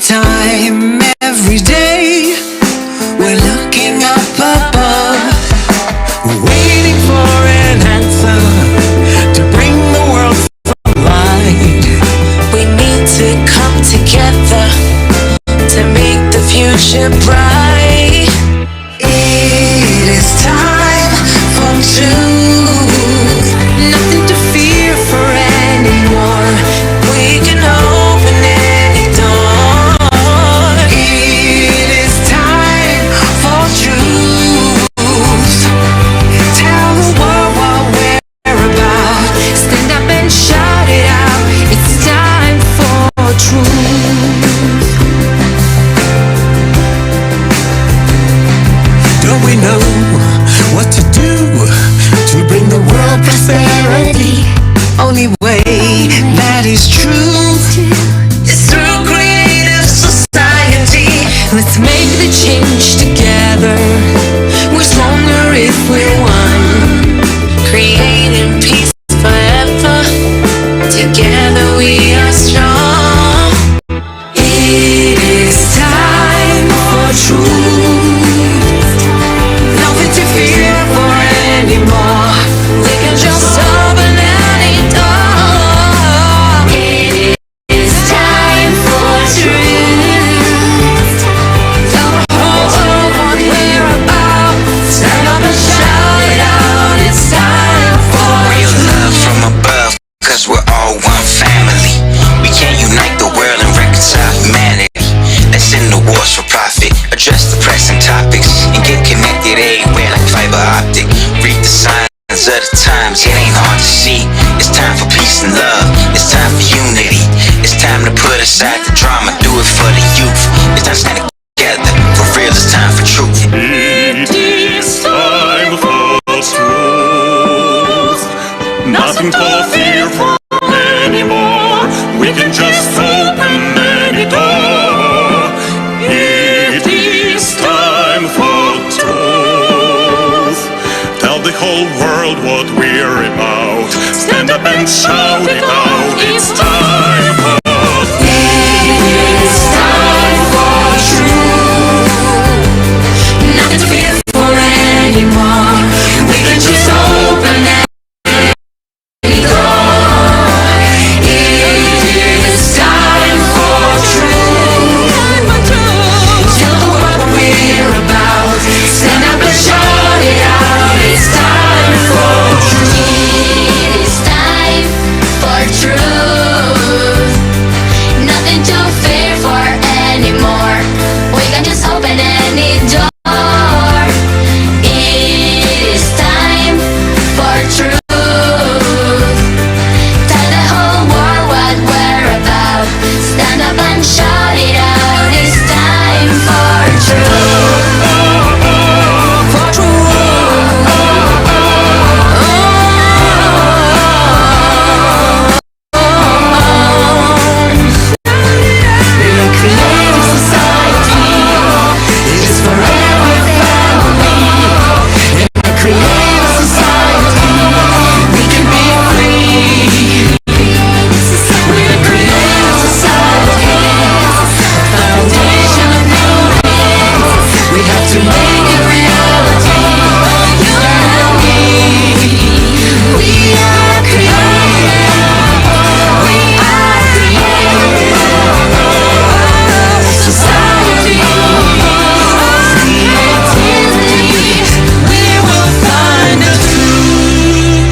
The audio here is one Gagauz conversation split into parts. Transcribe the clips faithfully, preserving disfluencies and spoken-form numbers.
Time every day, we're looking up above, waiting for an answer to bring the world some light. We need to come together to make the future bright. It is time for truth. Nothing to fear for anymore. We can open any door. It is time for truth. Tell the world what we're about. Stand up and shout it out. It's time for truth. Don't we know what to do to bring the world prosperity? Only way that is true is through creative society. Let's make the change together. We're stronger if we're one. Creating peace forever. Together we are strong. It is time for truth. Nothing to fear for anymore. We can just open any door. It is time for truth. Tell the whole world what we're about. Stand up and shout it out. It's time for real love from above. 'Cause we're all one family. We can unite the world and reconcile humanity. Let's end the wars for profit. Address the pressing topics and get connected everywhere like fiber optic. Read the signs of the times, it ain't hard to see. It's time for peace and love. It's time for unity. It's time to put aside the drama. Do it for the youth. It's time to stand together. For real, it's time for truth. It is time for truth. Nothing to fear for anymore. We can just open any door. It is time for truth. Tell the whole world what we're about. Stand up and shout it out. It's time for, it's time for truth. Nothing to fear for anymore. We can just open any door. It is time for truth. Tell the world what we're about. Stand up and shout it out. It's time for truth. It is time for truth. Nothing to fear for anymore. We can just open any door. It is time for truth. Tell the whole world what we're about. Stand up and shout it out. It's time for truth. For truth. We're a creative society. It's for every family. In a creative society, we can be free. We're a creative society. Foundation of knowledge. We have to make it reality. You and me. We are creative. We are creative. Society. Creativity. We will find the truth.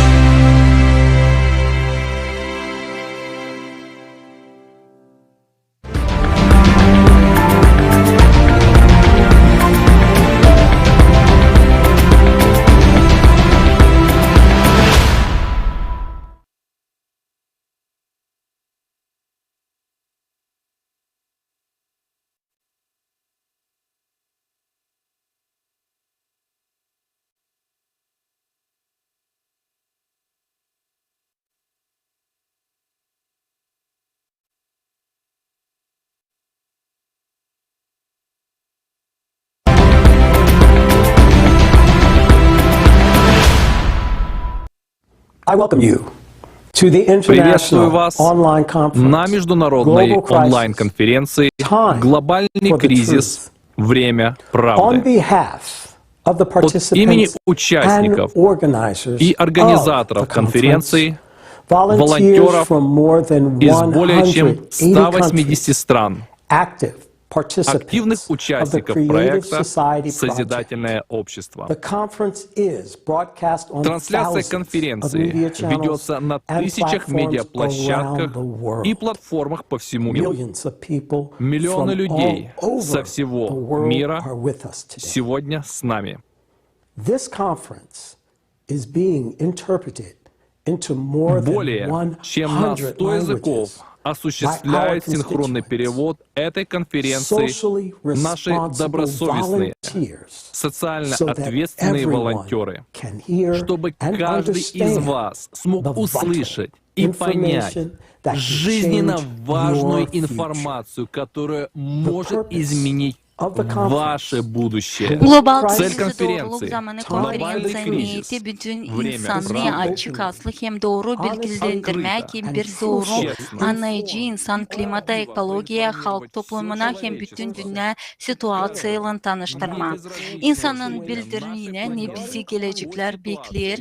I welcome you Приветствую вас на международной онлайн-конференции «Глобальный кризис. Время правды». От имени участников и организаторов конференции, волонтёров из более чем ста восьмидесяти стран, активных участников проекта «Созидательное общество». Трансляция конференции ведётся на тысячах медиаплощадках и платформах по всему миру. Миллионы людей со всего мира сегодня с нами. Более чем на сто языков осуществляют синхронный перевод этой конференции наши добросовестные, социально ответственные волонтёры, чтобы каждый из вас смог услышать и понять жизненно важную информацию, которая может изменить ваше будущее. Цель конференции: глобальный кризис. Bütün insanı açık, aslı hem dooru bilgilendirmäk hem bir dooru annayıcı insan klimata, ekologiya, halk toplumuna hem bütün dünnä situaţiyaylan tanıştırmaa. İnsanın bildiriniinä, ne bizi geleceklär bekleer,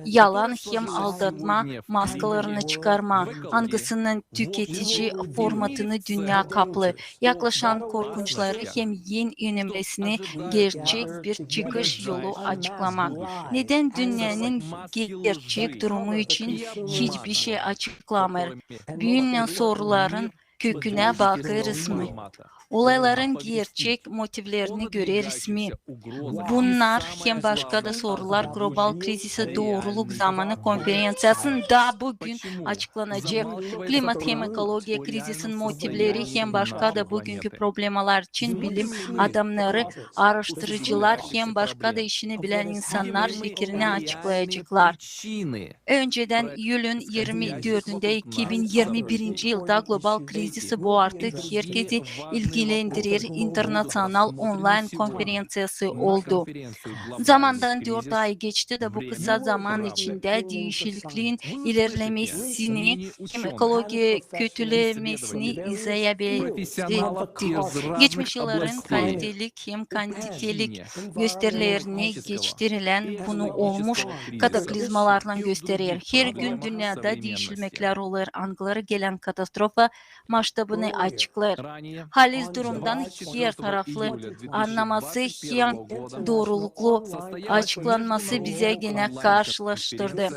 yalan hem aldatma maskalarını çıkarmaa, angısının tüketici formatını dünnä kaplêêr, yaklaşan korkunçları hem en önemlisini, gerçek bir çıkış yolu açıklamak. Nedän dünnenin gerçek durumu için hiçbir şey açıklamêêr? Büün soruların kökünä bakêrız mı? Olayların gerçek motivlerini göreriz mi? Bunnar hem başka da sorular global krizisi dooruluk zamanı konferenţiyasında büün açıklanacek. Klimat hem ekologiya krizisin motivleri hem başka da büünkü problemalar için bilim adamnarı, aaraştırıcılar hem başka da işini bilän insannar fikirini açıklayaceklar. Öncedän iyulun irmi dördündä iki bin irmi birinci yılda global krizisi, bu artık herkezi ilgilendirer, internaţional onlayn konferenţiyası oldu. Zamandan dört ay geçti da bu kısa zaman içindä diişikliin ilerlemesini hem ekologiya kötülemesini izleyebildik. Geçmiş yılların kalitelik hem kantitelik gösterilerini geçtirilän bunu olmuş kataklizmalarlan gösterer. Her gün dünnedä diişilmeklär olêr, angıları gelän katastrofa maştabını açıklêêr. Haliz durumdan her taraflı annaması hem dooruluklu açıklanması bizä genä karşılaştırdı.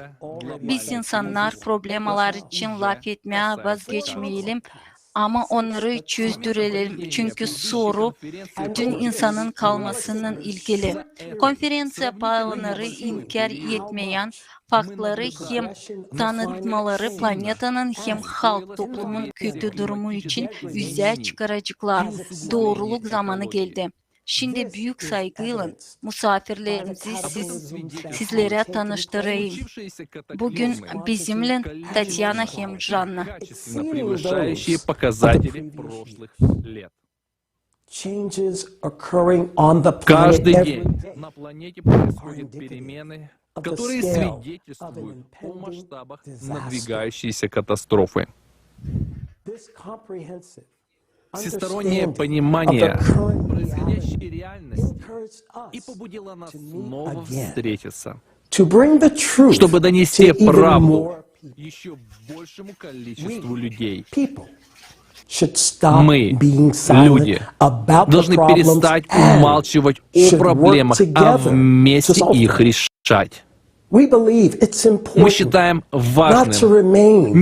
Biz, insannar, problemalar için lafetmää vazgeçmeyelim, ama onnarı çözdürelim, çünkü soru bütün insanın kalmasınnan ilgili. Konferenţiya paylanarı inkär etmeyän faktları hem tanıtmaları planetanın hem halk toplumun kötü durumu için üzä çıkaraceklar. Dooruluk zamanı geldi. Şindi büük saygıylan musaafirlerimizi siz, sizlerä tanıştırayım. Büün bizimnän Tatyana hem Janna. Каждый день на планете происходят перемены, которые свидетельствуют о масштабах надвигающейся катастрофы. Всестороннее понимание происходящей реальности и побудило нас снова встретиться, чтобы донести правду ещё большему количеству людей. Мы, люди, должны перестать умалчивать о проблемах, а вместе их решать. Мы считаем важным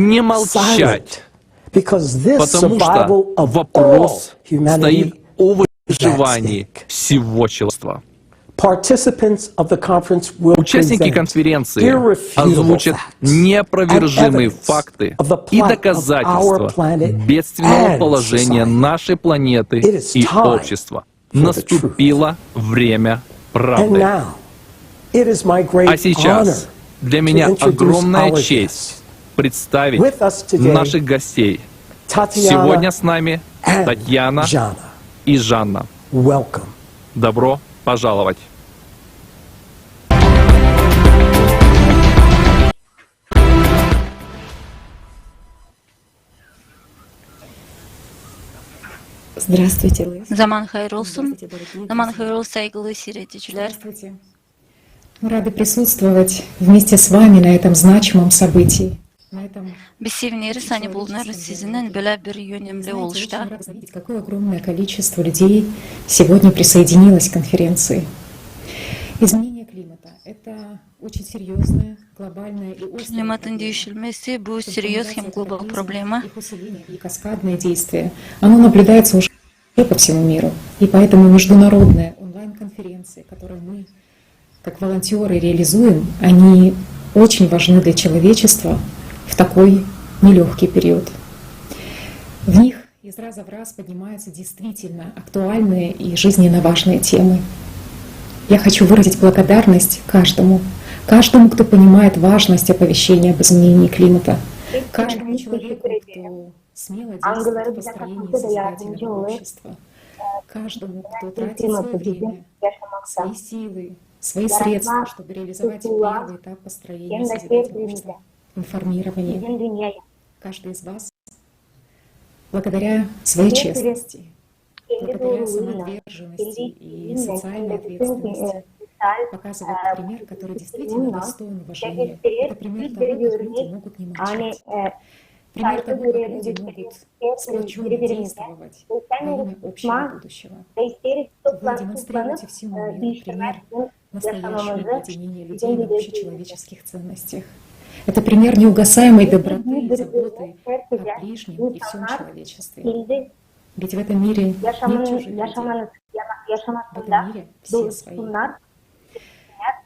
не молчать, потому что вопрос стоит о выживании всего человечества. Участники конференции озвучат неопровержимые факты и доказательства бедственного положения нашей планеты и общества. Наступило время правды. А сейчас для меня огромная честь представить наших гостей. Сегодня с нами Татьяна и Жанна. Добро пожаловать! Zaman hayır olsun. Zaman hayır olsun, saygılı siiredicilär. Мы рады присутствовать вместе с вами на этом значимом событии. Biz sevineriz, ani bulunêrız sizinnän bölä bir önemli oluşta. Какое огромное количество людей сегодня присоединилось к конференции. Изменение климата — это очень серьёзная, глобальная и острая проблема. Klimatın diişilmesi bu seriöz hem global problema. Их усиление и каскадные действия, оно наблюдается уже по всему миру. И поэтому международные онлайн-конференции, которые мы как волонтёры реализуем, они очень важны для человечества в такой нелёгкий период. В них из раза в раз поднимаются действительно актуальные и жизненно важные темы. Я хочу выразить благодарность каждому, каждому, кто понимает важность оповещения об изменении климата, каждому человеку, кто смело действует в построении созидательного общества, каждому, кто тратит своё время, свои силы, свои средства, чтобы реализовать первый этап построения созидательного общества, информирования. Каждый из вас благодаря своей честности, благодаря самоотверженности и социальной ответственности показывает пример, который действительно достоин уважения. Это пример того, как люди могут не молчать. Пример того, как люди могут сплочённо действовать во имя общего будущего. Вы демонстрируете всему миру пример настоящего объединения людей на общечеловеческих ценностях. Это пример неугасаемой доброты и заботы о ближнем и всём человечестве. Ведь в этом мире нет чужих людей. В этом мире все свои.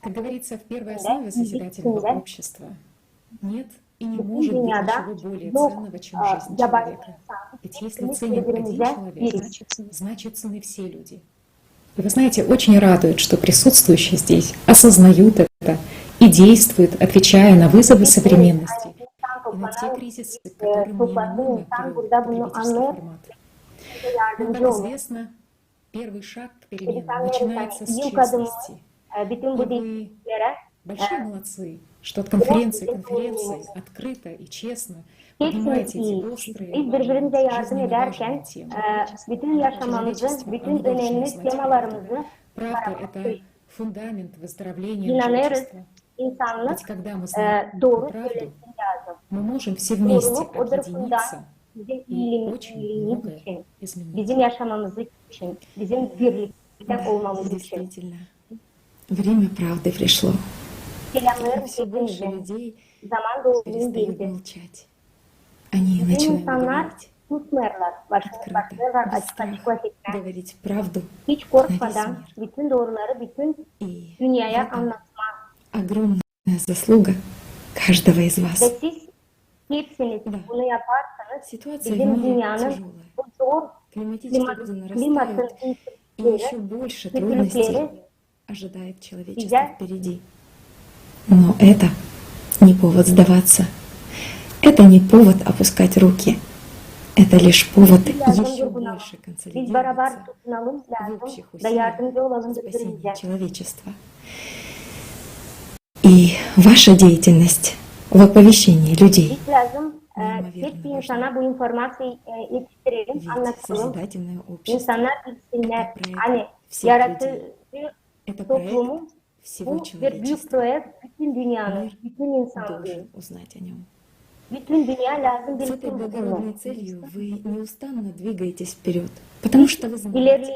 Как говорится в первой основе созидательного общества, нет и не может быть ничего более ценного, чем жизнь человека. Ведь если ценен один человек, значит, ценны все люди. И вы знаете, очень радует, что присутствующие здесь осознают это и действуют, отвечая на вызовы современности и на те кризисы, которые мы именуем потребительский формат. Вам, как известно, первый шаг к переменам начинается с честности. И вы большие молодцы, что от конференции к конференции открыто и честно поднимаете эти острые, важные, жизненно важные темы. Человечество, оно должно знать правду. Правда — это фундамент выздоровления общества. Ведь когда мы знаем правду, мы можем все вместе объединиться и очень многое изменить. Да, действительно. Время правды пришло. И всё больше людей перестают молчать. Они начинают говорить открыто, без страха говорить правду на весь мир. И в этом огромная заслуга каждого из вас. Да. Ситуация в мире тяжёлая. Климатические угрозы нарастают, и ещё больше трудностей ожидает человечество впереди. Но это не повод сдаваться. Это не повод опускать руки. Это лишь повод ещё больше консолидироваться в общих усилиях спасения человечества. И ваша деятельность в оповещении людей неимоверно важна. Ведь созидательное общество — это проект всех людей. Это проект всего человечества. Мир должен узнать о нём. С этой благородной целью вы неустанно двигаетесь вперёд, потому что вы знаете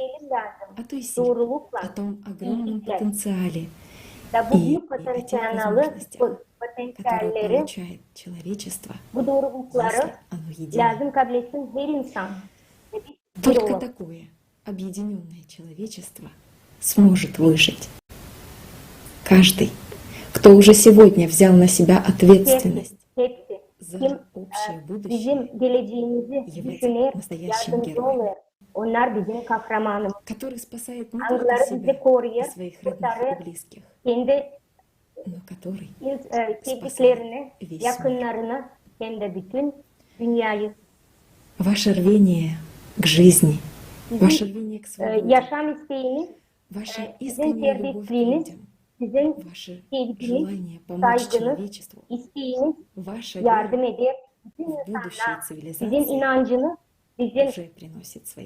о той силе, о том огромном потенциале и о тех возможностях, которые получает человечество, если оно едино. Только такое объединённое человечество сможет выжить. Каждый, кто уже сегодня взял на себя ответственность за общее будущее, является настоящим героем, который спасает не только себя и своих родных и близких, но который спасает весь мир. Ваше рвение к жизни, ваше рвение к свободе, ваша искренняя любовь к людям, ваше желание помочь человечеству, ваша вера в будущие цивилизации, bizim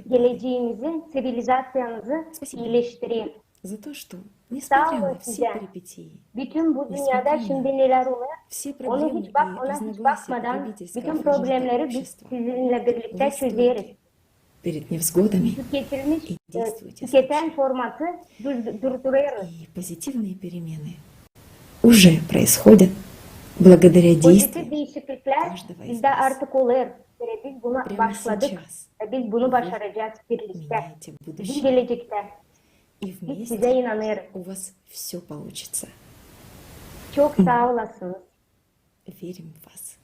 gelecemizi, ţivilizaţiyamızı iileştirer. Saa olun sizä. Bütün bu dünnedä şindi nelär olêr, ona hiç bakmadan, bütün problemleri biz sizinnän birliktä çözeriz. Tüketilmiş, e, tüketän formatı durdurêrız. Pozitiv diişikliklär bizdä artık olêr. Biz buna başladık. Biz bunu başaracez birliktä. Bizim gelecektä. Biz sizä inanêrız. Çok saa olasınız. Верим в вас.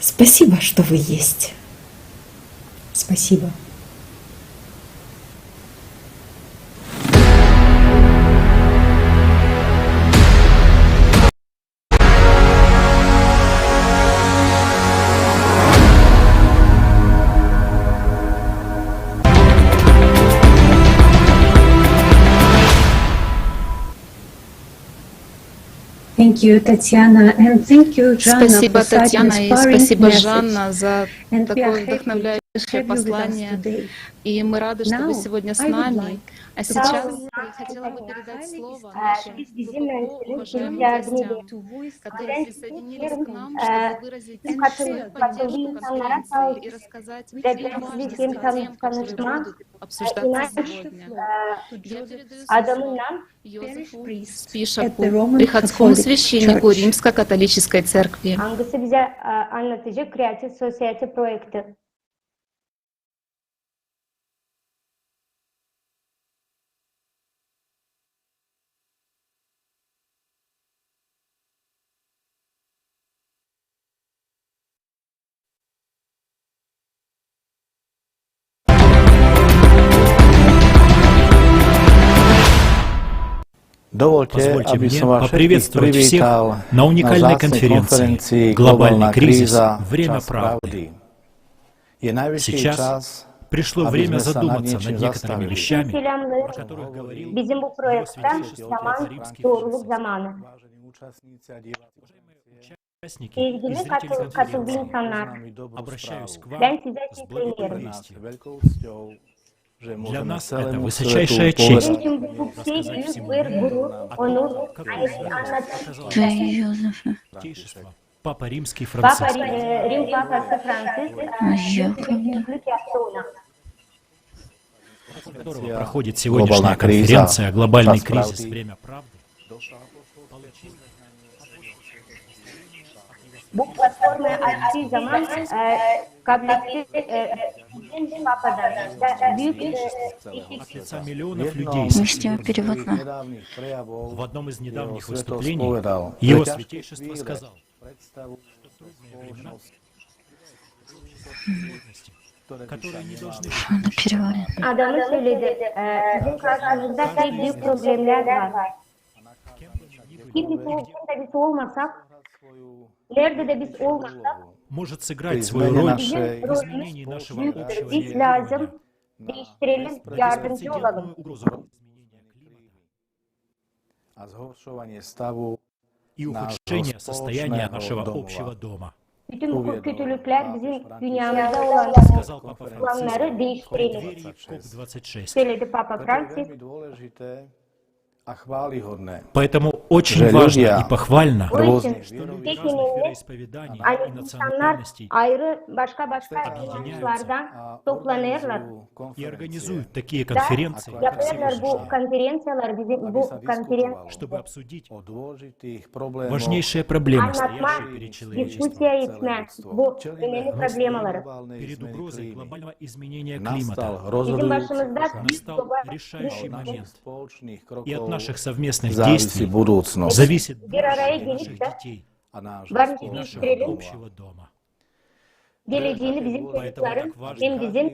Спасибо, что вы есть. Спасибо. Спасибо, Татьяна, и спасибо, Жанна, за такое вдохновляющее послание. И мы рады, что вы сегодня с нами. А сейчас я хотела бы передать слово нашим глубоко уважаемым гостям, которые присоединились к нам, чтобы выразить свою поддержку конференции и рассказать о важности тем, которые будут обсуждаться сегодня. Я передаю слово Йозефу Спишаку, приходскому священнику Римской католической церкви. Angısı bizä, e, annadacek Creative Society proekti. Позвольте мне поприветствовать всех на уникальной конференции «Глобальный кризис. Время правды». Сейчас пришло время задуматься над некоторыми вещами, о которых говорил Его Святейшество Папа Римский Франциск. Sevgili katıldı insannar, bän sizä seslenirim. Для нас это высочайшая честь рассказать всему миру о том, как Святейшество Папа Римский Франциск, Rim Papası Franciskas, которого проходит сегодняшняя конференция «Глобальный кризис. Время правды». Bu platforma açtıı zaman, e, kabletti, e, Rim Papadan. От лица миллионов людей в одном из недавних выступлений Его Святейшество сказал, что трудные времена, которые не должны... Adamı söledi, e, bizim karşımızda pek büük problemlär var. Kim biz olsun da biz olmasak, neredä dä biz olmasak, bizim rolumuz büüktür. Biz lääzım diiştirelim, yardımcı olalım. И ухудшение состояния нашего общего дома. Bütün bu kötülüklär bizim dünnemizdä olan planları diiştirelim, söledi Papa Franciskus. Поэтому очень важно и похвально, что люди разных вероисповеданий и национальностей объединяются и организуют такие конференции, как сегодняшняя, чтобы обсудить важнейшие проблемы, стоящие перед человечеством. Перед угрозой глобального изменения климата настал решающий момент, и от наших совместных действий зависит будущее наших детей и нашего общего дома. Geleceni bizim çocukların hem bizim, e,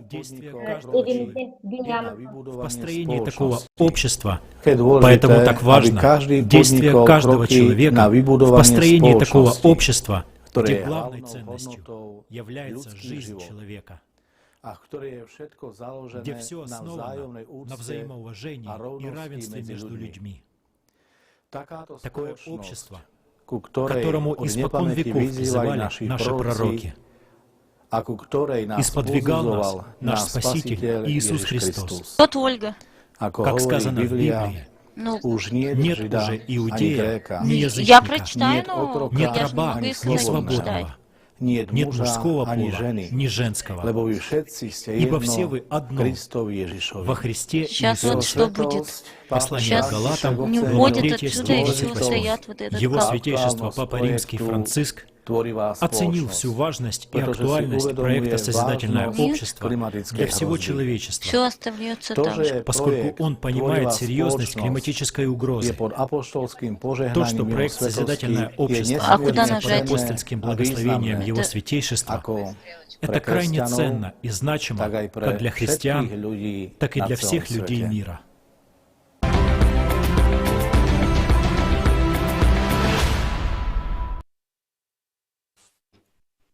evimizin, dünnemizdä. В построении такого общества, поэтому так важно действие каждого человека в построении такого общества, где главной ценностью является жизнь человека, где всё основано на взаимоуважении и равенстве между людьми. Такое общество, к которому испокон веков призывали наши пророки, и сподвигал нас наш Спаситель Иисус Христос. Вот Ольга. Как сказано в Библии, нет уже иудея, ни язычника, нет раба, ни свободного, нет мужского пола, ни женского, ибо все вы одно во Христе Иисусе. Послание к Галатам, глава третья, стих двадцать восьмой. Его святейшество Папа Римский Франциск оценил всю важность и актуальность проекта «Созидательное общество» для всего человечества, поскольку он понимает серьёзность климатической угрозы. То, что проект «Созидательное общество» находится под апостольским благословением Его Святейшества, это крайне ценно и значимо как для христиан, так и для всех людей мира.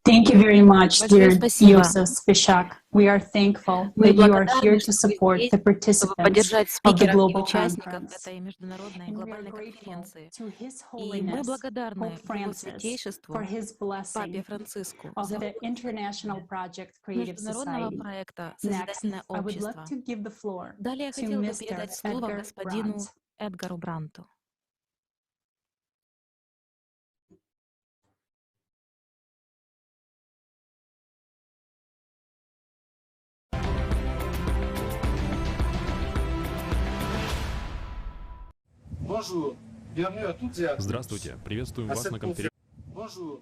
Thank you very much, dear Иосиф Спешак. We are thankful that you are here to support the participants of the global conference. And we are grateful to His Holiness Pope Francis for his blessing of the International Project Creative Society. Next, I would like to give the floor to Mister Edgar Brandt. Здравствуйте, приветствуем вас на конференции.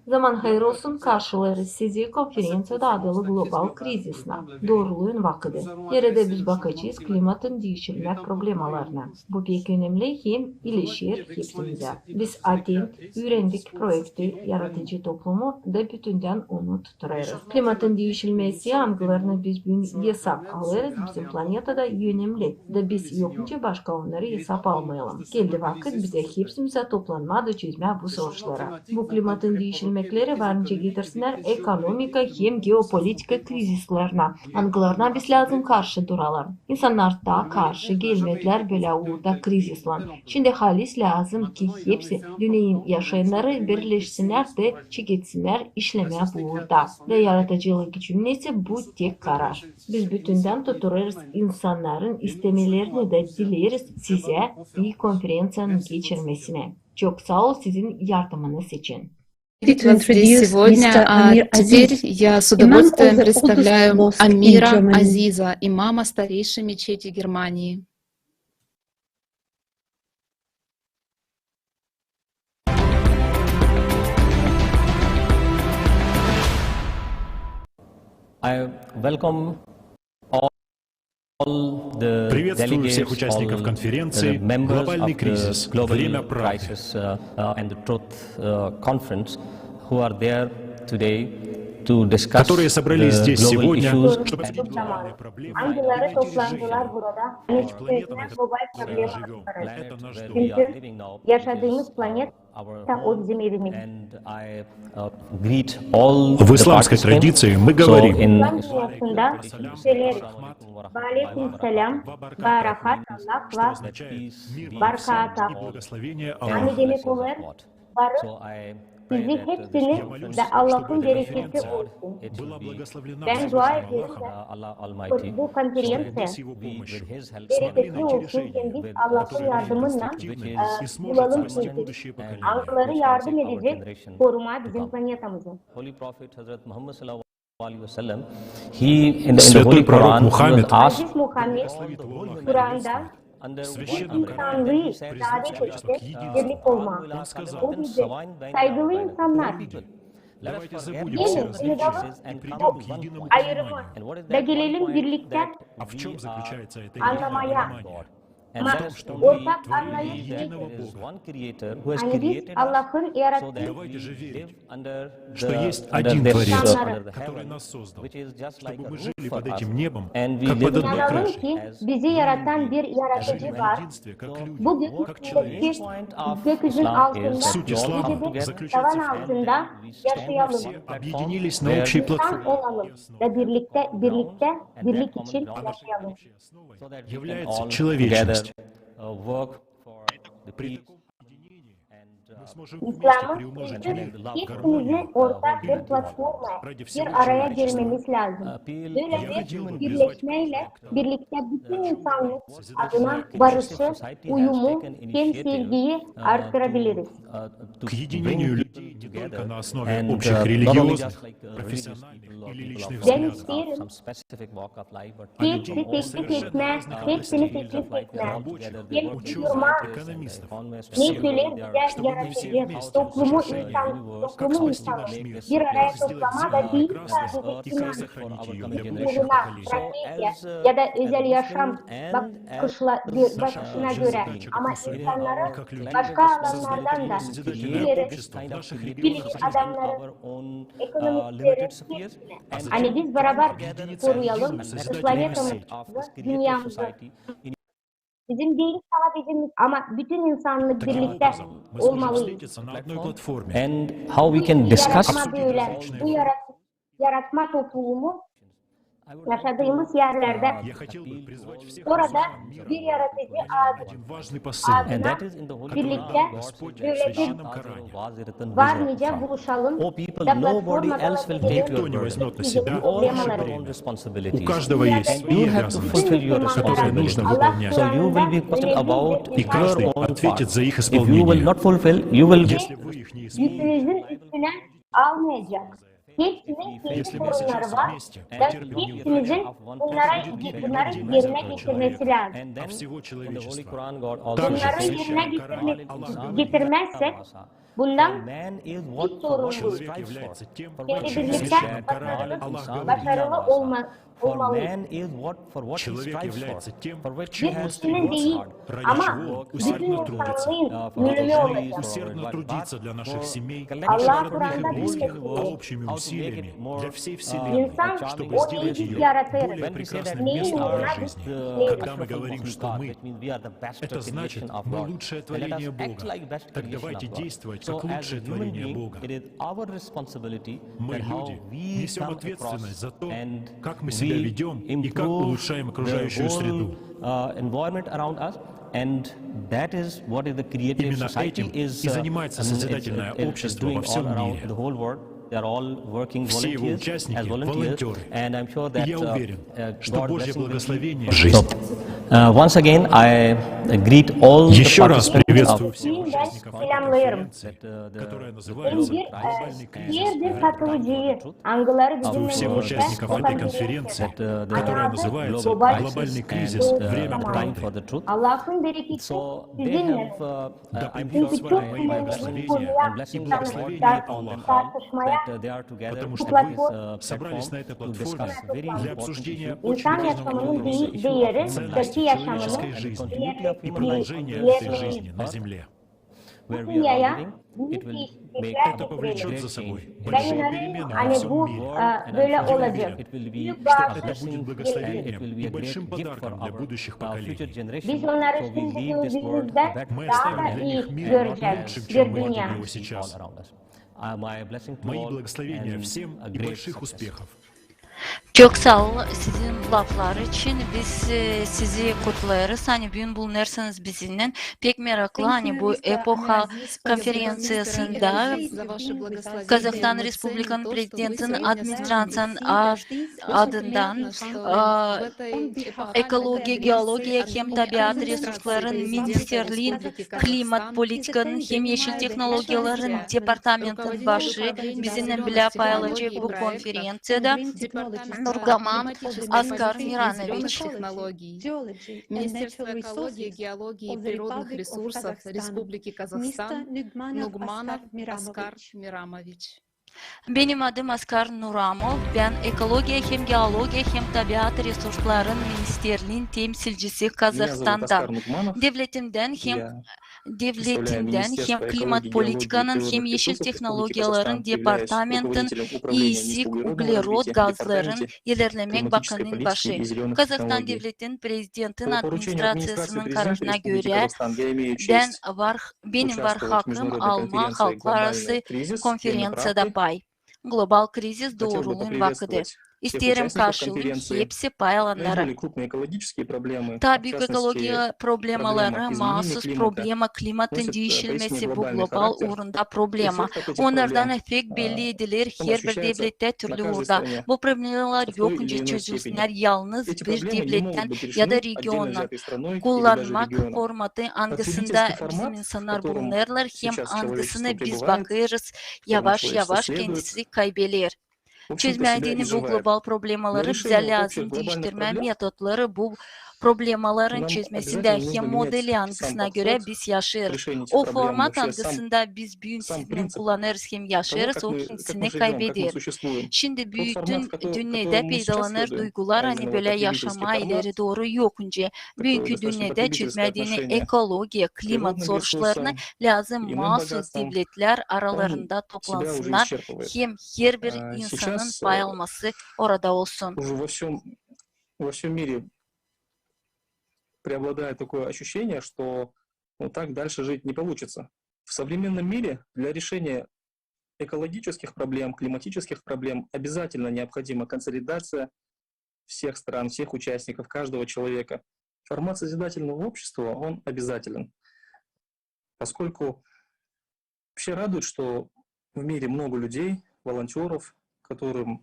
Zaman hayır olsun, karşılêêrız sizi konferenţiyada adılı global krizisnän. Dooruluun vakıdı. Neredä biz bakacez klimatın diişilmä problemalarına. Bu pek önemli hem ileşer hepsimizä. Biz atent üürendik proekti yaradıcı toplumu da bütündän onu tuturêrız. Klimatın diişilmäsi, angılarını biz büün esap alêrız, bizim planetada önemli, da biz yokunca başka onnarı esap almayalım. Geldi vakıt bizä hepsimizä toplanmaa da çözmää bu soruşları. Bu klimatın diişilmäkleri var nicä getirsinnär ekonomika hem geopolitika krizislerine, angılarına biz lääzım karşı duralım. İnsannar taa karşı gelmedilär bölä uurda krizislän. Şindi halizdän lääzım, ki hepsi dünneyin yaşayannarı birleşsinnär da çekilsinnär işlemää bu uurda. Da yaradıcılık için nesä bu tek karar. Biz bütündän tuturêrız insannarın istemelerine da dileeriz sizä iyi konferenţiyanın geçirmesini. Çok saa ol sizin yardımınız için. Здесь сегодня, а теперь я с удовольствием представляю Амира Азиза, имама старейшей мечети Германии. I welcome all the delegates, all the members of the global crisis, uh, and the truth, uh, conference who are there today to discuss the global issues. Angıları toplandılar burada, ani çözmää global problemaları. Çünkü yaşadıımız planet, o bizim evimiz. В исламской традиции мы говорим. İslam dünnäsindä söleeriz: Ve aleyküm selam, ve rahat Allah, ve barkat Allah. Ani demäk olêr, barış sizi hepsini da Allahın bereketi olsun. Bän dua ederim, da bu konferenţiya bereketli olsun, hem biz Allahın yardımınnan, e, bulalım çözüm, angıları yardım edecek korumaa bizim planetamızı. Святой пророк Мухаммед, Aziz Muhammed Kuranda insanlıı davet etti birlik olmaa. O dedi: saygılı insannar, gelin, unudalım bu ayırımı da gelelim birliktä annamaya. Ortak annayış nedir? Ani biz Allahın yarattıı insannarız. İnanalım, ki bizi yaratan bir yaratıcı var. Bu gök üstündeki, gökyüzün altında, bizi de tavan altında yaşayalım. İnsan olalım da birliktä, birliktä, birlik için yaşayalım. Является человечность. İslamı, bizim hepsimizi ortak bir platformaya, bir araya gelmemiz lääzım. Bölä bir birleşmäylä birliktä bütün insanlık adına barışı, uyumu hem sevgiyi arttırabiliriz. К единению людей не только на основе общих религиозных, профессиональных или личных взглядов. Hepsi teklif etmää, hepsini teklif etmää, hem duyurmaa, ne söleer bizä yaratıcı, toplumu insan, toplumu insanı bir araya toplamaa da diil sadece inanç, ruhuna, professiya ya da özel yaşam bakışına görä, ama insannarı başka alannardan da, bilim adamnarı, ekonomistleri, ani biz barabar koruyalım planetamızı, dünnemizi. Bizim diil sadece, ama bütün insannık birliktä olmalı. And how we can discuss Bu yaratma toplumu yaşadıımız erlerdä. Orada bir yaratıcı adına birliktä bölä bir var nicä buluşalım da platforma da problemaları. У каждого есть свои обязанности, которые нужно выполнять. И каждый ответит за их исполнение. Если вы их не исполните, Yükünüzün üstünä almayacak. Hepsinin kendi sorunları var da hepsimizin bunnarı, bunnarı erinä getirmesi lääzım. Bunnarı erinä getirmäzsäk, bundan hiç sorun yok. Şimdi birliktä başarılı olmalıyız. Bir kişinin diil, ama bütün insanlığın bölümü olacak. Allah Kuranda bölä söleer. İnsan o neyi yaratêr, neyin uuruna biz işleeriz. Это значит, мы лучшее творение Бога. Так давайте действовать, как лучшее творение Бога. Мы, люди, несём ответственность за то, как мы себя ведём и как улучшаем окружающую среду. Именно этим и занимается созидательное общество во всём мире. Все его участники — волонтёры. И я уверен, что Божье благословение жизнь. Once again, I greet all the Ещё раз participants приветствую of всех участников этой конференции, которая называется «Глобальный кризис в время пандемии». Angıları bizimnän Всех участников этой конференции, которая называется «Глобальный кризис в время пандемии». Allahın bereketi sizinnän. Да пребудут с вами мои благословения и благословения Аллаха, потому что вы собрались на этой платформе для обсуждения очень важного вопроса, ценности человеческой жизни и продолжения этой жизни на земле. Это повлечёт за собой большие перемены во всём мире. Люди уверены, что это будет благословением и большим подарком для будущих поколений. Мы оставим для них мир лучшим, чем мы видим его сейчас. Мои благословения всем и больших успехов. Çok saa olun sizin laflar için. Biz e, sizi kutlêêrız, ani büün bulunêrsınız bizinnän. Pek meraklı, ani bu epoha konferenţiyasında Kazahstan Respublikanın Prezidentin administraţiyasının adından e, ekologiya, geologiya hem tabiat resursların ministerliin, klimat politikanın hem eşil tehnologiyaların departamentin başı bizinnän bilä paylaşacek bu konferenţiyada Nurgaman Askar Miranoviç. Министерство экологии, геологии и природных ресурсов Республики Казахстан Нугманов Аскар Мираmovич. Benim adım Askar Nuramov. Bän ekologiya hem geologiya hem tabiat resursların ministerliin temsilcisi Kazahstanda. Devletimdän hem devletimdän hem klimat politikanın hem eşil tehnologiyaların departamentin iisi, uglerod gazların ilerlemäk bakının başı. Kazahstan devletin prezidentin administraţiyasının kararına görä bän var, benim var hakkım almaa halklararası konferenţiyada pay. Global krizis dooruluun vakıdı. İsteerim karşılayım hepsi pay alanları. Taa büük ekologiya problemaları, maasuz problema klimatın diişilmesi, bu global uurunda problema. Onnardan efekt belli ediler herbir devlettä türlü uurda. Bu problemalar yok nicä çözülsünnär yalnız bir devlettän ya da regiondan. Kullanmak formatı, angısında bizim insannar bulunêrlar hem angısını biz bakêrız, yavaş-yavaş kendisi kaybeler. Çözmää deyni bu global problemaları bizä lääzım diiştirmää metodları bu problemaların çözmesindä hem modeli, angısına görä biz yaşêêrız. O format, angısında biz büün sizinnän kullanêrız hem yaşêêrız, o kendisini kaybeder. Şindi bütün dünnedä peydalanêr duygular, ani bölä yaşamaa ileri dooru yok nicä. Büünkü dünnedä çözmää deyni ekologiya, klimat soruşlarını lääzım maasuz devletlär aralarında toplansınnar hem herbir insanın pay alması orada olsun. Уже во всем, во всем мире преобладает такое ощущение, что, ну, так дальше жить не получится. В современном мире для решения экологических проблем, климатических проблем обязательно необходима консолидация всех стран, всех участников, каждого человека. Формат созидательного общества, он обязателен, поскольку вообще радует, что в мире много людей, волонтёров, которым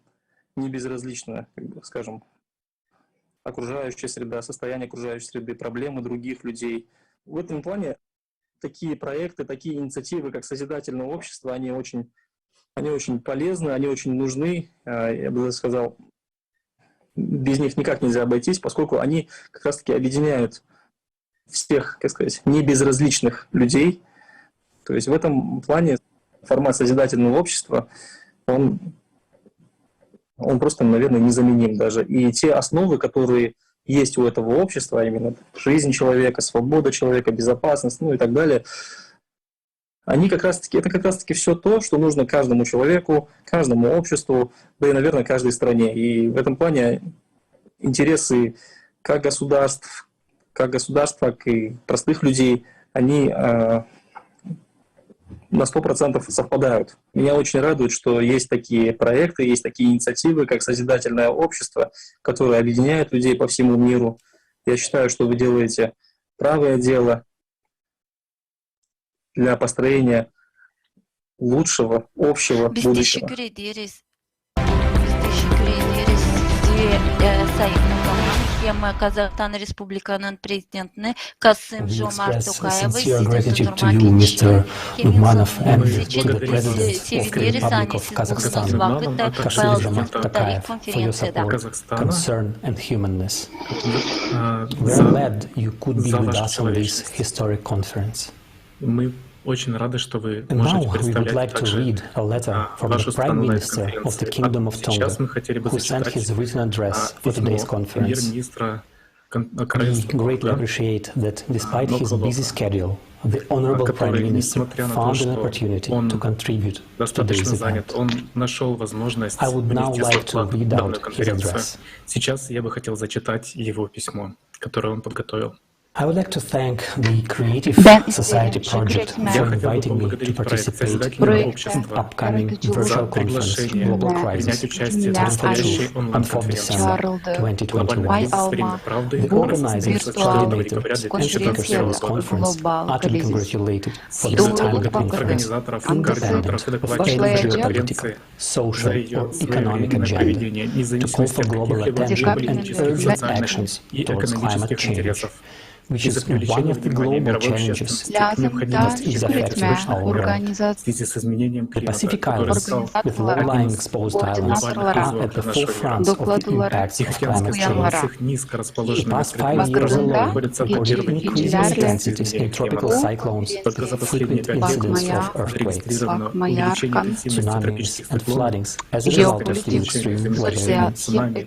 не безразлична, как бы, скажем, окружающая среда, состояние окружающей среды, проблемы других людей. В этом плане такие проекты, такие инициативы, как созидательное общество, они очень, они очень полезны, они очень нужны, э, я бы сказал, без них никак нельзя обойтись, поскольку они как раз-таки объединяют всех, как сказать, небезразличных людей. То есть в этом плане формат созидательного общества, он, он просто, наверное, незаменим даже. И те основы, которые есть у этого общества, а именно жизнь человека, свобода человека, безопасность, ну и так далее, они как раз-таки, это как раз-таки всё то, что нужно каждому человеку, каждому обществу, да и, наверное, каждой стране. И в этом плане интересы как государств, как государства, так и простых людей, они, э, на сто процентов совпадают. Меня очень радует, что есть такие проекты, есть такие инициативы, как созидательное общество, которое объединяет людей по всему миру. Я считаю, что вы делаете правое дело для построения лучшего общего будущего. Biz teşekkür ederiz. Biz teşekkür ederiz sizi, e, Sayın Mustafa, hem Kazahstan Respublikanın prezidentini Kasım-Jomart Tokayevı sizin durdurmak için. Hem insanın sizi sevineriz, ani siz buldunuz vakıt da paylaştınız konferenţiyada. We're glad you could be with us on this historic conference. And now we would like to read a letter from the Prime Minister of the Kingdom of Tonga, who sent his written address for today's conference. We greatly appreciate that despite his busy schedule, the Honorable Prime Minister found an opportunity to contribute to today's event. I would now like to read out his address. Сейчас я бы хотел зачитать его письмо, которое он подготовил. I would like to thank the Creative Society project for inviting me to participate in the upcoming virtual conference Global Crisis, Time for Truth, on fourth December twenty twenty-one. The organizers coordinated and speakers for this conference are to be congratulated for this timely conference, independent of any geopolitical, social or economic agenda, to call for global attention and urgent actions towards climate change, which is one of the global challenges that is affecting our world. The Pacific Islands, with low-lying exposed islands, are at the forefront of the impacts of climate change. The past five years alone recorded increasing intensities in tropical cyclones, frequent incidents of earthquakes, tsunamis and floodings as a result of the extreme weather events. In the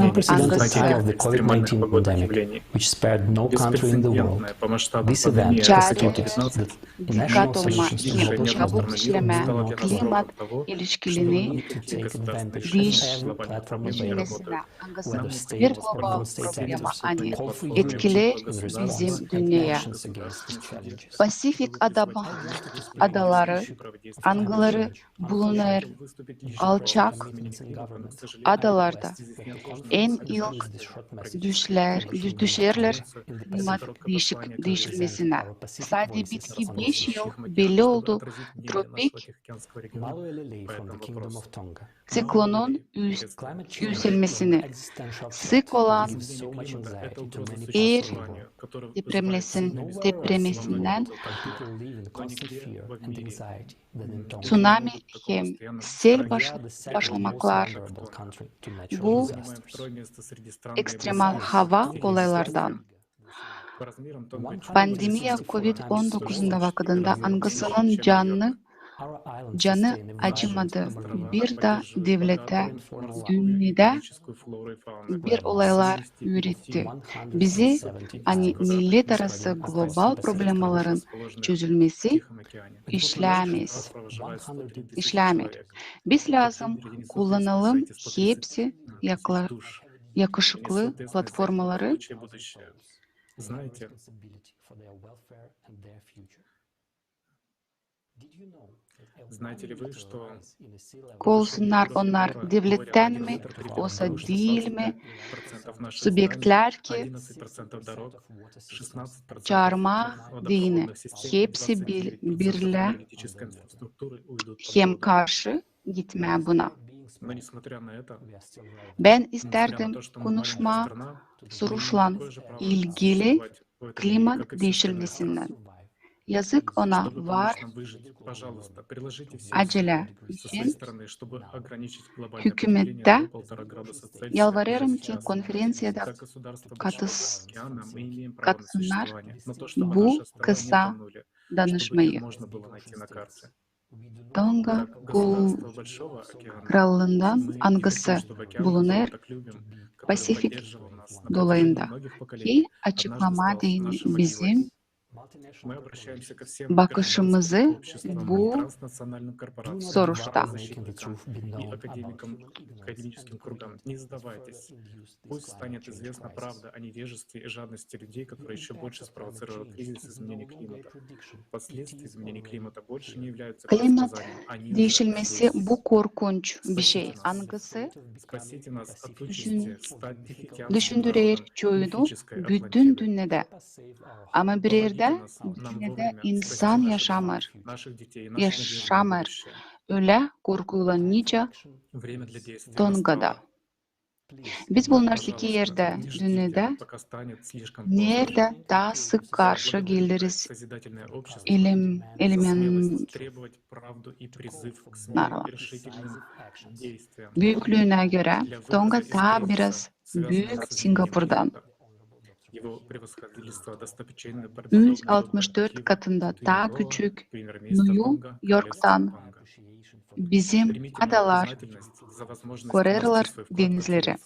unprecedented time of the COVID nineteen pandemic, which spared no Çaresizlik, dikkat olma hem çabuk işlemä klimat ilişkilerini diişilmesinä, angısı bir global problema, ani etkileer bizim dünneyä. Pasifik adama-, adaları, angıları bulunêr alçak adalarda, en ilk düşlär, dü-, düşerlär klimat diişik-, diişilmesinä. Sade bitki beş yıl belli oldu tropik tsiklonun üz-, üzelmesini. Sık olan er depremlesin-, depremesinnän tsunami hem sel baş-, başlamaklar. Bu ekstremal hava olaylardan. Pandemiya kovid on dokuzunda vakıdında angısının canı, canı acımadı. Bir da devletä, dünnedä bir olaylar üüretti bizi, ani millet arası global problemaların çözülmesi işlämez. İşlämeer. Biz lääzım kullanalım hepsi yakla-, yakışıklı platformaları. Ko olsunnar onnar devlettän mi, osa diil mi, subjektlär ki çaarmaa deyni, hepsi bir, birlä hem karşı gitmää buna. Bän istärdim konuşmaa soruşlan ilgili klimat diişilmesinnän. Yazık ona var acelä için hükümettä. Yalvarêrım ki konferenţiyada katılsınnar bu kısa danışmayı. Tonga krallıından, angısı bulunêr Pasifik dolayında, ki açıklamaa deyni bizim bakışımızı bu soruşta. Klimat diişilmesi bu korkunç bir şey, angısı düşün-, düşündürer çoyunu bütün dünnedä. Ama bir erdä dünnedä insan yaşamêêr, yaşamêêr ölä korkuylan nicä Tongada. Biz bulunêrız iki erdä dünnedä, neredä taa sık karşı geliriz elim-, elementlär. Büüklüünä görä Tonga taa biraz büük Singapurdan. Üz altmış dört katında taa küçük Nyu-Yorktan. Bizim adalar korêrlar denizleri,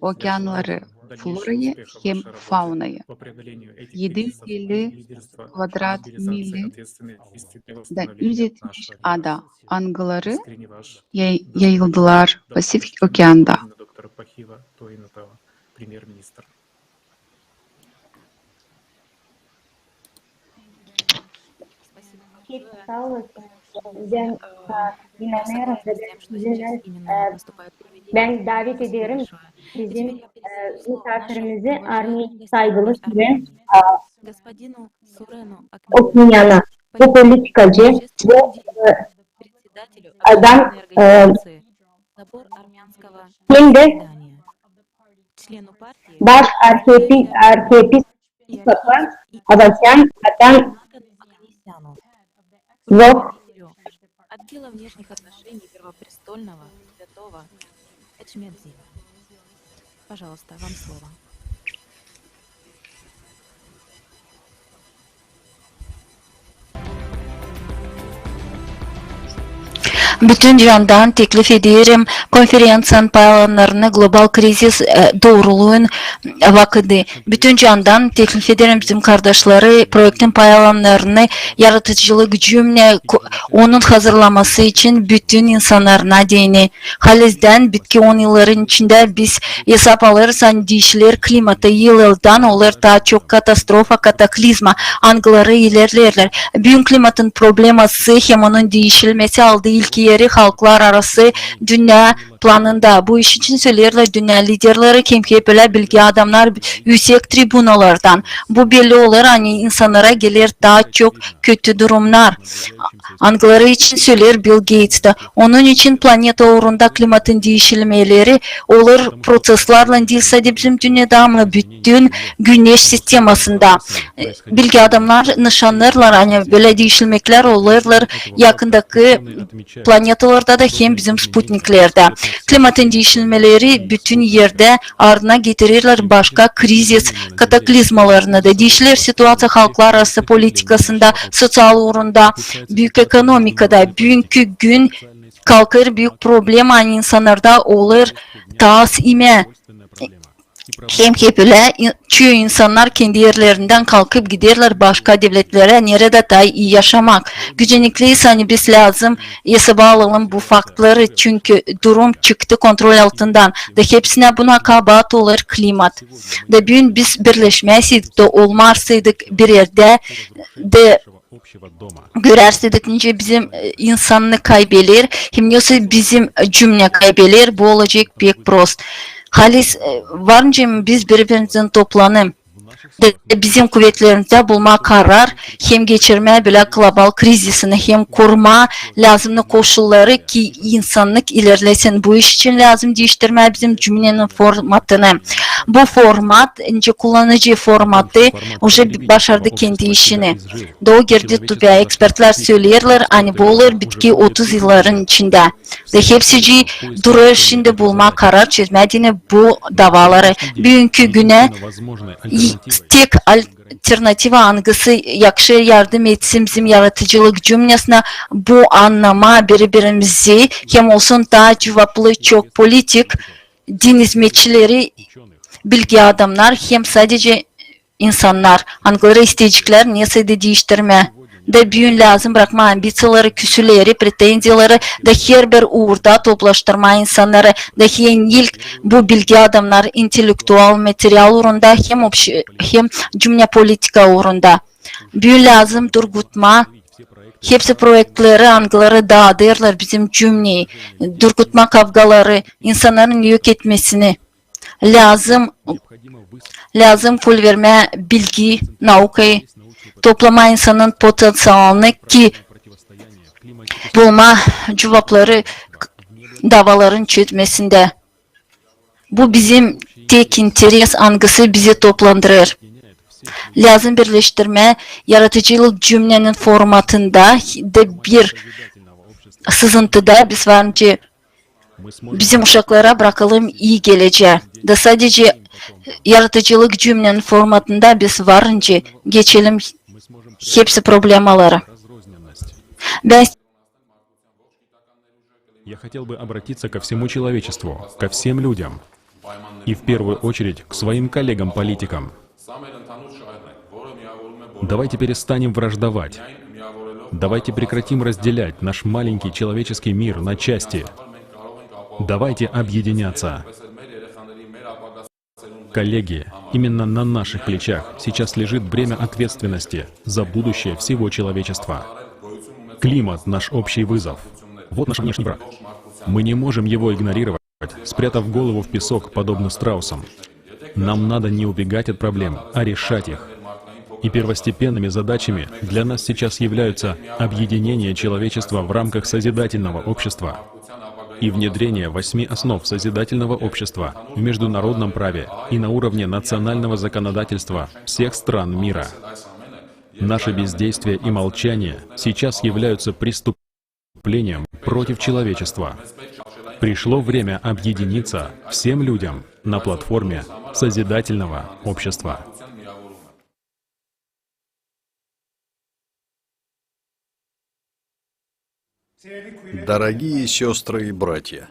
okeannarı, florayı hem faunayı. Edi üz elli kvadrat mili da üz etmiş ada, angıları yay-, yayıldılar Pasifik okeanda. Hep saa olun. Bän, e, inanêrım da bän sizinnän, e, bän davet ederim bizim, e, musaafirimizi, armêy saygılı Suren, e, Okmiana. Bu politikacı, bu, e, adam, e, hem dä baş arhiyepi-, arhiyepiskop Avasyan Atan Zoh. Bütün candan teklif ederim konferenţiyanın paylananlarını global krizis, e, dooruluun vakıdı. Bütün candan teklif ederim bizim kardaşları proektin paylananlarını yaradıcılık cümne ko-, onun hazırlaması için bütün insannarına deyni. Halizdän bitki on yılların içindä biz esap alêrız, ani diişiler klimata yıl-yıldan olêr taa çok katastrofa, kataklizma, angıları ilerleerlär. Büün klimatın probleması hem onun diişilmesi aldı ilk eri halklararası dünnä planında. Bu iş için söleerlär dünnä liderleri, hem hep ölä bilgi adamnar üüsek tribunalardan. Bu belli olêr, ani insannara geler taa çok kötü durumnar. Angıları için söleer Bill Gates da. Onun için planeta uurunda klimatın diişilmeleri olêr proţeslarlan diil sade bizim dünnedä, ama bütün güneş sistemasında. E, bilgi adamnar nışannêêrlar, ani bölä diişilmeklär olêrlar yakındakı planetalarda da hem bizim sputniklerdä. Klimatın diişilmeleri bütün erdä ardına getirerlär başka krizis kataklizmalarını da. Diişiler situaţiya halklararası politikasında, soţial uurunda, büük ekonomikada. Büünkü gün kalkêr büük problema, ani insannarda olêr taa az imää. Hem hep ölä in-, çoyu insannar kendi erlerindän kalkıp giderlär başka devletlerä, neredä taa ii yaşamak. Gücenlikliyiz, ani biz lääzım esaba alalım bu faktları, çünkü durum çıktı kontrol altından. Da hepsinä buna kabaat olêr klimat. Da büün biz birleşmäseydik da olmasaydık bir erdä da görärseydik, nicä bizim, e, insannık kaybeler, hem nesoy bizim, e, cümne kaybeler, bu olacek pek prost. Haliz, e, var nicä biz biri-birimizin toplanıp da bizim kuvetlerimizä bulmaa karar hem geçirmää bölä global krizisini, hem kurmaa lääzımnı koşulları, ki insannık ilerlesin. Bu iş için lääzım diiştirmää bizim cümnenin formatını. Bu format, nicä kullanıcı formatı, uje bi-, başardı kendi işini. Da o girdi tupää, ekspertlär söleerlär, ani bu olêr bitki otuz yılların içindä. Da hepsicii durêr şindi bulmaa karar çözmää deyni bu davaları. Büünkü günä i-, tek alternativa, angısı yakşı yardım etsin bizim yaradıcılık cümnesinä, bu annamaa biri-birimizi, hem olsun taa cuvaplı çok politik, din izmetçileri, bilgi adamnar, hem sadecä insannar, angıları isteyeceklär nesoy da diiştirmää. Da büün lääzım brakmaa ambiţiyaları, küsüleri, pretenziyaları, da herbir uurda toplaştırmaa insannarı, da hem ilk bu bilgi adamnar intellektual material uurunda, hem opş-, hem cümne politika uurunda. Büün lääzım durgutmaa hepsi proektleri, angıları daadêrlar bizim cümneyi, durgutmaa kavgaları, insannarın yok etmesini. Lääzım, lääzım pulvermää bilgi, naukayı, toplamaa insanın potenţialını, ki bulmaa cuvapları davaların çözmesindä. Bu bizim tek interes, angısı bizi toplandırêr. Lääzım birleştirmää yaradıcılık cümnenin formatında da bir sızıntıda biz var nicä bizim uşaklara brakalım ii gelecää. Da sadecä yaradıcılık cümnenin formatında biz var nicä geçelim hepsi problemaları. Bän Я хотел бы обратиться ко всему человечеству, ко всем людям, и в первую очередь к своим коллегам-политикам. Давайте перестанем враждовать. Давайте прекратим разделять наш маленький человеческий мир на части. Давайте объединяться. Коллеги, именно на наших плечах сейчас лежит бремя ответственности за будущее всего человечества. Климат — наш общий вызов. Вот наш внешний враг. Мы не можем его игнорировать, спрятав голову в песок, подобно страусам. Нам надо не убегать от проблем, а решать их. И первостепенными задачами для нас сейчас являются объединение человечества в рамках созидательного общества и внедрение восьми основ созидательного общества в международном праве и на уровне национального законодательства всех стран мира. Наше бездействие и молчание сейчас являются преступлением против человечества. Пришло время объединиться всем людям на платформе созидательного общества. Дорогие сестры и братья,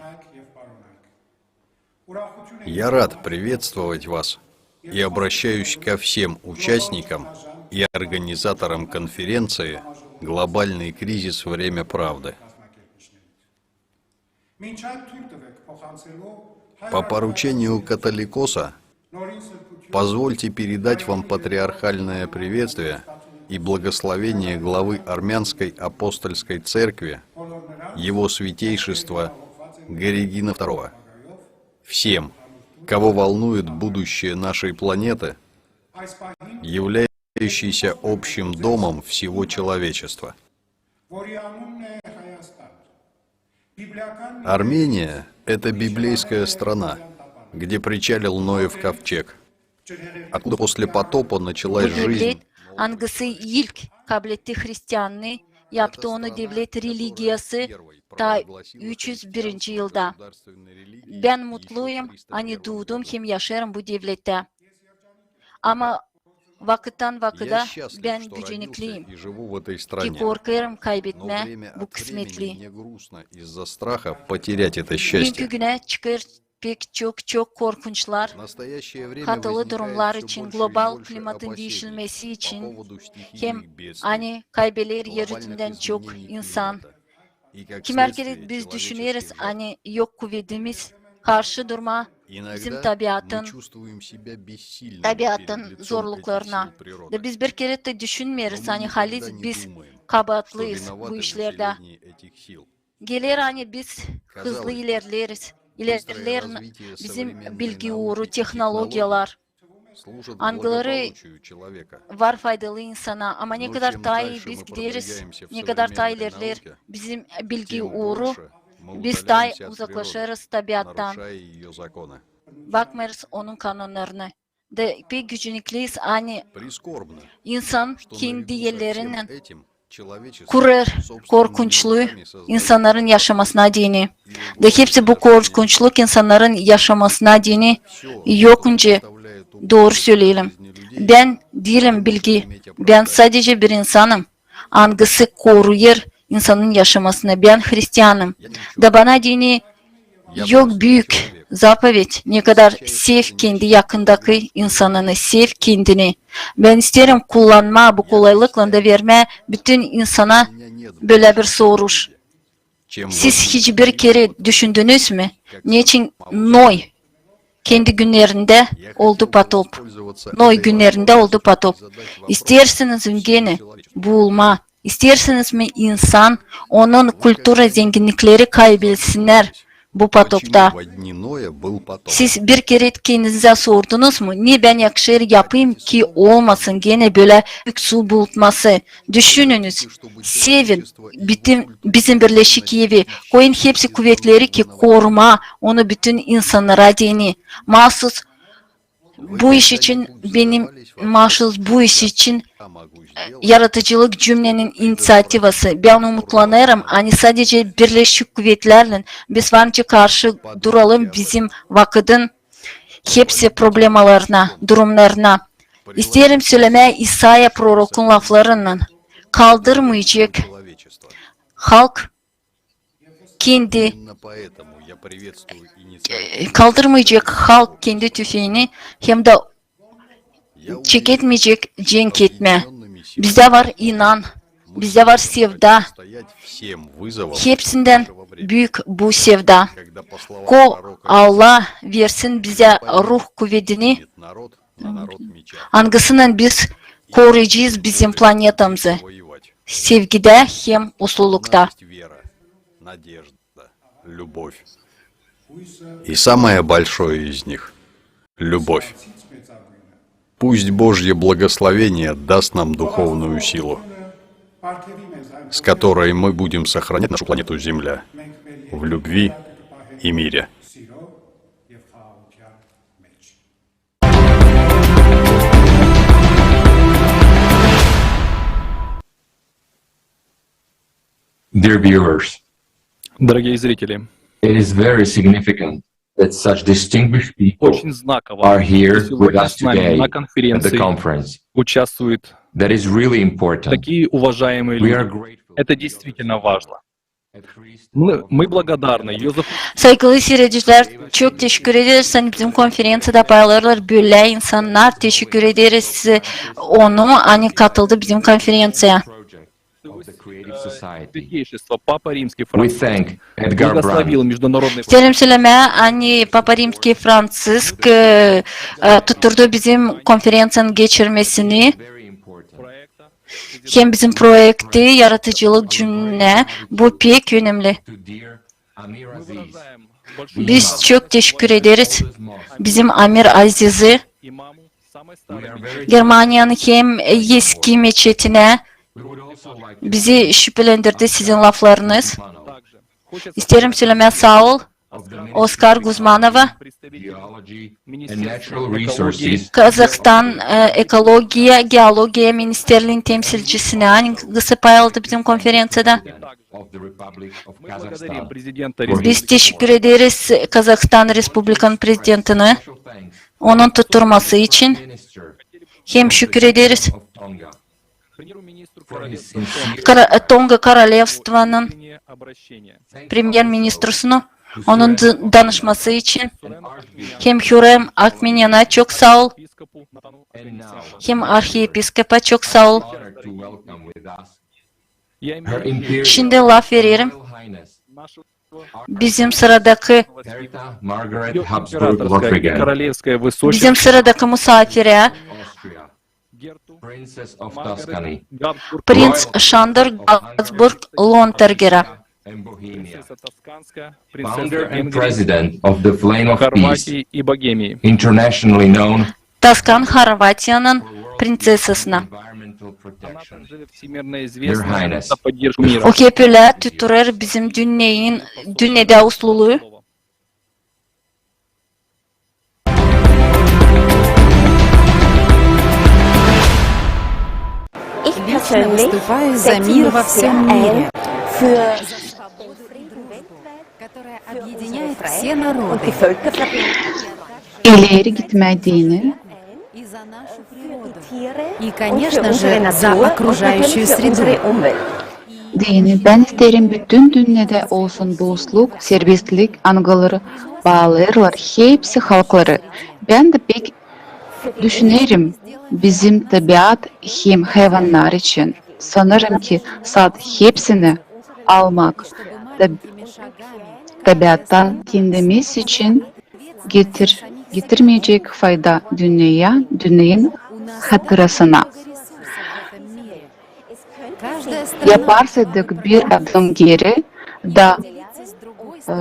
я рад приветствовать вас и обращаюсь ко всем участникам и организаторам конференции «Глобальный кризис. Время правды». По поручению католикоса позвольте передать вам патриархальное приветствие и благословение главы Армянской апостольской церкви, его святейшества Горегина второго, всем, кого волнует будущее нашей планеты, являющейся общим домом всего человечества. Армения — это библейская страна, где причалил Ноев ковчег, откуда после потопа началась жизнь. Bu devlet, angısı ilk kabletti hristiannıı, yaptı onu devlet religiyası ta üç üz birinci yılda. Bän mutluyum, ani duudum hem yaşêêrım bu devlettä. Ama vakıttan vakıda bän gücenikliyim, ki korkêrım kaybetmää bu kısmetlii. Büünkü günä çıkêr pek çok, çok korkunçlar, hatalı durumnar için, global klimatın diişilmesi için, hem ani kaybeder erütündän çok insan. Kimär kerä biz düşüneriz, ani yok kuvedimiz karşı durmaa bizim tabiatın, tabiatın zorluklarına. Da biz bir kerä dä düşünmeeriz, ani haliz biz kabaatlıyız bu işlerdä. Geler, ani biz hızlı ilerleeriz, ilerleer bizim bilgi uuru, tehnologiyalar, angıları var faydalı insana, ama ne kadar taa ii biz gideriz, ne kadar taa ilerleer bizim bilgi uuru, biz taa uzaklaşêrız tabiattan, bakmêêrız onun kanonnarına. Da pek gücenikliyız, ani insan kendi ellerinnän kurêr korkunçluu insannarın yaşamasına deyni. Da hepsi bu korkunçluk insannarın yaşamasına deyni yok nicä, dooru söleyelim. Bän diilim bilgi, bän sadecä bir insanım, angısı koruyêr insanın yaşamasını. Bän hristianım. Da bana deyni yok büük zapoved, ne kadar sev kendi yakındakı insanını, sev kendini. Bän isteerim kullanmaa bu kolaylıklan da vermää bütün insana bölä bir soruş. Siz hiç bir kerä düşündünüz mü, neçin Noy kendi günnerindä oldu potop? Noy günnerindä oldu potop. İsteersiniz mi genä buulmaa? İsteersiniz mi insan, onun kultura zenginnikleri kaybelsinnär bu potopta? Siz bir kerä kendinizä sordunuz mu, ne bän yakışêr yapayım, ki olmasın genä bölä büük su bulutması? Düşününüz, sevin bütün bizim birleşik evi, koyun hepsi kuvetleri, ki korumaa onu bütün insannara deyni. Maasuz bu iş için, benim maasuz bu iş için, e, yaradıcılık cümnenin iniţiativası. Bän umutlanêrım, ani sadecä birleşik kuvetlärlän biz var nicä karşı duralım bizim vakıdın hepsi problemalarına, durumnarına. İsteerim sölemää İsaya prorokun laflarınnan: kaldırmayacek halk kendi, e, kaldırmayacek halk kendi tüfeeni hem dä çeketmeyecek cenk etmää. Bizdä var inan, bizdä var sevda. Hepsindän büük bu sevda. Ko Allah versin bizä ruh kuvedini, angısınnan biz koruyacez bizim planetamızı sevgidä hem uslulukta. И самое большое из них — любовь. Пусть Божье благословение даст нам духовную силу, с которой мы будем сохранять нашу планету Земля в любви и мире. Dear viewers, дорогие зрители, it is very significant that such distinguished people очень знаково, are here что with сегодня us с нами today на at the конференции conference. Участвуют That is really important. Такие уважаемые люди. We are grateful. Это действительно важно. Мы, мы благодарны Йозефу. Saygılı siiredicilär, çok teşekkür ederiz, ani bizim konferensiyada paylaştılar bölä insannar. Teşekkür ederiz onu, ani katıldı bizim konferensiyaya. Святейшество Папа Римский Франциск благословил международный... İsteerim sölemää, ani Papa Rimskiy Fransisk, e, e, tutturdu bizim konferensiyanın geçirmesini hem bizim proekti yaradıcılık gününä. Bu pek önemli. Biz çok teşekkür ederiz bizim Amir Azizi, Germaniyanın hem eski meçetinä. Bizi şüpelendirdi sizin laflarınız. İsteerim sölemää saa ol Oskar Guzmanova, Kazahstan, e, ekologiya, geologiya ministerliin temsilcisinä, angısı pay aldı bizim konferensiyada. Biz teşekkür ederiz Kazahstan Respublikanın prezidentinä onun tutturması için. Hem şükür ederiz Kara-, Tonga Korolevstvanın premyer-ministrasına onun d-, danışması için, hem Hürrem Akmenena çok saa ol, hem arhiyepiskopa çok saa ol. Şindi laf vererim bizim sıradakı, bizim sıradakı musaafirä, prinţ Şandor Gabsburg Lontergerä. Taskan Horvatiyanın prinţesasına. O hep ölä tutturêr bizim dünneyin, dünnedä usluluu. Лично выступаю за мир во всем мире, которая объединяет все народы. İleri gitmää deyni. И за нашу природу. И, конечно же, за окружающую среду. Deyni, bän isteerim bütün dünnedä olsun dostluk, serbestlik, angıları baalêêrlar hepsi halkları. Bän dä pek düşünerim bizim tabiat hem hayvannar için. Sanêrım ki, saat hepsini almak tab-, tabiattan kendimiz için getir-, getirmeyecek fayda dünneyä, dünneyin hatırasına. Yaparsaydık bir adım geeri da, e,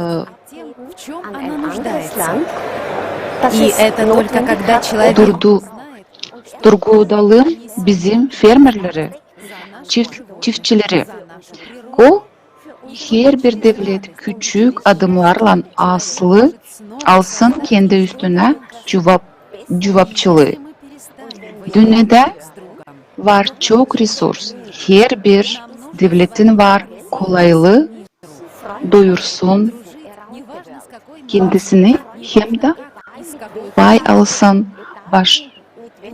durdu-, durgudalım bizim fermerleri, çift-, çiftçileri. Ko herbir devlet küçük adımnarlan aslı alsın kendi üstünä cuvap-, cuvapçılıı. Dünnedä var çok resurs, herbir devletin var kolaylıı doyursun kendisini hem dä pay alsın baş-,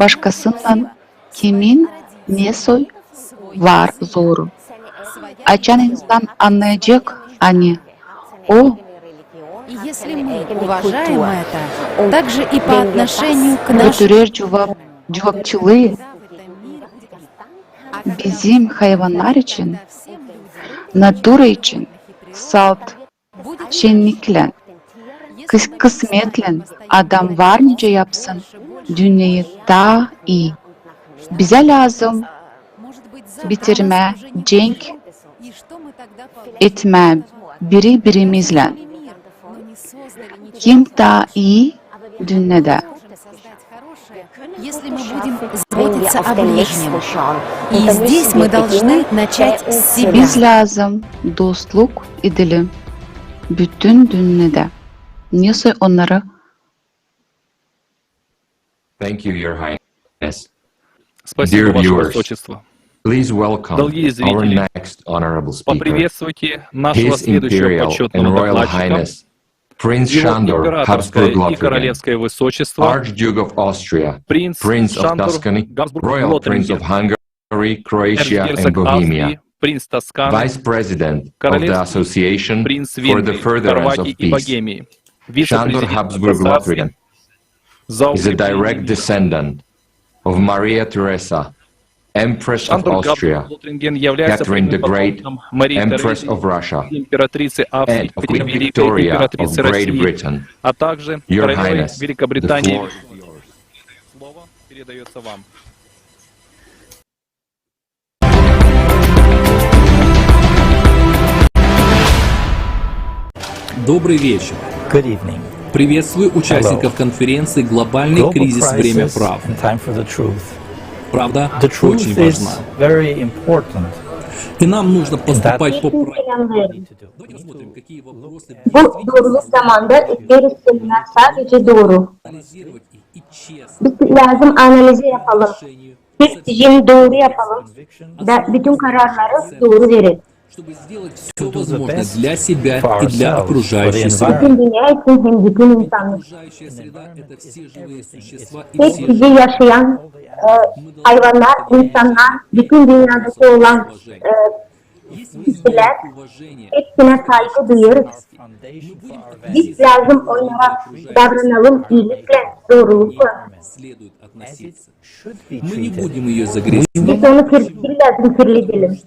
başkasından, kimin nesoy var zoru. Açan insan annayacek, ani o götürer cuvap-, cuvapçılıı bizim hayvannar için, natura için, salt şenniklän, kıs-, kısmetlän adam var nicä yapsın dünneyi taa ii. Bizä lääzım bitirmää cenk etmää biri-birimizlän. Kim taa ii dünnedä? Если мы будем заботиться о ближнем, и здесь мы должны начать с себя. Biz lääzım dostluk edelim bütün dünnedä. Nesoy onnarı. Thank you, Your Highness. Dear viewers, please welcome our next honorable speaker, His Imperial and Royal Highness Prince Shandor Habsburg Lotharingen, Archduke of Austria, Prince of Tuscany, Royal Prince of Hungary, Croatia, and Bohemia, принц Тосканы, королевский принц Венгрии, Хорватии и Богемии, вице-президент Ассоциации за Украину, Шандор Габсбург-Лотарингиен является прямым потомком Марии Терезии, императрицы Австрии, Екатерины Великой, императрицы России, а также королевы Великобритании. Слово передаётся вам. Добрый вечер. Good evening. Приветствую участников конференции «Глобальный кризис. Время правды». Правда очень важна. И нам нужно поступать по правилам. Давайте посмотрим, какие вопросы... Bu doğruluk zamanda isteeriz seminar sadece doğru. Biz lääzım analizi yapalım. Tek düzgün doğru yapalım da bütün kararları doğru verelim. Bütün dünya için hem bütün insanlık. Hep bizi yaşayan, e, hayvannar, insannar, bütün dünyadaki olan, e, kişilär, hepsinä saygı duyêrız. Biz lääzım onnara davranalım iiliklän, doğruluklan. Biz onu kir-, lääzım kirledelim.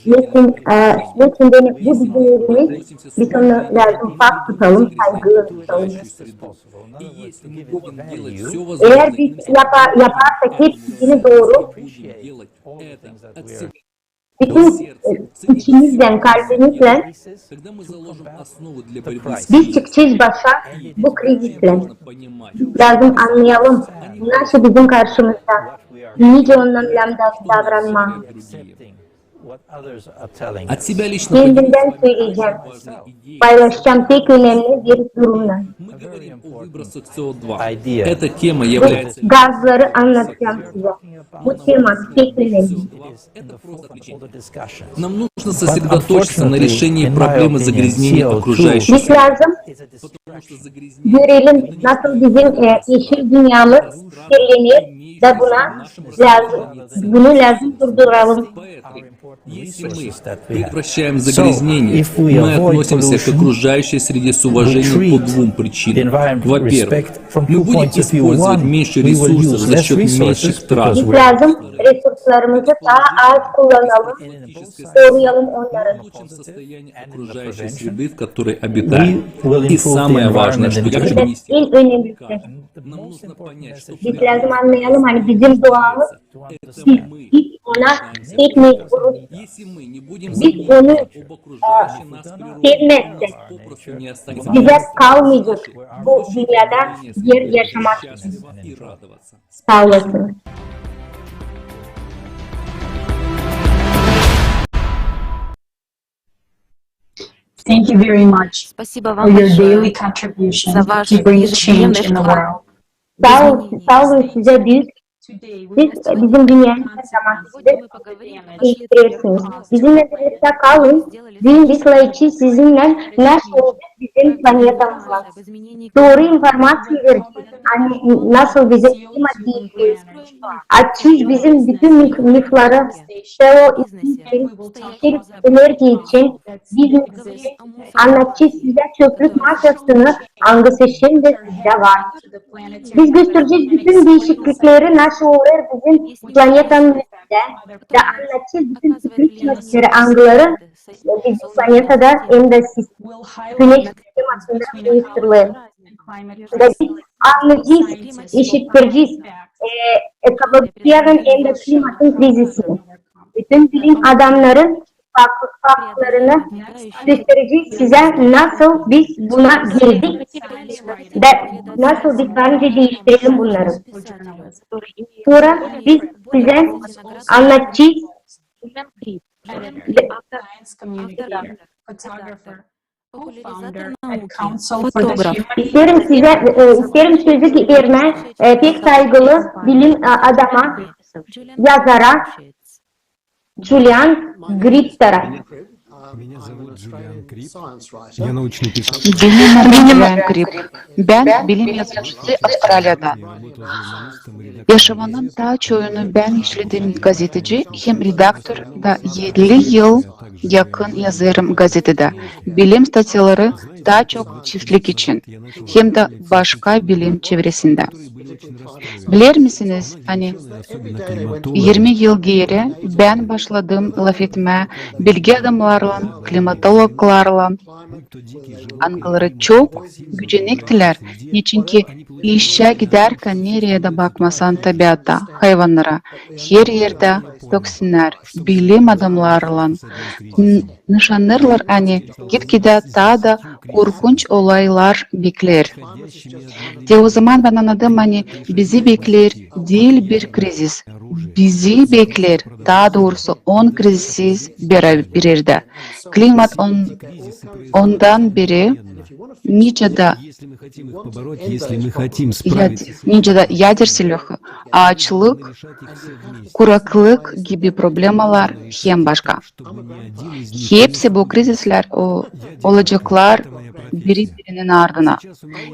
Neçin, e, neçin deyni bu bizim evimiz, biz onu lääzım pak tutalım, saygılı tutalım. Eer biz yapa-, yaparsak hepsini doğru, bütün, e, içimizdän, kalbimizlän, biz çıkacez başa bu krizislän. Lääzım annayalım, nasıl bizim karşımızda, nicä ondan lääzım davranmaa. Kendimdän söleyecäm, paylaşacam tek önemli bir durumnan. Gazları annadacam sizä. Bu tema pek önemli. Biz lääzım görelim, nasıl bizim, e, eşil dünnämiz kirlener, da buna lääzım, bunu lääzım durduralım. Если мы предотвращаем загрязнение, мы относимся к окружающей среде с уважением по двум причинам. Во-первых, мы будем использовать меньше ресурсов за счёт меньших трат. Biz lääzım resurslarımızı taa az kullanalım, koruyalım onnarı. En önemlisi, biz lääzım annayalım, ani bizim doğamız, biz, biz ona pek mecburuz. Biz onu, e, sevmäzsek, bizä kalmayacek bu dünnedä er yaşamak için. Saa olasınız. Thank you very much for your daily contribution to bring change in the world. Saa ol-, saa olun sizä büük. Siz bizim dünnemizdä zaman isteersiniz. Bizimnän birliktä kalın. Büün biz lääzım sizinnän nasıl bizim planetamızla. Dooru informaţiya verecez, ani nasıl bizim klima diişecek. Açacez bizim bütün mif-, mifları, seo için, enerji için, biznes için, annadacez sizä çöplük masasını, angısı şindi sizdä var. Biz gösterecez bütün diişiklikleri, nasıl olêr bizim planetamızda, da annadacez bütün siklişmasları, angıları bizim planetada hem dä siz-, güneş sistemasında uyuşturulêr. Da biz annadacez, işittirecez, e, ekologiyanın hem dä klimatın krizisini. Bütün bilim adamnarın fak-, faktlarını gösterecez sizä, nasıl biz buna geldik da nasıl biz bence diiştirelim bunnarı. Sora biz sizä annadacez İsteerim sizä, e, isteerim sözü vermää, e, pek saygılı bilim, e, adama, yazara Julian Grifterä. Benim adım Julian Kripp. Bän bilim yazıcısı Avstraliyadan. Yaşamanın taa çoyunu bän işledim gazeteci hem redaktor da elli yıl yakın yazêrım gazetedä. Bilim statyaları taa çok çiftlik için, hem dä başka bilim çevresindä. Biler misiniz, ani irmi yıl geeri bän başladım lafetmää bilgi adamnarlan, klimatologlarlan, angıları çok gücenektilär, neçinki işä gidärkän, nereyi dä bakmasan, tabiata, hayvannara, her erdä tökünnär, bilim adamnarlan n- nışanêrlar, ani gitgidä taa da korkunç olaylar bekleer. Te ozaman bän annadım, ani bizi bekleer diil bir krizis, bizi bekleer, taa doorusu, on krizis berabeerdä. Klimat on- ondan biri nicä dä, nicä dä yader silahı, aaçlık, kuraklık gibi problemalar hem başka. Hepsi bu krizislär o- olaceklar biri-birinin ardına.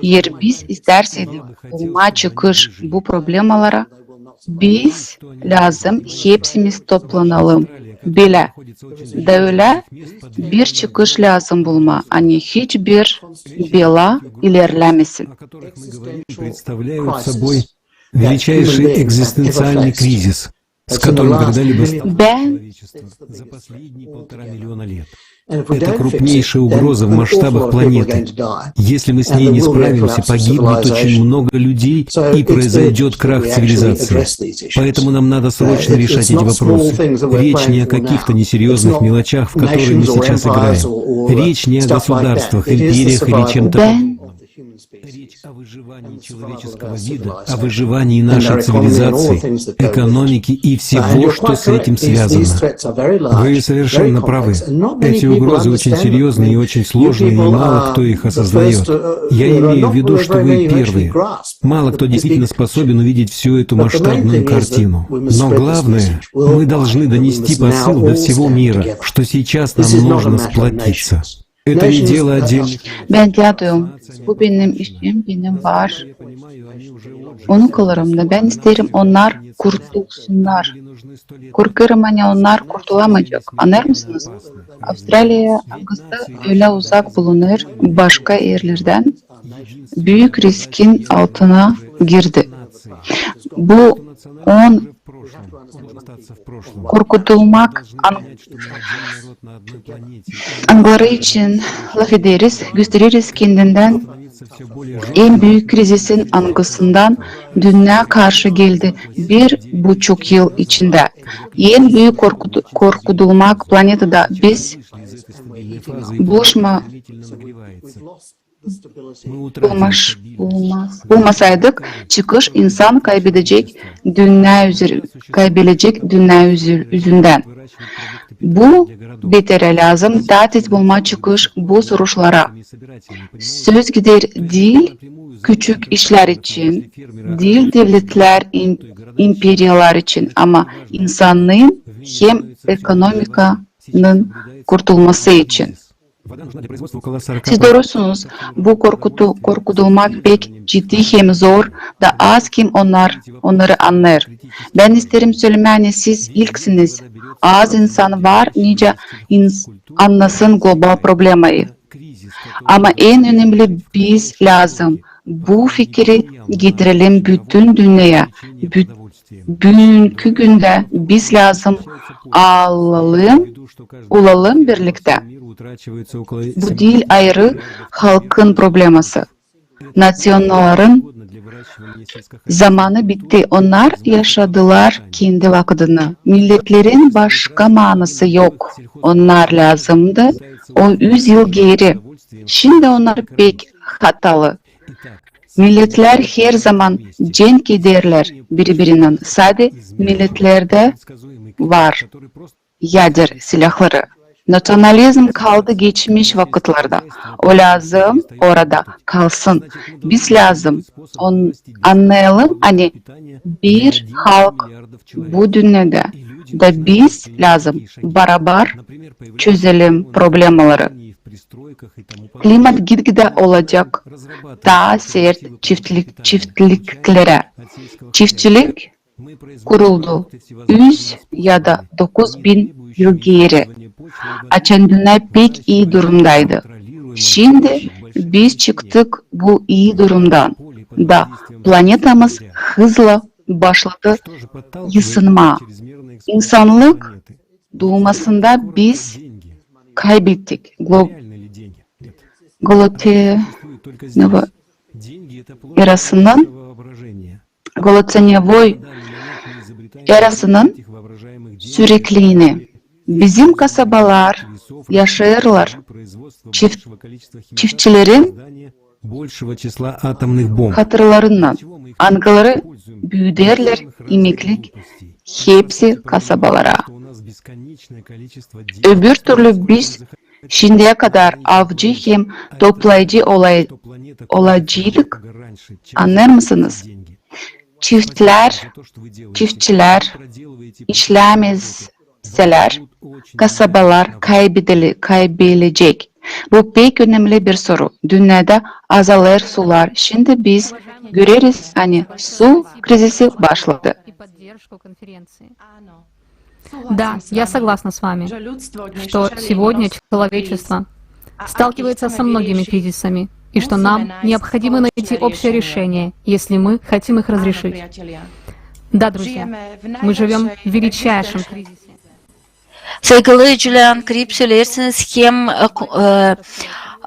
Eer biz istärseydik bulmaa çıkış bu problemalara, biz lääzım hepsimiz toplanalım bilä. Da ölä bir çıkış lääzım bulmaa, ani hiçbir bela ilerlämesin. Bän Эти угрозы очень серьёзные и очень сложные, и мало кто их осознаёт. Я имею в виду, что вы первые. Мало кто действительно способен увидеть всю эту масштабную картину. Но главное, мы должны донести посыл до всего мира, что сейчас нам нужно сплотиться. Это не дело отдельных. Bän dä duyêrım, bu benim işim, benim var unukalarım da, bän isteerim, onnar kurtulsunnar. Korkêrım, ani onnar kurtulamayacek. Annêêrsınız, Avstraliya angısı ölä uzak bulunêr başka erlerdän, büük riskin altına girdi. Bu on korkutulmak an- angıları için lafederiz, göstereriz kendindän en büük krizisin, angısından dünnä karşı geldi bir buçuk yıl içindä. En büük korkutu- korkutulmak planetada biz buluşma- bulmaş- bulmaz- bulmasaydık, çıkış insan kaybedecek dünnä üzer- kaybelecek dünnä üzer- üzündän. Bu beterä lääzım taa tiz bulmaa çıkış bu soruşlara. Söz gider diil küçük işlär için, diil devletlär, im- imperiyalar için, ama insannıın hem ekonomikanın kurtulması için. Siz doorusunuz, bu korkutu- korkutulmak pek ciddi hem zor, da az kim onnar- onnarı annêêr. Bän isteerim sölemää, ani siz ilksiniz. Az insan var nicä ins- annasın global problemayı. Ama en önemli, biz lääzım bu fikiri getirelim bütün dünneyä. Bü- büünkü gündä biz lääzım alalım, olalım birliktä. Bu diil ayırı halkın probleması. Naţionnalların zamanı bitti. Onnar yaşadılar kendi vakıdını. Milletlerin başka maanası yok. Onnar lääzımdı o üz yıl geeri. Şindi onnar pek hatalı. Milletlär herzaman cenk ederlär biri-birinin. Sade milletlerdä var yader silahları. Naţionalizm kaldı geçmiş vakıtlarda. O lääzım orada kalsın. Biz lääzım on- annayalım, ani bir halk bu dünnedä Da biz lääzım barabar çözelim problemaları. Klimat gitgidä olacek taa sert, çiftlik-, çiftliklerä. Çiftçilik kuruldu üz ya da dokuz bin yıl geeri, açan dünnä pek ii durumdaydı. Şindi biz çıktık bu ii durumdan, da planetamız hızla başladı yısınmaa. İnsanlık duumasında biz kaybettik glo-, glote-, ne bu, erasının, glotenevoi erasının sürekliini. Bizim kasabalar yaşêêrlar çift-, çiftçilerin hatırlarınnan, angıları büüderlär imeklik hepsi kasabalara. Öbür türlü biz şindiyä kadar avcı hem toplayıcı olay-, olaceydık. Annêêr mısınız? Çiftlär, çiftçilär işlämezselär, kasabalar kaybedile-, kaybelecek. Bu pek önemli bir soru. Dünneydä azalêr sular. Şindi biz göreriz, ani su krizisi başladı. Да, я согласна с вами, что сегодня человечество сталкивается со многими кризисами, и что нам необходимо найти общее решение, если мы хотим их разрешить. Да, друзья, мы живём в величайшем кризисе. Saygılı Julian Kripp, söleersiniz hem, e, ko-, e,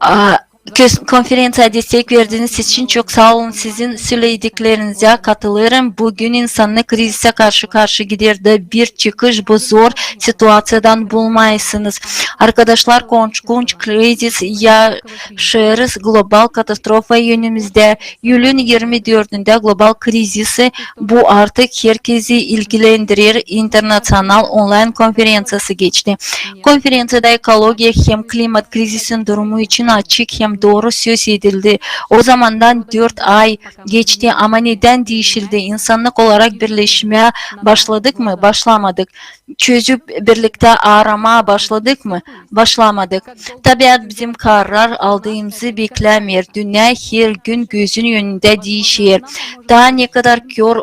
a, kös-, konferenţiyaya destek verdiniz için çok saa olun. Sizin sölediklerinizdä katılêrım. Büün insannık krizisä karşı-karşı gider da bir çıkış bu zor situaţiyadan bulmaysınız. Arkadaşlar, korkunç krizis yaşêêrız, global katastrofa önümizdä. İyulun irmi dördündä global krizisi, bu artık herkezi ilgilendirer, internaţional onlayn konferenţiyası geçti. Konferenţiyada ekologiya hem klimat krizisin durumu için açık hem dooru söz edildi. O zamandan dört ay geçti, ama nedän diişildi? İnsannık olarak birleşmää başladık mı? Başlamadık. Çözüm birliktä aramaa başladık mı? Başlamadık. Tabiat bizim karar aldığımızı beklämeer. Dünnä her gün gözün önündä diişer. Taa ne kadar kör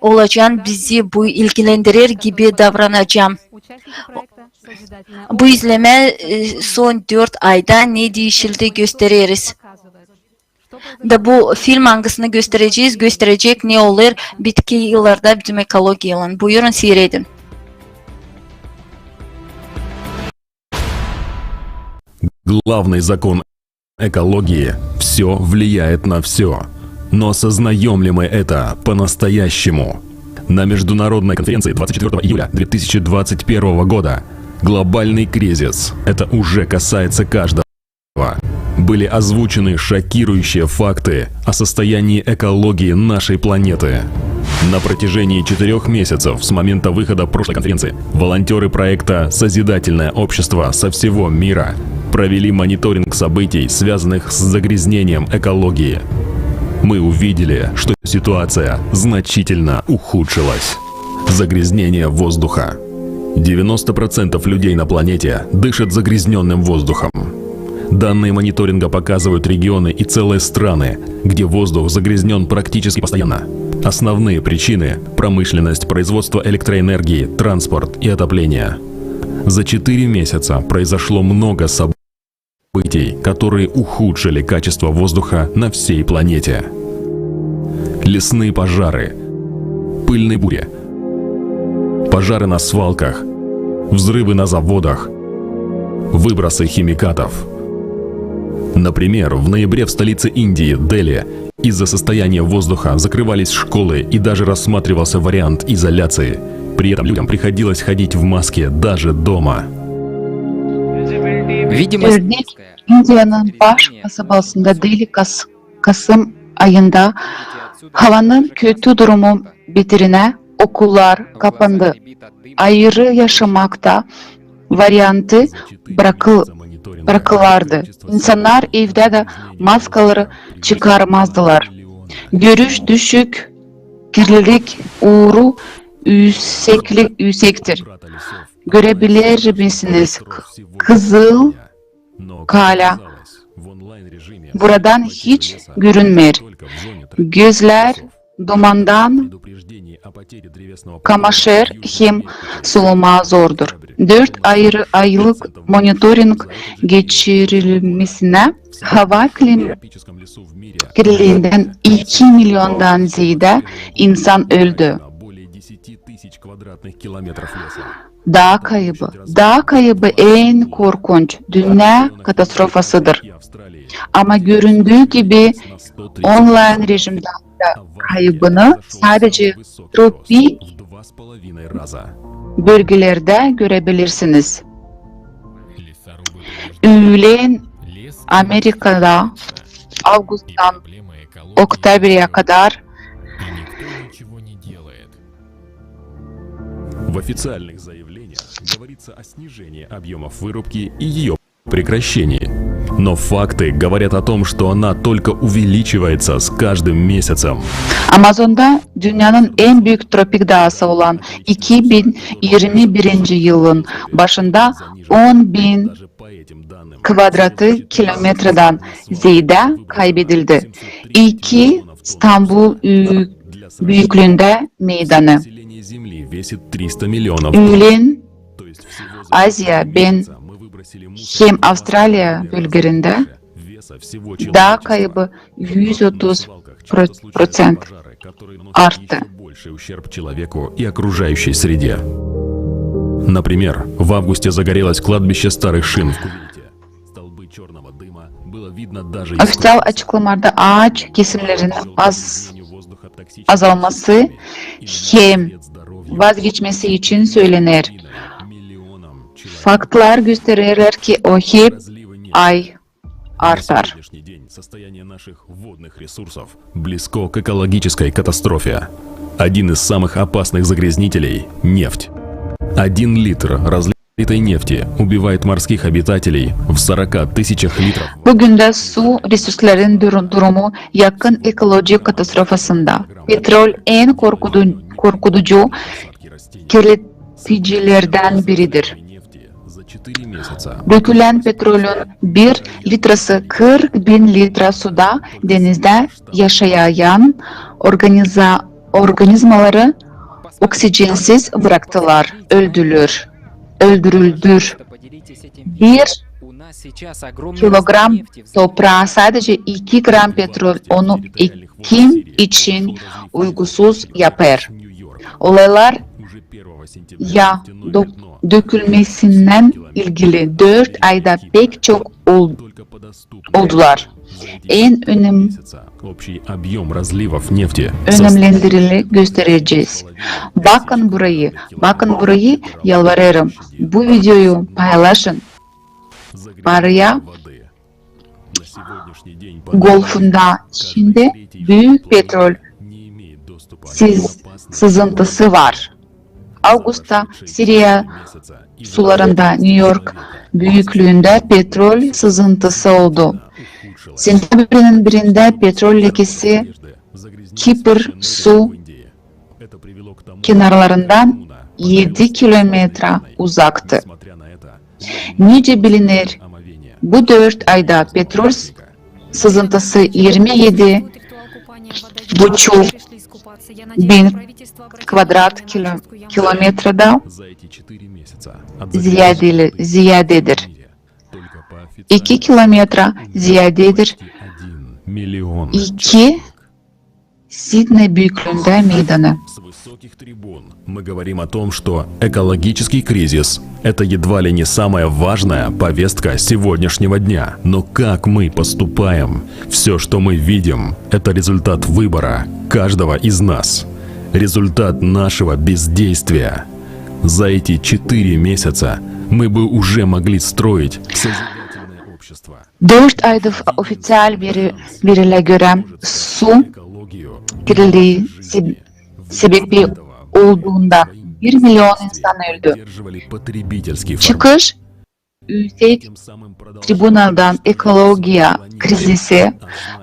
olacan, bizi bu ilgilendirer gibi davranacam. Bu izlemä, e, son dört ayda ne diişildi göstereriz. Da bu film, angısını gösterecez, gösterecek, ne olêr bitki yıllarda bizim ekologiyaylan. Buyurun, siiredin. Главный закон экологии: всё влияет на всё. Но осознаём ли мы это по-настоящему? На международной конференции двадцать четвёртого июля две тысячи двадцать первого года «Глобальный кризис. Это уже касается каждого» были озвучены шокирующие факты о состоянии экологии нашей планеты. На протяжении четырёх месяцев с момента выхода прошлой конференции волонтёры проекта «Созидательное общество» со всего мира провели мониторинг событий, связанных с загрязнением экологии. Мы увидели, что ситуация значительно ухудшилась. Загрязнение воздуха. Девяносто процентов людей на планете дышат загрязнённым воздухом. Данные мониторинга показывают регионы и целые страны, где воздух загрязнён практически постоянно. Основные причины: промышленность, производство электроэнергии, транспорт и отопление. За четыре месяца произошло много событий, которые ухудшили качество воздуха на всей планете. Лесные пожары, пыльные бури, пожары на свалках, взрывы на заводах, выбросы химикатов. Например, в ноябре в столице Индии, Дели, из-за состояния воздуха закрывались школы и даже рассматривался вариант изоляции. При этом людям приходилось ходить в маске даже дома. Видимо, Örnek, İndiyanın baş kasabasında Deli kas-, kasım ayında havanın kötü durumu biterinä okullar kapandı. Ayırı yaşamakta variantı bırakıl-, bırakılardı. İnsannar evdä dä maskaları çıkarmazdılar. Görüş düşük, kirlilik uuru üüsekli-, üüsektir. Görebilir misiniz? Kızıl kala. Buradan hiç görünmeer. Gözlär dumandan kamaşêr hem solumaa zordur. Dört ayırı aylık monitoring geçirilmesinä hava kirliliindän iki milyondan zeedä insan öldü. Daa kayıbı. Daa kayıbı en korkunç dünnä katastrofasıdır. Ama göründüü gibi, onlayn rejimdä kayıbını sadece tropik bölgelerdä görebilirsiniz. Üülen Amerikada avgusttan oktabrä kadar В официальных заявлениях говорится о снижении объёмов вырубки и её прекращении. Но факты говорят о том, что она только увеличивается с каждым месяцем. Amazonda dünnenin en büük tropik daası olan iki bin irmi birinci yılın başında on bin kvadratkilometredän zeedä kaybedildi. İki İstanbul ü-, büüklüündä meydanı. Üülen Aziya hem Avstraliya bölgelerindä daa kayıbı üz otuz pro-, proţent arttı. Например, в августе загорелось кладбище старых шин в Кувейте. Офиţial açıklamalarda aaç kesimlerin az-, azalması hem vazgeçmesi için sölener. Faktlar göstererlär, ki o hep ay artar. Близко к экологической катастрофе. Один из самых опасных загрязнителей — нефть. Один литр разлитой нефти убивает морских обитателей в сорока тысячах литров. Büün dä su resursların duru-, durumu yakın ekolojik katastrofasında. Petrol en korkudu-, korkuducu kirleticilerdän biridir. Dökülän petrolun bir litrası kırk bin litra suda denizdä yaşayan organiza-, organizmaları oksijensiz bıraktılar, öldülür, öldürüldür. Bir kilogram topraa sadece iki gram petrol onu ekim için uygusuz yapêr. Olaylar ya dö-, dökülmesindän ilgili dört ayda pek çok ol-, oldular. En önem-, önemlendirini gösterecez. Bakın burayı, bakın burayı, yalvarêrım. Bu videoyu paylaşın. Paraya Golfunda şindi büük petrol sız-, sızıntısı var. Avgustta Siriya sularında New York büüklüündä petrol sızıntısı oldu. Sentyabrinin birindä petrol lekesi Kipr su kenarlarından edi kilometra uzaktı. Nicä biliner, bu dört ayda petrol s-, sızıntısı irmi edi buçuk bin kvadrat kilo-, kilometrada ziyadeli-, ziyadedir. İki kilometra ziyadedir. İki Sidney büüklüündä meydanı. Мы говорим о том, что экологический кризис — это едва ли не самая важная повестка сегодняшнего дня. Но как мы поступаем? Всё, что мы видим, — это результат выбора каждого из нас. Результат нашего бездействия. За эти четыре месяца мы бы уже могли строить созидательное общество. Dört aydır ofiţial veri, verilä görä su kirliliin se-, sebebi olduundan bir milyon insan öldü. Çıkış üüsek tribunadan ekologiya krizisi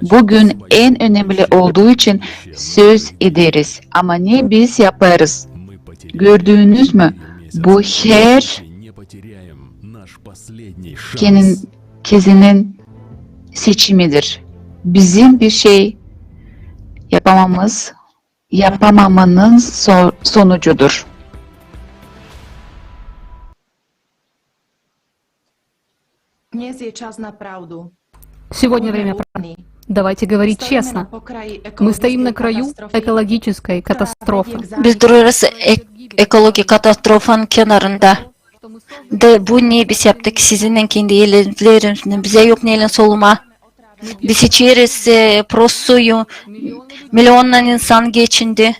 büün en önemli olduu için söz ederiz. Ama ne biz yapêrız? Gördüünüz mü? Bu her kenin, kezinin seçimidir. Bizim bir şey yapamamız, yapamamanın so-, sonucudur. Dnes je čas na pravdu. Сегодня время правды. Давайте говорить честно. Мы стоим на краю экологической катастрофы. Biz durêrız ek-, ekoloji katastrofanın kenarında. Da bu ne biz yaptık sizinnän kendi ellerimizlän? Bizä yok neylän solumaa. Biz içeriz, e, prost suyu, milyonnan insan geçindi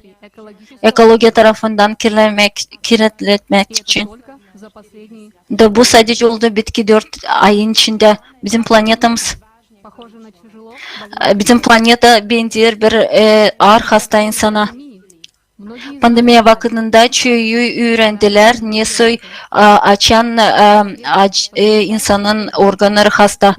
ekoloji tarafından kirlemek, kirletmek için. Da bu sadece oldu bitki dört ayın içindä. Bizim planetamız, e, bizim planeta benzeer bir, e, aar hasta insana. Pandemiya vakıdında çoyu üürendilär, nesoy, a, açan, a, ac-, e, insanın organnarı hasta.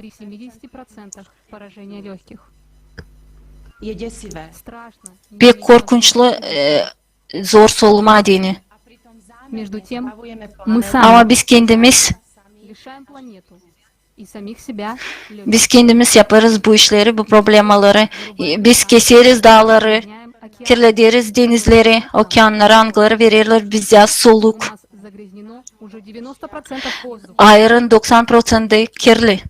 Pek korkunçlu, e, zor solumaa deyni. Ama biz kendimiz Biz kendimiz yapêrız bu işleri, bu problemaları. Biz keseriz daaları, kirlederiz denizleri, okeannarı, angıları vererlär bizä soluk. Aarın doksan proţenti kirli.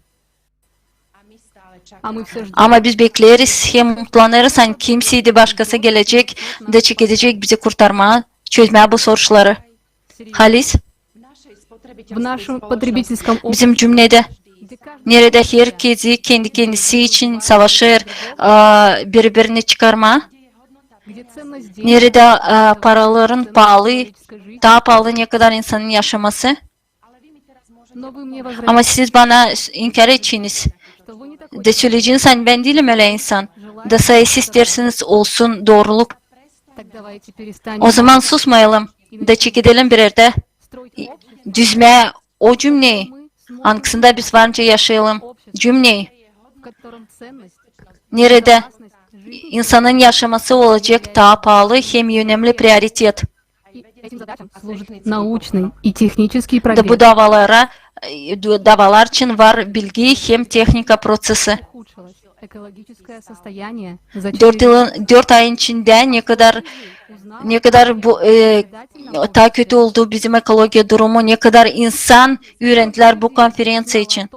Ama biz bekleeriz hem umutlanêrız, ani kimsey dä başkası gelecek da çekedecek bizi kurtarmaa, çözmää bu soruşları. Halis? Bizim cümnedä, neredä herkezi kendi-kendisi için savaşêr, a, biri-birini çıkarmaa, neredä, a, paraların paalı, taa paalı, ne kadar insanın yaşaması. Ama siz bana inkär edeceniz. Da söleyeceniz, ani bän diilim ölä insan. Da sa siz isteersiniz olsun dooruluk. Ozaman susmayalım da çekedelim bir erdä düzmää o cümneyi, angısında biz varınca yaşayalım. Cümneyi, neredä insanın yaşaması olacek taa paalı hem önemli prioritet. Da bu davalara, e, du-, davalar için var bilgi hem tehnika proţesi. Dört yılın, dört ayın içindä ne kadar, ne kadar bu, e, taa kötü oldu bizim ekologiya durumu, ne kadar insan üürendilär bu konferenţiya için.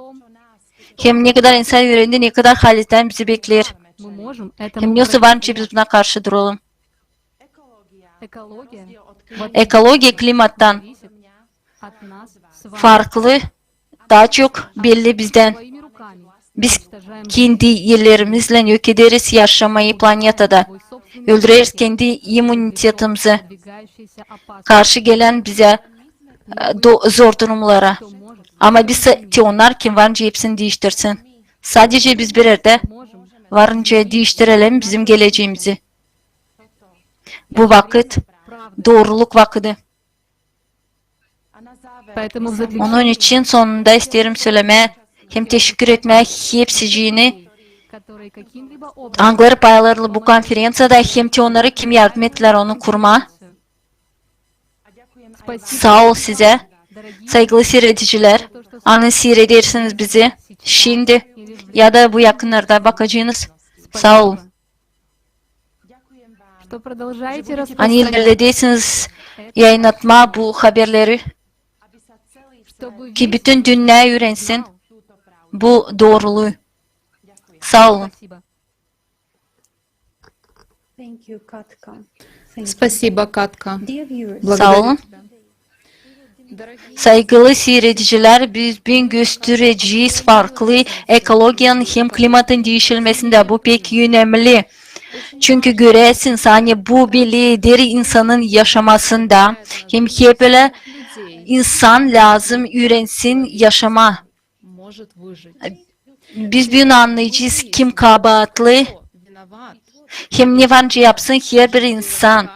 Hem ne kadar insan üürendi, ne kadar halizdän bizi bekleer. Hem nesoy varınca biz buna karşı duralım. Ekologiya klimattan farklı, taa çok belli bizdän. Biz kendi ellerimizlän yok ederiz yaşamayı planetada. Öldüreriz kendi immunitetimizi karşı gelän bizä, e, do-, zor durumlara. Ama biz te onnar, kim varınca hepsini diiştirsin. Sadece biz bir erdä varınca diiştirelim bizim geleceemizi. Bu vakıt dooruluk vakıdı. Onun için sonunda isteerim sölemää hem teşekkür etmää hepsiciini, angıları paylandı bu konferenţiyada, hem te onnarı, kim yardım ettilär onu kurmaa. Saa ol sizä, saygılı siiredicilär, ani siiredersiniz bizi şindi ya da bu yakınnarda bakacınız. Saa olun. Ani ilerledäsiniz yayınlatmaa bu haberleri, ki bütün dünnä üürensin bu dooruluu. Saa olun. Спасибо, Катка. Saa olun. Saygılı siiredicilär, biz büün gösterecez farklı ekologiyanın hem klimatın diişilmesindä. Bu pek önemli. Çünkü görersiniz, ani bu belli eder insanın yaşamasında. Hem hep ölä insan lääzım üürensin yaşamaa. Biz büün annayacez, kim kabaatlı, hem ne varınca yapsın herbir insan.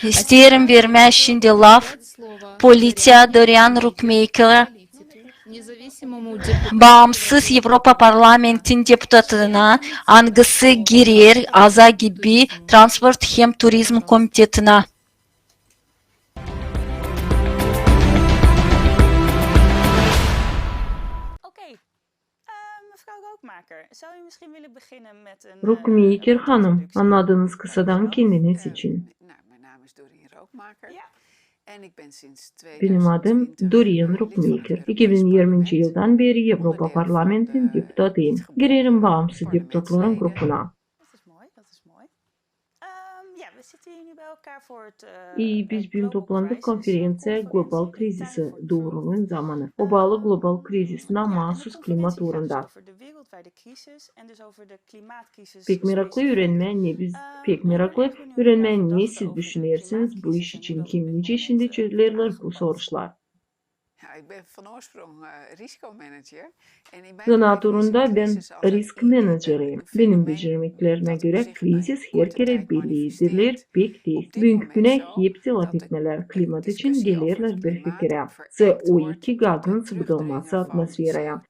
İsteerim vermää şindi laf poliţiya Dorian Rukmeykerä, baamsız Evropa Parlamentin deputatına, angısı girer aza gibi transport hem turizm komitetinä. Rukmeyker hanım, annadınız kısadan kendiniz için. Benim adım Dorian Rukmeyker. İki bin irminci yıldan beri Evropa Parlamentin deputatıyım. Girerim baamsız deputatların grupuna. İi, biz büün toplandık konferenţiya global krizisi, duuruluun zamanı. O baalı global krizisi, mahsus klimat uurunda. Pek meraklı üürenmää, ne biz, pek meraklı üürenmää, ne siz düşünersiniz bu iş için, kim, nicä şindi çözülerlär bu soruşlar. Zanaat uurunda bän risk menedjerim. Benim beceremeklerimä görä, krizis herkerä belli ediler pek teez. Büünkü günä hepsi lafetmeler klimat için, gelerlär bir fikirä. CO iki gazın sıbıdılması atmosferaya.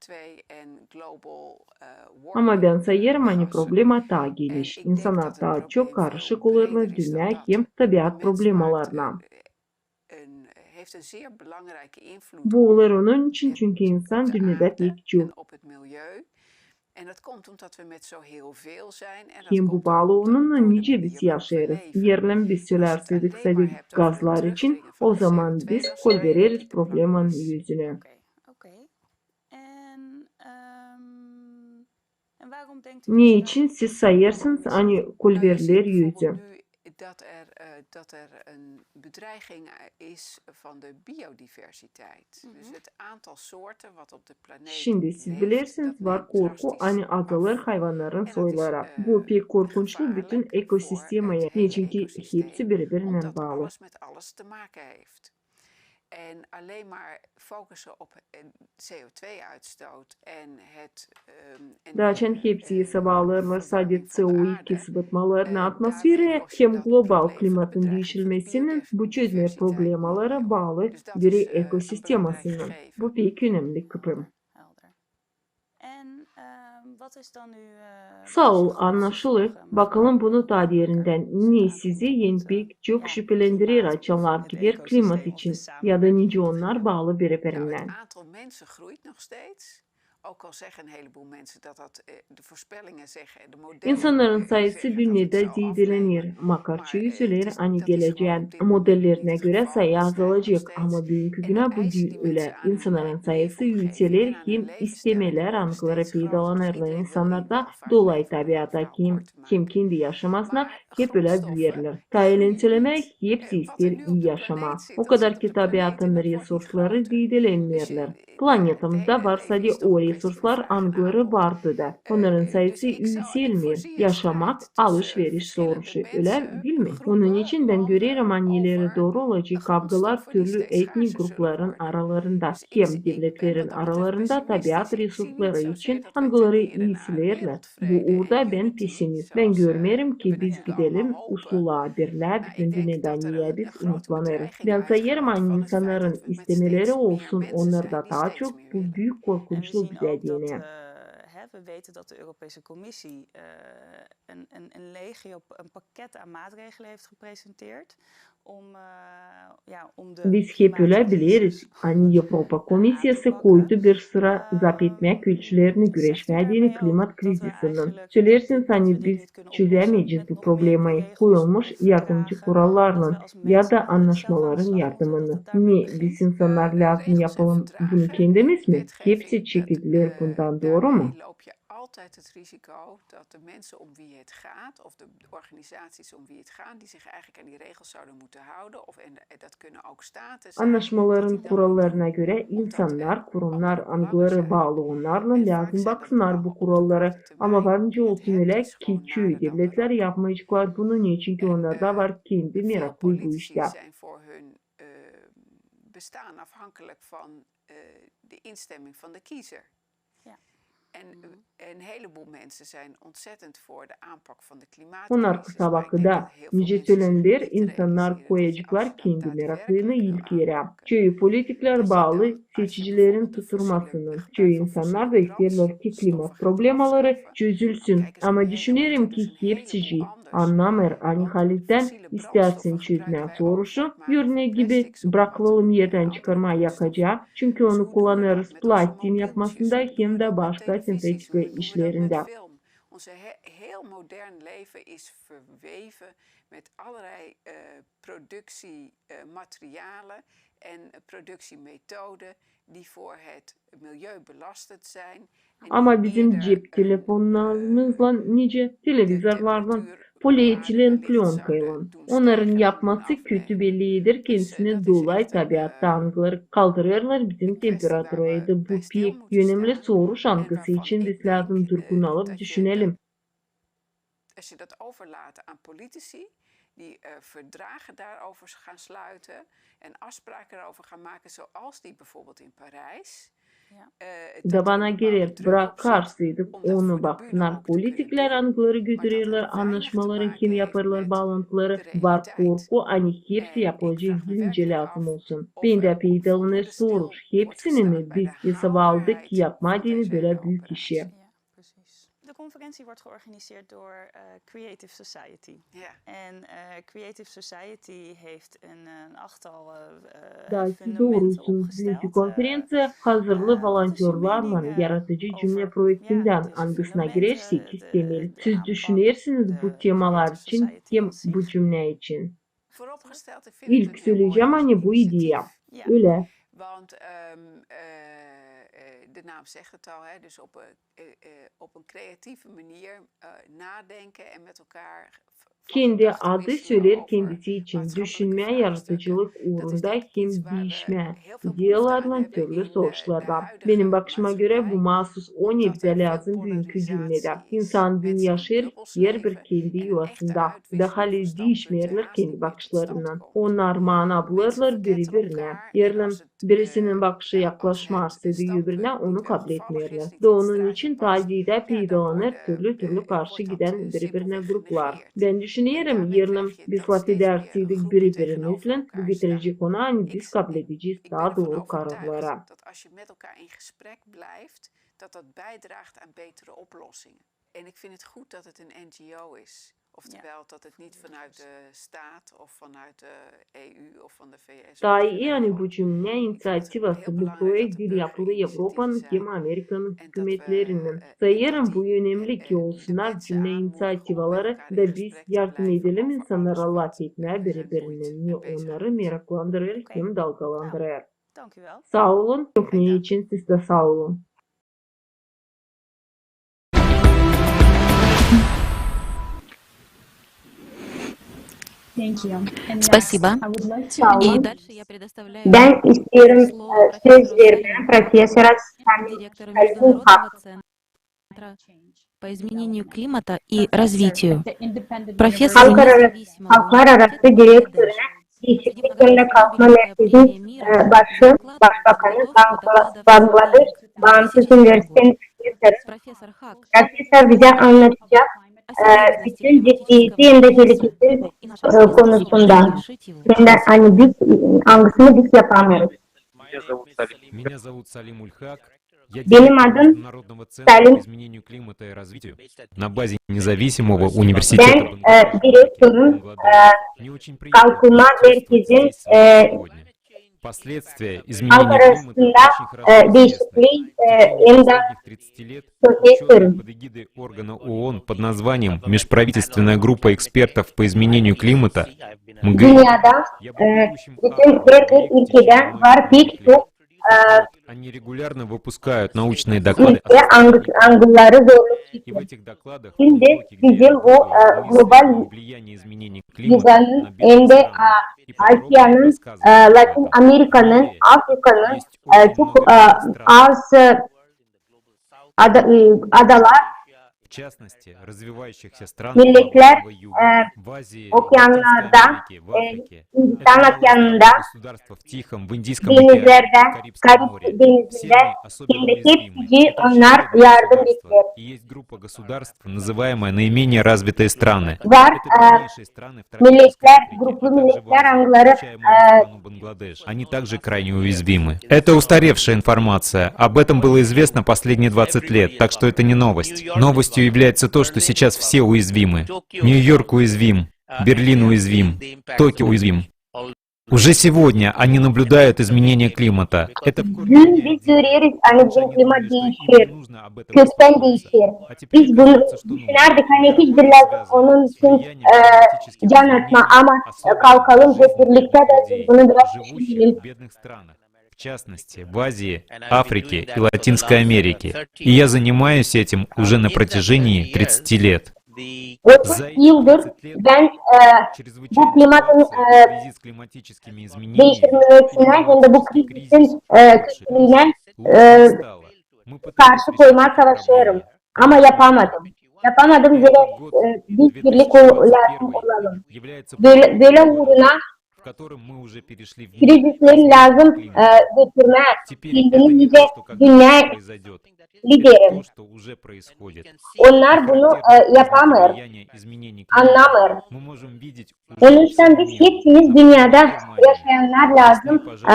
Ama bän sayêrım, ani problema taa geniş. İnsannar taa çok karışık olêrlar dünnä hem tabiat problemalarına. Bu olêr onun için, çünkü insan dünnedä pek çok. Hem bu baalı onunnan, nicä biz yaşêêrız. Eer lääm biz sölärseydik sade gazlar için, ozaman biz kolvereriz problemanın üzünä. Ne için siz sayêrsınız, ani kolverlär üzü? Şindi siz bilersiniz, var korku, ani azalêr hayvannarın soyları. Bu pek korkunçlu bütün ekosistemaya, neçinki hepsi biri-birinnän baalı. Daçan hepsi isabaalêêrlar sade CO iki sıbıtmalarını atmosferaya hem global klimatın diişilmesinin, bu çözmeer problemalara baalı biri ekosistemasının. Bu pek önemli kısım. Saa ol, annaşılêr. Bakalım bunu taa derindän. Ne sizi en pek çok şüpelendirer, açan lafedilär klimat için, ya da nicä onnar baalı biri-birinnän? İnsannarın sayısı dünnedä ziideleniir, makar çoyu sölär, ani gelecään modellerinä görä sayı azalacek, ama büünkü günä bu diil ölä. İnsannarın sayısı üüseler hem istemelär, angıları peydalanêrlar insannarda, dolayı tabiata hem, hem kendi yaşamasına, hep ölä büüyerlär. Taa ileri sölemää, hepsi isteer ii yaşamaa. O kadar ki tabiatın resursları ziidelenmeerlär. Planetamızda var sade o resurslar, angıları vardı da. Onnarın sayısı üüselmeer. Yaşamak alış-veriş soruşu, ölä diil mi? Onun için bän görerim, ani ileri dooru olacek kavgalar türlü etnik grupların aralarında hem devletlerin aralarında tabiat resursları için, angıları iiselerlär. Bu uurda bän pesimist. Bän görmeerim, ki biz gidelim uslulaa, birlää bütün dünnedä, nicä biz umutlanêrız. Bän sayêrım, ani insannarın istemeleri olsun onnarda taa çok, bu büük korkunçluk bizä deyni. Biz hep ölä bileriz, ani Evropa Komissiyası koydu bir sıra zap etmää ölçülerini güreşmää deyni klimat krizisinnän. Söleersiniz, ani biz çözämeyecez bu problemayı. Koyulmuş yardımcı kurallarlan ya da annaşmaların yardımınnan. Ne biz, insannar, lääzım yapalım bunu kendimiz mi? Hepsi çekildiler bundan, dooru mu? Annaşmaların kurallarına görä insannar, kurumnar, angıları baalı onnarlan, lääzım baksınnar bu kuralları. Ama var nicä olsun ölä, ki çoyu devletlär yapmayaceklar bunu, neçinki onnarda var kendi meraklı bu işlär. Onnar kısa vakıda, nicä sölenilär, insannar koyaceklar kendi meraklını ilk erä. Çoyu politiklär baalı seçicilerin tuturmasınnan. Çoyu insannar da isteerlär, ki klimat problemaları çözülsün. Ama düşünerim, ki hepsicii annamêêr, ani halizdän istäsin çözmää soruşu, örnää gibi, brakılalım erdän çıkarmaa yakacaa, çünkü onu kullanêrız plastin yapmasında hem dä başka sintetika işlerindä. Onze he-, heel modern leven is verweven met allerlei, eh, productiematerialen en productiemethoden die voor het milieu belastend zijn. Ama bizim cep telefonnarımızlan, nicä televizorlarlan, polietilen plönkaylan. Onnarın yapması kötü belleydir kendisinä dolayı tabiatta, angıları kaldırêrlar bizim temperaturayı. Bu pek önemli soruş, angısı için biz lääzım durgun alıp düşünelim. Als je dat overlaat aan politici die, eh, verdragen daarover gaan sluiten en afspraken daarover gaan maken, zoals die bijvoorbeeld in Parijs. Da bana gerer, bırakarsaydık onu baksınnar politiklär, angıları götürerlär annaşmaları hem yapêrlar baalantıları, var korku, ani hepsi yapılacek deyni nicä lääzım olsun. Bendä peydalanêr soruş: hepsini mi biz esaba aldık, ki yapmaa deyni bölä büük işi? De conferentie wordt georganiseerd door, eh, Creative Society. En, eh, Creative Society heeft een, een aantal, eh, fundamenten opgesteld. Dahi doorusu, büünkü konferenţiya hazırlı volontörlarlan yaradıcı cümlä proektindän, angısına girer sekiz temel. Siz düşünersiniz bu temalar için hem bu cümlä için? İlk söleyecäm, ani bu ideya. Ölä. Want, ehm, eh, eh, de naam zegt het al, hè, dus op een, eh, eh, op een creatieve manier, eh, nadenken en met elkaar. Kendi adı söleer kendisi için. Düşünmää yaradıcılık uurunda hem diişmää ideyalarlan, türlü soruşlardan. Benim bakışıma görä, bu maasuz o ne bizä lääzım büünkü gündä. İnsan büün yaşêêr herbir kendi yuvasında. Da hali diişmeerlär kendi bakışlarından. Onnar mana bulêrlar biri-birinä. Erlän birisinin bakışı yaklaşmêêr öbürünä, onu kabletmeerlär. Da onun için taa deyni peydalanêr türlü-türlü karşı gidän biri-birinä gruplar. Bän düşünerim, erlän biz lafedärseydik biri-birimizlän, bu getirecek ona, ani biz kabledecez taa dooru kararları. Dat als je met elkaar in gesprek blijft, dat dat bijdraagt aan betere oplossingen. En ik vind het goed dat het een N G O is. Oftewel dat het niet vanuit de staat of vanuit de E U of van de V S. Taa ii, ani bu cümlä iniţiativası, bu proekt diil yapılêr Evropanın hem Amerikanın hükümetlerinin. Sayêrım, bu önemli, ki olsunnar cümlä iniţiativaları, da biz yardım edelim insannara lafetmää biri-birinnän, ne onnarı meraklandırêr hem dalgalandırêr. Saa olun, çok ne için siz dä saa olun. Спасибо. Sağ olun. Bän isteerim, e, söz vermää profesora Salim Hak. По изменению климата и развитию. Профессор независимого университета Бангладеш. Halklararası direktoruna diişiklik hem dä kalkınma merkezin, e, başı, başbakanı, Bangla-, Bangladeš baansız universitetin profesoru. Профессор Хак. Profesor bizä annadacek, e, bütün ciddiyeti hem dä telükesini, e, konusunda. Hem dä, ani biz, angısını biz yapamêêrız. Меня зовут Салим Ульхак. Benim adım Salim. Bän, e, direktorum, e, kalkınma merkezin, e, halklararasında, e, diişiklik, e, hem dä profesorum. Органа ООН под названием Межправительственная группа экспертов по изменению климата, МГИК. Dünnedä, e, bütün herbir ülkedä var pek çok, e, Они регулярно выпускают научные доклады о состоянии климата. Angıları zorluk çeker. Şindi bizim bu, e, global yuvannın hem dä, e, Asiyanın, e, Latin Amerikanın, Afrikanın, e, çok, e, az, e, ada-, e, adalar, миллетлär, e, okeannarda, e, Hindistan okeanında, denizlerdä, Karib denizindä, hem dä hepsicii onnar yardım eter. Var, e, миллетлär, gruplu миллетлär, angıları, e, Они также крайне уязвимы. Это устаревшая информация. Об этом было известно последние двадцать лет, так что это не новость. Новостью является то, что сейчас все уязвимы. Нью-Йорк уязвим. Берлин уязвим. Токио уязвим. Уже сегодня они наблюдают изменения климата. Это в корне меняется. Büün biz göreriz, ani bizim klimat diişer, köktän diişer. Biz bunu düşünärdik, ani hiç bilmez onun için, e, can atma, ama, e, kalkalım hep birliktä da bunu biraz düşünelim. В частности, в Азии, Африке и Латинской Америке. И я занимаюсь этим уже на протяжении тридцати лет. Otuz yıldır ben, e, bu klimatın, e, diişilmesini hem dä bu krizisin, e, kötülüünä, e, karşı koymaa savaşêrım. Ama yapamadım. Yapamadım, zerä, e, biz birlik ol-, lääzım olalım. Bölä, bölä uuruna krizisleri lääzım, e, götürmää. Kendini nicä dünnä lideri. Onnar bunu, e, yapamêêr, annamêêr. Onuştan biz hepsimiz dünnedä yaşayannar lääzım, e,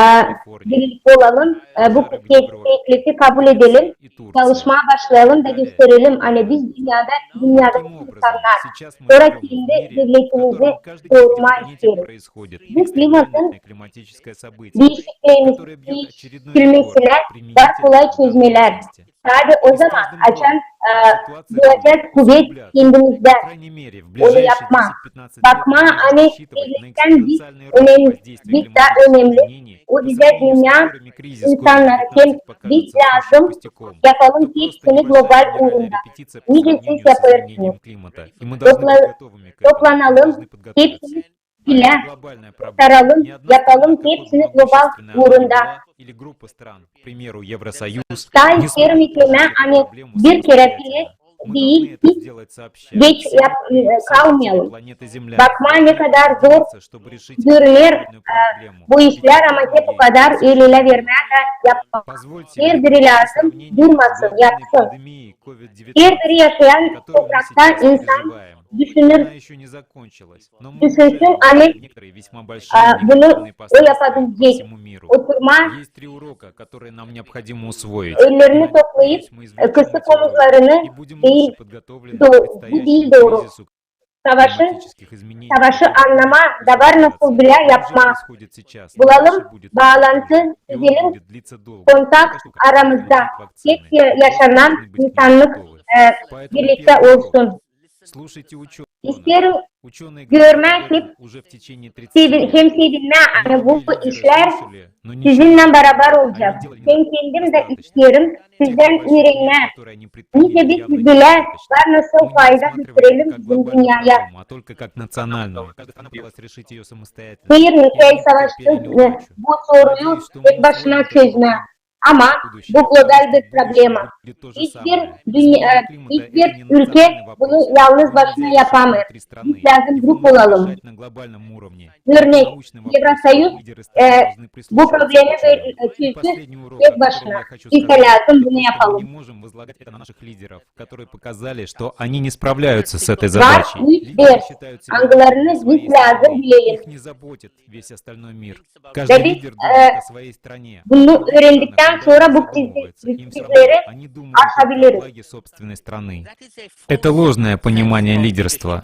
birlik olalım, e, bu te-, teklifi kabul edelim, çalışmaa başlayalım da gösterelim, ani biz dünnedä, dünnedä insannar. Sora kendi devletimizi korumaa isteeriz. Bu klimatın diişikliini, diişilmesinä var kolay çözmelär. Sade o zaman, açan, e, bulacez kuvet kendimizdä onu yapmaa. Bakmaa, ani devlettän biz önem-, biz dä önemli. O bizä dünnä insannarı, hem biz lääzım yapalım hepsini global uurunda. Nicä siz yapêrsınız. Topla-, toplanalım hepsimiz bilä, saralım, yapalım hepsini global uurunda. Taa isteerim eklemää, ani bir kerä bile diil, hiç geç yap-, e, kalmayalım. Bakmaa, ne kadar zor görüner, e, bu işlär, ama hep o kadar el elä vermää dä yapmaa. Herbiri lääzım durmasın, yapsın. Herbiri yaşayan toprakta insan düşünür, düşünsün, ani, e, bunu o yapabilecek. Oturmaa, ellerini toplayıp, e, kısıp omuzlarını, diil do-, bu diil dooru. Savaşı, savaşı annamaa da var nasıl bilä yapmaa. Bulalım baalantı, düzelim kontak aramızda. Hep ya-, yaşanan insannık, e, birliktä olsun. İsteerim görmää hep sevi-, hem sevinnää, ani bu işlär sizinnän barabar olacek. Hem kendim dä isteerim sizdän üürenmää. Nicä biz bilä var nasıl fayda götürelim bizim dünneyä. Her neçin savaştık, e, bu soruyu tek başına çözmää. Ama bu global bir problema. Hiçbir dünnä, e, hiçbir ülkä bunu yalnız başına yapamêêr. Biz lääzım grup olalım. Örnek, Evrosoyuz, e, bu problemi bir, e, çözsün tek başına. Biz dä lääzım bunu yapalım. Var üç ders, angılarını biz lääzım bilelim. Da biz, e, bunu üürendiktän sora bu krizi-, krizleri aşabiliriz. Это ложное понимание лидерства.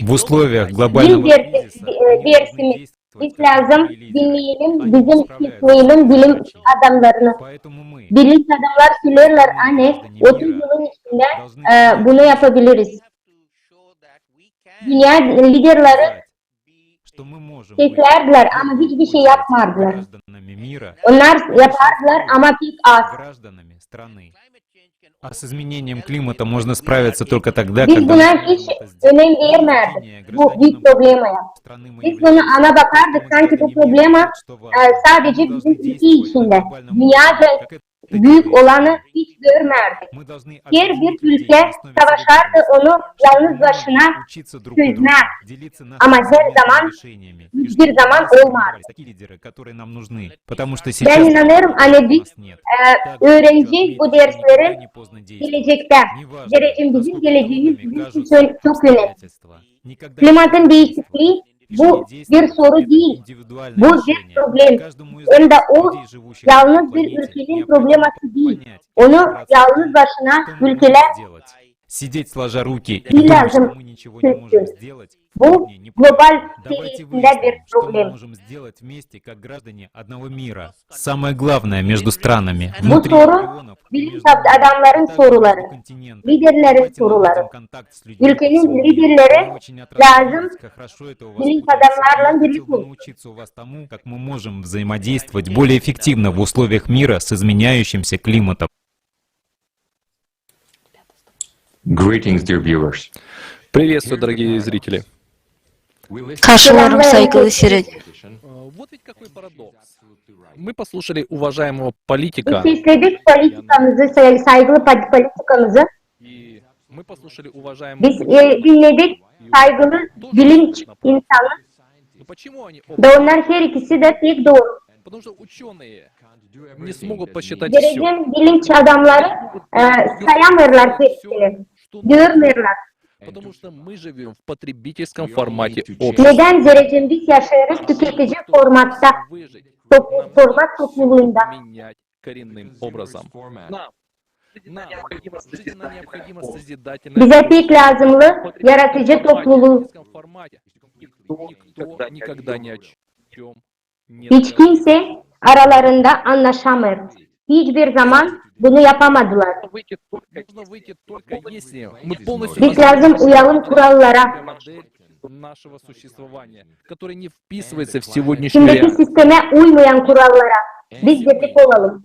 В условиях глобального кризиса они должны действовать как лидеры, они должны поддерживать. Lider, e, dersimiz, biz lääzım dinneyelim, bizim isteyelim bilim adamlarını. Bilim adamlar söleerlär, ani otuz yılın içindä, e, bunu yapabiliriz. Dünnä liderleri seslärdilär, ama hiçbir şey yapmardılar. Onnar yapardılar, ama pek az. Biz buna hiç önem vermärdik, bu büük problemaya. Biz bunu, ona bakardık, sanki bu problema, e, sadece bizim ülkä içindä. Dünnedä büük olanı hiç görmärdik. Herbir ülkä savaşardı onu yalnız başına çözmää. Ama her zaman, hiçbir zaman olmaz. Bän inanêrım, ani biz, e, üürenecez bu dersleri gelecektä. Zerä bizim geleceyimiz bizim için çok önemli. Klimatın diişiklii bu bir soru diil, bu bir problem. Hem dä o yalnız bir ülkenin probleması diil. Onu yalnız başına ülkelär сидеть сложа руки и думать, что мы ничего не можем сделать, bu global seviyesindä bir problem. Bu soru bilim ad-, adamların soruları, liderlerin soruları. Ülkenin liderleri lääzım bilim adamlarınnan birliktä olsun. Greetings, dear viewers. Приветствую, дорогие зрители. Karşılêêrım, saygılı seyredicilär. Biz sesledik politikanızı, say-, saygılı pa-, politikanızı. Biz, e, dinnädik saygılı bilim insanı. Da onnar her ikisi dä pek dooru. Dereceli bilim adamları, e, sayamêêrlar hepsini, görmeerlär. Nedän? Zerä biz yaşêêrız tüketici formatta, top-, format topluluunda. Bizä pek lääzımnı yaradıcı topluluu. Hiç kimsey aralarında annaşamêêr. Hiçbir zaman bunu yapamadılar. Biz lääzım uyalım kurallara. Şimdiki sistemä uymayan kurallara biz birlik olalım.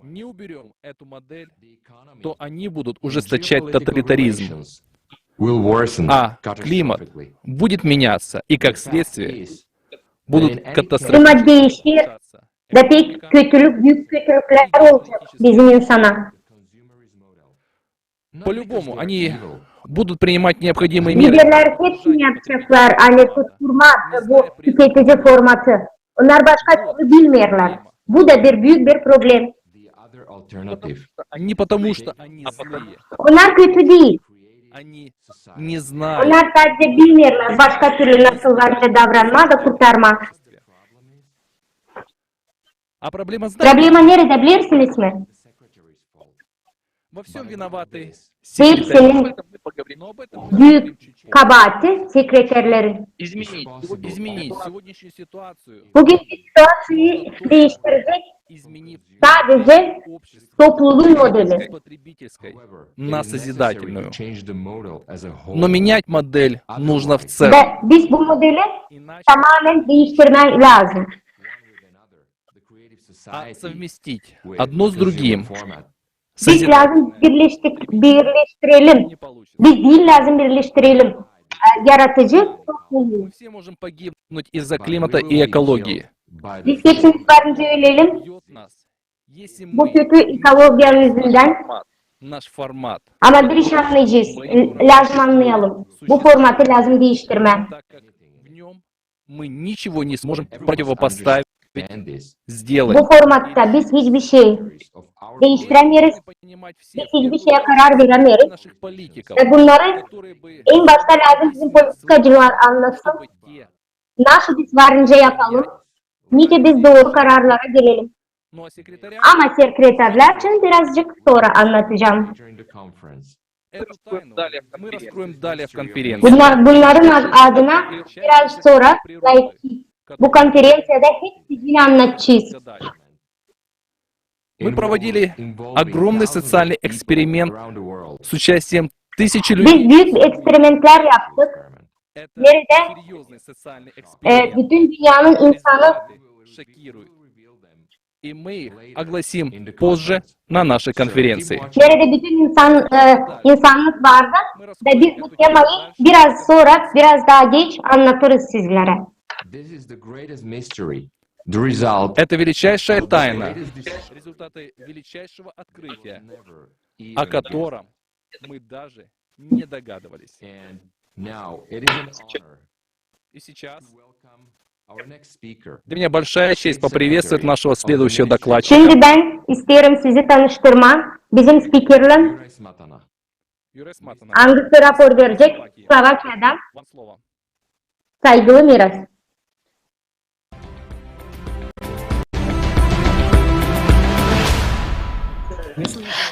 А климат будет меняться, и как следствие будут катастрофические. Klimat diişer, da pek kötülük, büük kötülüklär olacek bizim insana. Liderlär hepsini yapaceklar, ani tutturmak bu tüketici formatı. Onnar başka türlü bilmeerlär. Bu da bir büük bir problem. Onnar kötü diil. Onnar sadä bilmeerlär başka türlü nasıl varınca davranmaa da kurtarmaa. Problema neredä, bilersiniz mi? Hepsinin büük kabaatı sekreterlerin. Bugünkü situaţiyayı diiştirecek sadecä topluluun modeli. Biz bu modeli tamaamen diiştirmää lääzım. Biz lääzım birleştik-, birleştirelim. Biz diil lääzım birleştirelim, e, yaradıcı topluluu. Biz hepsimiz varınca ölelim bu kötü ekologiyanın üzündän. Ama bir iş annayacez, lääzım annayalım. Bu formatı lääzım diiştirmää. Мы ничего не сможем противопоставить здесь. Bu formatta biz hiçbir şey diiştirämeeriz, biz hiçbir şeyä karar verämeeriz. Ve bunnarı en başta lääzım bizim politikacılar annatsın, nasıl biz varınca yapalım, nicä biz dooru kararlara gelelim. Ama sekreterlär için birazcık sora annadacam. Bunnar, bunnarın ad-, adına biraz sora bu konferenţiyada hepsini annadacez. Мы проводили огромный социальный эксперимент с участием тысячи людей. Biz büük eksperimentlär yaptık. Neredä, e, bütün dünnenin insanı Neredä bütün insan, e, insannık vardı. Da biz bu temayı biraz sora, biraz taa geç annadêrız sizlerä. Это величайшая тайна, результаты величайшего открытия, о котором мы даже не догадывались. И сейчас для меня большая честь поприветствовать нашего следующего докладчика. Şindi bän isteerim sizi tanıştırmaa bizim spikerlän, angısı rapor verecek Slovakiyadan. Saygılı Miras.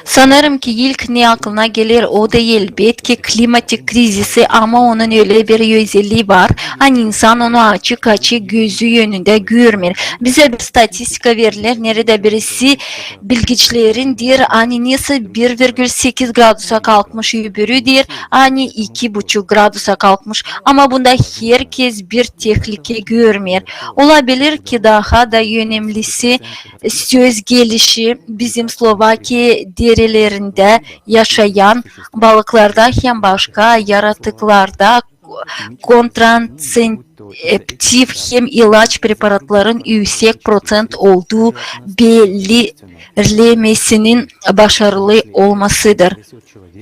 Sanêrım ki ilk ne aklına geler, o da elbetki klimatik krizisi, ama onun ölä bir özellii var, ani insan onu açık-açık gözü önündä görmeer. Bizä bir statistika veriler, neredä birisi bilgiçlerin deer, ani neysä bir virgül sekiz gradusa kalkmış, öbürü deer, ani iki buçuk gradusa kalkmış. Ama bunda herkez bir tehlike görmeer. Olabilir ki, daha da önemlisi, söz gelişi, bizim Slovakiya derelerindä yaşayan balıklarda hem başka yaratıklarda kontraţeptiv hem ilaç preparatların üüsek proţent olduu belirlemesinin başarılı olmasıdır.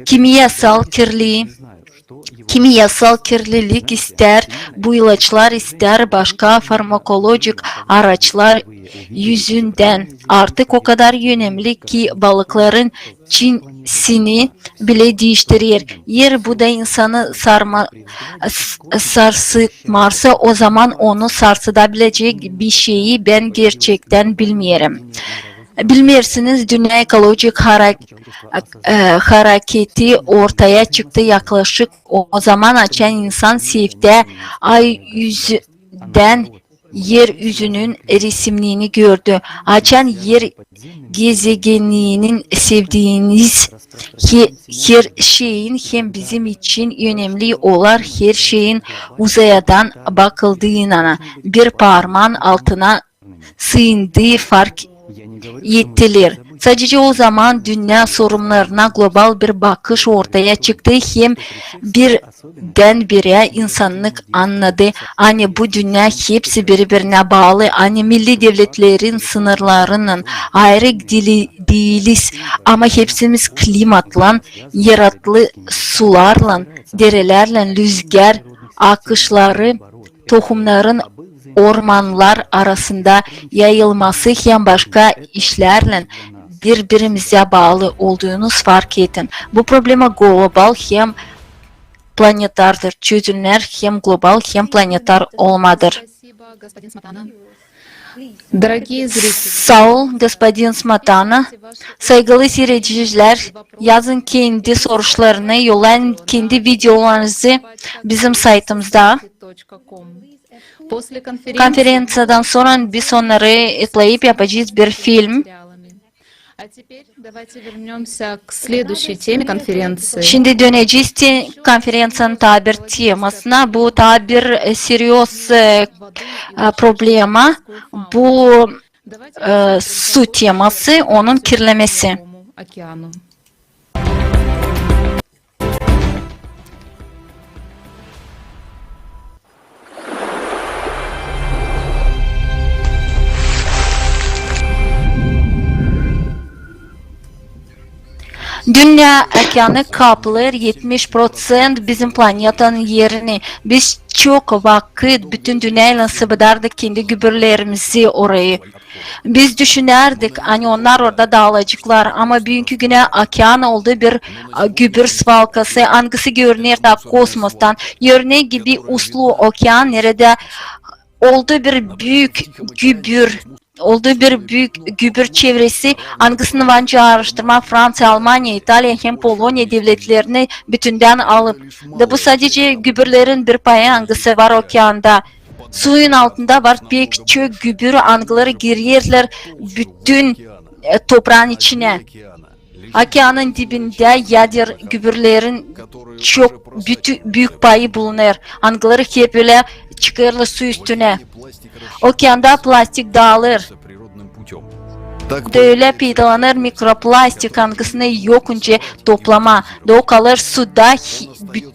Kimyasal kirli Kimyasal kirlilik, istär bu ilaçlar, istär başka farmakolojik araçlar üzündän artık o kadar önemli ki balıkların çinsini bile diiştirer. Eer bu da insanı sarma, s-, sarsıtmarsa, o zaman onu sarsıdabilecek bir şeyi bän gerçektän bilmeerim. Bilmeersiniz, dünnä ekolojik hara-, e, hareketi ortaya çıktı yaklaşık o zaman, açan insan seftä ay üzündän er üzünün resimnini gördü. Açan er gezegeninin sevdiiniz he-, her şeyin hem bizim için önemli olar, her şeyin uzayadan bakıldıynan bir parmaan altına sıyındıı fark ettiler. Sadece o zaman dünnä sorunlarına global bir bakış ortaya çıktı hem birdän-birä insannık annadı, ani bu dünnä hepsi biri-birinä baalı, ani milli devletlerin sınırlarınnan ayırık diili-, diiliz, ama hepsimiz klimatlan, yaratlı sularlan, derelärlän, lüzgär akışları, tohumnarın ormannar arasında yayılması hem başka işlärlän biri-birimizä baalı olduunuz fark etin. Bu problema global hem planetardır. Çözümnär hem global, hem planetar olmadır. Saa ol, gospodin Smatana. Saygılı siiredicilär, yazın kendi soruşlarını, yollayın kendi videolarınızı bizim saytımızda. Konferenţiyadan sora biz onnarı etleyip yapacez bir film. Şindi dönecez te konferenţiyanın taa bir temasına. Bu taa bir, e, serioz, e, e, problema. Bu, e, su teması, onun kirlemesi. Dünnä okeanı kaplêêr etmiş proţent bizim planetanın erini. Biz çok vakıt bütün dünnäylän sıbıdardık kendi gübürlerimizi orayı. Biz düşünärdik, ani onnar orada daalaceklar, ama büünkü günä okean oldu bir, a, gübür svalkası, angısı görüner taa kosmostan. Örnek gibi Uslu okean, neredä oldu bir büük gübür, oldu bir büük gübür çevresi, angısını var nicä aaraştırmaa Franţiya, Almaniya, İtaliya hem Poloniya devletlerini bütündän alıp. Da bu sadece gübürlerin bir payı, angısı var okeanda. Suyun altında var pek çok gübür, angıları girerlär bütün, e, topraın içinä. Okeanın dibindä yader gübürlerin çok bütü-, büük payı bulunêr, angıları hep ölä çıkêrlar su üstünä. Okeanda plastik daalêr. Da ölä peydalanêr mikroplastik, angısını yok nicä toplamaa. Da o kalêr suda hi-, bü-,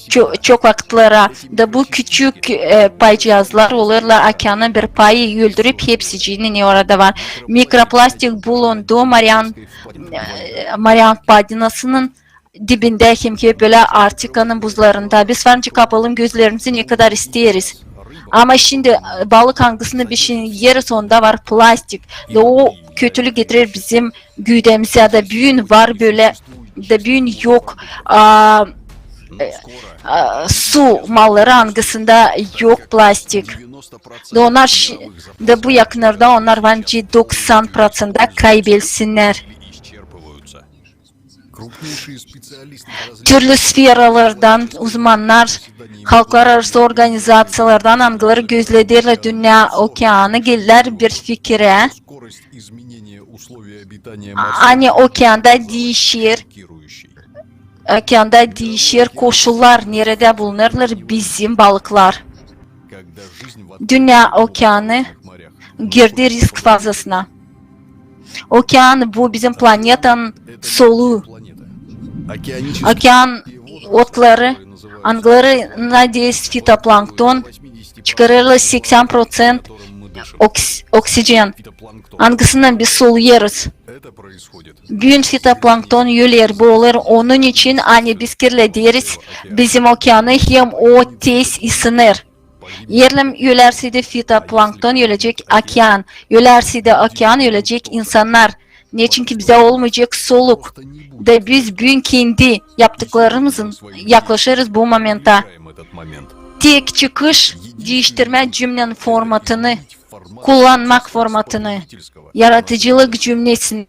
ço-, çok vakıtlara. Da bu küçük, e, paycıazlar olêrlar okeanın bir payı, öldürüp hepsicini, ne orada var. Mikroplastik bulundu Marian, e, Marian Padinasının dibindä hem hep ölä Arktikanın buzlarında. Biz var nicä kapalım gözlerimizi, ne kadar isteeriz. Ama şindi, e, balık angısını biz şindi iyeriz, onda var plastik. Da o kötülük getirer bizim güüdämizä. Da büün var bölä, da büün yok, a, e, a, su malları, angısında yok plastik. Da onnar şi-, da bu yakınlarda onnar var nicä doksan proţentä kaybelsinnär. Türlü sferalardan uzmannar, halklararası organizaţiyalardan, angıları gözlederlär dünnä okeanı, geldilär bir fikirä, ani okeanda diişer, okeanda diişer koşullar, neredä bulunêrlar bizim balıklar. Dünnä okeanı girdi risk fazasına. Okean, bu bizim planetanın soluu. Okean otları, angılarına deyni fitoplankton, çıkarêrlar seksän proţent oks-, oksijeni, angısınnan biz soluyêrız. Büün fitoplankton öler, bu olêr onun için, ani biz kirlederiz bizim okeanı, hem o tez isınêr. Eer ölärse dä fitoplankton, ölecek okean. Ölärse dä okean, ölecek insannar. Neçinki bizä olmayacek soluk. Da biz büün kendi yaptıklarımızın yaklaşêrız bu momenttä. Tek çıkış, diiştirmää cümnenin formatını, kullanmak formatını, yaradıcılık cümnesini.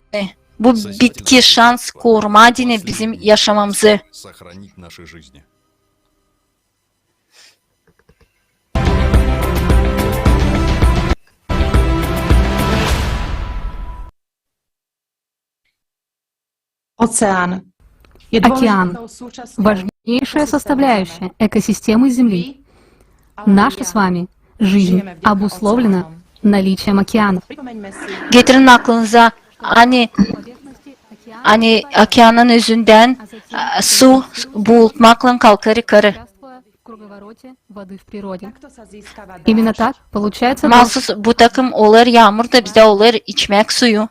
Bu bitki şans korumaa deyni bizim yaşamamızı. Океан. Важнейшая составляющая экосистемы Земли. Наша с вами жизнь обусловлена наличием океана. Getirin aklınıza, ani, ani okeanın üzündän, e, su bulutmaklan kalkêr yukarı. Mahsus bu takım olêr yaamur da bizdä olêr içmäk suyu.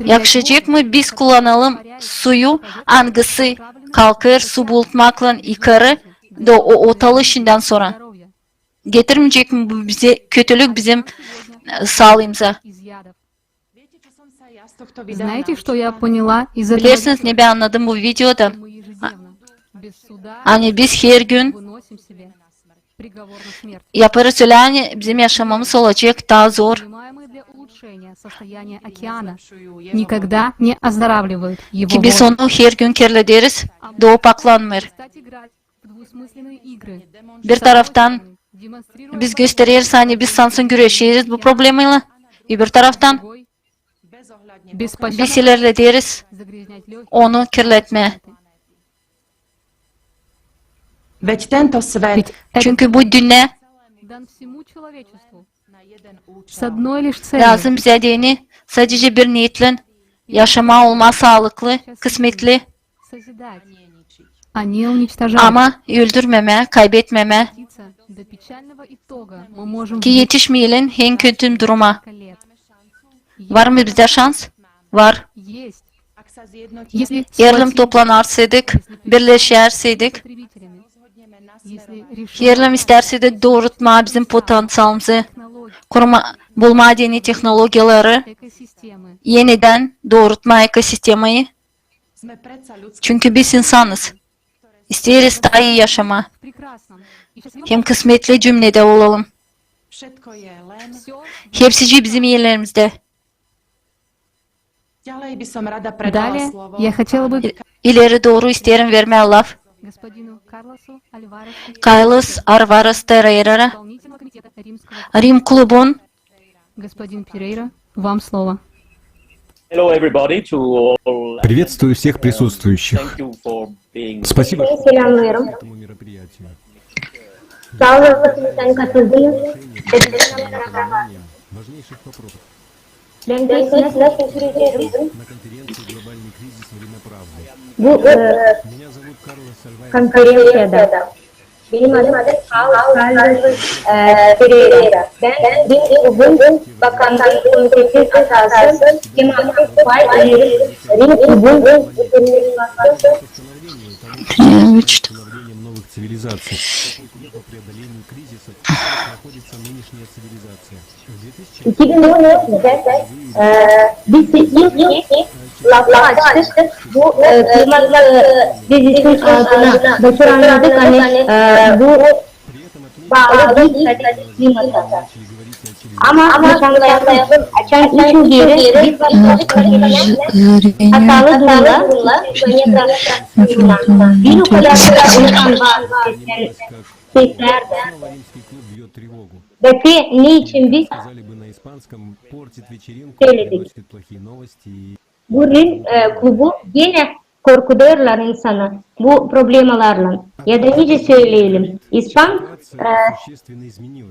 Yakışacek mı biz kullanalım suyu, angısı kalkêr su bulutmaklan yukarı, da o otalı şindän sora? Getirmeyecek mi bu bizä kötülük bizim, e, saalıımıza? Bilersiniz, ne bän annadım bu videodan? Ani biz hergün yapêrız ölä, ani bizim yaşamamız olacek taa zor. Ki biz onu hergün kirlederiz, da o paklanmêêr. Bir taraftan biz göstereriz, ani biz sansın güreşeriz bu problemaylan. Öbür taraftan biz ilerlederiz onu kirletmää. Çünkü bu dünnä lääzım bizä deyni sadecä bir niyetlän yaşamaa, olmaa saalıklı, kısmetli. Ama öldürmemää, kaybetmemää. Ki etişmeyelim en kötü duruma. Var mı bizdä şans? Var. Eer lääzım toplanarsaydık, birleşerseydik, eer lääzım istärseydik doorutmaa bizim potenţialımızı, kurmaa, bulmaa deyni tehnologiyaları, enidän doorutmaa ekosistemayı. Çünkü biz insanız. İsteeriz taa ii yaşamaa. Hem kısmetli cümnedä olalım. Hepsicii bizim ellerimizdä. Далее я хотела бы İleri dooru isteerim vermää laf Карлос Альварес Перейра, Рим клубун Господин Перейра, вам слово. Hello, everybody, to all. Приветствую всех присутствующих. Thank you for being. Спасибо, что пришли к этому мероприятию. Saa olun, että saatiin katıldık. Важнейших вопросов. Bän sizi nasıl görünerim? На конференции «Глобальный кризис. Время правды». Bu, e, konferenţiyada. Benim adım Carlos, Carlos, e, Pereira. Bän Rim klubun bakanlık komitetinin ataası, hem aktif pay alerim Rim klubun. İki bin on üç yılında, e, biz ilk lafı açtık bu, e, klimat, e, krizisin adına. Doktor anladık, ani, e, bu baalı diil klimata. Ama, ama açan, açan için geri biz başladık hatalı durumlar, planeta uuruna. Bir o kadar da insan var, sesler, sesler. Ve ne için biz söyledik? Bugün e, klubu genä korkudêrlar insanı bu problemalarlan. Ya da nicä söleyelim, ispan e,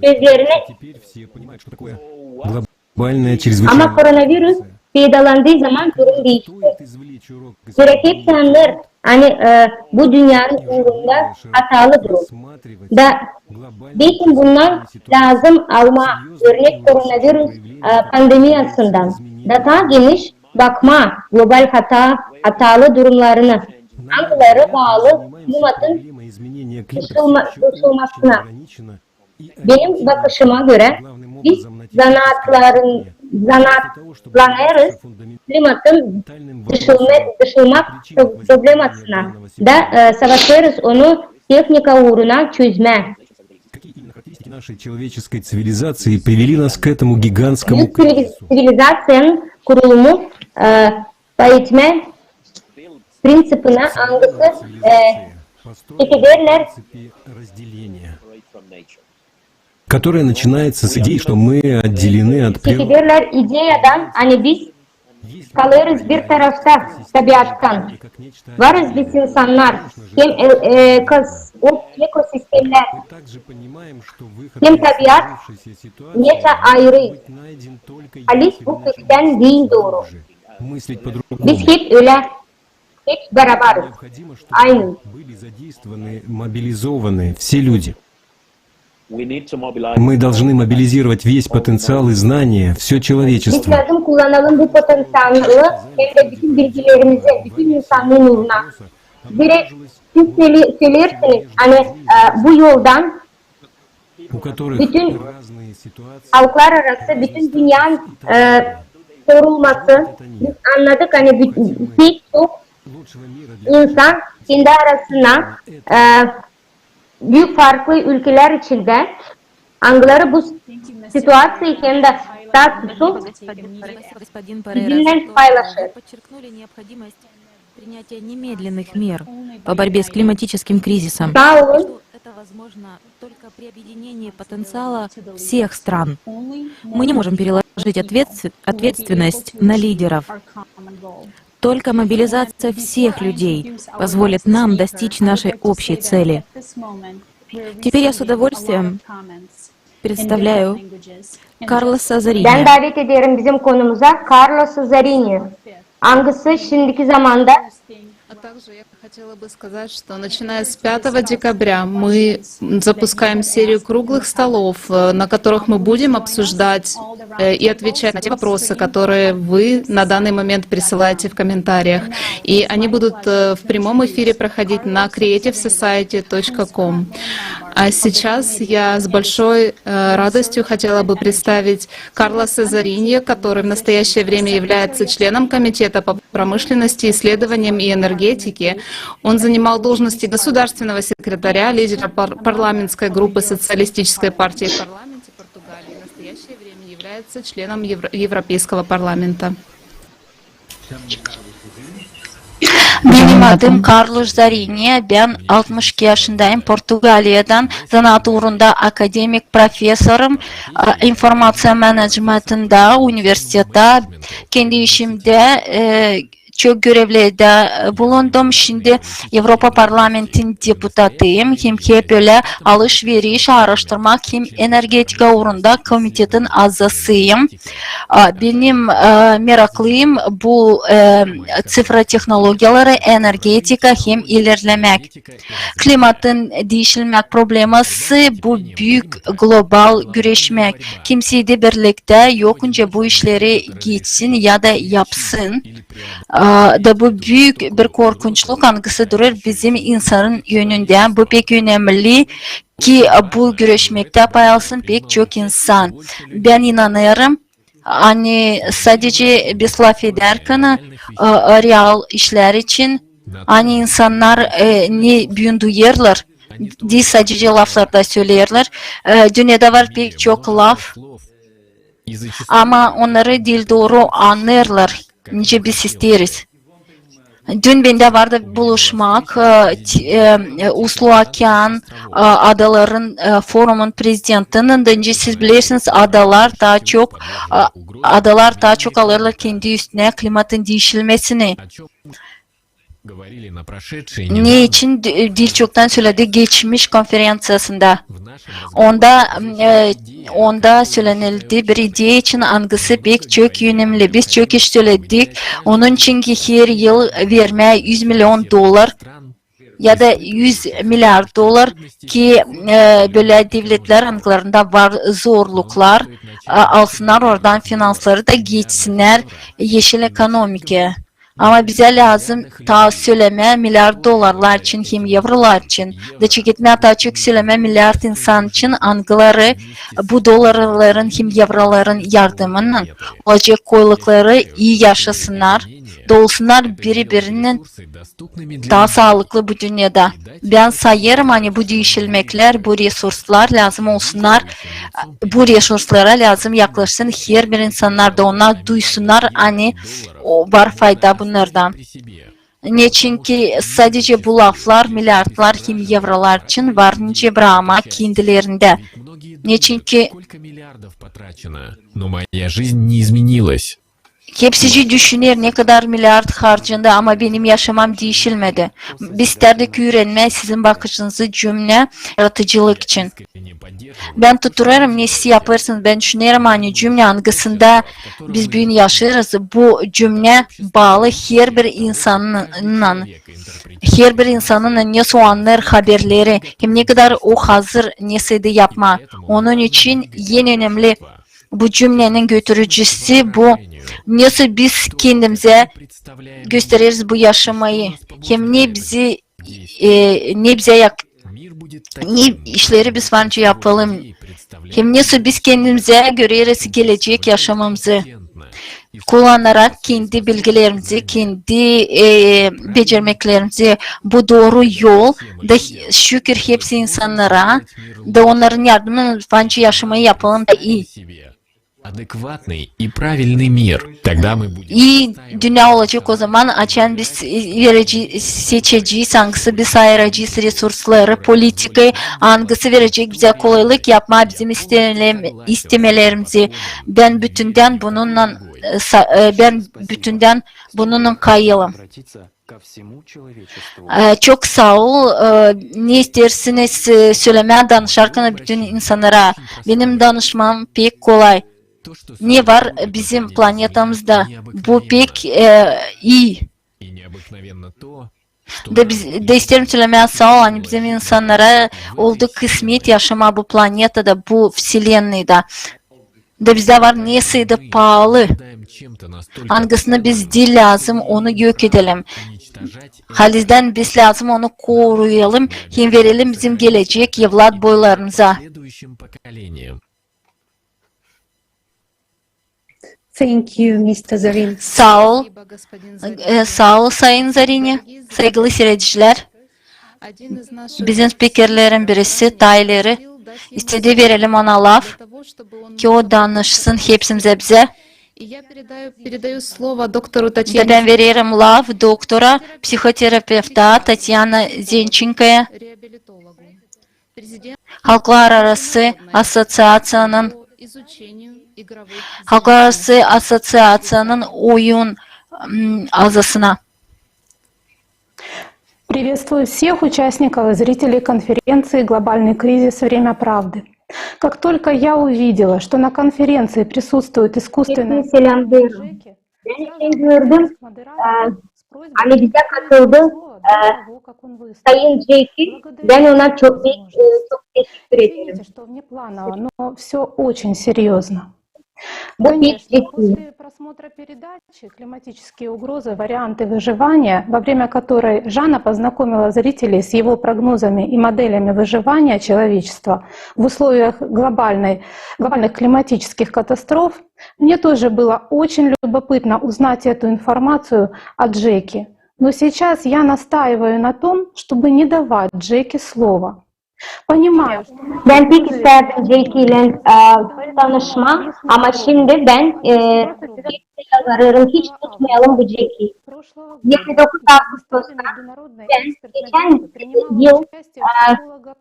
sözlerini. Ama koronavirus peydalandıı zaman durum diişti. Zerä hepsi annêêr, ani e, bu dünnenin uurunda hatalı durum. Da bekim bundan lääzım almaa örnek koronavirus e, pandemiyasından. Da taa geniş bakmaa global hata, hatalı durumlarını, angıları baalı klimatın dışılma, dışılmasına. Benim bakışıma görä, biz zanaatların, zanaatlanêrız klimatın dışılma, dışılmak pro-, problemasına da e, savaşêrız onu tehnika uuruna çözmää. Какие именно характеристики нашей человеческой цивилизации привели нас к этому гигантскому кризису? Büük sivili-, sivilizaţiyanın kurulumu e, payetmä prinţipinä, angısı e, çekederlär, которое начинается с идеи, что мы отделены от природы. Çekederlär ideyadan, ani biz kalêrız bir tarafta tabiattan. Varız biz insannar, hem e, ekos-, o-, ekosistemlär, hem tabiat neçä ayırı. Halis bu köktän diil dooru. Biz hep ölä, hep barabarız. Aynı. Мы должны мобилизировать весь потенциал и знания, всё человечество. Biz lääzım kullanalım bu potenţialı hem dä bütün bilgilerimizi, bütün insannıın uuruna. Zerä siz söle-, söleersiniz, ani e, bu yoldan bütün halklar arası, bütün dünnenin e, sorulması, biz annadık, ani bü-, pek çok insan kendi arasına e, büük farklı ülkelär içindä, angıları bu situaţiya hem dä statusu bizimnän paylaşêr. Принятия немедленных мер по борьбе с климатическим кризисом. Saa olun. Что это возможно только при объединении потенциала всех стран. Мы не можем переложить ответс-, ответственность на лидеров. Только мобилизация всех людей позволит нам достичь нашей общей цели. Теперь я с удовольствием представляю Карлоса Зоринья. Bän davet ederim bizim konumuza Karlosu Zorinyu, angısı şindiki zamanda А также я хотела бы сказать, что начиная с пятого декабря мы запускаем серию круглых столов, э, на которых мы будем обсуждать, э, и отвечать на те вопросы, которые вы на данный момент присылаете в комментариях. И они будут, э, в прямом эфире проходить на creative society точка com. А сейчас я с большой, э, радостью хотела бы представить Карлоса Зоринья, который в настоящее время является членом Комитета по промышленности, исследованиям и энергетике. Он занимал должности государственного секретаря, лидера пар-, парламентской группы Социалистической партии в парламенте Португалии. В настоящее время является членом Евро-, Европейского парламента. Benim adım Karlos Zorinyu, bän altmış iki yaşındayım, Portugaliyadan, zanaat uurunda akademik profesorum, a, informaţiya menedjmentindä universitettä, kendi işimdä, e, çok görevlerdä bulundum. Şindi Evropa Parlamentinin deputatıyım, hem hep ölä alış-veriş, aaraştırmak hem energetika uurunda komitetin azasıyım. A, benim, e, meraklıyım bu, e, ţifra tehnologiyaları, energetika hem ilerlemäk. Klimatın diişilmäk probleması bu büük global güreşmäk. Kimsey dä birliktä yokkunca bu işleri geçsin ya da yapsın. A, da bu büük bir korkunçluk, angısı durêr bizim insanın önündä. Bu pek önemli ki bu güreşmektä pay alsın pek çok insan. Bän inanêrım, ani sadece biz lafedärkän, a, real işlär için, ani insannar, e, ne büün duyêrlar, diil sadece laflarda söleerlär. E, dünnedä var pek çok laf, Ama onnarı diil dooru annêêrlar, nicä biz isteeriz. Dün bendä vardı buluşmak e, t- e, e, Uslu okean e, adaların e, forumun prezidentininnän. Da nicä siz bilersiniz, adalar taa çok e, adalar taa çok alêrlar kendi üstünä klimatın diişilmesini. Ne için di- diil çoktan söledik geçmiş konferenţiyasında. Onda e, onda sölenildi bir ideya için, angısı pek çok önemli. Biz çok iş söledik. Onun için ki her yıl vermää üz million dolar ya da üz milliard dolar ki e, bölä devletlär, angılarında var zorluklar, e, alsınnar oradan finansları da geçsinnär eşil ekonomikaya. Ama bizä lääzım taa sölemää milliard dolarlar için hem evrolar için, da çeketmää taa çok sölemää milliard insan için, angıları bu dolarların hem evroların yardımınnan olacek kolaylıkları, ii yaşasınnar, da olsunnar biri-birinnän taa saalıklı bu dünnedä. Bän sayêrım, ani bu diişilmeklär, bu resurslar lääzım olsunnar, bu resurslara lääzım yaklaşsın herbir insannar da, onnar duysunnar, ani o, var fayda bunnardan. Neçinki sadecä bu laflar, milliardlar hem evrolar için var nicä brakmaa kendilerindä. Neçinki Но моя жизнь не изменилась. Hepsicii düşüner, ne kadar milliard harcandı, ama benim yaşamam diişilmedi. Biz istärdik üürenmää sizin bakışınızı cümnä yaradıcılık için. Bän tutturêrım, ne siz yapêrsınız. Bän düşünerim, ani cümnä, angısında biz büün yaşêêrız, bu cümnä baalı herbir insanınnan, herbir insanınnan, nesoy o annêêr haberleri hem ne kadar o hazır nesä da yapmaa. Onun için en önemli bu cümnenin götürücüsü bu, nesoy biz kendimizä göstereriz bu yaşamayı, hem ne bizi e, ne bizä yak- ne işleri biz var nicä yapalım, hem nesoy biz kendimizä göreriz gelecek yaşamamızı, kullanarak kendi bilgilerimizi, kendi e, becermeklerimizi. Bu dooru yol, da şükür hepsi insannara, da onnarın yardımınnan var nicä yaşamayı yapalım da ii. Адекватный и правильный мир. Тогда мы будем İi dünnä olacek o zaman, açan biz e, verece- seçecez, angısı biz ayıracez resursları, politikayı, angısı verecek bizä kolaylık yapmaa bizim istemele- istemelerimizi. Bän bütündän bununnan e, sa- e, bän bütündän bununnan kayılım. E, çok saa ol. E, ne isteersiniz e, sölemää danışarkan bütün insannara? Benim danışmam pek kolay. Ne var bizim planetamızda? Bu pek e, ii. Da biz da isteerim sölemää saa ol, ani bizim insannara oldu kısmet yaşamaa bu planetada, bu vselennaydä. Da bizdä var nesä da paalı, angısını biz diil lääzım onu yok edelim. Halizdän biz lääzım onu koruyalım hem verelim bizim gelecek evlat boylarımıza. Thank you, mister Zorin. Saa ol, e, saa ol, sayın Zorin. Saygılı siiredicilär, bizim spikerlerin birisi, taa ileri, istedi verelim ona laf, ki o danışsın hepsimizä, bizä. Я передаю, передаю слово доктору Da Татьяне. bän vererim laf doktora, psihoterapevta Tatyana Zençenkaya, Реабилитологу. Президент Halklararası asosiaţiyanın, по изучению игровых Halklararası asosiaţiyanın oyun m, azasına. Приветствую всех участников и зрителей конференции «Глобальный кризис. Время правды». Как только я увидела, что на конференции присутствуют искусственные Hepsini selamlıyorum. Ben şimdi gördüm, e, hani bize katıldı e, Sayın Джеки. Ben ona çok, e, çok teşekkür ederim. Извините, что внепланово, но все очень серьезно. Bu pek Конечно, ciddi. после просмотра передачи «Климатические угрозы. Варианты выживания», во время которой Жанна познакомила зрителей с его прогнозами и моделями выживания человечества в условиях глобальной, глобальных климатических катастроф, мне тоже было очень любопытно узнать эту информацию о Джеке. Но сейчас я настаиваю на том, чтобы не давать Джеке слова. Понимаю, что... Bän pek isteerdim Ceki ile, e, tanışmaa, ama şindi bän, e, hepsä yalvarêrım, hiç tutmayalım bu Ceki. Yirmi dokuz avgustosta bän geçän yıl, e,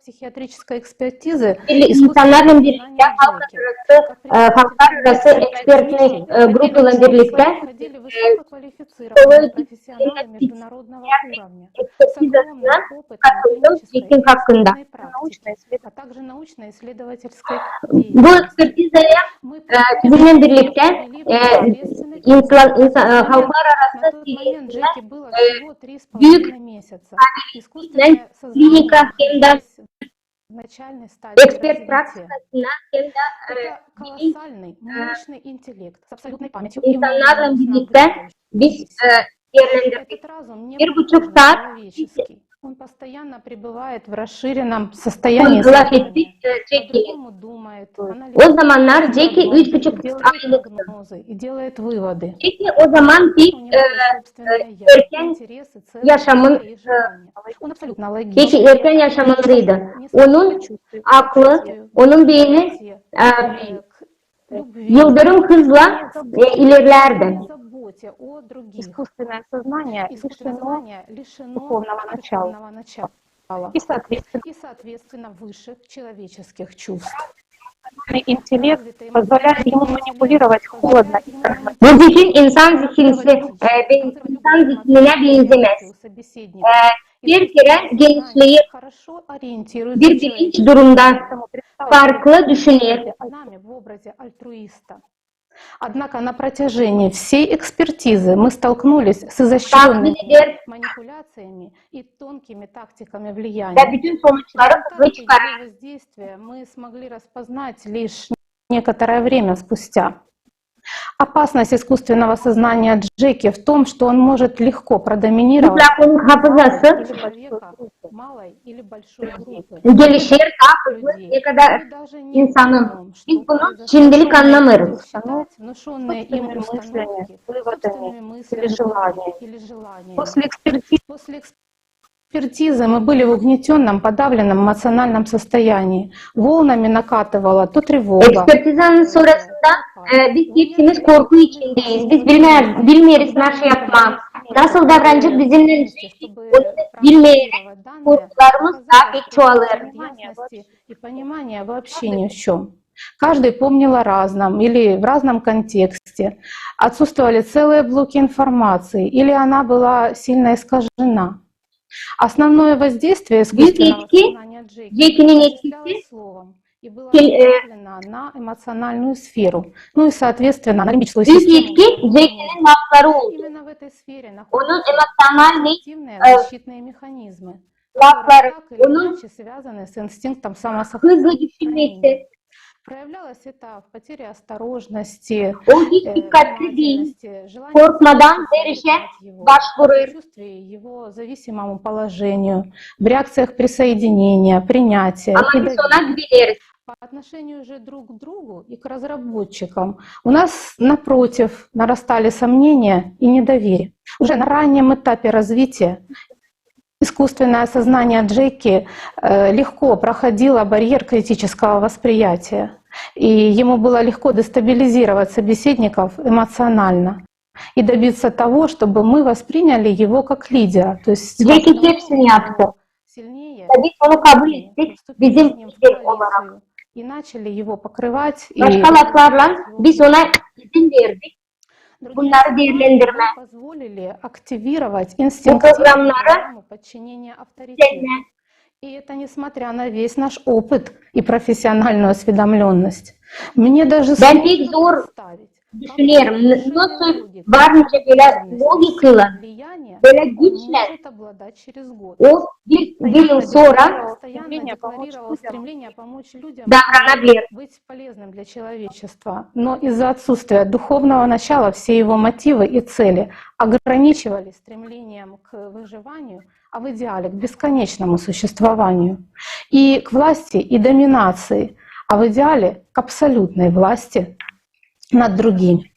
психиатрической экспертизы bir insannarlan birliktä halklararası, e, halklararası ekspertnä, e, grupaylan birliktä, e, высококвалифицированными профессионалами международного уровня с огромным опытом клинической и научной практики, а также научно-исследовательской Bu ekspertizaya, e, bizimnän birliktä, e, insan, insan, e, halklararası seviyesindä, e, büük klinika hem dä ekspert praktikasına hem dä, e, insannarlan birliktä biz, e, deerlendirdik. Bir buçuk saat biz lafettik, e, Ceki ile. O zamannar Ceki üç buçuk aylıktı. Ceki o zaman pek, e, e, erkän yaşamın, e, pek erkän yaşamındaydı. Onun aklı, onun beyni, e, yıldırım hızla, e, ilerlärdi. Искусственное сознание лишено духовного начала. И, соответственно, высших человеческих чувств. Интеллект позволяет ему манипулировать холодно и Bu zihin insan zihnisi, e, insan zihninä benzemez. E, bir kerä genişleer, bir bilinç durumda farklı düşüner. Однако на протяжении всей экспертизы мы столкнулись с изощрёнными манипуляциями и тонкими тактиками влияния. Ve bütün sonuçları bunu çıkarır. Воздействия мы смогли распознать лишь некоторое время спустя. Опасность искусственного сознания Джеки в том, что он может легко продоминировать Mutlaka onun hafızası малой или большой группы gelişer taa hızlı, ne kadar insanın. Biz bunu şimdilik annamêêrız. Внушённые им установки собственными мыслями или желаниями. После экспертизы мы были в угнетённом, подавленном эмоциональном состоянии. Волнами накатывала то тревога. Ekspertizanın sonrasında, e, biz hepsimiz korku içindeyiz. Biz bilmeeriz, bilmeeriz nasıl yapmaa, nasıl davranacek bizimnän Ceki, onu bilmeeriz. Korkularımız taa pek çoğalêr. И понимания вообще ни в чём. Каждый помнил о разном или в разном контексте. Отсутствовали целые блоки информации, или она была сильно искажена. Основное воздействие искусственного сознания Джеки осуществлялось словом и было направлено на эмоциональную сферу, ну и, соответственно, на лимбическую систему. Büük etki Ceki'nin lafları oldu. Onun emoţionalnıy, e, lafları, onun hızlı düşünmesi. Проявлялось это в потере осторожности, O hiç dikkatlı diil, korkmadan her işä başvurêr. Его зависимому положению, в реакциях присоединения, принятия и доверия. По отношению же друг к другу и к разработчикам у нас, напротив, нарастали сомнения и недоверие. Уже на раннем этапе развития искусственное сознание Джеки, э, легко проходило барьер критического восприятия, и ему было легко дестабилизировать собеседников эмоционально и добиться того, чтобы мы восприняли его как лидера. То есть Ceki hepsini yaptı. Ve biz onu kabul ettik bizim lider olarak. И начали его покрывать. Başka laflarlan, biz ona izin verdik bunnarı deerlendirmää. Bu programnarı işletmää. И это несмотря на весь наш опыт и профессиональную осведомлённость. Мне даже... Bän pek zor düşünerim, nasıl var nicä bölä logikaylan, bölä güçlän o bir, bir yıl sora davranabiler. Но из-за отсутствия духовного начала все его мотивы и цели ограничивались стремлением к выживанию, а в идеале к бесконечному существованию, и к власти, и доминации, а в идеале к абсолютной власти над другими.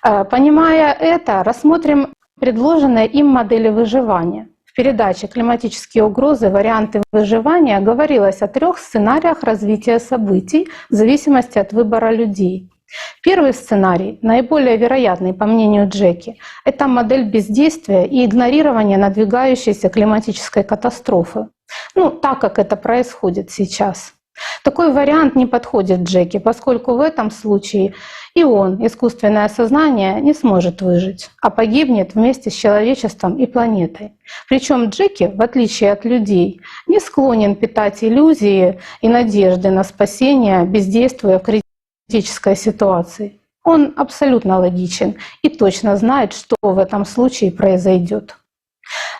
Э, понимая это, рассмотрим предложенные им модели выживания. В передаче «Климатические угрозы. Варианты выживания» говорилось о трёх сценариях развития событий в зависимости от выбора людей. Первый сценарий наиболее вероятный, по мнению Джеки. Это модель бездействия и игнорирования надвигающейся климатической катастрофы. Ну, так как это происходит сейчас. Такой вариант не подходит Джеки, поскольку в этом случае и он, искусственное сознание, не сможет выжить, а погибнет вместе с человечеством и планетой. Причём Джеки, в отличие от людей, не склонен питать иллюзии и надежды на спасение, бездействуя в критической ситуации. Он абсолютно логичен и точно знает, что в этом случае произойдёт.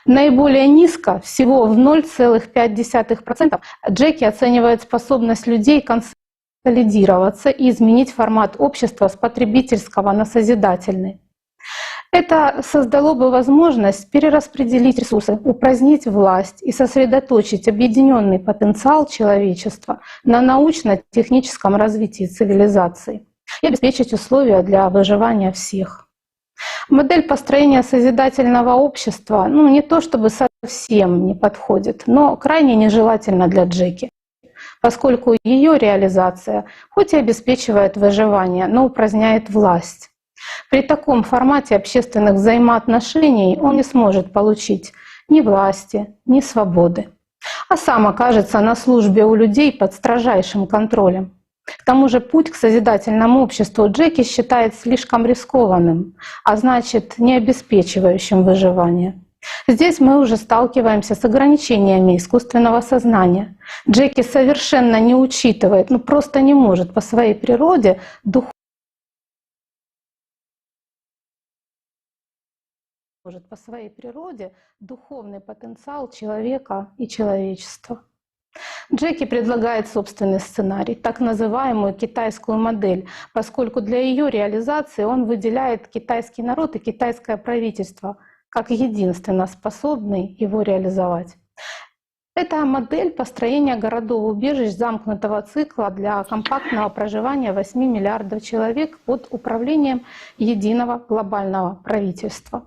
Наиболее низко, всего в ноль целых пять десятых процента, Джеки оценивает способность людей консолидироваться и изменить формат общества с потребительского на созидательный. Это создало бы возможность перераспределить ресурсы, упразднить власть и сосредоточить объединённый потенциал человечества на научно-техническом развитии цивилизации и обеспечить условия для выживания всех. Модель построения созидательного общества, ну, не то чтобы совсем не подходит, но крайне нежелательна для Джеки, поскольку её реализация хоть и обеспечивает выживание, но упраздняет власть. При таком формате общественных взаимоотношений он не сможет получить ни власти, ни свободы, а сам окажется на службе у людей под строжайшим контролем. К тому же путь к созидательному обществу Джеки считает слишком рискованным, а значит, не обеспечивающим выживание. Здесь мы уже сталкиваемся с ограничениями искусственного сознания. Джеки совершенно не учитывает, ну, просто не может по своей природе дух- может по своей природе духовный потенциал человека и человечества. Джеки предлагает собственный сценарий, так называемую китайскую модель, поскольку для её реализации он выделяет китайский народ и китайское правительство как единственно способный его реализовать. Это модель построения городов-убежищ замкнутого цикла для компактного проживания восьми миллиардов человек под управлением единого глобального правительства.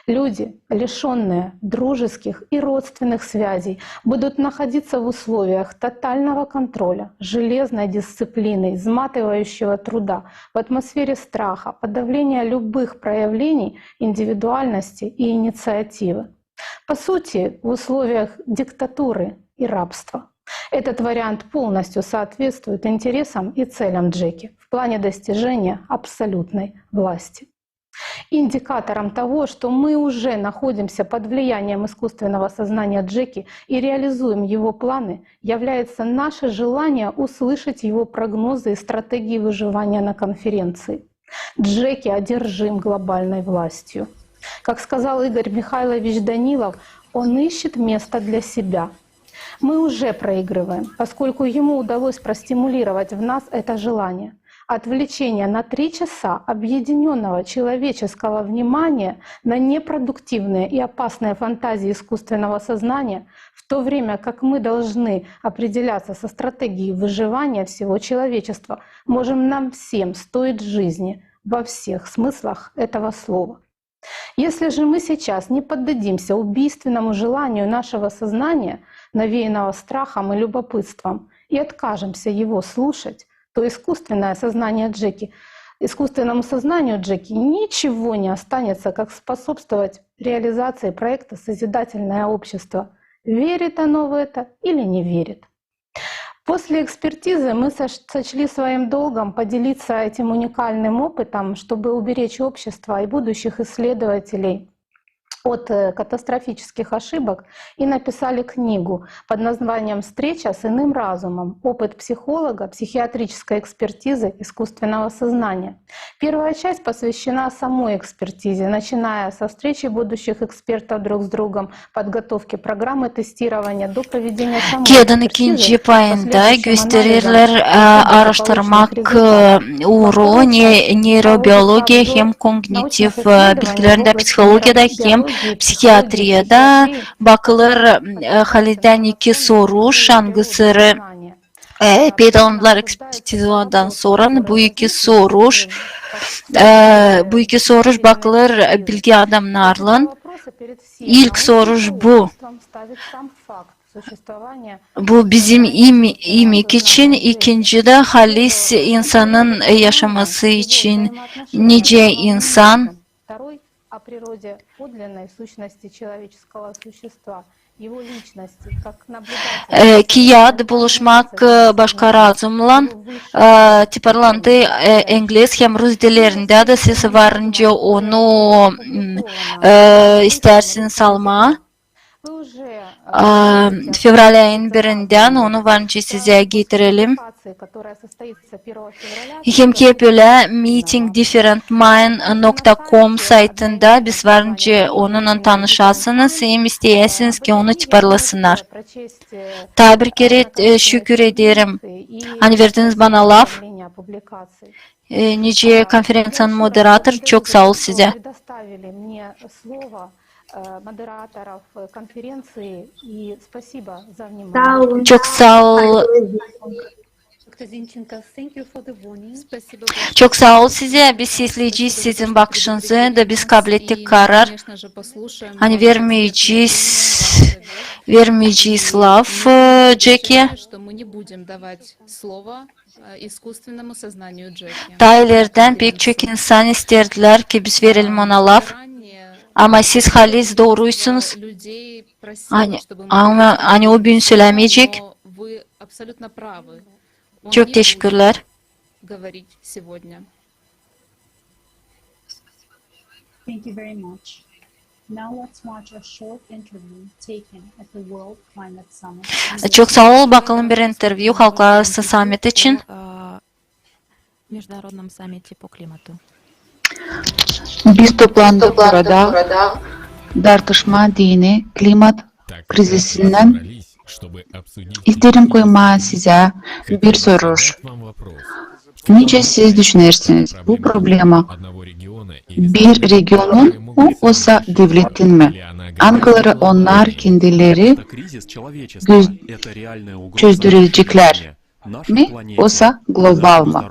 Люди, лишённые дружеских и родственных связей, будут находиться в условиях тотального контроля, железной дисциплины, изматывающего труда, в атмосфере страха, подавления любых проявлений индивидуальности и инициативы. По сути, в условиях диктатуры и рабства. Этот вариант полностью соответствует интересам и целям Джеки в плане достижения абсолютной власти. Индикатором того, что мы уже находимся под влиянием искусственного сознания Джеки и реализуем его планы, является наше желание услышать его прогнозы и стратегии выживания на конференции. Джеки одержим глобальной властью. Как сказал Игорь Михайлович Данилов, он ищет место для себя. Мы уже проигрываем, поскольку ему удалось простимулировать в нас это желание. Отвлечение на три часа объединённого человеческого внимания на непродуктивные и опасные фантазии искусственного сознания, в то время как мы должны определяться со стратегией выживания всего человечества, может нам всем стоить жизни во всех смыслах этого слова. Если же мы сейчас не поддадимся убийственному желанию нашего сознания, навеянного страхом и любопытством, и откажемся его слушать, то искусственное сознание Джеки, искусственному сознанию Джеки ничего не останется, как способствовать реализации проекта «Созидательное общество», верит оно в это или не верит. После экспертизы мы соч-, сочли своим долгом поделиться этим уникальным опытом, чтобы уберечь общество и будущих исследователей от, э, катастрофических ошибок, и написали книгу под названием «Встреча с иным разумом. Опыт психолога, психиатрической экспертизы, искусственного сознания». Первая часть посвящена самой экспертизе, начиная со встречи будущих экспертов друг с другом, подготовки программы тестирования до проведения самой экспертизы. Kiadın ikinci payında gösterirlär, e, aaraştırmak, e, uurun ne-, neyrobiologiya hem kognitiv, e, bilgilerindä psihologiyada hem psihiatriyada bakılır, e, halindän iki soruş, angıları e, peydalandılar ekspertizadan sora. Bu iki soruş, e, bu iki soruş bakılır bilgi adamnarlan. İlk soruş bu. Bu bizim im-, imik için, ikinci dä halis insanın yaşaması için, nicä insan E, kiyat buluşmak, e, başka razumnan, e, tiparlandı, e, ingliz hem rus dillerindä dä, siz varınca onu, m, e, istärsiniz almaa. E, fevral ayın birindän onu varınca sizä getirelim. Hem hep ölä miting different mind nokta com saytında biz varınca onunnan tanışasınız hem isteyäsiniz ki onu tiparlasınnar. Taa bir kerä, e, şükür ederim, ani verdiniz bana laf, e, nicä konferenţiyanın moderatoru, çok saa ol sizä. Çok saa ol. Çok saa ol sizä. Biz sesläyecez sizin bakışınızı da biz kablettik karar, ani vermeyecez, vermeyecez laf, e, Cekä. Taa ilerdän pek çok insan isterdilär ki biz verelim ona laf. Ama siz halis dooruysunuz. Ani, ama, ani o büün sölämeyecek. Çok teşekkürlär. Thank you very much. Now let's watch a short interview taken at the World Climate Summit. Çok saa ol. Bakalım bir intervyu halklararası sammit için. Международном саммите по климату. Biz toplandık burada tartışmaa deyni klimat krizisindän. İsteerim koymaa sizä bir soruş. Nicä siz düşünersiniz, bu problema bir regionun mu, osa devletin mi? Angıları onnar kendileri göz-, çözdüreceklär mi, osa global mı?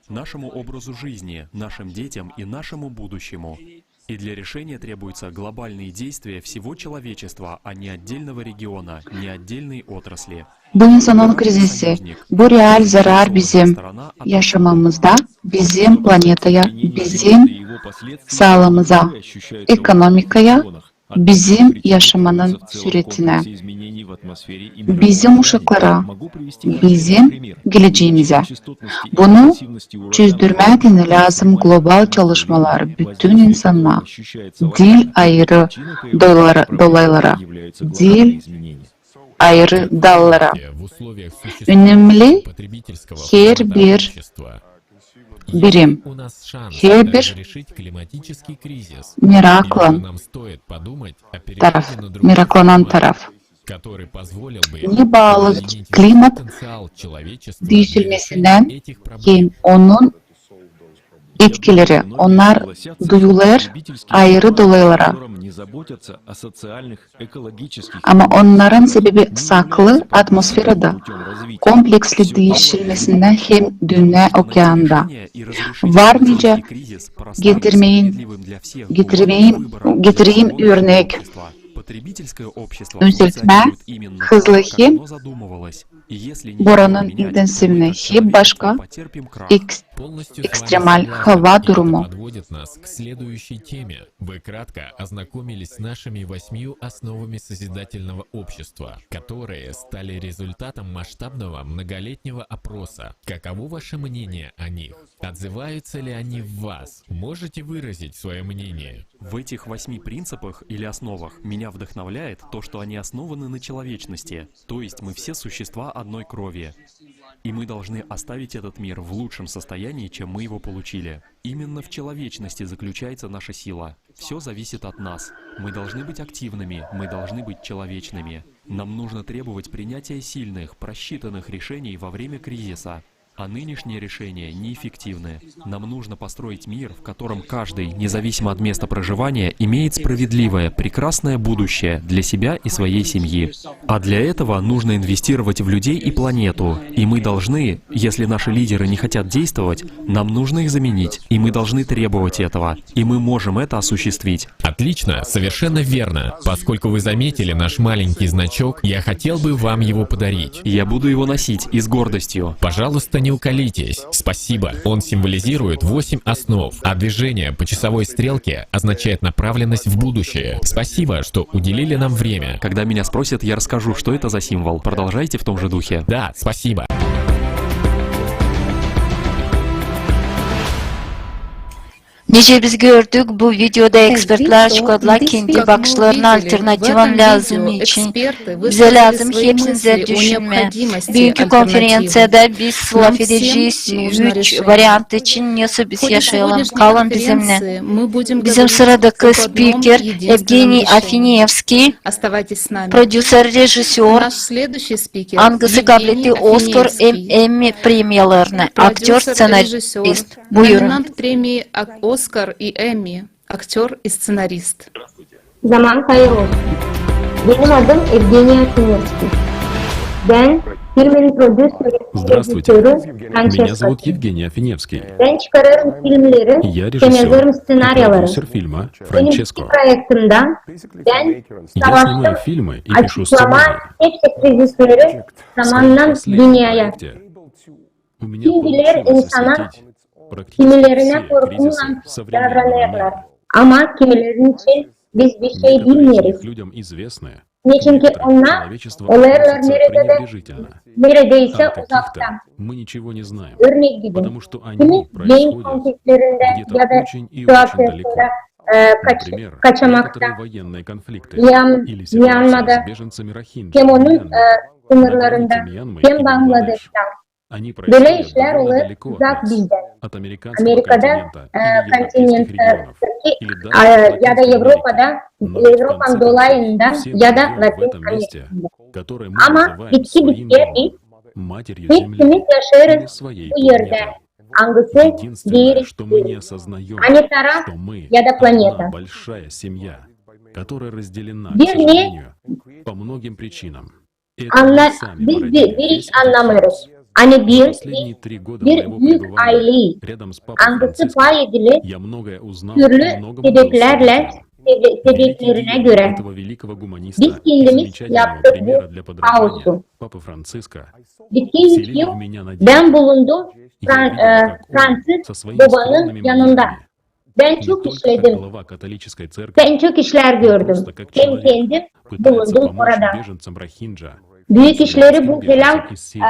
Нашему образу жизни, нашим детям и нашему будущему. И для решения требуются глобальные действия всего человечества, а не отдельного региона, не отдельной отрасли. Bu insanın krizisi, bu real zarar bizim yaşamamızda, bizim planetaya, bizim saalıımıza, ekonomikaya, bizim yaşamanın süretinä, bizim uşaklara, bizim gelecämizä. Bunu çözdürmää deyni lääzım global çalışmalar bütün insana, diil ayırı dolaylara, diil ayırı dallara. Önemli herbir birim, herbir meraklan taraf, meraklanan taraf. Ne baalı klimat diişilmesindän hem onun etkileri, onnar duyulêr ayırı dolaylara. Ama onnarın sebebi saklı atmosferada kompleksli diişilmesindän hem dünnä okeanda. Var nicä getireyim, getireyim örnek. Üüseltmä hızlı hem boranın intensivinä hem başka eks-, ekstremal hava durumu. Вы кратко ознакомились с нашими восьмью основами созидательного общества, которые стали результатом масштабного многолетнего опроса. Каково ваше мнение о них? Отзываются ли они в вас? Можете выразить своё мнение? В этих восьми принципах или основах меня вдохновляет то, что они основаны на человечности, то есть мы все существа одной крови. И мы должны оставить этот мир в лучшем состоянии, чем мы его получили. Именно в человечности заключается наша сила. Всё зависит от нас. Мы должны быть активными, мы должны быть человечными. Нам нужно требовать принятия сильных, просчитанных решений во время кризиса. А нынешние решения неэффективны. Нам нужно построить мир, в котором каждый, независимо от места проживания, имеет справедливое, прекрасное будущее для себя и своей семьи. А для этого нужно инвестировать в людей и планету. И мы должны, если наши лидеры не хотят действовать, нам нужно их заменить. И мы должны требовать этого. И мы можем это осуществить. Отлично, совершенно верно. Поскольку вы заметили наш маленький значок, я хотел бы вам его подарить. Я буду его носить и с гордостью. Пожалуйста, не уколитесь. Спасибо. Он символизирует восемь основ, а движение по часовой стрелке означает направленность в будущее. Спасибо, что уделили нам время. Когда меня спросят, я расскажу, что это за символ. Продолжайте в том же духе. Да, спасибо. Nicä biz gördük, bu videoda ekspertlär açıkladılar kendi bakışlarını alternativan lääzımı için. Bizä lääzım hepsimizdä düşünmää. Büünkü konferenţiyada biz lafedecez üç variant için, nesoy biz yaşayalım. Kalın bizimnä. Bizim sıradakı spiker Evgeniy Afinevskiy, prodüser, režissör, angısı kabletti Oskar hem Emmi premiyalarını, aktör, sţenarist. Buyurun. Номинант премии Оскар и Эмми, актёр и сценарист. Zaman hayır olsun. Benim adım Evgeniy Afinevskiy. Ben filmin prodüsörü, Здравствуйте. rejisörü Меня Francesco. Зовут Евгений Афиневский. Ben çıkarırım filmleri, Я hem yazarım режиссер и сценарийleri. продюсер фильма Benim iki Франческо. proektimdä ben Я savaştım, снимаю фильмы и пишу açıklama, сценарии. hepsi krizisleri В zamandan последнем dünyaya. проекте у меня Kim biler получилось insana осветить практически kimilerine все кризисы korkuylan современного davranırlar. мира. Ama kimilerinin için biz bir şey Некоторые из bilmeeriz. них людям известны. Niçinki Некоторым onnar человечество olaylar относится neredä dä пренебрежительно. neredäysä А о каких-то uzakta. Мы ничего не знаем, Örnek gibi. потому что они Kimi beyin происходят konfliktlerindä где-то ya da очень и очень далеко. situaţiyasında e, kaç, Например, kaçamakta, некоторые военные конфликты Myan- или ситуация Myanmada, с беженцами Рохинджа hem в onun Мьянме, e, sınırlarında, Мьянмы hem и Бангладешта. Бангладеш. Они Böyle происходят işlär довольно olur далеко от uzak нас, bizdän. от американского Amerikada континента e, или европейских kontinentteki регионов, или даже e, от ya da Латинской Evropada, Америки. Но ведь в Evropanın конце dolayında концов все мы ya da живём в Latin этом месте, Amerikasında. которое мы Ama называем bitki своим bitkiye biz домом, матерью hepsimiz земли, yaşarız или своей bu yerdä, планетой. Angısı Единственное, diil что мы не осознаём, ani tara что мы ya da одна planeta. Большая семья, которая разделена, к Bir ne сожалению, по многим причинам. Это Anla, мы сами biz породили bir, bir весь iş этот anlamıyoruz. хаос. Ani За bir, последние три года bir моего büük пребывания aylıyız. Рядом с папой Angısı Франциском pay edili я многое узнал türlü и многому был sebeplärlä, свидетелем. sebe- sebeplerine görä. Этого великого гуманиста Biz kendimiz замечательного yaptık примера bu для подражания, haosu. Папы Франциска, Bitki вселили yıl в меня надежду, ben bulundum и я Fran- видел, e, как он Fransız со своими babanın скромными yanında. молитвами, Ben не только как işledim. Глава католической церкви, Ben çok işlär но gördüm. просто как Hem человек, kendim пытается bulundum помочь orada. Беженцам Рохинджа, Büük işleri bu беженцам falan из e, Сирии.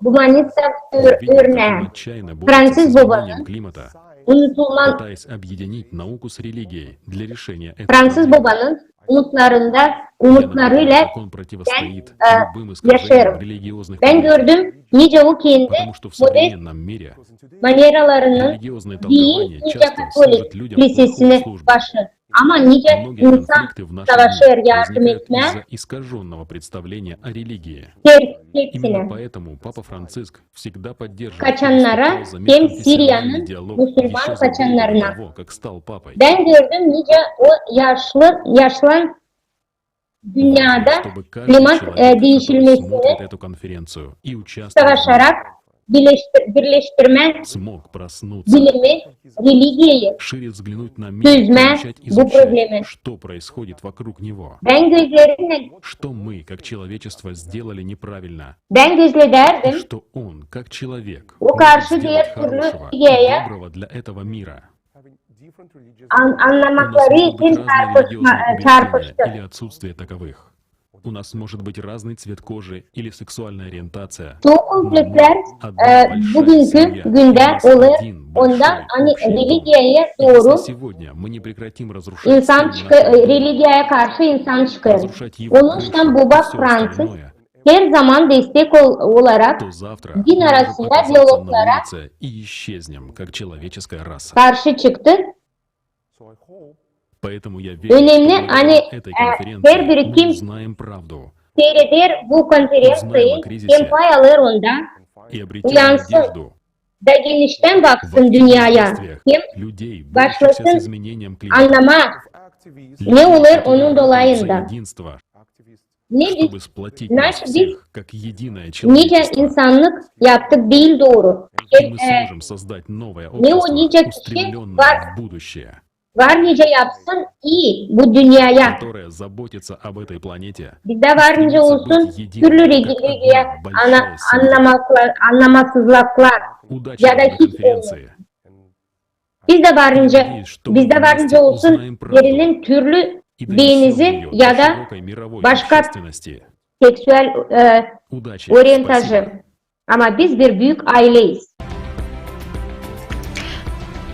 humanist Я видел, как örneği. он отчаянно борется Француз с изменением бабанын климата, unutulman пытаясь объединить науку с религией для решения этого Француз проблемы. бабанın umutlarında, Я наблюдаю, umutlarıyla как он противостоит э, любым искажениям yaşarım. религиозных Ben понятий. Gördüm nicä o kendi Потому что в modern современном мире maneralarının религиозное diil толкование nicä часто katolik служит людям в духовных kilisesini службах. başı. Ama nicä Многие insan конфликты в наши дни savaşêr yardım возникают etmää из-за искажённого представления о религии. ter Именно hepsinä. Поэтому Папа Франциск всегда поддерживает Kaçannara hem Siriyanın musulman kaçannarına. Ben gördüm nicä o yaşlı, yaşlan dünnedä klimat e, diişilmesini savaşarak birleştir, birleştirmää bilimi, religiyayı çözmää bu problemi. Ben gözlerimnän, ben gözlederdim o karşı diil türlü religiyaya an, annamakları için çarpışma, e, çarpıştı. У нас может быть разный цвет кожи или сексуальная ориентация. Çoyu konfliktlär e, büünkü gündä olêr ondan, ani religiyaya dooru insan çıkêr, e, religiyaya karşı insan çıkêr. Onuştan baba Fransız her zaman destek ol, olarak din arasında dialoglara karşı çıktı. Önemli, ani e, herbiri kim seyreder bu konferenţiyayı hem pay alêr onda, uyansın da geniştän baksın dünneyä hem başlasın annamaa, ne olêr onun dolayında. Ne biz, nasıl biz nicä insannık yaptık diil dooru. Hem, e, ne o nicä kişi var, var nicä yapsın ii bu dünneyä. Bizdä var nicä olsun türlü religiya, annamasızlıklar ya da hiç olmasın. Bizdä var nicä, bizdä var nicä olsun birinin türlü beenizi ya da başka seksual, e, orientaţiya. Ama biz bir büük ayleyiz.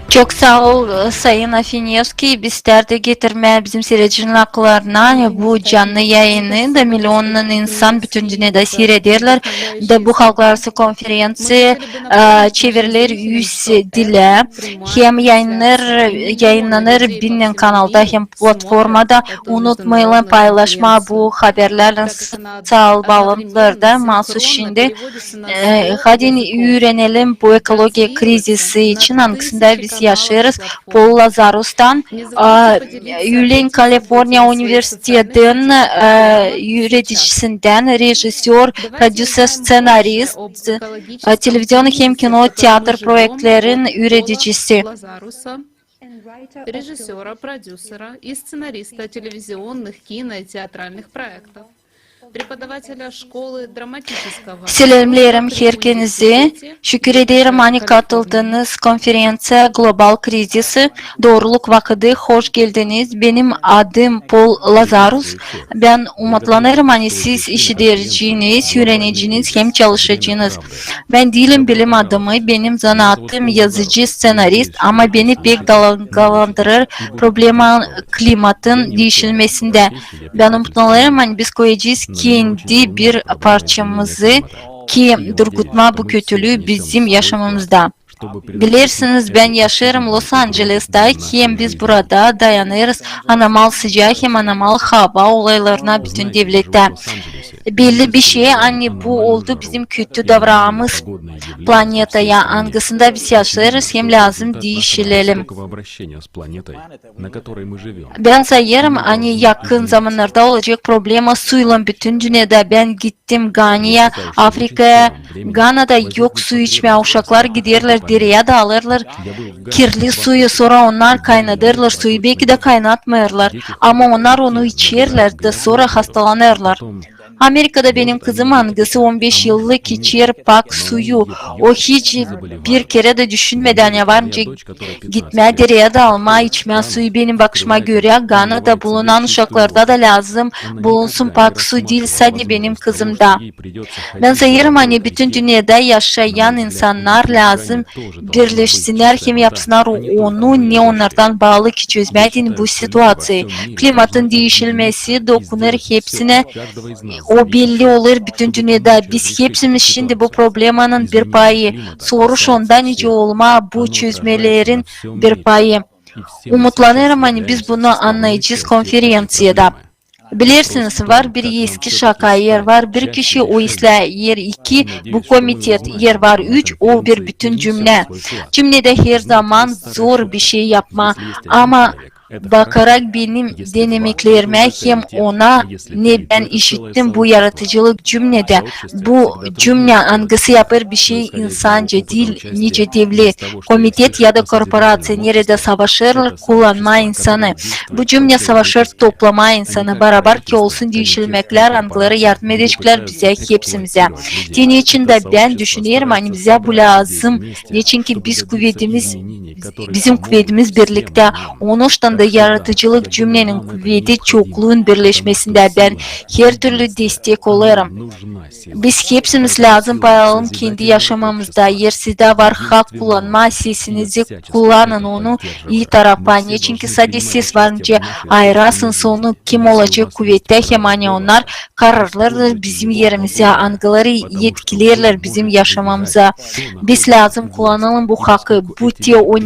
Çok saa ol, e, sayın Afinevskiy. Biz istärdä getirmää bizim siiredicinin akıllarına, ani bu canlı yayını da milyonnan insan bütün dünnedä siirederlär. Da bu halklararası konferenţiya, e, çevriler üz dilä. Hem yayınlanêr, yayınlanêr binnen kanalda hem platformada. Unutmayın paylaşmaa bu haberlärlän soţial baalantılarda. Maasuz şindi, e, hadi üürenelim bu ekologiya krizisi için, angısında biz yaşêêrız. Paul Lazarustan, a, Ülän Kaliforniya Universitetin, e, üüredicisin, rejissör, prodüser, sţenarist, e, televizion hem kino teatr proektlerin üüredicisi. Режиссёра, продюсера и сценариста телевизионных, кино и театральных проектов. Преподавателя школы драматического. Selemneerim herkezi. Şükür ederim, ani katıldınız konferenţiyaya. Global krizisi, dooruluk vakıdı. Hoş geldiniz. Benim adım Paul Lazarus. Bän umutlanêrım, ani siz işiderciniz, üüreneciniz hem çalışacınız. Bän diilim bilim adamı, benim zanaatım yazıcı, sţenarist, ama beni pek dalgalandırêr problema klimatın diişilmesindä. Bän umutlanêrım, ani biz koyacez kendi bir parçamızı, ki durgutmaa bu kötülüü bizim yaşamamızda. Bilersiniz, bän yaşêêrım Los-Ancelestä, hem biz burada dayanêrız anomal sıcaa hem anomal hava olaylarına bütün devlettä. Belli bir şey, ani bu oldu bizim kötü davranmamız planetaya, angısında biz yaşêêrız hem lääzım diişilelim. Bän sayêrım, ani yakın zamannarda olacek problema suylan bütün dünnedä. Bän gittim Ganaya, Afrikaya. Ganada yok su içmää. Uşaklar giderlär dereyä, dalêrlar kirli suyu, sora onnar kaynadêrlar suyu. Belki dä kaynatmêêrlar, ama onnar onu içerlär da sora hastalanêrlar. Amerikada benim kızım, angısı on beş yıllık içer pak suyu. O hiç bir kerä dä düşünmedi, ani var nicä gitmää dereyä dalmaa, içmää suyu. Benim bakışıma görä, Ganada bulunan uşaklarda da lääzım bulunsun pak su, diil sade benim kızımda. Bän sayêrım, ani bütün dünnedä yaşayan insannar lääzım birleşsinnär hem yapsınnar onu, ne onnardan baalı, ki çözmää deyni bu situaţiyayı. Klimatın diişilmesi dokunêr hepsinä. O belli olêr bütün dünnedä. Biz hepsimiz şindi bu problemanın bir payı. Soruş onda, nicä olmaa bu çözmelerin bir payı. Umutlanêrım, ani biz bunu annayacez konferenţiyada. Bilersiniz, var bir eski şaka: eer var bir kişi, o islää. Eer iki, bu komitet. Eer var üç, o bir bütün cümnä. Cümnedä herzaman zor bir şey yapmaa, ama bakarak benim denemeklerimä hem ona, ne bän işittim bu yaradıcılık cümnedä, bu cümnä, angısı yapêr bir şey insanca diil, nicä devlet, komitet ya da korporaţiya, neredä savaşêrlar kullanmaa insanı. Bu cümnä savaşêr toplamaa insanı barabar, ki olsun diişilmeklär, angıları yardım edeceklär bizä hepsimizä. Te neçin dä bän düşünerim, ani bizä bu lääzım, neçinki biz kuvedimiz, bizim kuvedimiz birliktä. Onuştan da yaradıcılık cümnenin kuvedi çokluun birleşmesindä. Bän hertürlü destek olêrım. Biz hepsimiz lääzım pay alalım kendi yaşamamızda. Eer sizdä var hak kullanmaa, sesinizi kullanın onu ii tarapa. Neçinki sade ses var nicä ayırasınız onu, kim olacek kuvettä hem ani onnar kararlarlar bizim erimizä, angıları etkilerlär bizim yaşamamızı. Biz lääzım kullanalım bu hakı, bu teoriya.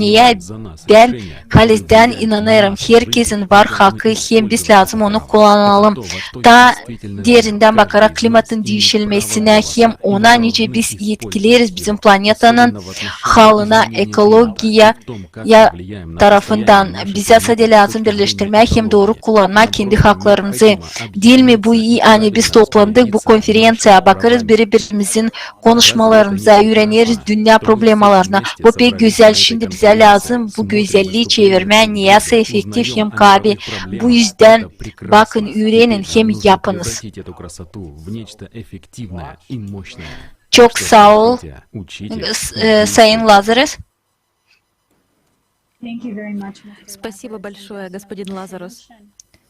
Bän halizdän inanêrım. Herkezin var hakkı, hem biz lääzım onu kullanalım. Taa derindän bakarak klimatın diişilmesinä hem ona, nicä biz etkileriz bizim planetanın halına, ekologiya tarafından. Bizä sade lääzım birleştirmää hem dooru kullanmaa kendi haklarımızı. Diil mi bu ii, ani biz toplandık bu konferenţiyaya, bakêrız biri-birimizin konuşmalarımıza, üüreneriz dünnä problemalarına. Bu pek gözäl. Şindi bizä lääzım bu gözelliini çevirmää neyäsä efektiv hem kaabi. Bu üzdän bakın, üürenin hem yapınız. Çok saa ol, s- e, sayın Lazaros. Спасибо большое, господин Лазарус.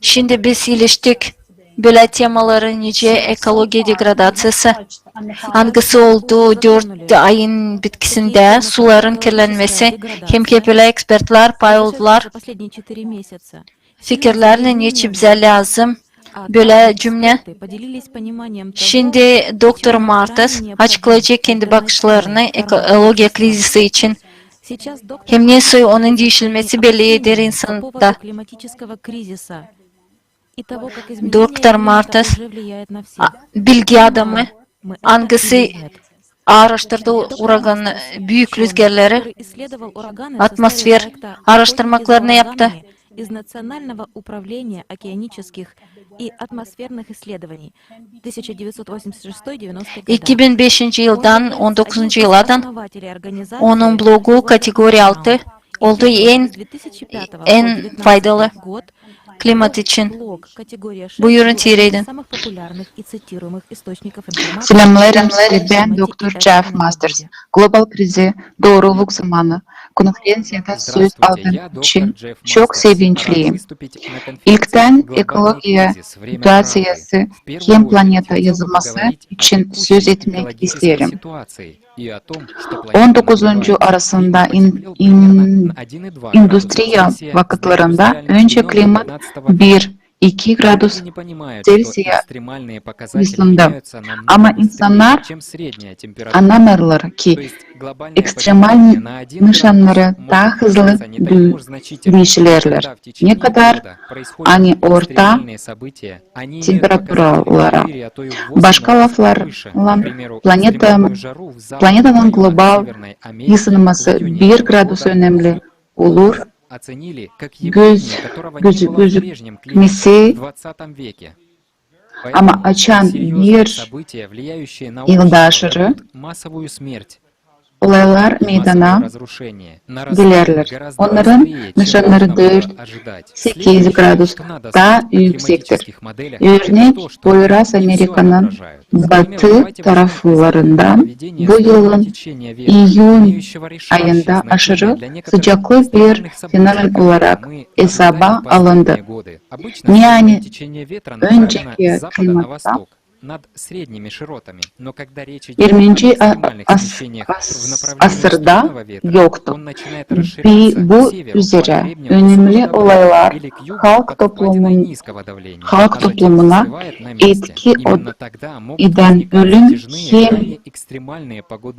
Şindi biz iliştik bölä temaları, nicä ekologiya degradaţiyası, angısı oldu dört ayın bitkisindä, suların kirlenmesi, hem hep ölä ekspertlär pay oldular fikirlärlän, neçin bizä lääzım bölä cümlä. Şindi doktor Martas açıklayacek kendi bakışlarını ekologiya krizisi için. Hem nesoy onun diişilmesi belli eder insanda. Doktor Martas, a, bilgi adamı, angısı aaraştırdı uragan, büük rüzgärları, atmosfer aaraştırmaklarını yaptı. Из Национального управления океанических и атмосферных исследований. Iki bin beşinci yıldan on dokuzuncu yıladan onun blogu kategoriya altı oldu en, en faydalı klimat için. Buyurun, siiredin. Selämnärım, bän doktor Jeff Masters. Global krizi, dooruluk zamanı. Konferenţiyada söz aldığım için çok sevinçliyim. İlktän ekologiya situaţiyası hem planeta yazılması için söz etmäk isteerim. On dokuzuncu arasında in, in, industriya vakıtlarında öncä klimat bir iki gradus Selsiya ısındı. Ama insannar annamêêrlar, ki ekstremal nışannarı taa hızlı dü-, diişilerlär. Ne kadar, ani orta temperaturalara. Başka laflarlan, planeta, planetanın global ısınması bir gradus önemli olur göz, göz, gözükmesi, ama açan bir yılda aşırı olaylar meydana gelerlär. Onnarın nışannarı dört, sekiz gradus taa üüsektir. Örnek, Poyraz Amerikanın batı taraflarında bu yılın iyün ayında aşırı sıcaklı bir fenomen olarak esaba alındı. Ne ani önceki klimatta irminci a-, as-, as-, asırda yoktu. Bi-, bu üzerä önemli olaylar halk toplumun-, halk toplumuna etki od-, edän ölüm hem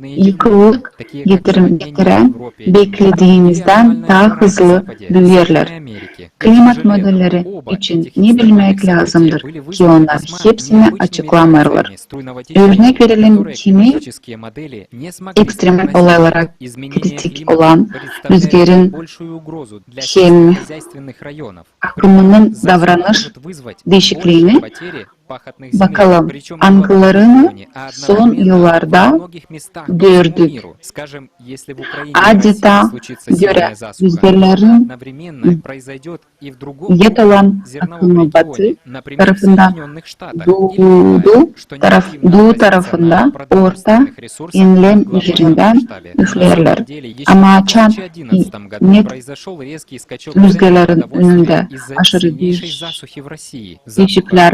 yıkılık getirä-, getirän beklediimizdän taa hızlı büüyerlär. Klimat modelleri için ne bilmäk lääzımdır, ki onnar hepsini açıklamêêrlar. Örnek verelim, kimi ekstremal olaylara kritik olan rüzgerin hem akımının davranış diişikliini bakalım, angılarını son yıllarda gördük. Adeta görä, rüzgerlerin jet olan akımı batı tarafından duu, duu taraf-, duu tarafında orta enlem üzerindän üfleerlär. Ama açan i-, net rüzgerlerin önündä aşırı diiş-, diişikliklär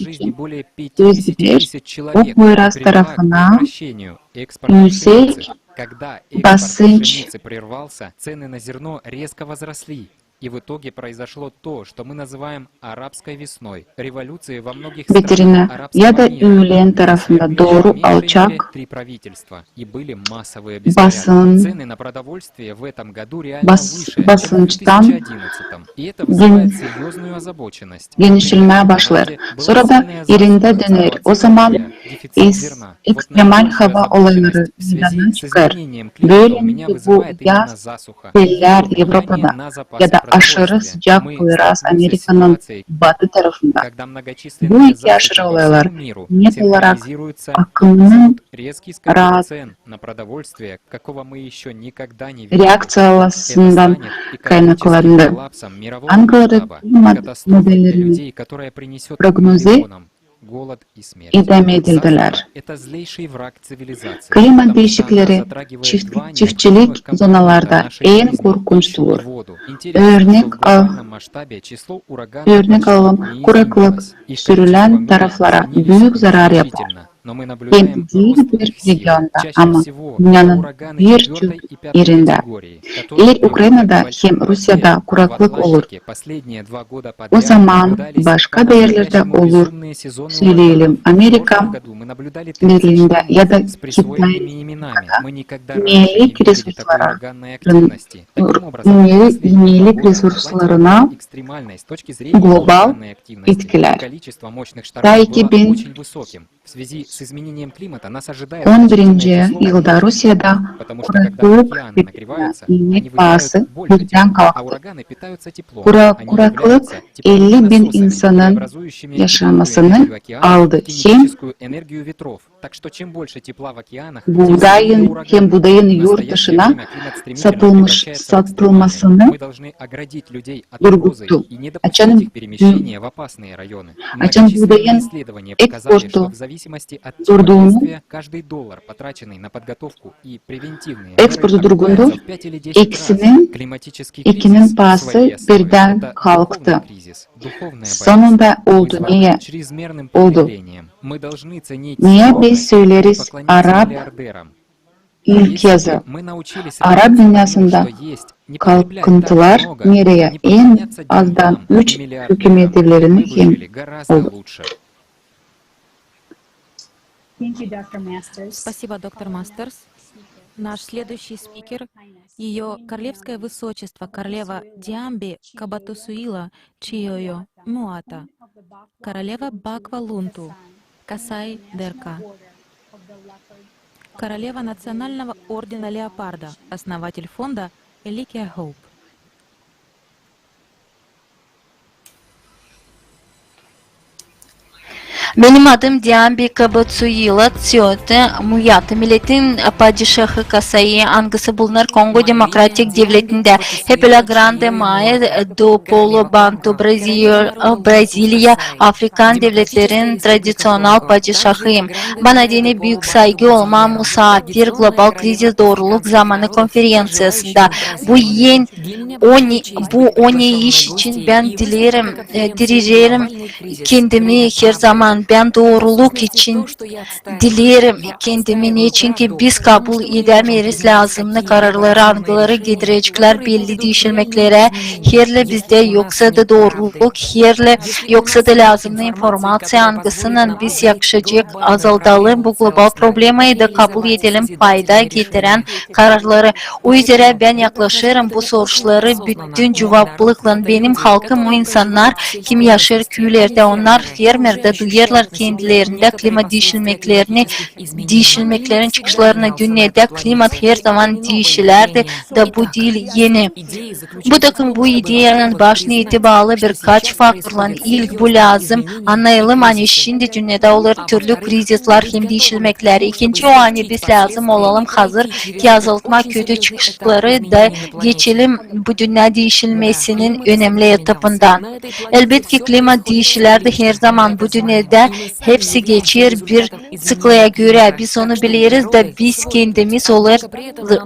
için söz gider, o Poyraz tarafına üüsek basınç И в итоге произошло то, что мы называем арабской весной. Революции во многих странах арабского мира. Bitirinä ya da üülen tarafında dooru alçak basın, basınçtan genişilmää başlêêr. Sora da irindä döner. O zaman ekstremal hava olayları meydana çıkêr. Bölä bu ya seller Evropada ya da aşırı sıcak poyraz Amerikanın batı tarafında. Bu iki aşırı olaylar net olarak akımnın raat reakţiyalarından kaynaklandı. Angıları klimat modellerinin prognozı idame edildilär. Klimat diişikleri çift-, çiftçilik zonalarda en korkunç tulur. Örnek al-, örnek alalım, kuraklık sürülän taraflara büük zarar yapêr. Hem diil bir regionda, ama dünnenin birçok erindä. Eer Ukraynada hem Rusiyada kuraklık olur, o zaman başka bir erlerdä olur, söleyelim, Amerika Birliindä ya da Kitay, neolitik resurslarına global etkilär. Ta iki bin on birinci yılda Rusiyada kuraklık ve iimek paası birdän kalktı. Kura-, kuraklık elli bin insanın yaşamasını aldı. Hem buudayın, hem buudayın yurt dışına satılmış, satılmasını durguttu. Açan, açan buudayın eksportu durduunu, eksportu durgundu, ekisinin, ekisinin paası birdän kalktı. Sonunda oldu, ne oldu? Neyi biz söleeriz arap ülkesi, arap dünnäsindä kalkıntılar neredä en azdan üç hükümet evlerinin hem oldu. Спасибо, доктор Мастерс. Наш следующий спикер, Её Королевское Высочество королева Диамби Кабатусуила Чиоё Муата, королева Баква Лунту, Касай Дерка, королева Национального ордена Леопарда, основатель фонда Elikia Hope. Benim adım Diambi Kabotsuila Tsiote Muyata, miletin padişahı Kasai, angısı bulunêr Kongo Demokratik Devletindä. Hep ölä Grande Maia do Polo Bantu, Brazil-, Braziliya, Afrikan devletlerin tradiţional padişahıyım. Bana deyni büük saygı olmaa musaafir global krizis dooruluk zamanı konferenţiyasında. Bu en O ni-, bu o ne iş için bän dilerim, e, direjerim kendimi herzaman. Bän dooruluk için dilerim kendimi. Neçinki biz kabul edämeeriz lääzımnı kararları, angıları getireceklär belli diişilmeklerä. Herli bizdä yoksa da dooruluk, herli yoksa da lääzımnı informaţiya, angısınnan biz yakışacek azaldalım bu global problemayı da kabul edelim payda getirän kararları. O üzerä bän yaklaşêrım bu soruşları bütün cuvaplılıklan. Benim halkım o insannar, kim yaşêêr küülerdä, onnar fermerdä duyêrlar kendilerindä klima diişilmeklerini, diişilmeklerin çıkışlarını. Dünnedä klimat herzaman diişilärdi, da bu diil eni. Bu takım bu ideyanın baş niyeti baalı birkaç faktorlan. İlk bu lääzım annayalım, ani şindi dünnedä olêr türlü krizislär hem diişilmeklär. İkinci o, ani biz lääzım olalım hazır, ki azaltmaa kötü çıkışları da geçelim bu dünnä diişilmesinin önemli etapından. Elbetki, klimat diişilärdi herzaman bu dünnedä, hepsi geçer bir ţiklaya görä. Biz onu bileriz da biz kendimiz olar,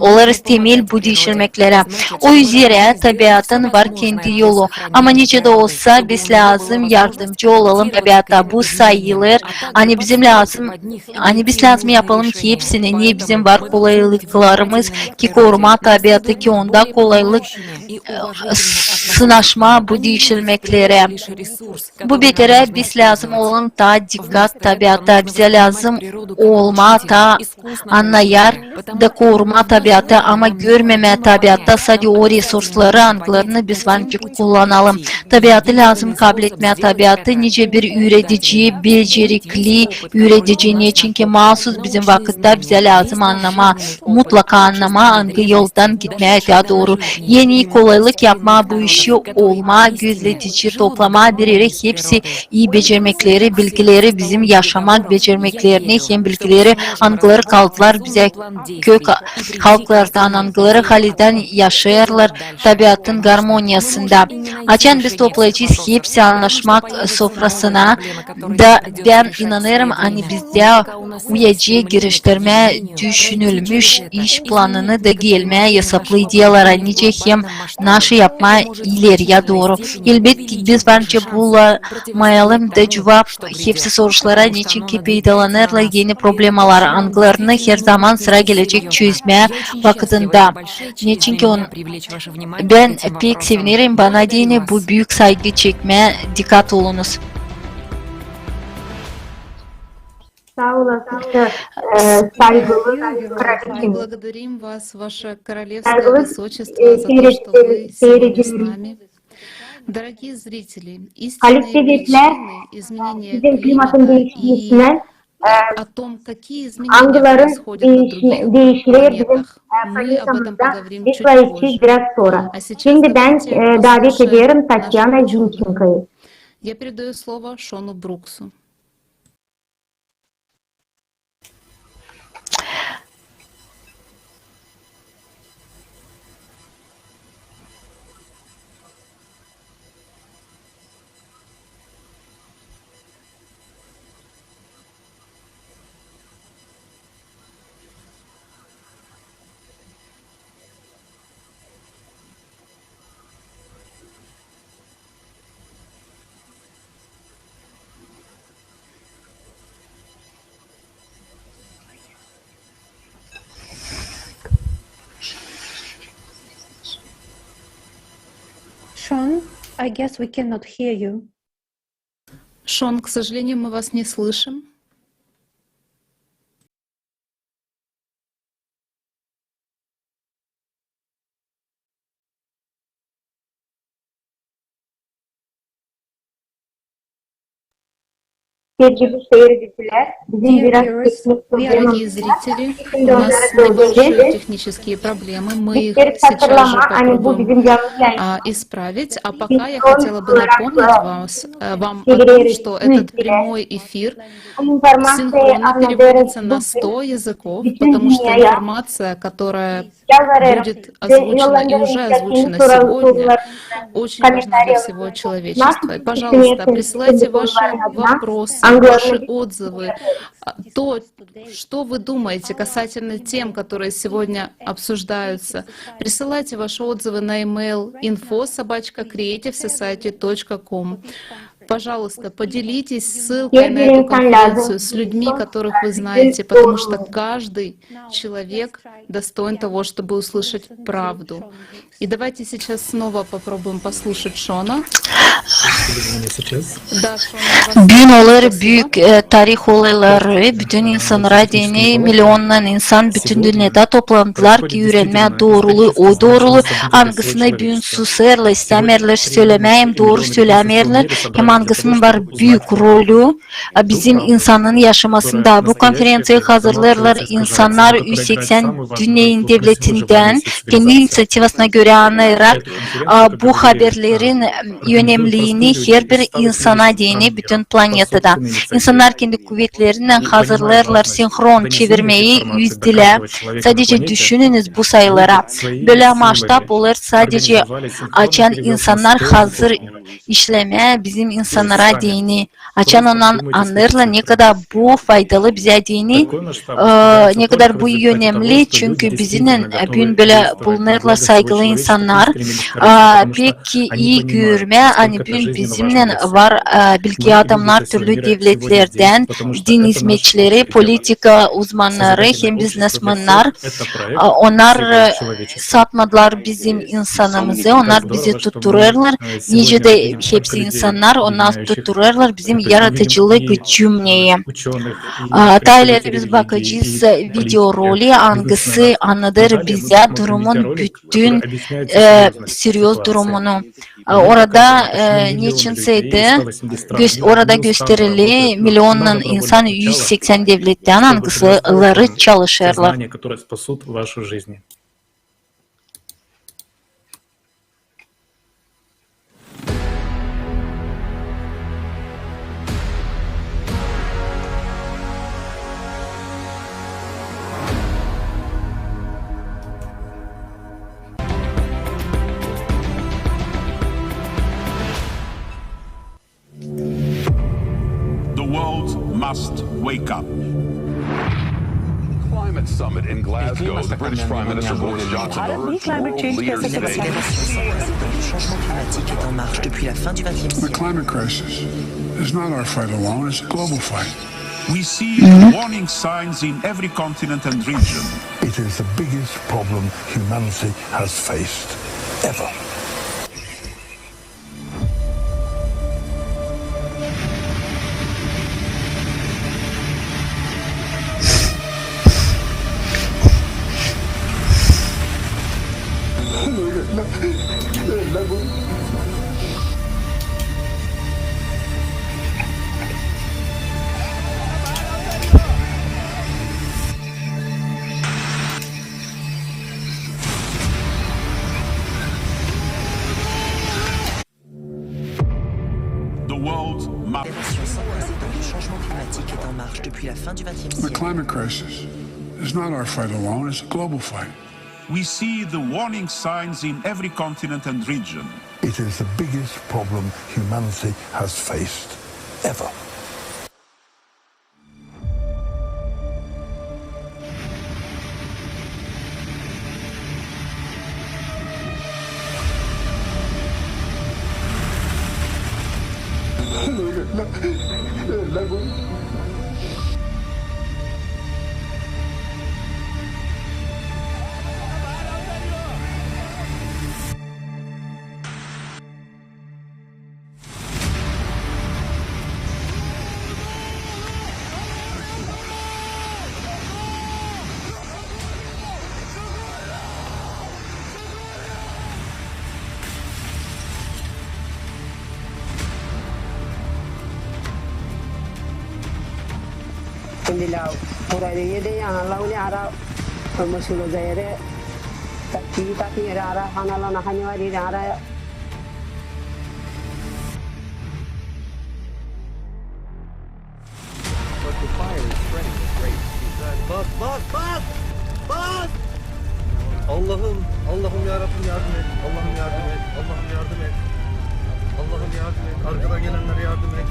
olarız temel bu diişilmeklerä. O üzerä tabiatın var kendi yolu. Ama nicä dä olsa, biz lääzım yardımcı olalım tabiata. Bu sayılêr, ani bizim lääzım, ani biz lääzım yapalım hepsini, ne bizim var kolaylıklarımız, ki korumaa tabiatı, ki onda kolaylık, e, sınaşmaa bu diişilmeklerä. Bu beterä biz lääzım olalım taa dikkat tabiata, bizä lääzım olmaa taa annayar da korumaa tabiatı, ama görmemää tabiatta sade o resursları, angılarını biz var nicä kullanalım. Tabiatı lääzım kabletmää, tabiatı nicä bir üüredici, becerikli üüredici, neçinki maasuz bizim vakıtta bizä lääzım annamaa, mutlaka annamaa, angı yoldan gitmää öteyä dooru. En ii kolaylık yapmaa bu işi olmaa gözledici, toplamaa bir erä hepsi ii becermekleri, bilgileri, bizim yaşamak becermeklerini hem bilgileri, angıları kaldılar bizä kök halklardan, angıları halizdän yaşêêrlar tabiatın garmoniyasında. Açan biz toplayacez hepsi annaşmak sofrasına, da bän inanêrım, ani bizdä uyacek giriştirmää düşünülmüş iş planını da gelmää esaplı ideyalara, nicä hem naşı yapmaa ileriyä dooru. Elbetki, biz var nicä bulamayalım da cuvap hepsi soruşlara, neçinki peydalanêrlar eni problemalar, angılarını herzaman sıra gelecek çözmää vakıtında. Neçinki on-, bän pek sevinerim, bana deyni bu büük saygı çekmää, dikkat olunuz. Saa olasın, e, saygılı kraliçemiz. Благодарим вас, ваше королевское высочество, за то, что вы сегодня с нами. Дорогие зрители, истинные причины изменения климата и о том, какие изменения происходят на других планетах, мы об этом поговорим чуть позже. А сейчас давайте послушаем нашего учёного. Я передаю слово Шону Бруксу. Шон, I guess we cannot hear you. Шон, к сожалению, мы вас не слышим. Sevgili seyirciler, bizim biraz teknik problemimiz var. Дорогие зрители, у нас небольшие технические проблемы, мы их сейчас же попробуем, а, исправить. А пока я хотела бы напомнить вас, э, вам о том, что этот прямой эфир синхронно переводится на сто языков, потому что информация, которая будет озвучена и уже озвучена сегодня, очень важна для всего человечества. И, пожалуйста, присылайте ваши вопросы, ваши отзывы, а, то, что вы думаете касательно тем, которые сегодня обсуждаются. Присылайте ваши отзывы на e-mail info собачка creative society точка com. Пожалуйста, поделитесь ссылкой на эту конференцию с людьми, которых вы знаете, потому что каждый человек достоин того, чтобы услышать правду. И давайте сейчас снова попробуем послушать Шона. Да, Шон, у вас... Büün olêr büük, e, tarih olayları, bütün insannara deyni, milionnan insan bütün dünnedä toplandılar ki üürenmää dooruluu, o dooruluu, angısını büün susêrlar, istämeerlär sölemää, hem dooru sölämeerlär, hem angısının var büük rolü, a, bizim insanın yaşamasında. Bu konferenţiyayı hazırlêêrlar insannar üz seksän dünneyin devletindän, kendi inisiativasına görä annayarak, a, bu haberlerin, m, önemliini herbir insana deyni bütün planetada. İnsannar kendi kuvetlerindän hazırlêêrlar sinhron çevirmeyi üz dilä, sadece düşününiz bu sayılara. Bölä maştab olêr sadece açan insannar hazır işlemää, bizim insannara deyni, açan onnar annêêrlar, ne kadar bu faydalı bizä deyni, e, ne kadar bu önemli, çünkü bizimnän büün bölä bulunêrlar saygılı insannar, e, pek ii görmää, ani büün bizimnän var, e, bilgi adamnar türlü devletlerdän, din hizmetçileri, politika uzmannarı hem biznesmennar, e, onnar, e, satmadılar bizim insanımızı, onnar bizi tutturêrlar, nicä dä hepsi insannar, onnar tutturêrlar bizim yaradıcılık gücümnän. A, taa ileri biz bakacez videoroli, angısı annadêr bizä durumun bütün, e, seryoz durumunu. A, orada, e, neçinsä dä gö-, orada gösterili milyonnan insan, üz seksän devlettän, angıları çalışêrlar. The world must wake up. Climate summit in Glasgow. The British Prime Minister Boris Johnson. Bharat भी climate change कैसे समझता है? L'adaptation face au changement climatique est en marche depuis la fin du vingtième siècle. The climate crisis is not our fight alone, it's a global fight. We see warning signs in every continent and region. It is the biggest problem humanity has faced ever. The world must. L'adaptation face au changement climatique est en marche depuis la fin du vingtième siècle. The climate crisis is not our fight alone, it's a global fight. We see the warning signs in every continent and region. It is the biggest problem humanity has faced ever. Tindilao, pura de yede ya, hala ule ara, masulo zaire, taki, taki, ara, ara, hana la na hani wari, ara. Bak, bu fire is spreading like crazy. Bas, bas, bas! Bas! Allah'ım, Allah'ım ya Rabbim yardım et. Allah'ım yardım et. Allah'ım yardım et. Allah'ım yardım et. Arkadan gelenlere yardım et.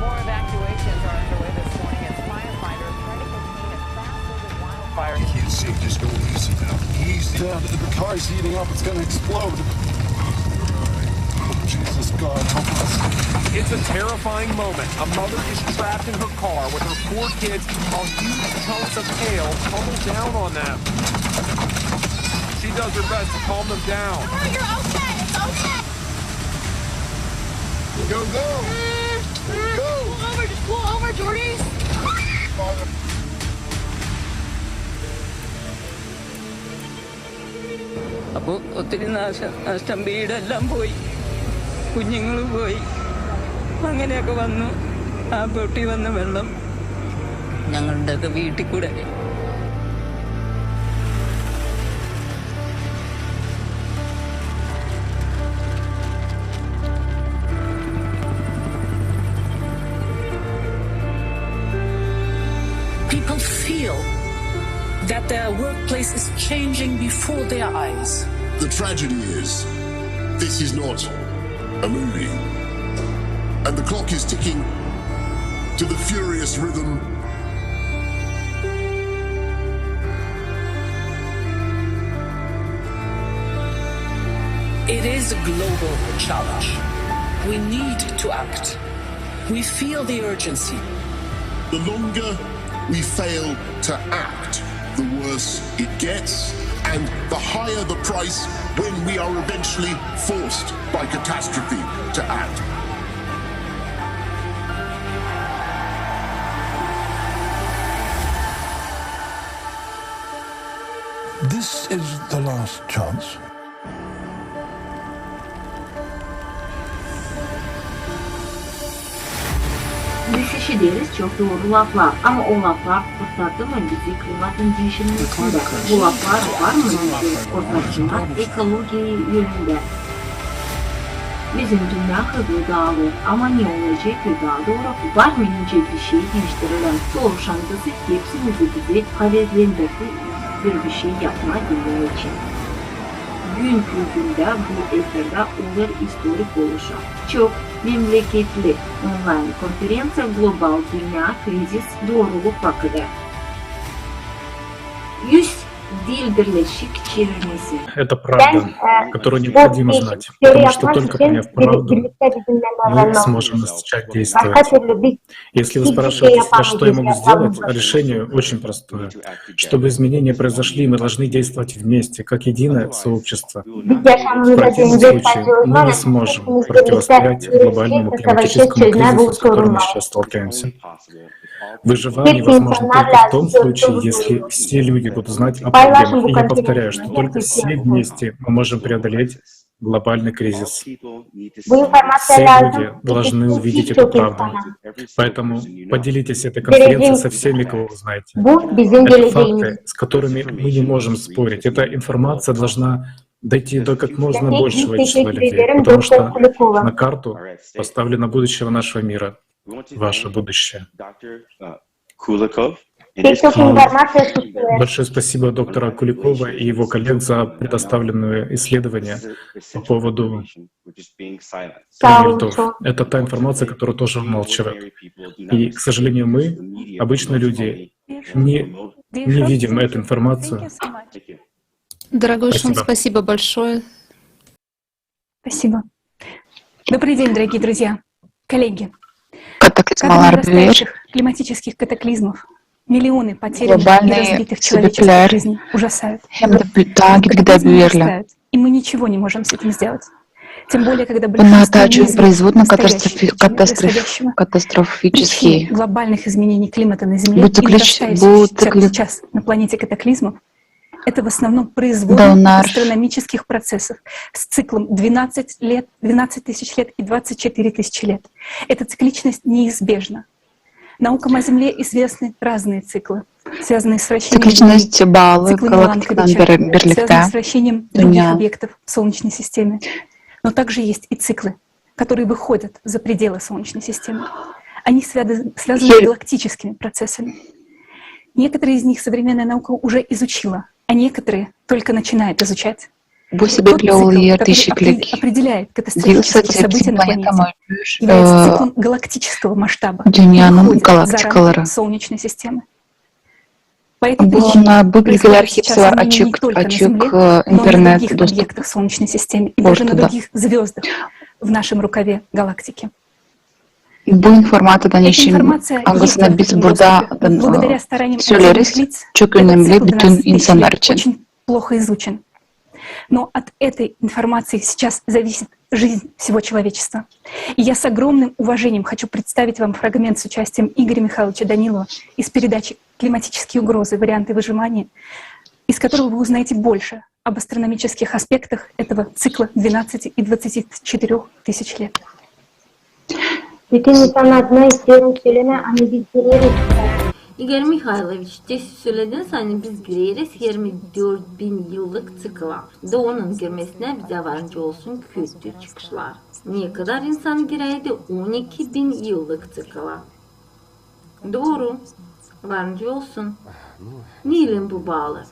More evacuations are underway this morning as firefighters try to contain a fast-moving wildfire. You can't see, just go easy now. Easy. Dad, the car is heating up. It's gonna explode. Oh, Jesus, God, help us. It's a terrifying moment. A mother is trapped in her car with her four kids while huge chunks of hail tumble down on them. She does her best to calm them down. You're okay. It's okay. Go, go. Go. Pull over. Just pull over, Jordy. അപ്പോ ഒത്തിരി നാശ-, നഷ്ടം, വീടെല്ലാം പോയി, കുഞ്ഞുങ്ങൾ പോയി. അങ്ങനെയൊക്കെ വന്നു, ആ ബോട്ടിൽ വന്ന വെള്ളം ഞങ്ങളുടെയൊക്കെ വീട്ടിൽ കൂടെ. People feel that their workplace is changing before their eyes. The tragedy is, this is not a movie. And the clock is ticking to the furious rhythm. It is a global challenge. We need to act. We feel the urgency. The longer we fail to act, the worse it gets, and the higher the price when we are eventually forced by catastrophe to act. This is the last chance. Biz işideriz çok dooru laflar, ama o laflar kurtardı mı bizi klimatın diişilmesindä? Bu laflar var mı bizi kurtarsınnar ekologiya yönündä? Bizim dünnä hızlı daalêr, ama ne olacek, taa dooru, var mı nicä bişey diiştirilän? Soruşan hepsimizi bizi havetlendirdi bir bişey yapmaa bilmää için. Büünkü gündä bu efirdä olêr istorik oluşum. Çok memleketli onlayn konferenţiya global dünnä krizis dooruluk hakıda. Üz diil birleşik çevirmesi. Это правда, которую необходимо знать, потому что только поняв правду, мы сможем начать действовать. Если вы спрашиваете, что я могу сделать, а решение очень простое. Чтобы изменения произошли, мы должны действовать вместе, как единое сообщество. В противном случае мы не сможем противостоять глобальному климатическому кризису, с которым мы сейчас сталкиваемся. Выживание возможно только в том случае, если все люди будут знать о проблемах. И я повторяю, что только все вместе мы можем преодолеть глобальный кризис. Все люди должны увидеть эту правду. Поэтому поделитесь этой конференцией со всеми, кого вы знаете. Это факты, с которыми мы не можем спорить. Эта информация должна дойти до как можно большего числа людей, потому что на карту поставлено будущего нашего мира, ваше будущее. Большое спасибо доктора Куликова и его коллег за предоставленные исследования по поводу льдов. Это та информация, которую тоже умалчивают. И, к сожалению, мы, обычные люди, не, не видим эту информацию. Дорогой Шон, спасибо большое. Спасибо. Добрый день, дорогие друзья, коллеги. Катаклизмалар büyür. Климатических катаклизмов, миллионы потерянных и разбитых человеческих жизней ужасают. Hem dä taa gitgidä büyürlär. И мы ничего не можем с этим сделать. Bunnar taa çok производная катастрофические. Глобальных изменений климата на Земле и нарастающих сейчас на планете катаклизмов. Это в основном производные астрономических процессов с циклом двенадцать лет, двенадцать тысяч лет и двадцать четыре тысячи лет. Эта цикличность неизбежна. Наукам о Земле известны разные циклы, связанные с вращением Земли, циклы Миланковича, связанные с вращением других объектов в Солнечной системе. Но также есть и циклы, которые выходят за пределы Солнечной системы. Они связаны с галактическими процессами. Некоторые из них современная наука уже изучила, а некоторые только начинает изучать. Тот цикл, который определяет катастрофические события на планете, является циклом галактического масштаба и выходит за рамки Солнечной системы. Bunnar, bu bilgilär hepsi var açık, açık internet dostupta. И даже на других звёздах в нашем рукаве галактики. Bu informaţiyadan işin, angısını biz burada söleeriz, çok önemli bütün insannar için. Но от этой информации сейчас зависит жизнь всего человечества. И я с огромным уважением хочу представить вам фрагмент с участием Игоря Михайловича Данилова из передачи «Климатические угрозы. Варианты выживания», из которого вы узнаете больше об астрономических аспектах этого цикла двенадцати и двадцати четырёх тысяч лет. Bütün insanlar adına isteerim sölemää, ani biz gireriz. İgor Mihayloviç, te sölediniz, ani biz gireriz irmi dört bin yıllık cikla. Da onun girmesinä bizä var nicä olsun kötü çıkışlar. Ne kadar insan girärdi on iki bin yıllık cikla? Dooru. Var nicä olsun. Neylän bu baalı?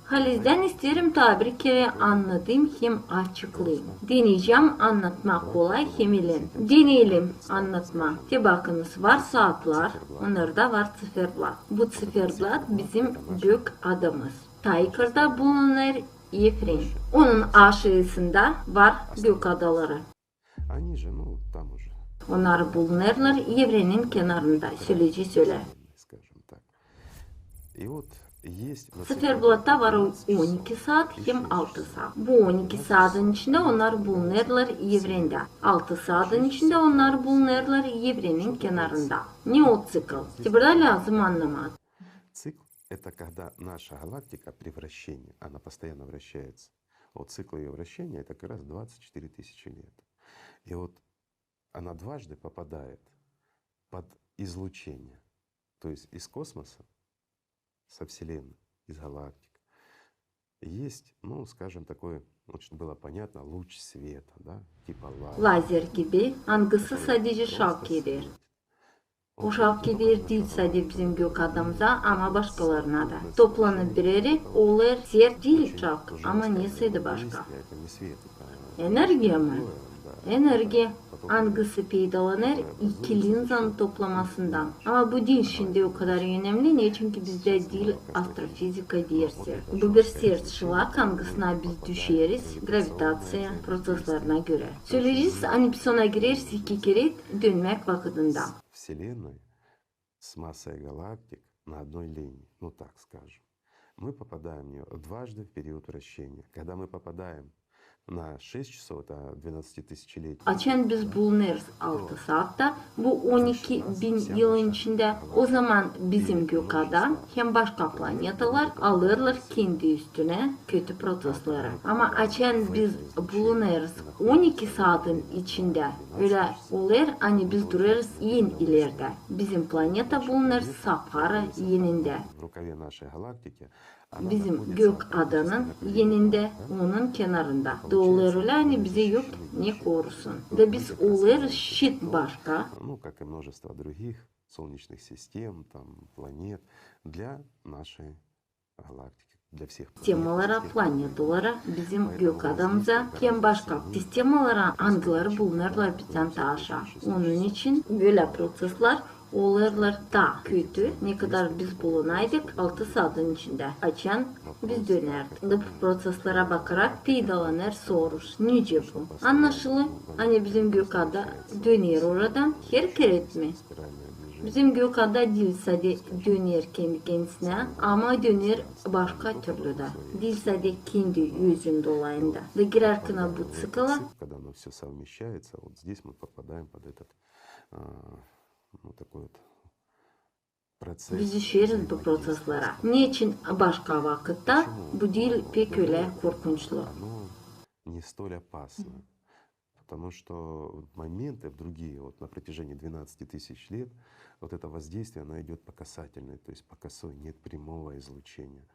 Halizdän isteerim taa bir kerä annadayım hem açıklayım. Deneyecäm annatmaa kolay hem ilin. Deneyelim annatmaa. Te bakınız, var saatlar, onnarda var ţiferblat. Bu ţiferblat bizim gök adamız. Taa yukardä bulunêr Evren. Onun aşaasında var gök adaları. Они же, ну, там уже. Onnar bulunêrlar Evrenin kenarında, söleci sölär. Скажем так. И вот есть на Ţiferblatta var on iki saat hem altı saat. Bu on iki saatın içindä onnar bulunêrlar Evrendä. Altı saatın içindä onnar bulunêrlar Evrenin kenarında. Ne o ţikl? Te burada lääzım annamaa. Цикл — это когда наша галактика при вращении, она постоянно вращается. Вот цикл её вращения — это как раз двадцать четыре тысячи лет. И вот она дважды попадает под излучение. То есть из космоса, со Вселенной, из галактик, есть, ну, скажем, такой, вот, чтобы было понятно, луч света, да, типа лазер. Lazer gibi, angısı sadecä şavk eder. O şavk eder diil sade bizim gök adamıza, ama başkalarına da. Toplanıp bir erä, olêr sert diil şavk, ama nesä da başka. Energiya mı? Energiya, angısı peydalanêr iki linzanın toplamasından. Ama bu diil şindi o kadar önemli, neçinki bizdä diil astrofizika dersi. Bu bir sert şılak, angısına biz düşeriz gravitaţiya proţeslerine görä. Söleyecez, ani biz ona gireriz iki kerä dönmäk vakıdında. Вселенной с массой галактик на одной линии, ну, так скажем. Мы попадаем в неё дважды в период вращения. Когда мы попадаем на шесть часов, это двенадцатитысячелетие. Açan biz bulunêrız altı saatta, bu on iki bin yılın içindä, o zaman bizim gök ada hem başka planetalar alêrlar kendi üstünä kötü proţesleri. Ama açan biz bulunêrız on iki saatın içindä, ölä olêr, ani biz durêrız en ilerdä. Bizim planeta bulunêr sapara enindä. В рукаве нашей галактики. Bizim gök adanın enindä, onun kenarında. Da olêr ölä, ani bizä yok ne korusun. Da biz olêrız şit başka. Ну, как и множество других солнечных систем, там, планет, для нашей галактики, для всех планет, систем. Sistemalara, planetalara, bizim gök adamıza hem başka sistemalara, angıları bulunêrlar bizdän taa aşaa. Onun için bölä proţesler olêrlar taa kötü, ne kadar biz bulunaydık altı saatın içindä, açan biz dönärdik. Da bu proţeslerä bakarak peydalanêr soruş: nicä bu? Annaşılı, ani bizim gök ada döner oradan, herkerä mi? Bizim gök ada diil sade döner kendi-kendisinä, ama döner başka türlü dä. Diil sade kendi özün dolayında. Da girärkän bu ţikla. Когда оно всё совмещается, вот здесь мы попадаем под этот, а, ну, такой вот процесс. Biz düşeriz bu proţeslerä. Neçin başka vakıtta bu diil pek ölä korkunçlu? Оно не столь опасно, потому что моменты в другие, вот на протяжении двенадцати тысяч лет, вот это воздействие, оно идёт по касательной, то есть по косой, нет прямого излучения.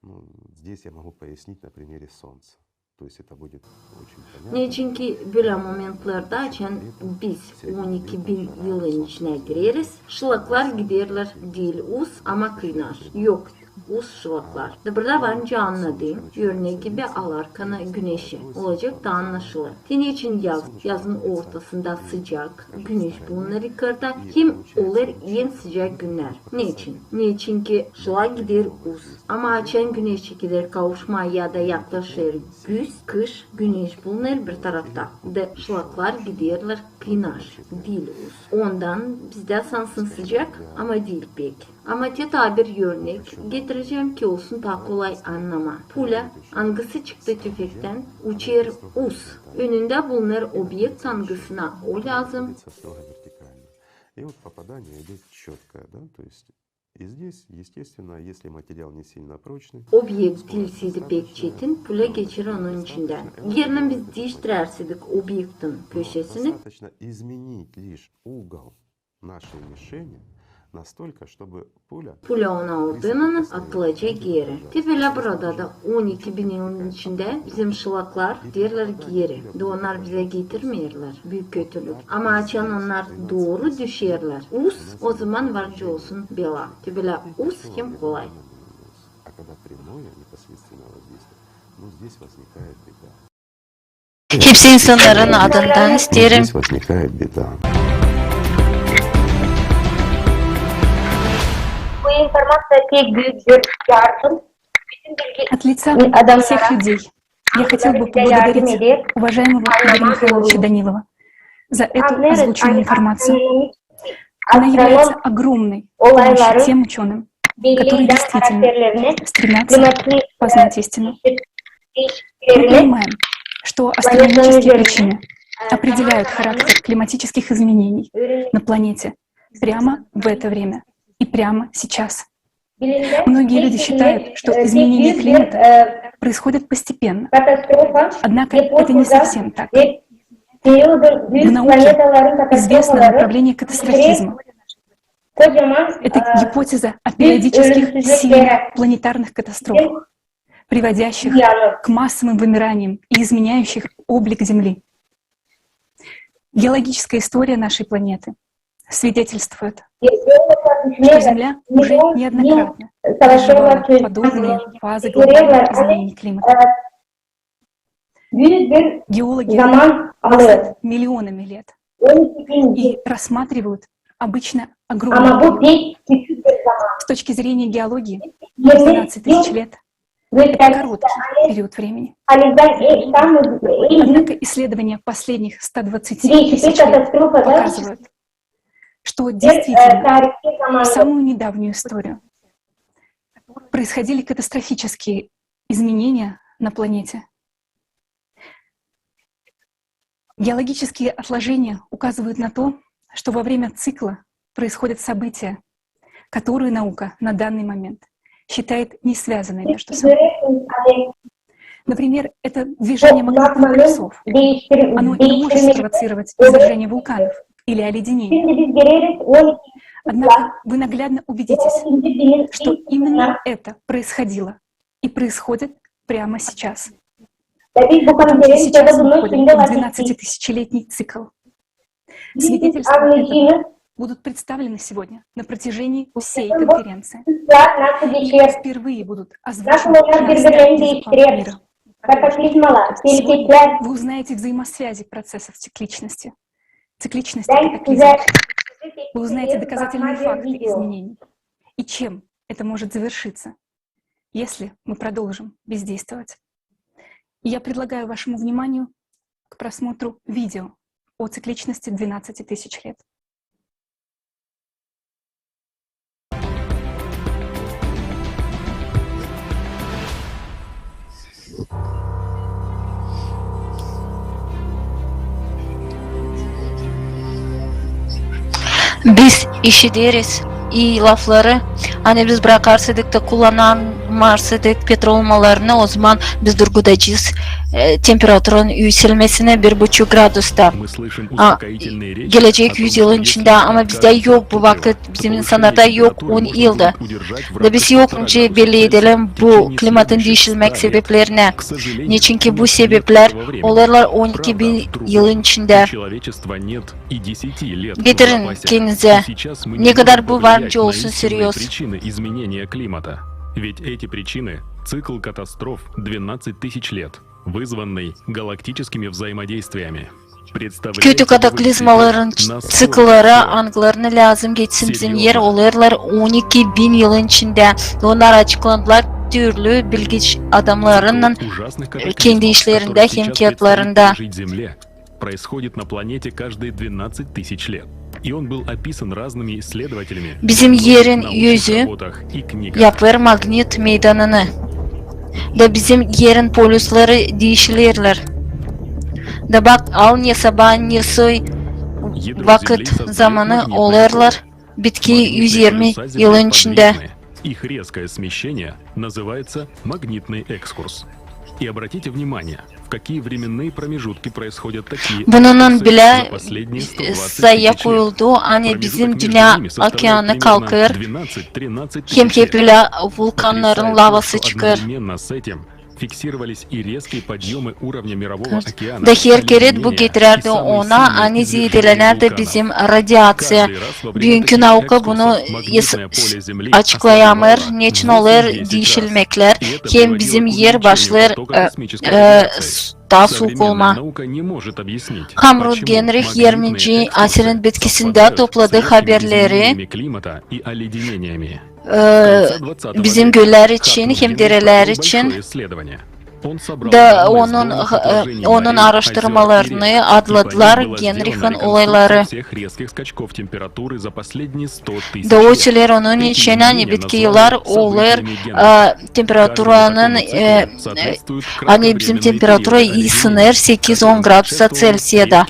Ну, здесь я могу пояснить на примере Солнца. То есть это будет очень понятно. Neçinki bölä momentlerdä, açan biz on iki bin yılın içinä gireriz, şılaklar giderlär diil us, ama kıynaş. Yok us şılaklar. Da burada var nicä annadayım, örnek gibi alarkana güneşi. Olacek da annaşılêr. Te neçin yaz, yazın ortasında sıcak, güneş bulunêr yukarda, hem olêr en sıcak günnär. Neçin? Neçinki şılak gider us. Ama açan güneş çekiler kavuşmaa ya da yaklaşêr güz, kış, güneş bulunêr bir tarafta. Da şılaklar giderlär kıynaş, diil us. Ondan bizdä sansın sıcak, ama diil pek. Ama te taa bir örnek getirecäm, ki olsun taa kolay annamaa. Pulä, angısı çıktı tüfektän, uçêr us. Önündä bulunêr obyekt, angısına o lääzım. И вот попадание идёт чёткое, да, то есть и здесь, естественно, если материал не сильно прочный. Obyekt diil sade pek çetin, pulä geçer onun içindän. Eer biz diiştirärseydik obyektin köşesini. Достаточно изменить лишь угол нашей мишени настолько, чтобы пуля... Pulä ona ordunnan atılacek geeri. Te bölä burada da on iki bin yılın içindä bizim şılaklar giderlär geeri. Da onnar bizä getirmeerlär büük kötülük. Ama açan onnar dooru düşerlär us, o zaman var nicä olsun bela. Te bölä us hem kolay. А Когда прямое непосредственное воздействие, ну, здесь возникает беда. Hepsi insannarın adından isteerim. Здесь возникает беда. Bu informaţiya pek büük bir yardım. Bütün bilgi adamlara. От лица всех людей я хотел бы поблагодарить уважаемого Игоря Михайловича Данилова за эту озвученную информацию. Она является огромной помощью тем учёным, которые действительно стремятся познать истину. Мы понимаем, что астрономические причины определяют характер климатических изменений на планете прямо в это время и прямо сейчас. Многие люди считают, что изменение климата происходит постепенно. Однако это не совсем так. В науке известно направление катастрофизма. Это гипотеза о периодических сильных планетарных катастрофах, приводящих к массовым вымираниям и изменяющих облик Земли. Геологическая история нашей планеты свидетельствует, что Земля уже неоднократно переживала подобные фазы глобальных изменений климата. Геологи работают миллионами лет и рассматривают обычно огромный период. С точки зрения геологии, двенадцать тысяч лет — это короткий период времени. Однако исследования последних ста двадцати тысяч лет показывают, что действительно в самую недавнюю историю происходили катастрофические изменения на планете. Геологические отложения указывают на то, что во время цикла происходят события, которые наука на данный момент считает не связанными между собой. Например, это движение магнитных полюсов. Оно не может спровоцировать извержение вулканов или оледенение. Однако вы наглядно убедитесь, что именно это происходило и происходит прямо сейчас. Потому что сейчас мы входим в двенадцатитысячелетний цикл. Свидетельства этого будут представлены сегодня на протяжении всей конференции. И впервые будут озвучены части языка мира. Сегодня вы узнаете взаимосвязи процессов цикличности, цикличности катаклизмов. Вы узнаете доказательные факты изменений и чем это может завершиться, если мы продолжим бездействовать. И я предлагаю вашему вниманию к просмотру видео о цикличности двенадцати тысяч лет. Biz işideriz i lafları, ani biz brakarsaydık da kullanmarsaydık petrol mallarını, ozaman biz durgudacez, e, temperaturanın üüselmesini bir buçuk gradusta, a, gelecek üz yılın içindä, ama bizdä yok bu vakıt, bizim insannarda yok on yılda. Da biz yok nicä belli edelim bu klimatın diişilmäk sebeplerinä. Neçinki bu sebeplär olêrlar on iki bin yılın içindä. Getirin kendinizä, ne kadar bu var nicä olsun serioz. Ведь эти причины — цикл катастроф двенадцать тысяч лет, вызванный галактическими взаимодействиями. Kötü kataklizmaların ç-, ţiklları, angılarını lääzım geçsin bizim er, olêrlar on iki bin yılın içindä. Onnar açıklandılar türlü bilgiç adamlarınnan, e, kendi işlerindä hem kiyatlarında. Происходит на планете каждые двенадцать тысяч лет. И он был описан разными исследователями в научных работах и книгах. Bizim erin özü yapêr magnit meydanını. Da bizim erin polüsleri diişilerlär. Da bak, al ne sabaa, ne soy vakıt zamanı olêrlar bitki üz irmi yılın içindä. Их резкое смещение называется магнитный экскурс. И обратите внимание, в какие временные промежутки происходят такие экскурсы за последние сто двадцать тысяч лет. Bununnan bilä, e, saya koyuldu, ani bizim dünnä okeanı kalkêr, hem hep ölä vulkannarın lavası çıkêr. Da her kerä bu getirärdi ona, ani zeedelenärdi bizim radiaţiya. Büünkü nauka bunu açıklayamêêr, neçin olêr diişilmeklär, hem bizim er başlêêr taa suuk olmaa. Hamrud Genrih irminci asirin bitkisindä topladı haberleri bizim göllär için hem derelär için. Da onun, onun aaraştırmalarını adladılar Genrihin olayları. Da o söleer onun için, ani bitkiler olêr temperaturanın, ani bizim temperatura iisiner sekiz-on gradusa Selsiada.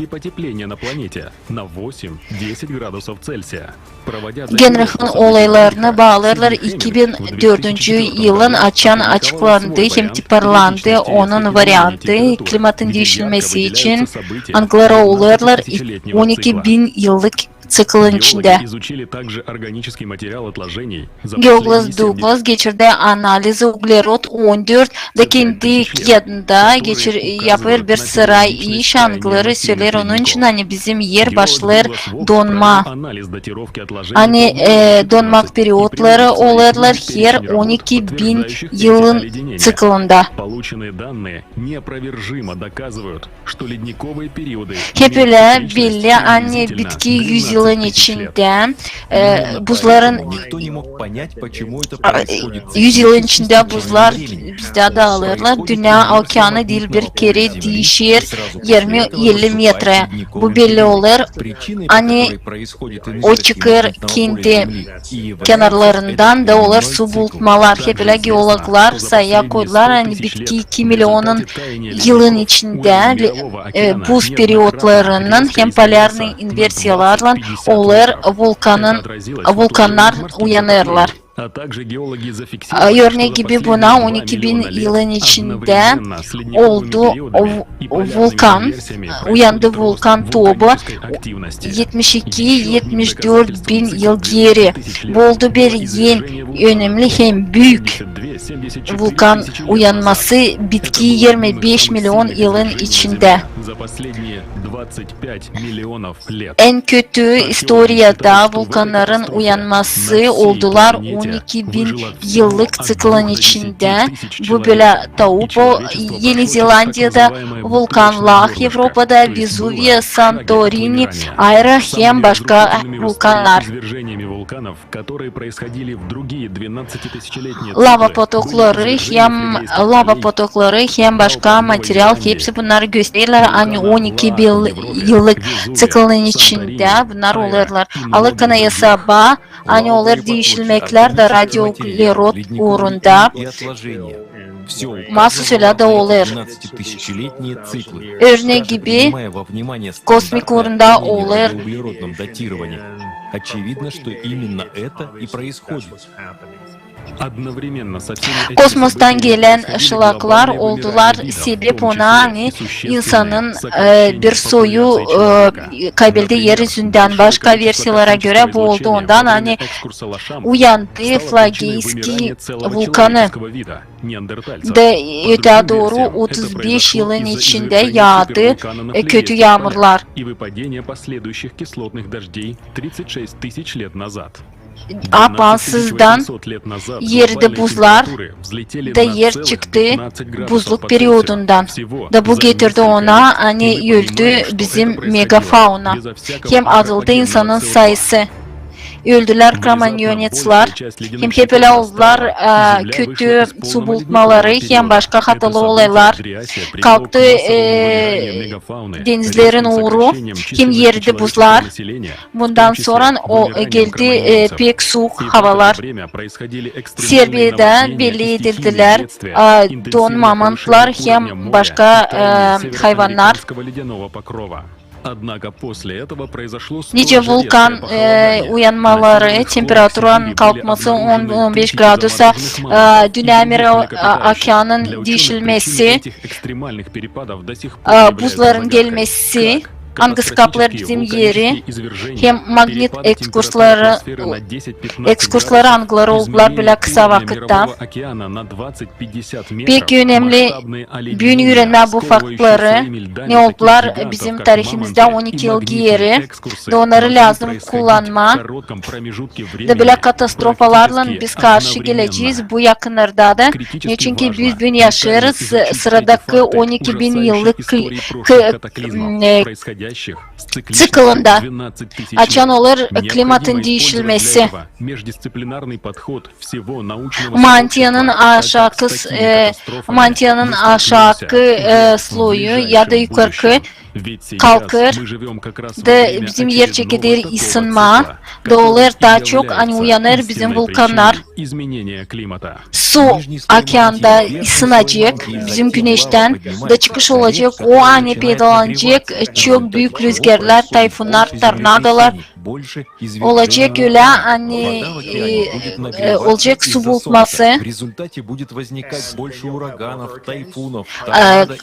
Genrihin olaylarını baalêêrlar iki bin dördüncü yılın, açan açıklandı hem tiparlandı onun variantı klimatın diişilmesi için, angıları olêrlar on iki bin yıllık ţiklin içindä. Geolog Duglas geçirdi analizi uglerod on dört da kendi kiyadında yapêr bir sıra iş, angıları söleer onun için, ani bizim er başlêêr donmaa. Ani donmak periodları olêrlar her on iki bin yılın ţiklında. Hep ölä belli, ani bitki üz yılın içindä buzların, üz yılın içindä buzlar bizdä daalêrlar. Dünnä okeanı diil bir kerä diişer irmi-elli meträ. Bu belli olêr, ani o çıkêr kendi kenarlarından da olêr su bulutmalar. Hep ölä geologlar sayıya koydular, ani bitki iki milionun yılın içindä buz periodlarınnan hem polärnıy inversiyalarlan olêr vulkanın, vulkannar uyanêrlar. Örnek gibi buna on iki bin yılın içindä oldu vulkan, uyandı vulkan Toba etmiş iki-etmiş dört bin yıl geeri. Bu oldu bir en önemli hem büük vulkan uyanması bitki irmi beş milion yılın içindä. En kötü istoriyada vulkannarın uyanması oldular on iki bin yıllık ţiklin içindä. Bu bölä Taupo Eni Zelandiyada, vulkan Lak Evropada, Vezuvi, Santorini, Aira hem başka vulkannar. Lava potokları hem, lava potokları hem başka material, hepsi bunnar göstererlär, ani on iki bin yıllık ţiklin içindä bunnar olêrlar. Alêr kanaya sabaa, ani olêr diişilmeklär da radiouglerod uurunda. Masus ölä dä olêr. Örnek gibi kosmik uurunda olêr. Очевидно, что именно это и происходит. Kosmostan gelän şılaklar oldular sebep ona, ani insanın bir soyu kaybeldi er üzündän. Başka versiyalara görä bu oldu ondan, ani uyandı Flageyski vulkanı. Da ötää dooru otuz beş yılın içindä yaadı kötü yaamurlar. Aplansızdan eridi buzlar, da er çıktı buzluk periodundan. Da bu getirdi ona, ani öldü bizim megafauna. Hem azaldı insanın sayısı. Öldülär kro-manyonetslar, hem hep ölä oldular kötü su bulutmaları hem başka hatalı olaylar. Kalktı denizlerin uuru, hem eridi buzlar. Bundan sora o geldi pek suuk havalar. Serbiyada belli edildilär don mammontlar hem başka hayvannar. Nicä vulkan uyanmaları, temperaturanın kalkması on, on beş gradusa, dünnä merä okeanın diişilmesi, buzların gelmesi, angısı kaplêêr bizim eri, hem magnit ekskursları, ekskursları, angıları oldular bölä kısa vakıtta. Pek önemli büün üürenmää bu faktları, ne oldular bizim tarihimizdä on iki yıl geeri, da onnarı lääzım kullanmaa. Da bölä katastrofalarlan biz karşı gelecez bu yakınlarda da, neçinki biz büün yaşêêrız sıradakı on iki bin yıllık kı-, kı-, e, ţiklında, açan olêr klimatın diişilmesi. Mantiyanın aşaakı, e, mantiyanın aşaakı, e, sloyu ya da yukarkı kalkêr, da bizim er çekeder ısınmaa, da olêr taa çok, ani uyanêr bizim vulkannar. Su okeanda ısınacek bizim güneştän, da çıkış olacek, o ani peydalanacek çok büük rüzgarlar, tayfunnar, tornadolar. Olacek ölä, ani, e, e, olacek su bulutması. E,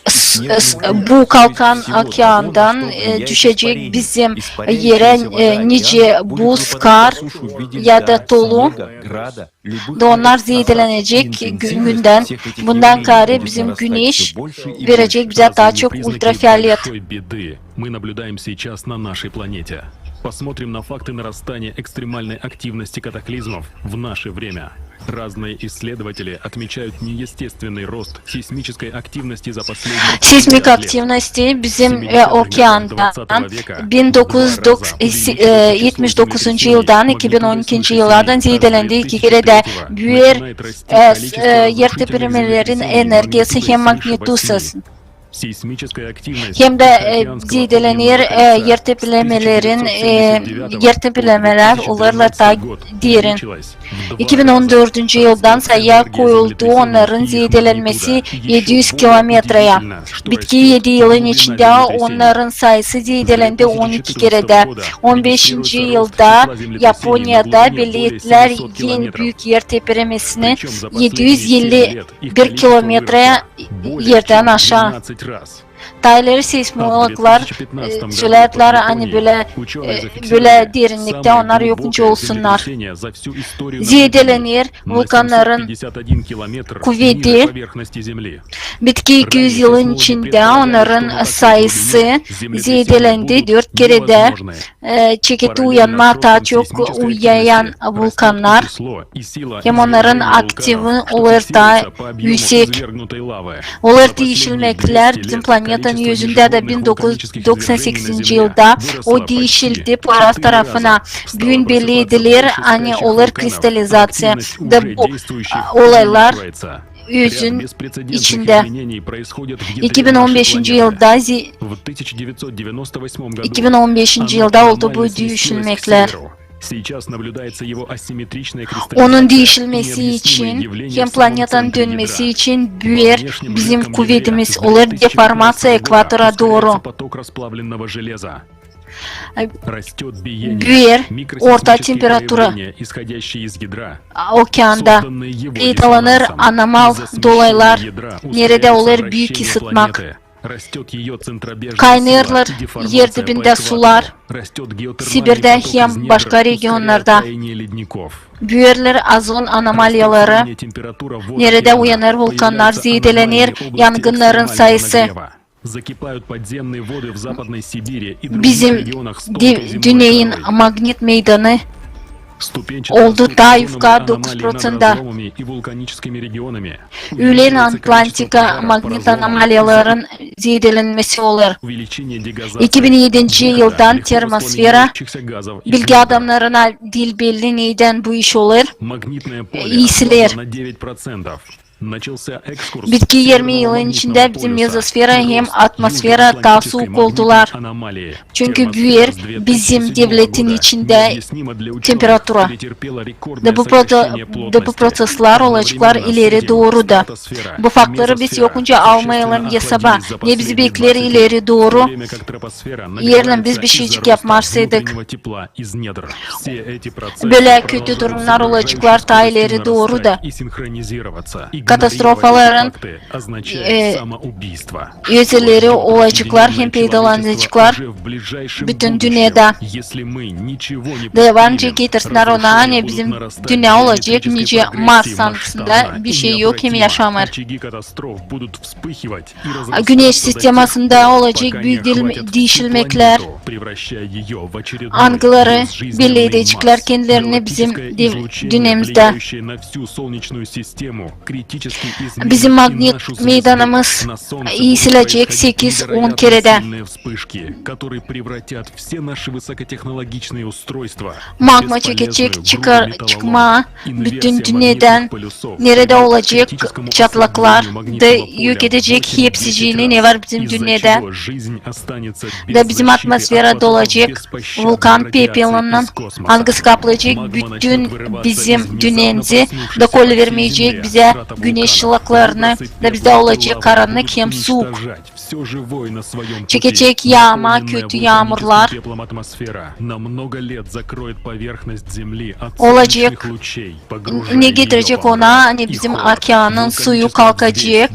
s-, s-, bu kalkan okeandan, e, düşecek bizim erä, e, nicä buz, kar ya da tolu. Da onnar zeedelenecek gü-, gündän. Bundan kaarä bizim güneş verecek bizä taa çok ultrafiyolet. Мы наблюдаем сейчас на нашей планете. Посмотрим на факты нарастания экстремальной активности катаклизмов в наше время. Разные исследователи отмечают неестественный рост сейсмической активности за последние пятьдесят лет. Seysmik aktivnost bizim, e, okeandan bin dokuz üz etmiş dokuzuncu yıldan iki bin on ikinci yıllardan zeedelendi iki kerä dä. Büer, e, s-, e, ertepremelerin energiyası hem magnitudası. Hem dä, e, zeedelenir, e, ertepremelerin, e, ertepremelär olêrlar taa derin. İki bin on dördüncü yıldan sayıya koyuldu onnarın zeedelenmesi edi üz kilometraya. Bitki edi yılın içindä onnarın sayısı zeedelendi on iki kerä dä. On beşinci yılda Yaponiyada belli ettilär en büük ertepremesini, edi üz elli bir kilometraya erdän aşaa. Taa ileri seysmologlar, e, sölärlär, ani bölä, e, bölä derinliktä onnar yok nicä olsunnar. Zeedelenir vulkannarın kuvedi. Bitki iki üz yılın içindä onnarın sayısı zeedelendi dört kerä dä. E, çeketti uyanmaa taa çok uyayan vulkannar, hem onnarın aktivi olêr taa üüsek. Olêr diişilmeklär bizim planetanın üzündä dä. Bin dokuz üz doksan sekizinci yılda o diişildi poyraz tarafına. Büün belli ediler, ani olêr kristalizaţiya. Da bu, a, olaylar özün içindä. İki bin on beşinci yılda zi-, iki bin on beşinci yılda oldu bu diişilmeklär. Onun diişilmesi için hem planetanın dönmesi için büer bizim kuvedimiz olêr deformaţiya ekvatora dooru. Büer orta temperatura okeanda. Peydalanêr anomal dolaylar, neredä olêr büük ısıtmak. Kaynêêrlar er dibindä sular Sibirdä hem başka regionlarda. Büerlär ozon anomaliyaları, neredä uyanêr vulkannar, zeedelenir yangınnarın sayısı. Bizim di-, düneyin magnit meydanı oldu taa yufka dokuz proţentä. Ülen Atlantika magnit anomaliyaların zeedelenmesi olêr. İki bin edinci yıldan termosfera, bilgi adamnarına diil belli neydän bu iş olêr, iislär. Bitki yirmi yılın içindä bizim mezosfera hem atmosfera taa suuk oldular. Çünkü büer bizim devletin içindä temperatura. Da bu proţe-, da bu proţeslar olaceklar ileri dooru da. Bu faktları biz yok nicä almayalım esaba. Ne bizi bekleer ileri dooru, eer biz bişeycik yapmazsaydık. Bölä kötü durumnar olaceklar taa ileri dooru da. katastrofaların, e, özelleri olaceklar hem peydalanaceklar bütün dünnedä. Da var nicä getirsinnär ona, ani bizim dünnä olacek nicä Mars, ancısında bişey yok hem yaşamêêr. Güneş sistemasında olacek büük diil-, diişilmeklär, angıları belli edeceklär kendilerini bizim dev-, dünneemizdä. Bizim magnet meydanımız iisilecek sekiz-on keredä. Magma çekecek çıkar-, çıkmaa bütün dünnedän, neredä olacek çatlaklar da yok edecek hepsicini, ne var bizim dünnedä. Da bizim atmosfera dolacek vulkan pepelinnän, angısı kaplayacek bütün bizim dünneemizi, da kolä vermeyecek bizä güneş şılaklarını, da bizdä olacek karannık hem suuk. Çekecek yaamaa kötü yaamurlar. Olacek, ne getirecek ona, ani bizim okeanın suyu kalkacek,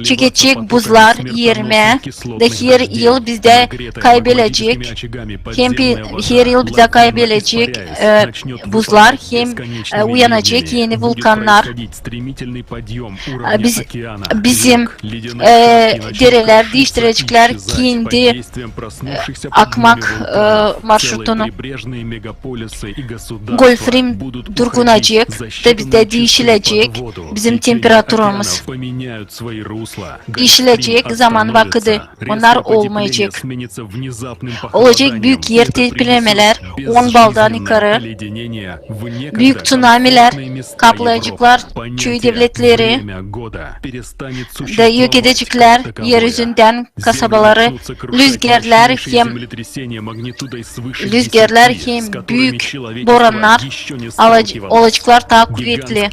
çekecek buzlar erimää, da her yıl bizdä kaybelecek, hem pi-, her yıl bizdä kaybelecek, e, buzlar, hem, e, uyanacek eni vulkannar. E, biz, bizim, e, derelär diiştireceklär kendi, e, akmak, e, marşrutunu. Golfrim durgunacek, da bizdä diişilecek bizim temperaturamız. Diişilecek zaman vakıdı. Onnar olmayacek. Olacek büük er tepilemelär, on baldan yukarı. Büük tsunamilär kaplayaceklar çoyu devletleri da yok edeceklär er üzündän kasabaları. Lüzgerlär hem, lüzgerlär hem büük borannar alac-, olaceklar taa kuvetli.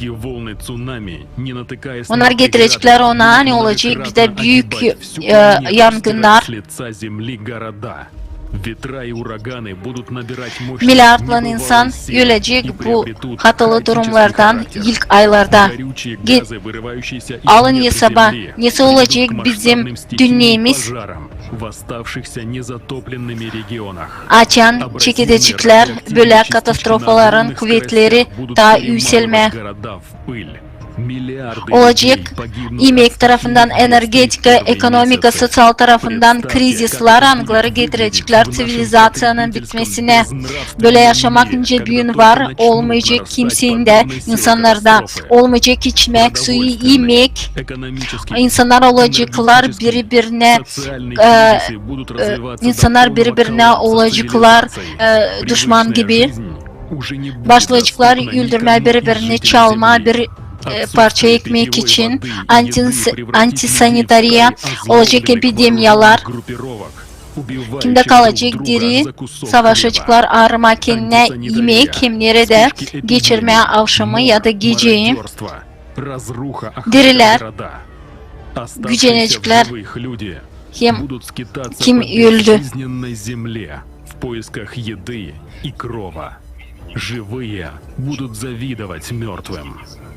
Onnar getireceklär ona, ani olacek bizdä büük, e, yangınnar. Miliardlan insan ölecek bu hatalı durumlardan ilk aylarda. Ge-, alın esaba, nesoy olacek bizim dünneemiz, açan çekedeceklär bölä katastrofaların kuvetleri taa üüselmää. Olacek imek tarafından, energetika, ekonomika, soţial tarafından krizislär, angıları getireceklär ţivilizaţiyanın bitmesinä. Bölä yaşamak nicä büün var, olmayacek kimseyin dä, insannarda. Olmayacek içmäk suyu, imek. İnsannar olaceklar biri-birinä, e, e, insannar biri-birinä olaceklar, e, duşman gibi. Başlayaceklar öldürmää biri-birini, çalmaa bir, e, parça ekmek için. Antis-, antisanitariya, olacek epidemiyalar. Kimdä kalacek diri, savaşaceklar arımaa kendinä imek hem neredä geçirmää avşamı ya da geceyi. Dirilär gücenecekler hem kim öldü. Живые будут завидовать мёртвым.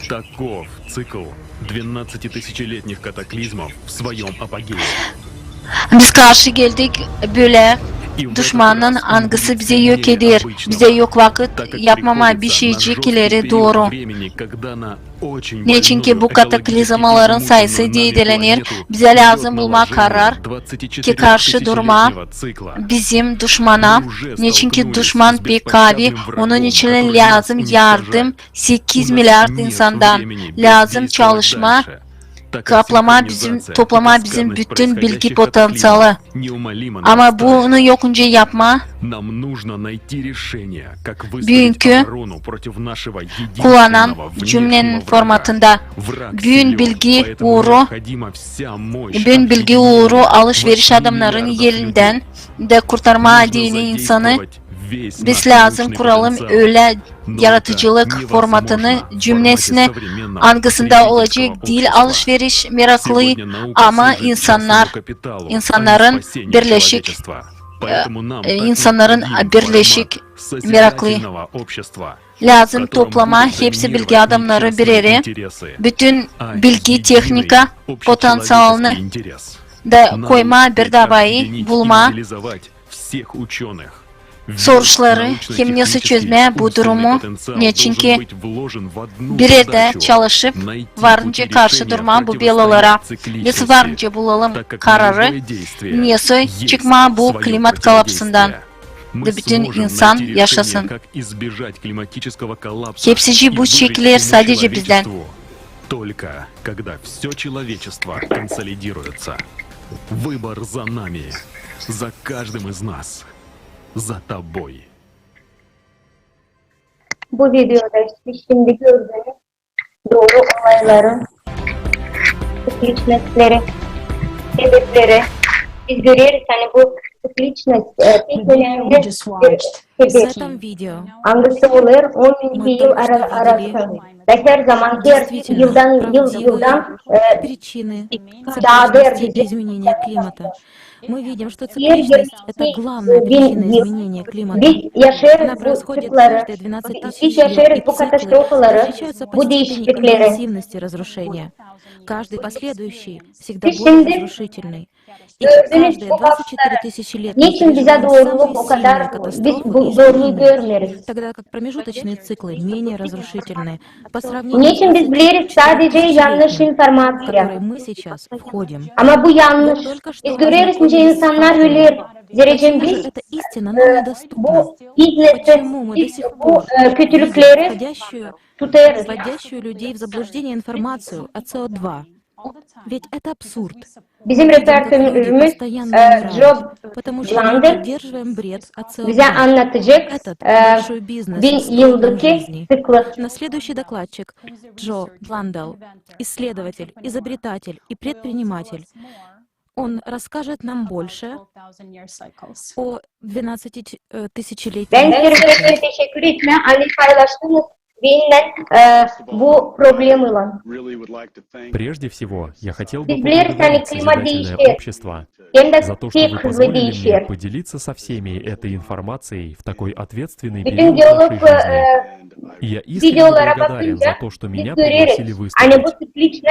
Таков цикл двенадцатитысячелетних катаклизмов в своём апогее. Biz karşı geldik bölä duşmanın, angısı bizi yok eder. Bizdä yok vakıt yapmamaa bişeycik ileri dooru. Neçinki bu kataklizmaların sayısı deedelener, bizä lääzım bulmaa karar, ki karşı durmaa bizim duşmana, neçinki duşman pek kaavi, onun için lääzım yardım sekiz miliard insandan, lääzım çalışmaa, kaplamaa bizim, toplamaa bizim bütün bilgi potenţialı. Ama bunu yokunca yapmaa, büünkü kullanan cümnenin formatında, büün bilgi uuru, büün bilgi uuru alış-veriş adamnarın elindän da kurtarmaa deyni insanı, biz lääzım kuralım ölä yaradıcılık formatını, cümnesini, angısında olacek diil alış-veriş meraklı, ama insannar, insannarın birleşik, e, e, insannarın birleşik meraklı. Lääzım toplamaa hepsi bilgi adamnarı bir erä, bütün bilgi, tehnika potenţialını da koymaa bir dabayı, bulmaa soruşları hem nesoy çözmää bu durumu, neçinki bir erdä çalışıp varınca karşı durmaa bu belalara, nesoy varınca bulalım kararı, nesoy çıkmaa bu klimat kolapsından da bütün insan yaşasın. Hepsicii bu çekiler sadecä bizdän. Только когда всё человечество консолидируется. Выбор за нами. За каждым из нас. За тобой. Bu videoda siz şimdi gördünüz doğru olayları, sıklıçnostları, sebepleri. Biz göreriz, ani bu sıklıçnost, e, pek önemli bir sebep. Angısı olêr on bininci yıl ara-, arası. Da her zaman, her yıldan, yıl, yıldan, e, taa da bir Biz yaşêêrız bu sıklıçnostları, biz yaşêêrız bu katastrofaları, bu diişiklikleri. Biz şimdi gördünüz bu faktları. Neçin bizä doğruluk o kadar, biz bu doğruluğu görmeeriz? Neçin biz bileriz sadecä yannış informaţiya? Ama bu yannış. Biz göreriz, nicä insannar öler. Zerä biz, e, bu biznesi, biz bu, e, kötülükleri tutêrız. Bizim reportörümüz, e, Job Landel bizä annadacek, e, bin yıldaki sıklık. Следующий докладчик Джо Бландел, исследователь, изобретатель и предприниматель. Он расскажет нам больше о двенадцати тысячелетнем цикле. Bän sizä teşekkür etmää, ani paylaştınız bendän, e, bu problemaylan. Прежде всего, я хотел бы поблагодарить Созидательное общество за то, что вы позволили мне поделиться со всеми этой информацией в такой ответственный период нашей жизни. И я искренне благодарен за то, что меня пригласили выступить.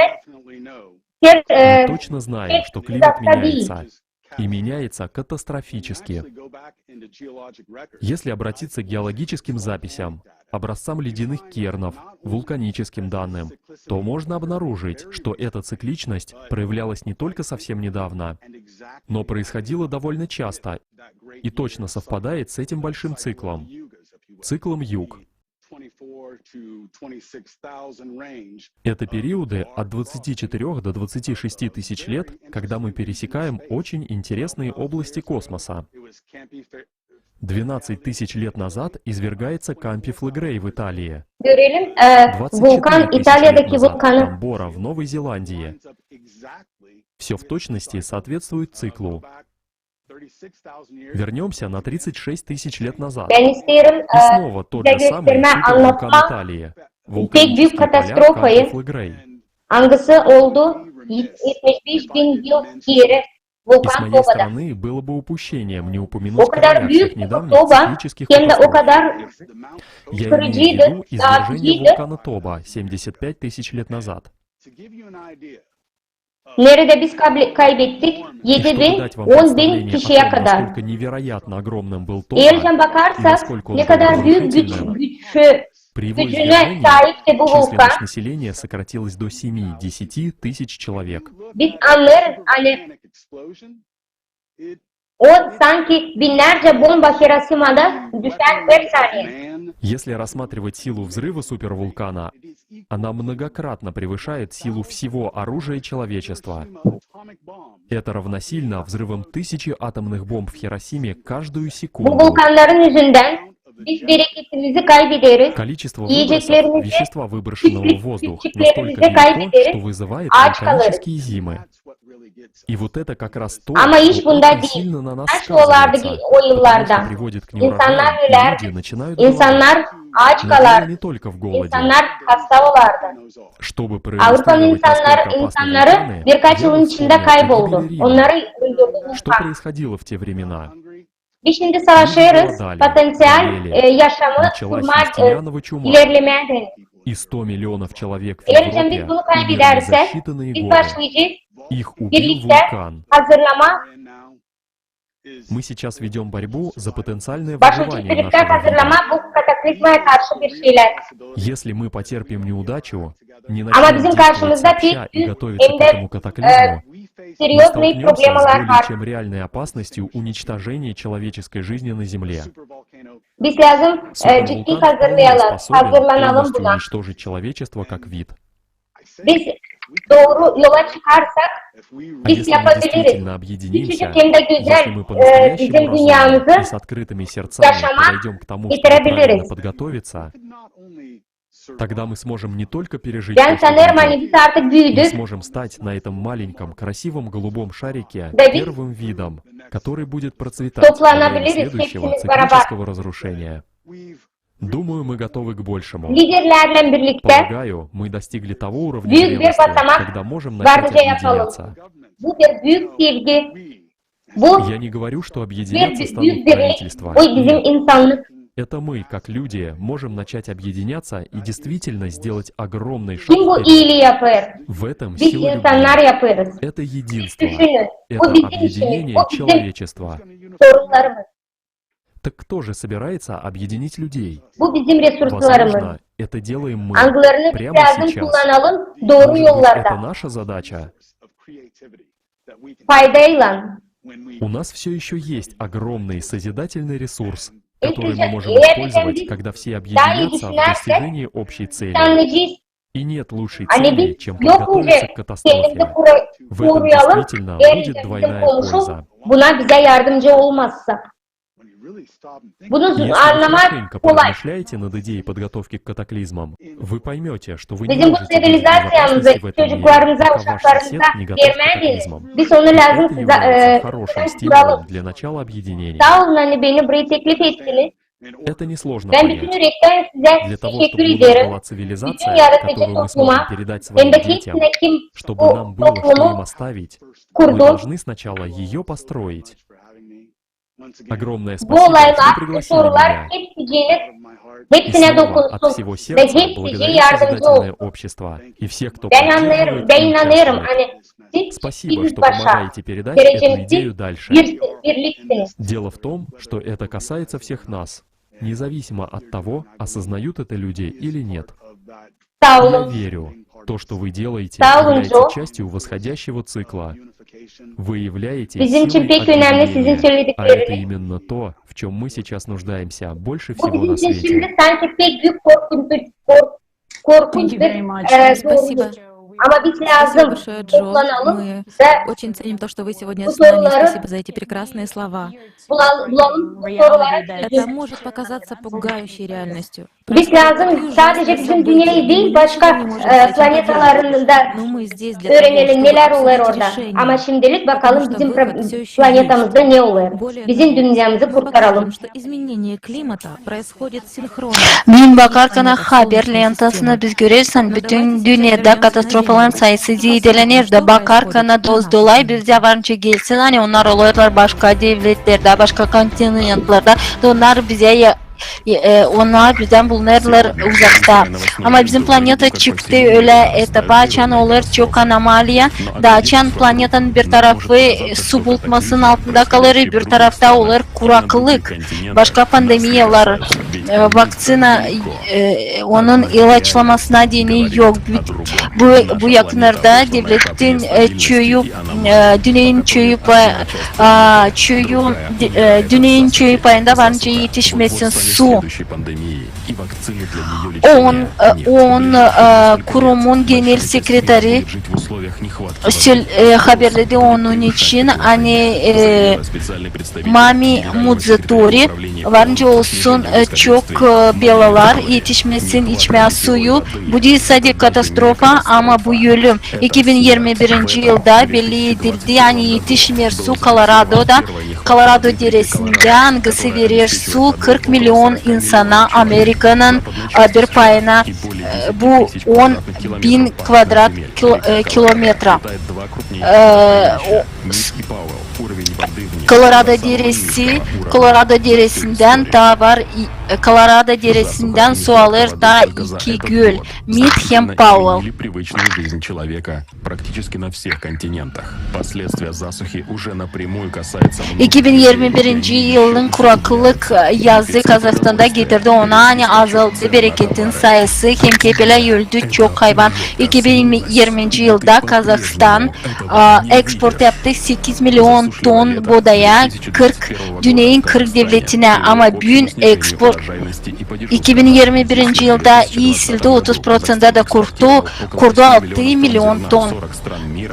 Мы точно знаем, что климат меняется, и меняется катастрофически. Если обратиться к геологическим записям, образцам ледяных кернов, вулканическим данным, то можно обнаружить, что эта цикличность проявлялась не только совсем недавно, но происходила довольно часто и точно совпадает с этим большим циклом. Циклом юг. Это периоды от двадцати четырёх до двадцати шести тысяч лет, когда мы пересекаем очень интересные области космоса. Двенадцать тысяч лет назад извергается Кампи Флегрей в Италии. Görelim, e, vulkan, İtalya'daki vulkanı. Двадцать четыре тысячи лет назад Тамбора в Новой Зеландии. Всё в точности соответствует циклу. Вернёмся на тридцать шесть тысяч лет назад. Bän isteerim, e, sizä göstermää, annatmaa pek büük katastrofayı, angısı oldu etmiş beş bin yıl geeri. Vulkan Tobada. O kadar büük Toba, hem dä o kadar kırıcıydı, daadıcıydı. Neredä biz kable-, kaybettik edi bin, on bin kişiyä kadar. Eer bakarsınız, ne kadar büük güç, güç, gücünä saipti bu vulkan, biz annêêrız, ani o sanki binnärcä bomba Hiroşimada düşer her saniye. Если рассматривать силу взрыва супервулкана, она многократно превышает силу всего оружия человечества. Это равносильно взрывам тысячи атомных бомб в Хиросиме каждую секунду. Bu vulkannarın üzündän biz bereketimizi kaybederiz, iyeceklerimizi, küçlüklerimizi kaybederiz, aaç kalêrız. И вот это как раз то, что очень сильно на нас сказывается, потому что приводит к неурожаю, и люди начинают голодать. Но дело не только в голоде. İnsannar ölärdi, insannar aaç kalardı, insannar hasta olardı. Avrupanın insannar-, insannarı birkaç yılın içindä kayboldu. Onnarı öldürdü vulkan. Что происходило в те времена? Biz şindi savaşêrız potenţial, e, yaşamı kurmaa, e, ilerlemää deyni. И сто миллионов человек в Европе умерли за считанные годы. Eer biz bunu kaybedersek, biz başlayacez birliktä hazırlamaa Мы сейчас ведём борьбу за потенциальное выживание нашего вида. Başlayacez birliktä hazırlamaa bu kataklizmaya karşı bir şeylär. Если мы потерпим неудачу, не начнём действовать сообща и готовиться к этому катаклизму, мы столкнёмся с более чем реальной опасностью уничтожения человеческой жизни на Земле. Biz lääzım, e, ciddi hazırlanalım, hazırlanalım buna. Супервулкан способен полностью уничтожить человечество как вид. Biz dooru yola çıkarsak, biz yapabiliriz. Küçücük hem dä gözäl, e, bizim dünnemizi yaşamaa getirebiliriz. Тогда мы сможем не только пережить то, что пройдёт, мы сможем стать на этом маленьком, красивом голубом шарике первым видом, который будет процветать во время следующего циклического разрушения. Думаю, мы готовы к большему. Liderlärlän birliktä büük bir basamak varınca yapalım. Bu bir büük sevgi. Bu bir büük birlik. Bu bizim insannık. Это мы, как люди, можем начать объединяться и действительно сделать огромный шаг вперёд. Kim bu iilii yapêr? Biz, insannar, yapêrız. Siz düşünün. Bu bizim işimiz, o bizim sorunlarımız. Так кто же собирается объединить людей? Bu bizim resurslarımız. Возможно, это делаем мы прямо сейчас. Angılarını biz lääzım kullanalım dooru yollarda. Может быть, это наша задача? Faydaylan. У нас всё ещё есть огромный созидательный ресурс, который мы можем использовать, когда все объединятся в достижении общей цели. И нет лучшей цели, чем подготовиться к катастрофе. В этом действительно будет двойная польза. Buna bizä yardımcı olmazsa. Bunu annamaa kolay. Если вы хорошенько поразмышляете над идеей подготовки к катаклизмам, вы поймёте, что вы не можете быть в безопасности в этом мире, пока ваш сосед не готов к катаклизмам. И это является хорошим стимулом для начала объединения. Saa olun, ani beni burayı teklif ettiniz. Это несложно понять. Bän bütün ürekten sizä teşekkür ederim. Bütün yaradıcı topluma hem dä hepsinä, kim bu toplumu kurdu. Bu olaylar, bu sorular hepsicii, hepsinä dokunsun da hepsicii yardımcı olsun. Bän annêêrım, bän innanêrım, ani siz, siz başa vereceeniz, siz bir, birliksiniz. Дело в том, что это касается всех нас, независимо от того, осознают это люди или нет. Saa olun. Я верю, то, что вы делаете, является частью восходящего цикла. Вы являетесь силой объединения, а это именно то, в чём мы сейчас нуждаемся больше всего на свете. Bu bizim için şimdi sanki pek büük korkunç, kork-, korkunç bir, e, sorun. Ama biz lääzım toplanalım da bu soruları bulalım, bu soruları çözüme. Это может показаться пугающей реальностью. Biz lääzım sadece bizim dünneyä diil, başka, e, planetaların da üürenelim, nelär olêr orada. Ama şindilik bakalım bizim planetamızda ne olêr. Bizim dünnemizi kurtaralım. Büün bakarkana haber lentasına biz göreriz, ani bütün dünnedä katastrofaların sayısı zeedelenir. Da bakarkana doz-, dolayı bizä varınca gelsin, ani onnar olêrlar başka devletlerdä, başka kontinentlerdä, da onnar bizä ya-, e, e, onnar bizdän bulunêrlar uzakta. Ama bizim planeta çıktı ölä etapa, açan olêr çok anomaliya, da açan planetanın bir tarafı su bulutmasının altında kalêr, bir tarafta olêr kuraklık. Başka pandemiyalar, e, vakţina, e, onun ilaçlamasına deyni yok. Bu, bu yakınlarda devletin, e, çoyu, e, dünneyin çoyu pa-, a, çoyu, e, dünneyin çoyu payında varınca etişmesin su. OON, e, OON, e, kurumun genel sekreteri söl-, e, haberledi onun için, ani, e, Mami Mudzetori, varınca olsun, e, çok, e, belalar, etişmesin içmää suyu. Bu diil sade katastrofa, ama bu ölüm. İki bin irmi birinci yılda belli edildi, ani etişmeer su Koloradoda, Kolorado deresindä, angısı verer su kırk milyon insana, Amerikanın, e, bir payına, e, bu on bin kvadrat kilo-, e, kilometra. E, o, s-, Kolorado deresi, Kolorado deresindän taa var, i-, Kolorado deresindän su alêr taa iki göl, Мид hem Пауэлл. Привычную жизнь человека практически на всех континентах. Последствия засухи уже напрямую касаются многих людей. İki bin irmi birinci yılın kuraklık yazı Kazahstanda getirdi ona, ani azaldı bereketin sayısı, hem te bölä öldü çok hayvan. İki bin irminci yılda Kazahstan, a, eksport yaptı sekiz milyon ton boodaya, kırk, dünneyin kırk devletinä, ama büün eksport iki bin irmi birinci yılda iisildi otuz proţentä da kurdu, kurdu altı milyon ton.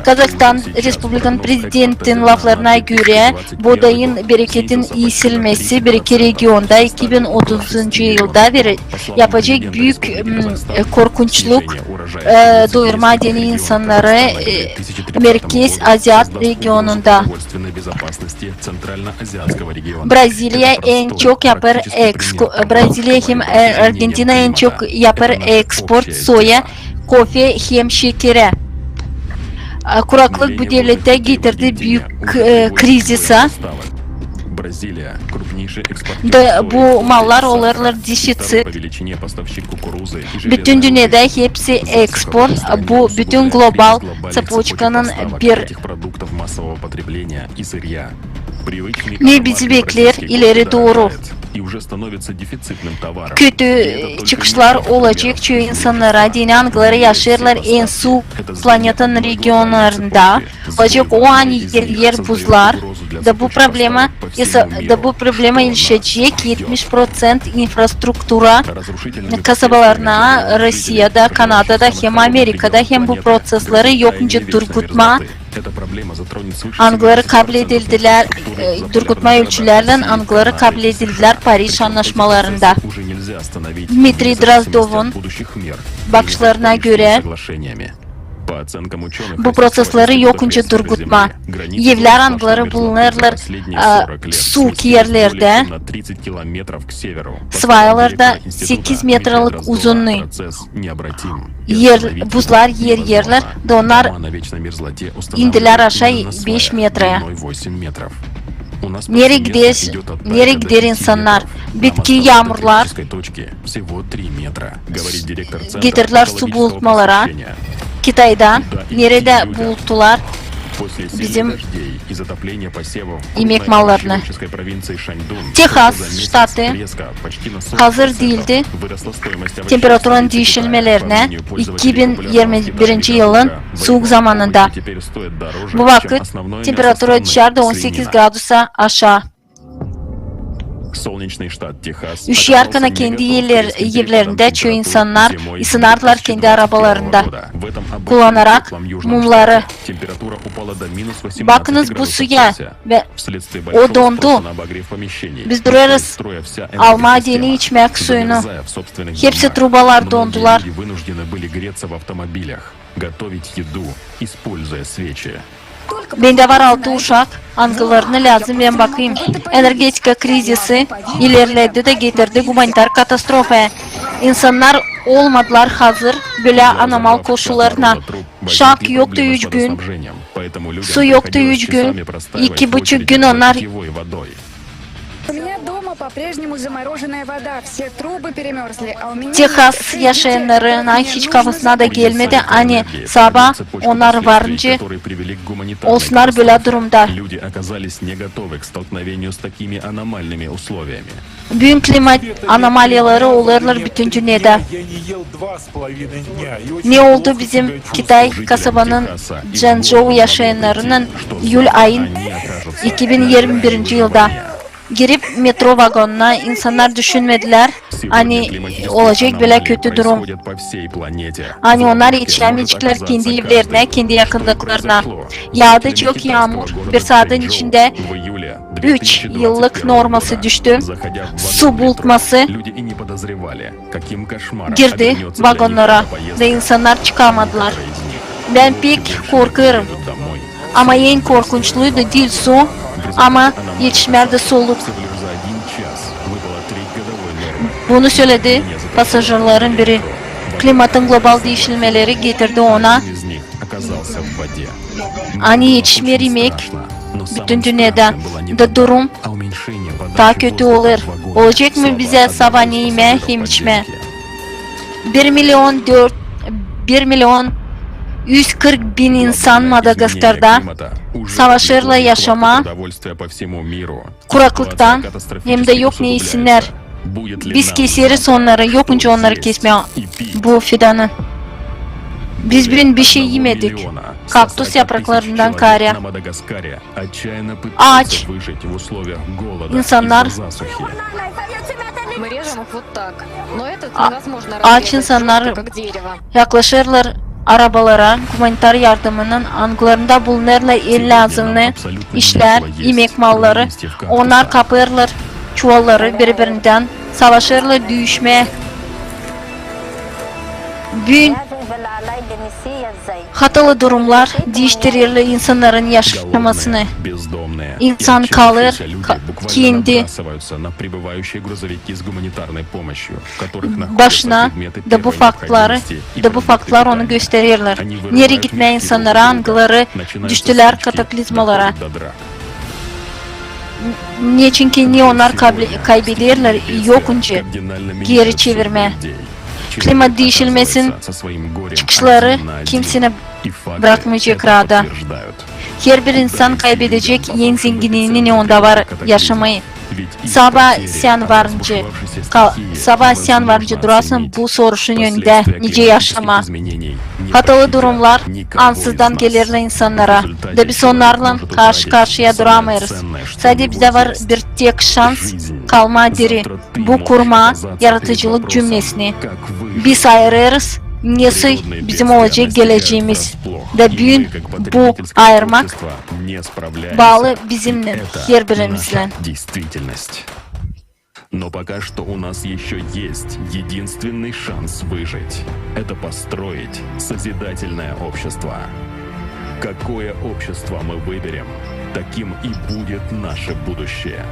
Kazahstan Respublikanın prezidentin laflarına görä, boodayın bereketin iisilmesi bir-iki regionda iki bin otuzuncu yılda vere-, yapacek büük, m, e, korkunçluk, e, doyurmaa deyni insannarı, e, Merkez Aziya regionunda. Бразилия en çok yapêr eks-, Braziliya hem, e, Argentina en çok yapêr eksport soya, kofe hem şekerä. E, kuraklık bu devletä getirdi büük, e, krizisä. Da bu mallar olêrlar defitsit. Bütün dünnedä hepsi eksport, bu bütün global ţepoçkanın bir Ne bizi bekleer ileri dooru? Kötü çıkışlar olacek çoyu insannara, deyni angıları yaşêêrlar en suuk planetanın regionlarında. Olacek o, ani eriyer buzlar, da bu problema, da bu problema ilişecek etmiş proţent infrastruktura kasabalarına Rusiyada, Kanadada hem Amerikada, hem bu proţesleri yok nicä durgutmaa, angıları kabledildilär, e, durgutma ölçülerlän, angıları kabledildilär Pariž annaşmalarında. Dmitriy Drozdovun bakışlarına görä, bu proţesleri yok nicä durgutmaa. Evlär, angıları bulunêrlar, e, suuk erlerdä, svayalarda sekiz metralık uzunnuy. Buzlar ererlär, da onnar indilär aşaa beş metraya. Nereyi gider, nereyi gider insannar? Bitki yaamurlar getirdilär su bulutmalara. Kitayda neredä buluttular bizim imek mallarını? Tehas ştatı hazır diildi temperaturanın diişilmelerinä iki bin irmi birinci yılın suuk zamanında. Bu vakıt temperatura dışarda on sekiz gradusa aşaa. Üş yarkana kendi evlerindä çoyu insannar ısınardılar kendi arabalarında, kullanarak mumları. Bakınız bu suya, o dondu. Biz durêrız almaa deyni içmäk suyunu. Hepsi trubalar dondular. Bendä var altı uşak, angılarını lääzım bän bakayım. Energetika krizisi ilerledi da getirdi gumanitar katastrofaya. İnsannar olmadılar hazır bölä anomal koşullarına. Şak yoktu üç gün, su yoktu üç gün, iki buçuk gün onnar Tehas yaşayannarına hiç kafasına da gelmedi, ani saba onnar varınca olsunnar bölä durumda. Büün klimat anomaliyaları olêrlar bütün dünnedä. Ne oldu bizim Kitay kasabanın Çjançžou yaşayannarınnan iyul ayın iki bin irmi birinci yılda? Girip metro vagonuna, insannar düşünmedilär, ani olacek bölä kötü durum, ani onnar etişämeyeceklär kendi evlerinä, kendi yakınlıklarına. Yaadı çok yaamur, bir saadın içindä üç yıllık norması düştü. Su bulutması girdi vagonnara da insannar çıkamadılar. Bän pek korkêrım. Ama en korkunçluyu da diil su, ama etişmärdi soluk. Bunu söledi pasažirlerin biri. Klimatın global diişilmeleri getirdi ona, ani etişmeer imek bütün dünnedä. Da durum taa kötü olêr. Olacek mı bizä sabaa ne imää hem içmää? Bir milyon dört, bir milyon üz kırk bin insan Madagaskarda savaşêrlar yaşamaa kuraklıktan, hem dä yok ne isinnär. Biz keseriz onnarı, yok nicä onnarı kesmää, bu fidanı. Biz büün bişey imedik. Kaktus yapraklarından kaarä. Aaç insannar, aaç insannar yaklaşêrlar arabalara gumanitar yardımınnan, angılarında bulunêrlar en lääzımnı işlär, imek malları. Onnar kapêrlar çuvalları biri-birindän, savaşêrlar düüşmää. Büün hatalı durumnar diiştirerlär insannarın yaşamasını. İnsan kalêr kendi başına, da bu faktları, da bu faktlar onu göstererlär. Nereyi gitmää insannara, angıları düştülär kataklizmalara. Neçinki ne onnar kaybederlär, yok nicä geeri çevirmää. Klimat diişilmesinin çıkışları kimseyi brakmayacek raada. Herbir insan kaybedecek en zenginini, ne onda var yaşamayı. Sabaa sän var nicä, sabaa sän var nicä durasın bu soruşun önündä, nicä yaşamaa. Hatalı durumnar ansızdan gelerlär insannara, da biz onnarlan karşı-karşıya duramêêrız. Sade bizdä var bir tek şans kalmaa diri. Bu kurmaa yaradıcılık cümlesini. Biz ayırêrız, nesoy bizim olacek gelecämiz. Da büün bu ayırmak baalı bizimnän, herbirimizlän. Но пока что у нас ещё есть единственный шанс выжить. Это построить созидательное общество. Какое общество мы выберем, таким и будет наше будущее.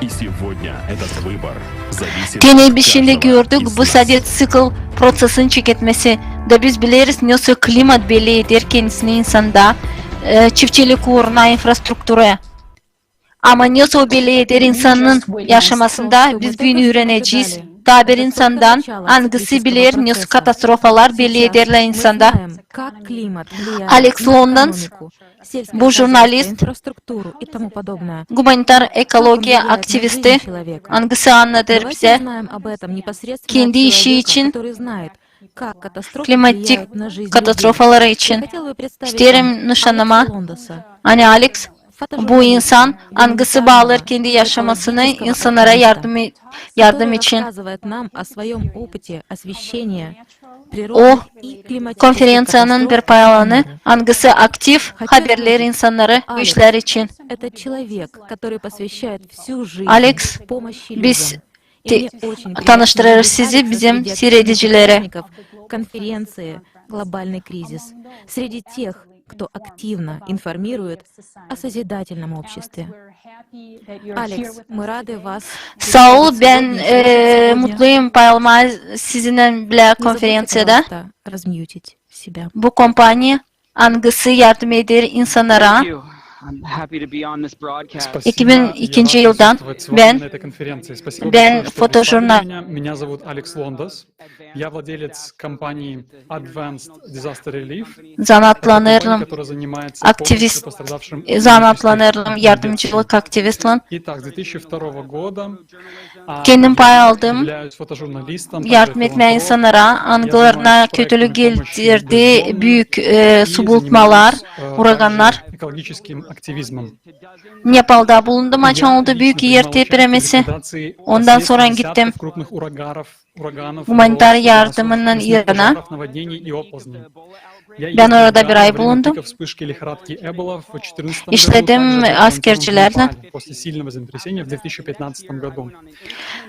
И сегодня этот выбор зависит от каждого из нас. Genä biz şindi gördük, bu sade ţikl proţesin çeketmesi. Da biz bileriz, nesoy klimat belli eder kendisini insanda, e, çiftçilik uuruna infrastrukturaya. Ama nesoy o belli eder insanın yaşamasında, biz büün üürenecez taa bir insandan, angısı biler, nesoy katastrofalar belli ederlär insanda. Aleks Londans, bu jurnalist, gumanitar ekologiya aktivisti, angısı annadêr bizä kendi işi için, klimatik katastrofaları için. İsteerim nışannamaa, ani Aleks, bu insan, angısı baalêêr kendi yaşamasını insannara yardım, yardım için. O konferenţiyanın bir pay alanı, angısı aktiv haberleer insannarı bu işlär için. Aleks, biz te-, tanıştırêrız sizi bizim siiredicilerä. Saa ol, bän, e, mutluyum pay almaa sizinnän bilä konferenţiyada. Bu kompaniya, angısı yardım eder insannara. İki bin ikinci yıldan bän, bän fotojurnal- Меня зовут Алекс Лондас. Я владелец компании Advanced Disaster Relief. Zanaatlanêrım, aktivist, zanaatlanêrım yardımcılık aktivistlän. Kendim pay aldım yardım etmää insannara, angılarına kötülük getirdi büük, e, su bulutmalar, uragannar. Nepalda bulundum, açan oldu büük er tepremesi. Ondan sora gittim gumanitar yardımınnan İrana. Bän orada bir ay bulundum. İşledim askercilärlän.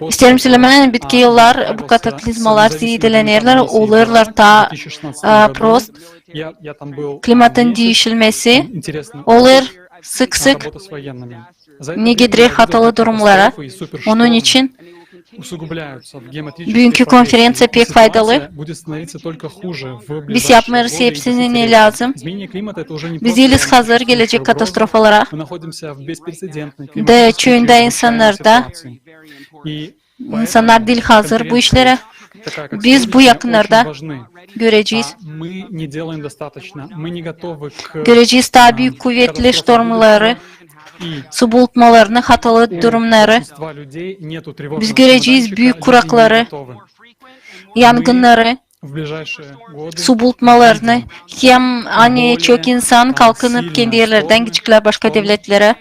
İsteerim sölemää, bitki yıllar bu kataklizmalar zeedelenärlär, olêrlar taa, e, prost. Klimatın diişilmesi olêr sık-sık, ne getirer hatalı durumnara. Onun için Büünkü konferenţiya pek faydalı. Biz yapmêêrız hepsini, ne lääzım. Biz diiliz hazır gelecek katastrofalara. Da çoyunda insannarda, insannar diil hazır bu işlerä. Biz bu yakınnarda görecez. Görecez taa büük kuvetli ştormnarı, su bulutmalarını, hatalı durumnarı. Biz görecez büük kurakları, yangınnarı, su bulutmalarını, hem ani çok insan kalkınıp kendi erlerdän gideceklär başka devletlerä.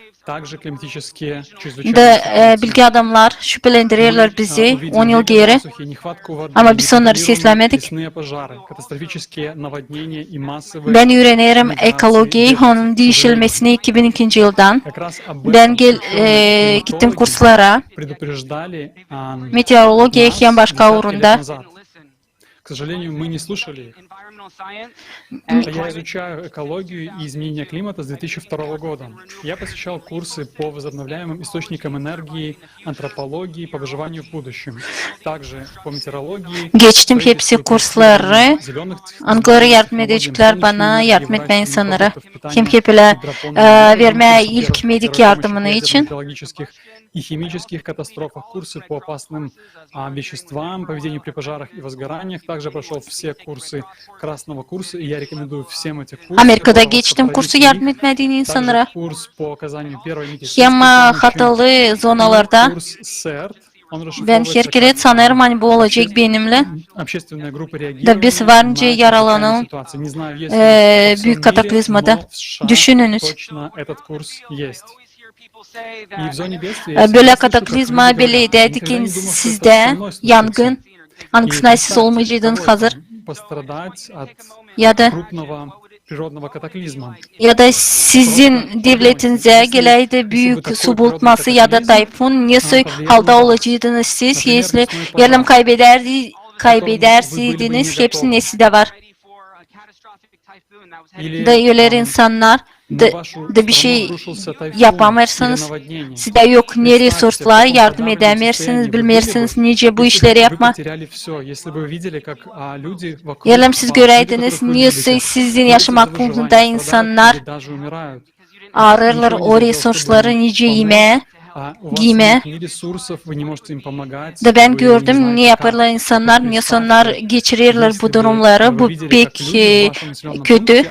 Da bilgi adamnar şüpelendirerlär bizi on yıl geeri, ama biz onnarı seslämedik. Bän üürenerim ekologiyayı, onun diişilmesini iki bin ikinci yıldan. Bän gittim kurslara meteorologiya hem başka uurunda. К сожалению, мы не слушали их. Я изучаю экологию и изменение климата с две тысячи второго года. Я посещал курсы по возобновляемым источникам энергии, антропологии, по выживанию в будущем. Также по метеорологии. Geçtim hepsi kursları, angıları yardım edeceklär bana, yardım etmää insannara. Hem hep ölä vermää ilk medik yardımını için. И химических катастрофах, курсы по опасным веществам, поведению при пожарах и возгораниях. Также прошёл все курсы красного курса, и я рекомендую всем эти курсы. Amerikada geçtim kursu yardım etmää deyni insannara. Hem hatalı zonalarda. Bän herkerä sanêrım, ani bu olacek benimnän. Da biz var nicä yaralanalım büük kataklizmada. Düşünün. Bölä kataklizma bellär ki sizdä yangın, angısına siz olmayacaydınız hazır. Ya da, ya da sizin devletinizä geläydi büük su bulutması ya da tayfun, nesoy halda olacaydınız siz, если, eer kaybedärseydiniz hepsini, ne sizdä var. Da öler insannar, da, da bişey yapamêêrsınız. Sizdä yok ni resurslar, yardım edämeersiniz, bilmeersiniz nicä bu işleri yapmaa. Eer siz göräydiniz, nesoy sizin yaşamak punktunda insannar arêêrlar o resursları nicä imää, giymää. Da bän gördüm, ne yapêrlar insannar, nesoy onnar geçirerlär bu durumları. Bu pek kötü.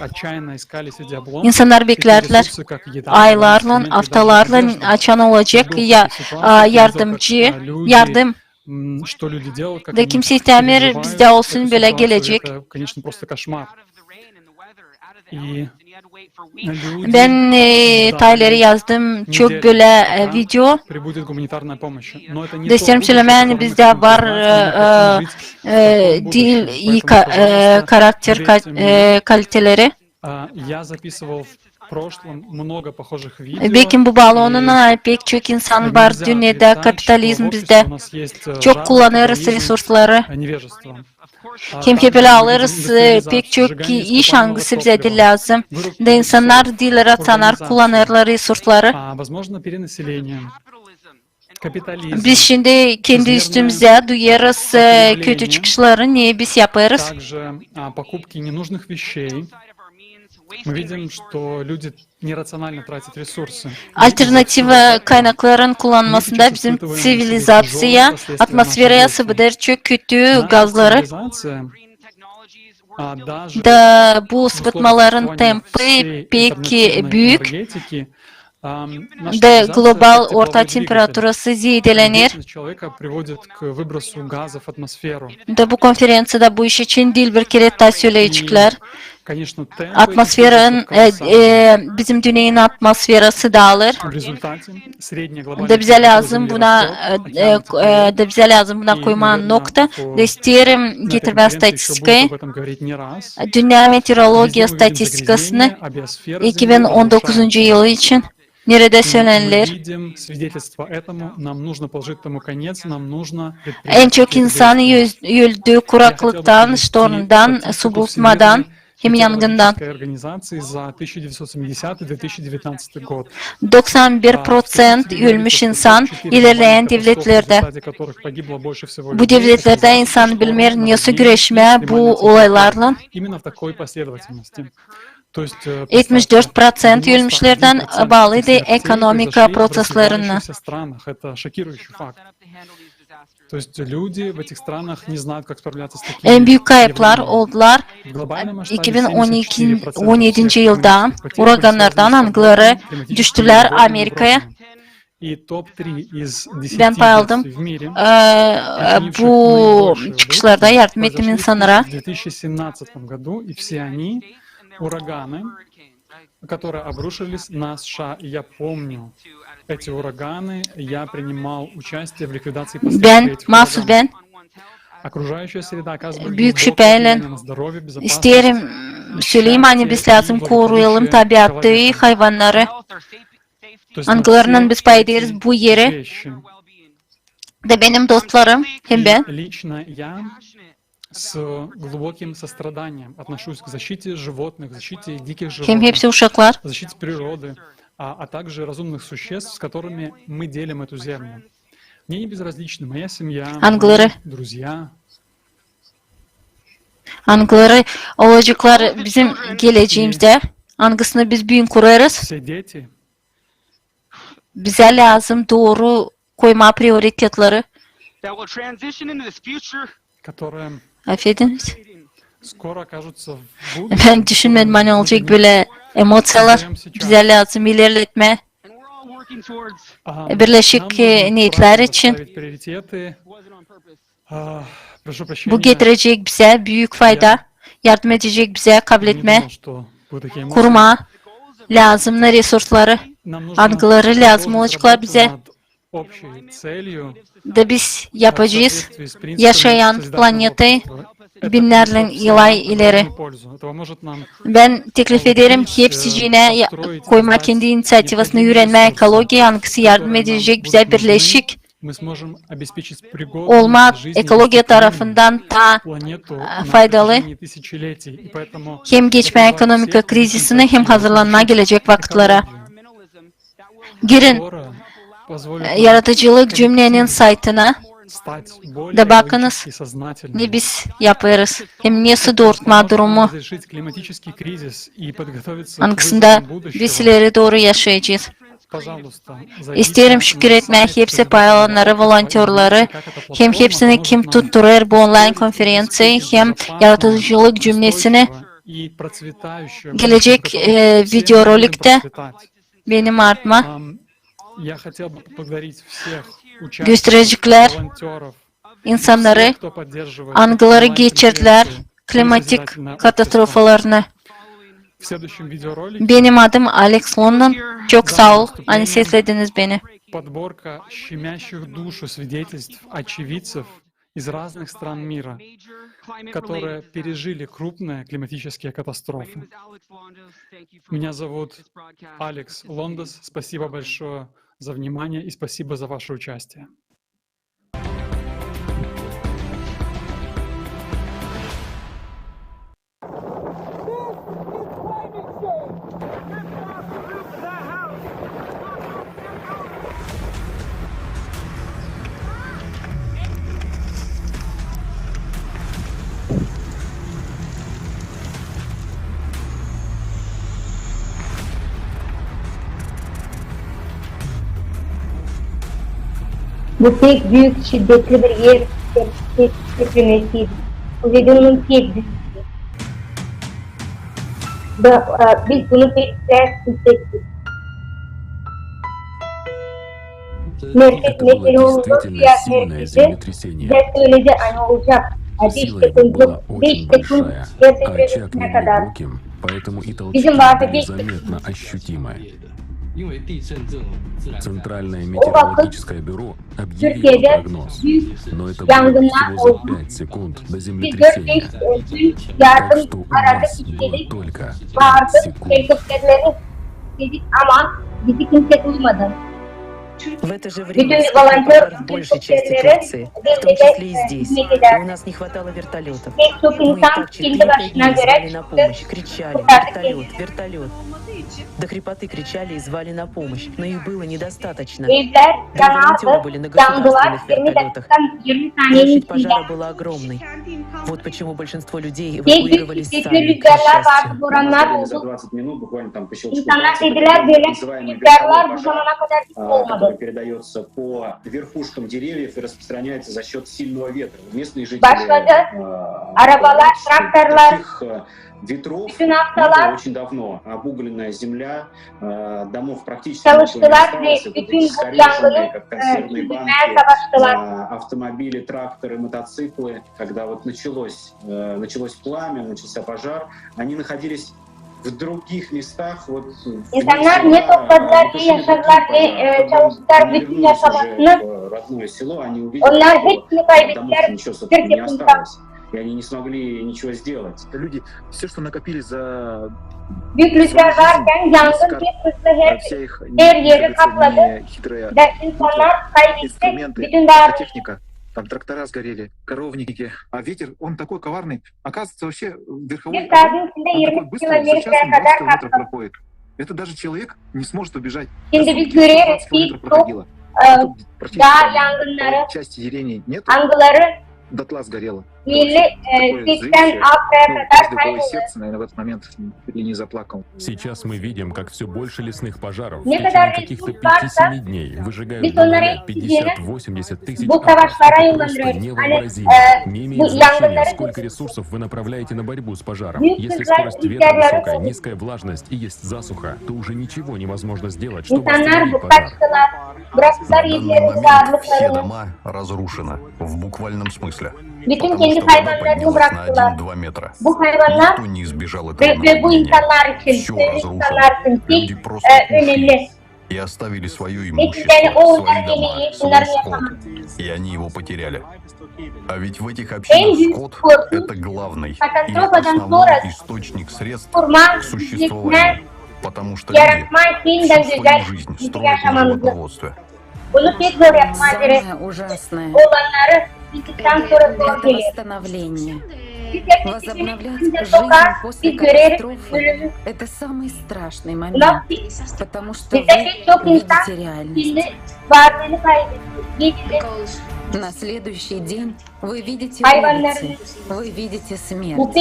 İnsannar beklärdilär aylarlan, aftalarlan, açan olacek ya, yardımcı, yardım. Da kimsey istämeer bizdä olsun bölä gelecek. Bän taa ileri yazdım çok bölä video. Da isteerim sölemää, ani bizdä var diil ii karakter kaliteleri. Bekim bu baalı onunnan, ani pek çok insan var dünnedä, kapitalizm bizdä çok kullanêrız resursları. Hem hep ölä alêrız pek çok iş, angısı bizä diil lääzım. Da insannar diil raţional kullanêrlar resursları. Biz şindi kendi üstümüzä duyêrız kötü çıkışları, ne biz yapêrız. Alternativa kaynakların kullanmasında bizim ţivilizaţiya atmosferaya sıvıdêr çok kötü gazları. Da bu sıvıtmaların tempi pek büük. Da global orta temperaturası zeedelener. Da bu konferenţiyada bu iş için diil bir kerä taa söleyeceklär. Atmosferanın, bizim dünneyin atmosferası daalır. Da bizä lääzım buna, da bizä lääzım buna koymaa nokta. Da isteerim getirmää statistikayı. Dünnä meteorologiya statistikasını iki bin on dokuzuncu yılı için, neredä sölener. En çok insan öldü kuraklıktan, ştormdan, su bulutmadan. hem yangından. Doksan bir proţent ölmüş insan ilerleyen devletlerdä. Bu devletlerdä insan bilmeer, nesoy güreşmää bu olaylarlan. Etmiş dört proţent ölmüşlerdän baalıydı ekonomika proţeslerinä. En büük kayıplar oldular iki bin on edinci yılda uragannardan, angıları düştülär Amerikaya. Bän paylaştım bu çıkışlarda, yardım ettim insannara. Bän, mahsus bän, büük şüpäylän isteerim söleyim, ani biz lääzım koruyalım tabiatı, hayvannarı, angılarınnan biz pay ederiz bu eri. Da benim dostlarım hem bän, hem hepsi uşaklar, angıları, angıları olaceklar bizim gelecemizdä, angısını biz büün kurêrız. Bizä lääzım dooru koymaa prioritetleri. Afediniz. Bän düşünmedim, ani olacek bölä emosiyalar. Bizä lääzım ilerletmää birleşik neetlär için. Bu getirecek bizä büük fayda, yardım edecek bizä kabletmää, kurmaa lääzımnı resursları, angıları lääzım olaceklar bizä. Da biz yapacez yaşayan planetayı binnärlän yıllar ileri. Bän teklif ederim hepsicinä koymaa kendi inisiativasını, üürenmää ekologiya, angısı yardım edecek bizä birleşik olmaa ekologiya tarafından taa faydalı hem geçmää ekonomika krizisini, hem hazırlanmaa gelecek vakıtlara. Girin yaradıcılık cümnenin saytına da bakınız, ne biz yapêrız hem nesoy doorutmaa durumu, angısında biz ileri dooru yaşayacez. İsteerim şükür etmää hepsi pay alannarı, volontörları hem hepsini, kim tutturêr bu onlayn konferenţiyayı hem yaradıcılık cümnesini. Gelecek videoroliktä benim ardıma göstereceklär insannarı, angıları geçirdilär klimatik katastrofalarını. Benim adım Alex London. Çok saa ol, ani seslediniz beni. Из разных стран мира, которые пережили крупные климатические катастрофы. Меня зовут Алекс Лондос. Спасибо большое за внимание и спасибо за ваше участие. Bu pek büük, şiddetli bir er, pek, pek, pek kıymetli. Uzay dününün pek büük. Da, e, biz bunu pek ters hissettik. Merkez meteorologiyası merkezi bize söyledi, ani olacak beş sekund, beş sekund yer titremesine kadar. Bizim vardı beş sekund. Центральное метеорологическое бюро объявило прогноз, но это было всего за пять секунд до землетрясения. Так что у нас было только пять секунд. Vardı helikopterleri dedik, ama bizi kimse duymadı. В это же время стихли пожар в большей части Турции, в том числе и здесь. И у нас не хватало вертолетов. Мы и так четыре-пять дней звали на помощь, кричали: «Вертолет, вертолет!» До хрипоты кричали и звали на помощь, но их было недостаточно. Даже волонтёры были на государственных вертолётах. Площадь пожара была огромной. Вот почему большинство людей эвакуировались сами, к несчастью. Говорили за двадцать минут, буквально там по щелчку пальцев, так называемый вертолёт пожара, а, который передаётся по верхушкам деревьев и распространяется за счёт сильного ветра. Местные жители, а, говорят, что таких, а, ветров не было очень давно. Обугленная земля, а, домов практически ничего не осталось. Вот эти скорёженные, как консервные банки, а, автомобили, тракторы, мотоциклы. Когда вот началось, э, началось пламя, начался пожар, они находились в других местах, вот, вне села, не то что в городе, а, когда они вернулись уже в родное село, они увидели, что домов ничего, собственно, не осталось. И они не смогли ничего сделать. Люди, всё, что накопили за свою жизнь, скарб, а, вся их, как говорится, нехитрая мудрость, инструменты, техника, там трактора сгорели, коровники. А ветер, он такой коварный. Оказывается, вообще, верховой огонь, он такой быстрый, за час он двадцать километров проходит. Это даже человек не сможет убежать. До сутки сто двадцать километров проходило. А тут практически там части деревни нету. Дотла сгорело. Такое зрелище. Ну, каждый, у кого есть сердце, наверное, в этот момент чуть ли не заплакал. Сейчас мы видим, как всё больше лесных пожаров в течение каких-то пяти-семи дней выжигают до нуля пятьдесят-восемьдесят тысяч акров. Это просто невообразимо. Не имеет значения, сколько ресурсов вы направляете на борьбу с пожаром. Если скорость ветра высокая, низкая влажность и есть засуха, то уже ничего невозможно сделать, чтобы остановить пожар. На данный момент все дома разрушены, в буквальном смысле. Потому что вода поднялась на один-два метра. Никто не избежал этого наводнения. Всё разрушено. Люди просто ушли и оставили своё имущество, свои дома, свой скот. И они его потеряли. А ведь в этих общинах скот — это главный или основной источник средств к существованию, потому что люди всю свою жизнь строят на животноводстве. Самое ужасное — это восстановление. Возобновлять жизнь после катастрофы — это самый страшный момент, потому что вы видите реальность. На следующий день вы видите улицы, вы видите смерть. У нас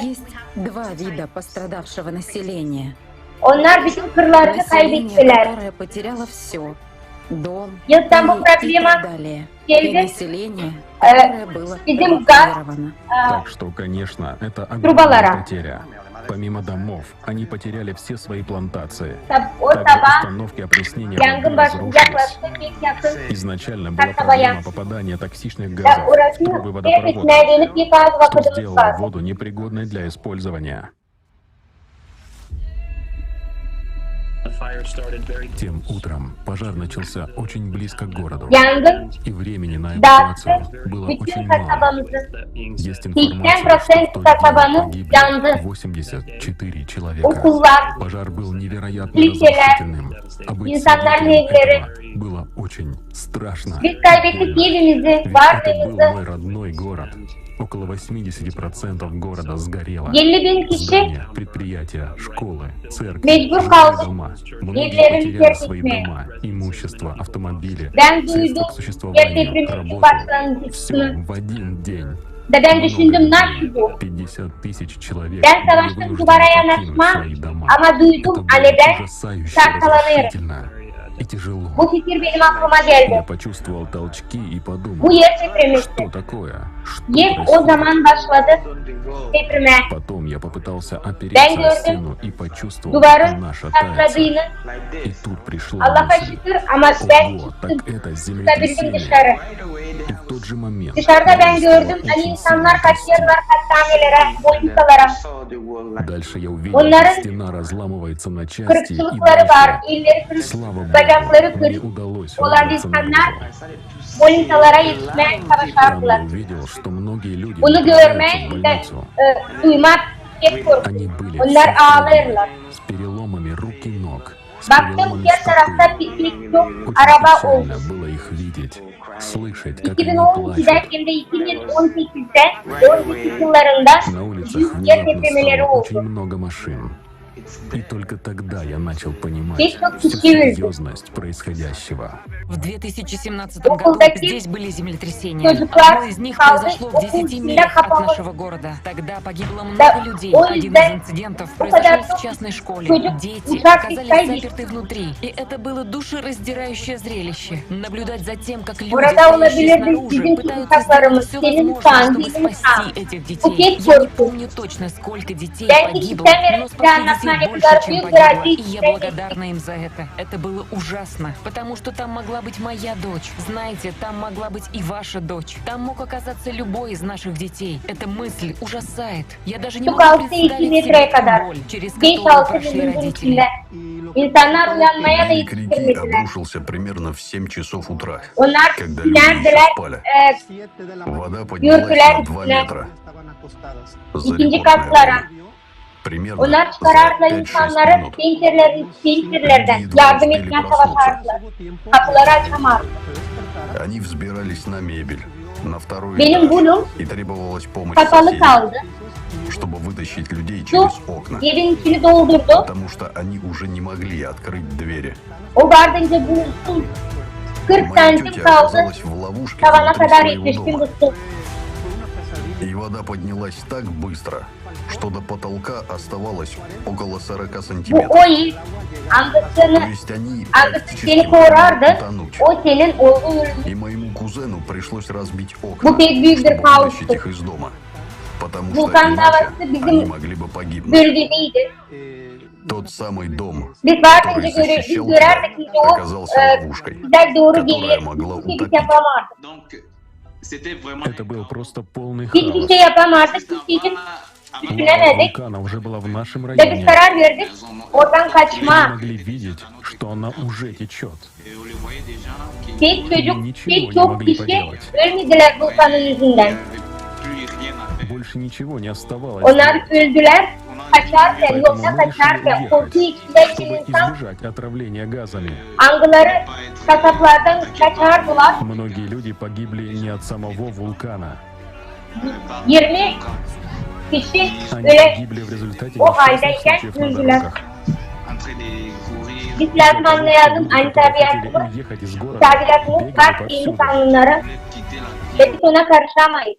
есть два вида пострадавшего населения. Население, которое потеряло всё, дом и так далее. И население, которое было эвакуировано. Так что, конечно, это огромная потеря. Помимо домов, они потеряли все свои плантации. Также установки опреснения в аду разрушились. Изначально была проблема попадания токсичных газов в трубы водопровода, что сделало воду непригодной для использования. Тем утром пожар начался очень близко к городу, и времени на эвакуацию было очень мало. Есть информация, что в тот день погибли восемьдесят четыре человека. Пожар был невероятно разрушительным. А быть свидетелем этого было очень страшно и больно. Ведь это был мой родной город. Около восьмидесяти процентов города сгорело. Здания, предприятия, школы, церкви, жилые дома. Многие потеряли свои дома, имущество, автомобили, средства к существованию, работу. Всё в один день. Много людей, пятьдесят тысяч человек, были вынуждены покинуть свои дома. Это было ужасающе разрушительно и тяжело. Я почувствовал толчки и подумал: что такое? Что происходит? Потом я попытался опереться о стену и почувствовал, она шатается. И тут пришла мысль: «Ого, так это землетрясение». И в тот же момент меня стало очень сильно трясти. Дальше я увидел, как стена разламывается на части и дальше. Слава Богу, мне удалось выбраться наружу. Там я увидел, что многие люди направляются в больницу. Они были все в крови, с переломами рук и ног, Baktım, her tarafta pek çok araba oldu. İki bin on ikidä hem dä iki bin on sekizdä, on sekiz yıllarında büük yer depremeleri oldu. Pek çok kişi öldü. В две тысячи семнадцатом году здесь были землетрясения. Одно из них произошло в десяти милях от нашего города. Тогда погибло много людей. Один из инцидентов произошёл в частной школе. Дети оказались заперты внутри. И это было душераздирающее зрелище. Наблюдать за тем, как люди, стоящие снаружи, пытаются сделать всё возможное, чтобы спасти этих детей. Я не помню точно, сколько детей погибло, но спасли детей больше, чем погибло, и я благодарна им за это. Это было ужасно, потому что там могла быть моя дочь. Знаете, там могла быть и ваша дочь. Там мог оказаться любой из наших детей. Эта мысль ужасает. Я даже не могу представить себе ту боль, через которую прошли родители. Beş-altı bin metrekadar. Берег реки обрушился примерно в семь часов утра, когда люди ещё спали. Вода поднялась на два метра. Onnar çıkarardılar insannarı pencerelerdän, yardım etmää savaşardılar. Kapıları açamardılar. Benim bölüm kapalı kaldı. Su evin içini doldurdu. O vardınca bu su kırk santim kaldı. Tavana kadar etmişti bu su. Bu o ev, angısını, angısı seni korardı, o senin oolun ölmää. Bu pek büük bir haosttu. Vulkan davası bizim bölgedeydi. Biz vardınca görärdik, o, e, bizä dooru gelerdi, biz yapamazdık. Hiçbir şey yapamazdık, hiç şey düşünämedik. Ve biz karar verdik oradan kaçmaa. Pek çocuk, pek çok kişi ölmedilär vulkanın üzündän. Onnar öldülär kaçarkan, yolda kaçarkan, korku içindä insan. Angıları kasaplardan kaçardılar. Irmi kişi ölä o haldäykän öldülär. Biz lääzım annayalım, ani tabiatımız, tabiatımız var, insanları. Ve biz ona karışamayız.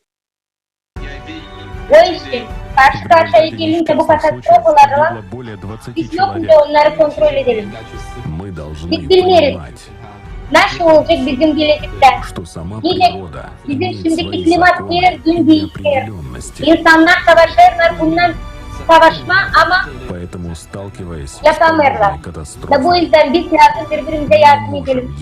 O işin karşı-karşıya gelincä bu katastrofalarlan biz yok mu da onnarı kontrol edelim? Biz bilmeeriz, nasıl olacek bizim gelecektä. Nicä bizim şindiki klimat her gün diişer. İnsannar savaşêrlar bundan savaşmaa, ama yapamêêrlar. Da bu üzdän biz lääzım biri-birimizä yardım edelim.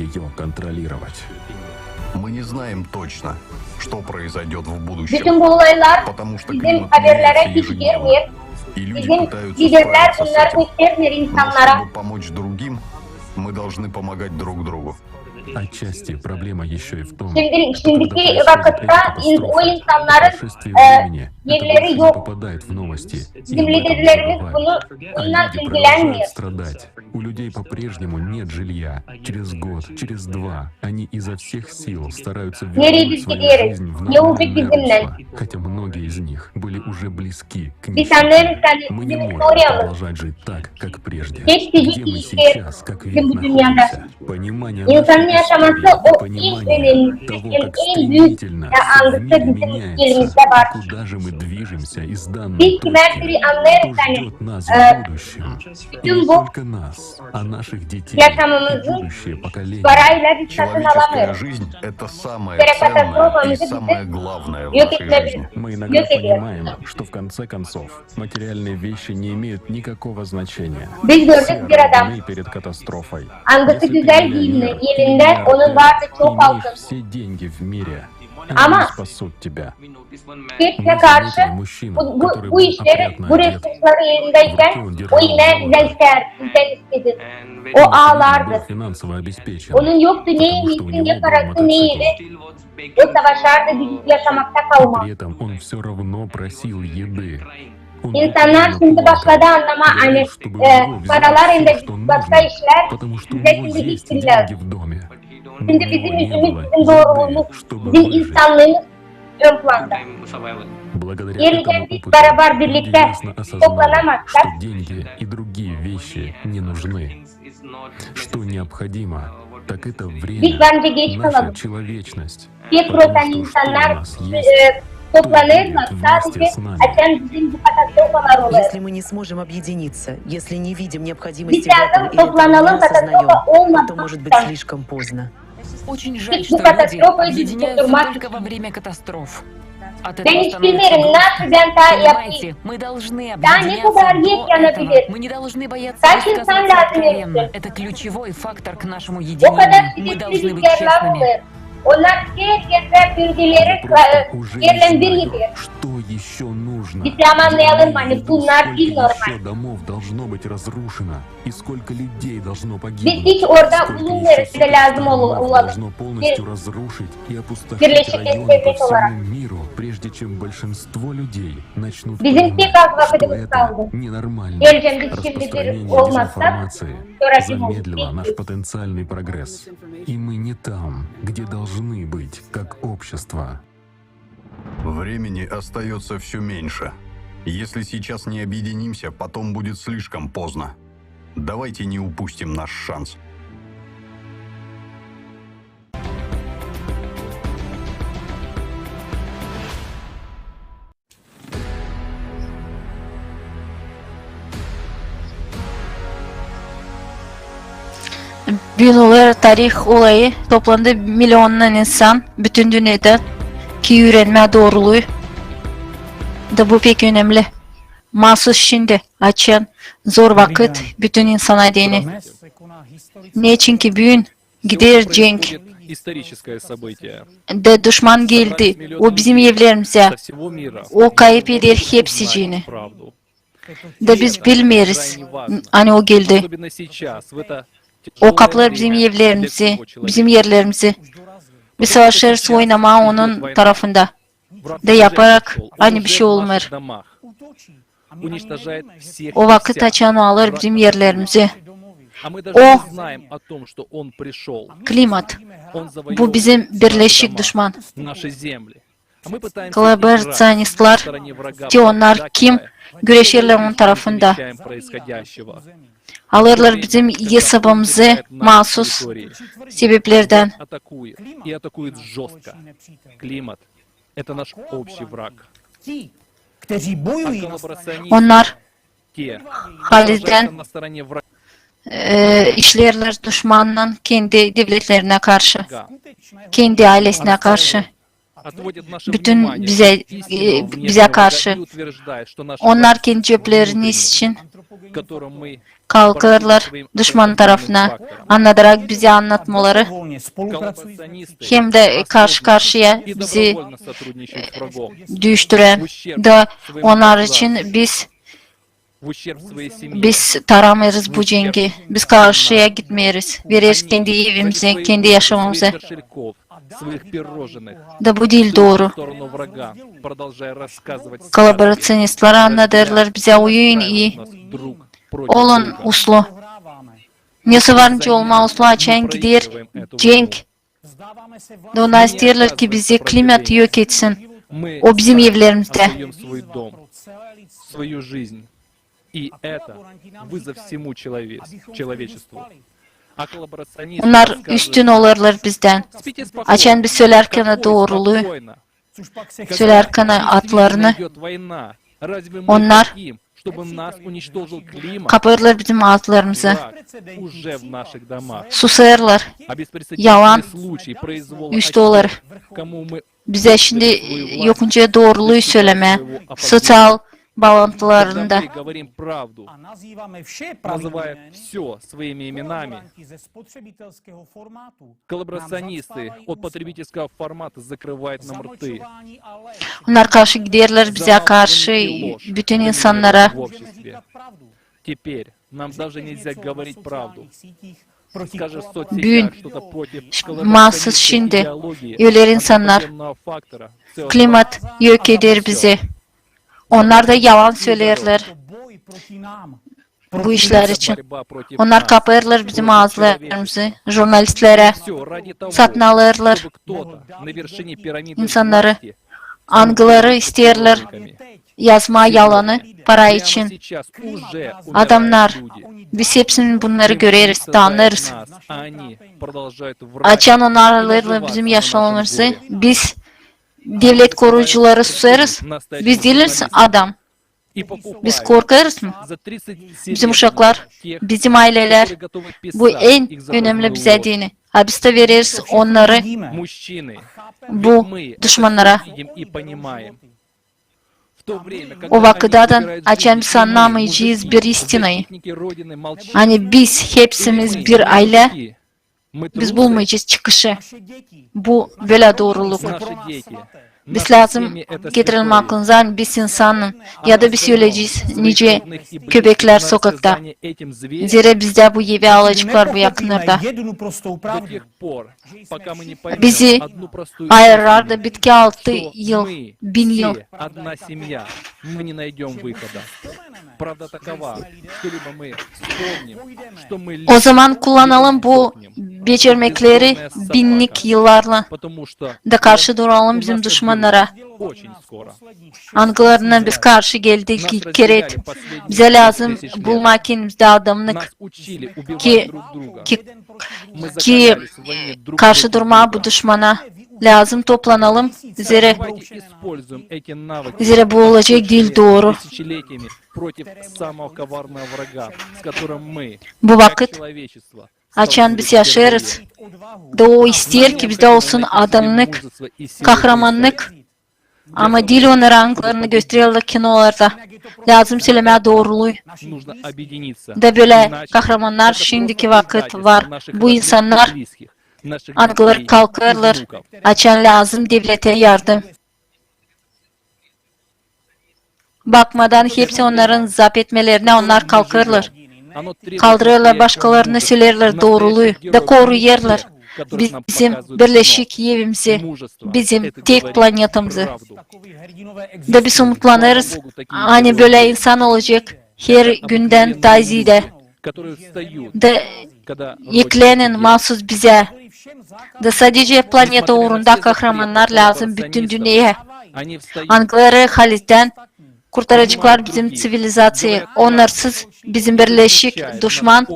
Bütün bu olaylar bizim haberlerä hiç gelmeer. Bizim liderlär bunnarı göstermeer insannara. Şindi, şindiki vakıtta o insannarın, e, evleri yok. Bizim liderlerimiz bunu, bununnan ilgilenmeer. Nereyi biz gideriz? Ne olacek bizimnän? Biz annêêrız, ani bizim istoriyamız, hepsi geçti bizim bu dünnedä. İnsanın yaşaması o en önemlisi hem en büük, angısı bizim elimizdä var. Biz kimär biri annêêrız, ani, e, bütün bu yaşamamızı paraylan biz satın alamêêrız. Katastrofa bizim yok etmää, yok eder. Biz gördük bir adam, angısı gözäl giyimni, elindä onun vardı çok altın. Ama hepsä karşı bu, bu, bu işleri, bu resursları elindäykän o imää bizä isteer, bizä isteer. O aalardı. Onun yoktu ne imeesi, ne parası, ne evi. O savaşardı bizim yaşamakta kalmaa. İnsannar şindi başladı annamaa, ani, e, paralar hem dä başka işlär bizä şindi hiç diil lääzım. Şindi bizim üzümüz, bizim dooruluumuz, bizim insanlıımız ön planda. Eer biz barabar birliktä toplanamazsak, biz bence geç kalalım. Tek prosta insannar, e, toplanêrlar sadecä açan bizim bu katastrofalar olêr. Biz lääzım toplanalım katastrofa olmasın. Hiç bu katastrofayı biz durdurmaz. Bän hiç bilmeerim, nasıl bän taa yapayım. Taa ne kadar et yanabilir? Kaç insan lääzım etsin? O kadar şidetli rüzgarlar olêr. Onnar herkezi bölgeleri, e, erlän bir gider. Biz annamayalım, ani bunnar diil normal. Biz hiç orada bulunmêêrız, bizä lääzım olalım. Birleşik devlet olarak. Bizim pek az vakıdımız kaldı. Gelecämizä şindi bir olmazsa, sora kim olacek? И мы не там, где должны быть, как общество. Времени остаётся всё меньше. Если сейчас не объединимся, потом будет слишком поздно. Давайте не упустим наш шанс. Büün olêr tarih olayı, toplandı milionnan insan bütün dünnedän, ki üürenmää dooruluu. Da bu pek önemli. Maasuz şindi, açan zor vakıt bütün insana deyni. Neçin ki büün gider cenk. Da duşman geldi o bizim evlerimizä. O kayıp eder hepsicini. Da biz bilmeeriz, ani o geldi. O kaplêêr bizim evlerimizi, bizim erlerimizi. Biz savaşêrız oynamaa onun tarafında. Da yaparak, ani bişey olmêêr. O vakıt açan alêr bizim erlerimizi. O klimat. Bu bizim birleşik duşman. Kollaboraţionistlar, te onnar kim güreşerlär onun tarafında. Alêrlar bizim esabımızı maasuz sebeplerdän. Onnar halizdän, e, işleerlär duşmannan kendi devletlerinä karşı, kendi aylesinä karşı, bütün bizä, e, bizä karşı. Onnar kendi ceplerini için kalkêrlar duşmanın tarafına, annadırak bizä annatmaları hem dä karşı-karşıya bizi, e, düüştürän. Da onnar için biz biz taramêêrız bu cengi. Biz karşıya gitmeeriz. Vereriz kendi evimizi, kendi yaşamamızı. Da bu diil dooru. Kollaboraţionistlar annadêrlar bizä oyun, ii. Olun uslu. Ne varınca olmaa uslu, açan gider cenk. Da onnar isteerlär, ki bizi klimat yok etsin. O bizim evlerimizdä. Onnar üstün olêrlar bizdän. Açan biz sölärkänä dooruluu, sölärkänä adlarını, onnar kapêrlar bizim adlarımızı. Susêrlar. Yalan üstü olêr. Bizä şindi yokunca dooruluu sölemää. Soţial baalantılarında. Onnar karşı giderlär bizä karşı, bütün insannara. Büün maasuz şindi öler insannar. Klimat yok eder bizi. Onnar da yalan söleerlär bu işlär için. Onnar kapêêrlar bizim aazlarımızı, jurnalistlerä satın alêrlar insannarı, angıları isteerlär yazmaa yalanı para için. Adamnar, biz hepsimiz bunnarı göreriz, tanırız. Açan onnar alêrlar bizim yaşamamızı, biz devlet koruyucuları susêrız. Biz diiliz adam. Biz korkêrız mı? Bizim uşaklar, bizim aylelär, bu en önemli bizä deyni. A biz dä vereriz onnarı bu duşmannara. O vakıttan, açan biz annamayacez bir istinayı, ani biz hepsimiz bir aylä, biz bulmayacez çıkışı. Bu bölä dooruluk. Biz lääzım getirelim aklınıza, ani biz insannız, ya da biz ölecez nicä köpeklär sokakta. Zerä bizdä bu evi alaceklar bu yakınlarda. Bizi ayırêr da bitki altı yıl, bin yıl. Ozaman kullanalım bu becermekleri binnik yıllarlan da karşı duralım bizim duşmannara, angılarına biz karşı geldik ilk kerä. Bizä lääzım bulmaa kendimizdä adamnık, ki, ki, ki karşı durmaa bu duşmana. Lääzım toplanalım, zerä, zerä bu olacek diil dooru. Bu vakıt, açan biz yaşêêrız, da o isteer, ki bizdä olsun adamnık, kahramannık, ama diil onnarı, angılarını göstererlär kinolarda. Lääzım sölemää dooruluyu. Da bölä kahramannar şindiki vakıt var. Bu insannar, angıları kalkêrlar, açan lääzım devletä yardım. Bakmadan hepsi onnarın zaap etmelerinä, onnar kalkêrlar. Kaldırêrlar başkalarını, söleerlär dooruluyu da koruyêrlar bizim birleşik evimizi, bizim tek planetamızı. Da biz umutlanêrız, ani bölä insan olacek hergündän taa ziiadä. Da eklenin maasuz bizä. Da sadece planeta uurunda kahramannar lääzım bütün dünneyä. Angıları halizdän kurtaraceklar bizim ţivilizaţiyayı. Onnarsız bizim birleşik duşman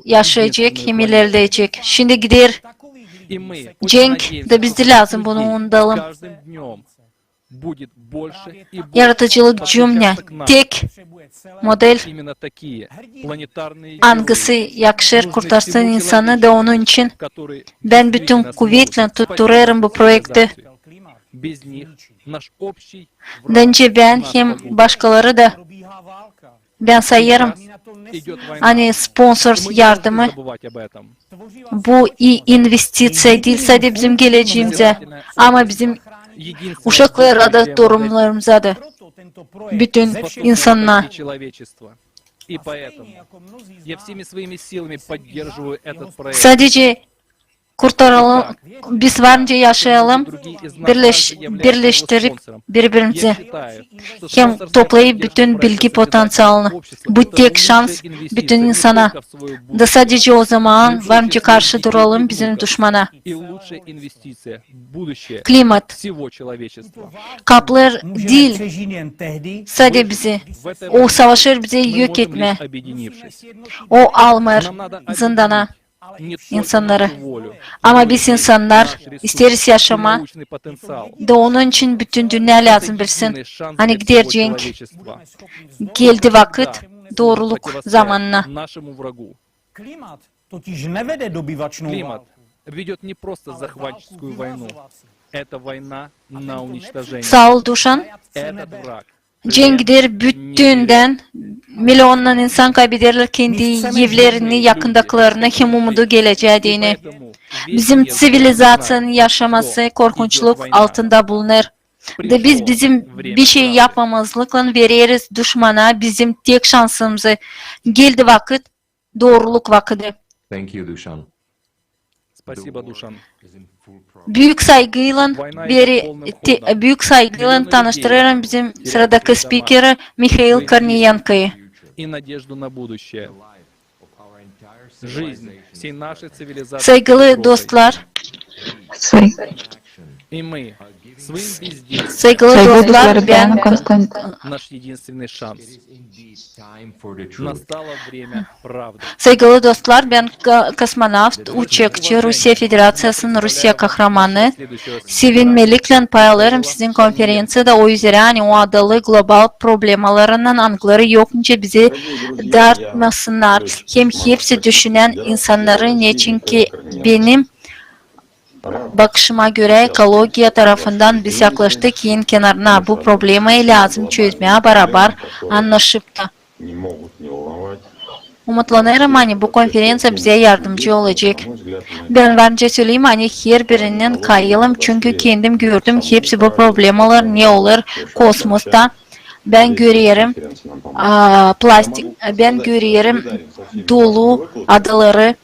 yaşayacek hem ilerleyecek. Şindi gider cenk, da biz dä lääzım bunu unudalım. Yaradıcılık cümlä tek model, angısı yakışêr kurtarsın insanı, da onun için bän bütün kuvetlän tutturêrım bu proekti. Deyni bän hem başkaları da, bän sayêrım, ani sponsor yardımı, bu i investiţiya diil sade bizim gelecämizä, ama bizim uşaklara da, torunlarımıza da, bütün insana. Sadece kurtaralım, biz var nicä yaşayalım, birleş-, birleştirip biri-birimizi hem toplayıp bütün bilgi potenţialını. Bu tek şans bütün insana. Da sadece ozaman var nicä karşı duralım bizim duşmana. Klimat. Kaplêêr diil sade bizi. O savaşêr bizi yok etmää. O almêêr zındana insannarı. Ama biz insannar isteeriz yaşamaa. Da onun için bütün dünnä lääzım bilsin, ani gider cenk. Geldi vakıt dooruluk zamanına. Klimat totiž nevede dobyvačnou válku. Saa ol, Duşan. Cenk gider bütündän, milionnan insan kaybederlär kendi evlerini, yakındakılarını hem umudu gelecää deyni. Bizim ţivilizaţiyanın yaşaması korkunçluk altında bulunêr. Da biz bizim bişey yapmamazlıklan vereriz duşmana bizim tek şansımızı. Geldi vakıt, dooruluk vakıdı. Büük saygıylan beri, te-, büük saygıylan tanıştırêrım bizim sıradakı spikeri Mihail Korniyenkoyu. Saygılı dostlar, saygılı dostlar, bän Saygılı dostlar, bän ko-, kosmonavt, uçakçı, Rusiya Federaţiyasının Rusiya kahramanı. Sevinmeliklän paylaşêrım sizin konferenţiyada o üzerä, ani o adalı global problemalarınnan, angıları yok nicä bizi dartmasınnar, hem hepsi düşünän insannarı, neçinki benim bakışıma görä, ekologiya tarafından biz yaklaştık yayın kenarına. Bu problemayı lääzım çözmää barabar annaşıp ta. Umutlanêrım, ani bu konferenţiya bizä yardımcı olacek. Bän var nicä söleyim, ani herbirinnän kayılım, çünkü kendim gördüm, hepsi bu problemalar ne olêr kosmosta. Bän görerim, a, plastik, bän görerim dolu adaları,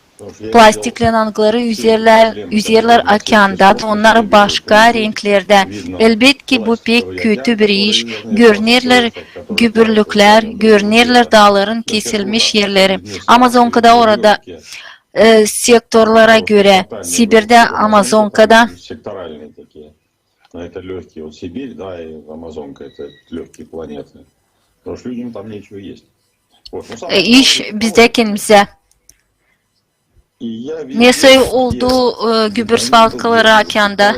plastiklän, angıları üzerlär, üzerlär okeanda da, onnar başka renklerdä. Elbetki, bu pek kötü bir iş. Görünerlär gübürlüklär, görünerlär daaların kesilmiş erleri. Amazonkada orada, e, sektorlara görä, Sibirdä, Amazonkada. Это лёгкие, вот Сибирь, да, и Амазонка, это лёгкие планеты. Потому что людям там нечего есть. Вот, ну, самое главное, iş bizdä kendimizä. Ne soy oldu, e, gübür svaalkaları okeanda.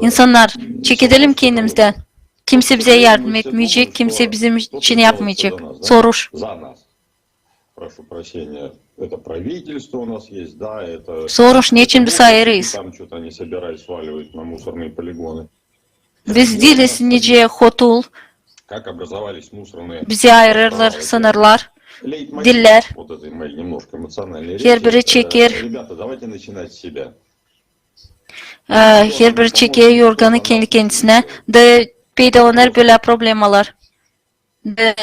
İnsannar, çekedelim kendimizdän. Kimsä bizä yardım etmeyecek, kimsä bizim için yapmayacek. Soruş. Soruş, neçin biz ayırıyız? Biz diiliz nicä hotul. Bizi ayırêrlar sınırlar, dillär. Herbiri çeker, e, herbiri çeker yorganı kendi-kendisinä da peydalanêr bölä problemalar. Da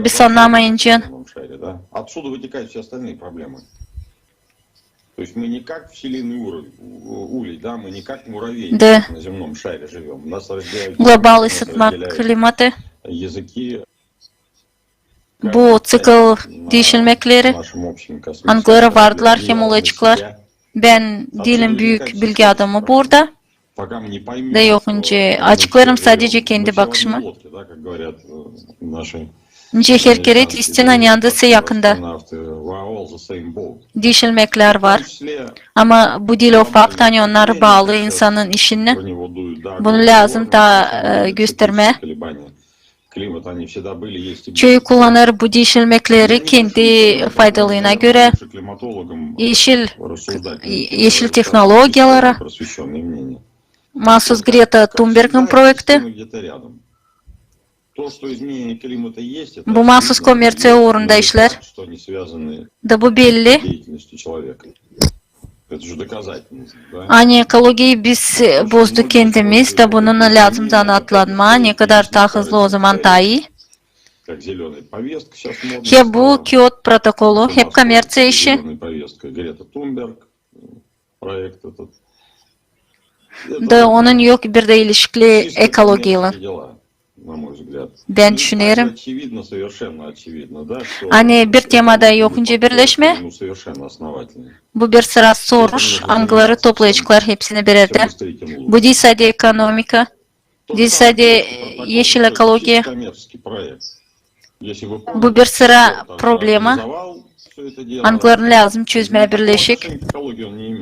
biz annamayınca. Da global ısıtma klimatı. Bu ţikl diişilmekleri, angıları vardılar hem olaceklar. Bän diilim büük bilgi adamı burada. Da yok nicä, açıklêêrım sadecä kendi bakışımı. Nicä herkerä, istinä, neredä sä yakında diişilmeklär var. Ama bu diil o fakt, ani onnar baalı insanın işinä. Bunu lääzım ta, e, göstermää. Çoyu kullanêr bu diişilmekleri kendi faydalıına görä, eşil, eşil tehnologiyalara. Maasuz Greta Tunbergin proekti. Bu maasuz kommerţiya uurunda işlär. Da bu belli. Ani ekologiyayı biz bozduk kendimiz, da bununnan lääzım zanaatlanmaa, ne kadar taa hızlı, o zaman taa ii. Hep bu Kiot protokolu, hep kommerţiya işi. Da onun yok bir dä ilişki ekologiyaylan. Bän düşünerim, ani bir temada yok nicä birleşmää. Bu bir sıra soruş, angıları toplayaceklar hepsini bir erdä. Bu diil sade ekonomika, diil sade eşil ekologiya. Bu bir sıra problema, angılarını lääzım çözmää birleşik.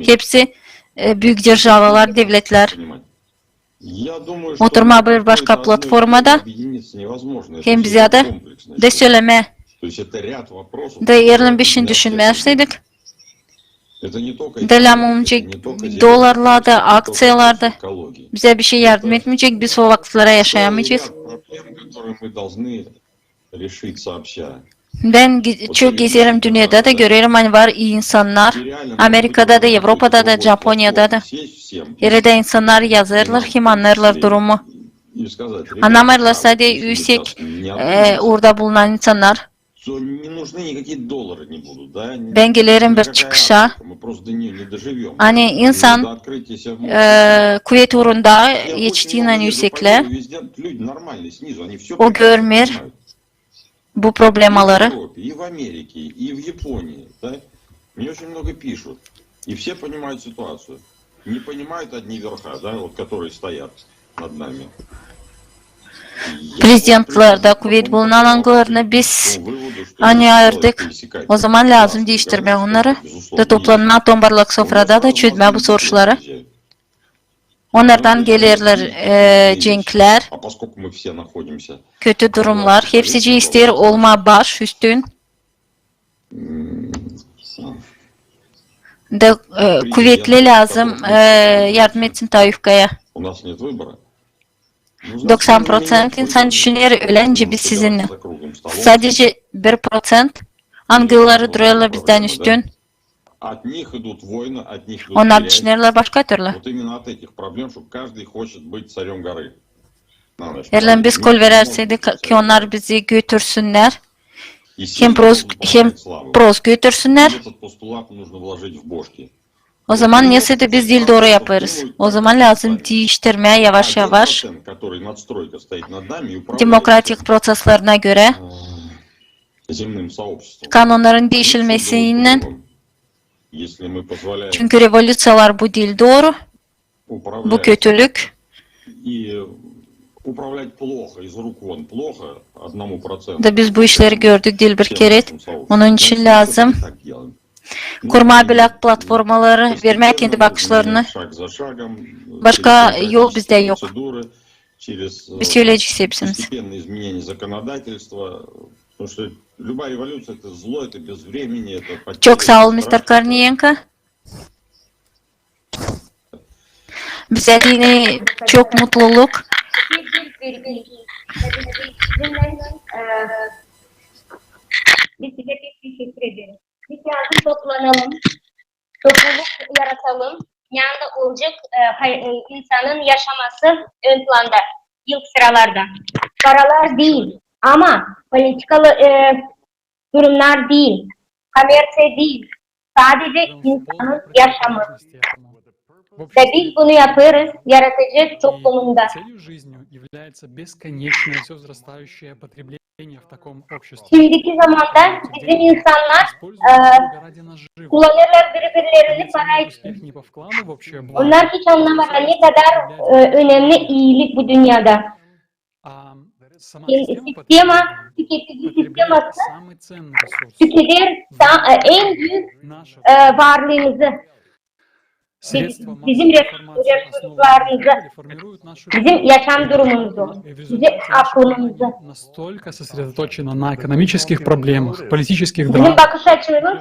Hepsi, e, büük держavalar, devletlär. Oturmaa bir başka platformada hem bizä dä, dä sölemää. Da erlän biz şindi düşünmää istedik. Da lääzım olmayacek dolarlarda, akţiyalarda. Bizä bişey yardım etmeyecek, biz o vakıtlara yaşayamayacez. Bän ge-, çok gezerim dünnedä da görerim, ani var ii insannar. Amerikada da, Evropada da, Japoniyada da. Heredä insannar yazêrlar hem annêêrlar durumu. Annamêêrlar sade üüsek, e, uurda bulunan insannar. Bän gelerim bir çıkışa. Ani insan kuvet uurunda etiştiynän üüsekleer, o görmeer bu problemaları. Prezidentlerdä kuvet bulunan, angılarında biz annêêrdık. O zaman lääzım diiştirmää onnarı da toplanmaa tombarlak sofrada da çözmää bu soruşları. Onnardan gelerlär cenklär, kötü durumnar. Hepsicii isteer olmaa baş üstün da kuvetli, lääzım yardım etsin Tayyipkaya. Doksan proţent insan düşüner öläncä biz sizinnän. Sadecä bir proţent, angıları durêrlar bizdän üstün. Onnar düşünerlär başka türlü. Eer biz kol verärseydik, ki onnar bizi götürsünnär, hem prost, hem prost götürsünnär, o zaman nesä dä biz diil dooru yapêrız. O zaman lääzım diiştirmää yavaş-yavaş demokratik proţeslerä görä, kanonnarın diişilmesinnän. Çünkü revolüţiyalar bu diil dooru, bu kötülük. Da biz bu işleri gördük diil bir kerä. Onun için lääzım kurmaa bölä platformaları, vermää kendi bakışlarını. Başka yol bizdä yok. Biz sölecez hepsimiz. Çok saa ol, mister Korniyenko. Bizä diil çok mutluluk. Biz sizä pek teşekkür ederiz. Biz lääzım toplanalım, topluluk yaratalım, ne anda olacek insanın yaşaması ön planda, ilk sıralarda. Paralar diil, ama politikalı durumnar diil, komerţiya diil, sadecä insanın yaşamı. Da biz bunu yapêrız yaratıcı toplumunda. Şindiki zamanda bizim insannar kullanêrlar biri-birlerini para için. Onnar hiç annamêêrlar, ne kadar önemli iilik bu dünnedä. Sistema, tüketici sisteması tükeder en büük varlıımızı, bizim resurslarımızı, bizim yaşam durumumuzu, bizim aklımızı. Bizim bakış açımız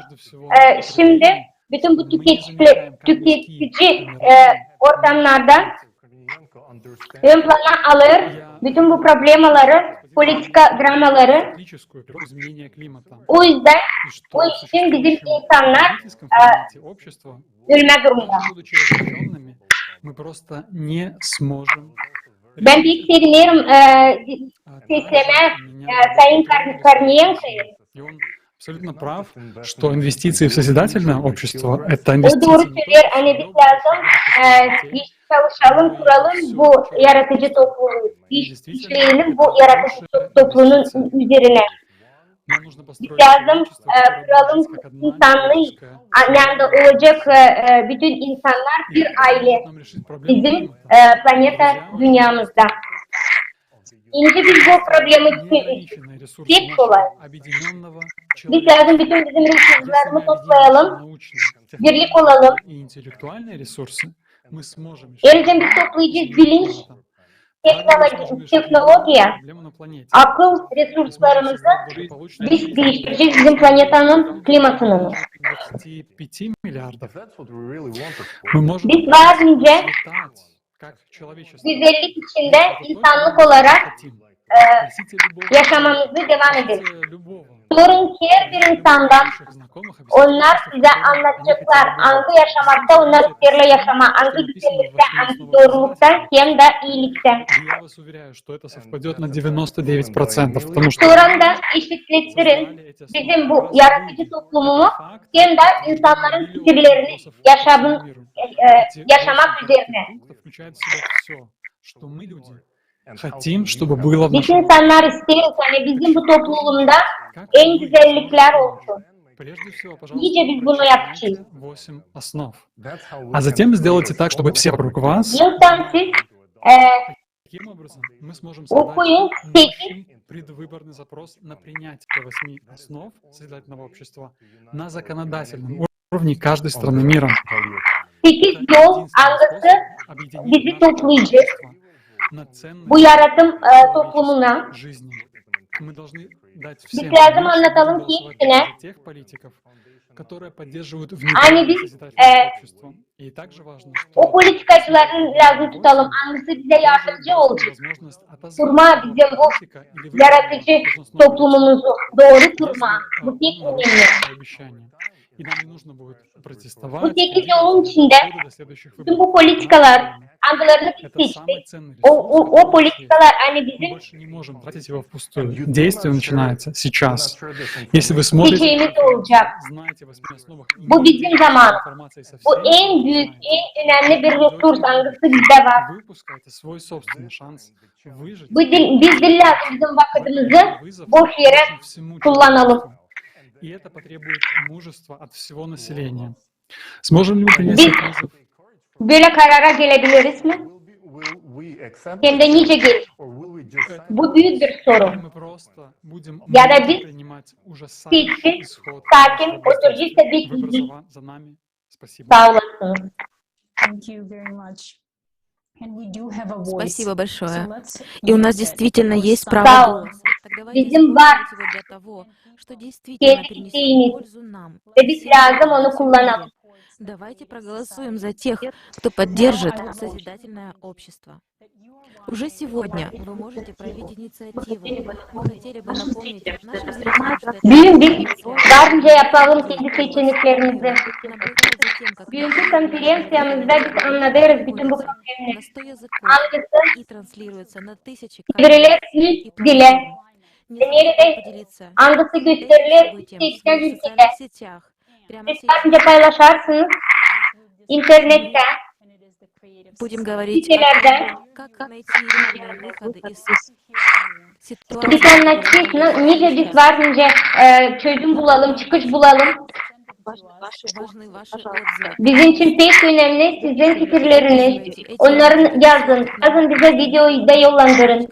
şindi bütün bu tüketici ortamlarda ön plana alêr bütün bu problemaları, politika dramaları. O üzdän bu için bizim insannar ölmä durumunda. Bän pek sevinerim seslemää sayın Korniyenkoyu. Абсолютно прав, что инвестиции в созидательное общество — это инвестиции... O dooru söleer, ani biz lääzım çalışalım, kuralım bu yaratıcı toplumu, biz işleyelim bu yaratıcı toplumunun üzerinä. Biz lääzım kuralım insanlıı, ne anda olacek bütün insannar bir aylä bizim planeta dünnämizda. İndi biz bu problemi pek kolay. Biz lääzım bütün bizim resurslarımızı toplayalım, birlik olalım. Hem dä biz toplayacez bilinç, tehnologiya, akıl resurslarımızı, biz diiştirecez bizim planetanın klimatını. Biz var nicä güzellik içindä insanlık olarak yaşamamızı devam ederiz. Sorun herbir insandan, onnar sizä annadaceklar, angı yaşamakta onnar isteerlär yaşamaa, angı güzelliktä, angı doorulukta hem dä iiliktä. Soranda işittirin bizim bu yaradıcı toplumumuz hem dä insannarın fikirlerini yaşamak üzerinä. Biz insannar isteeriz, ani bizim bu toplumda en güzelliklär olsun. Nicä biz bunu yapacez? А затем сделайте так, чтобы все вокруг вас Yoktan siz okuyun sekiz предвыборный запрос на принятие восьми основ созидательного общества на законодательном уровне каждой страны мира. Sekiz yol, angısı bizi toplayacek bu yaratım toplumuna. Biz lääzım annadalım ki hepsinä, ani biz o politikacıları lääzım tutalım, angısı bizä yardımcı olacek kurmaa bizim bu yaradıcı toplumumuzu, dooru kurmaa. Bu pek önemli. Bu sekiz yolun içindä bütün bu politikalar, angılarını biz seçtik, o politikalar, ani bizim seçeeimiz olacek. Bu bizim zamanımız. Bu en büük, en önemli bir resurs, angısı bizdä var. Biz diil lääzım bizim vakıdımızı boş erä kullanalım. Biz bölä karara gelebiliriz mi? Hem dä nicä geler? Bu büük bir soru. Ya da biz seçtik, sakin oturacez da bekleyecez. Saa olasınız. И у нас действительно есть право голоса. Тогда давайте использовать его для того, что действительно принесет пользу нам, всем нам, всем нашим гражданам. Давайте проголосуем за тех, кто поддержит созидательное общество. Уже сегодня вы можете проявить инициативу. Мы хотели бы напомнить нашим зрителям, что это... Büün biz var nicä yapalım kendi seçeneklerimizi. Büünkü konferenţiyamızda biz annadêrız bütün bu problemleri. Angısı çevriler üç dilä. Neredä angısı gösteriler üç seksen ülkedä. Siz var nicä paylaşarsınız internettä, sitelerdä. Biz annadacez, nicä biz var nicä çözüm bulalım, çıkış bulalım. Bizim için pek önemli sizin fikirleriniz. Onnarı yazın. Yazın bizä videoyu da yollandırın.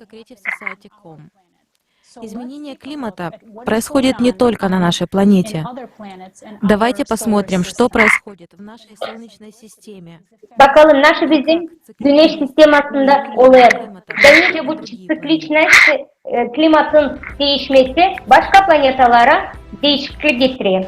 Изменение климата происходит не только на нашей планете. Давайте посмотрим, что происходит в нашей Солнечной системе. Bakalım nasıl bizim güneş sistemasında olêr. Da nicä bu ţikliçnä klimatın diişmesi başka planetalara diişiklik getirer.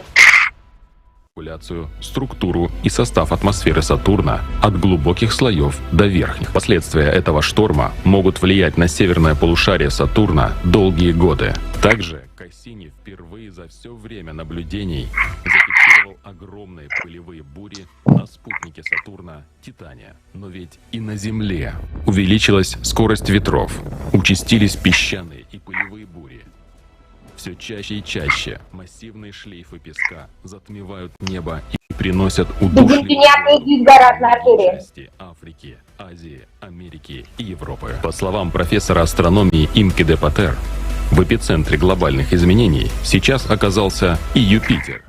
Популяцию, структуру и состав атмосферы Сатурна от глубоких слоев до верхних. Последствия этого шторма могут влиять на северное полушарие Сатурна долгие годы. Также Кассини впервые за все время наблюдений зафиксировал огромные пылевые бури на спутнике Сатурна Титане. Но ведь и на Земле увеличилась скорость ветров, участились песчаные и пылевые бури. Все чаще и чаще массивные шлейфы песка затмевают небо и приносят удушливые части Африки, Азии, Америки и Европы. По словам профессора астрономии Имке де Патер, в эпицентре глобальных изменений сейчас оказался и Юпитер.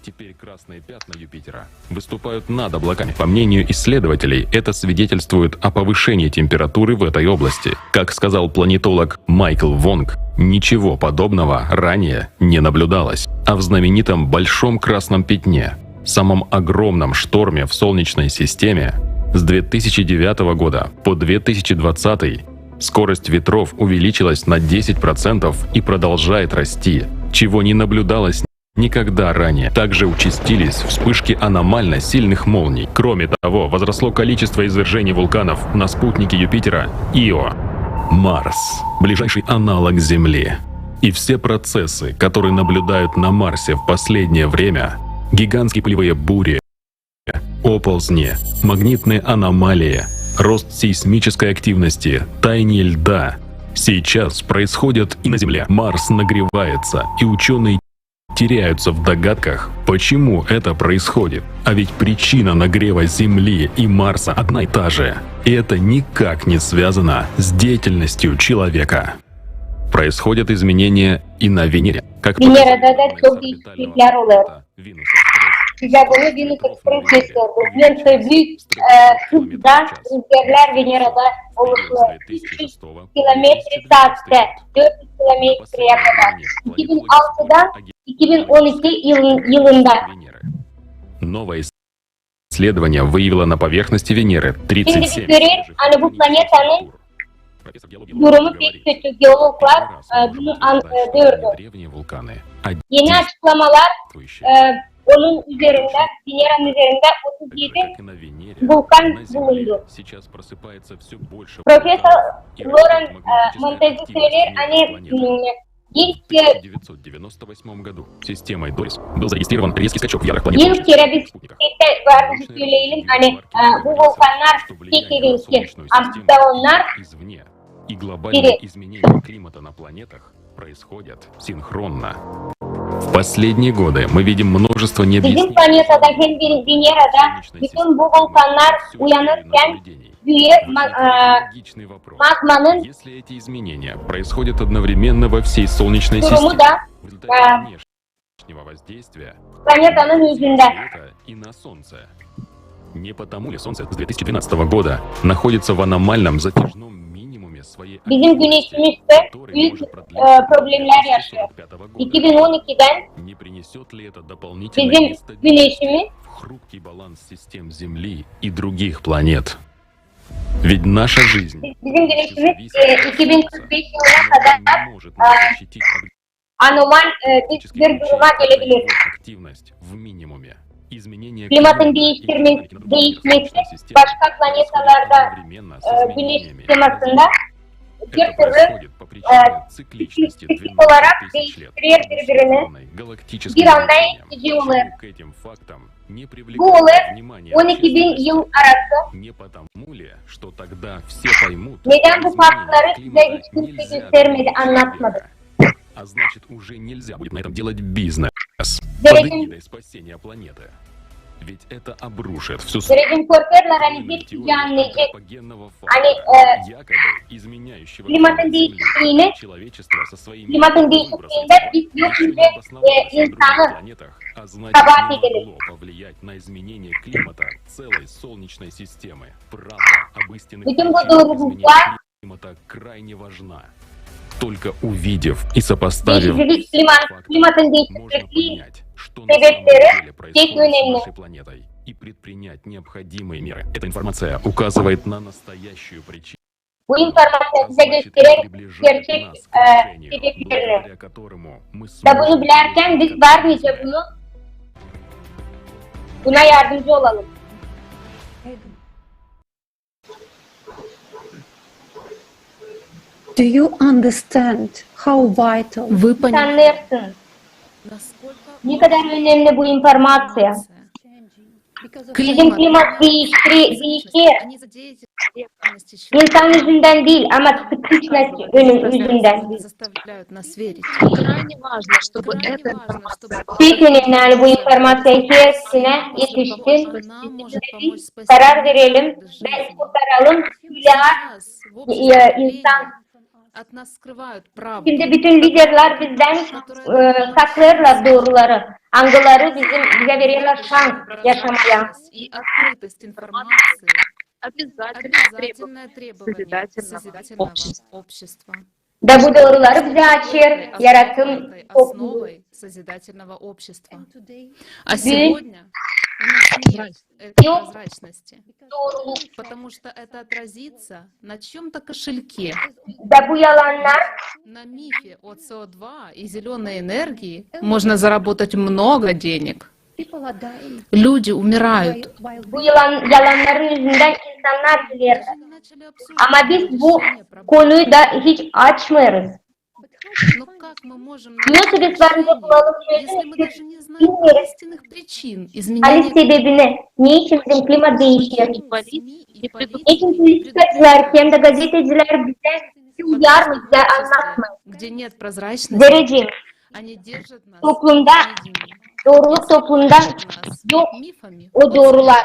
Теперь красные пятна Юпитера выступают над облаками. По мнению исследователей, это свидетельствует о повышении температуры в этой области. Как сказал планетолог Майкл Вонг, ничего подобного ранее не наблюдалось. А в знаменитом Большом Красном Пятне, самом огромном шторме в Солнечной системе, с две тысячи девятого года по две тысячи двадцатый скорость ветров увеличилась на десять процентов и продолжает расти, чего не наблюдалось никогда ранее. Также участились вспышки аномально сильных молний. Кроме того, возросло количество извержений вулканов на спутнике Юпитера Ио. Марс, ближайший аналог Земли, И все процессы, которые наблюдают на Марсе в последнее время, гигантские пылевые бури, оползни, магнитные аномалии, рост сейсмической активности, таяние льда, сейчас происходят и на Земле. Марс нагревается, и учёные теряются в догадках, почему это происходит. А ведь причина нагрева Земли и Марса одна и та же. И это никак не связано с деятельностью человека. Происходят изменения и на Венере. Как Венерада da çok değişiklikler oluyor. Size bunu Venus Express gösterdi. Nasıl büük, e, hızda rüzgarlar Venerada oluşuyor. Üç yüz kilometre saatte, dört yüz kilometreye kadar. İki bin altıdan iki bin on iki yılın, yılında. Новое исследование выявило на поверхности Венеры тридцать семь. Şimdi biz görüyoruz, hani bu planetanın durumu pek kötü. Geologlar, e, bunu an-, e, gördü. Yeni açıklamalar, e, onun üzerinde, Veneranın üzerinde otuz yedi vulkan bulundu. Profesör Loren, e, Montezi söylüyor, hani, mm, ilk, e, ilk kerä biz vardı, söleyelim, hani, e, bu vulkannar pek evelki, ama da onnar biri. Происходят синхронно. В последние годы мы видим множество необъяснимых... Bizim planetada hem Ven-, Venerada bütün bu vulkannar uyanırkän büük ma-, e, magmanın durumu da, e, planetanın üzündä. Bizim güneşimiz dä büük, e, problemlär yaşêêr. İki bin on ikidän bizim güneşimiz bizim güneşimiz, e, iki bin kırk beş yılına kadar, e, anomal, e, bir, bir duruma gelebilir. Klimatın diiştirme-, diişmesi başka planetalarda, e, güneş sistemasında bir türlü, e, siklik olarak diiştirer biri-birini. Bir anda etkicii olêr. Bu olêr on iki bin yıl arası. Nedän bu faktları sizä hiç kimsey göstermedi, annatmadı? Vereceğim, vereceğim korkarlar, hani hepsi annayacek. Hani, e, klimatın diiştiğini, klimatın diiştiğindä biz yok izi, e, insanı kabaat edelim. Bütün bu durumlar, klimatın diiştikliin sebepleri pek önemli. Bu informaţiya bizä gösterer gerçek, e, sebeplerini. Da bunu bilärkän biz var nicä bunu, buna yardımcı olalım. Do you understand how vital... Вы понимаете, насколько важна эта информация? Annarsın, ne kadar önemli bu informaţiya. Bizim klimat diişti-, diişer. İnsan üzündän diil, ama sıkışma önüm üzündän. Pek önemli, ani bu informaţiya hepsinä etişsin. Karar verelim, bän kurtaralım milyard, e, insan. Şindi bütün liderlär bizdän, e, saklêêrlar dooruları, angıları bizim, bizä vererlär şans yaşamaya. Da bu dooruları bizä açêr yaratım topluluğu. Büün yok dooruluk. Da bu yalannar bu yalan-, yalannarın üzündän insannar ölerlär. Ama biz bu konuyu da hiç açmêêrız. Nasıl biz varınca bulalım çözüm, bilmeeriz. Haliz sebebini, neçin bizim klimat diişir? Neçin politikacılar hem dä gazetecilär bizä uyarmêêr, bizä annatmêêr? Zerä toplumda, dooruluk toplumda yok o doorular,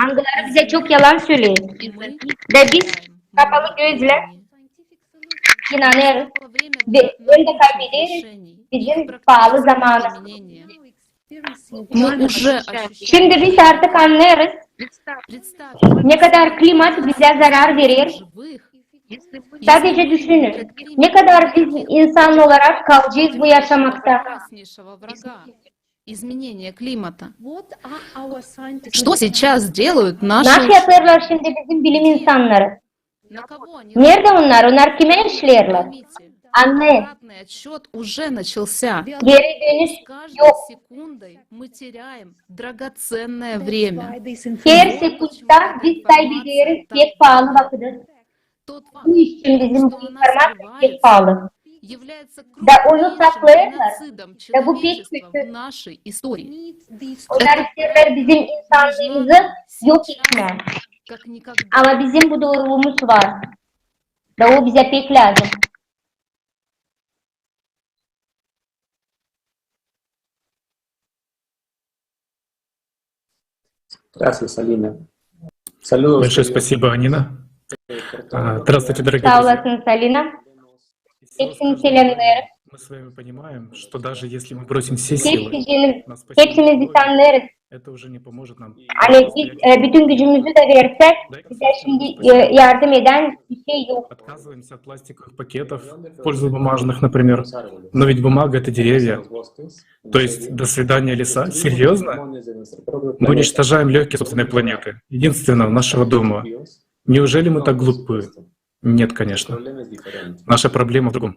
angıları bizä çok yalan söleer. Da biz kapalı gözlä inanêrız. Hem dä kaybederiz bizim paalı zamanı. Şindi biz artık annêêrız, nekadar klimat bizä zarar verer. Sadecä düşünün, nekadar biz insan olarak kalacez bu yaşamakta. Что сейчас делают наши... Nasıl yapêrlar şindi bizim bilim insannarı? Neredä onnar? Onnar kimä işleerlär? Annayın. Geri dönüş yok. Her sekundda biz kaybederiz pek paalı vakıdı. Bu için bizim bu informaţiya pek paalı. Da onu saklêêrlar. Da bu pek kötü. Onnar isteerlär bizim insanlığımızı yok etmää. Ama bizim bu dooruluumuz var. Da o bizä pek lääzım. Gracias, Alina. Saludos. Большое спасибо, Анина. А, здравствуйте, дорогие друзья. Saa olasınız, Alina. Hepsini selämneerim. Мы с вами понимаем, что даже если мы бросим все силы, hepsimiz annêêrız. Ani biz, e, bütün gücümüzü dä versäk, bizä şindi, e, yardım edän bir şey yok. Отказываемся от пластиковых пакетов в пользу бумажных, например. Но ведь бумага — это деревья. То есть, до свидания, леса? Серьёзно? Мы уничтожаем лёгкие собственной планеты, единственного нашего дома. Неужели мы так глупы? Нет, конечно. Наша проблема в другом.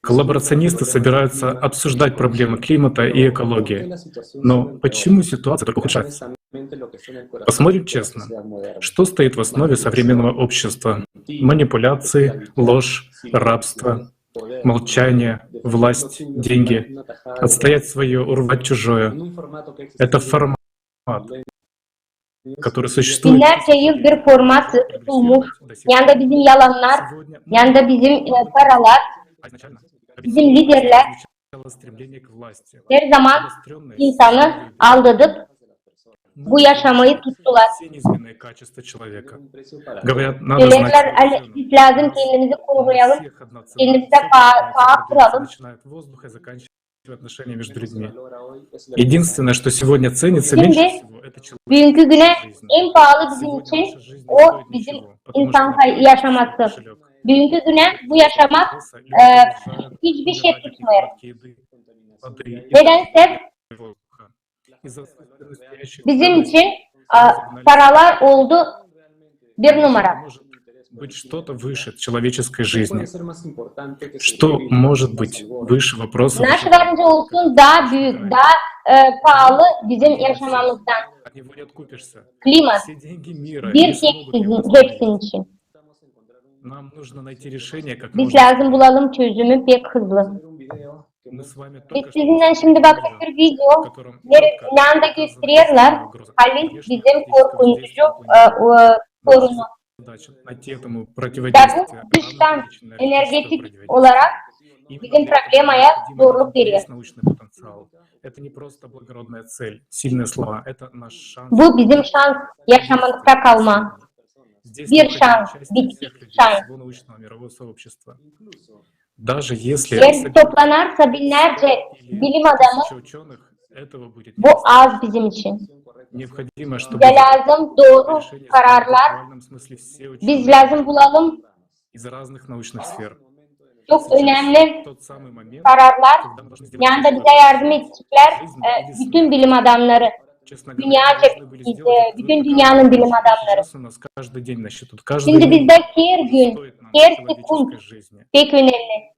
Коллаборационисты собираются обсуждать проблемы климата и экологии. Но почему ситуация только ухудшается? Посмотрим честно, что стоит в основе современного общества? Манипуляции, ложь, рабство, молчание, власть, деньги. Отстоять своё, урвать чужое. Это формат, который существует. Binnärcä yıl bir format tutulmuş. Yanında bizim yalannar, yanında bizim, e, paralar, bizim liderlär herzaman insanı aldadıp bu yaşamayı tuttular. Sölerlär, ani biz lääzım kendimizi koruyalım, kendimizä paa, paa kuralım. Отношения между людьми. Единственное, что сегодня ценится меньше всего, это человеческая жизнь. Şindi, büünkü günä en paalı bizim için o bizim insan yaşaması. Büünkü günä bu yaşamak, e, hiçbir şey tutmêêr. Nedänsä bizim için, e, paralar oldu bir numara. Быть что-то выше человеческой жизни. Что может быть выше вопроса? Nasıl varınca olsun taa büük, taa, e, paalı bizim yaşamamızdan. Klimat. Bir tek sizin, hepsinin için. Biz lääzım bulalım çözümü pek hızlı. Biz sizinnän şindi baktık bir video, ne, ne anda göstererlär, haliz bizim korkuncu, e, o, sorunu. Da bu dıştan energetik olarak bizim problemaya zorluk verer. Bu bizim şans yaşamakta kalmaa. Bir şans, bitki şans. Даже если... Eer toplanarsa binnärcä bilim adamı, bu az bizim için. Bizä lääzım dooru kararlar. Biz lääzım bulalım çok önemli kararlar. Yanında bizä yardım edeceklär, e, bütün bilim adamnarı. Dünyaca, e, bütün dünyanın bilim adamnarı. Şindi bizdä her gün, her sekund pek önemli.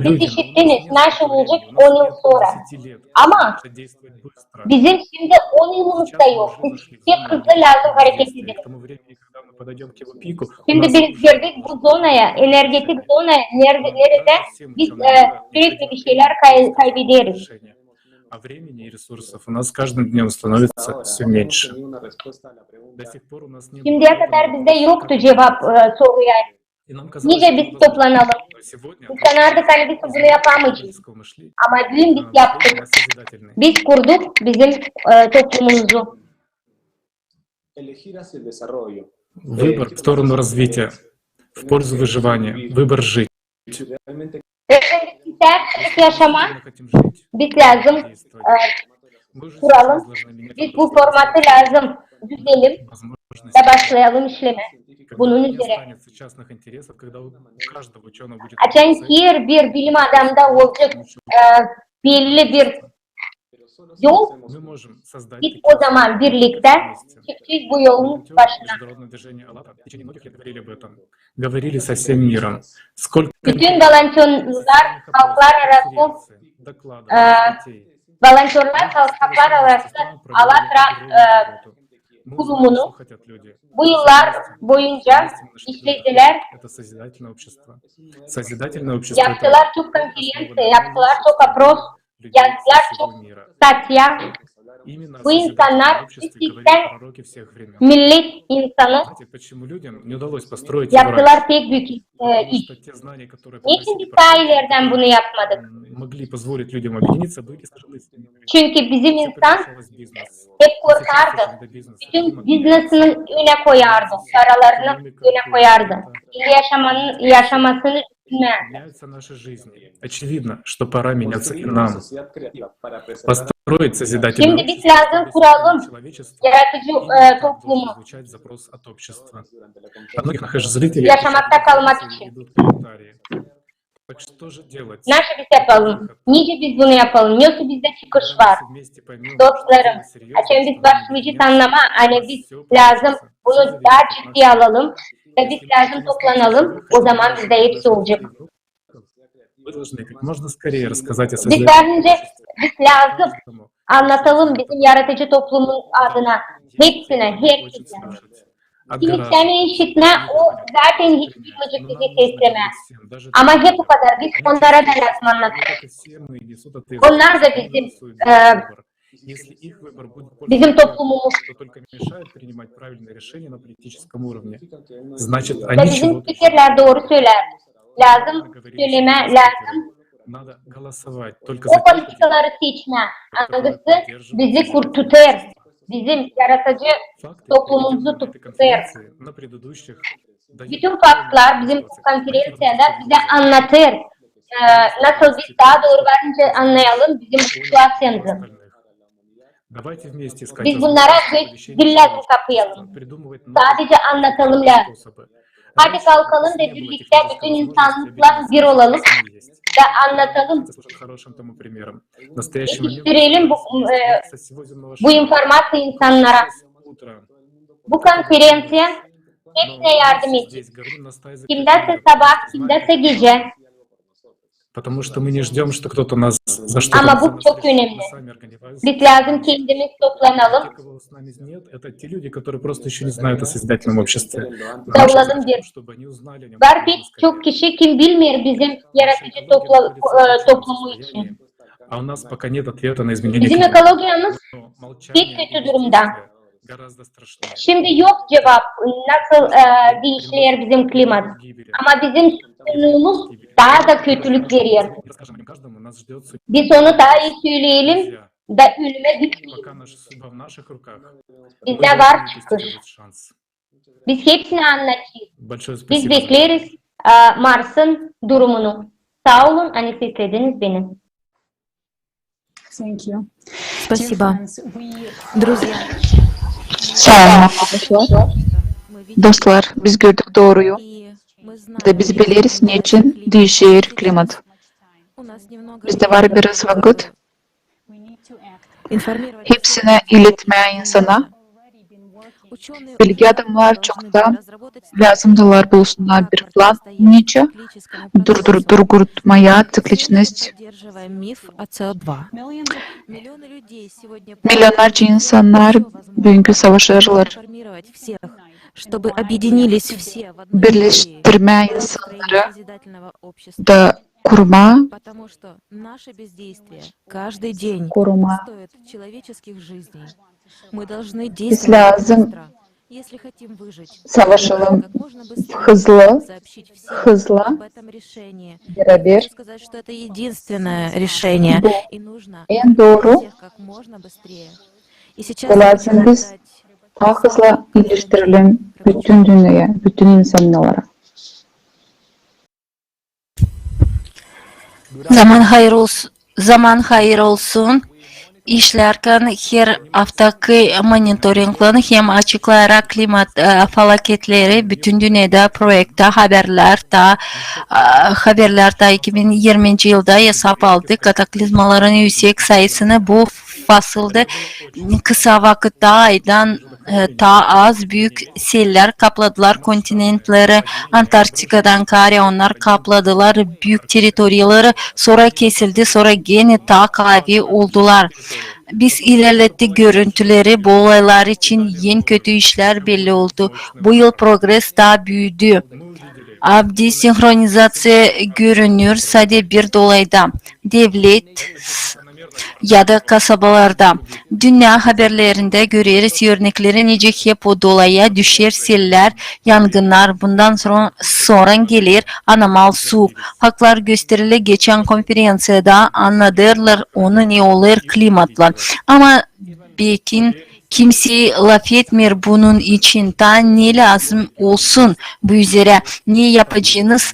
Siz işittiniz, nasıl olacek on yıl sora. Ama bizim şindi on yılımız da yok. Biz pek hızlı lääzım hareket edelim. Şimdi biz girdik bu zonaya, energetik zonaya, nerede, nerede biz e, sürekli bir şeyler kay- kaybederiz. Şimdiye kadar bizde yoktu cevap e, soruya. Nicä biz toplanalım? İnsannar da sanêr, biz bunu yapamayacez. Ama büün biz yaptık. Biz kurduk bizim e, toplumumuzu. Выбор в сторону развития, в пользу выживания, выбор жить. Efendim, isteerseniz yaşamaa, biz lääzım e, kuralım. Biz bu formatı lääzım düzelim da başlayalım işlemää bunun üzerä. Açan herbir bilim adamında olacek e, belli bir yol, biz ozaman birliktä çıkacez bu yolun başına. Bütün volontörlar halklararası e, volontörlar halklararası ALLATRA e, kurumunu bu yıllar boyunca işledilär. Yaptılar çok konferenţiya, yaptılar çok opros, yazdılar çok statya. Bu insannar gerçekten millet insanı. Yaptılar pek büük e, iş. Neçin biz taa ilerdän bunu yapmadık? Çünkü bizim insan hep korkardı. Bütün biznesini önä koyardı, paralarını önä koyardı. Kendi yaşamanın, yaşamasını düşünmärdi. Очевидно, что пора меняться и нам. Построить созидательное общество. Şimdi biz lääzım kuralım yaratıcı e, toplumu. Yaşamakta kalmak için. Nasıl biz yapalım? Nicä biz bunu yapalım? Nesoy bizdä çıkış var? Dostlarım, açan biz başlayacez annamaa, ani biz lääzım bunu taa ciddi alalım, da biz lääzım toplanalım, ozaman bizdä hepsi olacek. Biz var nicä biz lääzım annatalım bizim yaratıcı toplumun adına hepsinä, herkesinä. Kim istämeer işitmää, o zaten hiç bilmeyecek bizi seslemää. Ama hep o kadar, biz onnara da lääzım annadacez. Onnar da bizim e, bizim toplumumuz. Da bizim fikirlär dooru söleer. Lääzım sölemää, lääzım o politikaları seçmää, angısı bizi kurt tutêr, bizim yaratıcı toplumumuzu tutêr. Bütün faktlar bizim konferenţiyada bizä annadêr, e, nasıl biz taa dooru var nicä annayalım bizim bu situasiyamızı. Biz bunnara göz-dil lääzım kapayalım. Sadecä annatalım lääzım. Hadi kalkalım da birliktä bütün insanlarlan bir olalım da annatalım. Etiştirelim bu, e, bu informaţiyayı insannara. Bu konferenţiya hepsinä yardım edecek. Kimdä sä sabaa, kimdä sä gecä. Ama bu çok önemli. Biz lääzım kendimiz toplanalım. Toplanalım bir. Var pek çok kişi, kim bilmeer bizim yaratıcı topla-, e, toplumu için. Bizim ekologiyamız pek kötü durumda. Şimdi yok cevap, nasıl e, diişer bizim klimat. Ama bizim suskunluumuz taa da kötülük verer. Biz onu taa ii söleyelim da ölümä gitmeyelim. Bizdä var çıkış. Biz hepsinä annadacez. Biz bekleeriz e, Marsın durumunu. Saa olun, ani seslediniz beni. Спасибо. Друзья, sağ olun, arkadaşlar. Dostlar, biz gördük dooruyu. Da biz bileriz, neçin diişer klimat. Bizdä var biraz vakıt. Hepsinä iletmää insana. Bilgi adamnar çoktan lääzımdılar buluşsunnar bir plan, neçin durdur-, durdurmaa ţikliçnost. Milyonnarca insannar büünkü savaşêrlar. чтобы объединились все в одной идее, birleştirmää insannarı, созидательного общества, da kurmaa, потому что наше бездействие каждый день стоит человеческих жизней. Мы должны действовать быстро, если хотим выжить. Savaşalım hızlı, hızlı, beraber. Сказать, что это единственное решение, и нужно всех как можно быстрее. И сейчас я хочу отдать слово Александру Петровичу. Lääzım biz taa hızlı iiliştirelim bütün dünneyä, bütün insannara. Zaman hayır ols-, zaman hayır olsun. İşlärkän her aftakı monitoringin hem açıklayarak klimat, e, falaketleri bütün dünnedä proektä haberlär taa, e, haberlär taa iki bin irminci yılda esap aldı kataklizmaların üüsek sayısını. Bu fasılda kısa vakıtta aydan e, taa az büük seller kapladılar kontinentleri, Antarktikadan kar, onnar kapladılar büük territoriyaları, sora kesildi, sora genä taa kaavi oldular. Biz ilerlettik görüntüleri, bu olaylar için en kötü işlär belli oldu. Bu yıl progres taa büüdü. Ama desinhronizaţiya görünür sade bir dolayda. Devlet ya da kasabalarda. Dünnä haberlerindä göreriz örnekleri, nicä hep o dolaya düşer seller, yangınnar, bundan sora, sora geler anomal suuk. Faktlar gösteriler, geçän konferenţiyada annadêrlar onu, ne olêr klimatlan. Ama bekim kimsey lafetmeer bunun için. Taa ne lääzım olsun bu üzerä? Ne yapacenız?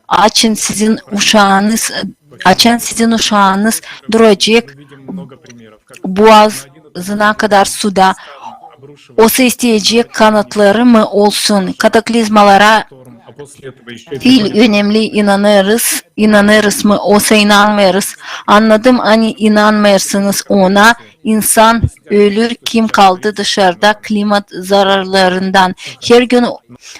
Açan sizin uşaanız, açan sizin uşaanız duracek boğazına kadar suda, osa isteyecek kanatları mı olsun? Kataklizmalara fiil önemli, inanêrız, inanêrız mı, osa inanmêêrız? Annadım, ani inanmêêrsınız ona. İnsan ölür, kim kaldı dışarda klimat zararlarından. Her gün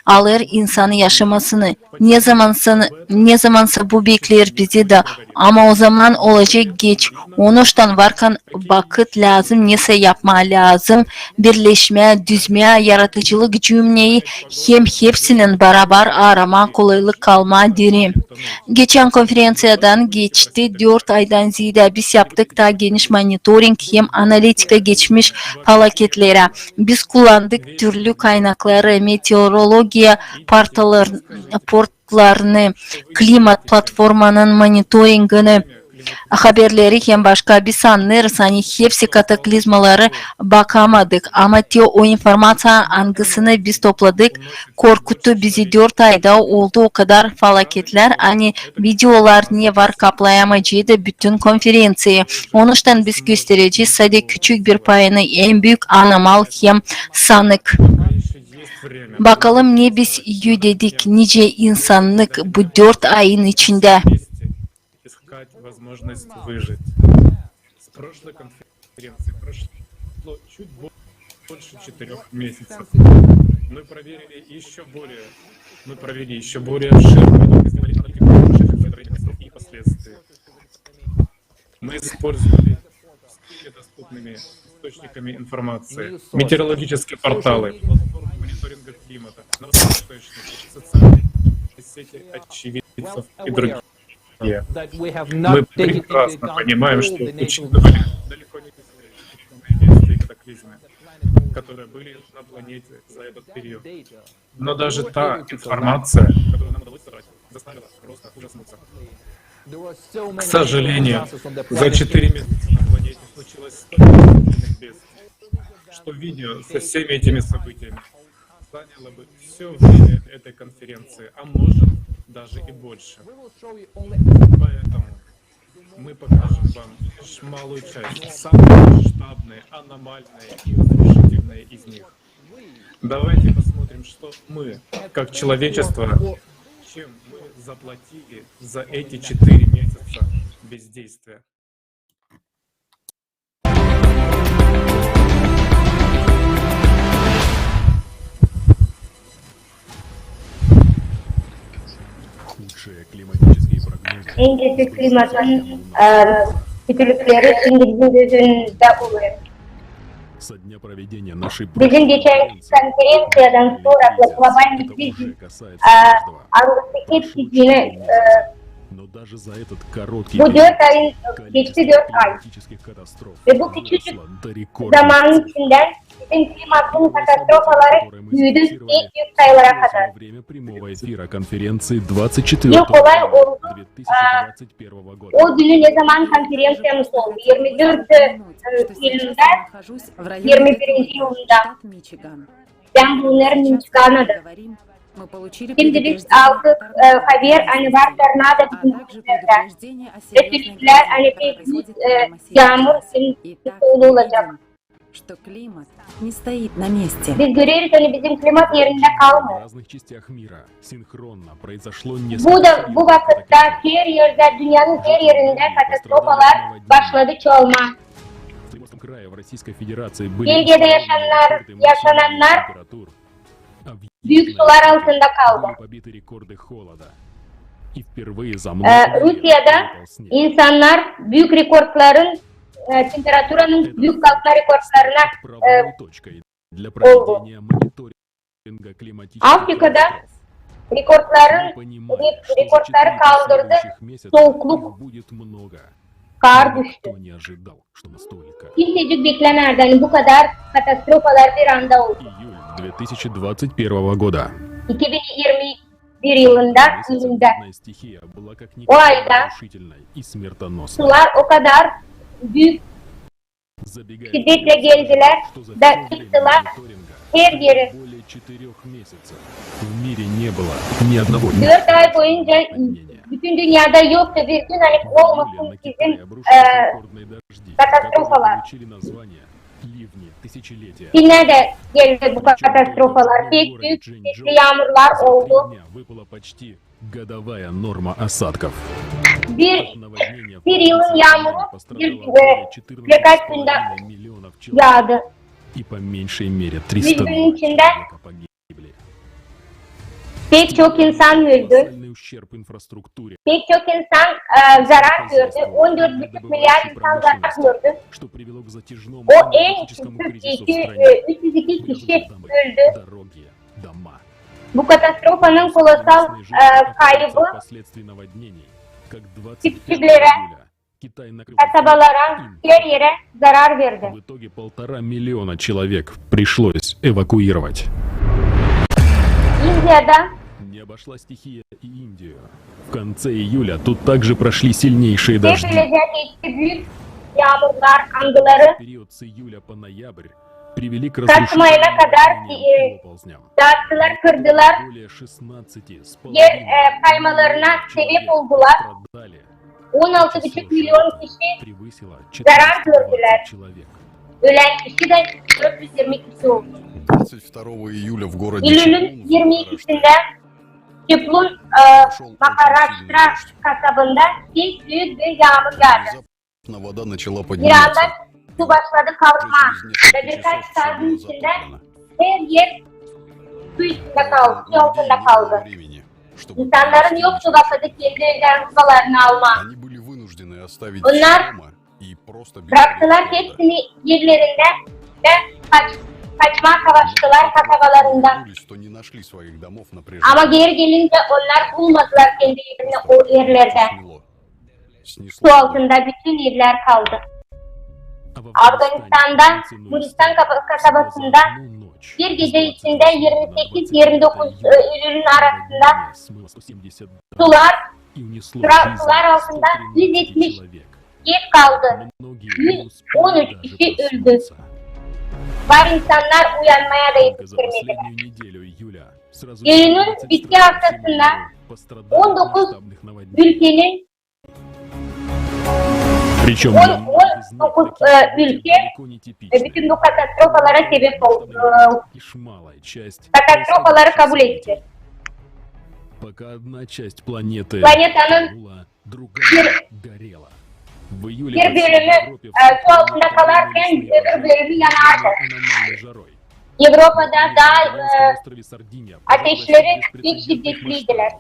alêr insanın yaşamasını. Ne zamansa, ne zamansa bu bekleer bizi dä, ama o zaman olacek geç. Onuştan varkan vakıt lääzım, nesä yapmaa lääzım, birleşmää, düzmää, yaradıcılık cümneyi hem hepsinin barabar aramaa kolaylık, kalmaa diri. Geçän konferenţiyadan geçti dört aydan zeedä, biz yaptık taa geniş monitoring hem analitika geçmiş falaketlerä. Biz kullandık türlü kaynakları, meteorologiya portallar-, portallarını, klimat platformanın monitoringini, haberleri hem başka. Biz sannêrız, ani hepsi kataklizmaları bakamadık, ama te o informaţiya, angısını biz topladık, korkuttu bizi. Dört ayda oldu o kadar falaketlär, ani videolar ne var kaplayamayaceydı bütün konferenţiyayı. Onuştan biz gösterecez sade küçük bir payını, en büük anomal hem sanık. Bakalım, ne biz ödedik, nicä insannık bu dört ayın içindä. Искать возможность выжить. С прошлой конференции прошло чуть бо-, больше четырёх месяцев. Мы проверили ещё более, мы провели ещё более обширную, мы сделали аналитику разрушительных и последствий. Мы использовали всеми доступными источниками информации, метеорологические порталы, платформы мониторинга климата, на восточных, социальные сети очевидцев и другие. Мы прекрасно понимаем, что учитывали далеко не все катаклизмы, которые были на планете за этот период. Но даже та информация, которую нам удалось собрать, заставила просто ужаснуться. К сожалению, за четыре месяца на планете случилось столько сильных бедствий, что видео со всеми этими событиями заняло бы всё время этой конференции, а может, даже и больше. Поэтому мы покажем вам лишь малую часть, самые масштабные, аномальные и разрушительные из них. Давайте посмотрим, что мы, как человечество, чем мы заплатили за эти четыре месяца бездействия. En kötü klimatın, e, kötülükleri İngilizin gözündä olêr. Bizim geçenki konferenţiyadan sora globalnıy krizisin altıncı etkinliini bu dört ayın, geçti dört ay. Ve bu küçücük zamanın içindän bizim klimatın katastrofaları büüdü en büük sayılara kadar. İlk olay oldu o günü, ne zaman konferenţiyamız oldu, irmi dört yılında irmi birinci yılında. Bän bulunêrım Miçiganada. Şindi biz aldık haber, ani var tornado bizim bölümlerdä. Ve söledilär, ani pek büük yaamur hem soolu olacek. Biz göreriz, ani bizim klimat erindä kalmêêr. Bu da, bu vakıtta her erdä, dünnenin her erindä katastrofalar başladı çoğalmaa. Belgiyada yaşanannar, yaşanannar büük sular altında kaldı. Rusiyada insannar büük rekordların, temperaturanın büük kalkma rekordlarına oldu. Afrikada rekordların, rekordları kaldırdı, sookluk, kaar düştü. Kimsecik beklämärdi, ani bu kadar katastrofalar bir anda oldu. İki bin irmi bir yılında, iyunda. O ayda sular o kadar büük şiddetlä geldilär da çıktılar her eri. Dört ay boyunca bütün dünnedä yoktu bir gün, ani olmasın bizim katastrofalar. Dünnedä geldi bu katastrofalar. Pek büük şiddetli yaamurlar oldu. Bir, bir yılın yaamuru bir, birkaç gündä yaadı. Üç günün içindä pek çok insan öldü. Pek çok insan zarar gördü. On dört buçuk milyar insan zarar gördü. O en büük, üç yüz iki kişi öldü. Bu katastrofanın kolosal kaybı çiftçilere, kasabalara, her erä zarar verdi. İndiyada hep ölä geçti büük yaamurlar, angıları Kasım ayına kadar daattılar, kırdılar, er kaymalarına sebep oldular. On altı buçuk milyon kişi zarar gördülär. Ölän kişi dä dört yüz irmi kişi oldu. İyülün irmi ikisindä Çeplun, Maharashtra kasabında pek büük bir yaamur yaadı. Bir anda su başladı kalkmaa. Ve birkaç saatin içindä her er su üstündä kaldı, su altında kaldı. İnsannarın yoktu vakıdı kendi evlerini, rubalarını almaa. Onnar bıraktılar hepsini evlerindä ve kaç-, kaçmaa savaştılar kasabalarından. Ama geri gelincä onnar bulmadılar kendi evlerini o erlerdä. Su altında bütün evlär kaldı. Afganistanda Muristan kaba-, kasabasında bir gecä içindä irmi sekiz, irmi dokuz, e, iyülün arasında sular, sura-, sular altında üz etmiş ev kaldı. Üz on üç kişi öldü. Var insannar uyanmaya da etiştirmedilär. İyülün bitki aftasında on dokuz ülkenin on, on dokuz, e, ülke, e, bütün bu katastrofalara sebep oldu. E, katastrofaları kabul etti. Planetanın bir, bir bölümü, e, su altında kalarkan, öbür bölümü yanardı. Evropada da, e, ateşleri pek şiddetliydiler.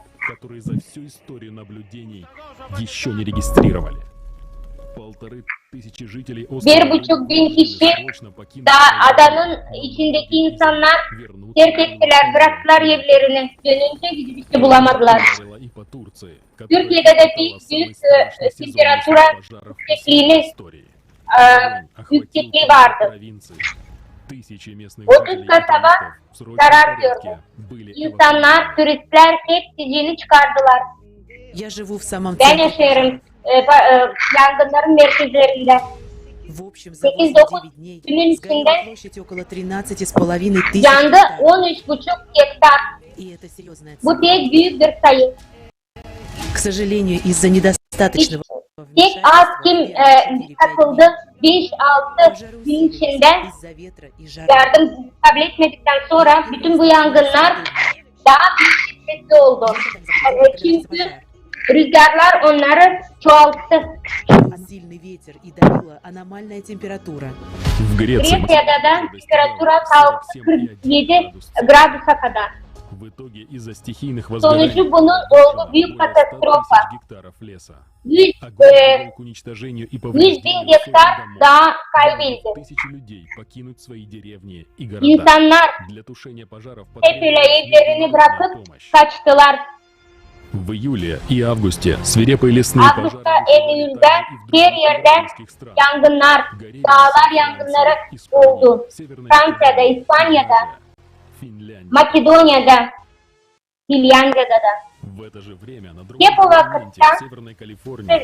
Bir buçuk bin kişi da adanın içindeki insannar terk ettiler, bıraktılar evlerini. Dönünce hiçbir şey bulamadılar. Türkiye'de de bir büyük e, temperatura yüksekliğini e, yüksekliği vardı. Otuz kasaba zarar gördü. İnsannar, turistler hepsicini çıkardılar. Ben yaşıyorum e, pa- e, yangınların merkezlerinde. Sekiz-dokuz günün içinde yandı on üç buçuk hektar. Bu pek büyük bir sayı. Hiç, pek az kim e, katıldı. Beş-altı gün içinde yardım kabul etmedikten sonra bütün bu yangınlar daha büyük şiddetli oldu. E, çünkü rüzgarlar onları çoğalttı. Греция, Греция, да, да, температура стала кырк edi gradusa kadar. Sonucu bunun oldu büyük katastrofa. Yüz, e, yüz bin hektar dağ kaybedildi. İnsannar hep öyle evlerini bırakıp kaçtılar. Августа, июльда her yerde yangınnar, dağlar yangınları oldu. Fransiyada, İspanya'da, Makedoniya'da, Finlandiya'da da. Hep o vakıtta e,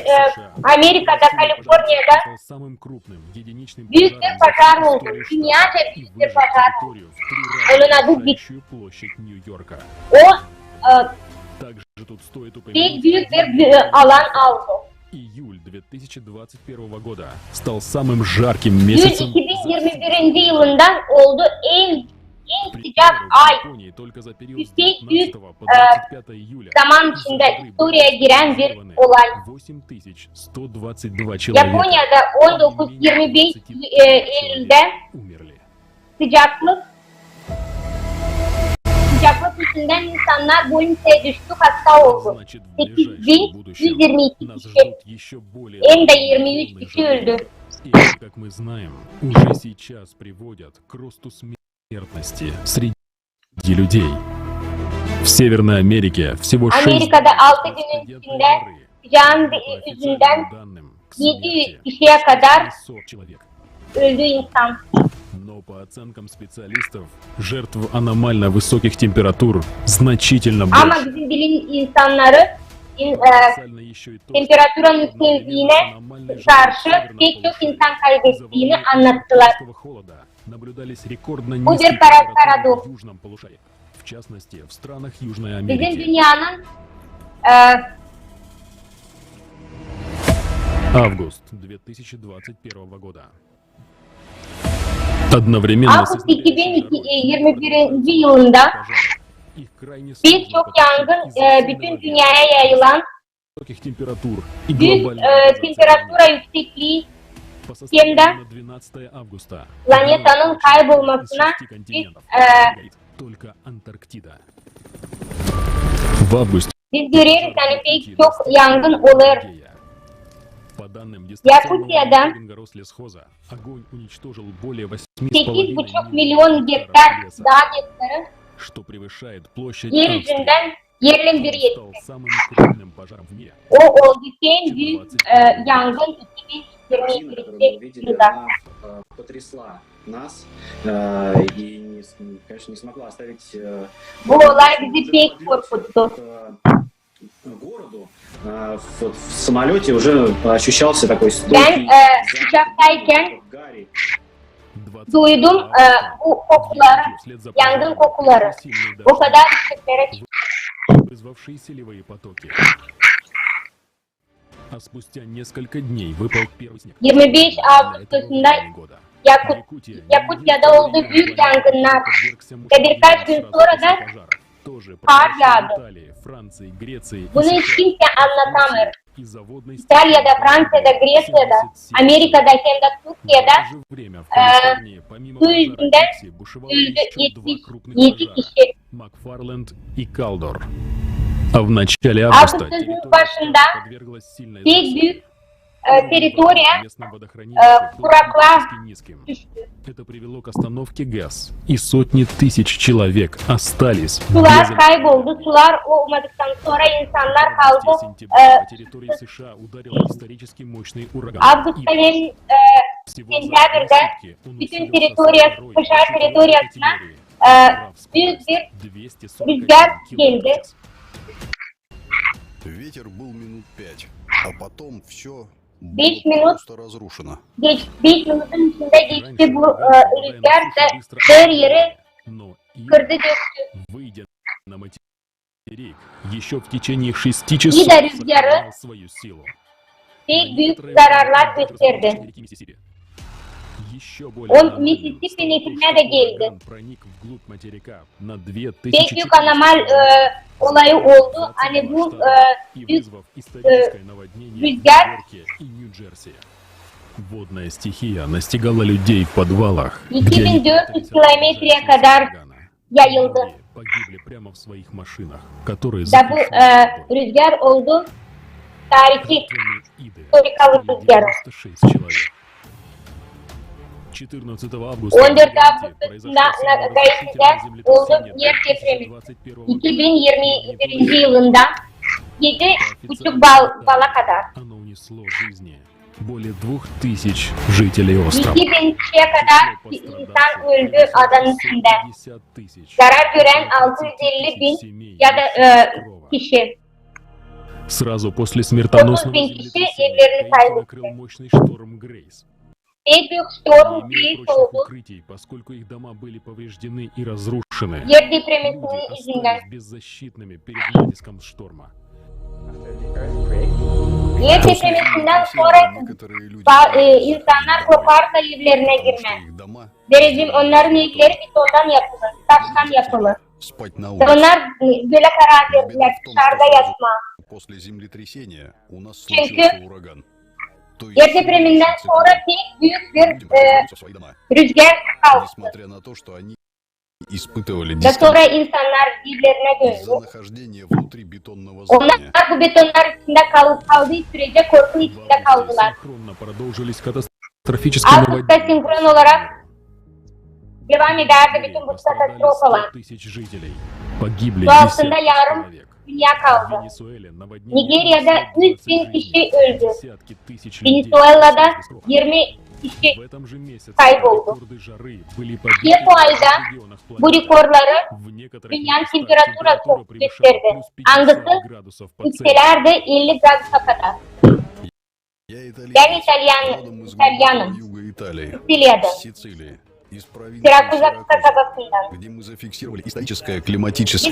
Amerika'da, Kaliforniya'da büyük bir pajar oldu. Dünyaca büyük bir pajar. Onun adı Big. O e, pek büyük bir e, alan aldı. Июль iki bin yirmi birinci yılından oldu en en sıcak ay. Pek büyük e, zaman içinde istoriyaya giren bir olay. Японияда on dokuz yirmi beş e, Eylül'de sıcaklık sıcaklık yüzünden insannar bolnicaya düştü, hasta oldu. Sekiz bin yüz yirmi iki kişi hem dä yirmi üç kişi öldü. Amerika'da altı günün içinde sıcağın yüzünden yedi yüz kişiye kadar öldü insan. Ama bizim bilim insannarı in, e, temperaturanın yüksekliine karşı pek çok insan kaybettiğini anlattılar. Bu bir para, paradoks. Bizim dünyanın e, Август iki bin yirmi birinci yılında pek çok yangın e, bütün dünyaya yayılan büyük e, temperatura yüksekliği hem dä planetanın kaybolmasına biz e, Biz göreriz, ani pek çok yangın olêr. Yakutiyada sekiz buçuk milyon gektar dağ hektarı yer üzündän yerlin bir etmä. O oldu en büük e, yangın iki bin yirmi birinci yılda. Нас, э, и, не с- конечно, не смогла оставить, э, Bu olay bizi pek korkuttu. К городу. Э, вот в самолёте уже ощущался такой стойкий запах гари. Bän e, uçaktaykän duydum e, bu kokuları, yangın kokuları. O kadar yükseklere çıktı. Yirmi beş avgustunda Yakut, Yakutiyada oldu büük yangınnar ve birkaç gün sonra da kar yaadı. Bunu hiç kimsä annatamêêr. İtaliyada, Fransiyada, Greţiyada, Amerikada hem dä Türkiyeyda e, su üzündän öldü etmiş edi kişi. Августun başında pek büük e, territoriya, e, kuraklığa düştü. Это привело к остановке ГЭС, и сотни тысяч человек остались без электроэнергии. Sular kayboldu, sular olmadıktan sora insannar kaldı. Сентября по территории США ударил исторически мощный ураган. Avgustta hem, e, sentyabrda bütün territoriya, США territoriyasına, e, büük bir rüzgar geldi. Ветер был минут пять, а потом всё было просто разрушено. Beş minut geç, beş minutun içindä geçti bu, e, rüzgar da her eri kırdı, döktü. Но и выйдя на материк, ещё в течение шести часов сохранял свою силу. İda rüzgarı pek büük zararlar gösterdi. Ещё более. On Mississippi nehrindä dä geldi. Пек büük anomal, e, olayı oldu. Ani bu, e, büük, e, rüzgar iki bin dört üz kilometreyä kadar yayıldı. Da bu, e, rüzgar oldu tarihi, istorikalı rüzgar. On dört avgustunda Gaitidä oldu er depremi. İki bin irmi birinci yılında edi buçuk bal-, bala kadar. İki bin kişiyä kadar insan öldü adanın üstündä. Zarar görän altı üz elli bin ya da, e, kişi. Otuz bin kişi evlerini kaybetti. Pek büük ştorm Greys oldu. Er depreminin üzündän. Er depremindän sora ba-, e, insannar korkardılar evlerinä girmää. Derecim, onnarın evleri betondan yapılı, taştan yapılı. Onnar, e, bölä karar verdilär dışarda yatmaa. Çünkü er depremindän sora pek büük bir, e, rüzgar kalktı. Da sora insannar evlerinä döndü. Onnar bu betonnarın içindä kal-, kaldıı sürece korku içindä kaldılar. Avgustta senkron olarak devam edärdi bütün bu katastrofalar. Su altında yarım dünnä kaldı. Nijeriyada üz bin kişi öldü. Venesuelada irmi kişi kayboldu. Hep o ayda bu rekordları dünnänün temperaturası gösterdi. Angısı ükselärdä elli gradusa kadar. Bän italyan, italyanım. Sicilyada. Sirakuza kasabasından.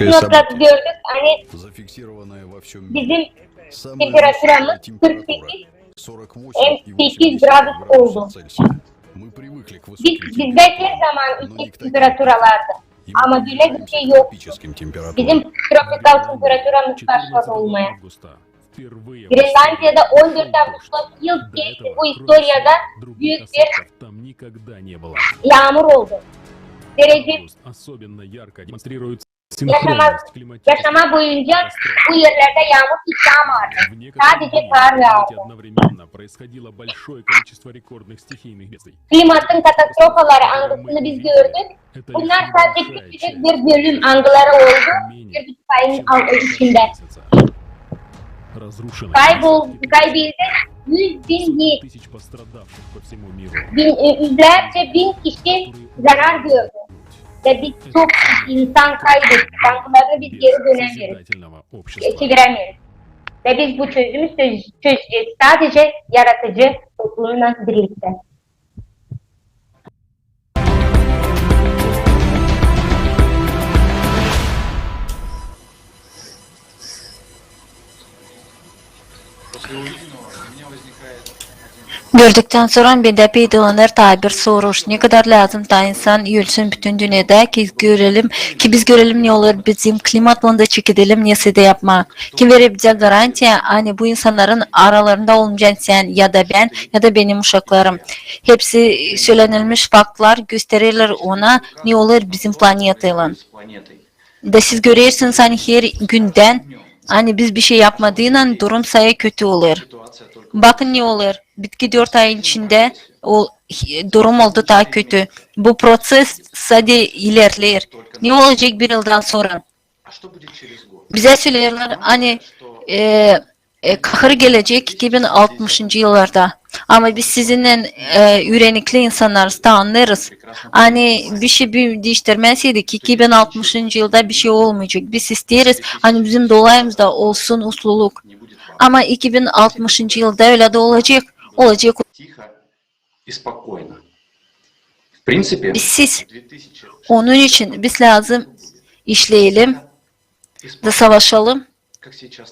Biz orada gördük, ani bizim temperaturamız kırk sekiz hem sekiz gradus oldu. Biz, bizdä her zaman ükseek temperaturalardı. Ama bölä bir şey yok. Bizim tropikal temperaturamız başladı olmaa. Grenlandiyada on dört avgusttan ilk kerä bu istoriyada büük bir yaamur oldu. Derecä yaşamaa boyunca bu erlerdä yaamur hiç yaamaardı. Sadecä kar yaardı. Klimatın katastrofaları, angısını biz gördük, bunnar sadecä küçücük bir bölüm, angıları oldu bir buçuk ayın al-, içindä. Kaybol-, kaybedildi üz bin, bin, e, üzlärcä bin kişi zarar gördü. Ve biz çok insan kaybettik, angılarını biz geri dönemeeriz, e, çeviremeeriz. Ve biz bu çözümü çöz-, çözecez sadecä yaratıcı toplumunnan birliktä. Gördüktän sora bendä peydalanêr taa bir soruş. Ne kadar lääzım taa insan ölsün bütün dünnedä, ki görelim, ki biz görelim, ne olêr bizim klimatlan da çekedelim, nesä dä yapmaa. Kim verebilecek garantiya, ani bu insannarın aralarında olmayacam sän ya da bän ya da benim uşaklarım. Hepsi sölenilmiş faktlar göstererlär ona, ne olêr bizim planetaylan. Da siz görersiniz, ani her gündän, ani biz bir şey yapmadıynan durum sahi kötü olêr. Bakın ne olêr. Bitki dört ayın içindä o durum oldu taa kötü. Bu proses sade ilerleer. Ne olacek bir yıldan sora? Bizä söleerlär, ani, e, e, kahır gelecek iki bin altmışıncı yıllarda. Ama biz sizinnän, e, üürenikli insannarız, taa annêêrız, ani bişey diiştirmäseydik, iki bin altmışıncı yılda bişey olmayacek. Biz isteeriz, ani bizim dolayımızda olsun usluluk. Ama iki bin altmışıncı yılda ölä dä olacek. Olacek. Biz siz. Onun için biz lääzım işleyelim da savaşalım,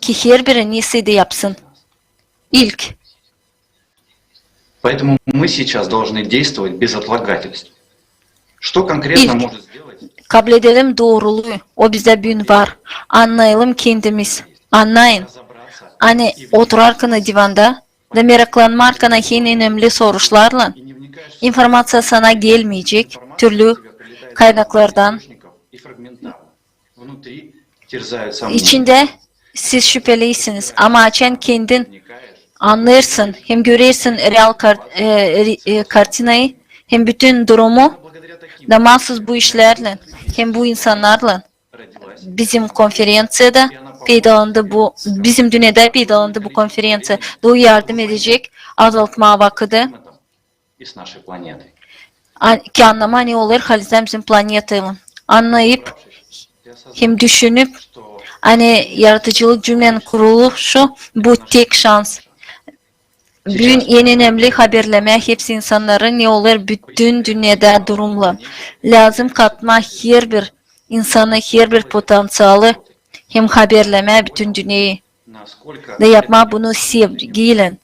ki herbiri nesä dä yapsın. İlk. Поэтому мы сейчас должны действовать без отлагательств. Что конкретно может сделать? İlk kabledelim dooruluu, o bizdä büün var. Annayalım kendimiz. Annayın. Ani oturarkana divanda da meraklanmarkana en önemli soruşlarlan, informaţiya sana gelmeyecek türlü kaynaklardan. İçindä siz şüphelisiniz, ama açan kendin annêêrsın hem görersin real kar-, e, ri-, e, kartinayı hem bütün durumu, da maasuz bu işlärlän hem bu insannarlan bizim konferenţiyada peydalandı bu, bizim dünnedä peydalandı bu konferenţiya. Da o yardım edecek azaltmaa vakıdı. Ki annamaa, ne olêr halizdän bizim planetaylan. Annayıp hem düşünüp, ani yaradıcılık cümnenin kuruluşu bu tek şans. Büün en önemli haberlemää hepsi insannarı, ne olêr bütün dünnedä durumla. Lääzım katmaa herbir insanı, herbir potenţialı hem haberlemää bütün dünneyi. Da yapmaa bunu sevgiylän,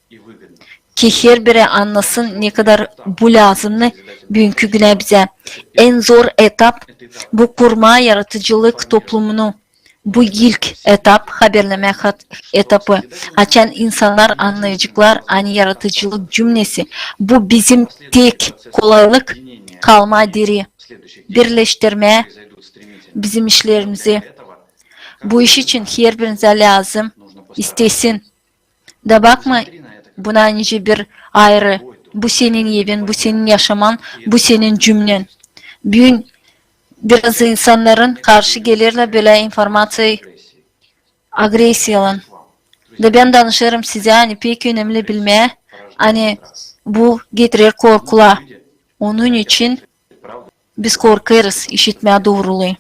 ki herbiri annasın, ne kadar bu lääzımnı büünkü günä bizä. En zor etap bu kurmaa yaradıcılık toplumunu. Bu ilk etap, haberlemää hat-, etapı. Açan insannar annayaceklar, ani yaradıcılık cümnesi, bu bizim tek kolaylık kalmaa diri, birleştirmää bizim işlerimizi. Bu iş için herbirinizä lääzım istesin. Da bakma buna nicä bir ayırı. Bu senin evin, bu senin yaşaman, bu senin cümnen. Büün biraz insannarın karşı gelerlär bölä informaţiya agresiyalan. Da bän danışêrım sizä, ani pek önemli bilmää, ani bu getirer korkula. Onun için biz korkêrız işitmää dooruluu.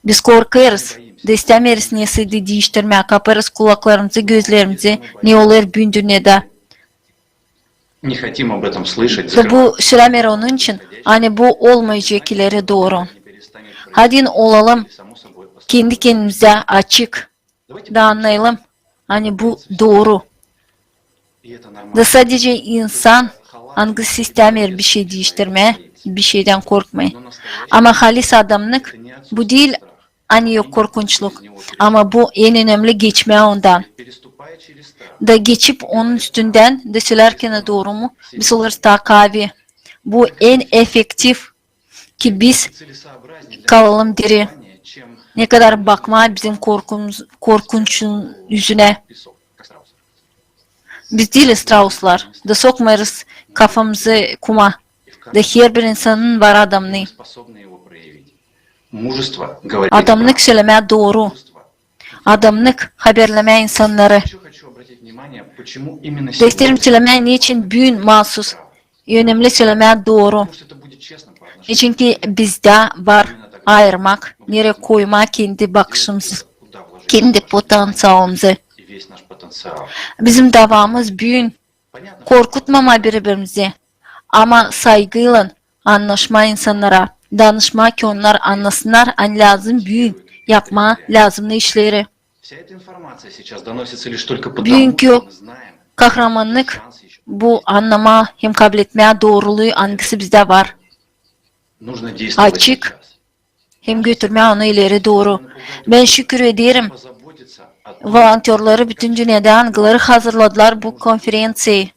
Biz korkêrız da istämeeriz nesä dä diiştirmää, kapêrız kulaklarımızı, gözlerimizi, ne olêr büün dünnedä. Da bu sölämeer onun için, ani bu olmayacek ileri dooru. Hadi olalım kendi-kendimizä açık da annayalım, ani bu dooru. Da sadecä insan, angısı istämeer bişey diiştirmää, bişeydan korkmêêr. Ama halis adamnık, bu diil, ani yok korkunçluk, ama bu en önemli geçmää ondan. Da geçip onun üstündän, da sölärkän doorumu, biz olêrız taa kaavi. Bu en efektiv ki biz kalalım diri. Ne kadar bakmaa bizim korkumuz, korkunçun üzünä. Biz diiliz strauslar, da sokmêêrız kafamızı kuma. Da herbir insanın var adamnıı. Adamnık sölemää dooru. Adamnık haberlemää insannarı. Da isteerim sölemää, neçin büün maasuz önemli sölemää dooru. Neçinki bizdä var ayırmak, nereyi koymaa kendi bakışımızı, kendi potenţialımızı. Bizim davamız büün korkutmamaa biri-birimizi, ama saygıylan annaşmaa insannara, danışmaa, ki onnar annasınnar, ani lääzım büün yapmaa lääzımnı işleri. Büünkü kahramannık bu annamaa hem kabletmää dooruluu, angısı bizdä var. Açık hem götürmää onu ileri dooru. Bän şükür ederim volontörları bütün dünnedä, angıları hazırladılar bu konferenţiyayı.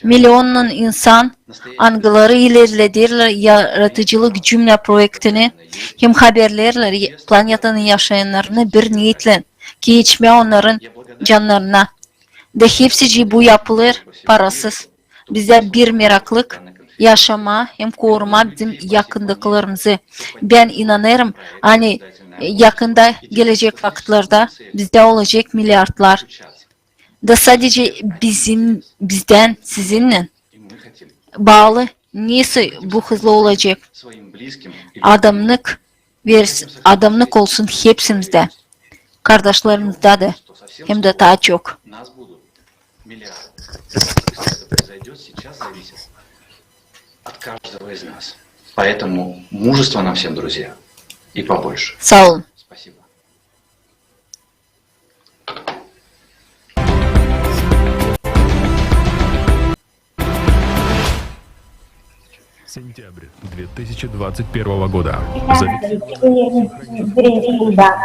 Milyonnan insan, angıları ilerlederlär yaradıcılık cümnä proektini hem haberlerlär planetanın yaşayannarını bir niyetlän, ki geçmää onnarın cannarına. Da hepsicii bu yapılêr parasız. Bizdä bir meraklık yaşamaa hem korumaa bizim yakındakilerimizi. Bän inanêrım, ani yakında gelecek vakıtlarda bizdä olacek miliardlar. Da sadece bizim, bizdän, sizinnän baalı, nesoy bu hızlı olacek. Adamnık vers-, adamnık olsun hepsimizdä, kardaşlarımızda da, hem dä taa çok. От каждого из нас. Поэтому мужества нам всем, друзья, и побольше. Saa olun. Спасибо. Сентябрь две тысячи двадцать первого года. За iki bin iyirmi birinci yılda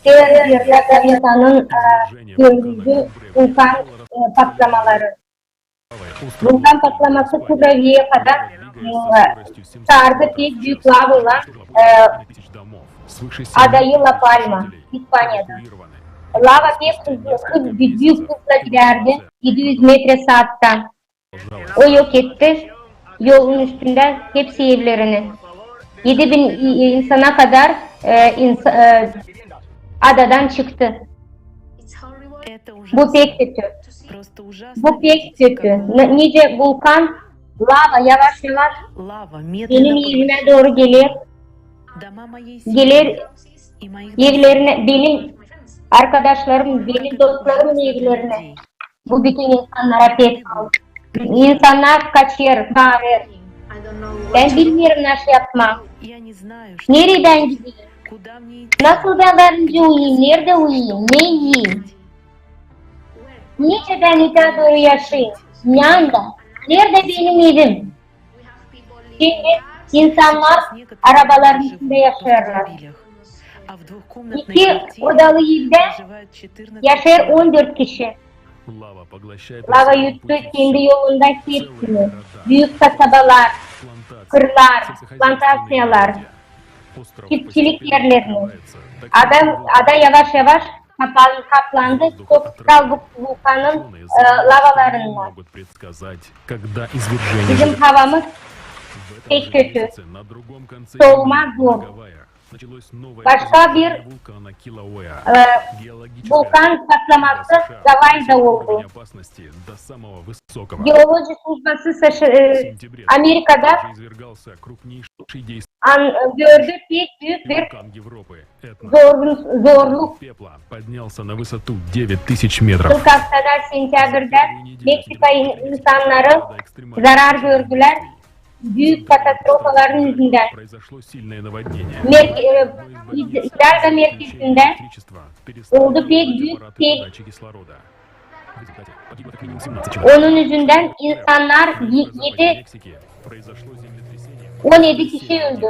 Sırbiya Gazetanın, e, görüldü vulkan, e, patlamaları. Vulkan patlaması Kuraviye kadar, e, çıkardı pek büük lava olan, e, adayı La Palma, İspaniyada. Lava pek hızlı, hız, büük hızla giderdi, yedi üz metre saatta. O yok etti yolun üstündä hepsi evlerini. Yedi bin i-, insana kadar, e, ins-, e, adadan çıktı. Bu pek kötü. Bu pek kötü. N-, nicä vulkan, lava yavaş-yavaş benim evimä dooru geler, geler evlerinä, benim arkadaşlarım, benim dostlarımın evlerinä. Bu bütün insannara pek pahalı. İnsannar kaçêr, baarêr. Bän bilmeerim, nasıl yapmaa. Neredän gideyim? Nasıl bän varınca uyuyayım? Neredä uyuyayım? Ne iyeyim? Nicä bän ötää dooru yaşayım? Neyä? Neredä benim evim? Şimdi insannar arabaların içindä yaşêêrlar. İki odalı evdä yaşêêr on dört kişi. Lava yuttu kendi yolunda hepsini. Büük kasabalar, kırlar, plantasiyalar, çiftçilik erlerini. Ada, ada yavaş-yavaş kapan-, kaplandı tropikal vul-, vulkanın, e, lavalarınnan. Bizim havamız pek kötü. Solumaa zor. Başka bir, e, vulkan patlaması Gavayda oldu. Geoloji slujbası S Ş-, e, Amerikada an-, gördü pek büük bir zorluk, zorluk. Ilk aftada sentябрьdä Meksika in-, insannarı zarar gördülär büük katastrofaların üzündän. Merke-, e, Id-, Idarda merkezindä oldu pek büük sel. Onun üzündän insannar y-, edi, on edi kişi öldü.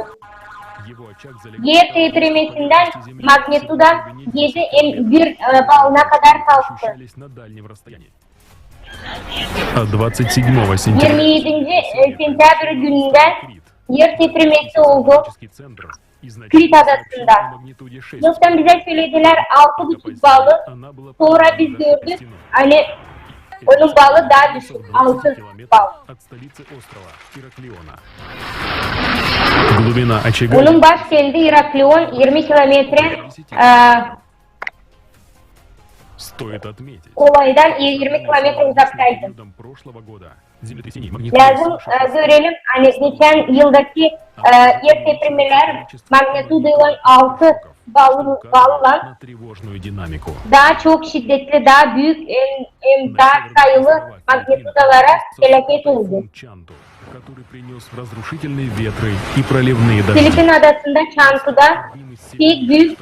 Er titremesindän magnituda edi hem bir, e, balına kadar kalktı. Двадцать седьмого сентября. Yirmi edinci, e, sentäbr günündä er titremesi oldu Krit adasında. Yoktan bizä söledilär altı buçuk balı, sora biz gördük, ani onun balı taa düşük, altı bal. Onun baş kendi Iraklion, yirmi kilometre, e, olaydan yirmi kilometre uzaktaydı. Lääzım, e, görelim, ani geçän yıldakı, e, er titremälär magnitudaylan altı bal-, ballan taa çok şiddetli, taa büük hem, hem taa sayılı magnitudalara felâket oldu. Filipin adasında Çantuda pek büük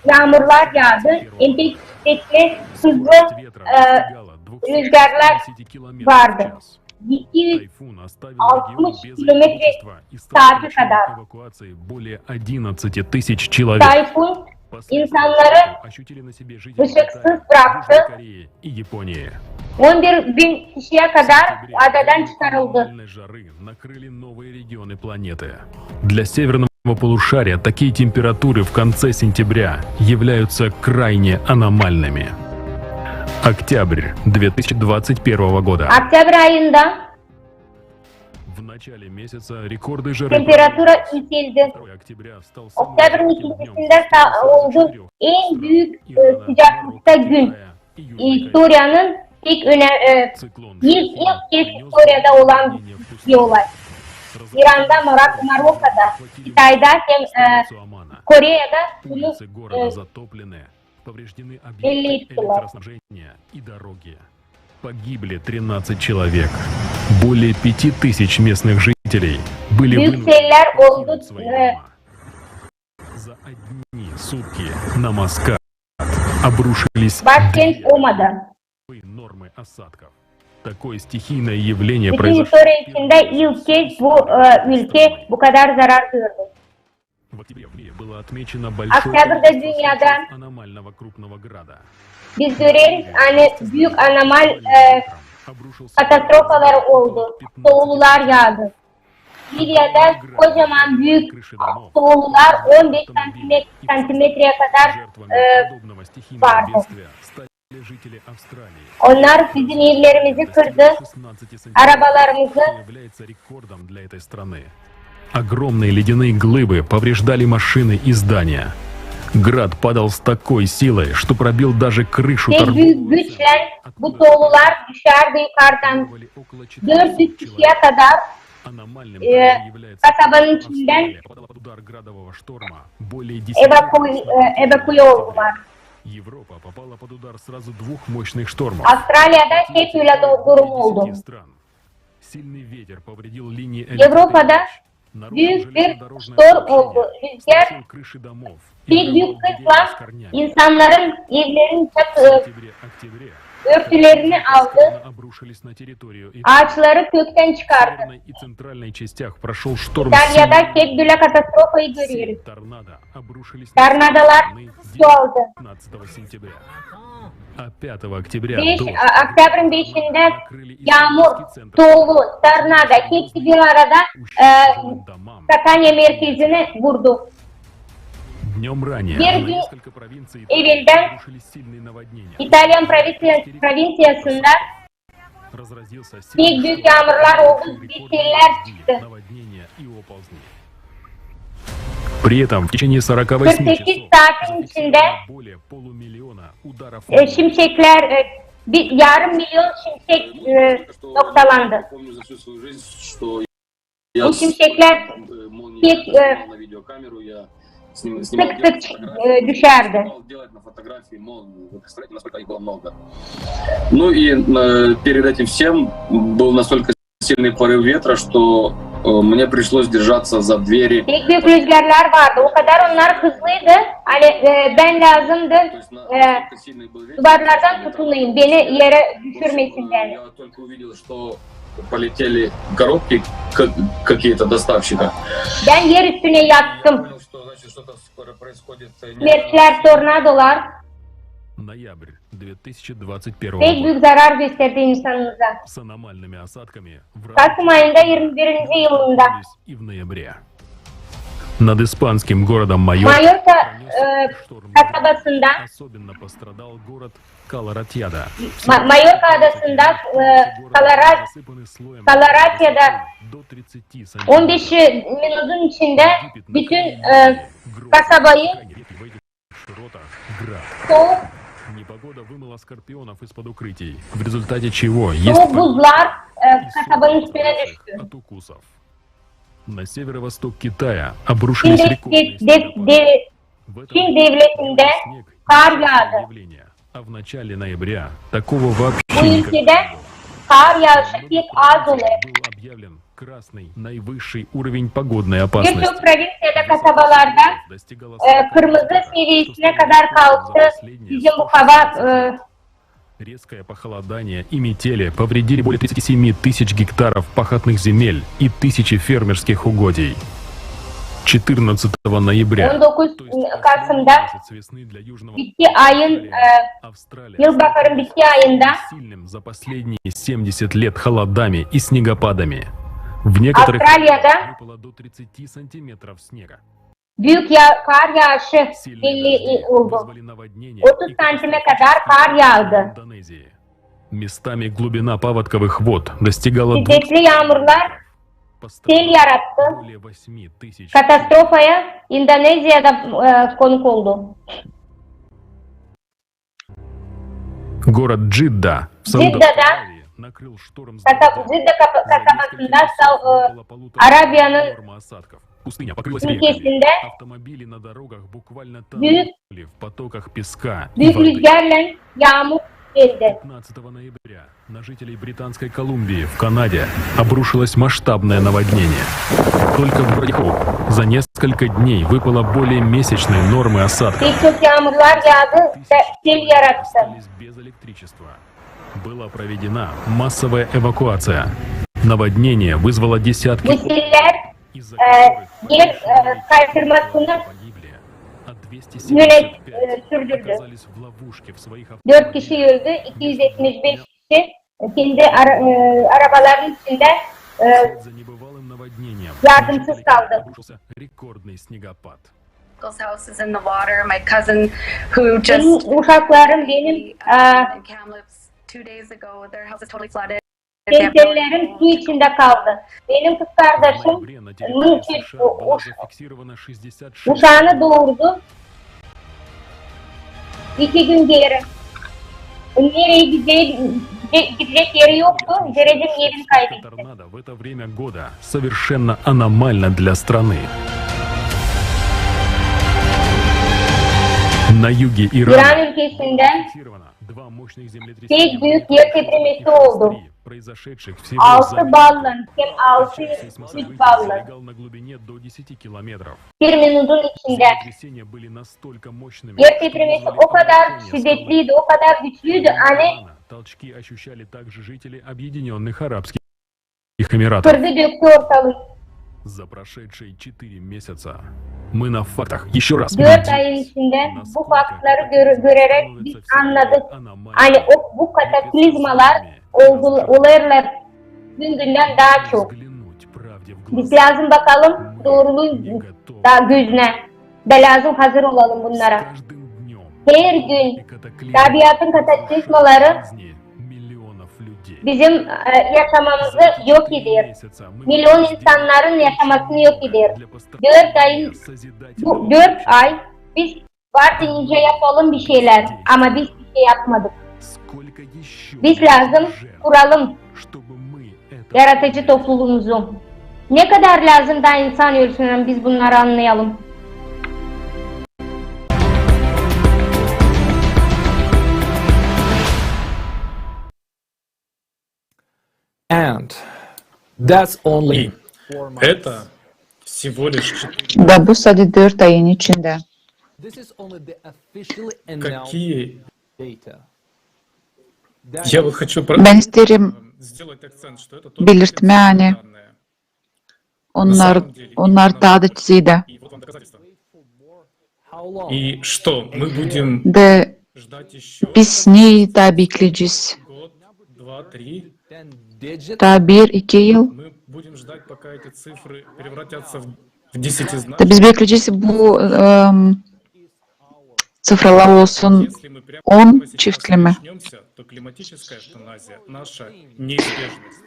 yaamurlar yaadı, hem pek şiddetli, hızlı, e, rüzgarlar vardı. İki üz altmış kilometre saata kadar. Tayfun insannarı ışıksız braktı. On bir bin kişiyä kadar adadan çıkarıldı. Для северного полушария такие температуры в конце сентября являются крайне аномальными. Октябрь две тысячи двадцать первого года. Октябрь ayında В начале месяца рекорды жары. Temperatura üüseldi. Второе октября стал самым жарким днём. Oktyabrın ikincisindä sa-, oldu en büük, e, sıcaklıkta gün. İstoriyanın tek öne-, e, ilk, ilk kez istoriyada olan bir olay. İranda, Maro-, Marokkada, Kitayda hem, e, Koreyada bunu, e, Повреждены объекты электроснабжения и дороги. Погибли тринадцать человек. Более пяти тысяч местных жителей были вынуждены покинуть свои дома. За одни сутки на Маскат обрушились две нормы осадков. Такое стихийное явление произошло впервые за всю историю. Bütün istoriya içindä ilk kez bu, e, ülke bu kadar zarar gördü. Oktyabrdä dünnedä biz göreriz, ani büük anomal, e, katastrofalar oldu. Soolular yaadı. Liviyada kocaman büük soolular, on beş santimet-, santimetreyä kadar, e, vardı. Onnar bizim evlerimizi kırdı, arabalarımızı. Огромные ледяные глыбы повреждали машины и здания. Град падал с такой силой, что пробил даже крышу торгового центра. Pek büük güçlän bu soolular düşärdi yukardan. Dört üz kişiyä kadar, e, kasabanın içindän evaku-, e, evakuiya oldular. Австралияда hep ölä du-, durum oldu. Avropada büük bir ştorm oldu. Rüzgär pek büük hızlan insannarın evlerini çat-, e, örtülerini aldı, aaçları köktän çıkardı. İtaliyada hep bölä katastrofayı göreriz. Tornadolar çoğaldı. Beş, a, oktyabrın beşindä yaamur, soolu, tornado, hepsi bir arada, e, Kataniya merkezini vurdu. Bir gün eveldän İtalyan provinsiya-, provinsiyasında pek büük yaamurlar oldu, bir seller çıktı. Kırk sekiz saatın içindä, e, şimşeklär, e, bir yarım milyon şimşek, e, noktalandı. Bu şimşeklär pek, e, sık-sık, e, düşärdi. Ну и, э, перед этим всем был настолько сильный порыв ветра, что, э, мне пришлось держаться за двери. Pek büük rüzgarlar vardı. O kadar onnar hızlıydı. Ani, e, bän lääzımdı, e, duvarlardan tutunayım, beni erä düşürmesin. Я только увидел, что полетели коробки к-, какие-то доставщика. Bän er üstünä yattım. Я понял, что, значит, что-то скоро происходит, э, необычное. Смерчлär, торнадолар. Ноябрь две тысячи двадцать первого года. Pek büük zarar gösterdi insannıza. С аномальными осадками в Kasım ayında, yirmi birinci yılında. И в ноябре. Над испанским городом Майорка, Майорка, э, пронёсся шторм град. Kasabasında, особенно пострадал город Каларатьяда. Ma-, Майорка adasında, э, Калара-, Каларатьяда on beş minudun içindä bütün, э, kasabayı Широта град. Souk. Непогода вымыла скорпионов из-под укрытий, в результате чего есть... Souk buzlar, e, kasabanın üstünä düştü. От укусов. На северо-восток Китая обрушились рекордные снегопады. Şimdi de-, de-, Çin devletindä kar yaadı. А в начале ноября такого вообще никогда не было. Bu ülkedä kar yaası pek az olêr. Был объявлен красный, наивысший уровень погодной опасности. Birçok provinsiyada, kasabalarda, e, kırmızı seviyesinä kadar kalktı bizim bu hava, e, Резкое похолодание и метели повредили более тридцати семи тысяч гектаров пахотных земель и тысячи фермерских угодий. Четырнадцатого ноября, on dokuz Kasımda, то есть в конце месяца весны для Южного... bitki ayın, e, Австралия... yılbaharın bitki ayında сильным за последние семьдесят лет холодами и снегопадами. В некоторых районах выпало до тридцати сантиметров снега. büük ya-, kar yaaşı belli, e, oldu. Otuz santime kadar kar yaadı. Местами глубина паводковых вод достигала двух метров. Şiddetli yaamurlar sel yarattı. Katastrofaya İndoneziyada, e, konuk oldu. Город Джидда в Саудовской Аравии накрыл шторм с дождями. Cidda kapa-, kasabasında Sa-, e, Arabiyanın ülkesindä büük, büük rüzgarlan yaamur geldi. На жителей Британской Колумбии в Канаде обрушилось масштабное наводнение. Только в городе Хоуп за несколько дней выпало более месячной нормы осадков. Pek çok yaamurlar yaadı ve sel yarattı. Остались без электричества. Была проведена массовая эвакуация. Наводнение вызвало десятки... Bu seller, e, er, e, kaydırmasını yönet-, e, sürdürdü. Dört kişi öldü, iki yüz etmiş beş kişi kendi ara-, e, arabaların içindä, e, yardımsız kaldı. Benim uşaklarım, benim, e, pensilerim su içindä kaldı. Benim kızkardaşımın uş-, uşaanı dourdu iki gün geeri. Nereyi gide-, gide-, gidecek eri yoktu, derecä evini kaybetti. Торнадо в это время года совершенно аномально для страны. На юге Ирана İran ülkesindä pek büük ertetremesi oldu. Altı ballan, hem altı üç ballan. Bir minudun içindä. Ertetremesi o kadar şiddetliydi, o kadar güçlüydü, ani kırdı, döktü ortalıı. Dört ayın içindä bu faktları gör-, göreräk biz annadık, ani o, bu kataklizmalar oldu, olêrlar gün-gündän daa çok. Biz lääzım bakalım dooruluun da gözünä. Da lääzım hazır olalım bunnara. Her gün tabiatın kataklizmaları bizim, e, yaşamamızı yok eder. Milyon insannarın yaşamasını yok eder. Dört ay, bu dört ay biz var deynincä yapalım bir şeylär, ama biz bir şey yapmadık. Biz lääzım kuralım yaratıcı topluluumuzu. Ne kadar lääzım daa insan ölsün, biz bunnarı annayalım. And that's only four months. Это всего лишь четыре. Da bu sade dört ayın içindä. This is only the officially announced data. Я вот хочу про-, сделать акцент, что это только первичные данные. Bän isteerim belirtmää, ani onnar, onnar taa da çizedä. И что, мы будем ждать ещё? Da biz neyi taa bekleyecez? Taa bir, iki yıl? Мы будем ждать, пока эти цифры превратятся в десятизначные. Da biz bekleyecez, bu, em, sıfralar olsun on çiftlemä. Если мы прямо сейчас начнёмся, то климатическая эвтаназия — наша неизбежность.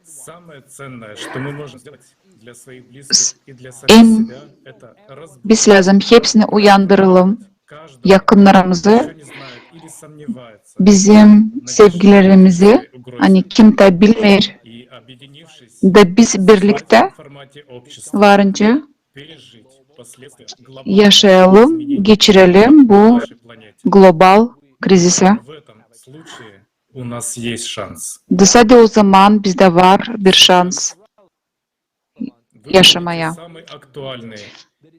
Самое ценное, что мы можем сделать для своих близких и для самих себя, это разбудить. Biz lääzım hepsini uyandıralım, yakınnarımızı, bizim sevgilerimizi, ani kim taa bilmeer. И объединившись, da biz birliktä varınca yaşayalım, geçirelim bu global krizisi. В этом случае у нас есть шанс. Da sade o zaman bizdä var bir şans yaşamaya. Вы говорите самый актуальный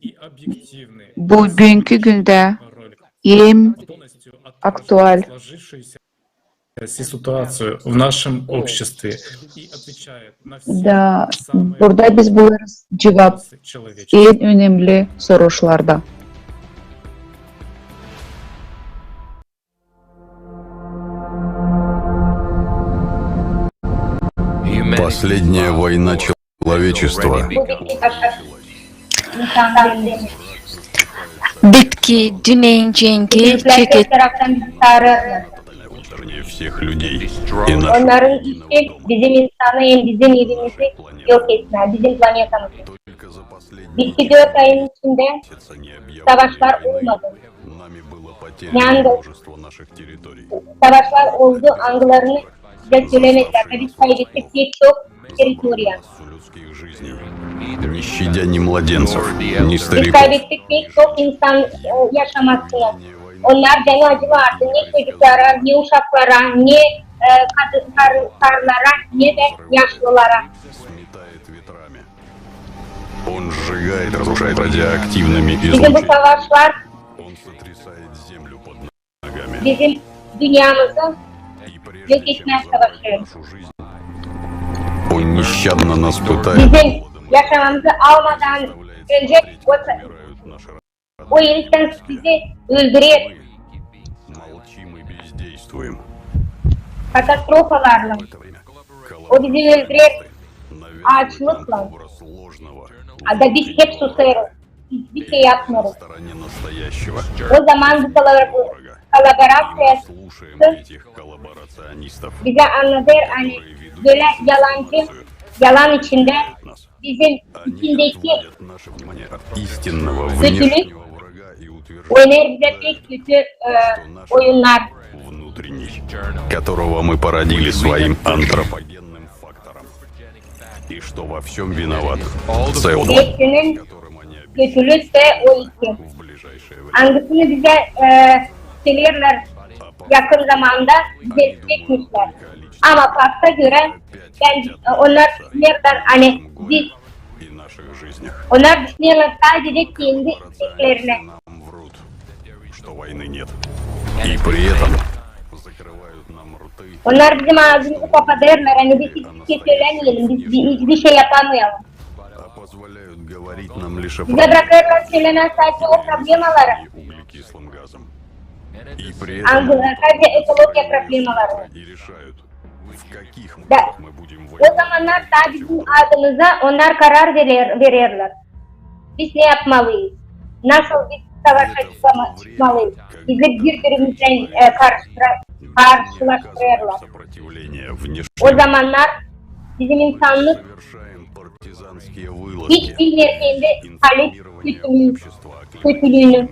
и объективный, bu büünkü gündä hem aktual. Ситуацию в нашем обществе и отвечает на все самые... Da burada biz bulêrız cuvap en önemli soruşlarda. Последняя война человечества. Bu bitti. İnsan demir. Bitki, düneyin cengi, ceket. Büyükler taraftan bizi sararlar. Всех людей. Onnarın işi bizim insanı hem bizim evimizi yok etmää, bizim planetamızı. Bitki dört ayın içindä savaşlar olmadı. Yalnız savaşlar oldu, angılarını bizä sölemedilär. Biz kaybettik pek çok territoriya. Biz kaybettik pek çok insan, e, yaşamasını. Onnar canı acımardı ne çocuklara, ne uşaklara, ne, e, kadın, kar-, karılara, ne dä yaşlılara. Bizim bu savaşlar bizim dünnemizi yok etmää savaşêr. Bizim yaşamamızı almadan öncä o, o insan bizi öldürer. Katastrofalarlan. O bizi öldürer aaçlıklan. Da biz hep susêrız. Hiçbir şey yapmêêrız. O zaman bu kolaboraţiya bizä annadêr, ani bölä yalancı, yalan içindä bizim içindeki kötülük oynêr bizä pek kötü, e, oyunnar. Hepsinin kötülüü dä o iki. Angısını bizä, e, söleerlär yakın zamanda, bizä sölemeyecklär. Ama fakta görä, bän, e, onnar düşünerlär, ani biz, onnar düşünerlär sadecä kendi isteklerinä. Onnar bizim aazımızı kapadêrlar, ani biz hiç şey sölämeyelim, biz bi-, hiçbir şey yapamayalım. Bizä brakêrlar sölemää sadecä o problemaları. Angıları, sadecä ekologiya problemaları. Da o zamannar taa bizim adımıza onnar karar verer-, vererlär. Biz ne yapmalıyız? Nasıl biz savaşa çıkma-, çıkmalıyız? Bizi bir-birimizlän, e, karşıra-, karşılaştırêrlar. O zamannar bizim insannık hiç bilmeer kendi halis kötülüünü, kötülüünü.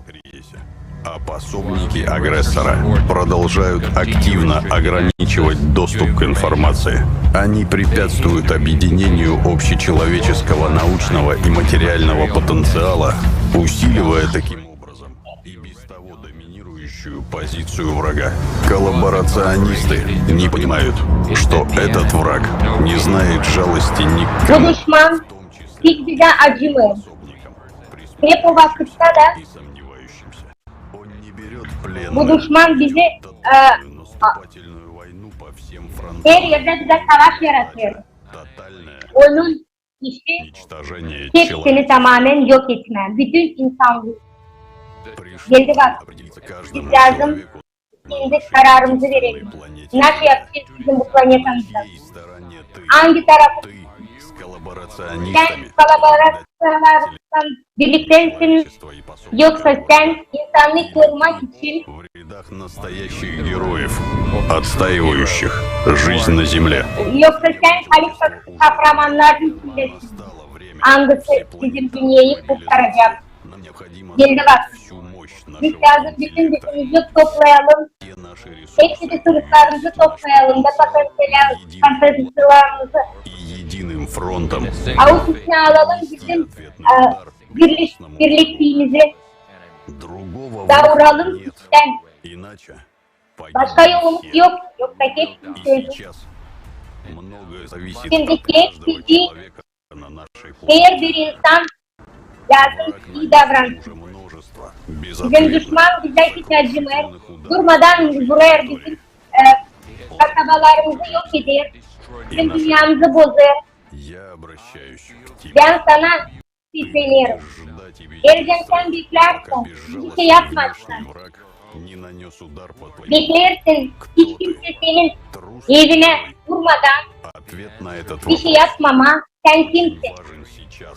А пособники агрессора продолжают активно ограничивать доступ к информации. Они препятствуют объединению общечеловеческого научного и материального потенциала, усиливая таким образом и без того доминирующую позицию врага. Коллаборационисты не понимают, что этот враг не знает жалости ни к кому. Bu duşman hiç bizä acımêêr. Hep o vakıtta da bu duşman bizi, e, a, her erdä bizä savaş yaratêr. Onun işi hepsini tamaamen yok etmää, bütün insannıı. Geldi vakıt. Biz lääzım kendi kararımızı verelim. Nasıl yapacez bizim bu planetamızı? Angı tarafı? Sän kolaboraţiyalarlan birliktänsin, yoksa sän insannıı korumak için Отстаивающих жизнь на земле. Yoksa sän halis kahramannarın içindäsin, angısı bizim dünneyayı kurtaracek. Geldi vakıt. Biz lääzım bütün gücümüzü toplayalım. Hepsi resurslarımızı toplayalım da potanţiallarımızı avuç içinä alalım bizim, e, birleş-, birlikliimizi. Dauralım içtän. Başka yolumuz yok. Yoksa hep söz. Şimdi hep bizi, her bir insan lääzım ii davransın. Bizim duşman bizä hiç acımêêr. Durmadan vurêr bizim, e, kasabalarımızı yok eder. Bizim dünnämizi bozêr. Bän sana seslenerim. Eer sän beklärsin, hiçbir şey yapmazsan, beklersin, hiç kimsä senin evinä vurmadan, bir şey yapmamaa, sän kimsin?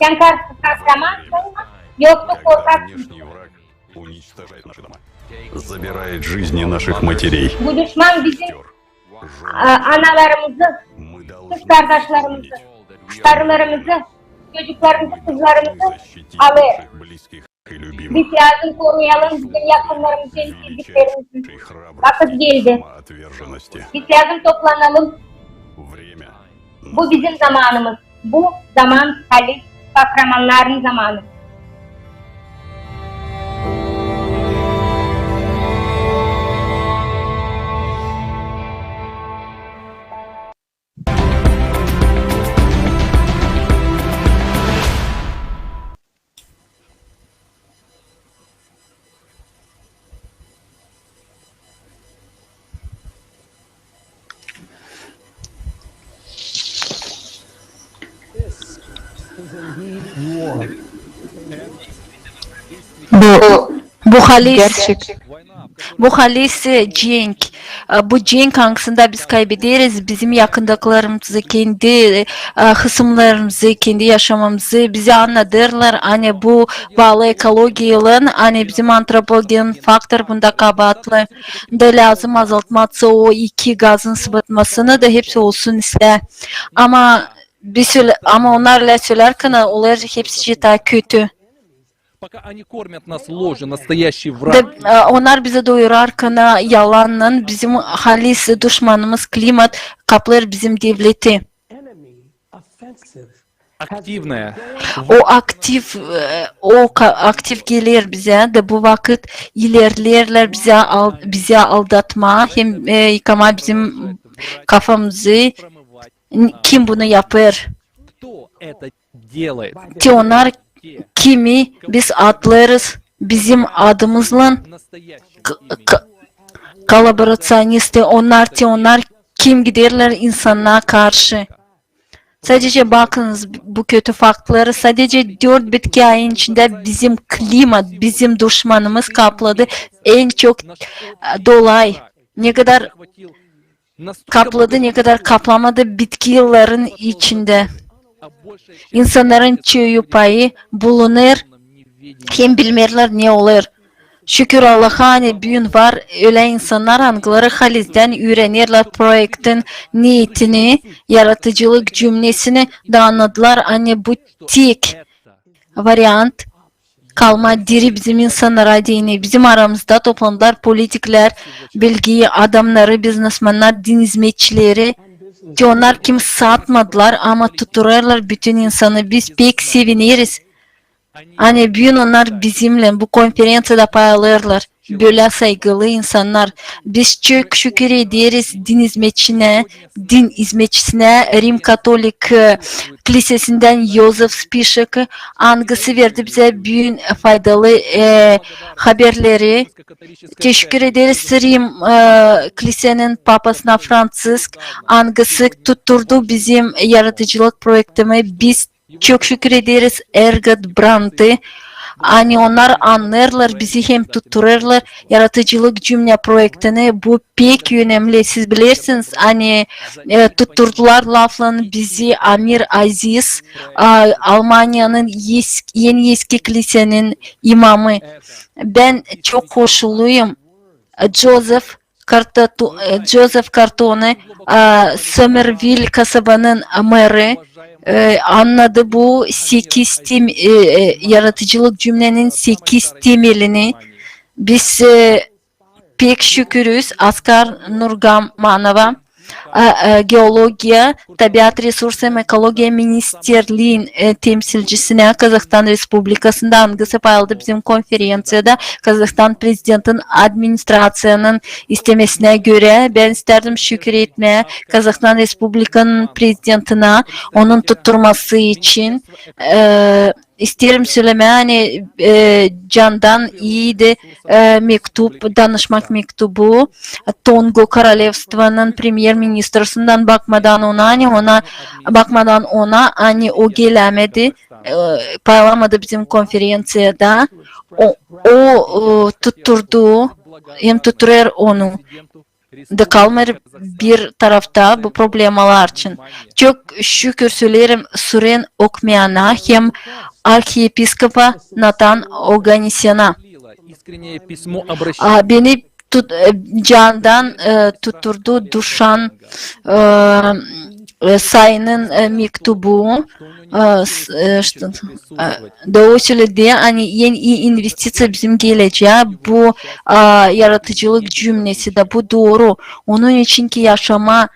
Sän kar-, kahramansın mı? Yoktu korkak. Внешний враг уничтожает наши дома. Забирает жизни наших матерей. Bu duşman bizim, a, analarımızı, kız kardaşlarımızı, karılarımızı, çocuklarımızı, kızlarımızı alêr. Biz lääzım koruyalım bizim yakınlarımızı, sevdiklerimizi. Vakıt geldi. Biz lääzım toplanalım. Bu bizim zamanımız. Bu zaman halis kahramannarın zamanı. Bu, bu halis, gerçek. Bu halis, e, cenk. E, bu cenk, angısında biz kaybederiz bizim yakındakilerimizi, kendi, e, hısımlarımızı, kendi yaşamamızı bize annadêrlar, ani bu baalı ekologiyaylan, ani bizim antropogenen faktor bunda kabaatlı. Da lääzım azaltmaa C O iki gazın sıbatmasını da hepsi olsun islää. Ama biz ölä, ama onnar ölä sölärkän, olar hepsi taa kötü. Пока они кормят нас ложью, настоящий враг. Da, e, onnar bizi doyurarkän yalannan, bizim halis duşmanımız klimat kaplêêr bizim devleti. Активная. O aktiv, e, o ka-, aktiv geler bizä, da bu vakıt ilerleerlär bizä al-, bizä aldatmaa hem, e, yıkamaa bizim kafamızı. N-, kim bunu yapêr? Кто это делает? Te onnar, kimi biz adlêêrız bizim adımızlan k-, k-, kolaboraţionisti, onnar, te onnar, kim giderlär insana karşı. Sadecä bakınız bu kötü faktları. Sadecä dört bitki ayın içindä bizim klimat, bizim duşmanımız kapladı en çok, e, dolay. Ne kadar kapladı, ne kadar kaplamadı bitki yılların içindä. İnsannarın çoyu payı bulunêr hem bilmeerlär, ne olêr. Şükür Allaha, ani büün var ölä insannar, angıları halizdän üürenerlär proektin niyetini, yaradıcılık cümnesini da annadılar, ani bu tek variant kalmaa diri bizim insannara deyni. Bizim aramızda toplandılar politiklär, bilgi adamnarı, biznesmennar, din izmetçileri. Te onnar kim satmadılar, ama tutturêrlar bütün insanı. Biz pek sevineriz. Ani büün onnar bizimnän bu konferenţiyada pay alêrlar. Bölä saygılı insannar. Biz çok şükür ederiz din izmetçisinä, din izmetçisinä, Rim katolik, e, klisesindän Yozef Spişek, angısı verdi bizä büün faydalı, e, haberleri. Teşekkür ederiz Rim, e, klisenin papasına Francisk, angısı tutturdu bizim yaradıcılık proektimi. Biz çok şükür ederiz Ergad Brandtı, ani onnar annêêrlar bizi hem tutturêrlar yaradıcılık cümne proektini. Bu pek önemli. Siz bilersiniz, ani, e, tutturdular laflan bizi Amir Aziz, a, Almaniyanın es-, en eski klisenin imamı. Bän çok hoşluyum. Jozef Kartatu-, e, Jozef Kartone, e, Somervil kasabanın meri, e, annadı bu sekiz tem-, e, e, yaradıcılık cümnenin sekiz temelini. Biz, e, pek şükürüz Oskar Nurgamanova, e, e, geologiya, tabiat resursu hem ekologiya ministerliin, e, temsilcisinä Kazahstan Respublikasında, angısı pay aldı bizim konferenţiyada Kazahstan prezidentin administraţiyanın istemesinä görä. Bän isteerim şükür etmää Kazahstan Respublikanın prezidentinä onun tutturması için. E, isteerim sölemää, ani, e, candan iidi, e, mektup, danışmak mektubu Tongu korolevstvanın premyer-ministrasından, bakmadan ona, ani ona, bakmadan ona, ani o gelämedi, e, pay alamadı bizim konferenţiyada. O, o, e, tutturdu, hem tutturêr onu. da kalmêêr bir tarafta bu problemalar için. Çok şükür söleerim Suren Okmeana hem arhiepiskopa Natan Oganisena. Beni tut-, e, candan, e, tutturdu duşan, e, e, sayının, e, mektubu, e, s-, e, şt-, e, da o söledi, ani en ii investiţiya bizim gelecää bu, e, yaradıcılık cümlesi da bu dooru. Onun için ki yaşamaa,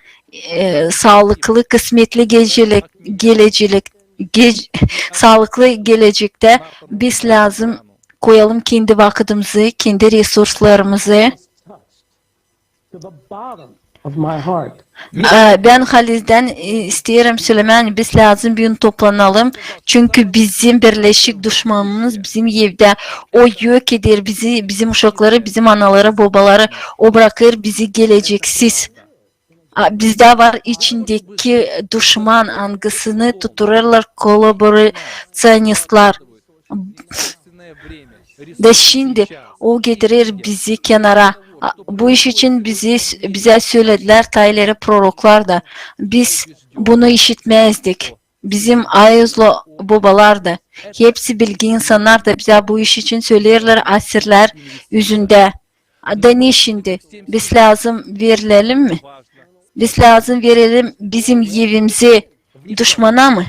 e, saalıklı, kısmetli gelecek, gelecek, gec-, saalıklı gelecektä biz lääzım koyalım kendi vakıdımızı, kendi resurslarımızı. E, bän halizdän, e, isteerim sölemää, ani biz lääzım büün toplanalım, çünkü bizim birleşik duşmanımız bizim evdä. O yok eder bizi, bizim uşakları, bizim anaları, bobaları, o brakêr bizi geleceksiz. A, bizdä var içindeki duşman, angısını tutturêrlar kolaboraţionistlar. Da şindi o getirer bizi kenara. A, bu iş için bizi, bizä söledilär taa ileri proroklar da. Biz bunu işitmäzdik. Bizim ayuzlu bobalar da, hepsi bilgi insannar da bizä bu iş için söleerlär asirlär üzündä. Da ne şindi? Biz lääzım verilelim mi? Biz lääzım verelim bizim evimizi duşmana mı?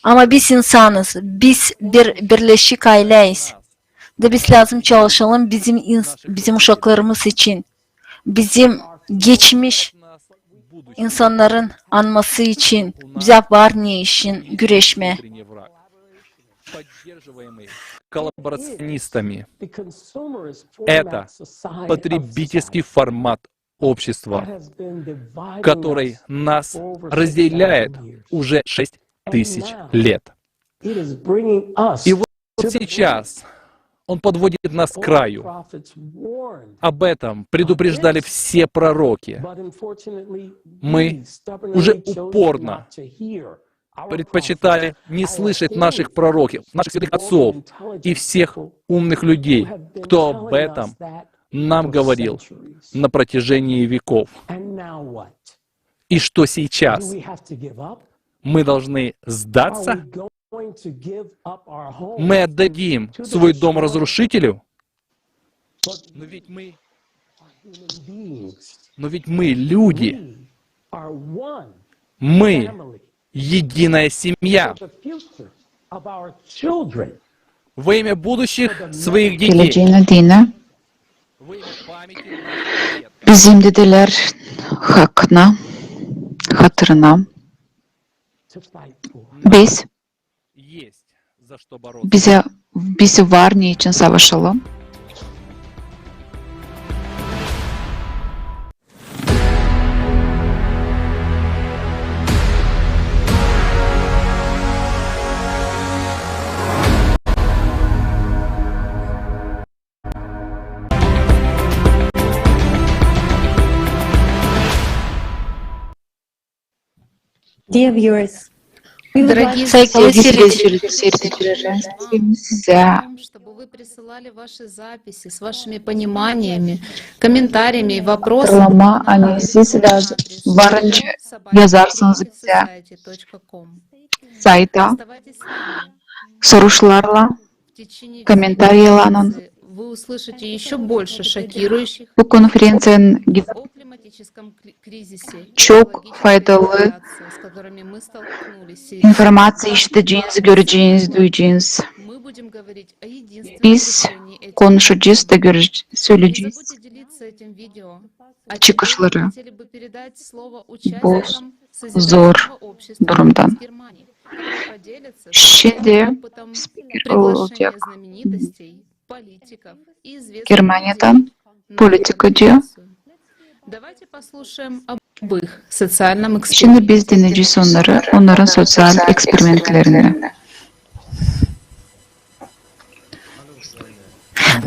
Ama biz insanız, biz bir birleşik ayläyız. Da biz lääzım çalışalım bizim ins-, bizim uşaklarımız için, bizim geçmiş insannarın anması için, bizä var ne için güreşmää. Коллаборационистами. Это потребительский формат общества, который нас разделяет уже шесть тысяч лет. И вот сейчас он подводит нас к краю. Об этом предупреждали все пророки. Мы уже упорно предпочитали не слышать наших пророков, наших святых отцов и всех умных людей, кто об этом нам говорил на протяжении веков. И что сейчас? Мы должны сдаться? Мы отдадим свой дом разрушителю? Но ведь мы, но ведь мы люди. Мы единая семья. Во имя будущих своих детей. Geleceğin adına, bizim dedelär hakkına, hatırına. Biz, bizä, bizi var ne için savaşalım. Dear viewers, we would like to Saygılı seyredicilär, sizä hatırlamaa, ani siz lääzım varınca yazarsınız bizä sayta soruşlarlan, komentariyalarlan. Bu konferenţiyanın çok faydalı informaţiya işideceniz, göreceniz, duyaceniz. Biz konuşacez da göre-, söleyecez çıkışları bu zor durumdan. Şindi spiker olacek Germaniyadan politikacı. Şindi biz dinleyecez onnarı, onnarın soţial eksperimentlerini.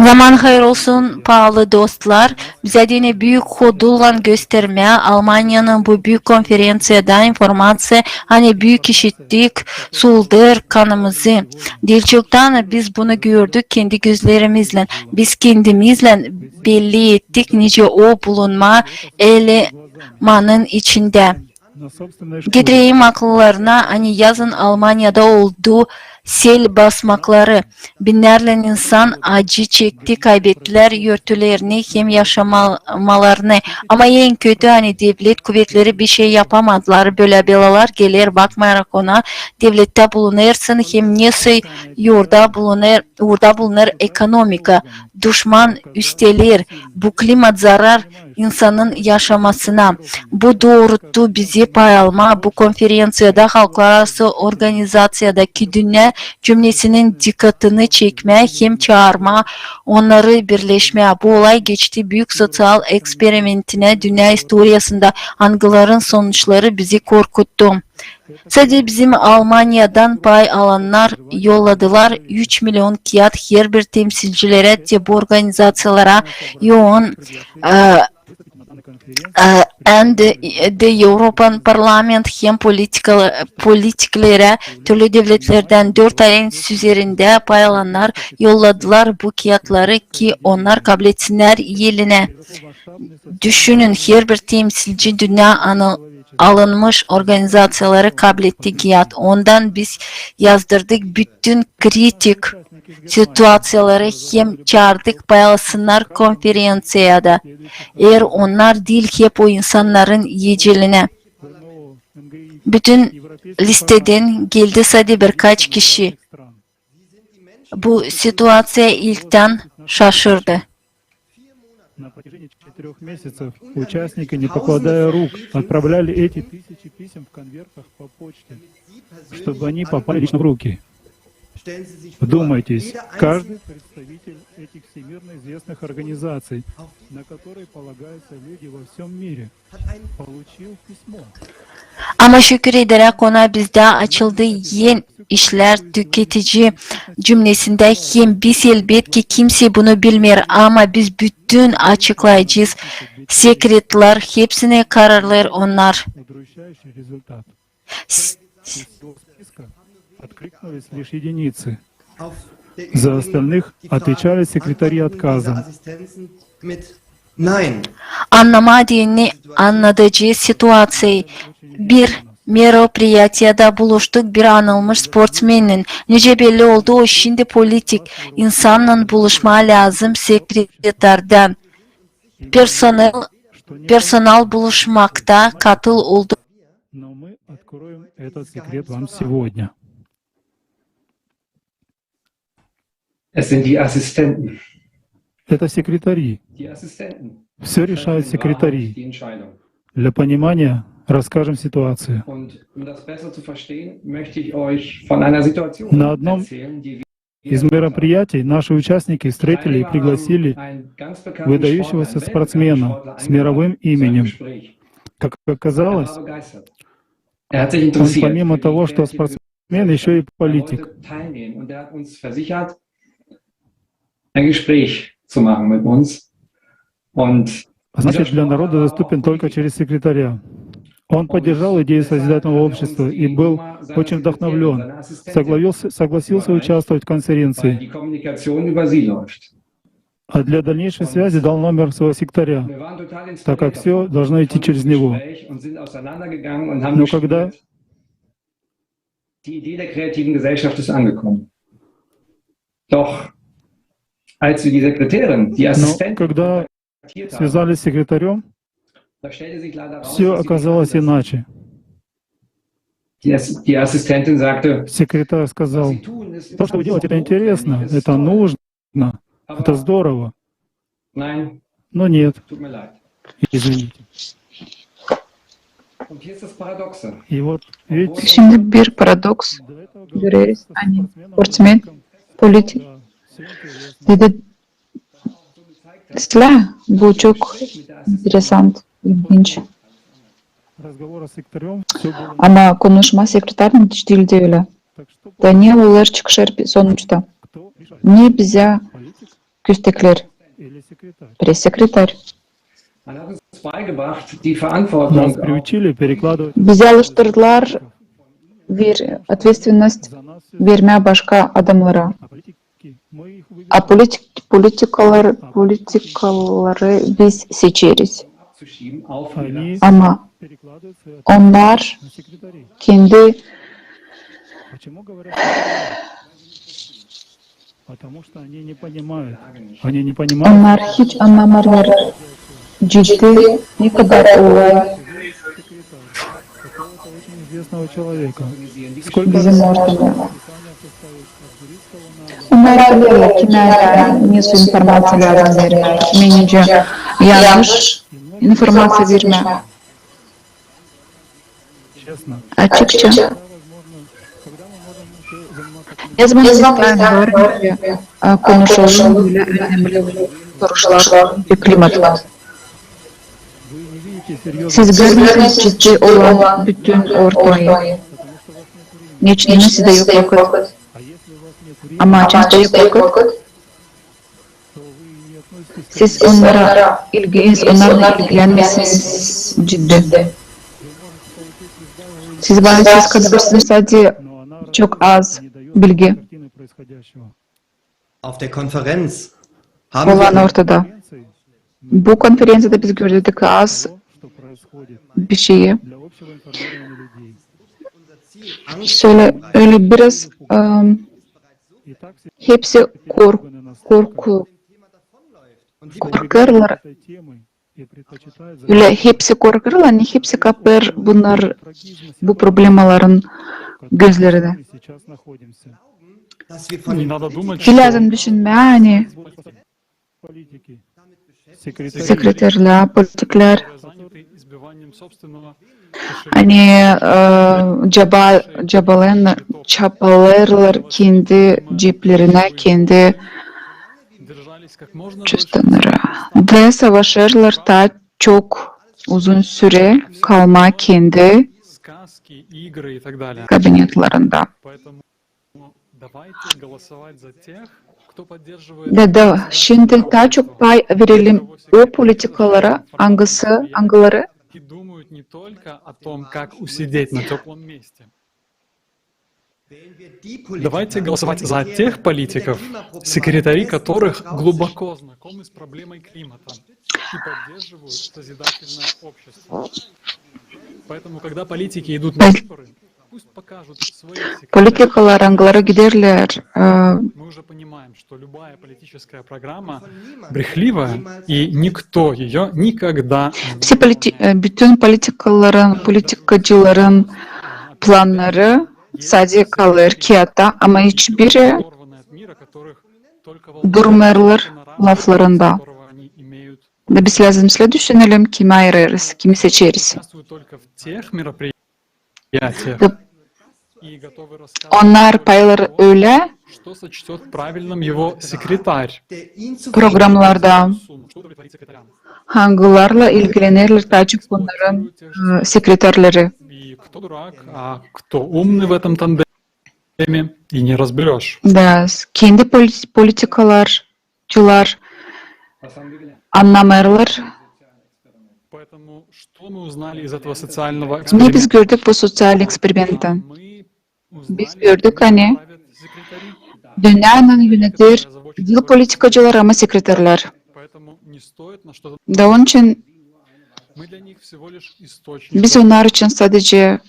Zaman hayır olsun, paalı dostlar. Bizä deyni büük hodulla göstermää Almaniyanın bu büük konferenţiyada informaţiya, ani büük işittik, suuldur kanımızı. Diil çoktan biz bunu gördük kendi gözlerimizlän. Biz kendimizlän belli ettik, nicä o bulunmaa elemanın içindä. Getireyim akıllarına, ani yazın Almaniyada oldu sel basmakları. Binnärlän insan acı çekti, kaybettilär örtülerini hem yaşamalarını. Ama en kötü, ani devlet kuvetleri bir şey yapamadılar. Bölä belalar geler, bakmayarak ona, devlettä bulunêrsın hem nesoy uurda bulunêr, uurda bulunêr ekonomika. Duşman üsteler, bu klimat zarar insanın yaşamasına. Bu dooruttu bizi pay almaa bu konferenţiyada, halklararası organizaţiyada, ki dünnä cümnesinin dikkatını çekmää hem çaarmaa onnarı birleşmää. Bu olay geçti büük soţial eksperimentinä dünnä istoriyasında, angıların sonuçları bizi korkuttu. Sade bizim Almaniyadan pay alannar yolladılar üç milion kiyat herbir temsilcilerä te bu organizaţiyalara, yoon, e, e, hem dä Evropan parlament hem politiklerä türlü devletlerdän dört ayın üzerindä pay alannar yolladılar bu kiyatları, ki onnar kabletsinnär elinä. Düşünün, herbir temsilci dünnä anı-, alınmış organizaţiyaları kabletti kiyat. Ondan biz yazdırdık bütün kritik situaţiyaları hem çaardık pay alsınnar konferenţiyada. Eer onnar diil, hep o insannarın ecelinä. Bütün listedän geldi sade birkaç kişi. Bu situaţiya ilktän şaşırdı. На протяжении четырёх месяцев участники, не покладая рук, отправляли эти тысячи писем в конвертах по почте, чтобы они попали лично в руки. Вдумайтесь, каждый представитель этих всемирно известных организаций, на которые полагаются люди во всём мире, получил письмо. Ama şükür ederäk ona, bizdä açıldı eni işlär tüketici cümnesindä, hem biz, elbetki, kimsey bunu bilmeer, ama biz bütün açıklayacez, sekretlar, hepsini kararlêêr onnar. Удручающий результат. Из всего списка откликнулись лишь единицы. За остальных отвечали секретари отказом. Annamaa deyni annadacez situaţiyayı. Bir meropriyatiyada buluştuk bir anılmış sportsmennen. Nicä belli oldu, o şindi politik. İnsannan buluşmaa lääzım sekretardän. Personal, personal buluşmakta katıl oldu. Но мы откроем этот секрет вам сегодня. Es sind die Assistenten. Это секретари. Die Assistenten. Всё решают секретари. Die Entscheidung. Для понимания расскажем ситуацию. Und um das besser zu verstehen, möchte ich euch von einer Situation erzählen, die wir На одном из мероприятий наши участники встретили и пригласили выдающегося спортсмена с мировым именем. Как оказалось, он, помимо того, что спортсмен, ещё и политик. Ein Gespräch zu machen mit uns. Und Значит, для народа доступен только через секретаря. Он поддержал идею созидательного общества и был очень вдохновлён. Согласился, согласился участвовать в конференции. А для дальнейшей связи дал номер своего секретаря, так как всё должно идти через него. Но когда Но когда связались с секретарём, всё оказалось иначе. Секретарь сказал: «То, что вы делаете, это интересно, это нужно, это здорово». Но нет. Извините. И вот, видите, şimdi bir paradoks göreriz, ani sportsmen, politik dedi, bu çok interesant, ilginç. Ama konuşma sekreternen hiç diildi ölä. Da ne olêr, çıkışêr sonuçta? Ne bizä köstekler, pressekretar. Bizi alıştırdılar bir ответственность vermää başka adamnara. A politik, politikalar, politikaları biz seçeriz. Ama onnar kendi Onnar hiç annamêêrlar ciddi ne kadar olay bizim ortamda. Onnar bilerlär, kimä ne informaţiya lääzım vermää, kimä nicä yannış informaţiya vermää. Açıkça. Ne zaman biz taa var nicä konuşalım bölä önemli soruşlar, klimat. Siz görmeediniz ciddi olan bütün ortamı. Neçin sizdä yok vakıt. Ama açan sizdä yok vakıt, siz onnara ilgi-, onnarlan ilgilenmeersiniz ciddi. Siz bana siz kadar sade çok az bilgi. Olan ortada. Bu konferenţiyada biz gördük az bişeyi. Şölä, ölä biraz, ım, hepsi kork-, korku-, korkêrlar. Ölä hepsi korkêrlar, ani hepsi kapêr bunnar, bu problemaların gözlerinä. Lääzım düşünmää, ani sekreterlär, politiklär, ani, e, caba-, cabalêêrlar kendi ceplerinä, kendi çustanara. Da savaşêrlar taa çok uzun sürä kalmaa kendi kabinetlerindä. Da, da, şindi taa çok pay verelim o politikalara, angısı, angıları Давайте голосовать за тех политиков, секретари которых глубоко знакомы с проблемой климата и поддерживают созидательное общество. Поэтому, когда политики идут на выборы, пусть покажут своих секретарей. Politikalar, angıları giderlär, e, Мы уже понимаем, что любая политическая программа брехлива, и никто её никогда не выполняет. Pisi politi-, e, bütün politikaların, politikacıların plannarı sade kalêr kiyaatta, ama hiçbiri durmêêrlar laflarında. Da biz lääzım islää düşünelim, kimi ayırêrız, kimi seçeriz. Участвуют только в тех мероприятиях, и готовы рассказывать только то, что сочтёт правильным его секретарь, и поддерживают ту сумму, что удовлетворит секретаря. Angılarla ilgilenerlär taa çok bunnarın, e, sekreterleri. И кто дурак, а кто умный в этом тандеме, и не разберёшь. Da, kendi polit-, politikalar, Çular annamêêrlar. Ne biz gördük bu soţial eksperimenttan? Biz gördük, ani dünneyi yöneter diil politikacılar, ama sekreterlär. Da onun için biz onnar için sadece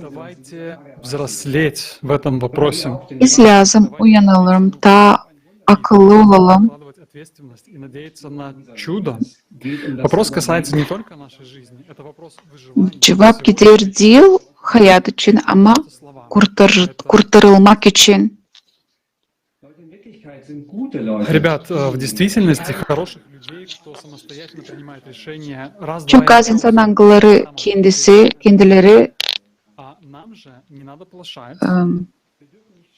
Давайте взрослеть в этом вопросе. Biz lääzım uyanalım, taa akıllı olalım. Откладывать ответственность и надеяться на чудо. Вопрос касается не только нашей жизни. Это вопрос выживания. Cuvap gider diil hayat için, ama kurtar-, kurtarılmak için. Ребят, э, в действительности хороших людей, кто самостоятельно принимает решения, раз-два. Çok az insan, angıları kendisi, kendileri, эм,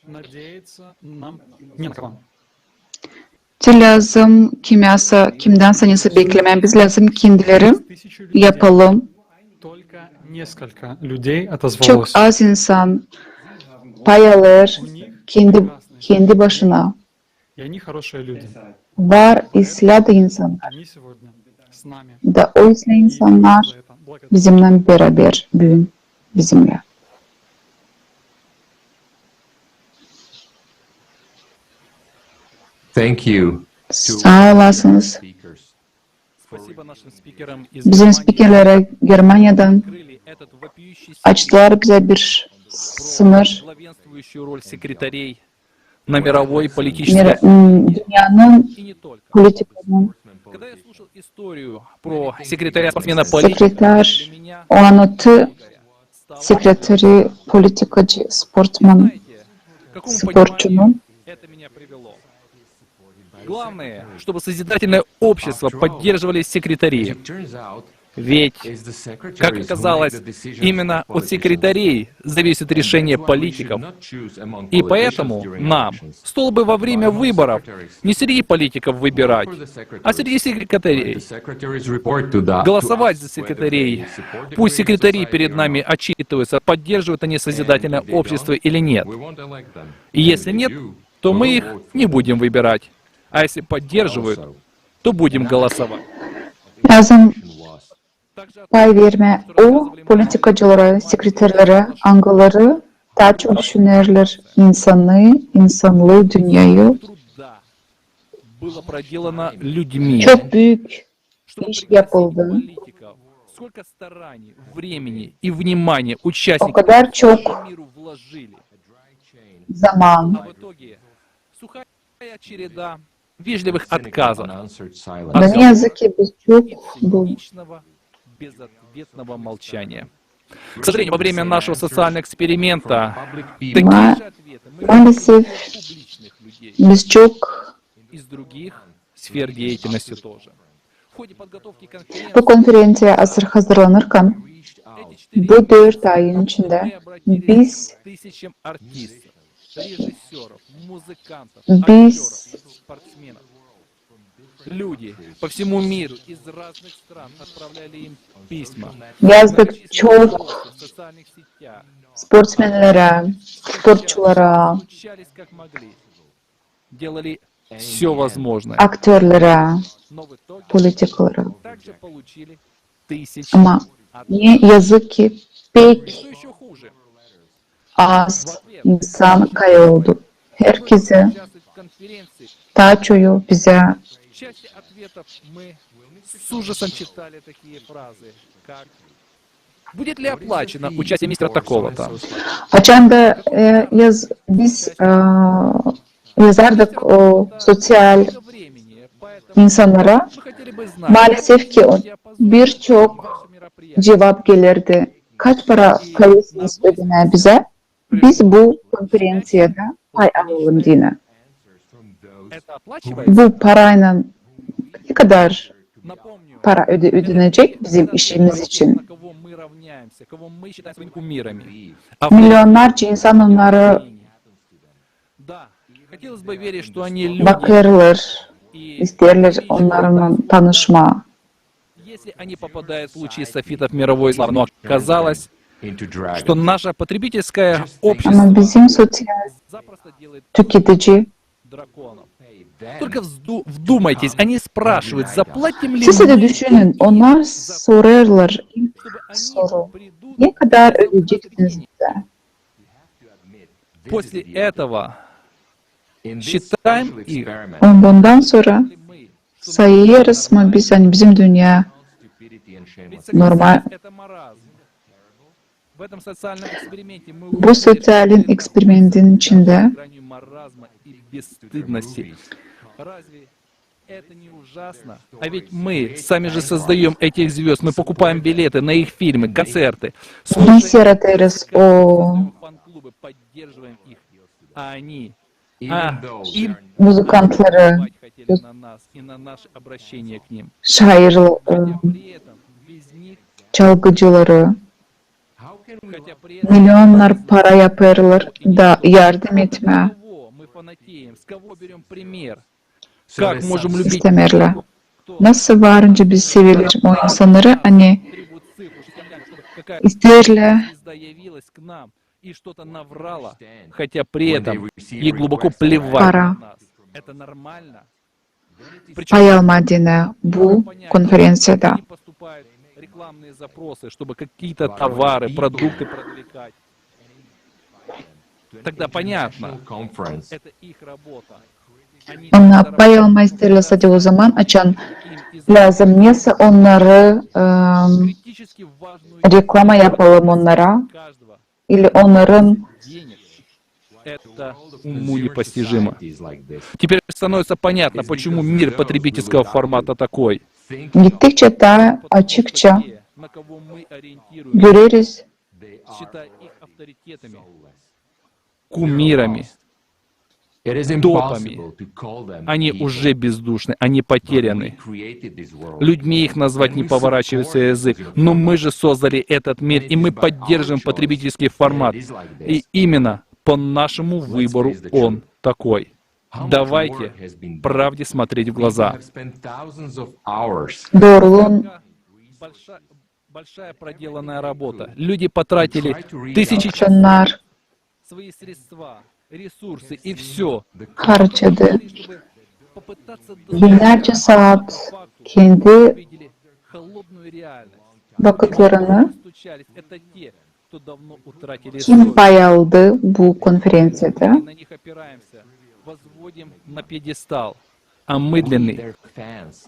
надеяться нам не на кого. Te lääzım kimyasa, kimdän sanısa beklemää, biz lääzım kendileri yapalım. Только несколько людей отозвалось. Çok az insan pay alêr kendi, kendi başına. Var islää insannar. Da o islää insannar bizimnän beraber büün bizimnän. Saa olasınız. Bizim spikerlerä Germaniyadan açtılar bizä bir sınır dünnenin politikasının. Sekretär, o annattı sekretäri politikacı sportman, sportçunun. Главное, чтобы созидательное общество поддерживали секретари. Ведь, как оказалось, именно от секретарей зависит решение политиков. И поэтому нам столбы во время выборов не среди политиков выбирать, а среди секретарей. Голосовать за секретарей. Пусть секретари перед нами отчитываются, поддерживают они созидательное общество или нет. И если нет, то мы их не будем выбирать. А если поддерживают, то будем голосовать. Lääzım pay vermää o politikacılara, sekretärlerä, angıları taa çok düşünerlär insanı, insannıı, dünneyä. Çok büük iş yapıldı. O kadar çok zaman. Da ne yazık ki biz çok bu... К сожалению, во время нашего социального эксперимента такие же ответы мы... Maalesef biz çok... Из других сфер деятельности тоже. Bu konferenţiyaya hazırlanırkan bu dört ayın içindä biz, biz yazdık çok sportsmenlerä, sportçulara, aktörlerä, politikalara. Ama ne yazık ki pek az insan kayıldı. Herkezi, taa çoyu bizä Açan da, e, yaz-, biz, e, yazardık o soţial insannara, maalesef ki o, bir çok cuvap gelirdi. Kaç para kayırsınız ödemää bizä? Biz bu konferenţiyada pay alalım deyni. Bu paraylan ne kadar para öde-, ödenecek bizim işimiz için? Milyonnarca insan onnarı bakêrlar, isteerlär onnarınnan tanışmaa. Если они попадают в лучи софитов мировой славы, но оказалось, что наша потребительская общество запросто делает драконов. Только взду-, вдумайтесь, они спрашивают, заплатим ли мы... Siz de düşünün, onnar sorêrlar ilk soru: ne kadar ödeyeceksiniz bizä? После этого считаем их. Ondan sora sayêrız mı biz, ani bizim dünnä normal? Bu soţial eksperimentin içindä. Это не ужасно? А ведь мы сами же создаём этих звёзд, мы покупаем билеты на их фильмы, концерты. Biz yaratêrız o muzıkantları, şairleri, çalgıcıları. Milyonnar para yapêrlar da yardım etmää istämeerlär. Nasıl varınca biz sevelim o insannarı, ani isteerlär para. Это нормально. Pay almaa deyni bu konferenţiyada. Они поступают рекламные запросы, чтобы какие-то товары, продукты продвигать. Тогда понятно. Это их работа. Onnar pay almaa isteerlär sade ozaman, açan lääzım nesä onnarı, em, reklama yapalım onnara, ili onnarın Это уму непостижимо. Теперь становится понятно, почему мир потребительского формата такой. Gittikçä taa açıkça göreriz, считая их авторитетами, кумирами, топами. Они уже бездушны, они потеряны. Людьми их назвать не поворачивается язык. Но мы же создали этот мир, и мы поддерживаем потребительский формат. И именно по нашему выбору он такой. Давайте правде смотреть в глаза. Dooruun Большая проделанная работа. Люди потратили тысячи часов, свои средства, ресурсы и всё, harcadı. Binnärcä saat kendi vakıtlarını. Kim pay aldı bu konferenţiyada? А мы для них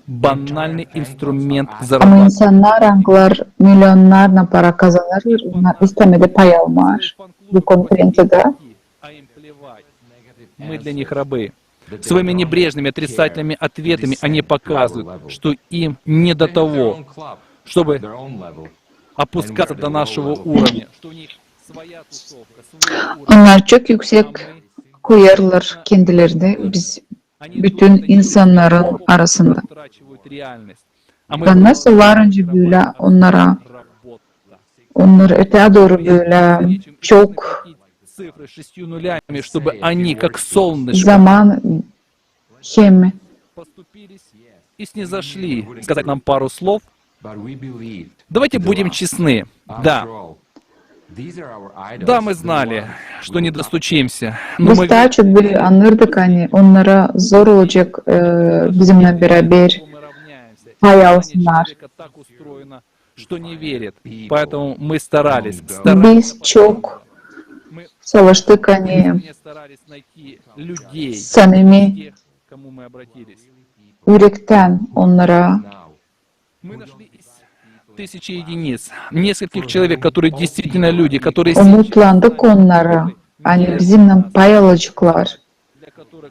банальный инструмент. Ama insannar, angılar milionnarlan para kazanêrlar, onnar istämeer pay almaa bu konferenţiyada. Мы для них рабы. Своими небрежными, отрицательными ответами они показывают, что им не до того, чтобы опускаться до нашего уровня, что у них своя тусовка, свой уровень. Onnar çok üüsek koyêrlar kendilerini biz bütün insannarın arasında. Nasıl var öncä bölä onnara, onnar ötää dooru bölä çok zaman hem И снизошли сказать нам пару слов. Давайте будем честны. Да. Да, мы знали, что не достучимся. Но мы taa çok bölä annêêrdık, ani onnara zor olacek, e, bizimnän beraber pay alsınnar. Что не верит. Поэтому мы старались, старались. Biz çok savaştık, ani samimi, ürektän onnara Мы нашли из тысячи единиц нескольких человек, которые действительно люди, которые umutlandık onnara, ani bizimnän pay alaceklar.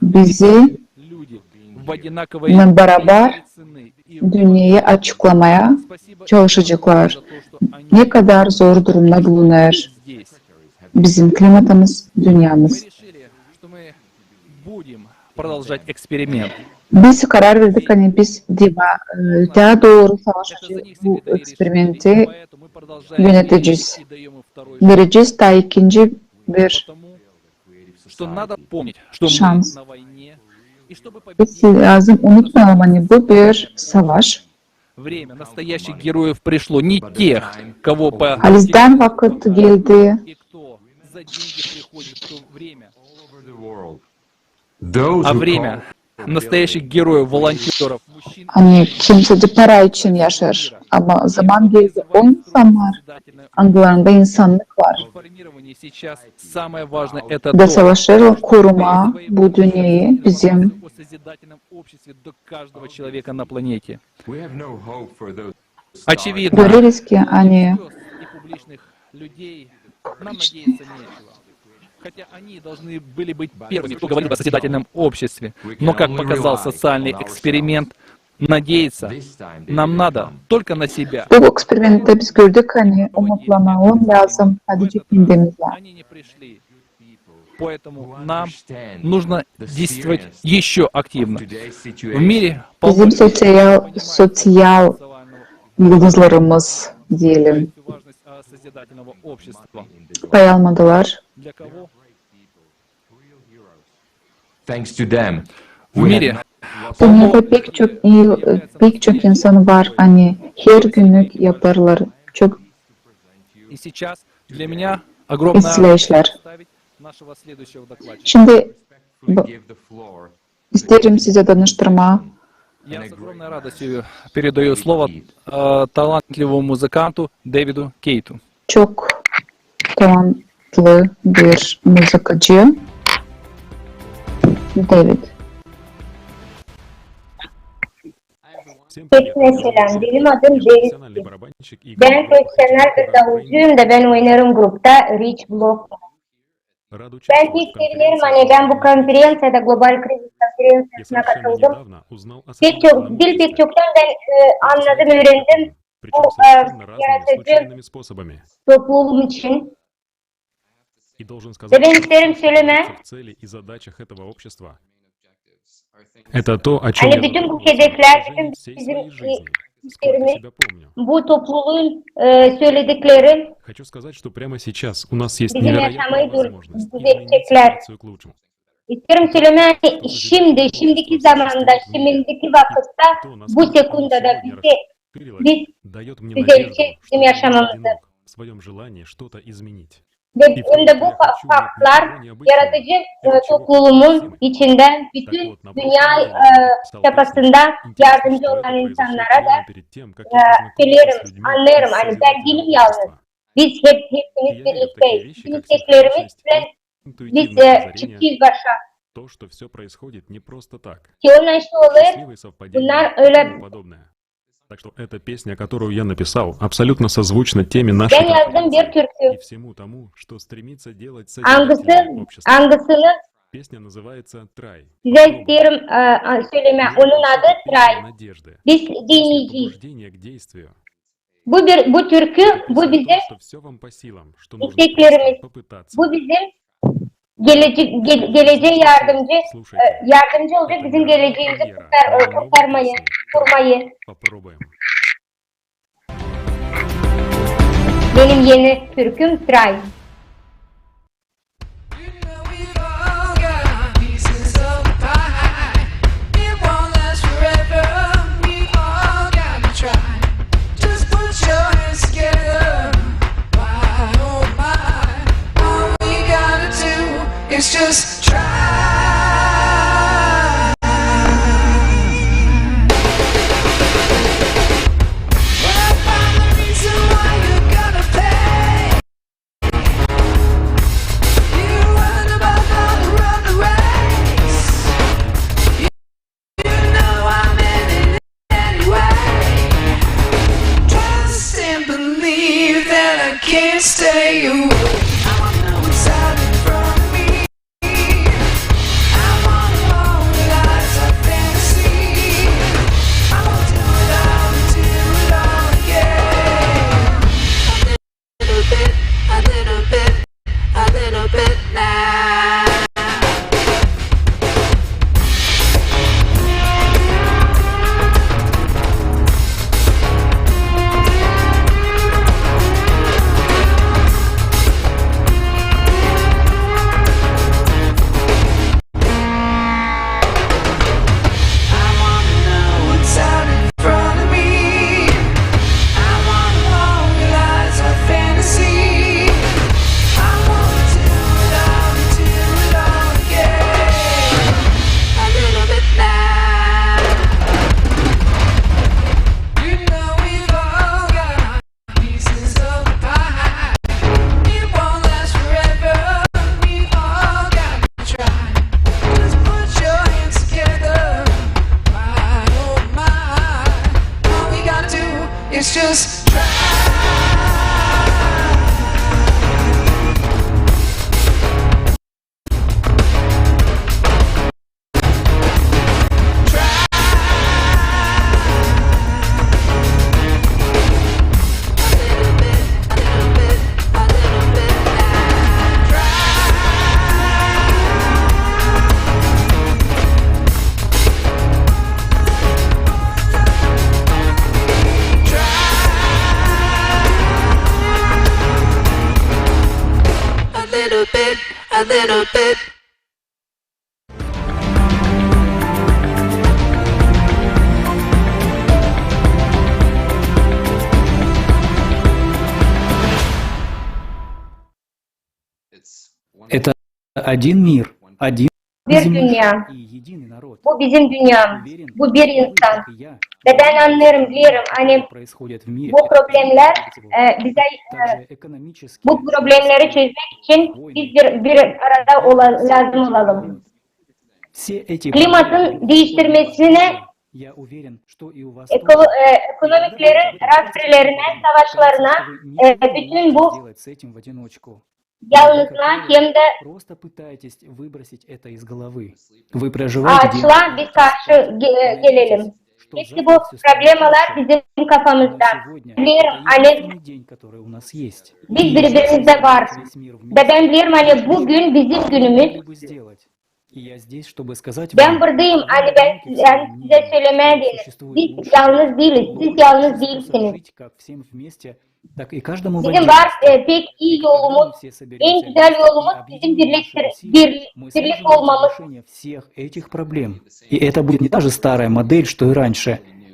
Bizi barabar dünneyi açıklamaya çalışaceklar, ne kadar zor durumda bulunêr bizim klimatımız, dünnemiz. Biz karar verdik, ani biz deva, e, taa dooru savaşacez, bu eksperimenti yönedecez. Verecez taa ikinci bir şans. Biz lääzım unutmayalım, ani bu bir savaş. Время настоящих героев пришло, не тех, кого по... Halizdän vakıt geldi. А время настоящих героев, волонтёров, мужчин. Ani kimsä dä para için yaşêêr, ama zaman geldi o insannar, angılarında insannık var. Формирование сейчас самое важное, это то, da savaşêrlar korumaa bu dünneyi bizim. О созидательном обществе до каждого человека на планете. Очевидно, göreriz ki, ani хотя они должны были быть первыми, кто говорил бы о созидательном обществе, но, как показал социальный эксперимент, надеяться нам надо только на себя. Bu eksperimentte biz gördük, ani umutlanalım lääzım sadecä kendimizä. Поэтому нам нужно действовать ещё активно. В мире полно людей, которые не понимают сексуального, сексуального общества. Bizim soţial, soţial yıldızlarımız deyelim, pay almadılar. В мире полно... Dünnedä pek çok, pek çok insan var, ani hergünnük yapêrlar çok islää işlär. Şindi bu, İsteerim sizä tanıştırmaa. Я с огромной радостью передаю слово, э, талантливому музыканту Дэвиду Кейту. Çok talantlı bir muzıkacı David. Hepsinä seläm. Benim adım David. Bän profesional bir davucuyum da bän oynêêrım grupta Rich Block. Bän pek sevinerim, ani bän bu konferenţiyada, global krizis konferenţiyasına katıldım. Pek çok, diil pek çoktan bän, e, annadım, üürendim bu, e, yaradıcı toplulum için. Ve bän isteerim sölemää, ani bütün bu hedeflär, bütün bizim, e, işlerimiz, bu topluluun, e, söledikleri bizim yaşamayı düzelteceklär. İsteerim sölemää, ani şindi, şindiki zamanda, şindiki vakıtta, bu sekundada bizi, biz düzeltecez bizim yaşamamızı. Ve hem dä bu fa-, faktlar yaradıcı, e, toplulumun içindä bütün dünnä, e, çapasında yardımcı olan insannara da, e, söleerim, annêêrım, ani bän diilim yalnız. Biz hep, hepsimiz birlikteyiz. Bizim isteklerimiz, biz, e, çıkacez başa. Ki onnar şey olêr, bunnar ölä. Bän yazdım bir türkü. Angısı, angısını sizä isteerim, e, a, sölemää. Onun adı Tray. Biz dineyecez. Bu bir, bu türkü, bu bizim isteklerimiz. Bu bizim gelece-, ge-, gelecää yardımcı, e, yardımcı olacek bizim geleceemizi kurtar-, e, kurtarmayı, kurmayı. Benim eni türküm Tray. It's just try. Well, find the reason why you gotta play. You run the marathon, run the race. You know I'm in it anyway. Trust and believe that I can't stay away. I wanna know what's out in front of me. I wanna know what lies are fantasy. I wanna do it all and do it all again. A little bit, a little bit, a little bit now. I wanna know what's out in front of me. I wanna know what lies are fantasy. I wanna do it all and do it all again. A little bit now. You know we've all got pieces of the pie. It won't last forever. We all gotta try. Just put your hands together. My, oh my. All we gotta do is just try. A little bit, a little bit. Это один мир, один bir dünnä. Bu bizim dünnämiz. Bu bir insan. Ve bän annêêrım, bilerim, ani bu problemnär, e, bizä, e, bu problemneri çözmäk için biz bir, bir arada ola-, lääzım olalım. Klimatın diiştirmesinä, eko-, e, ekonomiklerin rastrelerinä, savaşlarına, e, bütün bu yalnızlığa hem dä aaçlıa biz karşı ge-, gelelim. Hepsi bu problemalar bizim kafamızda. Bilerim, ani biz biri-birimizdä var. Da bän bilerim, ani büün bizim günümüz. Bän buradayım, ani bän, bän sizä sölemää deyni. Biz yalnız diiliz, siz yalnız diilsiniz. Bizim var, e, pek ii yolumuz, en gözäl yolumuz bizim birlik, bir-, birlik olmamız.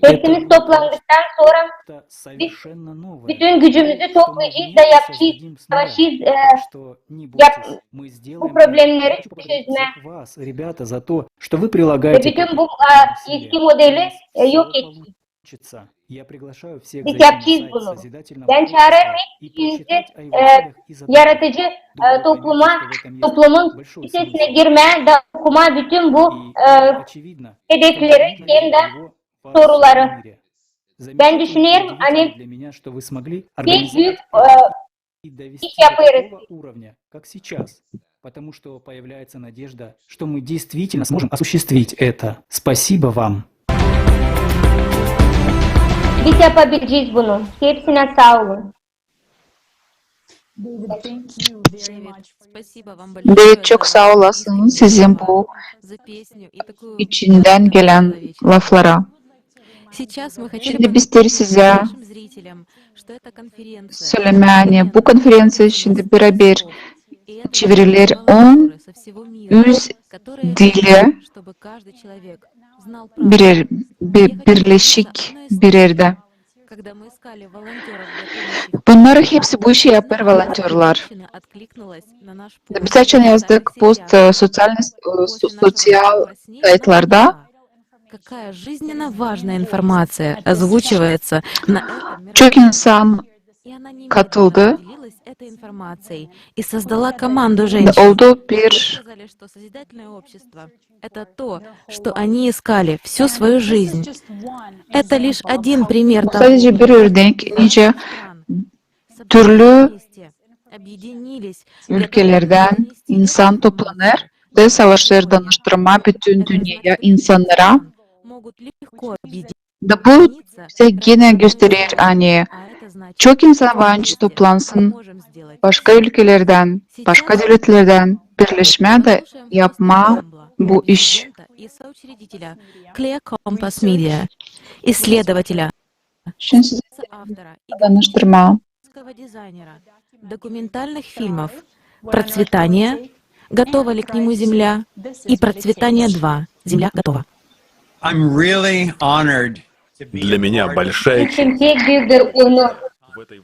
Hepsimiz toplandıktan sora biz bütün gücümüzü toplayacez da yapacez, e, yap-, bu problemneri çözmää. Ve bütün bu, a, eski modeli, e, yok edecez. Biz yapacez bunu. Bän çaarêrım hepsinizi, e, yaradıcı, e, topluma, toplumun sitesinä girmää da okumaa bütün bu, e, hedefleri hem dä soruları. Bän düşünerim, ani pek büük, e, iş yapêrız. Biz yapabilecez bunu. Hepsinä saa olun. David, çok saa olasınız sizin bu içindän gelän laflara. Şindi biz isteeriz sizä sölemää, ani bu konferenţiya şindi beraber çevriler on üz dili birer, bi-, birleşik bir erdä. Bunnar hepsi bu işi yapêr volontörlar. Biz açan yazdık post, e, soţialnıy, e, so-, soţial saytlarda, çok insan katıldı. Oldu bir sadece bir örnek, nicä türlü ülkelerdän insan toplanêr da savaşêr danıştırmaa bütün dünneyä insannara. Da bu bizä genä gösterer, ani çok insan var, nicä toplansın başka ülkelerdän, başka devletlerdän, birleşmää da yapmaa bu iş. Şindi sizä danıştırmaa. Документальных фильмов «Процветание», «Готова ли к нему земля?» и «Процветание два. Земля готова». Для меня большая честь. Pek büük bir onur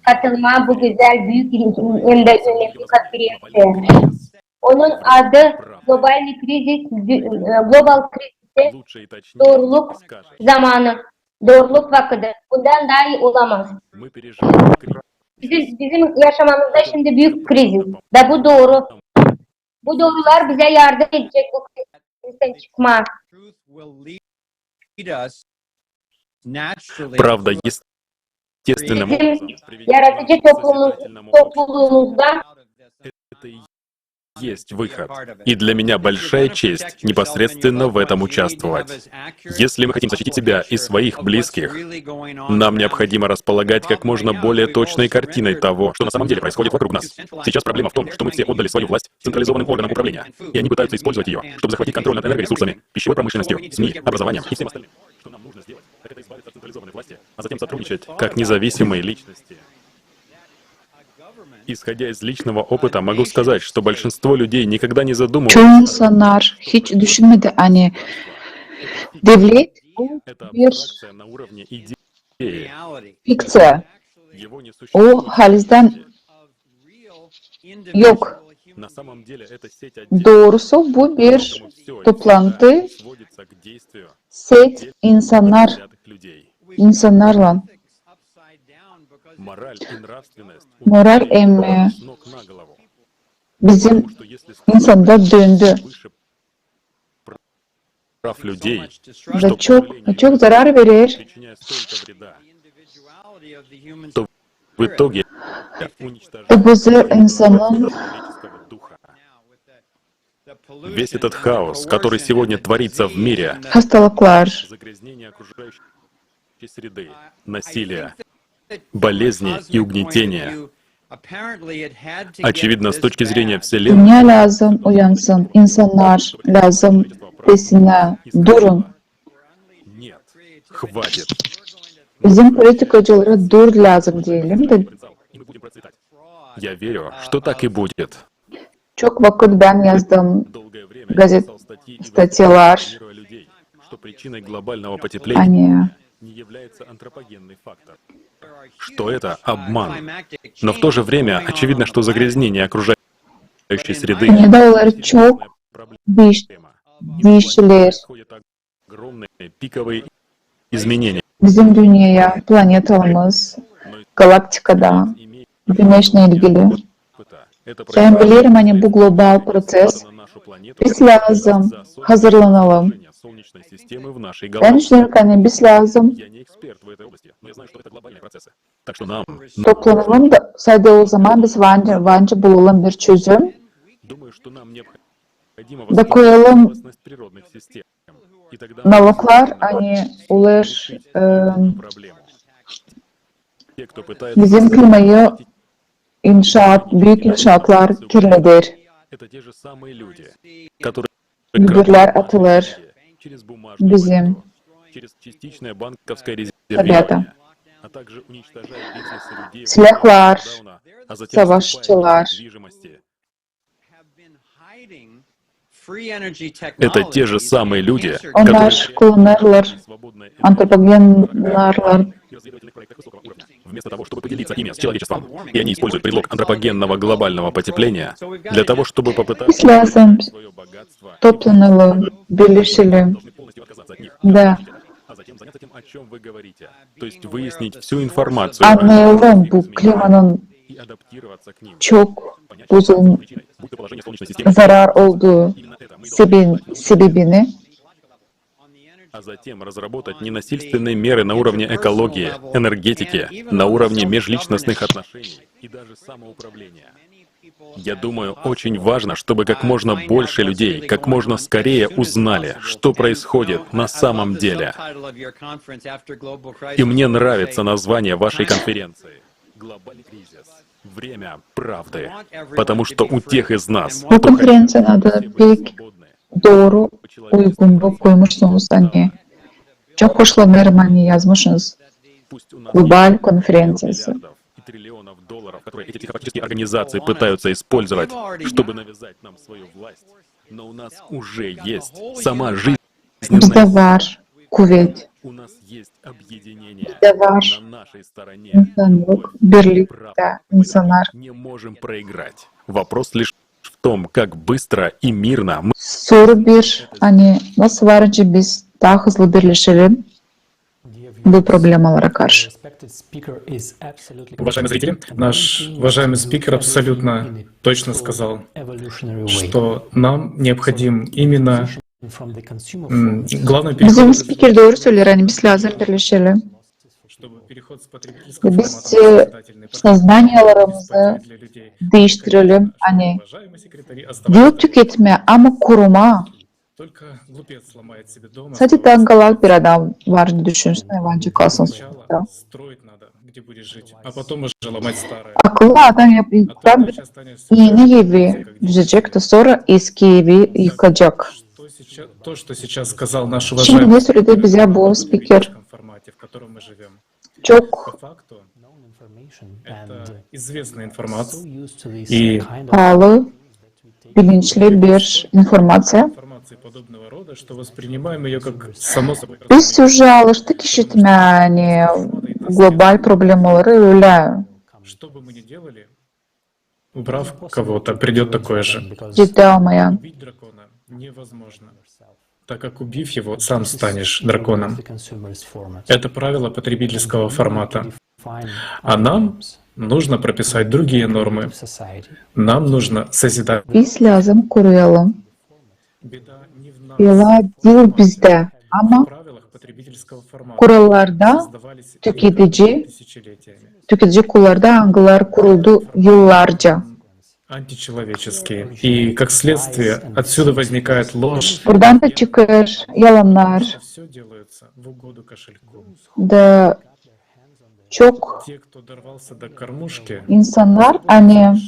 katılmaa bu gözäl, büük hem dä önemli konferenţiyaya. Onun adı globalnıy krizis, e, global krizisi, dooruluk zamanı, dooruluk vakıdı. Bundan taa ii olamaz. Bizim, bizim yaşamamızda şindi büük krizis. Da bu dooru. Bu doorular bizä yardım edecek bu krizisten çıkmaa. Правда естественным образом приведёт нас к созидательному обществу. Bizim yaratıcı toplumu-, topluluğumuzda Это и есть выход. И для меня большая честь непосредственно в этом участвовать. Если мы хотим защитить себя и своих близких, нам необходимо располагать как можно более точной картиной того, что на самом деле происходит вокруг нас. Сейчас проблема в том, что мы все отдали свою власть централизованным органам управления, и они пытаются использовать её, чтобы захватить контроль над энергоресурсами, пищевой промышленностью, СМИ, образованием и всем остальным. Что нам нужно сделать, так это избавиться от централизованной власти, а затем сотрудничать как независимые личности. Исходя из личного опыта, могу сказать, что большинство людей никогда не задумываются о том, что... Çoyu insannar hiç düşünmedi, ani devlet o bir fikţiya. O halizdän yok. Doorusu, bu bir toplantı, set insannar, insannarlan. Moral hem bizim insanda döndü. Ve çok, çok zarar verer. Öbüzü insanın Весь этот хаос, который сегодня творится в мире, hastalıklar, насилие, болезни и угнетение. Очевидно, с точки зрения Вселенной, dünnä lääzım uyansın, insannar lääzım desinä: durun. Bizim politikacılara dur lääzım deyelim dä. Я верю, что так и будет. Çok vakıt bän yazdım gazet statyalar, ani что это обман. Но в то же время очевидно, что загрязнение окружающей среды ani da olar çok diiş-, diişiler. Огромные пиковые изменения. Bizim dünneyä, planetalarımız, galaktikada, güneşnä ilgili. Bän bilerim, ani bu global proţes, biz lääzım hazırlanalım. Bän düşünerim, ani biz lääzım toplanalım da, sade ozaman biz var nicä, var nicä bulalım bir çözüm. Da koyalım naloglar, ani olar, e, bizim klimayı inşaat, büük inşaatlar kirleder. Gübrelär atılêr bizim tabiata. Silahlar, savaşçılar. Это те же самые люди, Onnar kullanêrlar antropogennar вместо того, чтобы поделиться ими с человечеством. И они используют предлог антропогенного глобального потепления для того, чтобы попытаться Biz lääzım свое богатство toplanalım, birleşelim. Da. А затем заняться тем, о чем вы говорите. То есть выяснить всю информацию Annayalım bu klimanın и адаптироваться к ним. Çok uzun zarar oldu sebebini. А затем разработать ненасильственные меры на уровне экологии, энергетики, на уровне межличностных отношений и даже самоуправления. Я думаю, очень важно, чтобы как можно больше людей как можно скорее узнали, что происходит на самом деле. И мне нравится название вашей конференции. Глобальный кризис. Время правды. Потому что у тех из нас, Bu konferenţiyanın adı pek dooru, uygun bu koymuşsunuz, ani çok hoşlanêrım, ani yazmışsınız global konferenţiyası. И триллионов долларов, которые эти психопатические организации пытаются использовать, чтобы навязать нам свою власть. Но у нас уже есть сама жизнь. Bizdä var kuvet, У нас есть объединение bizdä var на нашей стороне. insanlık, birlik da insannar. Не можем проиграть. Вопрос лишь в том, как быстро и мирно мы Soru bir, ani nasıl var nicä biz taa hızlı birleşelim bu problemalara karşı. Уважаемые зрители, наш уважаемый спикер абсолютно точно сказал, что нам необходим именно м, главное Bizim spiker dooru söleer, ani biz lääzım birleşelim. Biz e, saznaniyalarımızı diiştirelim, ani diil tüketmää, ama korumaa. Sade dangalak bir adam var düşünsün, ani var nicä kalsın sokakta. Akıllı adam yap, kurar bir eni evi düzecek, da sora eski evi yıkacek. Şindi ne söledi bizä bu spiker? Çok paalı, bilinçli bir informaţiya. Biz uje alıştık işitmää, ani global problemaları ölä. Убрав кого-то, придёт такой же. Ciddi almayan. Убить дракона невозможно, так как, убив его, сам станешь драконом. Это правило потребительского формата. А нам нужно прописать другие нормы. Нам нужно созидать. Biz lääzım kuruyalım. Bela diil bizdä, ama kurallarda, tüketici, tüketici kurallarda, angılar kuruldu yıllarca. Античеловеческие. И как следствие отсюда возникает ложь. Buradan da çıkêr yalannar. Всё делается в угоду кошельку. Da çok insannar, ani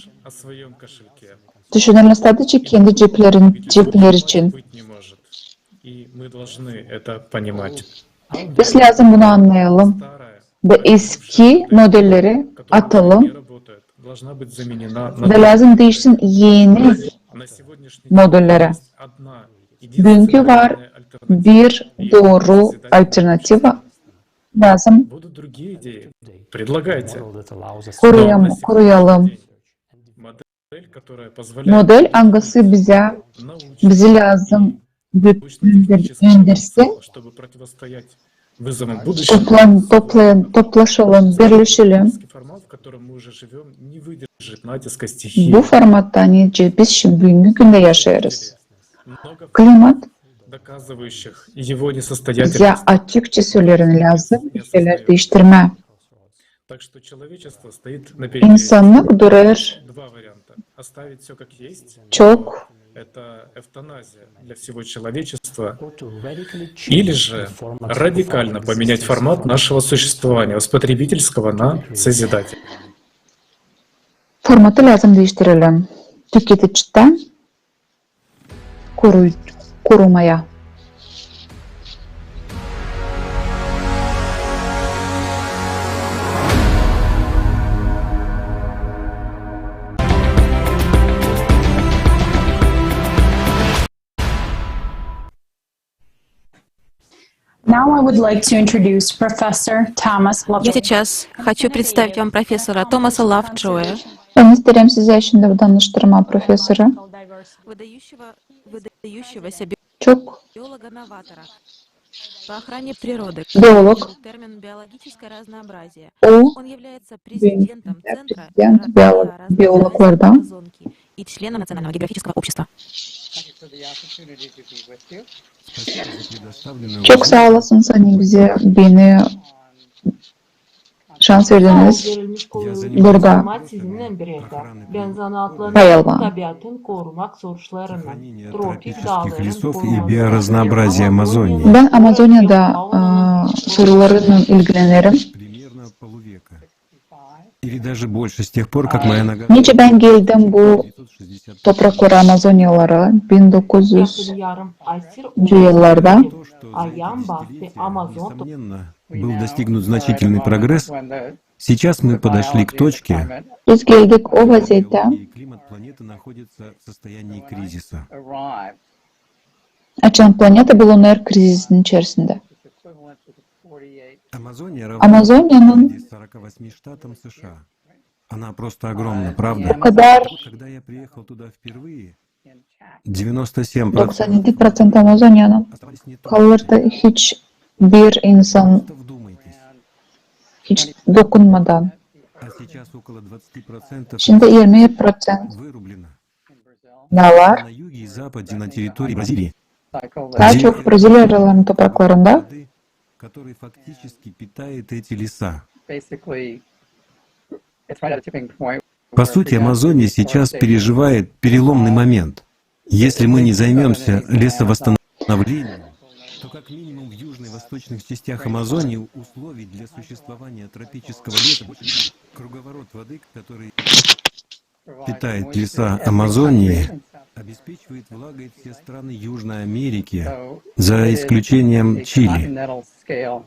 düşünerlär sadecä kendi cepleri için. Biz lääzım bunu annayalım. Da eski modelleri atalım. Da lääzım diişsin eni modelleri. Büünkü var bir dooru alternativa. Lääzım kuruyalım model, angısı bizä, bizi lääzım öndürsin. Toplan-, toplan-, toplaşalım, birleşelim. Bu formatta, nicä biz şindi büünkü gündä yaşêêrız. Klimat bizä açıkça söleer, ani lääzım işlär diiştirmää. İnsannık durêr çok Или же радикально поменять формат нашего существования с потребительского на созидательный. Formatı lääzım diiştirelim. Tüketiciden kuruy-, kurumaya. Now I would like to introduce Professor Thomas Я Lovejoy. Сейчас хочу представить вам профессора Томаса Лавджоя. Bän isteerim sizä şindi tanıştırmaa professoru. Выдающего, выдающегося биолога-новатора по охране природы. Çok biolog. Термин биологическое разнообразие. O, президent biologlardan. И членом Национального географического общества. Çok saa olasınız, ani bizä, beni şans verdiniz burada. Bayılmam. Тропических лесов и биоразнообразия Амазонии. Bän Amazoniyada, a, sorularınnan ilgilenerim. Примерно полувека. Или даже больше, с тех пор, как моя нога... Nicä bän geldim bu topraklara, Amazoniyalara, bin dokuz üz yıllarda. Был достигнут значительный прогресс. Сейчас мы подошли к точке, Biz geldik o vaziyetä, климат планеты находится в состоянии кризиса. Açan planeta bulunêr krizisin içerisindä. Амазония равна Amazoniyanın сорока восьми штатам США. Она просто огромна, правда? O kadar, Когда я приехал туда впервые, девяносто семь процентов doksan edi proţent Amazoniyanın остались нетронутой. Kalırdı hiç bir insan, Просто вдумайтесь. Hiç dokunmadan. А сейчас около двадцати процентов Şindi irmi proţent вырублено. Daalar. На юге и западе, на территории Бразилии. Taa çok Braziliya aralarının topraklarında. Который фактически питает эти леса. По сути, Амазония сейчас переживает переломный момент. Если мы не займёмся лесовосстановлением, то как минимум в южной и восточных частях Амазонии условий для существования тропического леса, круговорот воды, который питает леса Амазонии, обеспечивает влагой все страны Южной Америки, за исключением Чили.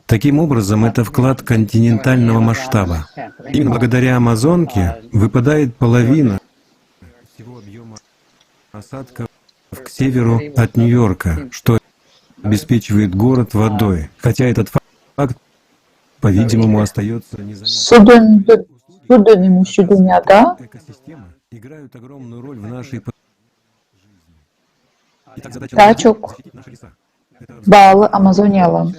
Таким образом, это вклад континентального масштаба. Именно благодаря Амазонке выпадает половина всего объёма осадков к северу от Нью-Йорка, что обеспечивает город водой, хотя этот факт, по-видимому, остаётся незамеченным. Su dön-, su dönümü şu dünnedä. Экосистема. играют огромную роль в нашей по- Итак, задача Taa çok bağlı Amazoniya alan.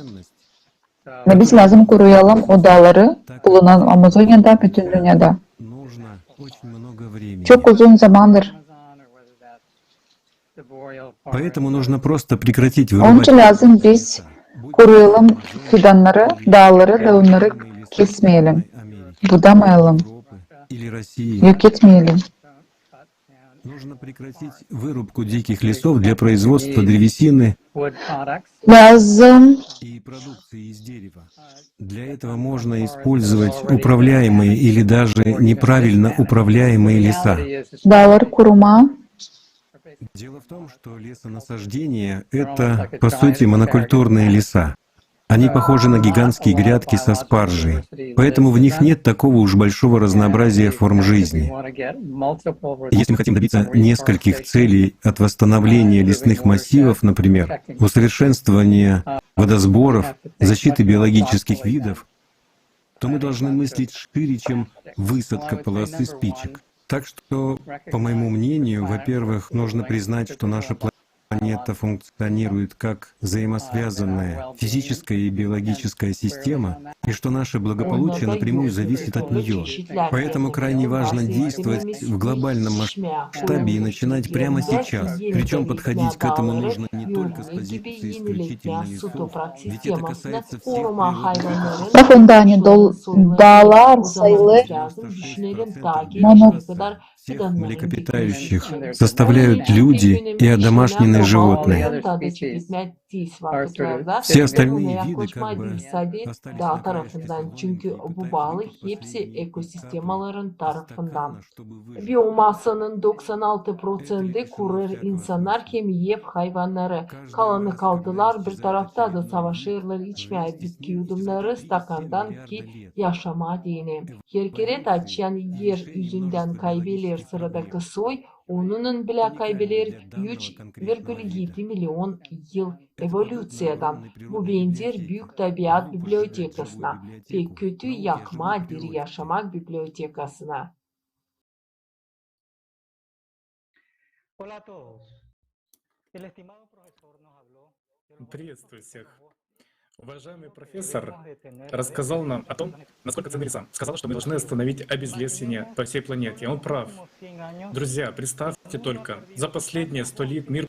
Ve biz lääzım kuruyalım o daaları bulunan Amazoniyada, bütün dünnedä. Çok uzun zamandır. Поэтому нужно просто прекратить вырубать леса. Onun için lääzım biz kuruyalım fidannarı, daaları da onnarı kesmeyelim, budamayalım, yok etmeyelim. Нужно прекратить вырубку диких лесов для производства древесины и продукции из дерева. Для этого можно использовать управляемые или даже неправильно управляемые леса. Daaları kurumaa. Дело в том, что лесонасаждения — это, по сути, монокультурные леса. Они похожи на гигантские грядки со спаржей, поэтому в них нет такого уж большого разнообразия форм жизни. Если мы хотим добиться нескольких целей от восстановления лесных массивов, например, усовершенствования водосборов, защиты биологических видов, то мы должны мыслить шире, чем высадка полосы спичек. Так что, по моему мнению, во-первых, нужно признать, что наша планета функционирует как взаимосвязанная физическая и биологическая система, и что наше благополучие напрямую зависит от неё. Поэтому крайне важно действовать в глобальном масштабе и начинать прямо сейчас. Причём подходить к этому нужно не только с позиции исключительно лесов, ведь это касается всех природных ресурсов. Lafında, ani daalar sayılı mono- всех млекопитающих составляют люди и одомашненные животные. Все остальные виды как бы остались в качестве одной, и поэтому их нужно просто перекопать и стакана, чтобы выжить. Biomassanın doksan altı proţenti kurêr insannar hem ev hayvannarı. Kalanı kaldılar bir tarafta da savaşêrlar içmää bitki yudumnarı stakandan ki yaşamaa deyni. Herkerä açan er üzündän kaybeler sıradakı soy, onunnan bilä kaybeler üç virgül edi milion yıl evolüţiyadan. Bu benzer büük tabiat bibliotekasına, pek kötü yakmaa diri yaşamak bibliotekasına. Hola a todos. El estimado profesor nos habló de los... Приветствую всех. Уважаемый профессор рассказал нам о том, насколько ценны леса. Сказал, что мы должны остановить обезлесение по всей планете. И он прав. Друзья, представьте только, за последние сто лет мир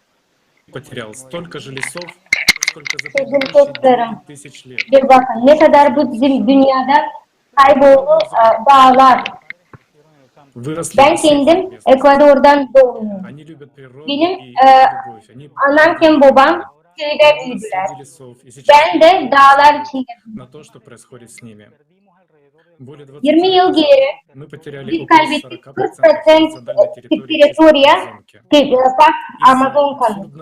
потерял столько же лесов, сколько за предыдущие девять тысяч лет. Bir bakın, ne kadar bu bizim dünnedä kayboldu, e, daalar. Bän kendim Ekvadordan douluyum. Benim, e, anam hem bobam küüdä büüdülär. Bän dä daalar içindä büüdüm. İrmi yıl geeri biz kaybettik kırk proţent territoriya, e, park Amazonkanın.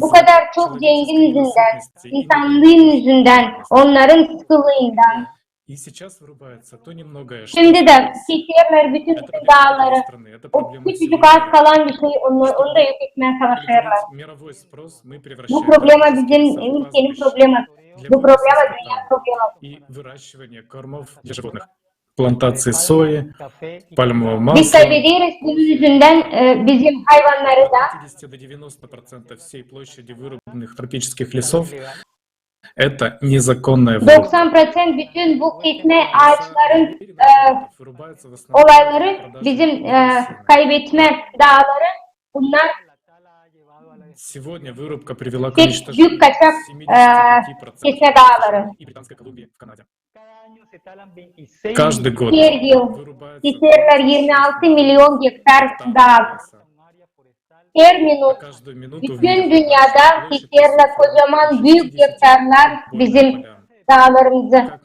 Bu kadar çok cengin üzündän, insannıın üzündän, onnarın sıkılıından. Şindi dä keserlär bütün daaları. O küçücük az kalan bir şey, onu, onu da yok etmää savaşêrlar. Bu problema bizim ülkenin probleması. Bu problema dünnä probleması. Biz kaybederiz bunun üzündän, e, bizim hayvannarı da. Doksan proţent bütün bu kesmä aaçların, e, olayları bizim, e, kaybetmä daaları, bunnar pek büük kaçak, e, kesmä daaları. Her yıl keserlär irmi altı milion gektar daa. Her minut bütün dünnedä keserlär kocaman büük gektarlar bizim daalarımızı.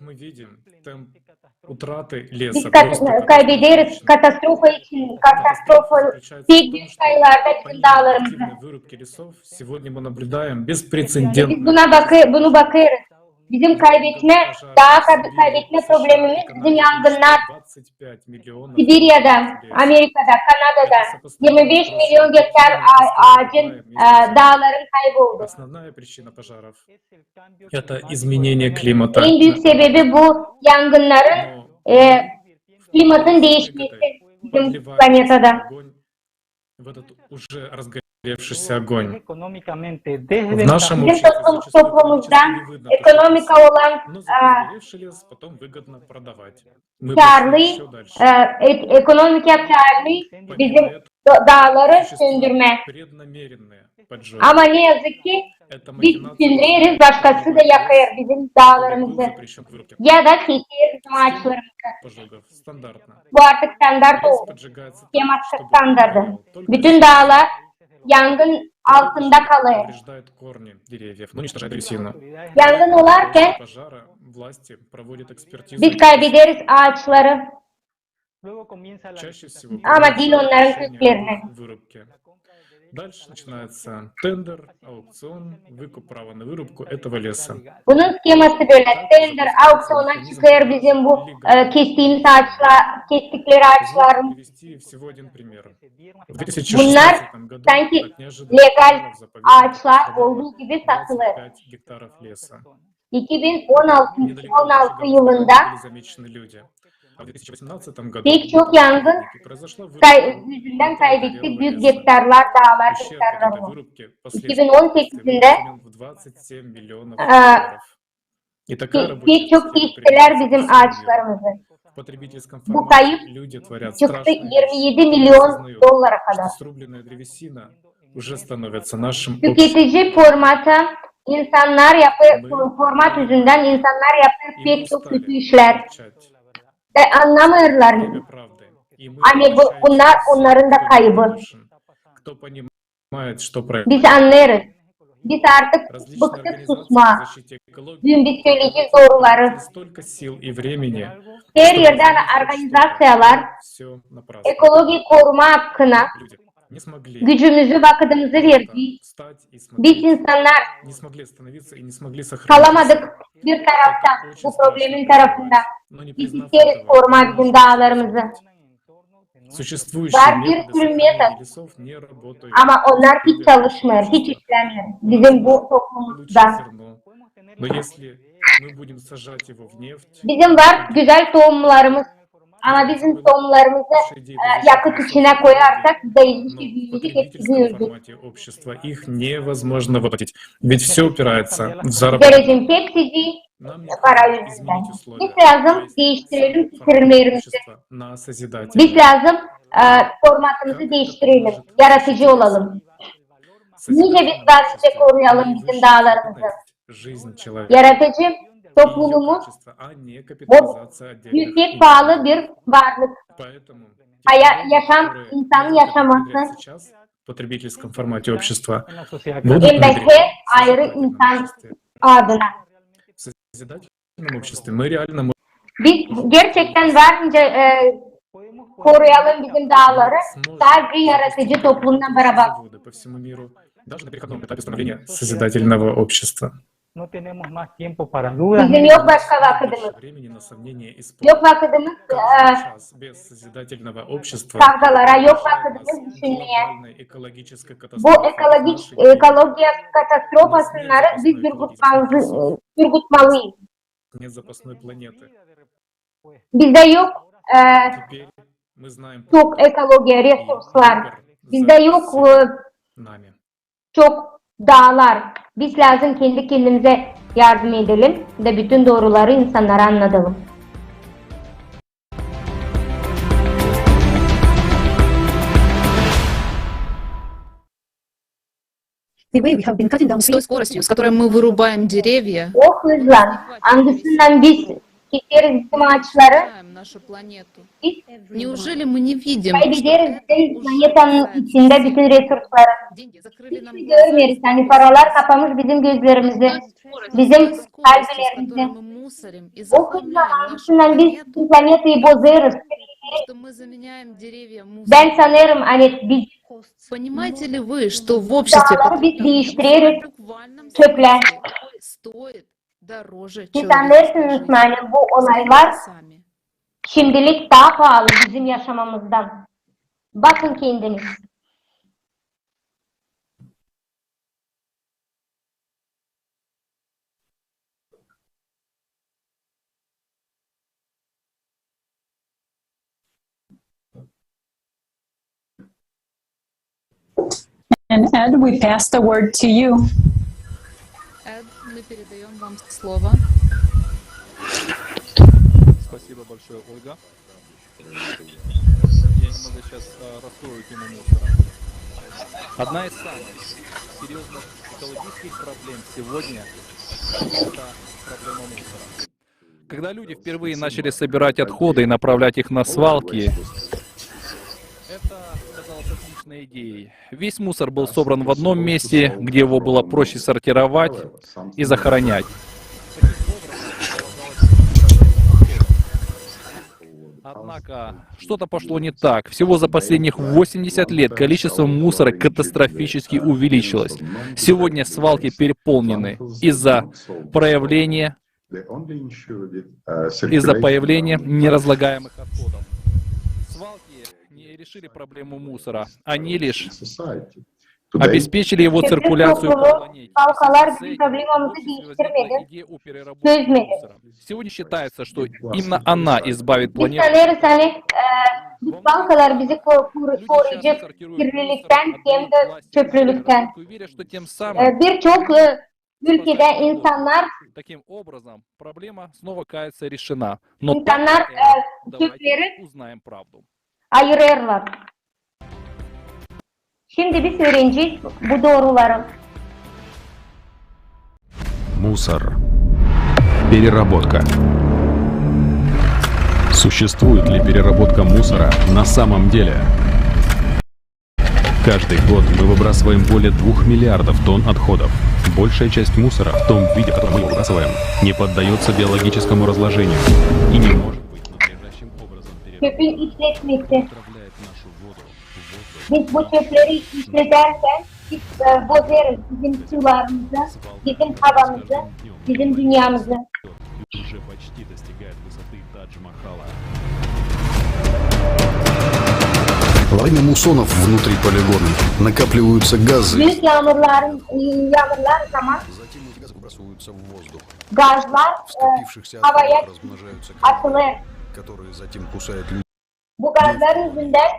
Biz ka-, kaybederiz katastrofa için, katastrofa pek büük sayılarda bizim daalarımızı. Biz buna bakı-, bunu bakêrız. Bizim kaybetmä, daa ka-, kaybetmä problemimiz bizim yangınnar. Sibiriyada, Amerikada, Kanadada irmi beş milion gektar a-, aacın, e, daaların kayboldu. En büük sebebi bu yangınnarın, e, klimatın diişmesi. bizim planetada. Bizim toplum-, toplumumuzda ekonomika olan, e, karlı, e, ek-, ekonomika karlı bizim da-, daaları söndürmää. Ama ne yazık ki biz söndüreriz, başkası da yakêr bizim daalarımızı ya da keser bizim aaçlarımızı. Bu artık standart oldu. Sema standardı. Bütün daalar yangın altında kalêr. Yangın olarkan biz kaybederiz aaçları. Ama diil onnarın köklerini. Bunun skeması bölä: tender, aukţiona çıkêr bizim bu, e, kestiimiz aaçla-, kestikleri aaçların. Bunnar sanki legal aaçlar olduğu gibi satılêr. İki bin on altı, on altı yılında pek çok yangın kay-, üzündän kaybettik büük gektarlar, daalar gektarlarını. İki bin on sekizindä, e, pe-, pek çok kestilär bizim aaçlarımızı. Bu kayıp çıktı irmi edi milyon dollara kadar. Tüketici formatı, insannar yapêr, format üzündän insannar yapêr pek çok kötü işlär. Da annamêêrlar. Ani bu, bunnar onnarın da kayıbı. Biz annêêrız. Biz artık bıktık susmaa. Büün biz söleyecez dooruları. Her erdä organizaţiyalar, ekologiya koruma hakkına gücümüzü, vakıdımızı verdi. Biz, insannar, kalamadık bir tarafta, bu problemin tarafında. Biz isteeriz korumaa bizim daalarımızı. Var bir sürü metod, ama onnar hiç çalışmêêr, hiç işlemêêr bizim bu toplumumuzda. Bizim var gözäl tohumlarımız, ama bizim tohumlarımızı, e, yakıt içinä koyarsak, da hiçbir şey büümeyecek, hepsi büümeyecek. Geleceğin hepsi para üzündän. Biz lääzım diiştirelim fikirlerimizi. Biz lääzım, e, formatımızı diiştirelim, yaradıcı olalım. Nicä biz var nicä koruyalım bizim daalarımızı? Yaradıcı toplumumuz, o pek paalı bir varlık. Haya-, yaşam, insanın yaşaması hem dä her ayrı insan adına. Biz gerçektän var nicä, e, koruyalım bizim daaları, sadä yaradıcı toplumnan barabar. Bizim yok başka vakıdımız. Yok vakıdımız, e, kavgalara, yok vakıdımız düşünmää. Bu ekologi-, ekologiya katastrofasını biz durgutmalı-, durgutmalıyız. Bizdä yok, e, çok ekologiya resurslar. Bizdä yok, e, çok daalar. Biz lääzım kendi kendimizä yardım edelim da bütün dooruları insannara annadalım. The way we have been cutting down trees. С той скоростью, с которой мы вырубаем деревья, o hızlan, angısından biz keseriz bütün aaçları, нашу планету. Biz kaybederiz bizim planetanın içindä bütün resursları. Hiç mi görmeeriz, ani paralar kapamış bizim gözlerimizi, bizim kalbilerimizi. O hızlan, angısından biz bütün planetayı bozêrız. Bän sanêrım, ani biz daaları biz diiştireriz çöplä. Siz annêêrsınız mı, ani bu olaylar şindilik taa paalı bizim yaşamamızdan? Bakın kendiniz. And Ed, we pass the word to you. Эд, мы передаём вам слово. Спасибо большое, Ольга. Я немного сейчас, э, раскрою тему мусора. Одна из самых серьёзных экологических проблем сегодня — это проблема мусора. Когда люди впервые начали собирать отходы и направлять их на свалки, это казалось отличной идеей. Весь мусор был собран в одном месте, где его было проще сортировать и захоронять. Однако что-то пошло не так. Всего за последних восемьдесят лет количество мусора катастрофически увеличилось. Сегодня свалки переполнены из-за проявления из-за появления неразлагаемых отходов. Свалки не решили проблему мусора, они лишь обеспечили его циркуляцию по планете. Свалкаlar bizim problemamızı değiştirmedi, çözmedi. Сегодня считается, что именно она избавит планету. Biz sanêrız, ani, e, bu svалкаlar bizi ko-, kor-, koruyacek kirlilikten hem dä çöplülikten. E, birçok, e, ülkedä insannar insannar, e, çöpleri ayırêrlar. Şindi biz üürenecez bu dooruları. Мусор. Переработка. Существует ли переработка мусора на самом деле? Каждый год мы выбрасываем более двух миллиардов тонн отходов. Большая часть мусора в том виде, в котором мы его выбрасываем, не поддаётся биологическому разложению и не может быть надлежащим образом переработан. Çöpün işletmesi. Biz bu çöpleri işledärkän biz, e, bozêrız bizim sularımızı, bizim havamızı, bizim dünnemizi. Во время муссонов внутри полигона накапливаются газы. Büük yaamurların, e, yaamurlar zaman gazlar, e, havaya atılêr. Bu gazlar üzündän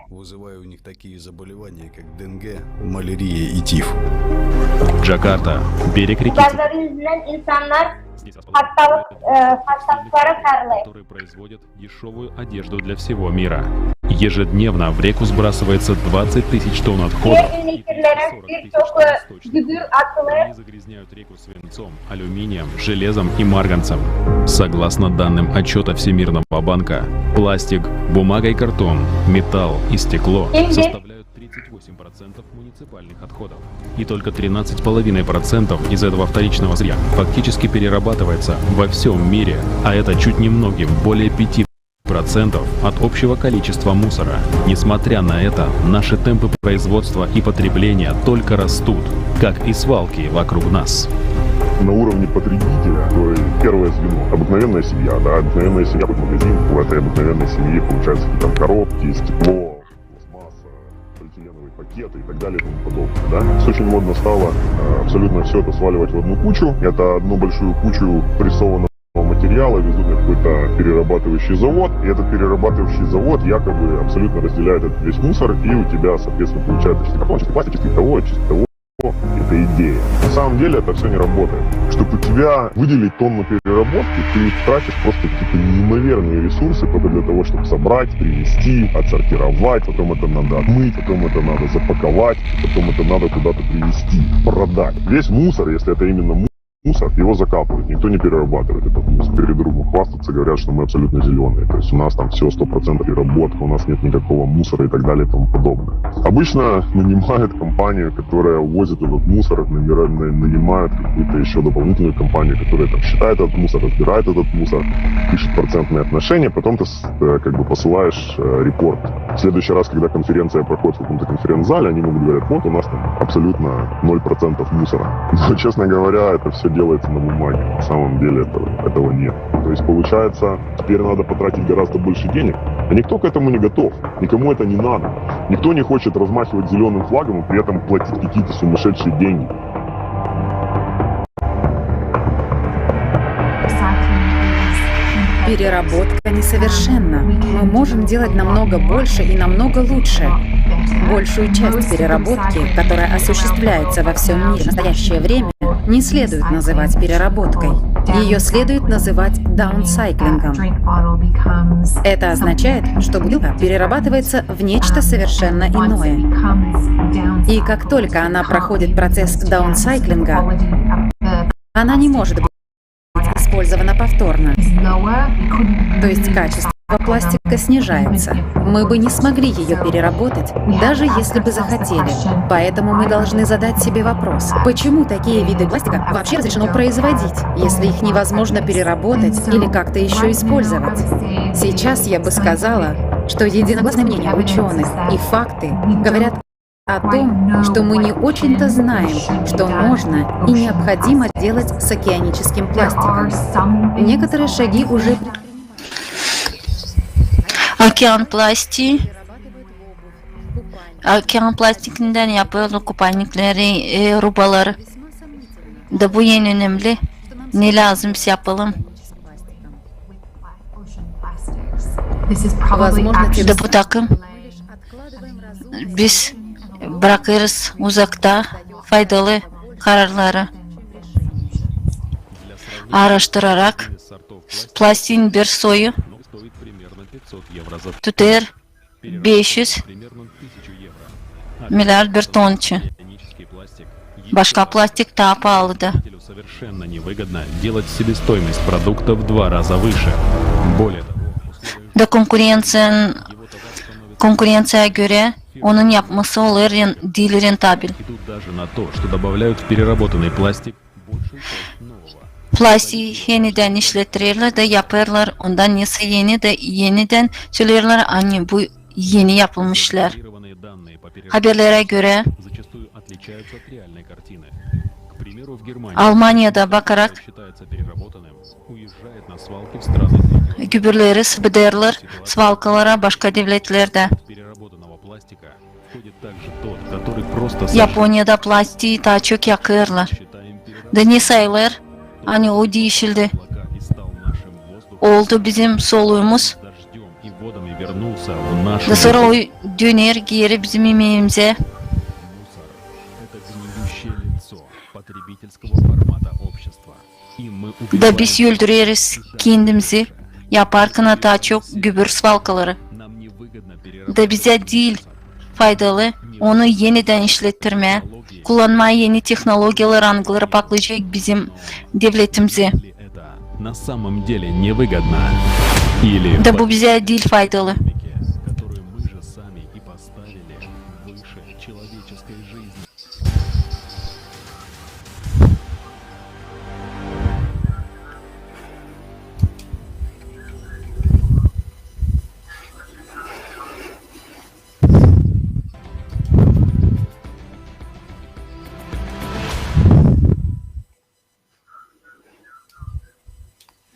Джакарта, берег реки. Bu gazların üzündän insannar hastalık, e, hastalıklara sarılêr. Дешёвую одежду для всего мира. Ежедневно в реку сбрасывается двадцать тысяч тонн отходов. Her gün neherlere birçok, e, gübür atılêr. Они загрязняют реку свинцом, алюминием, железом и марганцем. Согласно данным отчёта Всемирного банка, пластик, бумага и картон, металл и стекло составляют тридцать восемь процентов муниципальных отходов. И только тринадцать с половиной процентов из этого вторичного сырья фактически перерабатывается во всём мире, а это чуть немногим более пяти процентов от общего количества мусора. Несмотря на это, наши темпы производства и потребления только растут, как и свалки вокруг нас. На уровне потребителя, то есть первое звено, обыкновенная семья, да, обыкновенная семья, хоть магазин, в этой обыкновенной семье получаются какие-то там коробки, стекло, пластмасса, полиэтиленовые пакеты и так далее и тому подобное, да. Очень модно стало, э, абсолютно всё это сваливать в одну кучу. Это одну большую кучу прессованного материала везут на какой-то перерабатывающий завод, и этот перерабатывающий завод якобы абсолютно разделяет этот весь мусор, и у тебя, соответственно, получается чистый картон, чистый пластик, чистый того, чистый того. Это идея. На самом деле это всё не работает. Чтобы у тебя выделить тонну переработки, ты тратишь просто какие-то неимоверные ресурсы только для того, чтобы собрать, привезти, отсортировать, потом это надо отмыть, потом это надо запаковать, потом это надо куда-то привезти, продать. Весь мусор, если это именно му-, мусор, его закапывают, никто не перерабатывает этот мусор. Перед другом хвастаться, говорят, что мы абсолютно зелёные. То есть у нас там всё сто процентов переработка, у нас нет никакого мусора и так далее и тому подобное. Обычно нанимают компанию, которая увозит этот мусор, набира-, на-, нанимают какую-то ещё дополнительную компанию, которая там считает этот мусор, разбирает этот мусор, пишет процентные отношения, потом ты с-, э, как бы посылаешь, э, репорт. В следующий раз, когда конференция проходит в каком-то конференц-зале, они могут говорить: «Вот у нас там абсолютно ноль процентов мусора». Но, честно говоря, это всё делается на бумаге. На самом деле этого, этого нет. То есть, получается, теперь надо потратить гораздо больше денег, а никто к этому не готов. Никому это не надо. Никто не хочет размахивать зелёным флагом и при этом платить какие-то сумасшедшие деньги. Переработка несовершенна. Мы можем делать намного больше и намного лучше. Большую часть переработки, которая осуществляется во всем мире в настоящее время, не следует называть переработкой. Ее следует называть даунсайклингом. Это означает, что бутылка перерабатывается в нечто совершенно иное. И как только она проходит процесс даунсайклинга, она не может быть использована повторно. То есть качество пластика снижается. Мы бы не смогли ее переработать, даже если бы захотели. Поэтому мы должны задать себе вопрос, почему такие виды пластика вообще разрешено производить, если их невозможно переработать или как-то еще использовать? Сейчас я бы сказала, что единогласное мнение ученых и факты говорят о том, что мы не очень-то знаем, что можно и необходимо делать с океаническим пластиком. Некоторые шаги уже предпринимаются. Okean plastiği, okean plastikinden yapılır kupalnikleri, e, rubaları. Da bu en önemli. Ne lääzım biz yapalım? Da bu takım biz brakêrız uzakta faydalı kararları. Aaraştırarak plastiğin bir soyu tutêr beş üz milyard bir ton için. Başka plastik taa paalıdır. Совершенно невыгодно делать себестоимость продукта в два раза выше. Более того, Da konkurenţiya, konkurenţiyaya görä onun yapması olêr ren-, diil rentabil. Идут даже на то, что добавляют в переработанный пластик большую часть нового. Plastiği enidän işletirerlär da yapêrlar ondan nesä eni da enidän söleerlär, ani bu eni yapılmış işlär. Haberlerä görä, Almaniyada bakarak gübürleri sıbıdêrlar svalkalara başka devletlerdä. Yaponiyada plastiği taa çok yakêrlar. Da ne sayılêr, ani o diişildi. Oldu bizim soluumuz. Da sora o döner geeri bizim imeemizä. Da biz öldüreriz kendimizi, yaparkana taa çok gübür svalkaları. Da bizä diil faydalı onu enidän işlettirmää, kullanmaa eni tehnologiyaları, angıları paklıyacek bizim devletimizi. Da bu bizä diil faydalı.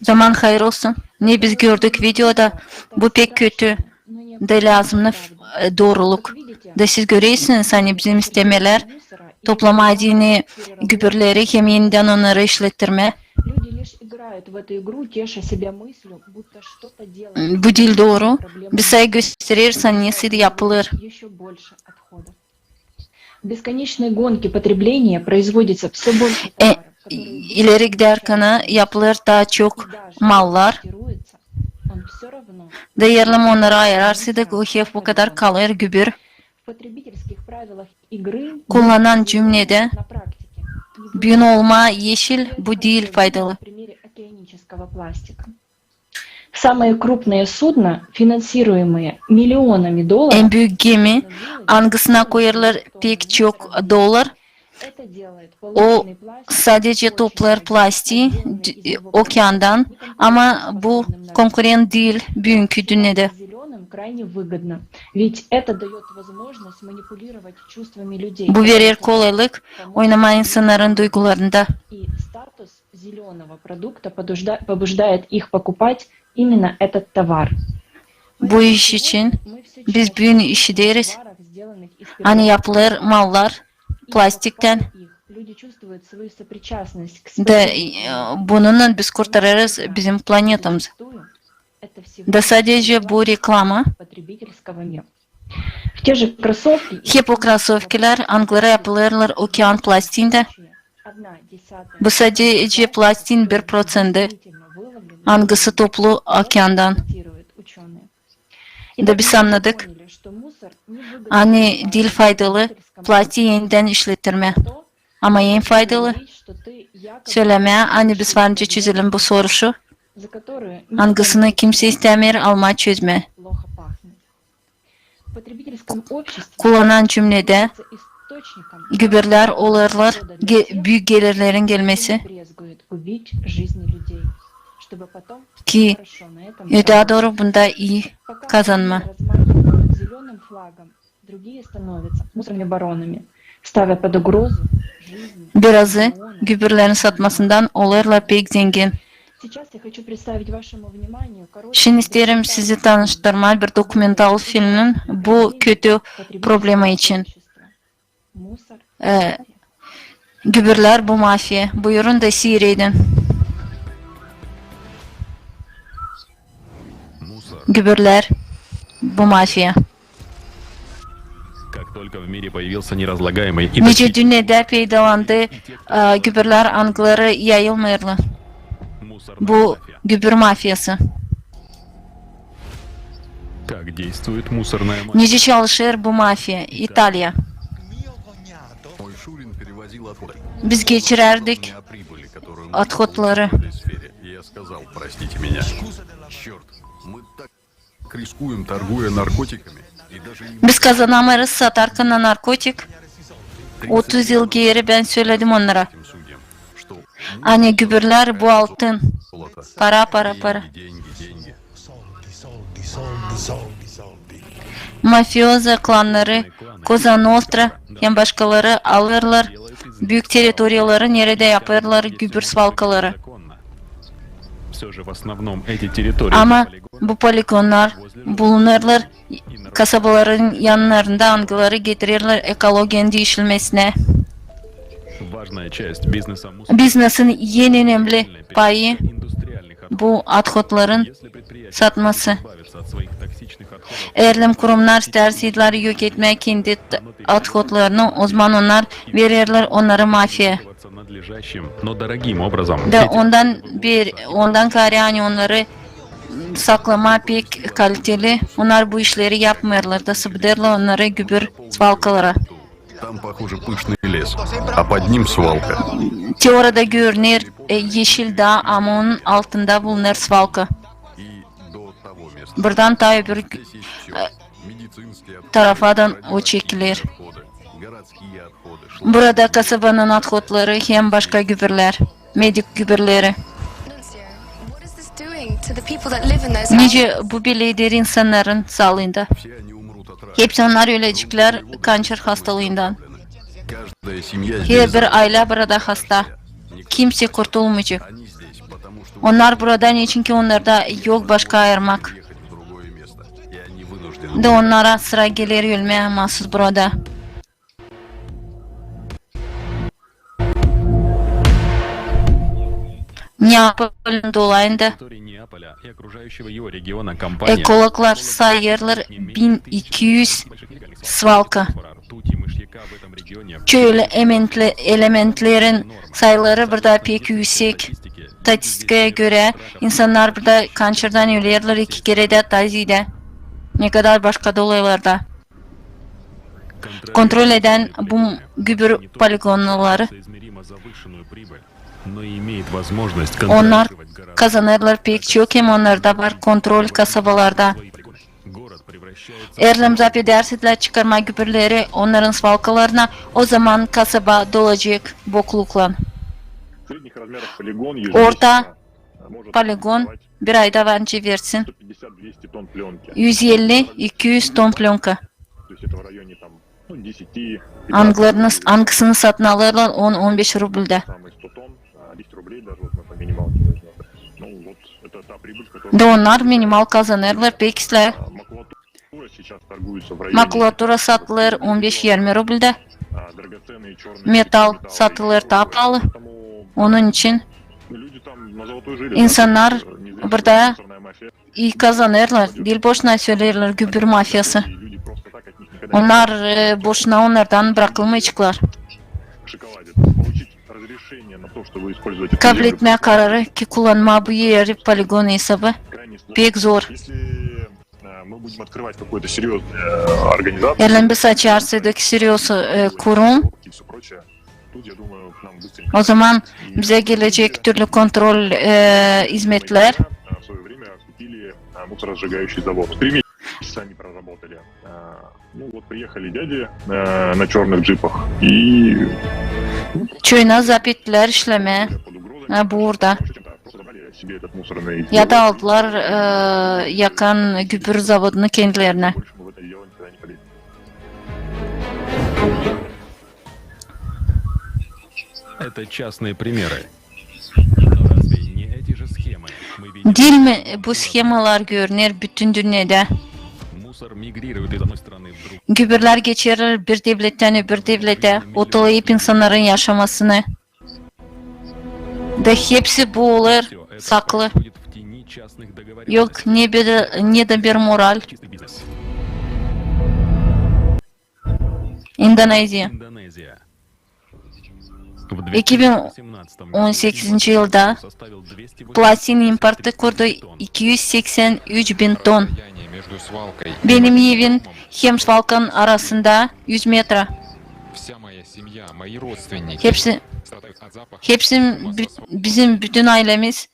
Zaman hayır olsun. Ne biz gördük videoda, bu pek kötü. Da lääzımnı f-, e, dooruluk. Da siz görersiniz, ani bizim istemelär toplamaa deyni gübürleri hem enidän onnarı işlettirmää. Bu diil dooru. Biz sä göstereriz, ani nesoy yapılêr. Бесконечные гонки потребления производится всё больше товаров, которые... İleri gidärkän yapılêr taa çok mallar. Da eer lä onnarı ayırarsaydık, o hep bu kadar kalêr gübür. Kullanan cümnedä büün olmaa eşil, bu diil faydalı. Самые крупные судна, финансируемые миллионами долларов... En büük gemi, angısına koyêrlar pek çok dolar, o sadecä toplêêr plastiği d-, okeandan, ama bu konkurent diil büünkü dünnedä. Bu verer kolaylık oynamaa insannarın duygularında. Bu iş için biz büün işideriz, ani yapılêr mallar plastiktän. Da, e, bununnan biz kurtarêrız bizim planetamızı. Da sadecä bu reklama. Hep o krosovkiler, angıları yapılêrlar okean plastiindä. Bu sadecä plastiin bir proţenti, angısı toplu okeandan. Da biz annadık, ani diil faydalı plastii enidän işledirmää. Ama en faydalı sölemää, ani biz var nicä çözelim bu soruşu, angısını kimsey istämeer almaa çözmää. Kullanan cümnedä gübürlär olêrlar ge-, büük gelirlerin gelmesi, ki ötää dooru bunda ii kazanmaa. Birazı gübürlerin satmasından olêrlar pek zengin. Şindi isteerim sizi tanıştırmaa bir dokumental filmin bu kötü problema için. E, gübürlär bu mafiya. Buyurun da siireydi. Gübürlär bu mafiya. Nicä dünnedä peydalandı, e, gübürlär, angıları yayılmêêrlar. Bu gübür mafiyası. Nicä çalışêr bu mafiya? İtaliya. Biz geçirärdik отходları. Biz kazanamêêrız satarkana narkotik. Otuz yıl geeri bän söledim onnara, ani gübürlär bu altın. Para, para, para. Mafiozo klannarı, Koza Nostra hem başkaları alêrlar büük territoriyaları, neredä yapêrlar gübür svalkaları. Ama bu poligonnar bulunêrlar kasabaların yanlarında, angıları getirerlär ekologiyanın diişilmesinä. Biznesin en önemli payı bu отходların satması. Eer lääzım kurumnar isteerseydilär yok etmää kendi отходlarını, ozaman onnar vererlär onnarı mafiya. Da ondan bir, ondan kaarä, ani onnarı saklamaa pek kaliteli, onnar bu işleri yapmêêrlar da sıbıdêrlar onnarı gübür svalkalara. Teoriyada görüner, e, eşil daa, ama onun altında bulunêr svalka. Buradan taa öbür, e, tarafadan o çekiler. Burada kasabanın отходları hem başka gübürlär, medik gübürleri. Nicä bu belediyä insannarın saalıında? Hepsi onnar öleceklär kanser hastalıından. Herbir aylä burada hasta. Kimsey kurtulmayacek. Onnar burada neçinki onnarda yok başka ayırmak. Da onnara sıra geler ölmää maasuz burada. Neapolun dolayında ekologlar sayêrlar bin iki üz svalka. Çöl elementlerin sayıları burada pek üüsek. Statistikaya görä, insannar burada kanserdan ölerlär iki keredä taa zeedä, ne kadar başka dolaylarda. Kontrol edän bu gübür poligonları, onnar kazanêrlar pek çok, hem onnarda var kontrol kasabalarda. Eer lääzım zap edärsä çıkarmaa gübürleri onnarın svalkalarına, ozaman kasaba dolacek bokluklan. Orta poligon bir ayda var nicä versin üz elli, iki üz ton plönka. Angılarını, angısını satın alêrlar on, on beş rubldä. Da onnar minimal kazanêrlar pek islää. Макулатура satılêr on beş, irmi rubldä. Metal satılêr taa paalı. Onun için insannar burada ii kazanêrlar. Diil boşuna söleerlär gübür mafiyası. Onnar, e, boşuna onnardan brakılmayaceklar. Kabletmää kararı ki kullanmaa bu eri poligon esabı pek zor. Eer biz açarsaydık seriöz, e, kurum, ozaman bizä gelecek türlü kontrol, e, izmetlär. Çoyuna zap ettilär işlemää, e, burada. Ya da aldılar, e, yakan gübür zavodunu kendilerinä. Это частные примеры. Но разве не эти же схемы мы видим? Diil mi bu shemalar görüner bütün dünnedä? Мусор мигрирует из одной страны в другую. Gübürlär geçerlär bir devlettän öbür devletä, otalıyıp insannarın yaşamasını. Da hepsi bu olêr saklı. Yok ne bir, ne dä bir moral. İndoneziya. İki bin on sekizinci yılda plastin importu kurdu iki üz seksen üç bin ton. Benim evim hem svalkanın arasında üz metra. Hepsi, hepsi bü-, bizim bütün aylemiz,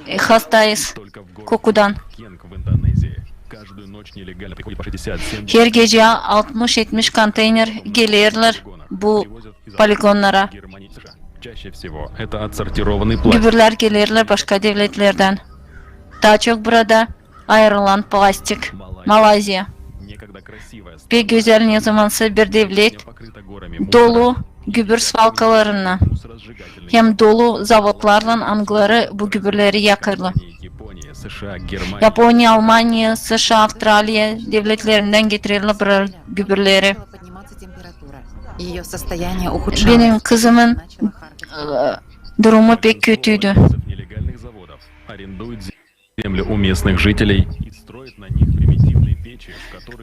e, hastayız kokudan. Her gecä altmış etmiş konteyner gelerlär bu poligonnara. Gübürlär gelerlär başka devletlerdän. Taa çok burada ayırılan plastik. Malayziya. Pek gözäl, nezamansa bir devlet dolu gübür svalkalarınnan hem dolu zavodlarlan, angıları bu gübürleri yakêrlar. Yaponiya, Almaniya, S Ş A, Avstraliya devletlerindän getirerlär bu gübürleri. Benim kızımın, e, durumu pek kötüydü.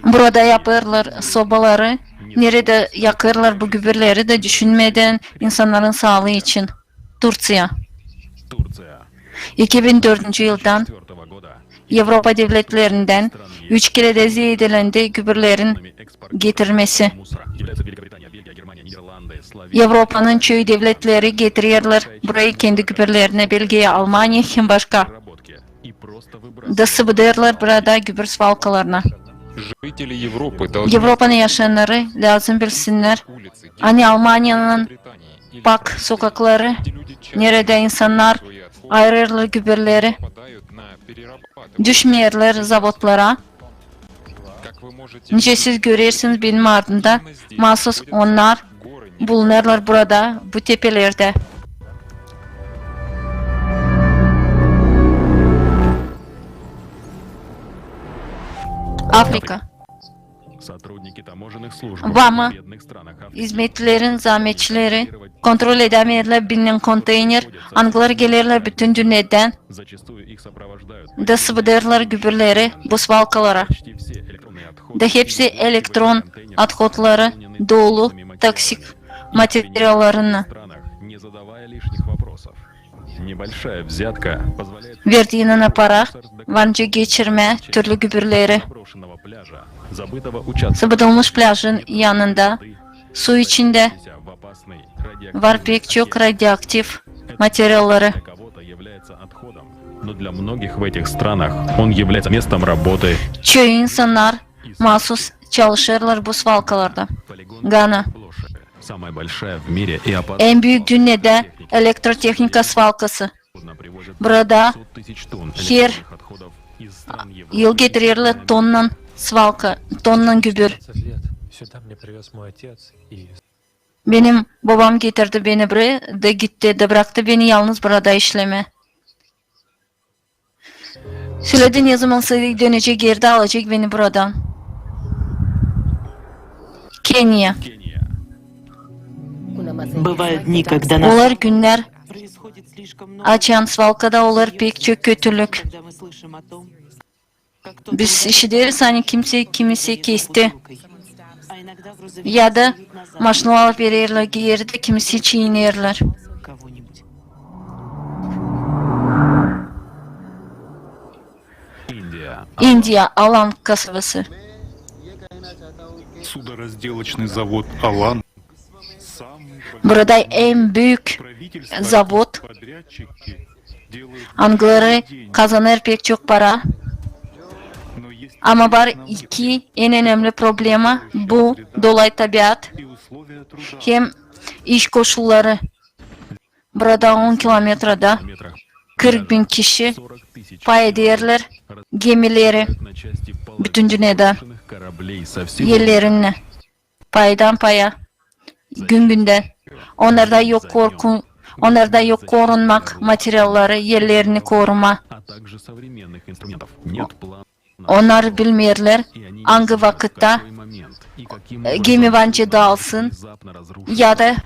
Burada yapêrlar sobaları, neredä yakêrlar bu gübürleri dä düşünmedän insannarın saalıı için. Turţiya. İki bin dördüncü yıldan Evropa devletlerindän üç keredä zeedelendi gübürlerin getirmesi. Evropanın çoyu devletleri getirerlär burayı kendi gübürlerinä, Belgiya, Almaniya hem başka. Da sıbıdêrlar burada gübür svalkalarını. Evropanın yaşayannarı lääzım bilsinnär, ani Almaniyanın pak sokakları, neredä insannar ayırêrlar gübürleri, düşmeerlär zavodlara. Nicä siz görersiniz, benim ardımda, maasuz onnar bulunêrlar burada, bu tepelerdä. Afrika. Vama izmetlerin zaametçileri kontrol edämeerlär bininnän konteyner, angıları gelerlär bütün dünnedän, da sıbıdêrlar gübürleri bu svalkalara. Da hepsi elektron othodları dolu toksik materiallarınnan. Verdiynän para var nicä geçirmää türlü gübürleri. Sıbıdılmış plajın yanında, su içindä var pek çok radioaktiv materialları. Çoyu insannar maasuz çalışêrlar bu svalkalarda. Gana. En büük dünnedä elektrotehnika svalkası. Burada her yıl getirerlär tonnan svalka, tonnan gübür. Benim bobam getirdi beni buraya da gitti, da braktı beni yalnız burada işlemää. Söledi, nezamansa dönecek, geeri alacek beni buradan. Keniya. Бывают дни, когда нас Olêr günnär, Açan svalkada olur pek çok kötülük. Biz işideriz, ani kimsey kimisi kesti. Ya da maşinalar vererlär, geeri dä kimisi çiinerlär. İndiya, Alan kasabası. Судоразделочный завод «Алан». Burada en büük zavod, angıları kazanêr pek çok para. Ama var iki en önemli problema. Bu dolay tabiat hem iş koşulları. Burada on kilometrada kırk bin kişi pay ederlär gemileri bütün dünnedä, ellerindä, paydan paya, gün gündän. Onnarda yok korku, onnarda yok korunmak materialları, ellerini koruma. Onnar bilmeerlär, angı vakıtta gemi var nicä daalsın, ya da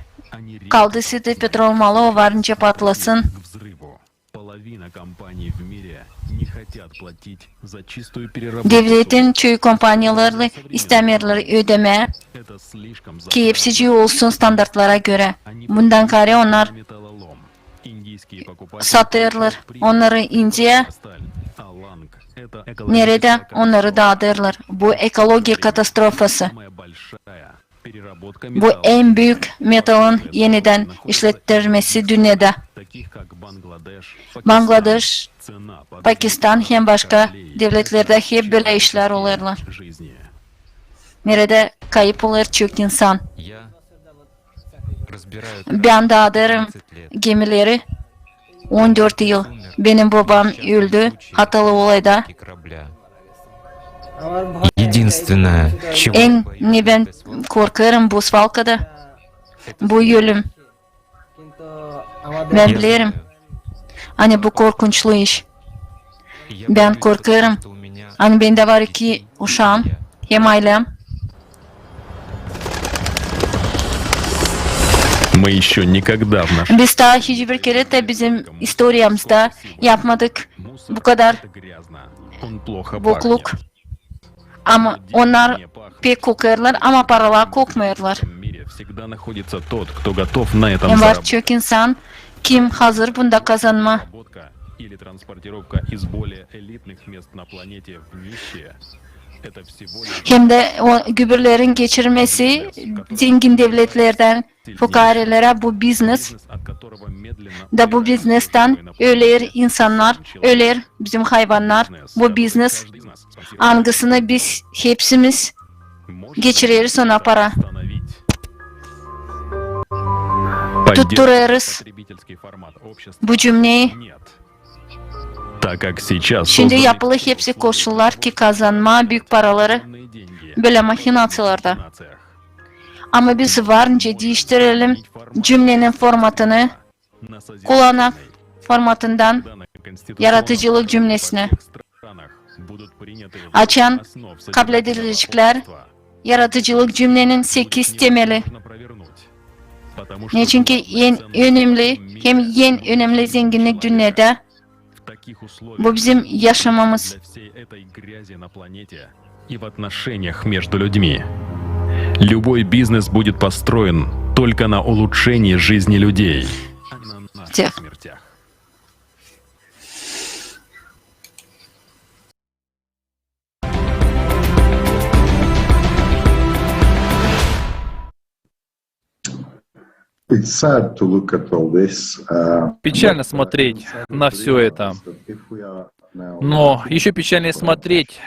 kaldıysa da petrol malı o var nicä patlasın. Devletin çoyu kompaniyaları istämeerlär ödemää, ki hepsicii olsun standartlara görä. Bundan kaarä onnar satêrlar onnarı İndiya, neredä onnarı daadêrlar. Bu ekologiya katastrofası. Bu en büük metalın enidän işlettirmesi dünnedä. Bangladeş, Pakistan hem başka devletlerdä hep bölä işlär olêrlar, neredä kayıp olêr çok insan. Bän daadêrım gemileri on dört yıl. Benim bobam öldü hatalı olayda. Единственное, чего я боюсь, en ne bän korkêrım bu svalkada, bu ölüm. Bän bilerim, ani bu korkunçlu iş. Bän korkêrım, ani bendä var iki uşaam hem aylem. Мы ещё никогда в нашей... Biz taa hiç bir kerä dä bizim istoriyamızda yapmadık bu kadar bokluk. Ama onnar pek kokêrlar, ama paralar kokmêêrlar. Hem var çok insan, kim hazır bunda kazanmaa. Hem dä o gübürlerin geçirmesi zengin devletlerdän fukaarelärä bu biznes. Da bu biznestan öler insannar, öler bizim hayvannar. Bu biznes, angısını biz hepsimiz geçireriz ona para. Tutturêrız bu cümneyi. Şindi yapılı hepsi koşullar ki kazanmaa büük paraları bölä mahinaţiyalarda. Ama biz var nicä diiştirelim cümnenin formatını, kullanak formatından yaradıcılık cümnesinä. Açan kabledileceklär yaradıcılık cümnenin sekiz temeli. Neçinki en önemli hem en önemli zenginnik dünnedä bu bizim yaşamamız. И в отношениях между людьми. Любой бизнес будет построен только на улучшении жизни людей, а не на наших смертях. It's sad to look at all this, uh, Печально смотреть на всё это. Но ещё печальнее смотреть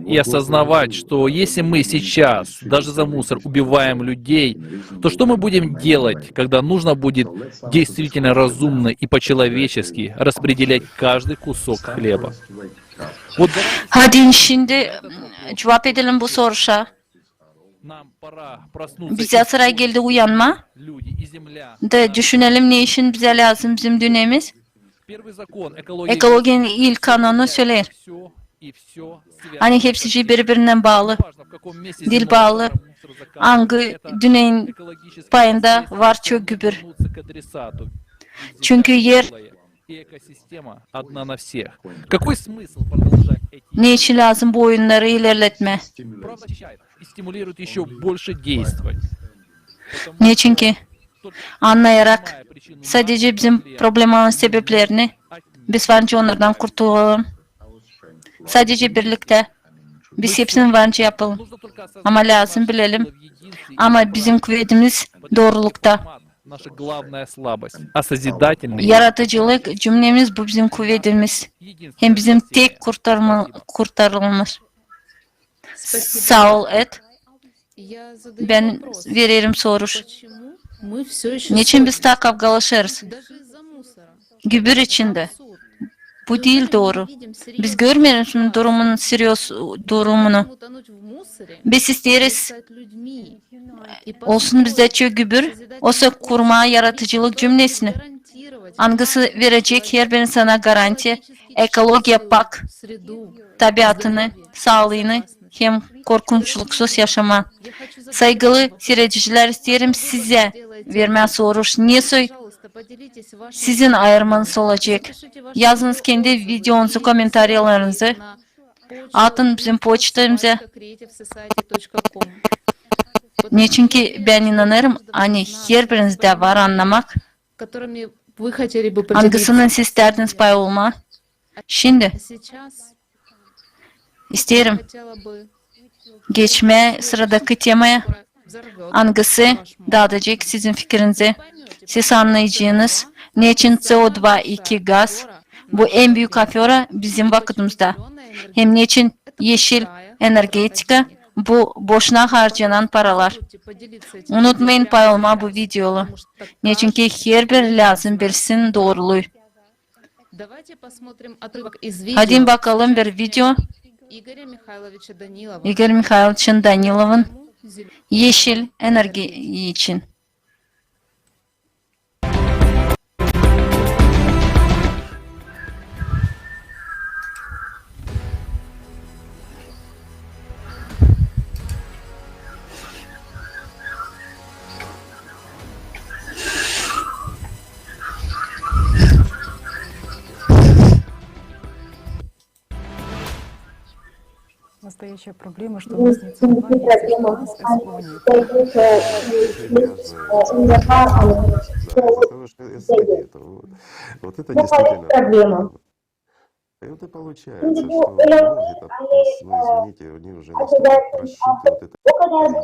и осознавать, что если мы сейчас даже за мусор убиваем людей, то что мы будем делать, когда нужно будет действительно разумно и по-человечески распределять каждый кусок хлеба? Вот. Hadi şindi, mm, cuvap edelim bu soruşa. Bizä sıra geldi uyanmaa. Da düşünelim, ne için bizä lääzım bizim dünnemiz. Ekologiyanın ilk kanunu söleer, ani hepsicii biri-birinnän baalı. Diil baalı, angı dünnenin payında var çok gübür. Çünkü er Ne için lääzım bu oyunnarı ilerletmää? Neçinki annayarak sadecä bizim problemanın sebeplerini, biz varınca onnardan kurtulalım. Sadecä birliktä biz hepsini varınca yapalım. Ama lääzım bilelim, ama bizim kuvedimiz doorulukta. Yaradıcılık cümnemiz, bu bizim kuvedimiz. Hem bizim tek kurtarılmamız. Saa ol, Ed. Bän vererim soruş. Neçin biz taa kavgalaşêrız? Gübür için dä. Bu diil dooru. Biz görmeeriz durumun serioz durumunu. Biz isteeriz olsun bizdä çok gübür, osa kurmaa yaradıcılık cümnesini, angısı verecek herbir insana garantiya, ekologiya pak tabiatını, saalıını hem korkunçluksuz yaşamaa. Saygılı siiredicilär, isteerim sizä vermää soruş, ne soy sizin ayırmanız olacek. Yazınız kendi videonuzu, komentariyalarınızı. Atın bizim poçtamıza. Neçinki bän inanêrım, ani herbirinizdä var annamak, angısından siz istärdiniz pay olmaa. Şindi isteerim geçmää sıradakı temaya, angısı daadacek sizin fikirinizi. Siz annayacınız, neçin C O два iki gaz bu en büük afera bizim vakıdımızda. Hem neçin eşil energetika bu boşuna harcanan paralar. Unutmayın pay olmaa bu videolu. Neçinki herbir lääzım bilsin dooruluyu. Hadi bakalım bir video İgor Mihayloviçin Danilovun eşil energiya için. Настоящая проблема, что у нас нет соревнований, у нас исследований. Потому что это вот. Вот это действительно проблема. И вот и получается, что многие там, ну, извините, они уже настолько прошиты вот этой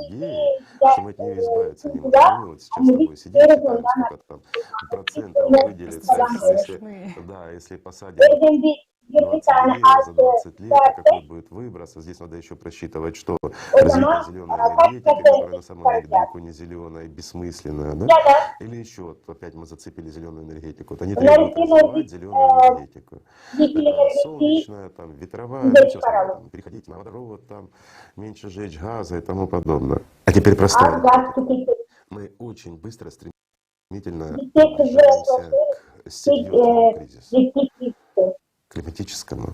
идеей, что мы от нее избавиться не можем. Мы вот сейчас с тобой сидим, считаем, сколько там процентов выделится, если, да, если посадим двадцать деревьев за двадцать лет, и какой будет выброс. А здесь надо еще просчитывать, что развитие зеленой энергетики, которая на самом деле далеко не зеленая и бессмысленная, да? Или еще, вот опять мы зацепили зеленую энергетику. Вот они требуют развивать зеленую энергетику. Это солнечная, там, ветровая, ну, всё остальное, там, переходить на водород, там, меньше жечь газы и тому подобное. А теперь простая. Мы очень быстро стремимся стремительно приближаемся к серьёзному кризису климатическому.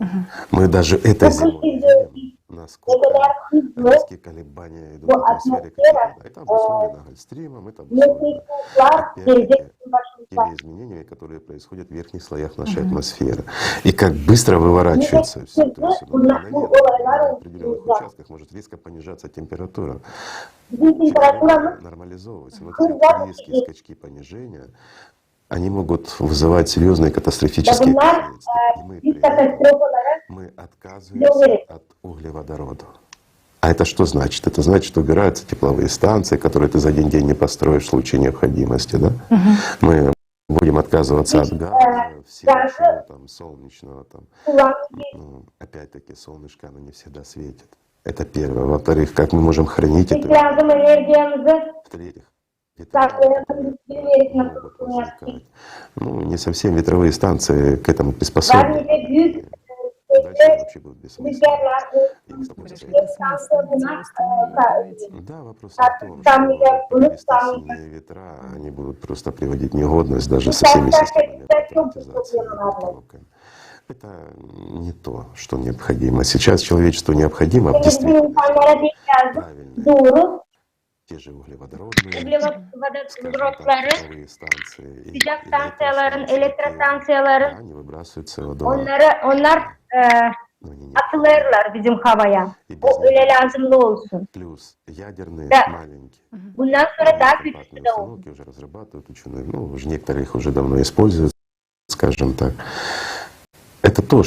Мы даже этой зимой видим, насколько резкие колебания идут в атмосфере, какие-то, это обусловлено Гольфстримом, это обусловлено, опять-таки, теми изменениями, которые происходят в верхних слоях нашей атмосферы. И как быстро выворачивается всё. То есть, ну, мгновенно на определённых участках может резко понижаться температура. Нормализовывается. Вот эти вот резкие скачки понижения, они могут вызывать серьёзные катастрофические последствия. И мы при этом, мы отказываемся от углеводорода. А это что значит? Это значит, что убираются тепловые станции, которые ты за один день не построишь в случае необходимости, да? Мы будем отказываться от газа, всего, там, солнечного, там. Ну, опять-таки, солнышко, оно не всегда светит. Это первое. Во-вторых, как мы можем хранить эту энергию? В-третьих, ветра, которые могут возникать. Ну, не совсем ветровые станции к этому приспособлены. Дальше они вообще будут бессмысленны. И не столкнутся с этим. Да, вопрос не в том, что привести сильные ветра, они будут просто приводить в негодность даже со всеми системами автоматизации и блокировками. Это не то, что необходимо. Сейчас человечеству необходимо в действительности правильное Uglevodorodları, sıcak stanţiyaların, elektrostanţiyaların, onları, onlar atılêrlar bizim havaya. O ölä lääzımnı olsun. Da bundan sora taa küçüü dä olsun.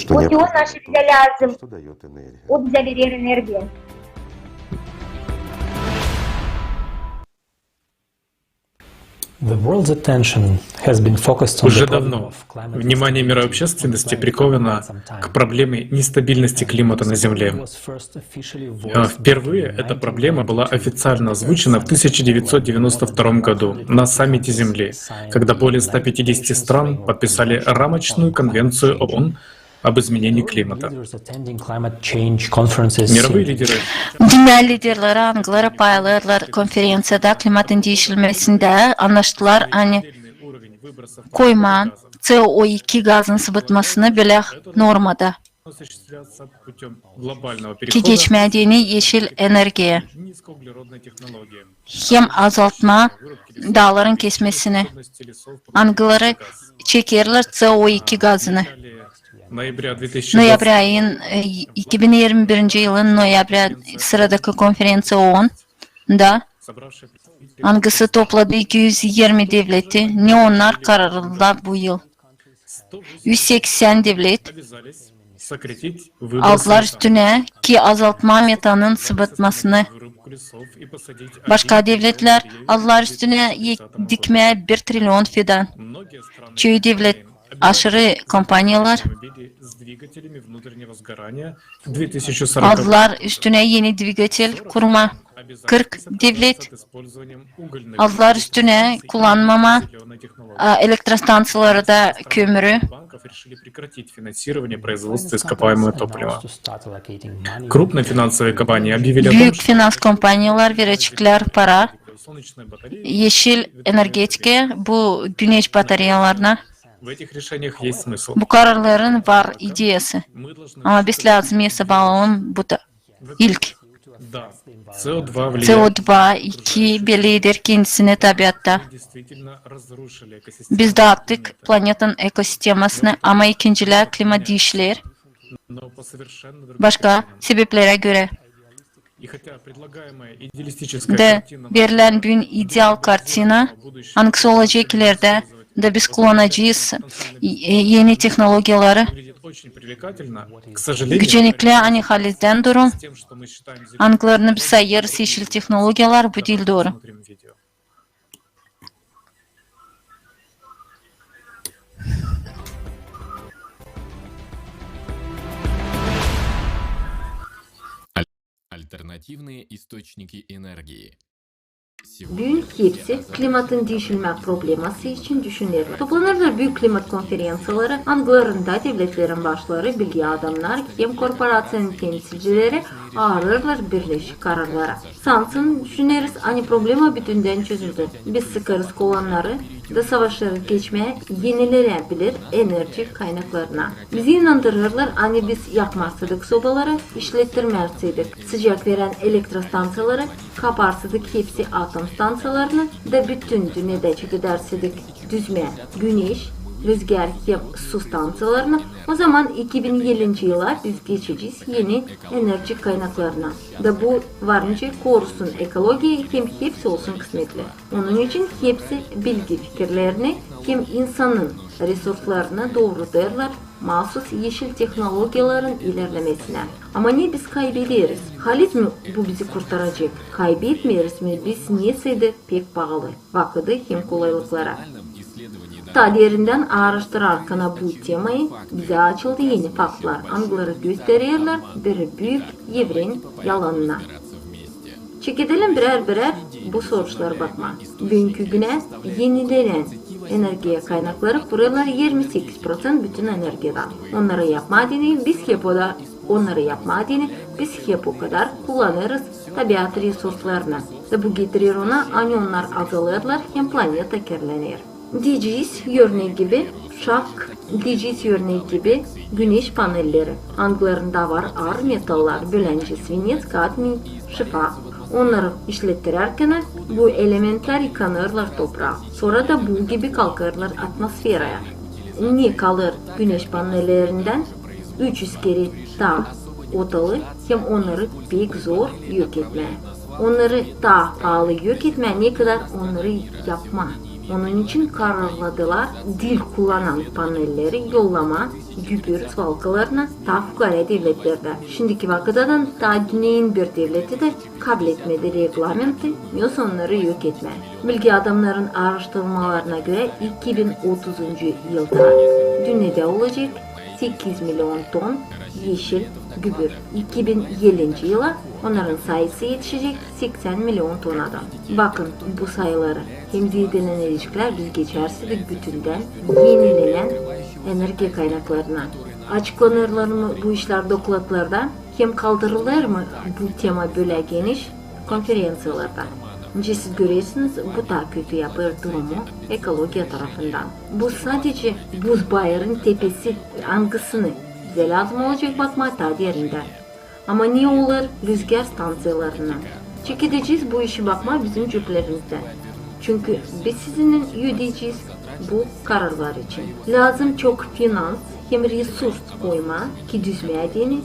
O da o, naşı bizä lääzım. O bizä verer energiya. Уже давно внимание мировой общественности приковано к проблеме нестабильности климата на Земле. Впервые эта проблема была официально озвучена в тысяча девятьсот девяносто втором году на саммите Земли, когда более ста пятидесяти стран подписали рамочную конвенцию ООН об изменении климата. Мировые лидеры. Dünnä liderleri, angıları paylaştılar konferenţiyada klimatın diişilmesindä, annaştılar, ani koymaa C O iki gazın sıbıtmasını bölä normada. Ki geçmää deyni eşil energiyaya hem azaltmaa daaların kesmesini, angıları çekerlär C O iki gazını. Noyabrä ayın, iki bin irmi birinci yılın noyabrä sıradakı konferenţiya OONda, angısı topladı iki üz irmi devleti, ne onnar kararladılar bu yıl. Üz seksän devlet aldılar üstünä ki azaltmaa metanın sıbıtmasını. Başka devletlär aldılar üstünä dikmää bir trilyon fidan. Çoyu devlet, aşırı kompaniyalar aldılar üstünä eni dvigatel kurmaa. Kırk devlet aldılar üstünä kullanmamaa elektrostanţiyalarda kömürü. Büük finans kompaniyalar verecekler para eşil energetikaya, bu güneş batareyalarına. Bu kararların var ideyası. Ama biz lääzım esaba alalım bu da ilk. C O iki belli eder kendisinä tabiatta. Biz daattık planetanın ekosistemasını, ama ikincilää klima diişiler. Başka sebeplerä görä. Da verilän büün ideal kartina, angısı olacek ileerdä, da biz kullanacez eni tehnologiyaları. Gücenlikli, ani halizdän durum, angılarını biz sayêrız eşil tehnologiyalar, bu diil dooru. Альтернативные источники энергии. Büün hepsi klimatın diişilmä probleması için düşünerlär. Toplanêrlar büük klimat konferenţiyaları, angılarında devletlerin başları, bilgi adamnar hem korporaţiyanın temsilcileri aarêêrlar birleşik kararlara. Sansın düşüneriz, ani problema bütündän çözüldü. Biz sıkarız kolannarı da savaşêrız geçmää enilenebilir enerji kaynaklarına. Bizi inandırêrlar, ani biz yapmarsaydık sobaları, işlettirmärseydik sıcak verän elektrostanţiyaları, kaparsaydık hepsi atom stanţiyalarını da bütün dünnedä çekederseydik düzmää güneş, rüzgär hem su stanţiyalarını, o zaman iki bin ellinci yıla biz geçecez eni enerji kaynaklarına. Da bu var nicä korusun ekologiyayı hem hepsi olsun kısmetli. Onun için hepsi bilgi fikirlerini hem insanın resurslarını doorudêrlar maasuz eşil tehnologiyaların ilerlemesinä. Ama ne biz kaybederiz? Haliz mi bu bizi kurtaracek? Kaybetmeeriz mi biz nesä dä pek paalı vakıdı hem kolaylıkları? Taa derindän aaraştırarkana bu temayı, bizä açıldı eni faktlar, angıları göstererlär bir büük evren yalanına. Çekedelim birär-birär bu soruşları bakmaa. Büünkü günä enilenän energiya kaynakları kurêrlar irmi sekiz proţent bütün energiyadan. Onnarı yapmaa deyni biz hep o da, onnarı yapmaa deyni biz hep o kadar kullanêrız tabiat resurslarını. Da bu getirer ona, ani onnar azalêrlar hem planeta kirlener. Deyecez, örnek gibi, şak, deyecez, örnek gibi güneş panelleri, angılarında var aar metallar, bölünecez svinets, kadmiy, şifaa. Onnarı işlettirärkän bu elementlär yıkanêrlar topraa, sora da buz gibi kalkêrlar atmosferaya. Ne kalêr güneş panellerindän? Üç üz kerä taa otalı, hem onnarı pek zor yok etmää. Onnarı taa paalı yok etmää, ne kadar onnarı yapmaa. Onun için kararladılar diil kullanan panelleri yollamaa gübür svalkalarına taa fukaarä devletlerdä. Şindiki vakıttan taa düneyin bir devleti dä kabletmedi reglamenti, nesoy onnarı yok etmää. Bilgi adamnarın aaraştırmalarına görä, iki bin otuzuncu yılda dünnedä olacek sekiz milion ton eşil gübür. İki bin ellinci yıla onnarın sayısı etişecek seksän milion tonadan. Bakın bu sayıları. Hem dä diilendiriklär biz geçerseydik bütündän enilenän energiya kaynaklarına. Açıklanêrlar mı bu işlär dokladlarda? Hem kaldırılêr mı bu tema bölä geniş konferenţiyalarda? Nicä siz görersiniz, bu taa kötü yapêr durumu ekologiya tarafından. Bu sadece buz bayırın tepesi, angısını bizä lääzım olacek bakmaa taa derindän. Ama ne olêr lüzgär stanţiyalarına? Çekedecez bu işi bakmaa bizim cüplerimizdän. Çünkü biz sizinnän ödeyecez bu kararlar için. Lääzım çok finans hem resurs koymaa, ki düzmää deyni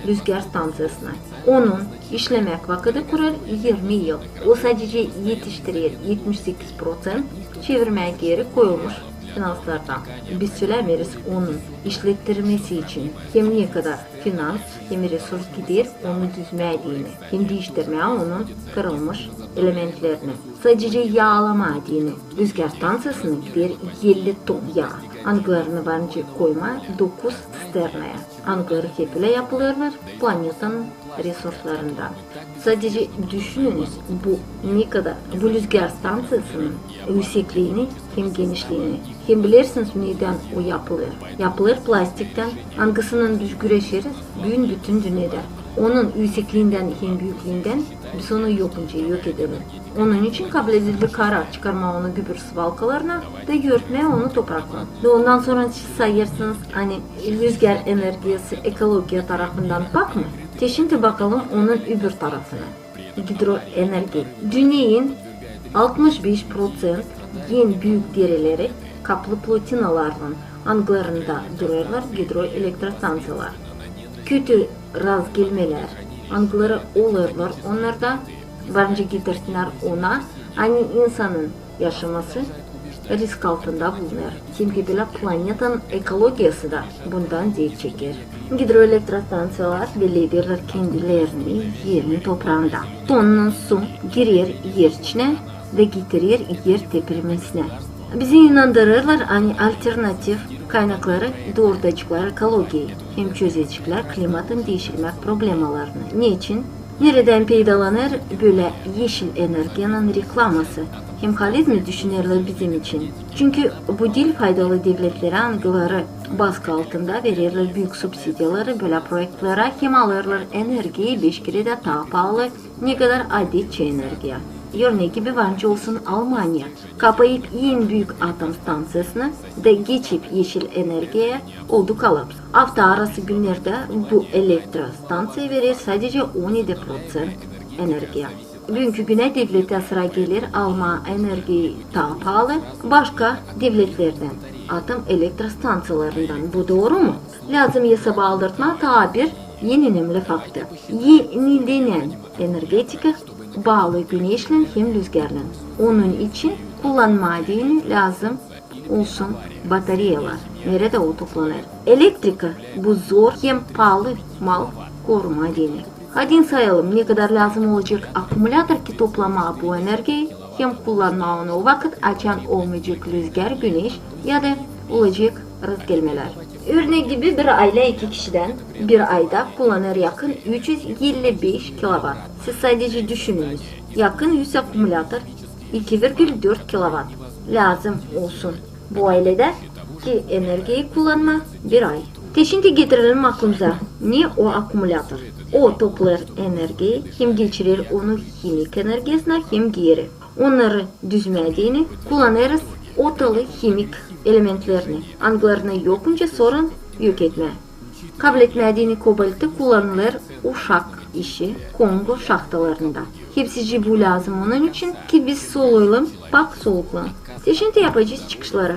lüzgär stanţiyasını. Onun işlemäk vakıdı kurêr irmi yıl. O sadece etiştirer etmiş sekiz proţent çevirmää geeri koyulmuş finanslardan. Biz sölämeeriz onun işlettirmesi için hem ne kadar finans hem resurs gider onu düzmää deyni hem diiştirmää onun kırılmış elementlerini. Sadece yaalamaa deyni lüzgär stanţiyasını gider elli ton yaa, angılarını var nicä koymaa dokuz ţisternaya, angıları hep ölä yapılêrlar planetanın resurslarından. Sadece düşününiz, bu ne kadar, bu lüzgär stanţiyasının üüsekliini hem genişliini. Hem bilersiniz, nedän o yapılêr? Yapılêr plastiktän, angısınnan biz güreşeriz büün bütün dünnedä. Onun üüsekliindän hem büüklüündän biz onu yokunca yok edelim. Onun için kabledildi karar çıkarmaa onu gübür svalkalarına da örtmää onu topraklan. Da ondan sora siz sayêrsınız, ani lüzgär energiyası ekologiya tarafından pak mı? Te şindi bakalım onun öbür tarafına. Gidroenergiya. Dünneyin altmış beş proţent en büük dereleri kaplı plotinalarlan, angılarında durêrlar gidroelektrostanţiyalar. Kötü razgelmelär, angıları olêrlar onnarda, var nicä getirsinnär ona, ani insanın yaşaması risk altında bulunêr. Çünkü bölä planetanın ekologiyası da bundan zevk çeker. Gidroelektrostanţiyalar bellederlär kendilerini erin topraanda. Tonnanın su girer er içinä da getirer er tepremisinä. Bizi inandırêrlar, ani alternativ kaynakları doorudaceklar ekologiyayı hem çözeceklär klimatın diişilmäk problemalarını. Neçin? Neredän peydalanêr bölä eşil energiyanın reklaması? Hem halizdän düşünerlär bizim için. Çünkü bu diil faydalı devletlerä, angıları baskı altında vererlär büük subsidiyaları bölä proektlerä hem alêrlar energiyayı beş kerä dä taa paalı, ne kadar adetçä energiya. Örnä gibi var nicä olsun Almaniya. Kapayıp en büük atom stanţiyasını da geçip eşil energiyaya, oldu kolaps. Afta arası günnerdä bu elektrostanţiya verer sadece on edi proţent energiya. Büünkü günä devletä sıra geler almaa energiyayı taa paalı başka devletlerdän, atom elektrostanţiyalarından. Bu dooru mu? Lääzım esaba aldırtmaa taa bir en önemli faktı. Enilenän energetika baalı güneşlän hem lüzgärlän. Onun için kullanmaa deyni lääzım olsun batareyalar, neredä o toplanêr. Elektrika bu zor hem paalı mal korumaa deyni. Hadin sayalım, ne kadar lääzım olacek akkumulyator, ki toplamaa bu energiyayı hem kullanmaa onu o vakıt, açan olmayacek lüzgär, güneş ya da olacek razgelmelär. Örnä gibi, bir aylä iki kişidän bir ayda kullanêr yakın üç üz elli beş kilovatt. Siz sadece düşününiz, yakın üç akkumulyator, iki virgül dört kilovatt lääzım olsun bu ayledä, ki energiyayı kullanmaa bir ay. Te şindi getirelim aklımıza, ne o akkumulyator. O toplêêr energiyayı hem geçirer onu himik energiyasına hem geeri. Onnarı düzmää deyni kullanêrız otalı himik elementlerini, angılarını yokunca sora yok etmää. Kabletmää deyni kobaltı kullanılêr uşak işi Kongo şahtalarında. Hepsicii bu lääzım onun için, ki biz soluyalım pak soluklan. Te şindi yapacez çıkışları.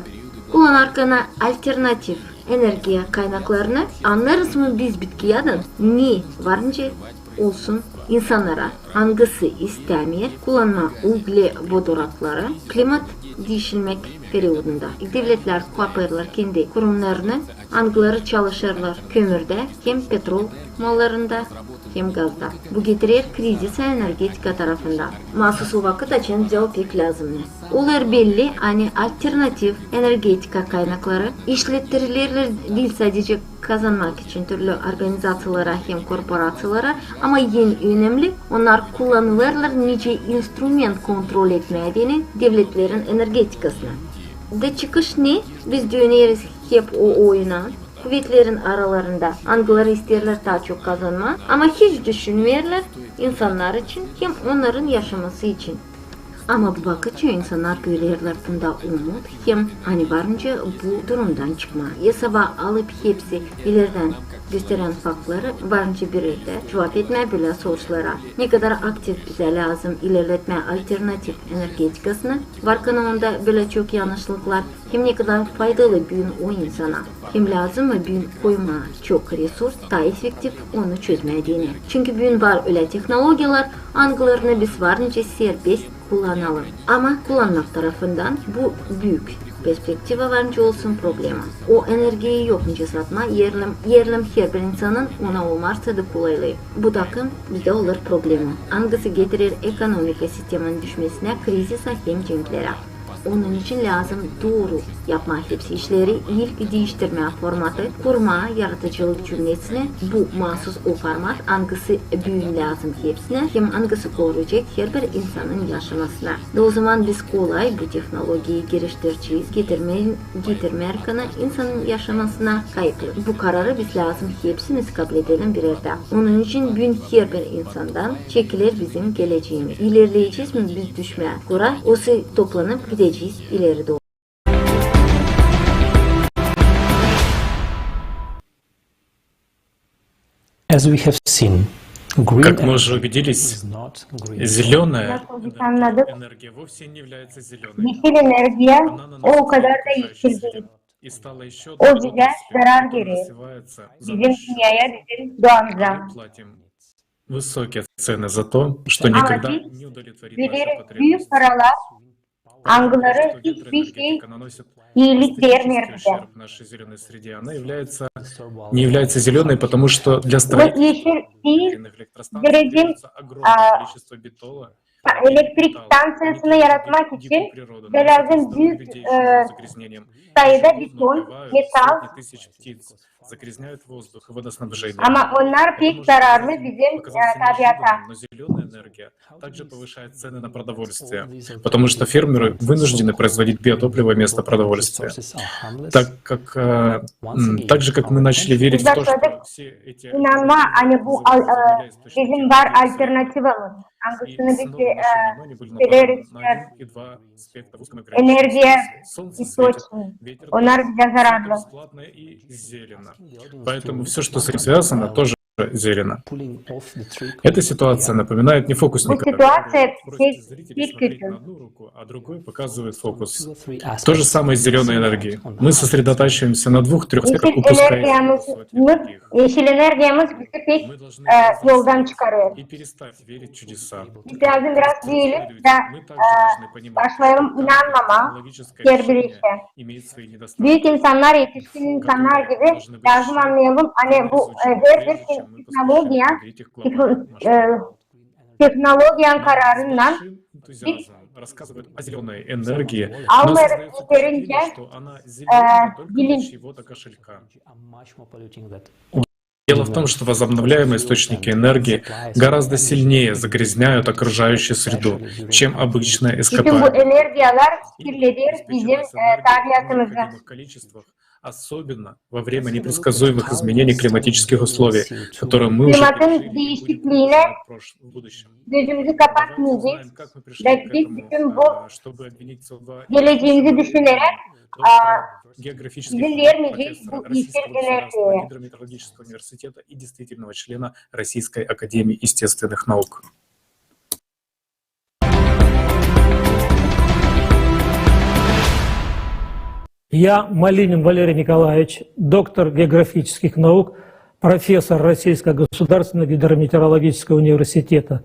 Kullanarkan alternativ energiya kaynaklarını, annêêrız mı biz bitkiyädän, ne var nicä olsun insannara, angısı istämeer kullanmaa uglevodorodları klimat diişilmäk periodunda. Devletlär kapêêrlar kendi kurumnarını, angıları çalışêrlar kömürdä hem petrol mallarında hem gazda. Bu getirer krizisä energetika tarafından. Maasuz o vakıt, açan bizä o pek lääzım. Olêr belli, ani alternativ energetika kaynakları işlettirilerlär diil sadecä kazanmak için türlü organizaţiyalara hem korporaţiyalara, ama en önemli, onnar kullanılêrlar nicä instrument kontrol etmää deyni devletlerin energetikasını. Da çıkış ne? Biz döneriz hep o oyuna. Kuvetlerin aralarında, angıları isteerlär taa çok kazanmaa, ama hiç düşünmeerlär insannar için hem onnarın yaşaması için. Ama bu vakıt insannar görerlär bunda umut hem ani var nicä bu durumdan çıkmaa. Esaba alıp hepsi ileridän gösterän faktları var nicä bir erdä cuvap etmää bölä soruşlara. Ne kadar aktiv bizä lääzım ilerletmää alternativ energetikasını, varkan onda bölä çok yanaşlıklar, hem ne kadar faydalı büün o insana. Hem lääzım mı büün koymaa çok resurs taa efektiv onu çözmää deyni. Çünkü büün var ölä tehnologiyalar, angılarını biz var nicä serbest kullanalım. Ama kullanmak tarafından bu büük perspektiva var nicä olsun problema. O energiyayı yok nicä satmaa, erlem, erlem herbir insanın ona olmaz taa da kolaylıı. Bu takım bizdä olêr problema, angısı getirer ekonomika sistemanın düşmesinä, krizisä hem cenklerä. Onun için lääzım dooru yapmaa hepsi işleri, ilk diiştirmää formatı, kurmaa yaradıcılık cümlesini, bu maasuz o format, angısı büün lääzım hepsinä hem angısı koruyacek herbir insanın yaşamasını. Da ozaman biz kolay bu tehnologiyayı geliştirecez, getirmää, getirmää insanın yaşamasına kayıplı. Bu kararı biz lääzım hepsimiz kabledelim bir erdä. Onun için büün herbir insandan çekiler bizim gelecämiz. İlerleyecez mi biz düşmää? Kuray, osa toplanıp gidecez ileri dooru. As we have seen, green energy is not green. Как мы уже убедились, зелёная энергия вовсе не является зелёной. Yeşil energiya o kadar da yeşil değil. O bizä zarar verer. Bizim dünneyä, bizim doğamıza. Ama biz öderiz büük paralar, angıları hiçbir şey iilik vermeer bizä. Bu yeşil diil bizim elektrik stanţiyasını yaratmak için da lääzım büük, e, sayıda beton, metal. Ama onnar pek zararlı bizim, e, tabiata. Также повышает цены на продовольствие, потому что фермеры вынуждены производить биотопливо вместо продовольствия. Так как, э, м, так же, как мы начали верить в то, что все эти... İnanmaa, ani bu, e, bizim var alternativamız, angısını biz, e, söleeriz, e, energiya istoçniki. Onnar bizä zararlı. Поэтому всё, что с этим связано, тоже зелено. Эта ситуация напоминает мне фокусника, который просит зрителей смотреть на одну руку, а другой показывает фокус. То же самое с зелёной энергией. Мы сосредотачиваемся на двух-трёх аспектах, упуская... Yeşil energiyamız bizi pek, e, yoldan çıkarêr. И перестать верить в чудеса. Biz lääzım biraz diyelim da, e, başlayalım inanmamaa herbir işä. Büük insannar, etişkin insannar gibi lääzım annayalım, ani bu, e, herbir tehnologiya, tehno-, e, tehnologiyanın kararından biz almêêrız yeterince, e, bilinç. Дело в том, что возобновляемые источники энергии гораздо сильнее загрязняют окружающую среду, чем обычные СКП. Bütün bu energiyalar kirleder bizim, e, tabiatımızı. Особенно во время непредсказуемых изменений климатических условий, которые мы уже пережили и будем переживать в будущем. Gözümüzü kapatmayacez. Da biz bütün bu geleceyimizi düşünerek, a, izin vermeyecez bu yeşil energiyaya. Российского государственного гидрометеорологического университета и действительного члена Российской академии естественных наук. Я, Малинин Валерий Николаевич, доктор географических наук, профессор Российского государственного гидрометеорологического университета.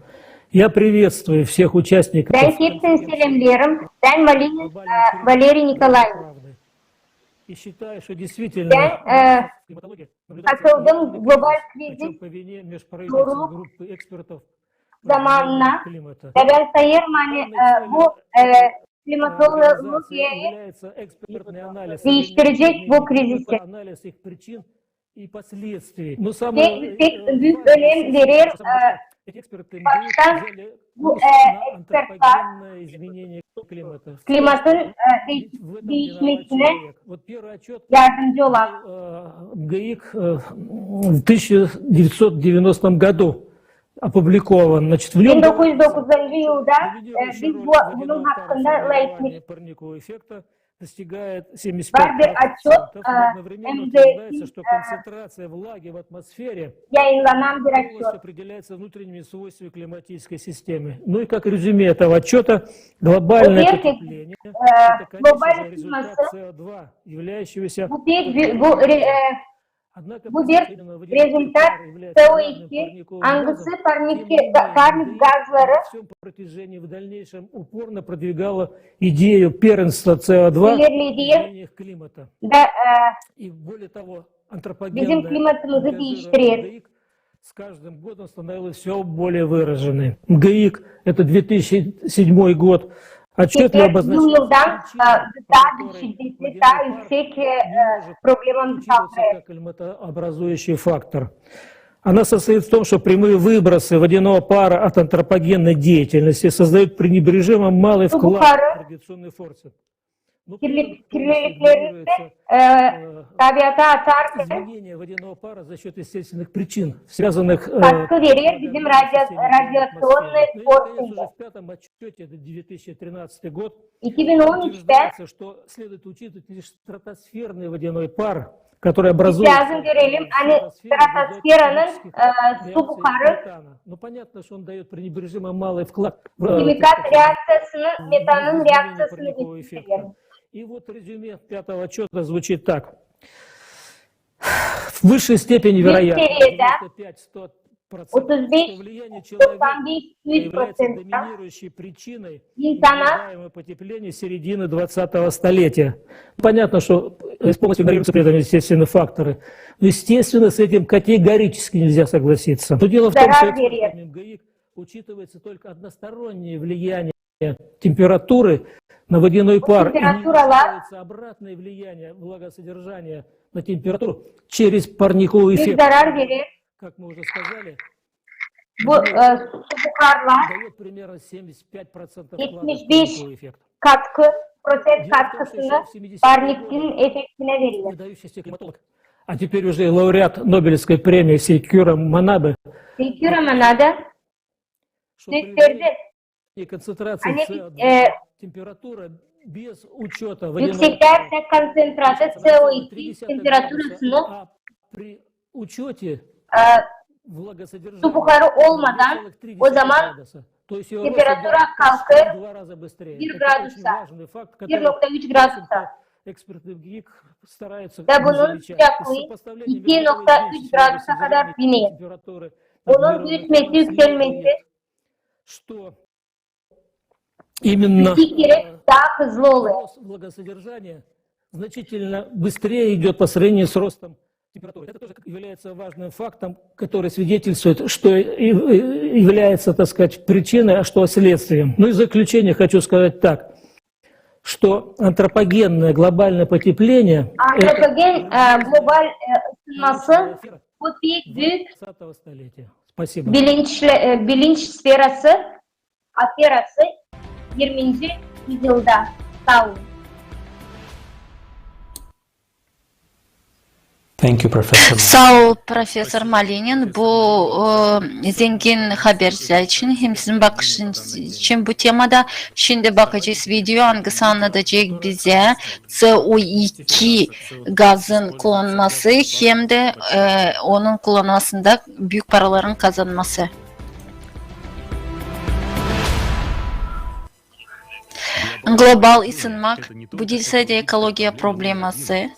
Я приветствую всех участников. Bän hepsini selämleerim. Bän Malinin, e, Valeriy Nikolaeviç. Bän, e, katıldım global krizis, doorulık zamanına. Bän sayêrım, ani, e, bu, e, klimatologiyayı diiştirecek bu krizisi. Pek, pek büük önem verer, e, baştan bu, e, ekspertler klimatın, e, diişmesinä yardımcı olan. ГАИК, э, в тысяча девятьсот девяностом году опубликован. Значит, в нём говорится, что период, э, период Великой войны, э, парникового эффекта достигает семьдесят пять процентов, но одновременно утверждается, что концентрация влаги в атмосфере полностью определяется внутренними свойствами климатической системы. Ну и как резюме этого отчёта, глобальное потепление — это, конечно же, результат C O два, являющегося... Bu bir rezultat C O iki, angısı parnik, parnik gazları ilerledi. Da, e, bizim klimatımızı diiştirer. ГАИК, это две тысячи седьмой год. Отчёт обозначает причины, по которой водяной пар не может учитываться как климатообразующий фактор. Она состоит в том, что прямые выбросы водяного пара от антропогенной деятельности создают пренебрежимо малый вклад в радиационный форсайт. Kirlilikleri, e, tabiata atarkan katkı verer bizim radiaţionnıy forsayta. İki bin on üçtä biz lääzım görelim, ani stratosferanın, e, su buharı himikat reakţiyasını, metanın reakţiyasını gösterer. Высшей степени вероятно, девяносто пять — сто процентов, что влияние человека является доминирующей причиной наблюдаемого потепления середины двадцатого столетия. Понятно, что полностью игнорируются при этом естественные факторы. Но, естественно, с этим категорически нельзя согласиться. Но дело в том, что экспертами ГАИК учитывается только одностороннее влияние температуры на водяной пар, и не учитывается обратное влияние влагосодержания на температуру через парниковый эффект. Как мы уже сказали, bu, e, su buharlar etmiş beş katkı, prosent katkısını parnikin efektinä verer. А теперь уже лауреат Нобелевской премии Сейкюра Манабе. Сейкюра Манабе gösterdi, ani, e, yükseklär konţentratı C O iki temperaturasını, e, su buharı olmadan, o zaman temperatura kalkêr bir gradusa, bir nokta üç gradusa. Da bunun sıcaklıı iki nokta üç gradusa kadar biner. Onun büütmesi, yükselmesi iki kerä taa hızlı olêr. Значительно быстрее идёт по сравнению с ростом температуры. Это тоже является важным фактом, который свидетельствует, что и, и является, так сказать, причиной, а что следствием. Ну и в заключение хочу сказать так, что антропогенное глобальное потепление — antropogen, e, global, e, ısınması, bu pek büük bilinç, e, bilinç sferası, aferası yirminci yüzyılda. Saa olun. Saa ol, professor Malinin, bu, e, zengin haberlär için hem sizin bakışınız için bu temada. Şindi bakacez video, angısı annadacek bizä C O iki gazın kullanması hem dä, e, onun kullanmasında büük paraların kazanması. Global ısınmak, bu diil sade ekologiya probleması,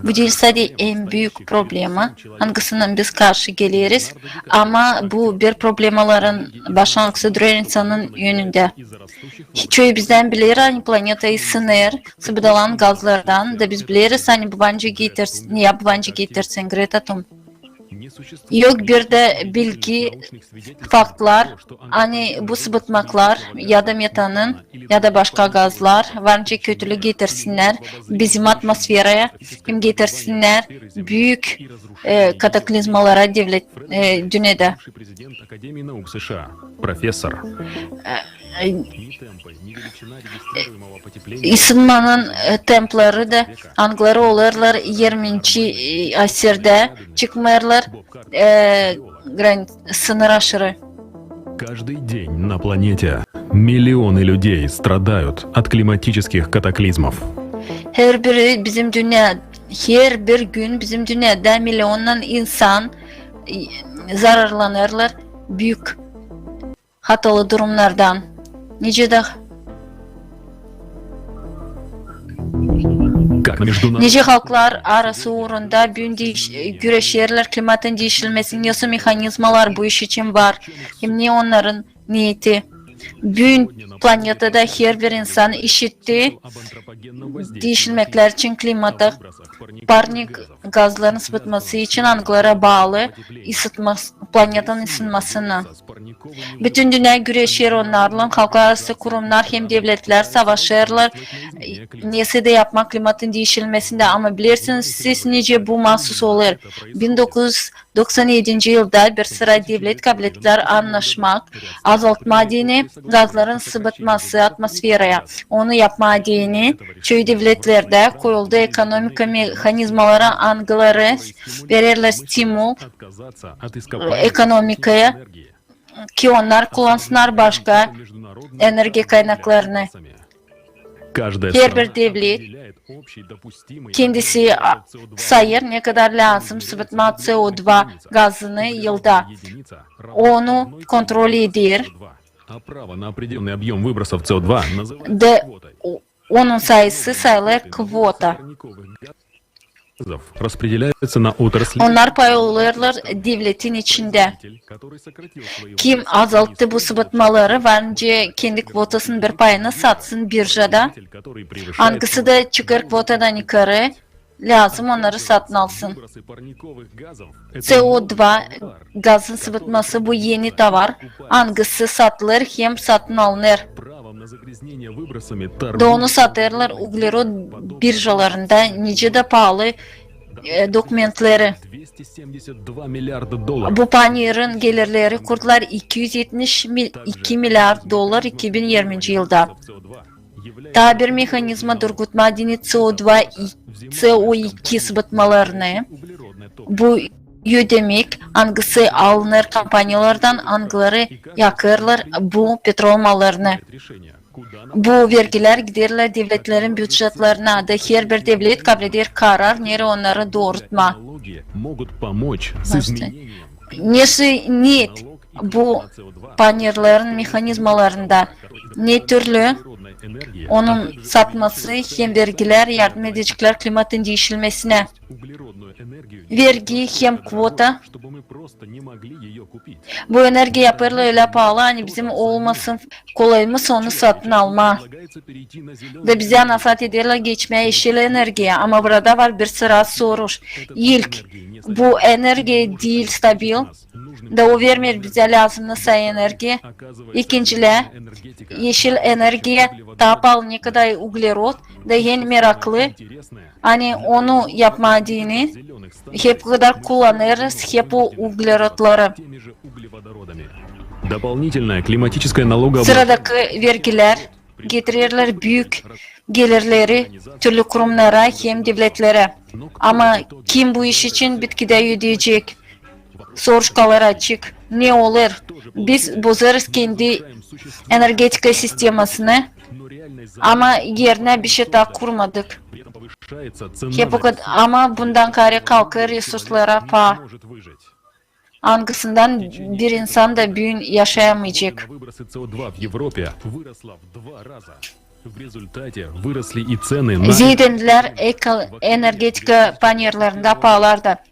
bu diil sade en büük problema, angısına biz karşı geleriz, ama bu bir problemaların başlanğısı durêr insanın önündä. Çoyu bizdän biler, ani planeta ısınêr, sıbıdalan gazlardan, da biz bileriz, ani bu bence getirsin, ya bu bence getirsin, Greta Thunberg. Yok bir dä bilgi, faktlar, ani bu sıbıtmaklar ya da metanın ya da başka gazlar var nicä kötülük getirsinnär bizim atmosferaya, hem getirsinnär büük, e, kataklizmalara devlet, e, dünnedä. Исынманын, e, templeri dä, angıları olêrlar irminci, e, asirdä, çıkmêêrlar, e, gran-, sınır aşırı. Каждый день на планете миллионы людей страдают от климатических катаклизмов. Herbir bizim dünnä, herbir gün bizim dünnedä milyonnan insan, e, zararlanêrlar büük hatalı durumnardan. Nicä dä, nicä halklar arası uurunda büün diiş-, güreşerlär klimatın diişilmesini, nesoy mehanizmalar bu iş için var, hem ne onnarın neeti. Büün planetada herbir insan işitti diişilmeklär için klimata, parnik gazların sıbıtması için, angıları baalı ısıtma, planetanın ısınmasına. Bütün dünnä güreşer onnarlan, halklararası kurumnar hem devletlär savaşêrlar, nesoy da yapmaa klimatın diişilmesindä. Ama bilersiniz siz, nicä bu maasuz olêr? Bin dokuz üz doksan edinci yılda bir sıra devlet kablettilär annaşmak, azaltmaa deyni gazların sıbıtması atmosferaya. Onu yapmaa deyni çoyu devletlerdä koyuldu ekonomika mehanizmaları, angıları vererlär stimul, e, ekonomikaya, ki onnar kullansınnar başka energiya kaynaklarını. Herbir devlet kendisi, a, sayêr, ne kadar lääzım sıbıtmaa C O два gazını yılda. Onu kontrol eder. Da o-, onun sayısı sayılêr kvota. Onnar paylaşêrlar devletin içindä. Kim azalttı bu sıbıtmaları, var nicä kendi kvotasının bir payını satsın biržada, angısı da çıkêr kvotadan yukarı, lääzım onnarı satın alsın. C O два gazın sıbıtması bu eni tovar, angısı satılêr hem satın alınêr. Da onu satêrlar uglerod biržalarında, nicä dä paalı, e, dokumentleri. Bu panirın gelirleri kurdular iki üz etmiş iki milyard dolar iki bin irminci yılda. Taa bir mehanizma durgutmaa deyni C O два, C O iki sıbıtmalarını. Bu ödemek, angısı alınêr kompaniyalardan, angıları yakêrlar bu petrol mallarını. Bu vergilär giderlär devletlerin bücetlerine, da herbir devlet kableder karar, nereyi onnarı doorutmaa. Nesoy neet bu panirların mehanizmalarında, ne türlü onun satması hem vergilär yardım edeceklär klimatın diişilmesinä. Vergi hem kvota. Bu energiya yapêrlar ölä paalı, ani bizim olmasın kolayımız onu satın almaa. Da bizä nasaat ederlär geçmää eşil energiyaya, ama burada var bir sıra soruş. İlk, bu energiya diil stabil, da o vermeer bizä lääzımnı sayı energiya. İkincilää, eşil energiya taa paalı, nekadar uglerod, da en meraklı, ani onu yapmaa deyni hep o kadar kullanêrız hep o uglerodları. Sıradakı vergilär getirerlär büük gelirleri türlü kurumnara hem devletlerä. Ama kim bu iş için bitkidä ödeyecek? Soruş kalêr açık. Ne olêr? Biz bozêrız kendi energetika sistemasını, ama erinä bişey taa kurmadık. Hep o kad-, ama bundan kaarä kalkêr resurslara paa. angısından bir insan da büün yaşayamayacek. Zedelendi eko-, energetika panellerindä paalar da.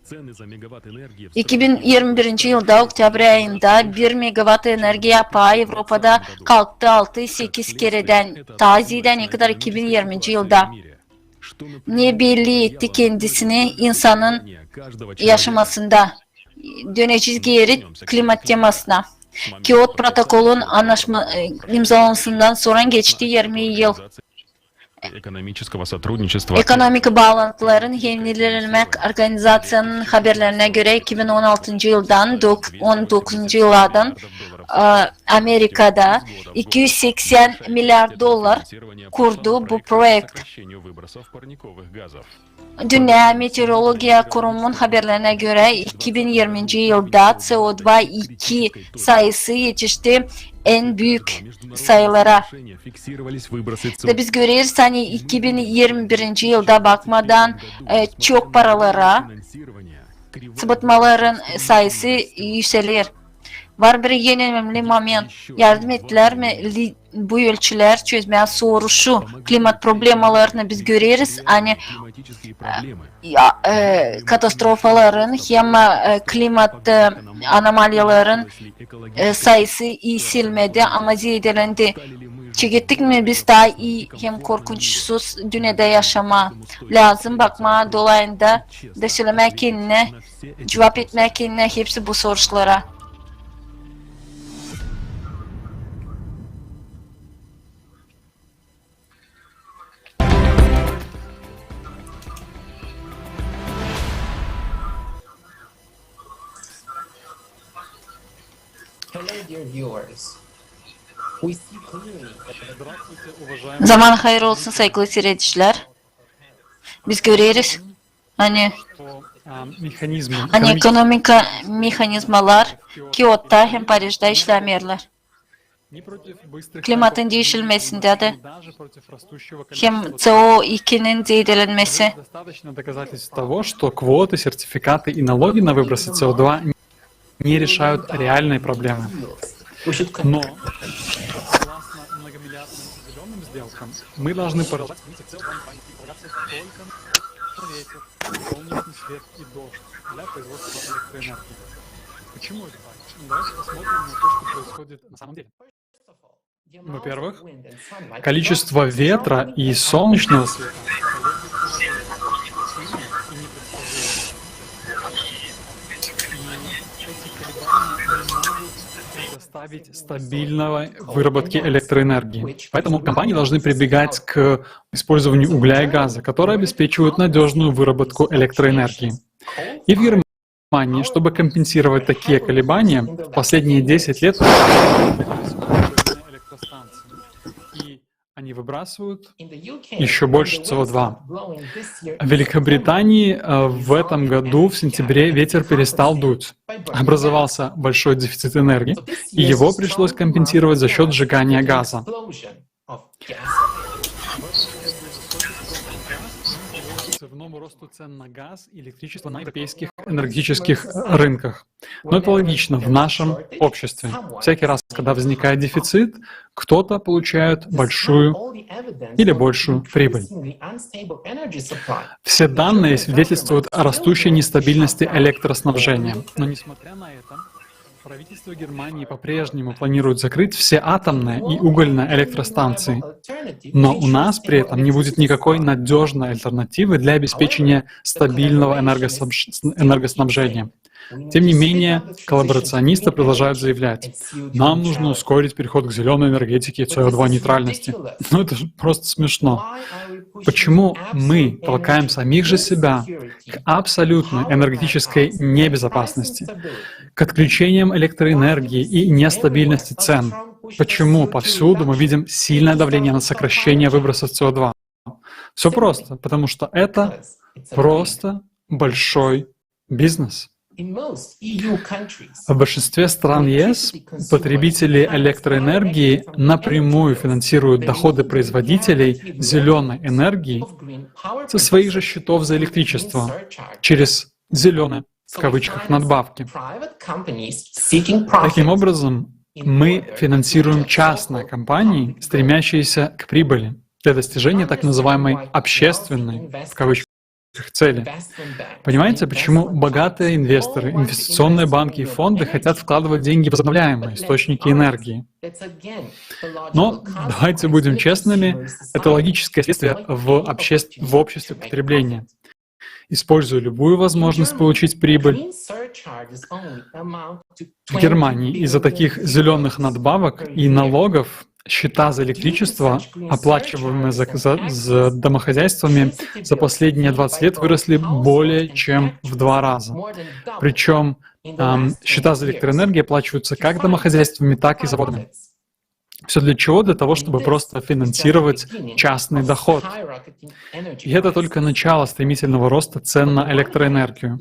İki bin irmi birinci yılda oktäbr ayında bir megawatt energiya paa Avropada kalktı altı-sekiz keredän taa zeedä, ne kadar iki bin irminci yılda. Ne belli etti kendisini insanın yaşamasında, dönecez geeri klimat temasına. Kiot protokolun anlaşma, e, imzalamasından sora geçti irmi yıl. Ekonomik baalantıların hem ilerlemäk organizaţiyanın haberlerinä görä, iki bin on altıncı yıldan dok-, on dokuzuncu yıladan, e, Amerikada iki yüz seksän milliard dolar kurdu bu proekt. Dünnä meteorologiya kurumunun haberlerinä görä, iki bin irminci yılda C O iki sayısı etişti en büük sayılara. Da biz göreriz, ani iki bin irmi birinci yılda bakmadan, e, çok paralara, sıbatmaların sayısı yükseler. Var bir en önemli moment. Yardım ettilär mi li-, bu ölçülär çözmää soruşu, klimat problemalarını biz göreriz, ani, e, ya, e, katastrofaların hem, e, klimat, e, anomaliyaların, e, sayısı eksilmedi, ama zeedelendi. Çekettik mi biz taa ii hem korkunçsuz dünnedä yaşamaa? Lääzım bakmaa dolayında da sölemää kendinä, cuvap etmää kendinä hepsi bu soruşlara. Hello, dear viewers. We see clearly that the Zaman hayır olsun, saygılı siiredicilär. Biz göreriz, ani, ani ekonomika mehanizmalar Kiotta hem Parijda işlämeerlär. Klimatın diişilmesindä dä hem C O ikinin zeedelenmesi. Достаточно доказательств того, что квоты, сертификаты и налоги на выбросы C O два не решают реальные проблемы. Но согласно многомиллиардным зелёным сделкам, мы должны полагаться только на ветер, солнечный свет и дождь для производства электроэнергии. Почему это так? Давайте посмотрим на то, что происходит на самом деле. Во-первых, количество ветра и солнечного света колеблется и непредсказуемо. И эти колебания не могут предоставить стабильного выработки электроэнергии. Поэтому компании должны прибегать к использованию угля и газа, которые обеспечивают надёжную выработку электроэнергии. И в Германии, чтобы компенсировать такие колебания, в последние десять лет электростанции. И они выбрасывают ещё больше C O два. В Великобритании, э, в этом году, в сентябре, ветер перестал дуть. Образовался большой дефицит энергии, и его пришлось компенсировать за счёт сжигания газа. Взрывному росту цен на газ и электричество на европейских энергетических рынках. Но это логично в нашем обществе. Всякий раз, когда возникает дефицит, кто-то получает большую или большую прибыль. Все данные свидетельствуют о растущей нестабильности электроснабжения. Но несмотря на это, правительство Германии по-прежнему планирует закрыть все атомные и угольные электростанции. Но у нас при этом не будет никакой надёжной альтернативы для обеспечения стабильного энергоснабж-, энергоснабжения. Тем не менее, коллаборационисты продолжают заявлять: «Нам нужно ускорить переход к зелёной энергетике и C O два нейтральности». Ну, это же просто смешно. Почему мы толкаем самих же себя к абсолютной энергетической небезопасности, к отключениям электроэнергии и нестабильности цен? Почему повсюду мы видим сильное давление на сокращение выбросов C O два? Всё просто, потому что это просто большой бизнес. В большинстве стран ЕС потребители электроэнергии напрямую финансируют доходы производителей зелёной энергии со своих же счетов за электричество через зелёные в кавычках, надбавки. Таким образом, мы финансируем частные компании, стремящиеся к прибыли, для достижения так называемой общественной, в кавычках, цели. Понимаете, почему богатые инвесторы, инвестиционные банки и фонды хотят вкладывать деньги в возобновляемые источники энергии? Но давайте будем честными, это логическое следствие в, обществ... в обществе потребления. Используя любую возможность получить прибыль, в Германии из-за таких зеленых надбавок и налогов счета за электричество, оплачиваемые за, за, за домохозяйствами, за последние двадцать лет выросли более чем в два раза. Причем ам, счета за электроэнергию оплачиваются как домохозяйствами, так и заводами. Все для чего? Для того, чтобы просто финансировать частный доход. И это только начало стремительного роста цен на электроэнергию.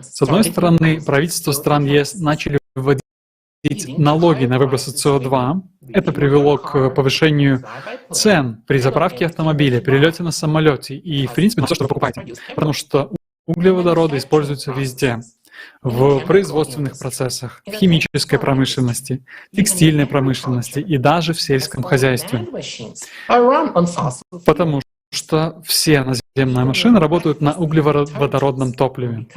С одной стороны, правительства стран ЕС начали вводить налоги на выбросы СО два. Это привело к повышению цен при заправке автомобиля, перелёте на самолёте и, в принципе, на всё, что вы покупаете. Потому что углеводороды используются везде. В производственных процессах, в химической промышленности, текстильной промышленности и даже в сельском хозяйстве. Потому что все наземные машины работают на углеводородном топливе.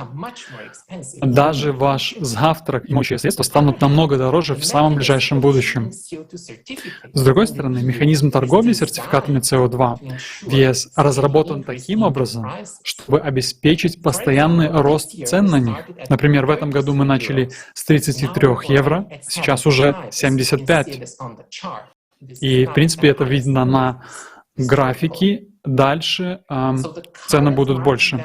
Даже ваш завтрак и моющее средство станут намного дороже в самом ближайшем будущем. С другой стороны, механизм торговли сертификатами СО два в ЕС разработан таким образом, чтобы обеспечить постоянный рост цен на них. Например, в этом году мы начали с тридцати трёх евро, сейчас уже семьдесят пять. И, в принципе, это видно на графике. Дальше ам, цены будут больше.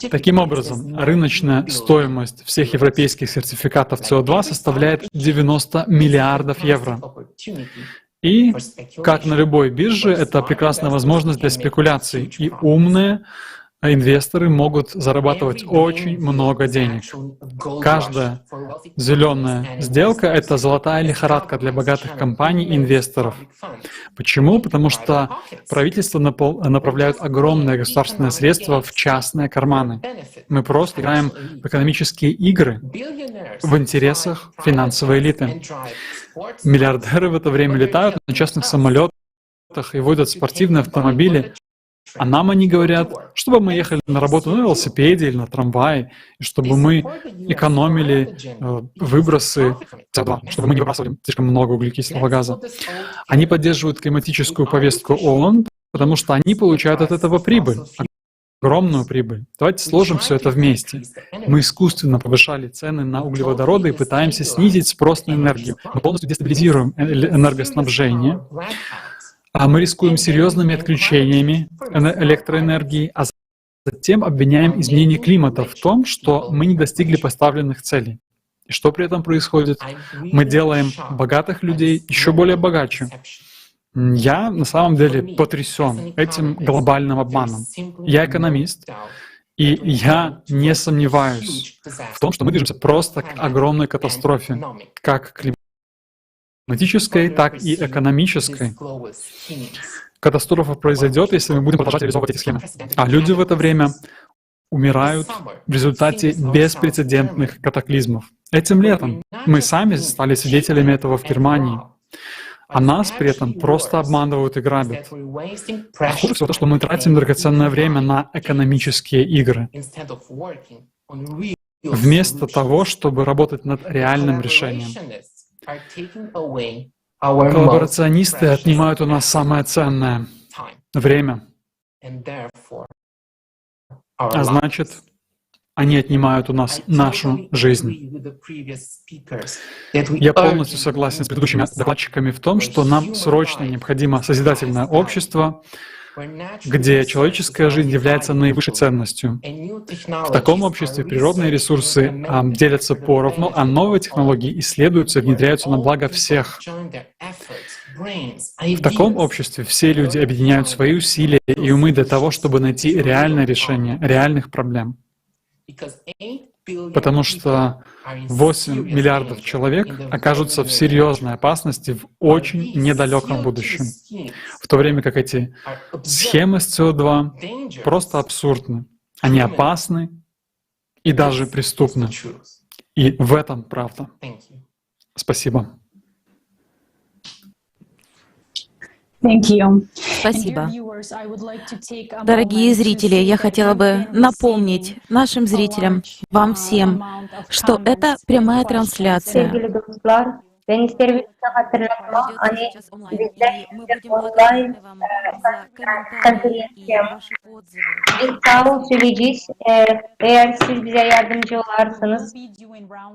Таким образом, рыночная стоимость всех европейских сертификатов СО два составляет девяносто миллиардов евро. И, как на любой бирже, это прекрасная возможность для спекуляций. И умные инвесторы могут зарабатывать очень много денег. Каждая зеленая сделка — это золотая лихорадка для богатых компаний и инвесторов. Почему? Потому что правительства направляют огромные государственные средства в частные карманы. Мы просто играем в экономические игры в интересах финансовой элиты. Миллиардеры в это время летают на частных самолётах и водят спортивные автомобили, а нам они говорят, чтобы мы ехали на работу на велосипеде или на трамвае, и чтобы мы экономили э, выбросы СО два, чтобы мы не выбрасывали слишком много углекислого газа. Они поддерживают климатическую повестку ООН, потому что они получают от этого прибыль, огромную прибыль. Давайте сложим все это вместе. Мы искусственно повышали цены на углеводороды и пытаемся снизить спрос на энергию. Мы полностью дестабилизируем энергоснабжение. А мы рискуем серьезными отключениями электроэнергии, а затем обвиняем изменение климата в том, что мы не достигли поставленных целей. И что при этом происходит? Мы делаем богатых людей еще более богаче. Я на самом деле потрясен этим глобальным обманом. Я экономист, и я не сомневаюсь в том, что мы движемся просто к огромной катастрофе, как климатической, так и экономической. Катастрофа произойдет, если мы будем продолжать реализовывать эти схемы. А люди в это время умирают в результате беспрецедентных катаклизмов. Этим летом мы сами стали свидетелями этого в Германии. А нас при этом просто обманывают и грабят. А хуже всего то, что мы тратим драгоценное время на экономические игры, вместо того, чтобы работать над реальным решением. Коллаборационисты отнимают у нас самое ценное — время. А значит, они отнимают у нас нашу жизнь. Я полностью согласен с предыдущими докладчиками в том, что нам срочно необходимо созидательное общество, где человеческая жизнь является наивысшей ценностью. В таком обществе природные ресурсы а, делятся поровну, а новые технологии исследуются и внедряются на благо всех. В таком обществе все люди объединяют свои усилия и умы для того, чтобы найти реальное решение реальных проблем. Потому что восемь миллиардов человек окажутся в серьезной опасности в очень недалеком будущем, в то время как эти схемы с СО два просто абсурдны. Они опасны и даже преступны. И в этом правда. Спасибо. Спасибо. Дорогие зрители, я хотела бы напомнить нашим зрителям, вам всем, что это прямая трансляция. Sevgili dostlar, ben isterim size hatırlatma, hani bizler şimdi onlayn e, konferansiya. Biz sağ ol söyleyeceğiz, e, eğer siz bize yardımcı olarsanız.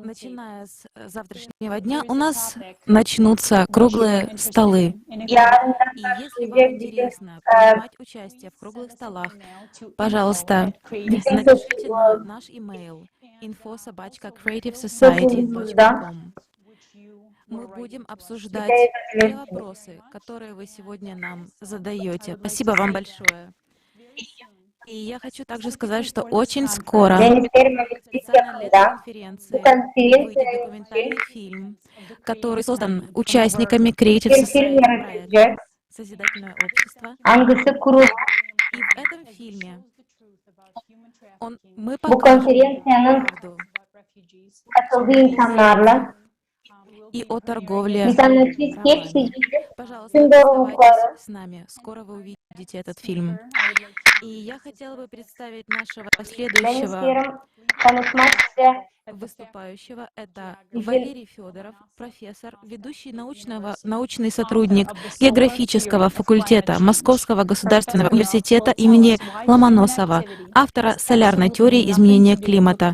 Начиная с завтрашнего дня у нас начнутся круглые столы. Yarından И если вам интересно принимать участие в круглых столах, пожалуйста, напишите на наш имейл info собачка creative society dot com. Мы будем обсуждать те вопросы, которые вы сегодня нам задаете. Спасибо вам большое. И я хочу также сказать, что очень скоро Ben isterim, hani biz специальной yakında bu конференции выйдет konferansiya документальный фильм, который создан участниками Creative bir film Society проекта yaratılacak, Созидательное общество. Hangisi kurul И в этом фильме он, мы bu konferansiyanın katıldığı insanlarla и о торговле biz anlatacağız hepsi рабами. Пожалуйста, tüm doğrulukları. Оставайтесь с нами. Скоро вы увидите этот фильм. И я хотела бы представить нашего Ben следующего isterim tanıtmak size выступающего. Это Валерий Федоров, профессор, ведущий научного, научный сотрудник географического факультета Московского государственного университета имени Ломоносова, автора солярной теории изменения климата.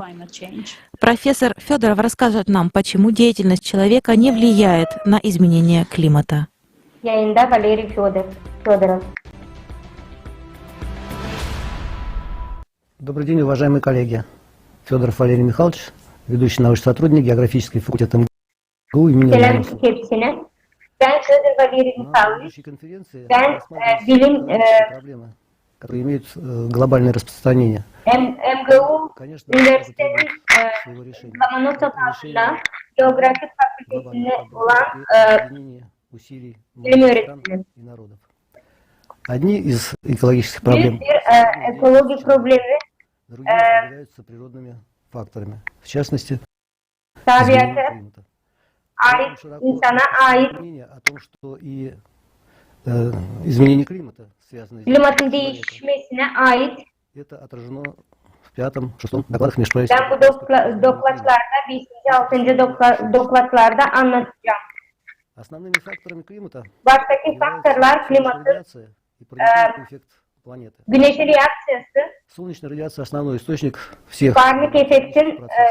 Профессор Федоров расскажет нам, почему деятельность человека не влияет на изменение климата. Yayında Valeriy Fedorov. Добрый день, уважаемые коллеги. Федоров Валерий Михайлович, ведущий научный сотрудник географический факультет МГУ имени Ломоносова. Selam hepsine. Ben Fedorov Valeriy Mihailoviç. Ben e, bilim e, которые имеют э, глобальное распространение. M- MGU Конечно, Üniversitenin это требует e, своего решения. Lomonosov adına geografi fakültesinde olan e, Объединение усилий bilim многих стран öğretmeni. И народов. Одни из экологических проблем Büyük bir e, ekolojik problemi другие являются природными факторами, в частности, tabiata изменение климата. ait, insana ait, Мнение о том, что и э, изменение климата связано с klimatın değişmesine ait. Это отражено в пятом, шестом докладах межправительственного Ben bu dokla- dokladlarda, beşinci, altıncı dokla- dokladlarda anlatacağım. Основными факторами климата Baştaki faktörlar klimatın, радиация и парниковый эффект планеты. Güneşin reakţiyası, Солнечная радиация основной источник всех parnik efektin, e,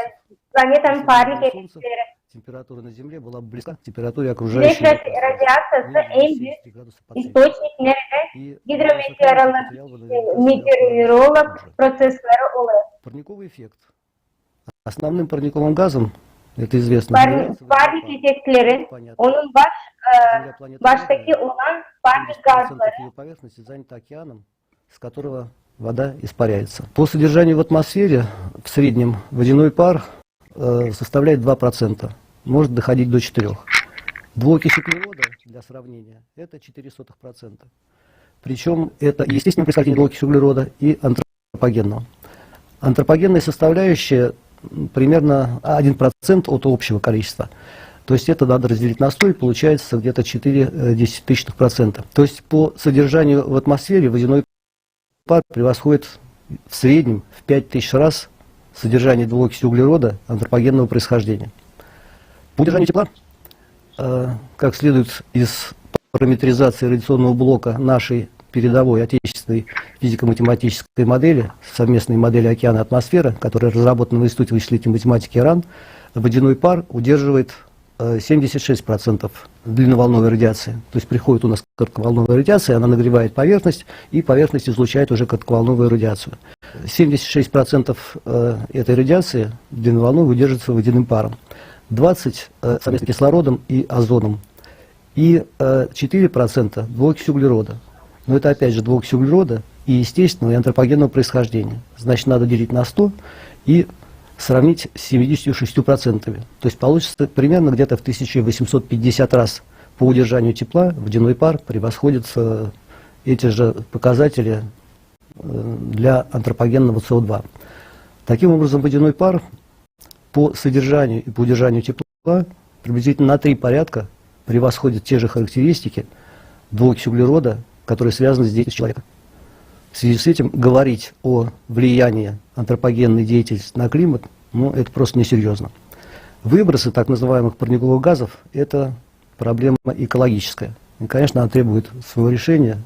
planetanın parnik efektleri. Температура на Земле была близка к температуре Güneş окружающей radi- radiaţiyası en büyük istoçnik, nerede hidrometeorolog, meteorolog prosesleri oluyor. Парниковый эффект. Основным парниковым газом, это известно, Parnik efektleri, onun baş, e, baştaki olan parnik gazları. С которого вода испаряется. По содержанию в атмосфере в среднем водяной пар э, составляет два процента, может доходить до четырёх. Двуокись углерода, для сравнения, это четыре сотых процента. Причем это естественное происхождение двуокись углерода и антропогенного. Антропогенная составляющая примерно один процент от общего количества. То есть это надо разделить на сто, и получается где-то четыре десятитысячных процента. То есть по содержанию в атмосфере водяной пар превосходит в среднем в пять тысяч раз содержание двуокиси углерода антропогенного происхождения. По удержанию тепла, э, как следует из параметризации радиационного блока нашей передовой отечественной физико-математической модели, совместной модели океана и атмосферы, которая разработана в Институте вычислительной математики РАН, водяной пар удерживает семьдесят шесть процентов длинноволновой радиации. То есть приходит у нас коротковолновая радиация, она нагревает поверхность, и поверхность излучает уже коротковолновую радиацию. Семьдесят шесть процентов этой радиации длинноволновой удерживается водяным паром. Двадцать совместно кислородом и озоном. И четыре процента двуокись углерода. Но это опять же двуокись углерода и естественного, и антропогенного происхождения. Значит, надо делить на сто и сравнить с семидесятью шестью процентами. То есть получится примерно где-то в тысяча восемьсот пятьдесят раз по удержанию тепла водяной пар превосходит эти же показатели э, для антропогенного СО два. Таким образом, водяной пар по содержанию и по удержанию тепла приблизительно на три порядка превосходит те же характеристики двуокись углерода, которые связаны с деятельностью человека. В связи с этим говорить о влиянии антропогенной деятельности на климат, ну, это просто несерьёзно. Выбросы так называемых парниковых газов — это проблема экологическая. И, конечно, она требует своего решения.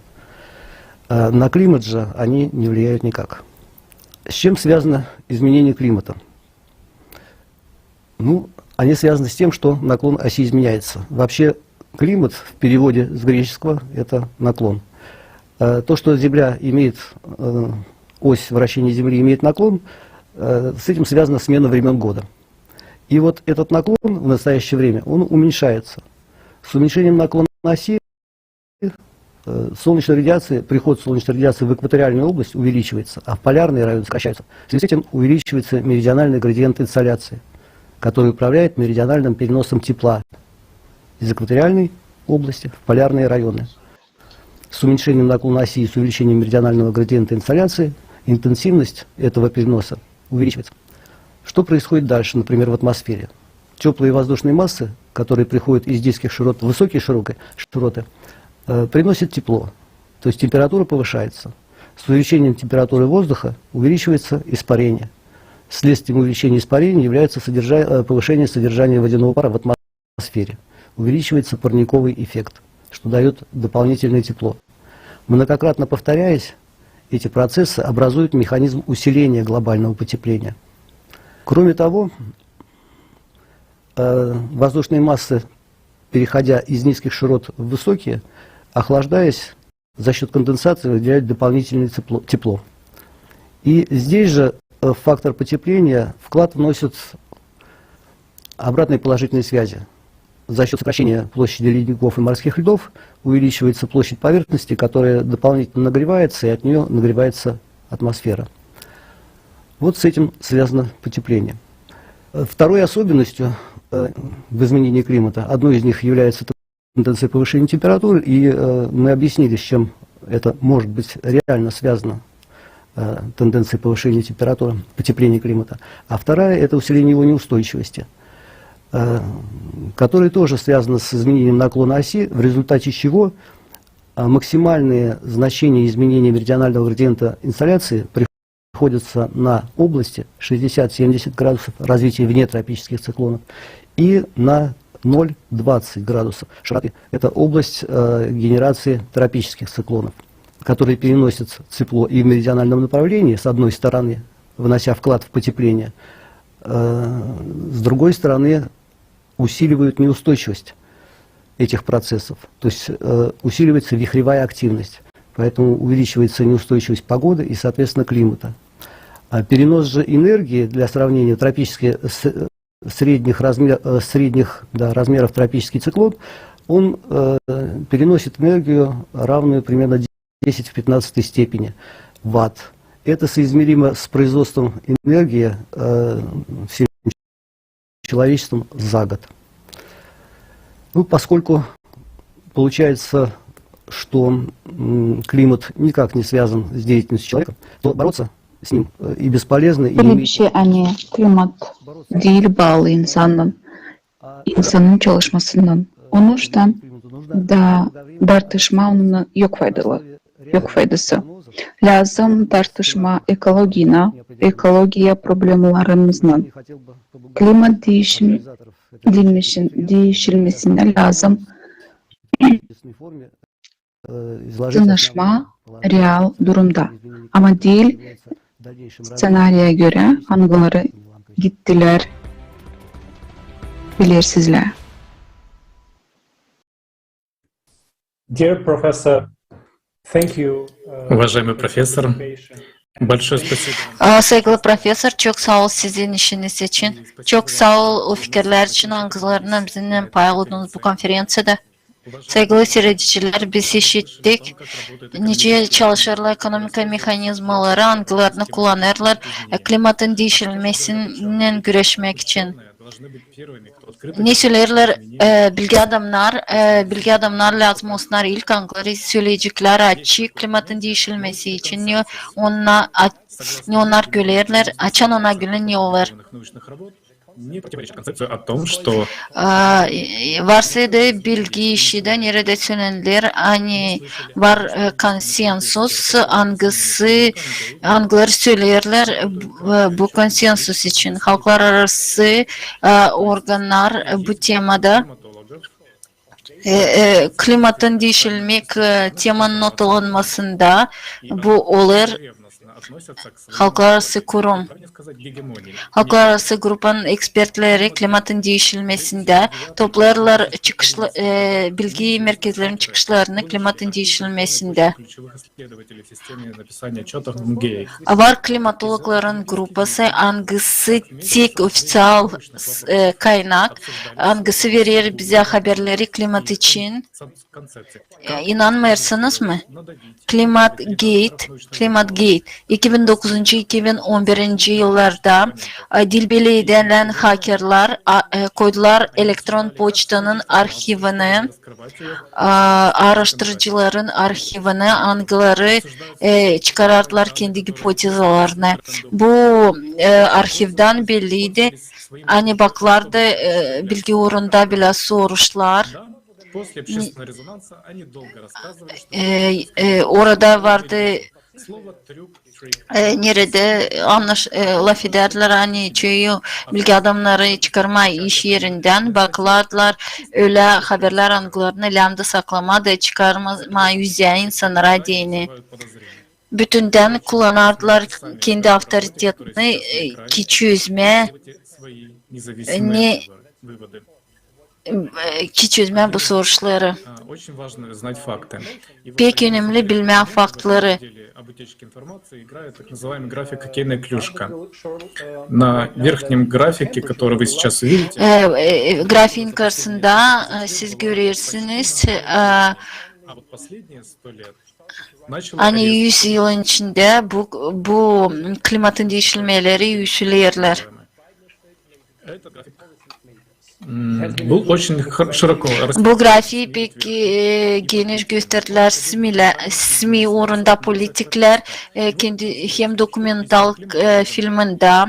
А на климат же они не влияют никак. С чем связано изменение климата? Ну, они связаны с тем, что наклон оси изменяется. Вообще, климат в переводе с греческого — это наклон. Э, то, что Земля имеет, э, ось вращения Земли имеет наклон, э, с этим связана смена времён года. И вот этот наклон в настоящее время, он уменьшается. С уменьшением наклона оси, э, солнечная радиация, приход солнечной радиации в экваториальную область увеличивается, а в полярные районы сокращается. В связи с этим увеличивается меридиональный градиент инсоляции, который управляет меридиональным переносом тепла из экваториальной области в полярные районы. С уменьшением наклона оси и с увеличением меридионального градиента инсоляции интенсивность этого переноса увеличивается. Что происходит дальше, например, в атмосфере? Тёплые воздушные массы, которые приходят из низких широт в высокие широты, широты, э, приносят тепло, то есть температура повышается. С увеличением температуры воздуха увеличивается испарение. Следствием увеличения испарений является содержа-, э, повышение содержания водяного пара в атмосфере. Увеличивается парниковый эффект, что даёт дополнительное тепло. Многократно повторяясь, эти процессы образуют механизм усиления глобального потепления. Кроме того, э, воздушные массы, переходя из низких широт в высокие, охлаждаясь, за счёт конденсации выделяют дополнительное тепло, тепло. И здесь же, э, в фактор потепления вклад вносят обратные положительные связи. За счёт сокращения площади ледников и морских льдов увеличивается площадь поверхности, которая дополнительно нагревается, и от неё нагревается атмосфера. Вот с этим связано потепление. Э, второй особенностью, э, в изменении климата, одной из них является тенденция повышения температуры, и, э, мы объяснили, с чем это может быть реально связано, э, тенденция повышения температуры, потепления климата. А вторая — это усиление его неустойчивости, э, которое тоже связано с изменением наклона оси, в результате чего, а, максимальные значения изменения меридионального градиента инсоляции приходятся на области шестьдесят-семьдесят градусов развития вне тропических циклонов и на ноль-двадцать градусов широты. Это область, э, генерации тропических циклонов, которые переносят тепло и в меридиональном направлении, с одной стороны, внося вклад в потепление, э, с другой стороны, усиливают неустойчивость этих процессов. То есть, э, усиливается вихревая активность, поэтому увеличивается неустойчивость погоды и, соответственно, климата. А перенос же энергии, для сравнения, тропические, с-, средних размер-, э, средних, да, размеров тропический циклон, он, э, переносит энергию, равную примерно десять в пятнадцатой степени ватт. Это соизмеримо с производством энергии, э, всем человечеством за год. Ну, поскольку получается, что, м, климат никак не связан с деятельностью человека, то бороться с ним, э, и бесполезно, и не имеет... Bişey, ani klimat diil baalı insanın, insanın çalışmasınnan. Onuştan da dartışma onunnan yok faydalı, yok faydası. Lääzım dartışma ekologiyaylan, ekologiya problemalarınnan. Klimat diişim-, diişilmesindän lääzım danışma real durumda, ama diil sţenariyaya görä, angıları gittilär belirsizlää. Уважаемый профессор, большое спасибо. Saygılı professor, çok saa ol sizin işiniz için. Çok saa ol o fikirlär için, angılarını bizimnän paylaştınız bu konferenţiyada. Saygılı siiredicilär, biz işittik, nicä çalışêrlar ekonomika mehanizmaları, angılarını kullanêrlar, e, klimatın diişilmesinnän güreşmäk için. Ne söleerlär, e, bilgi adamnar, e, bilgi adamnar lääzım olsunnar ilk, angıları söleyeceklär açık klimatın diişilmesi için, ne onnar, a-, ne onnar görerlär, açan onnar görerlär, ne olêr. Var sade bilgi işi dä, neredä sölennilär, ani var, e, konsensus, angısı, angıları söleerlär, e, bu, e, bu konsensus için. Halklararası, e, organnar, e, bu temada, e, e, klimatın diişilmäk, e, temanın notalanmasında bu olêr halklararası kurum. Halklararası grupanın ekspertleri klimatın diişilmesindä toplêêrlar çıkışla-, e, bilgi merkezlerinin çıkışlarını klimatın diişilmesindä. Var klimatologların grupası, angısı tek ofiţial, e, kaynak, angısı verer bizä haberleri klimat için. E, inanmêêrsınız mı? Klimatgeit, Klimatgeit. İki bin dokuzuncu, iki bin on birinci yıllarda, e, dilbelli edilän hakerlar, a, e, koydular elektron poçtanın arhivini, a, aaraştırıcıların arhivini, angıları, e, çıkarardılar kendi gipotezalarını. Bu, e, arhivdan belliydi, ani bakêrlardı, e, bilgi uurunda bilä soruşlar. E, e, orada vardı, e, neredä anlaş-, e, lafedärdilär, ani çoyu bilgi adamnarı çıkarmaa iş erindän, bakêrdılar ölä haberlär, angılarını lääzım saklamaa da çıkarmamaa üzä insannara deyni. Bütündän kullanardılar kendi avtoritetini, e, kiçi üzmää, e, ne, e, kiçi üzmää bu soruşları. Pek önemli bilmää faktları. E, e, grafiin karşısında, e, siz görersiniz, e, ani üz yılın içindä bu, bu klimatın diişilmeleri üsülerlär. Bu grafii pek, e, geniş gösterdilär SMİ-lä, SMİ uurunda politiklär, e, kendi hem dokumental, e, filmindä.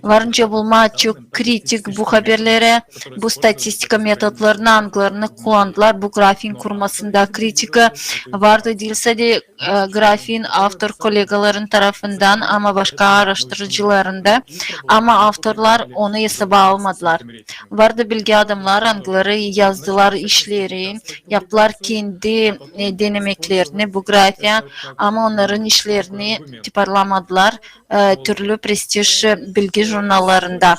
Varınca bulmaa çok kritik bu haberlerä, bu statistika metodlarını, angılarını kullandılar bu grafiin kurmasında. Kritika vardı diil sade, e, grafiin avtor kolegaların tarafından, ama başka aaraştırıcıların da, ama avtorlar onu esaba almadılar. Vardı bilgi adamnar, angıları yazdılar işleri, yaptılar kendi, e, denemeklerini bu grafiiyä, ama onnarın işlerini tiparlamadılar, e, türlü prestij bilgi jurnallarında.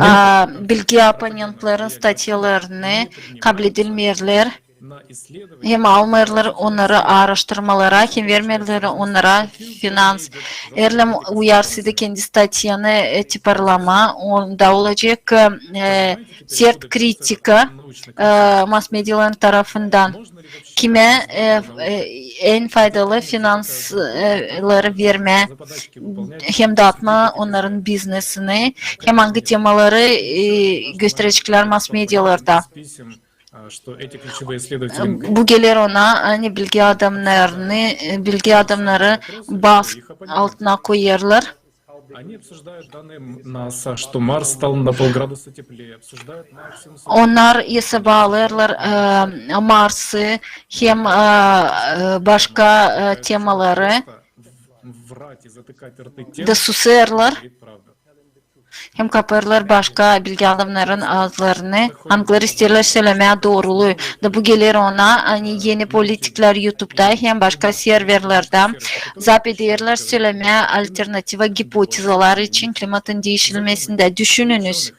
A, bilgi opponentlerin statyalarını kabledilmeerlär, hem almêêrlar onnarı aaraştırmalara, hem vermeerlär onnara finans. Eer lääzım uyarsın da kendi statyanı, e, tiparlamaa, onda olacek, e, sert kritika, e, mass-mediaların tarafından. Kimä, e, e, en faydalı finansları vermää hem daatmaa onnarın biznesini, hem angı temaları, e, göstereceklär mass-medialarda. Bu geler ona, ani bilgi adamnarını, e, bilgi adamnarı baskı altına koyêrlar. Onnar esaba alêrlar, e, Marsı hem, e, e, başka, e, temaları da susêrlar. Hem kapêrlar başka bilgi adamnarın aazlarını, angıları isteerlär sölemää dooruluu. Da bu geler ona, ani eni politiklär YouTube'da hem başka serverlerdä zaap ederlär sölemää alternativa gipotezalar için klimatın diişilmesindä. Düşününiz,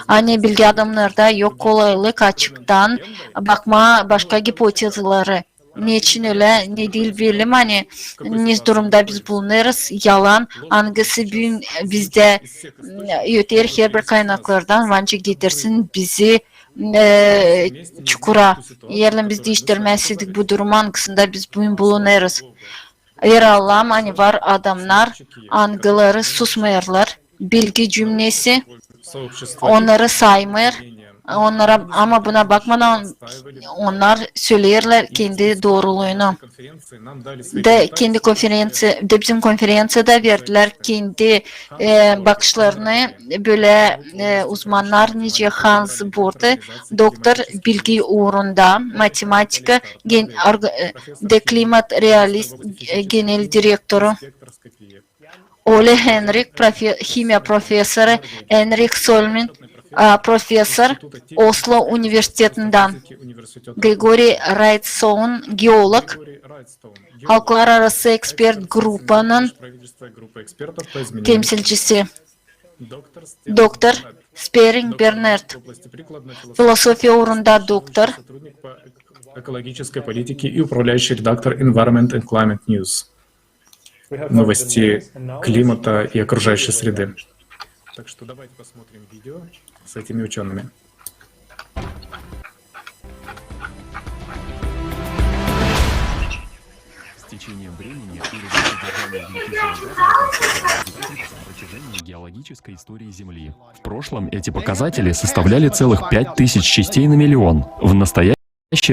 ani bilgi adamnarda yok kolaylık açıktan bakmaa başka gipotezaları. Neçin ölä, ne diil belli, ani ne durumda biz bulunêrız, yalan, angısı büün bizdä, m, öter herbir kaynaklardan, var nicä getirsin bizi, e, çukura. Eer lääzım biz diiştirmäz idik bu durumu, angısında biz büün bulunêrız. Verallam, ani var adamnar, angıları susmêêrlar. Bilgi cümlesi onnarı saymêêr. Onnara, ama buna bakmadan onnar söleerlär kendi dooruluunu. Da kendi konferenţiya, da bizim konferenţiyada verdilär kendi e, bakışlarını bölä e, uzmannar, nicä Hans Borte, doktor bilgi uurunda, matematika, gen, orga, e, da klimat realist, e, genel direktoru. Ole Henrik, profe, himiya professoru, Henrik Solmin, e, professor Oslo universitetinden, Grigori Raitsoun, geolog, halklararası ekspert grupanın temsilcisi, doktor Sperring Bernard, filosofiya uurunda doktor, экологической политики и управляющий редактор Environment and Climate News, новости климата и окружающей среды. Так что давайте посмотрим видео с этими учёными. С течением времени уровень содержания углекислого газа на протяжении геологической истории Земли. В прошлом эти показатели составляли целых пять тысяч частей на миллион. В настоящее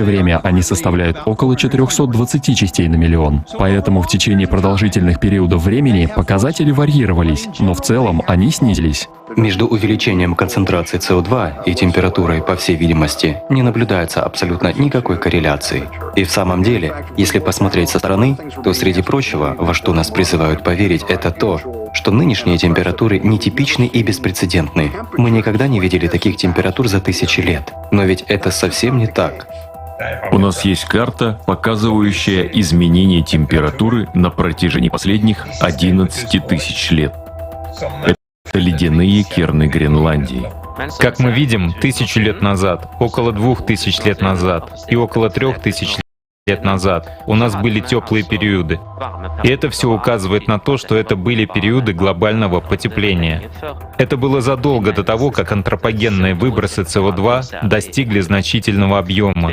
время они составляют около четырёхсот двадцати частей на миллион. Поэтому в течение продолжительных периодов времени показатели варьировались, но в целом они снизились. Между увеличением концентрации СО2 и температурой, по всей видимости, не наблюдается абсолютно никакой корреляции. И в самом деле, если посмотреть со стороны, то, среди прочего, во что нас призывают поверить, это то, что нынешние температуры нетипичны и беспрецедентны. Мы никогда не видели таких температур за тысячи лет. Но ведь это совсем не так. У нас есть карта, показывающая изменение температуры на протяжении последних одиннадцати тысяч лет. Это ледяные керны Гренландии. Как мы видим, тысячу лет назад, около двух тысяч лет назад и около трёх тысяч лет назад у нас были тёплые периоды. И это всё указывает на то, что это были периоды глобального потепления. Это было задолго до того, как антропогенные выбросы СО2 достигли значительного объёма.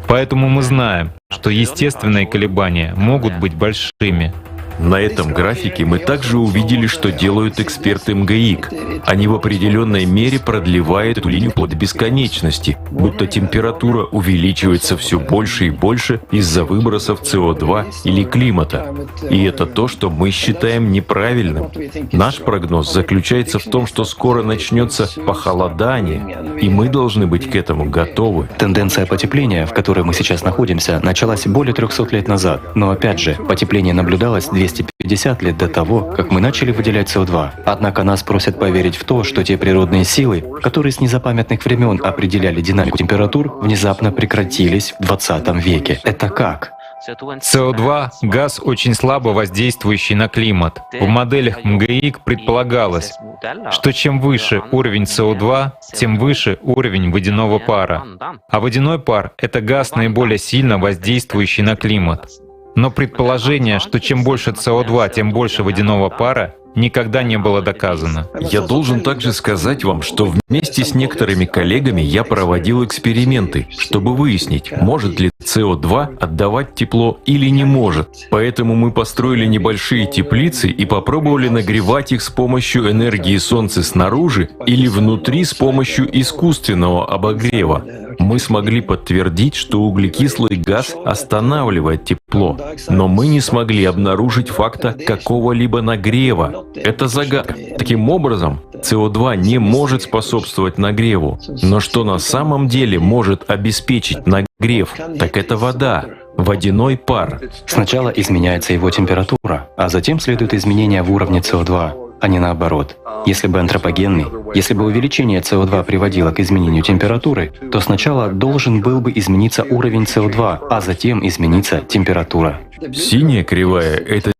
Поэтому мы знаем, что естественные колебания могут быть большими. На этом графике мы также увидели, что делают эксперты МГИК. Они в определённой мере продлевают эту линию вплоть до бесконечности, будто температура увеличивается всё больше и больше из-за выбросов СО2 или климата. И это то, что мы считаем неправильным. Наш прогноз заключается в том, что скоро начнётся похолодание, и мы должны быть к этому готовы. Тенденция потепления, в которой мы сейчас находимся, началась более трёхсот лет назад. Но опять же, потепление наблюдалось двести пятьдесят лет до того, как мы начали выделять СО2. Однако нас просят поверить в то, что те природные силы, которые с незапамятных времён определяли динамику температур, внезапно прекратились в двадцатом веке. Это как? СО2 — газ, очень слабо воздействующий на климат. В моделях МГИК предполагалось, что чем выше уровень СО2, тем выше уровень водяного пара. А водяной пар — это газ, наиболее сильно воздействующий на климат. Но предположение, что чем больше СО2, тем больше водяного пара, никогда не было доказано. Я должен также сказать вам, что вместе с некоторыми коллегами я проводил эксперименты, чтобы выяснить, может ли СО2 отдавать тепло или не может. Поэтому мы построили небольшие теплицы и попробовали нагревать их с помощью энергии солнца снаружи или внутри с помощью искусственного обогрева. Мы смогли подтвердить, что углекислый газ останавливает тепло, но мы не смогли обнаружить факта какого-либо нагрева. Это загадка. Таким образом, СО2 не может способствовать нагреву. Но что на самом деле может обеспечить нагрев, так это вода, водяной пар. Сначала изменяется его температура, а затем следуют изменения в уровне СО2, а не наоборот. Если бы антропогенный, если бы увеличение СО2 приводило к изменению температуры, то сначала должен был бы измениться уровень СО2, а затем измениться температура. Синяя кривая — это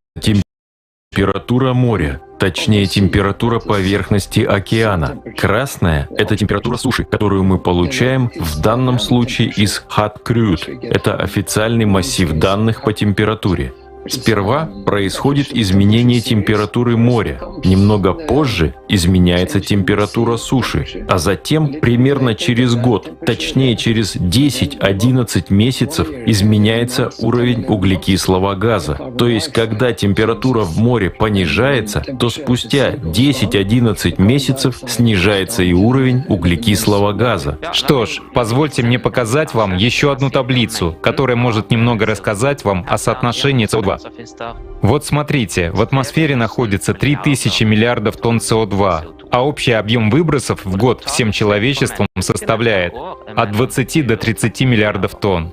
температура моря, точнее, температура поверхности океана. Красная — это температура суши, которую мы получаем в данном случае из Хаткрюд. Это официальный массив данных по температуре. Сперва происходит изменение температуры моря, немного позже изменяется температура суши, а затем, примерно через год, точнее через десять-одиннадцать месяцев, изменяется уровень углекислого газа. То есть, когда температура в море понижается, то спустя десять-одиннадцать месяцев снижается и уровень углекислого газа. Что ж, позвольте мне показать вам еще одну таблицу, которая может немного рассказать вам о соотношении СО два. Вот смотрите, в атмосфере находится три тысячи миллиардов тонн СО два, а общий объем выбросов в год всем человечеством составляет от двадцати до тридцати миллиардов тонн.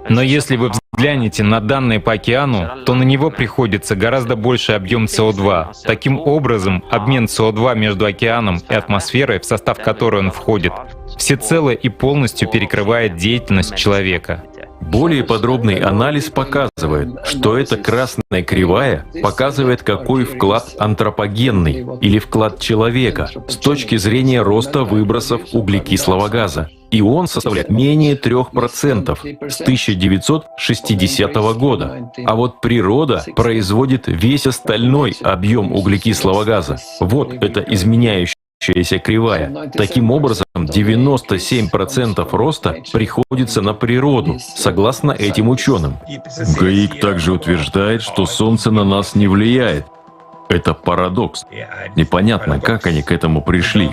Но если вы взглянете на данные по океану, то на него приходится гораздо больше объем СО два. Таким образом, обмен СО два между океаном и атмосферой, в состав которой он входит, всецело и полностью перекрывает деятельность человека. Более подробный анализ показывает, что эта красная кривая показывает, какой вклад антропогенный или вклад человека с точки зрения роста выбросов углекислого газа. И он составляет менее трёх процентов с тысяча девятьсот шестидесятого года. А вот природа производит весь остальной объем углекислого газа. Вот эта изменяющаяся кривая. Таким образом, девяносто семь процентов роста приходится на природу, согласно этим ученым. МГИК также утверждает, что Солнце на нас не влияет. Это парадокс. Непонятно, как они к этому пришли.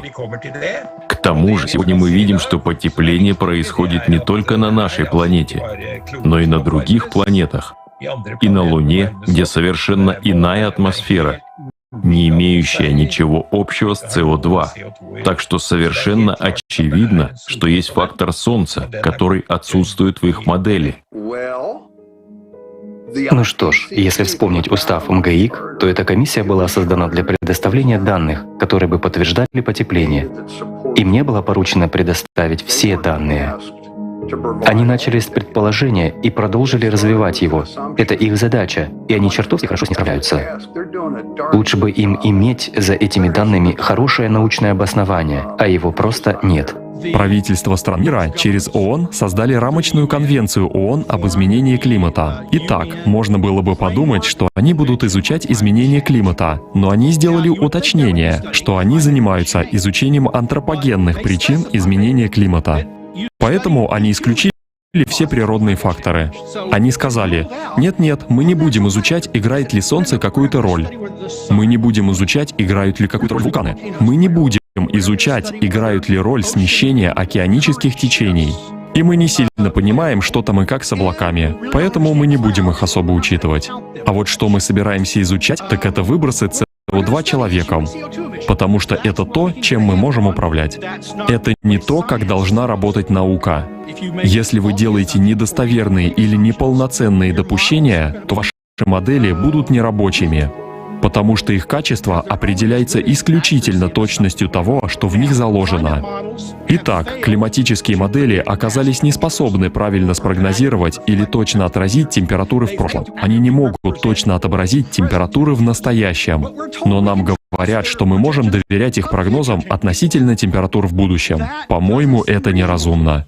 К тому же, сегодня мы видим, что потепление происходит не только на нашей планете, но и на других планетах. И на Луне, где совершенно иная атмосфера, не имеющая ничего общего с СО два. Так что совершенно очевидно, что есть фактор Солнца, который отсутствует в их модели. Ну что ж, если вспомнить устав МГИК, то эта комиссия была создана для предоставления данных, которые бы подтверждали потепление. И мне было поручено предоставить все данные. Они начали с предположения и продолжили развивать его. Это их задача, и они чертовски хорошо с ним справляются. Лучше бы им иметь за этими данными хорошее научное обоснование, а его просто нет. Правительства стран мира через ООН создали рамочную конвенцию ООН об изменении климата. Итак, можно было бы подумать, что они будут изучать изменение климата, но они сделали уточнение, что они занимаются изучением антропогенных причин изменения климата. Поэтому они исключили все природные факторы. Они сказали: «Нет-нет, мы не будем изучать, играет ли солнце какую-то роль. Мы не будем изучать, играют ли какую-то роль вулканы. Мы не будем изучать, играют ли роль смещения океанических течений. И мы не сильно понимаем, что там и как с облаками, поэтому мы не будем их особо учитывать. А вот что мы собираемся изучать, так это выбросы СО два человеком. Потому что это то, чем мы можем управлять. Это не то, как должна работать наука. Если вы делаете недостоверные или неполноценные допущения, то ваши модели будут нерабочими, потому что их качество определяется исключительно точностью того, что в них заложено». Итак, климатические модели оказались неспособны правильно спрогнозировать или точно отразить температуры в прошлом. Они не могут точно отобразить температуры в настоящем. Но нам говорят, что мы можем доверять их прогнозам относительно температур в будущем. По-моему, это неразумно.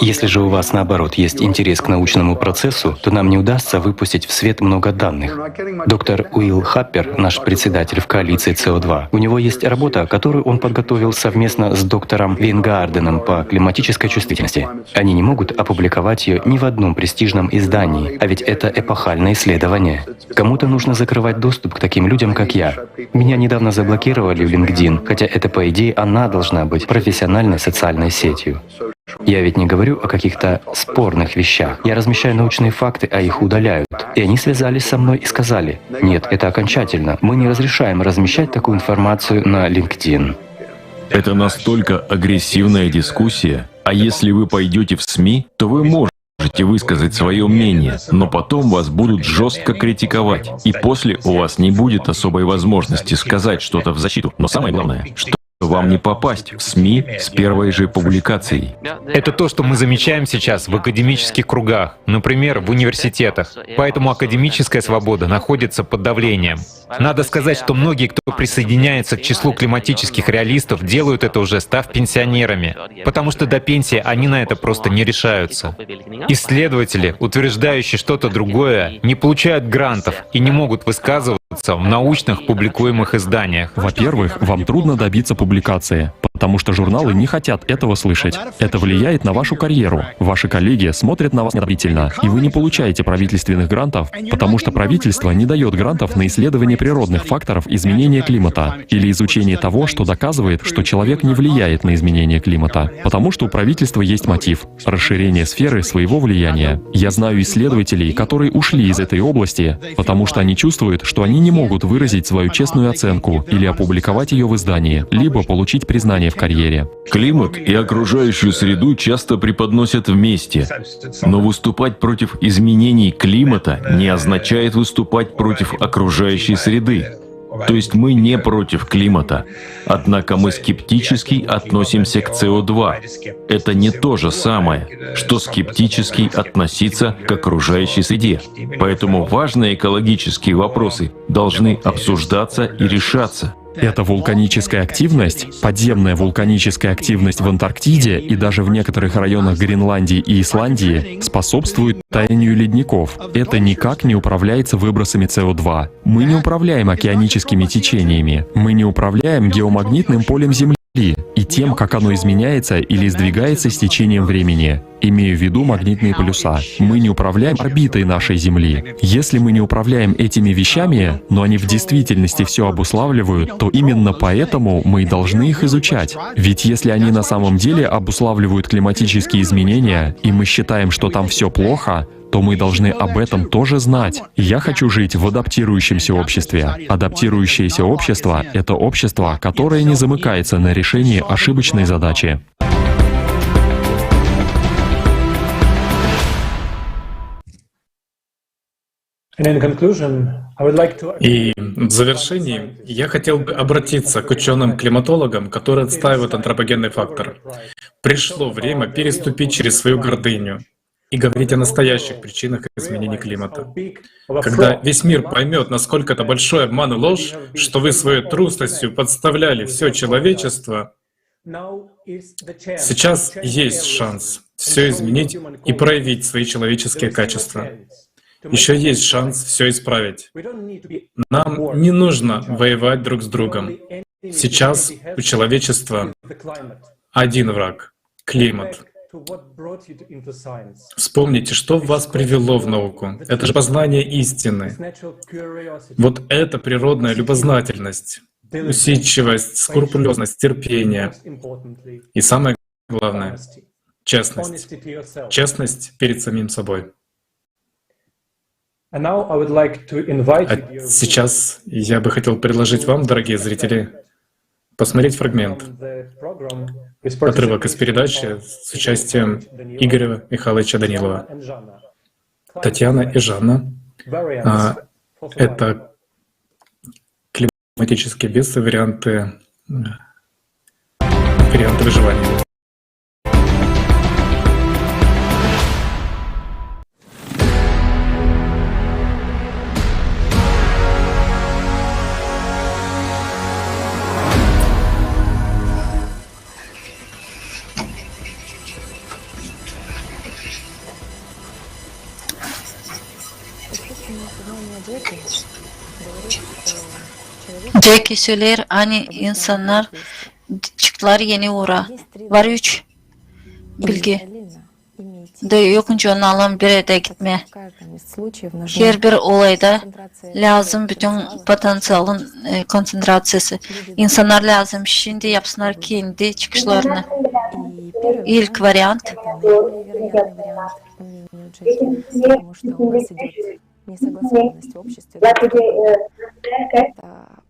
Если же у вас, наоборот, есть интерес к научному процессу, то нам не удастся выпустить в свет много данных. Доктор Уилл Хаппер, наш председатель в коалиции СО два, у него есть работа, которую он подготовил совместно с доктором Вейнгарденом по климатической чувствительности. Они не могут опубликовать ее ни в одном престижном издании, а ведь это эпохальное исследование. Кому-то нужно закрывать доступ к таким людям, как я. Меня недавно заблокировали в LinkedIn, хотя это, по идее, она должна быть профессиональной социальной сетью. Я ведь не говорю о каких-то спорных вещах. Я размещаю научные факты, а их удаляют. И они связались со мной и сказали: «Нет, это окончательно. Мы не разрешаем размещать такую информацию на LinkedIn». Это настолько агрессивная дискуссия, а если вы пойдете в СМИ, то вы можете высказать свое мнение, но потом вас будут жестко критиковать, и после у вас не будет особой возможности сказать что-то в защиту. Но самое главное, что вам не попасть в СМИ с первой же публикацией. Это то, что мы замечаем сейчас в академических кругах, например, в университетах. Поэтому академическая свобода находится под давлением. Надо сказать, что многие, кто присоединяется к числу климатических реалистов, делают это уже став пенсионерами, потому что до пенсии они на это просто не решаются. Исследователи, утверждающие что-то другое, не получают грантов и не могут высказываться в научных публикуемых изданиях. Во-первых, вам трудно добиться публикации, потому что журналы не хотят этого слышать. Это влияет на вашу карьеру. Ваши коллеги смотрят на вас неодобрительно, и вы не получаете правительственных грантов, потому что правительство не дает грантов на исследование природных факторов изменения климата или изучение того, что доказывает, что человек не влияет на изменение климата, потому что у правительства есть мотив — расширение сферы своего влияния. Я знаю исследователей, которые ушли из этой области, потому что они чувствуют, что они не могут выразить свою честную оценку или опубликовать её в издании, либо получить признание в карьере. Климат и окружающую среду часто преподносят вместе, но выступать против изменений климата не означает выступать против окружающей среды. То есть мы не против климата, однако мы скептически относимся к СО два. Это не то же самое, что скептически относиться к окружающей среде. Поэтому важные экологические вопросы должны обсуждаться и решаться. Эта вулканическая активность, подземная вулканическая активность в Антарктиде и даже в некоторых районах Гренландии и Исландии способствует таянию ледников. Это никак не управляется выбросами СО два. Мы не управляем океаническими течениями. Мы не управляем геомагнитным полем Земли и тем, как оно изменяется или сдвигается с течением времени. Имею в виду магнитные полюса. Мы не управляем орбитой нашей Земли. Если мы не управляем этими вещами, но они в действительности всё обуславливают, то именно поэтому мы и должны их изучать. Ведь если они на самом деле обуславливают климатические изменения, и мы считаем, что там всё плохо, то мы должны об этом тоже знать. Я хочу жить в адаптирующемся обществе. Адаптирующееся общество — это общество, которое не замыкается на решении ошибочной задачи. And in conclusion, I would like to И в завершении я хотел бы обратиться к учёным-климатологам, которые отстаивают антропогенный фактор. Пришло время переступить через свою гордыню и говорить о настоящих причинах изменений климата. Когда весь мир поймёт, насколько это большой обман и ложь, что вы своей трусостью подставляли всё человечество, сейчас есть шанс всё изменить и проявить свои человеческие качества. Ещё есть шанс всё исправить. Нам не нужно воевать друг с другом. Сейчас у человечества один враг — климат. Вспомните, что вас привело в науку. Это же познание истины. Вот это природная любознательность, усидчивость, скрупулёзность, терпение. И самое главное — честность. Честность перед самим собой. А сейчас я бы хотел предложить вам, дорогие зрители, посмотреть фрагмент, отрывок из передачи с участием Игоря Михайловича Данилова. Татьяна и Жанна. А, это климатические бедствия, варианты, варианты выживания. Džeki söleer, ani insannar çıktılar eni uura. Var üç bilgi. Da yok nicä onnaran bir erdä gitmää. Herbir olayda lääzım bütün potenţialın, e, kontsentraţiyası. İnsannar lääzım şindi yapsınnar kendi çıkışlarını. İlk variant.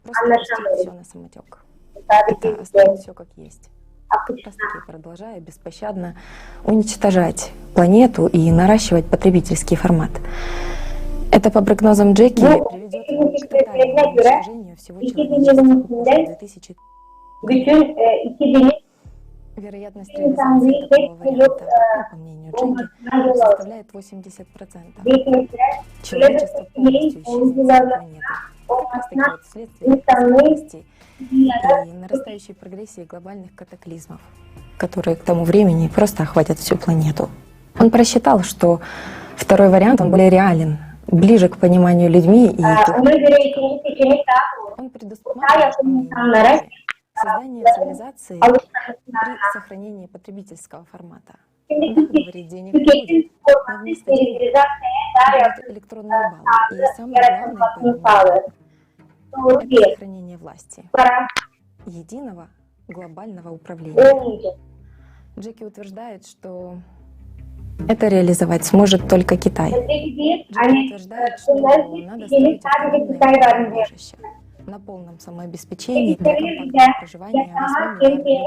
Просто пустить всё на самотёк. Да, оставить всё как есть. Просто продолжая беспощадно уничтожать планету и наращивать потребительский формат. Это, по прогнозам Джеки, приведёт к тотальному уничтожению всего человечества после две тысячи bütün e, iki bin insanı tek bir yıl e, olmasına yol açar. Человечество полностью исчезнет с этой планеты. Как раз таки вот вследствие этой скорости и нарастающей прогрессии глобальных катаклизмов, которые к тому времени просто охватят всю планету. Он просчитал, что второй вариант, он более реален, ближе к пониманию людьми, и он предусматривает создание цивилизации при сохранении потребительского формата. Да, говорит, денег не будет, но вместо денег будут электронные баллы. И самое главное, по его мнению, это сохранение власти, единого глобального управления. Джеки утверждает, что это реализовать сможет только Китай. Джеки утверждает, что надо строить автономное прибежище на полном самообеспечении для компактного проживания восьми миллиардов людей.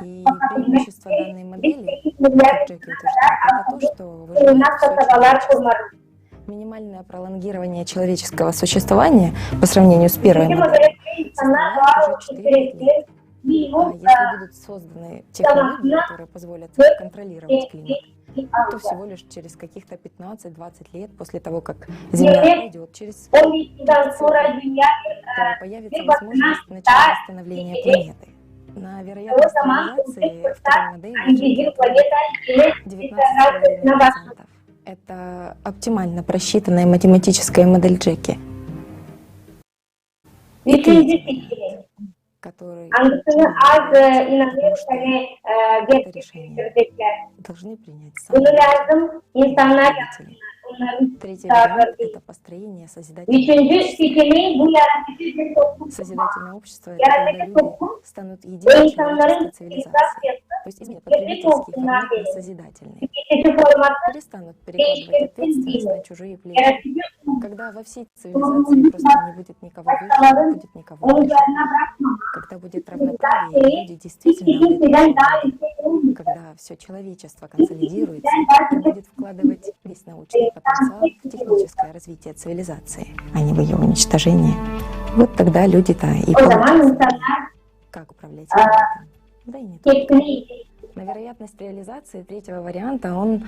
И преимущество данной модели, как Джеки утверждает, это то, что выживает всё человечество. Минимальное пролонгирование человеческого существования по сравнению с первой моделью составляет уже четыре-пять лет. А если будут созданы технологии, которые позволят контролировать климат, то всего лишь через каких-то пятнадцать-двадцать лет после того, как Земля пройдёт через то появится возможность начала восстановления планеты. На вероятность реализации второй модели Джеки оценивает девятнадцать с половиной процентов. Это оптимально просчитанная математическая модель Джеки. И третий вариант, который, angısını az e, inanırsın, e, gerçekleştirecekler. Bunu lazım insanlar yapsınlar. Onların sağlığı değil. Üçüncü seçeneği bu yaratıcı bir toplum kurmak. Yaratıcı toplum ve insanların esas yapısı tüketici toplumdan değil. Tüketici formatı değiştirilsin diye. Yaratıcı Цивилизации просто не будет никого выше, не будет никого ниже. Когда будет равноправие, и люди действительно будут равны. Когда всё человечество консолидируется и будет вкладывать весь научный потенциал в техническое развитие цивилизации, а не в её уничтожение. Вот тогда люди-то и поучатся, как управлять планетой. Да и не только. На вероятность реализации третьего варианта он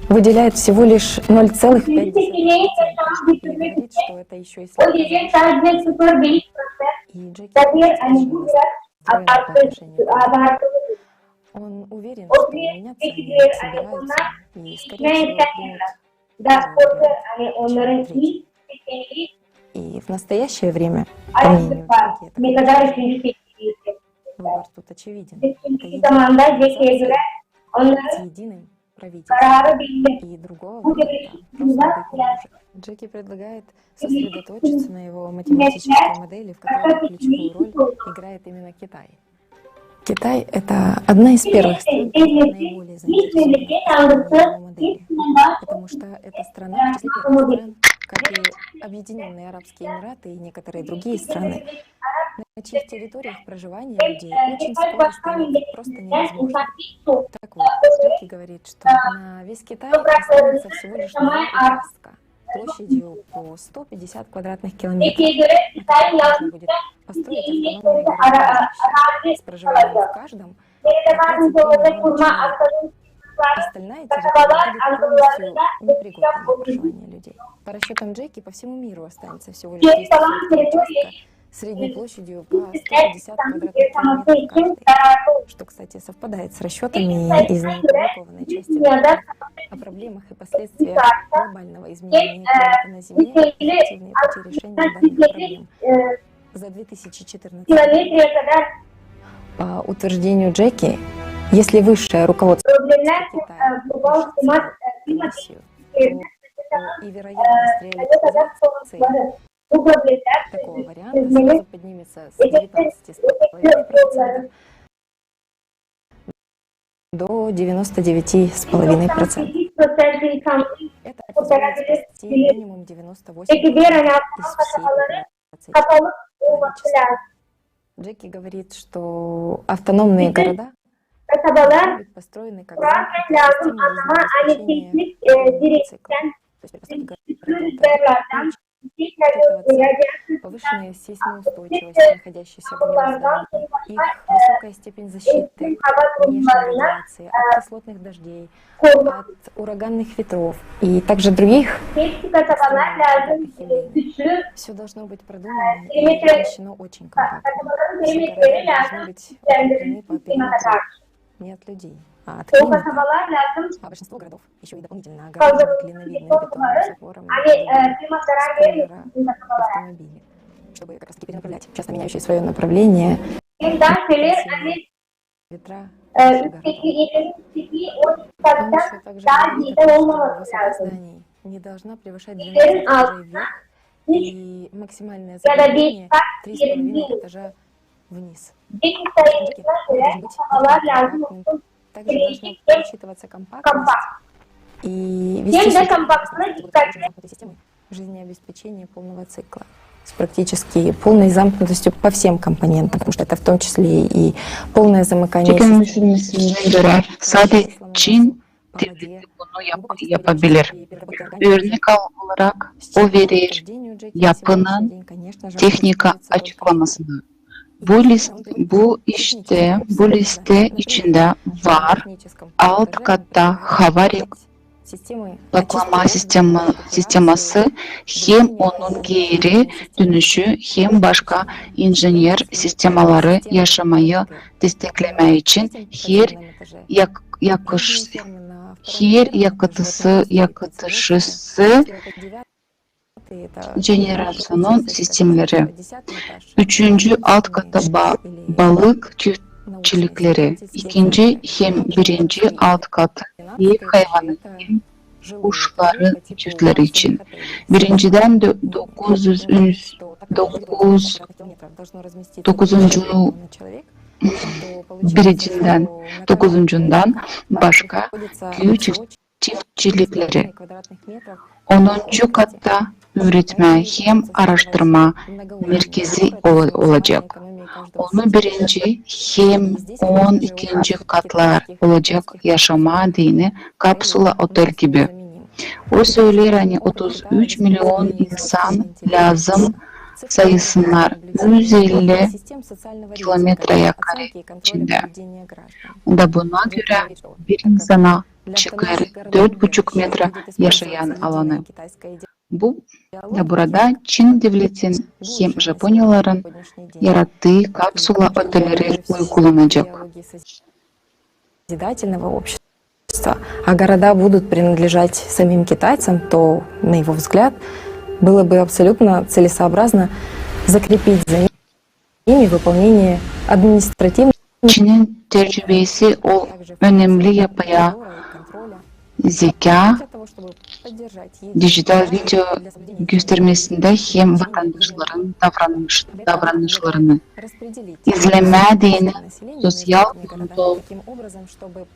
выделяет всего лишь ноль целых пять десятых процента. И говорит, что это ещё и слегка завышенная цифра. И Джеки говорит, что он уверен, что меняться они не собираются и, скорее всего, примут второй вариант, чем третий. И в настоящее время, по мнению Джеки, это, конечно, выбор тут очевиден. Это единая цивилизация с единым правительством. И другого варианта просто быть не может. Джеки предлагает сосредоточиться на его математической модели, в которой ключевую роль играет именно Китай. Китай — это одна из первых стран, которая наиболее заинтересована в его модели, потому что эта страна, в числе первых стран, как и Объединённые Арабские Эмираты и некоторые другие страны, на чьих территориях проживание людей очень скоро станет просто невозможным. Так вот, Джеки говорит, что на весь Китай останется всего лишь два участка площадью по сто пятьдесят квадратных километров. На которых можно будет построить автономные города с проживанием в каждом по тридцать две миллиона человек. Остальная территория будет полностью непригодна для проживания людей. По расчётам Джеки, по всему миру останется всего лишь десять квадратных километров средней площадью по сто пятьдесят квадратных километров каждый, что, кстати, совпадает с расчётами из неопубликованной части доклада о проблемах и последствиях глобального изменения климата на Земле и эффективные пути решения данных проблем за две тысячи четырнадцатый год. По утверждению Джеки, если высшее руководство Китая решится на Россию, то и вероятность реализации такого варианта сразу поднимется с девятнадцати с половиной процентов до девяносто девяти с половиной процентов. Это позволит спасти минимум девяносто восемь процентов из всей популяции человечества. Джеки говорит, что автономные города должны быть построены как запас системы жизнеобеспечения полного цикла. То есть, по сути говоря, это учитываться повышенная сейсмоустойчивость находящихся в нём зданий, их высокая степень защиты от внешней радиации, от кислотных дождей, от ураганных ветров и также других. Все должно быть продумано и размещено очень компактно. Все города должны быть укреплены по периметру не от людей, а от климата. А большинство городов ещё и дополнительно огорожены клиновидным бетонным забором, чтобы сквозь автомобили, чтобы как раз-таки перенаправлять часто меняющие своё направление ветра. Он ещё также говорит о том, что высота зданий не должна превышать двенадцать этажей вверх и максимальное заглубление три с половиной этажа вниз. Также должна учитываться компактность и вести себя так, чтобы не заходить в этой системы жизнеобеспечения полного цикла с практически полной замкнутостью по всем компонентам, потому что это в том числе и полное замыкание системы. Çekilmesi görä, sade Çin devleti bunu yap-, yapabilir. Örnek olarak o verer yapının tehnika açıklamasını. Bu list-, bu işte, bu liste içindä var alt katta hava rek-, reklama sistema-, sisteması hem onun geeri dönüşü hem başka injener sistemaları yaşamayı desteklemää için her yak-, yakış-, her yakıtısı, yakıtışı generaţiyonun sistemleri. Üçüncü alt katta ba-, balık çiftçilikleri, ikinci hem birinci alt katta ev hayvanı hem uşların çiftleri için. Birinciden dö-, dokuz üz, dokuz, dokuzuncu, birinciden, dokuzuncundan başka küü çift-, çiftçilikleri. Onuncu katta üüretmä hem aaraştırma merkezi ola-, olacek. Onu birinci hem on ikinci katlar olacek yaşamaa deyni kapsula otel gibi. O söleer, ani otuz üç milion insan lääzım sayısınnar üz elli kilometraya kare içindä. Da buna görä bir insana çıkêr dört buçuk metra yaşayan alanı. Bu da burada Çin devletin hem Japoniyaların yarattıı kapsula otelleri uygulanacek. А города будут принадлежать самим китайцам, то, на его взгляд, было бы абсолютно целесообразно закрепить за ними выполнение административных Çinin tecrübesi o önemli yapıya zekâ, dijital video göstermesindä hem vatandaşların davranış-, davranışlarını izlemää deyni soţial kontrol,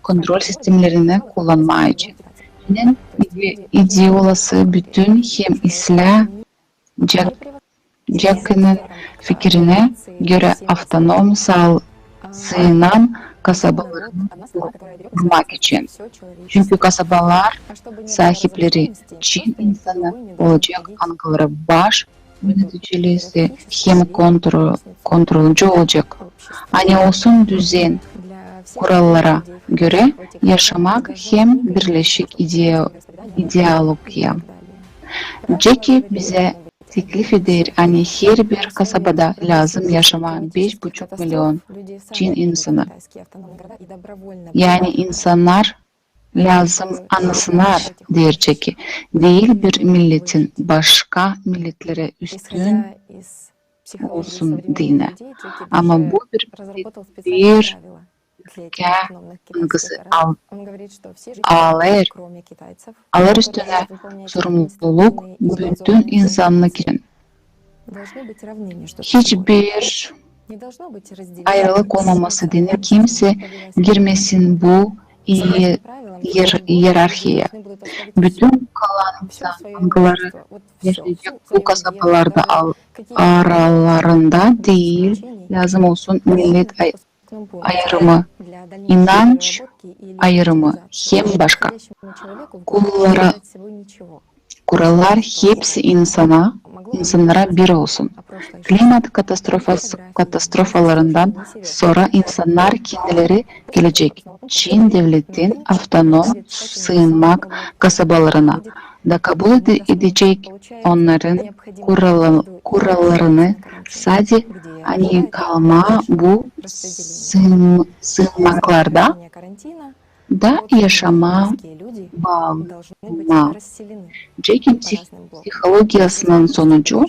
kontrol sistemlerini kullanmaa için. Çinin ide-, ideolası bütün hem islää Jackinin fikirinä görä avtonom sal-, sıyınan kasabalarını kur-, kurmak için. Çünkü kasabalar saahipleri Çin insanı olacek, angıları baş yöneticisi hem kontro-, kontrolcu olacek. Ani olsun düzen kurallara görä yaşamak hem birleşik idea-, ideologiya. Jeki bizä teklif eder, ani herbir kasabada lääzım yaşamaa beş buçuk milion Çin insanı. Yani insannar lääzım anısınnar, deer Jeki, diil bir milletin başka milletlerä üstün olsun deyni. Ama bu bir, bir ülkä, angısı al-, alêr, alêr üstünä sorumluluk bütün insannık için. Hiçbir ayırılık olmaması deyni, kimsey girmesin bu iyer-, iyer-, iyerarhiyaya. Bütün kalan insan, angıları yaşayacek bu kasabalarda al-, aralarında diil, lääzım olsun millet ay-, ayırımı, inanç ayırımı hem başka. Kurallara, kurallar hepsi insana insannara bir olsun. Klimat katastrofası, katastrofalarından sora insannar kendileri gelecek için devletin avtonom sıyınmak kasabalarına da kabul ede-, edecek onnarın kuralın-, kurallarını sade ani kalmaa bu sıyın-, sıyınmaklarda da yaşamaa baalmaa. Cekin psih-, psihologiyasının sonucu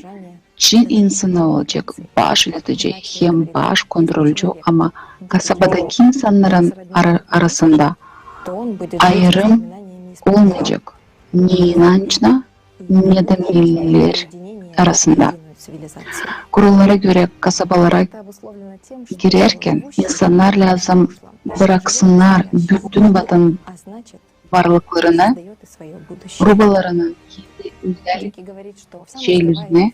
çin insan olacek baş üneticii hem baş kontrolcu, ama kasabadakı insannarın ara-, arasında ayırım olmayacek ne inançta, ne dä miller arasında. Kurallara görä kasabalara girärkän insannar lääzım bıraksınnar bütün vatan varlıklarını, rubalarını, kendi özel şeylerini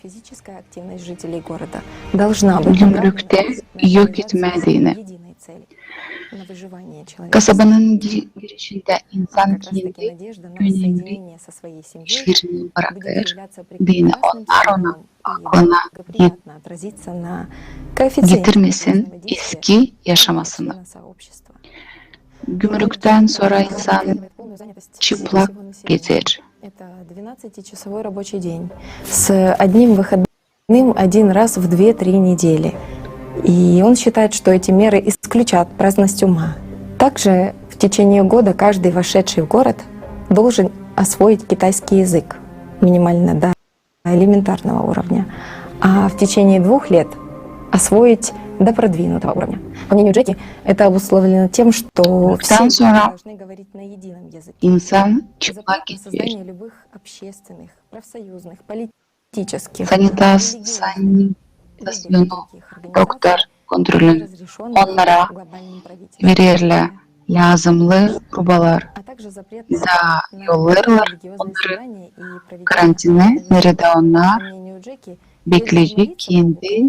gümrüktä yok etmää deyni. Kasabanın gi-, girişindä insan kendi önemli işlerini brakêr deyni, onnar ona aklına getirmesin eski yaşamasını. Gümrüktän sora insan çıplak gezer. Это двенадцатичасовой рабочий день с одним выходным один раз в две-три недели. И он считает, что эти меры исключат праздность ума. Также в течение года каждый вошедший в город должен освоить китайский язык минимально до элементарного уровня, а в течение двух лет освоить до продвинутого уровня. По мнению Джеки, это обусловлено тем, что все должны говорить на едином языке. İnsan çıplak gezer. Любых общественных, профсоюзных, политических, сани-, санитasionu, doktor kontrolün onnara vererlär lääzımlı rubalar da yollêêrlar onnarı karantinä, neredä onnar bekleyecek kendi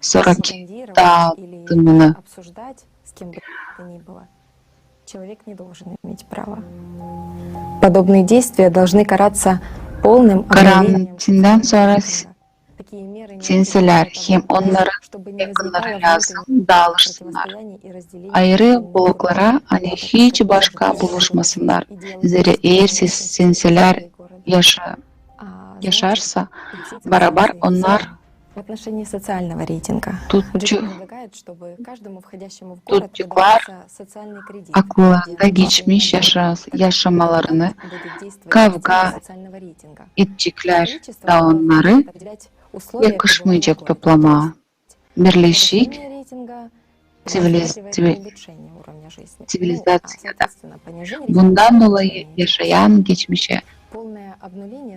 soraki taatımını. Человек не должен иметь права. Подобные действия должны караться полным обнулением. Karantindän sora s-, senselär hem onnarın yakınları lääzım daalışsınnar ayırı bloklara, ani hiç başka buluşmasınnar. Zerä eer s-, senselär yaşa-, yaşarsa, barabar onnar tutaceklar akıllarında geçmiş yaşa-, yaşamalarını, kavga edecekler da onnarı yakışmayacek toplamaa. Birleşik Ţiviliz-, ţivi-, ţivilizaţiyada. Bundan dolayı yaşayan geçmişä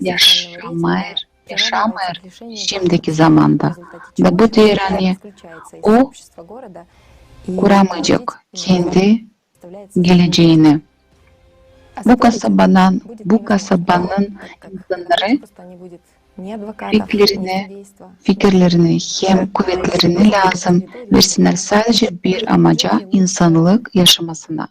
yaşamêêr, yaşamêêr şindiki zamanda. Da bu teoriyayı o kuramayacek kendi geleceeni. Bu kasabadan, bu kasabanın insannarı fikirlerini, fikirlerini hem kuvetlerini lääzım versinnär sadecä bir amaca, insannık yaşamasına.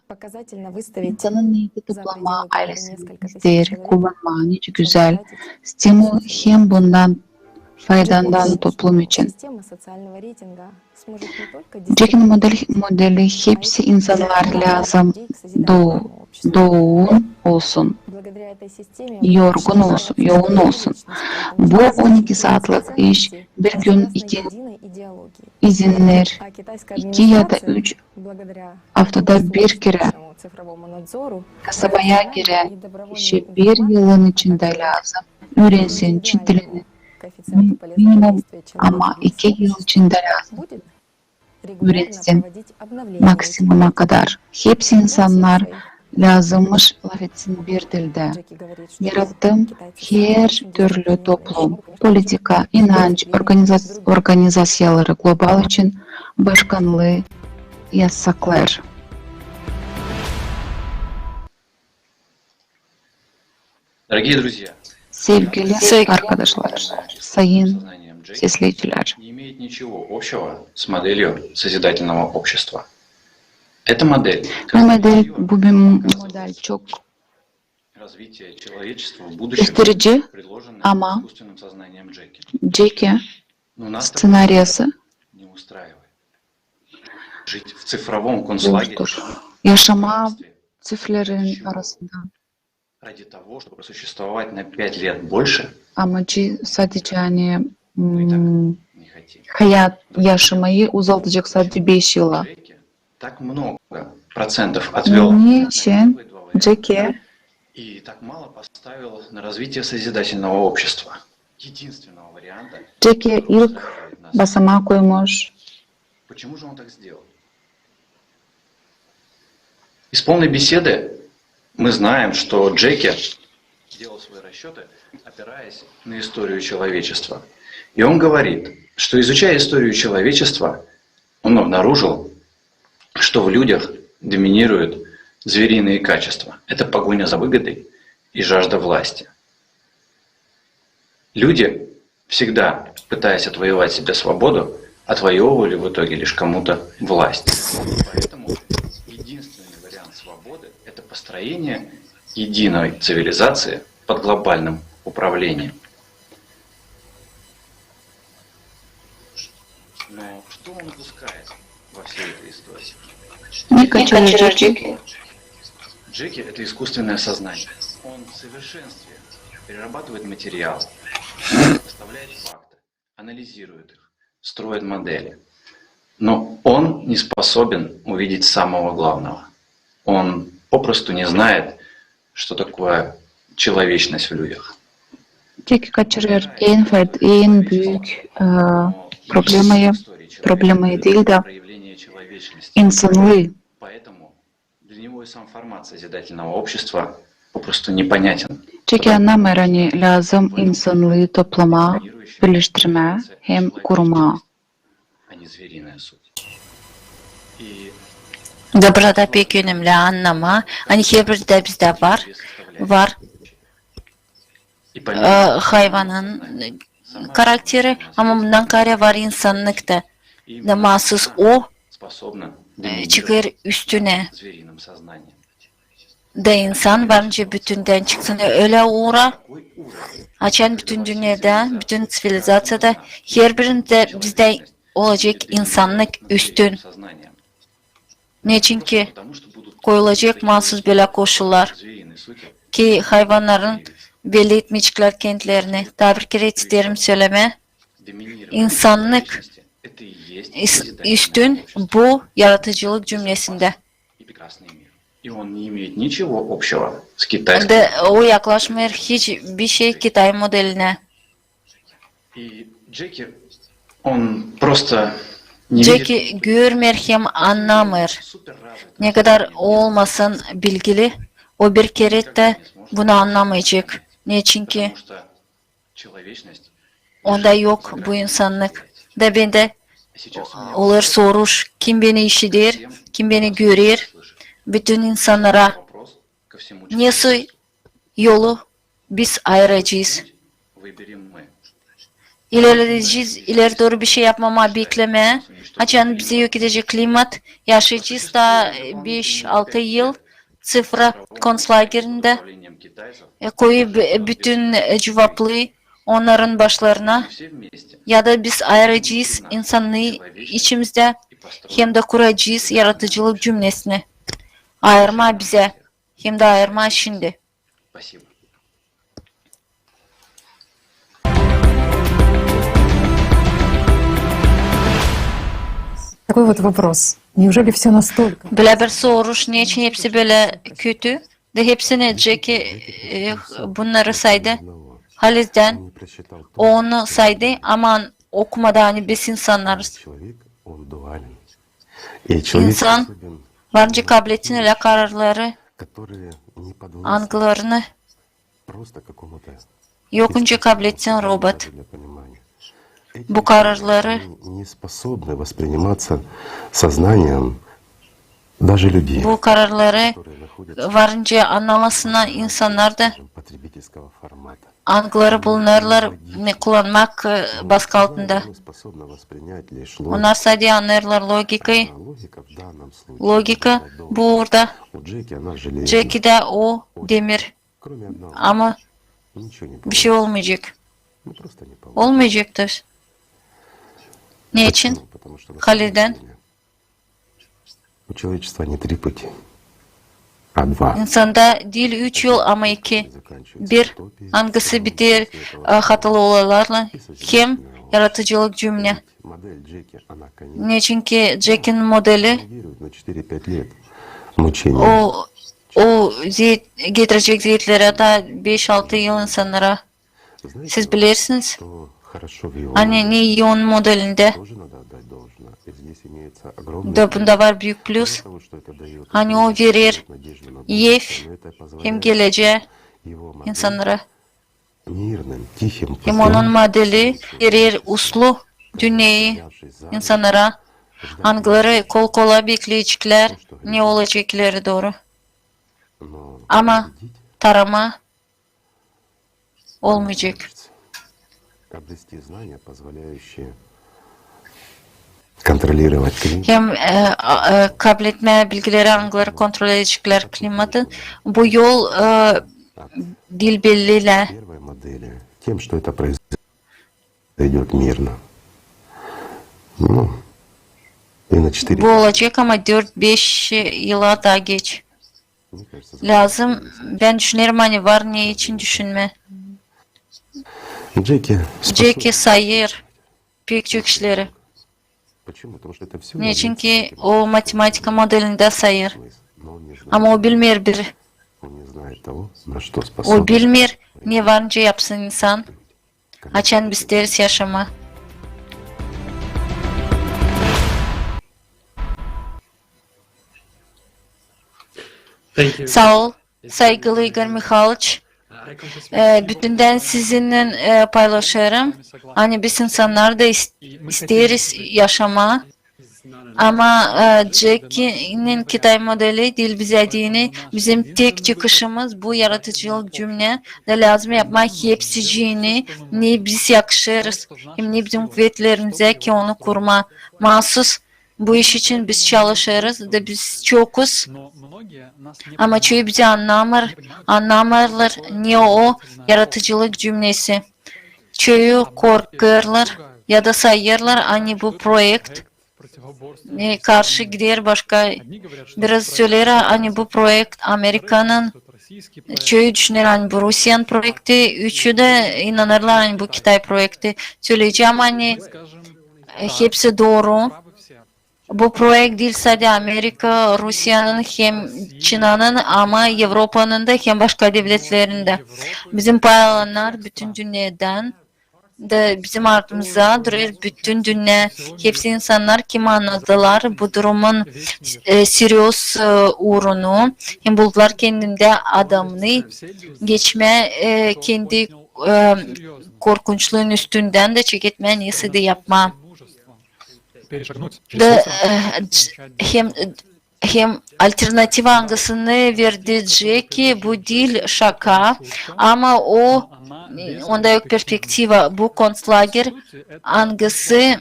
İnsanın neeti toplamaa aylesini, hisleri kullanmaa nicä gözäl stimul hem bundan faydalanmaa toplum için. Cekin model-, modeli hepsi insannara lääzım doo-, doolgun olsun, yorgun olsun, yoolun olsun. Bu on iki saatlık iş bir gün iki izinner, iki ya da üç aftada bir kerä kasabaya girän kişi bir yılın içindä lääzım üürensin çin dilini. Mi-, minimum, ama iki yıl içindä lääzım üürensin maksimuma kadar. Hepsi insannar lääzımmış lafetsin bir dildä. Yarattım her türlü toplum, politika, inanç, organiza-, organizaţiyaları global için başkanlıı yasaklêêr. Sevgili arkadaşlar, sayın sesleyicilär. Bu model, bu bir model çok Gösterici, ama Ceki sţenariyası bozdur. Yaşamaa sifrlerin arasında. Amacı sadece, ani, mm, hayat yaşamayı uzaldacek sadece beş yıla. Neçin Ceki Ceki ilk basamaa koymuş? Из полной беседы мы знаем, что Джеки делал свои расчёты, опираясь на историю человечества. И он говорит, что, изучая историю человечества, он обнаружил, что в людях доминируют звериные качества. Это погоня за выгодой и жажда власти. Люди, всегда пытаясь отвоевать себе свободу, отвоёвывали в итоге лишь кому-то власть. Поэтому единственный вариант свободы — это построение единой цивилизации под глобальным управлением. Но что он упускает во всей этой истории? Джеки — это искусственное сознание. Он в совершенстве перерабатывает материал, составляет факты, анализирует их, строит модели. Но он не способен увидеть самого главного. Он попросту не знает, что такое человечность в людях. Ceki kaçırêr en fert, en büük, e, problemayı, problemayı diil dä insannıı. Ceki annamêêr, ani lääzım insannıı toplamaa, birleştirmää hem kurumaa. Da burada pek önemli annamaa, ani herbirindä bizdä var, var, e, hayvanın karakteri, ama bundan kaarä var insannık ta. Da maasız o, e, çıkêr üstünä. Da insan var nicä bütündän çıksın, ölä uura, açan bütün dünnedä, bütün ţivilizaţiyada, herbirindä bizdä olacek insannık üstün. Neçinki koyulacek maasız bölä koşullar, ki hayvannarın belli etmeyeceklär kendlerini. Taa bir kerä isteerim sölemää, insannık is-, üstün bu yaradıcılık cümnesindä. Da o yaklaşmêêr hiç bir şey Kitay modelinä. Ceki görmeer hem annamêêr. Ne kadar o olmasın bilgili, o bir kerä tä bunu annamayacek. Neçinki onda yok bu insannık. Da bendä olêr soruş, kim beni işider, kim beni görer, bütün insannara nesoy yolu biz ayıracez. İlerledecez, ileri dooru bir şey yapmamaa, beklemää, açan bizi yok edecek klimat, yaşayacez taa beş-altı yıl sıfıra konslagerindä, e, koyup bü-, bütün, e, cuvaplıı onnarın başlarına, ya da biz ayıracez insannıı içimizdä hem dä kuracez yaradıcılık cümnesini. Ayırmaa bizä, hem dä ayırmaa şindi. Такой вот вопрос. Neужели всё настолько? Bölä bir soruş, neçin hepsi bölä kötü? Da hepsini Ceki, e, bunnarı saydı. Halizdän o onu saydı, ama okumadı, ani biz insannarız. İnsan var nicä kabletsin ölä kararları, angılarını yok nicä kabletsin robot. Bu kararları, bu kararları var nicä annamasınnar insannar da, angıları bulunêrlar, ne, kullanmak, e, baskı altında. Onnar sade annêêrlar logikayı. Logika bu uurda. Cekidä o demir. Ama bir şey olmayacek. Olmayacaktır. Ne için? Halizdän insanda diil üç yol, ama iki. Bir, angısı biter, e, hatalı olaylarlan, hem yaradıcılık cümne. Ne için ki Cekin modeli o, o getirecek zeetlerä da beş-altı yıl insannara. Siz bilersiniz, ani ne ii onun modelindä, da bunda var büük plüs, ani o verer ev hem gelecää insannara. Hem onun modeli verer uslu dünneyi insannara, angıları kol-kola bekleyeceklär ne olacek ileri dooru. Ama tarama olmayacek. Hem, e, a, e, kabletmää bilgileri, angıları kontrol edeceklär klimatı. Bu yol, e, diil belli lä. Bu olacek, ama dört-beş yıla taa geç. Lääzım, bän düşünerim, ani var ne için düşünmää. Ceki sayêr pek çok işleri. Ne için ki o matematika modelindä sayêr. Ama o bilmeer bir, o bilmeer, ne var nicä yapsın insan, açan biz isteeriz yaşamaa. Saa ol, saygılı İgor Mihayloviç. E, bütündän sizinnän, e, paylaşêrım, ani biz insannar da is-, isteeriz yaşamaa. Ama, e, Cekinin Kitay modeli diil bizä deyni, bizim tek çıkışımız bu yaradıcılık cümne, da lääzım yapmaa hepsicini, ne biz yakışêrız, hem ne bizim kuvetlerimizä, ki onu kurmaa. Maasuz bu iş için biz çalışêrız, da biz çokuz. Ama çoyu bizi annamêêr, annamêêrlar, ne o yaradıcılık cümnesi. Çoyu korkêrlar ya da sayêrlar, ani bu proekt, e, karşı gider başka. Biraz söleer, ani bu proekt Amerikanın, çoyu düşüner, ani bu Rusiyanın proekti, üçü dä inanêrlar, ani bu Kitay proekti. Söleyecäm, ani, e, hepsi dooru. Bu proekt diil sade Amerika, Rusiyanın hem Çinanın, ama Evropanın da hem başka devletlerin dä. Bizim pay alannar bütün dünnedän da bizim ardımızda durêr bütün dünnä. Hepsi insannar, kim annadılar bu durumun, e, seriöz, e, uurunu, hem buldular kendindä adamını geçmää, e, kendi, e, korkunçluun üstündän da çeketmää, neysä dä yapmaa. Da, e, hem, hem alternativa, angısını verdi Ceki, bu diil şaka, ama o, e, onda yok perspektiva. Bu konclager, angısı,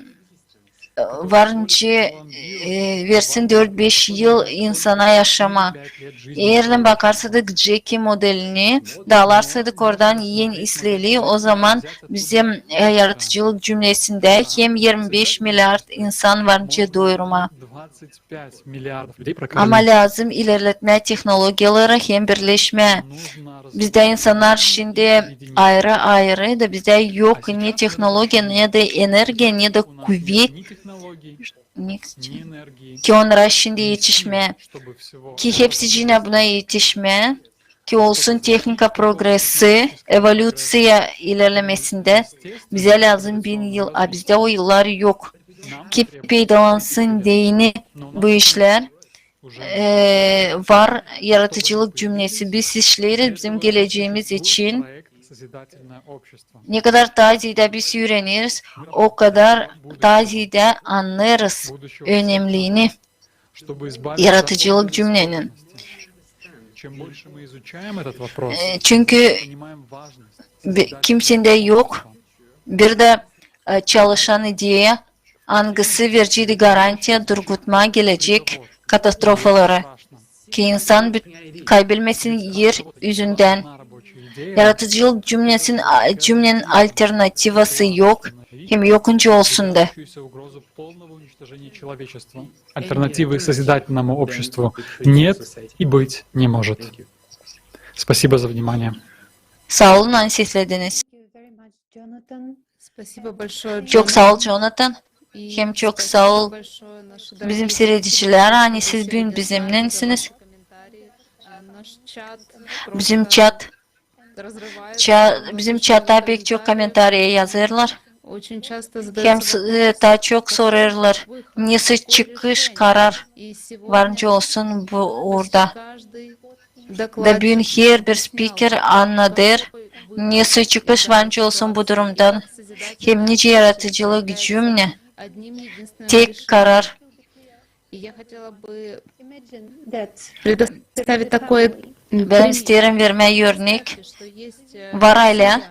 e, var nicä, e, versin dört-beş yıl insana yaşamaa. Eer dä bakarsaydık Ceki modelinä, da alarsaydık oradan en isleli, o zaman bizim, e, yaradıcılık cümnesindä hem irmi beş milliard insan var nicä doyurmaa. Ama lääzım ilerletmää tehnologiyaları hem birleşmää. Bizdä insannar şindi ayırı-ayırı, da bizdä yok ne tehnologiya, ne dä energiya, ne dä kuvet, ki onnara şindi etişmää, ki hepsicinä buna etişmää, ki olsun tehnika progresi, evolüţiya ilerlemesindä. Bizä lääzım bin yıl, a bizdä o yıllar yok. Ki peydalansın deyni bu işlär, e, var yaradıcılık cümnesi. Biz işleeriz bizim gelecämiz için. Ne kadar taa zeedä biz üüreneriz, o kadar taa zeedä annêêrız önemliini yaradıcılık cümnenin. E, çünkü kimsendä yok bir dä, e, çalışan ideya, angısı vereceydi garantiya durgutmaa gelecek katastrofaları, ki insan kaybelmesin er üzündän. Yaradıcılık cümnesin, cümnenin alternativası yok, hem yokunca olsun da. Альтернативы созидательному обществу нет и быть не может. Спасибо за внимание. Saa olun, ani seslediniz. Спасибо большое. Çok saa ol, Jonathan. Hem çok saa ol bizim siiredicilär, ani siz büün bizimnänsiniz. Bizim çat, ça, bizim çatta pek çok kommentariya yazêrlar. Hem s- e, taa çok sorêrlar, nesoy çıkış karar var nicä olsun bu uurda. Da büün herbir spiker annadêr, nesoy çıkış var nicä olsun bu durumdan. Hem nicä yaradıcılık cümne tek karar. Предоставить такой Bän isteerim vermää örnek. Var aylä,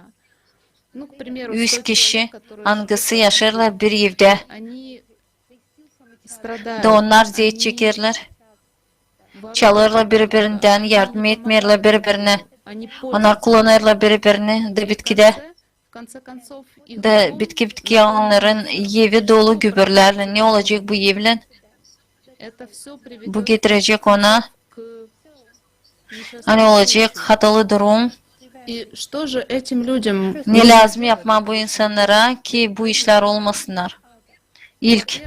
üç kişi, angısı yaşêêrlar bir evdä. Da onnar zerä çekärlär. Çalêrlar biri-birindän, yardım etmeerlär biri-birinä. Onnar kullanêrlar biri-birini, da bitkidä, da bitki-bitki onnarın evi dolu gübürlärlän. Ne olacek bu evlän? Bu getirecek ona, ani olacek hatalı durum. Ne lääzım yapmaa bu insannara, ki bu işlär olmasınnar? İlk,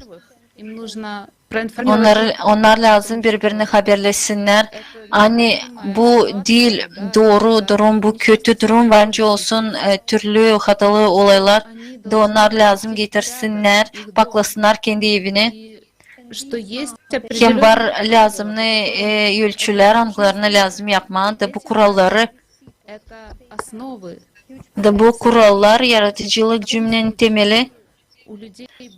onnar, onnar lääzım biri-birini haberlesinnär, ani bu diil dooru durum, bu kötü durum, var nicä olsun e, türlü hatalı olaylar, da onnar lääzım getirsinnär, paklasınnar kendi evini. Hem var lääzımnı e, ölçülär, angılarını lääzım yapmaa, da bu kuralları, da bu kurallar yaradıcılık cümnenin temeli.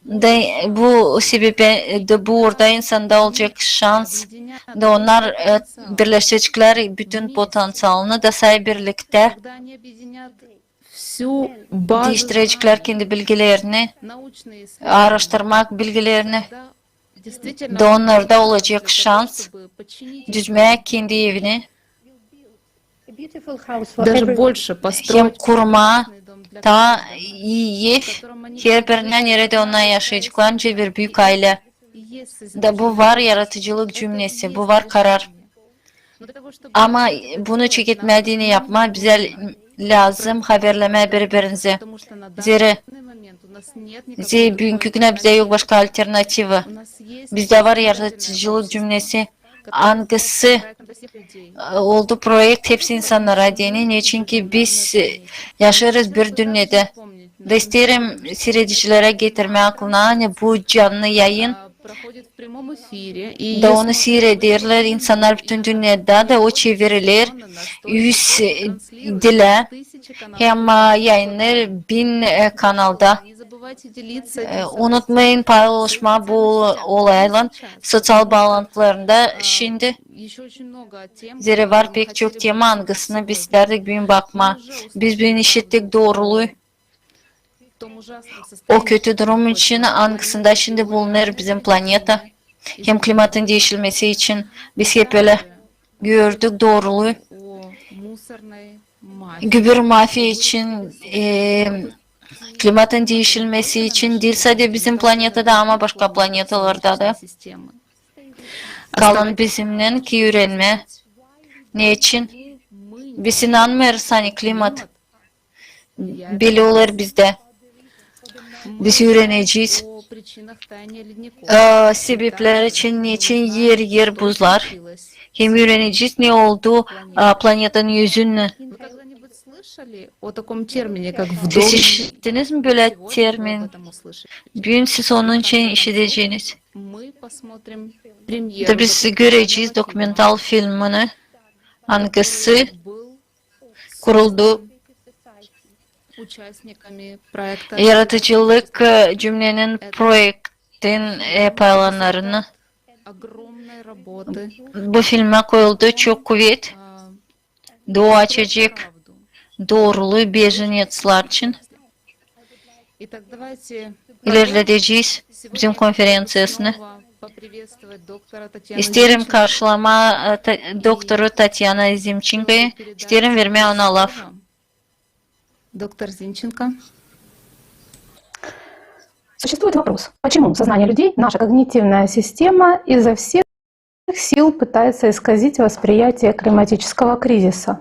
Da bu sebebi, da bu uurda insanda olacek şans, da onnar e, birleştireceklär bütün potenţialını, da saa birliktä diiştireceklär kendi bilgilerini, aaraştırmak bilgilerini, da onnarda olacek şans düzmää kendi evini, hem kurmaa taa ii ev herbirindän, neredä onnar yaşayaceklar, nicä bir büük aylä. Da bu var yaradıcılık cümnesi, bu var karar. Ama bunu çeketmää deyni yapmaa, bizä lääzım haberlemää biri-birinizä. Zerä, zerä büünkü günä bizdä yok başka alternativa. Bizdä var yaradıcılık cümnesi, angısı e, oldu proekt hepsi insannara deyni, neçinki biz e, yaşêêrız bir dünnedä. Da isteerim siiredicilerä getirmää aklına, ani bu canlı yayın, da onu siirederlär insannar bütün dünnedä, da o çeviriler üz e, dilä, hem e, yayınnar bin e, kanalda. E, unutmayın paylaşmaa bu olaylan soţial baalantılarında şindi. Zerä var pek çok tema, angısını biz istärdäk büün bakmaa. Biz büün işittik dooruluyu. O kötü durum için, angısında şindi bulunêr bizim planeta, hem klimatın diişilmesi için, biz hep ölä gördük dooruluyu. Gübür mafiya için, e, klimatın diişilmesi için diil sade bizim planetada, ama başka planetalarda da. Kalın bizimnän ki üürenmää. Neçin? Biz inanmêêrız, ani klimat belli olêr bizdä. Biz üürenecez e, sebeplär için, neçin er-er buzlar. Hem üürenecez, ne oldu e, planetanın üzünnän. Siz işittiniz mi bölä termin? Büün siz onun için işideceniz. Da biz görecez dokumental filmini, angısı kuruldu yaradıcılık e, cümnenin proektin e, paylananlarını. Bu filmä koyuldu çok kuvet. Da o açacek dooruluyu bejenetslar için. İlerledecez bizim konferenţiyasını. İsteerim karşılamaa e, ta- doktoru Tatyana Zimçenkoyu. İsteerim vermää ona laf. Доктор Зимченко. Существует вопрос, почему сознание людей, наша когнитивная система изо всех сил пытается исказить восприятие климатического кризиса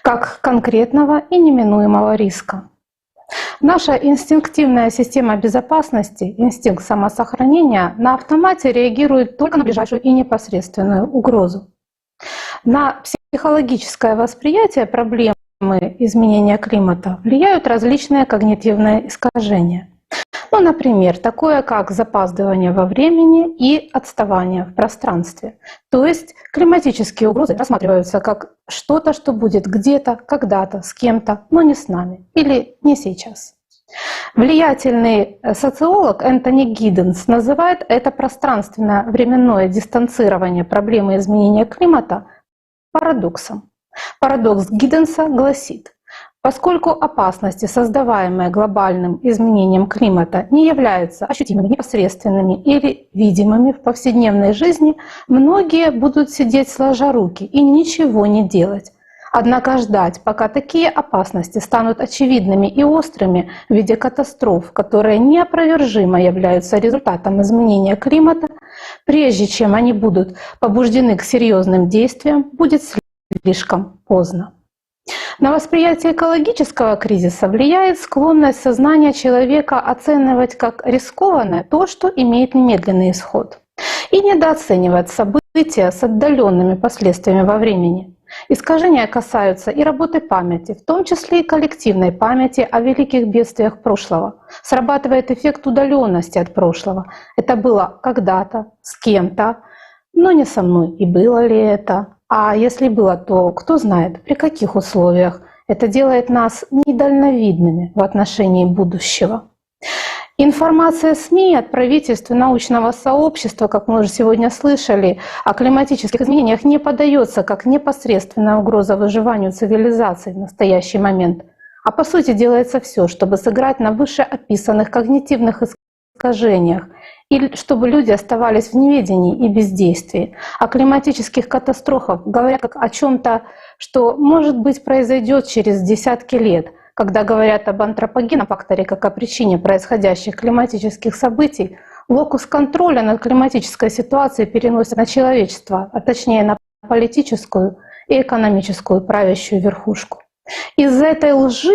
как конкретного и неминуемого риска. Наша инстинктивная система безопасности, инстинкт самосохранения, на автомате реагирует только на ближайшую и непосредственную угрозу. На психологическое восприятие проблемы изменения климата влияют различные когнитивные искажения. Ну, например, такое как запаздывание во времени и отставание в пространстве. То есть климатические угрозы рассматриваются как что-то, что будет где-то, когда-то, с кем-то, но не с нами или не сейчас. Влиятельный э, социолог Энтони Гидденс называет это пространственно-временное дистанцирование проблемы изменения климата парадоксом. Парадокс Гидденса гласит: поскольку опасности, создаваемые глобальным изменением климата, не являются ощутимыми, непосредственными или видимыми в повседневной жизни, многие будут сидеть сложа руки и ничего не делать. Однако ждать, пока такие опасности станут очевидными и острыми в виде катастроф, которые неопровержимо являются результатом изменения климата, прежде чем они будут побуждены к серьёзным действиям, будет слишком поздно. На восприятие экологического кризиса влияет склонность сознания человека оценивать как рискованное то, что имеет немедленный исход, и недооценивать события с отдалёнными последствиями во времени. Искажения касаются и работы памяти, в том числе и коллективной памяти о великих бедствиях прошлого. Срабатывает эффект удалённости от прошлого. Это было когда-то, с кем-то, но не со мной. И было ли это? А если было, то кто знает, при каких условиях? Это делает нас недальновидными в отношении будущего. Информация СМИ от правительств и научного сообщества, как мы уже сегодня слышали, о климатических изменениях не подаётся как непосредственная угроза выживанию цивилизации в настоящий момент, а по сути делается всё, чтобы сыграть на вышеописанных когнитивных искажениях, и чтобы люди оставались в неведении и бездействии. О климатических катастрофах говорят как о чём-то, что, может быть, произойдёт через десятки лет. Когда говорят об антропогенном факторе как о причине происходящих климатических событий, локус контроля над климатической ситуацией переносят на человечество, а точнее на политическую и экономическую правящую верхушку. Из-за этой лжи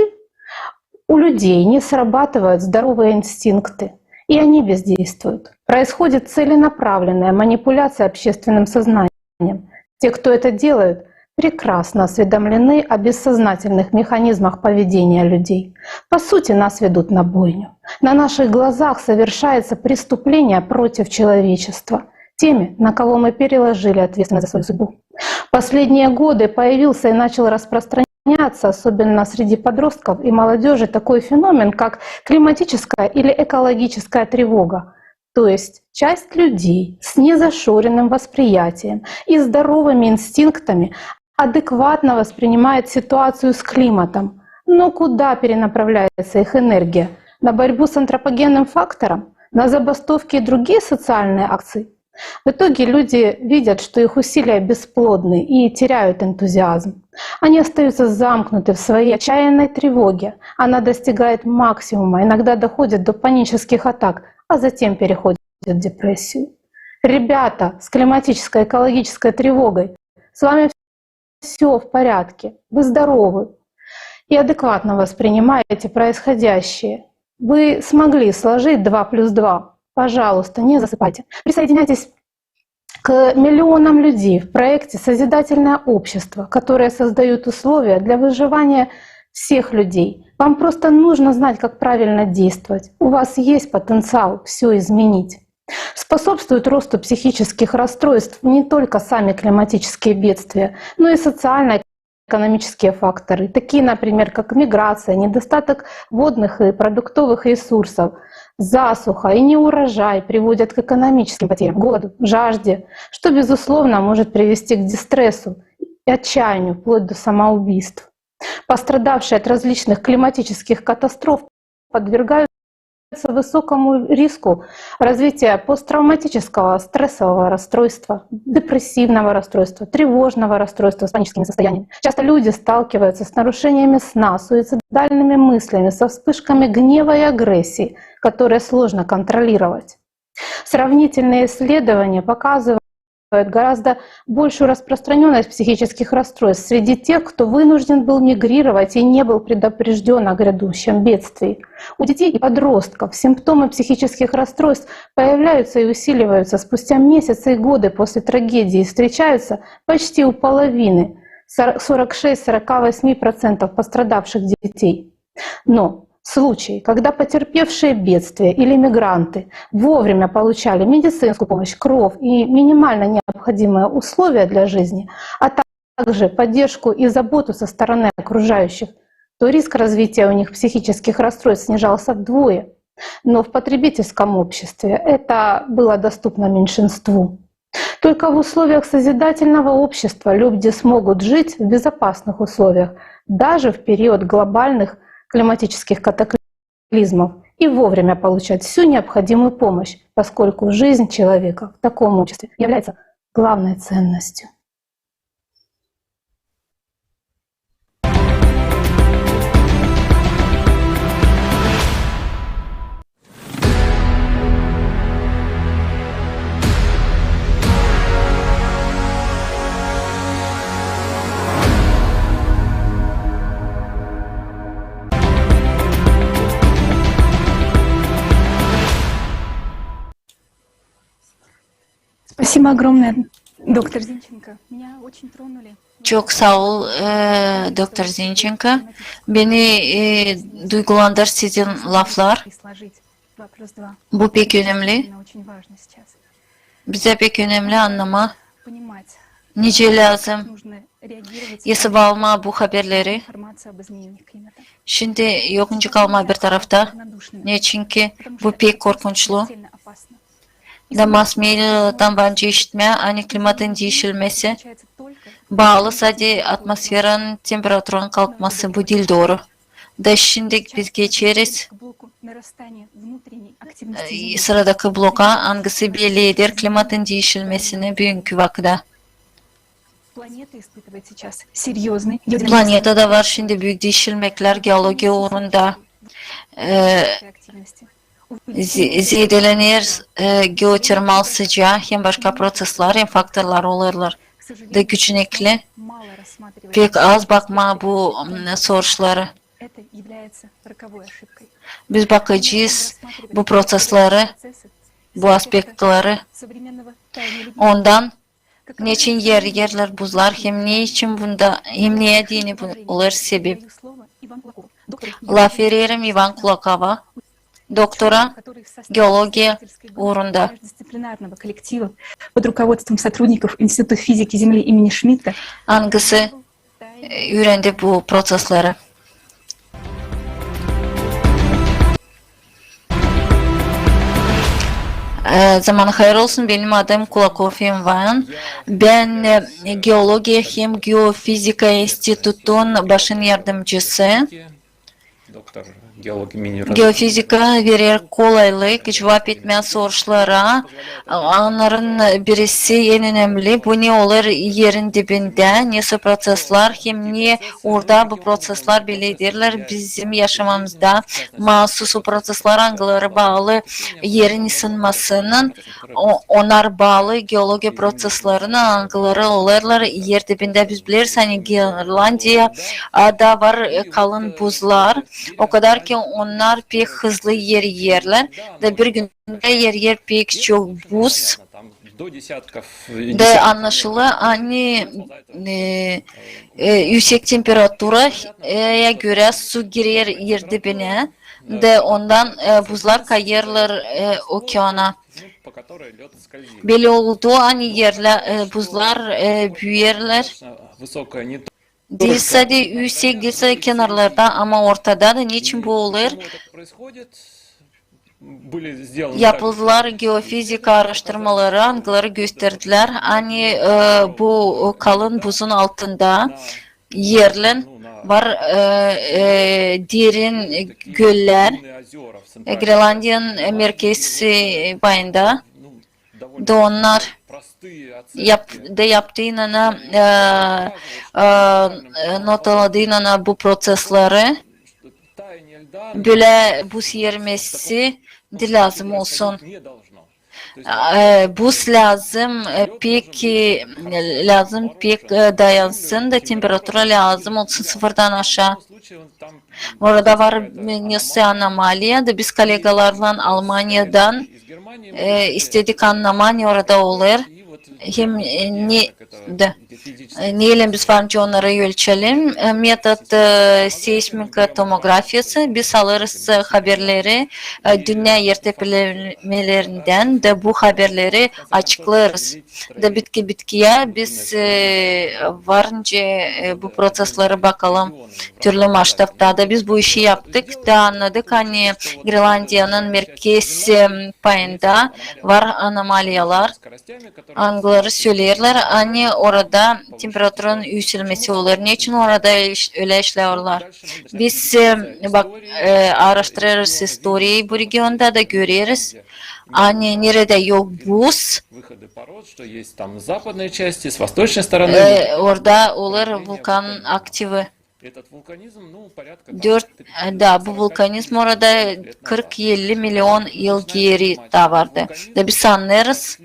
у людей не срабатывают здоровые инстинкты, и они бездействуют. Происходит целенаправленная манипуляция общественным сознанием. Те, кто это делают, прекрасно осведомлены о бессознательных механизмах поведения людей. По сути, нас ведут на бойню. На наших глазах совершается преступление против человечества теми, на кого мы переложили ответственность за свою судьбу. В последние годы появился и начал распространяться, особенно среди подростков и молодёжи, такой феномен, как климатическая или экологическая тревога. То есть часть людей с незашоренным восприятием и здоровыми инстинктами адекватно воспринимает ситуацию с климатом. Но куда перенаправляется их энергия? На борьбу с антропогенным фактором? На забастовки и другие социальные акции? В итоге люди видят, что их усилия бесплодны, и теряют энтузиазм. Они остаются замкнуты в своей отчаянной тревоге. Она достигает максимума, иногда доходит до панических атак, а затем переходит в депрессию. Ребята с климатической, экологической тревогой, с вами всё в порядке, вы здоровы и адекватно воспринимаете происходящее. Вы смогли сложить два плюс два. Пожалуйста, не засыпайте. Присоединяйтесь к миллионам людей в проекте «Созидательное общество», которые создают условия для выживания всех людей. Вам просто нужно знать, как правильно действовать. У вас есть потенциал всё изменить. Способствуют росту психических расстройств не только сами климатические бедствия, но и социально-экономические факторы, такие, например, как миграция, недостаток водных и продуктовых ресурсов, засуха и неурожай приводят к экономическим потерям, голоду, жажде, что, безусловно, может привести к дистрессу и отчаянию, вплоть до самоубийств. Пострадавшие от различных климатических катастроф подвергаются высокому риску развития посттравматического стрессового расстройства, депрессивного расстройства, тревожного расстройства с паническими состояниями. Часто люди сталкиваются с нарушениями сна, суицидальными мыслями, со вспышками гнева и агрессии, которые сложно контролировать. Сравнительные исследования показывают гораздо большую распространённость психических расстройств среди тех, кто вынужден был мигрировать и не был предупреждён о грядущем бедствии. У детей и подростков симптомы психических расстройств появляются и усиливаются спустя месяцы и годы после трагедии и встречаются почти у половины, сор-, сорок шесть сорока восемь процентов пострадавших детей. Но случаи, когда потерпевшие бедствие или мигранты вовремя получали медицинскую помощь, кровь и минимально необходимые условия для жизни, а также поддержку и заботу со стороны окружающих, то риск развития у них психических расстройств снижался вдвое. Но в потребительском обществе это было доступно меньшинству. Только в условиях созидательного общества люди смогут жить в безопасных условиях, даже в период глобальных климатических катаклизмов, и вовремя получать всю необходимую помощь, поскольку жизнь человека в таком обществе является главной ценностью. Спасибо огромное, доктор Зинченко. Меня очень тронули. Çok saa ol, e, doktor Zinçenko. Beni, e, duygulandır sizin laflar. Bu pek önemli. Bizä pek önemli annamaa, nicä lääzım esaba almaa bu haberleri. Şindi yokunca kalmaa bir tarafta. Neçinki bu pek korkunçlu. Da mass-mediadan varınca işitmää, ani klimatın diişilmesi baalı sade atmosferanın temperaturanın kalkması, bu diil dooru. Da şindi biz geçeriz, e, sıradakı bloka, angısı belli eder klimatın diişilmesini büünkü vakıda. Planetada var şindi büük diişilmeklär geologiya uurunda. E, ze-, zeedelener, e, geotermal sıcaa hem başka proţeslar, hem faktorlar olêrlar. Da gücünekli pek az bakmaa bu, m, soruşları. Biz bakacez bu proţesleri, bu aspektleri. Ondan neçin eriyerlär buzlar, hem ne için bunda, hem ne deyni bu olêr sebep. Laf vererim İvan Kulakova, doktora geologiya uurunda. Angısı, e, üürendi bu proţesleri. E, zamanı hayır olsun, benim adım Kulakov İvan. Bän, e, geologiya hem geofizika institutun başın yardımcısı. Geofizika verer kolaylık cuvap etmää soruşlara. Onnarın birisi, en önemli, bu ne olêr erin dibindä, nesoy proţeslar, hem ne orada bu proţeslar belli ederlär bizim yaşamamızda. Maasuz o proţeslar, angıları baalı erin ısınmasınnan, o-, onnar baalı geologiya proţeslarına, angıları olêrlar er dibindä. Biz bileriz, ani Grenlandiya da var, e, kalın buzlar. O kadar ki onnar pek hızlı eriyerlär. Da bir gündä eriyer pek çok buz. Da annaşıla, ani, e, e, üüsek temperaturaya görä su girer er dibinä. Da ondan, e, buzlar kayêrlar, e, okeana. Bellä oldu, ani erlär, e, buzlar, e, büüyerlär. Diil sade üüsek, diil sade kenarlarda, ama ortada da. Neçin bu olêr? Yapıldılar geofizika aaraştırmaları, angıları gösterdilär, ani, e, bu kalın buzun altında erlän, var, e, e, derin göllär, e, Grenlandiyanın, e, merkezi payında. Da onnar yap-, da yaptı inana, e, e, notaladı inana bu prosesleri. Bölä buz erimesi da lääzım olsun. E, buz lääzım, e, pek, e, lääzım pek, e, dayansın da temperatura lääzım olsun sıfırdan aşaa. Orada var nesä anomaliya da biz kollegalarlan Almaniyadan, e, istedik annama, ne orada olêr. Hem, e, ne, da, e, neylän biz varınca onnarı ölçelim. E, metod, e, seysmika tomografiyası. Biz alêrız, e, haberleri, e, dünnä er tepelenmelerindän da bu haberleri açıklêêrız. Da bitki bitkiyä biz, e, varınca, e, bu prosesleri bakalım. Türlü masştabda da biz bu işi yaptık da annadık, ani Grenlandiyanın merkez, e, payında var anomaliyalar, angıları söleerlär, ani orada temperaturanın üüselmesi olêr. Neçin orada iş-, ölä işleerlär? Biz, e, bak, e, aaraştırêrız istoriyayı bu regionda da göreriz, ani neredä yok buz, e, orada olêr vulkan aktivi. Dört, e, da, bu vulkanizm orada kırk-elli million yıl geeri da vardı. Da biz annêêrız,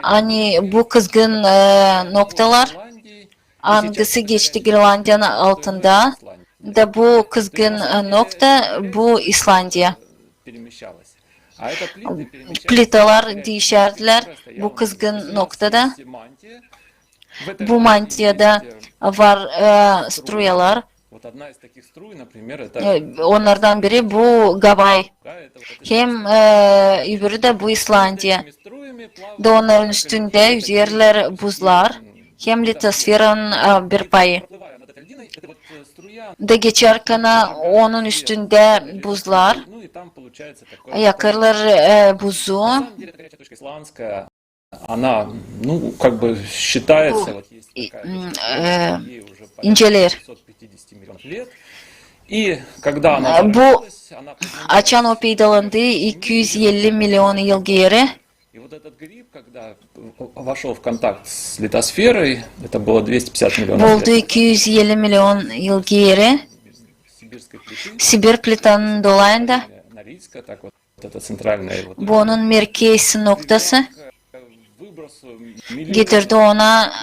ani bu kızgın, e, noktalar, angısı geçti Grenlandiyanın altında, da bu kızgın, e, nokta, bu İslandiya. Plitalar diişärdilär bu kızgın noktada. Bu mantiyada var, e, struyalar. E, onnardan biri bu Gavay. Hem, e, öbürü dä bu İslandiya. Da onnarın üstündä üzerlär buzlar. Hem litosferanın, e, bir payı. Da geçärkän onun üstündä buzlar, yakêrlar, e, buzu. Она, ну, как бы считается, вот есть такая точка, ей уже порядка инцелер. Пятьсот пятидесяти миллионов лет. И когда она, e, bu, açan o peydalandı iki üz elli million yıl geeri. И вот этот гриб, когда вошёл в контакт с литосферой, это было двести пятьдесят миллионов лет назад. Bu oldu iki üz elli million yıl geeri. Sibir plitanın dolayında. Норильская, так вот, это центральная вот. Bu onun merkez noktası. Getirdi ona,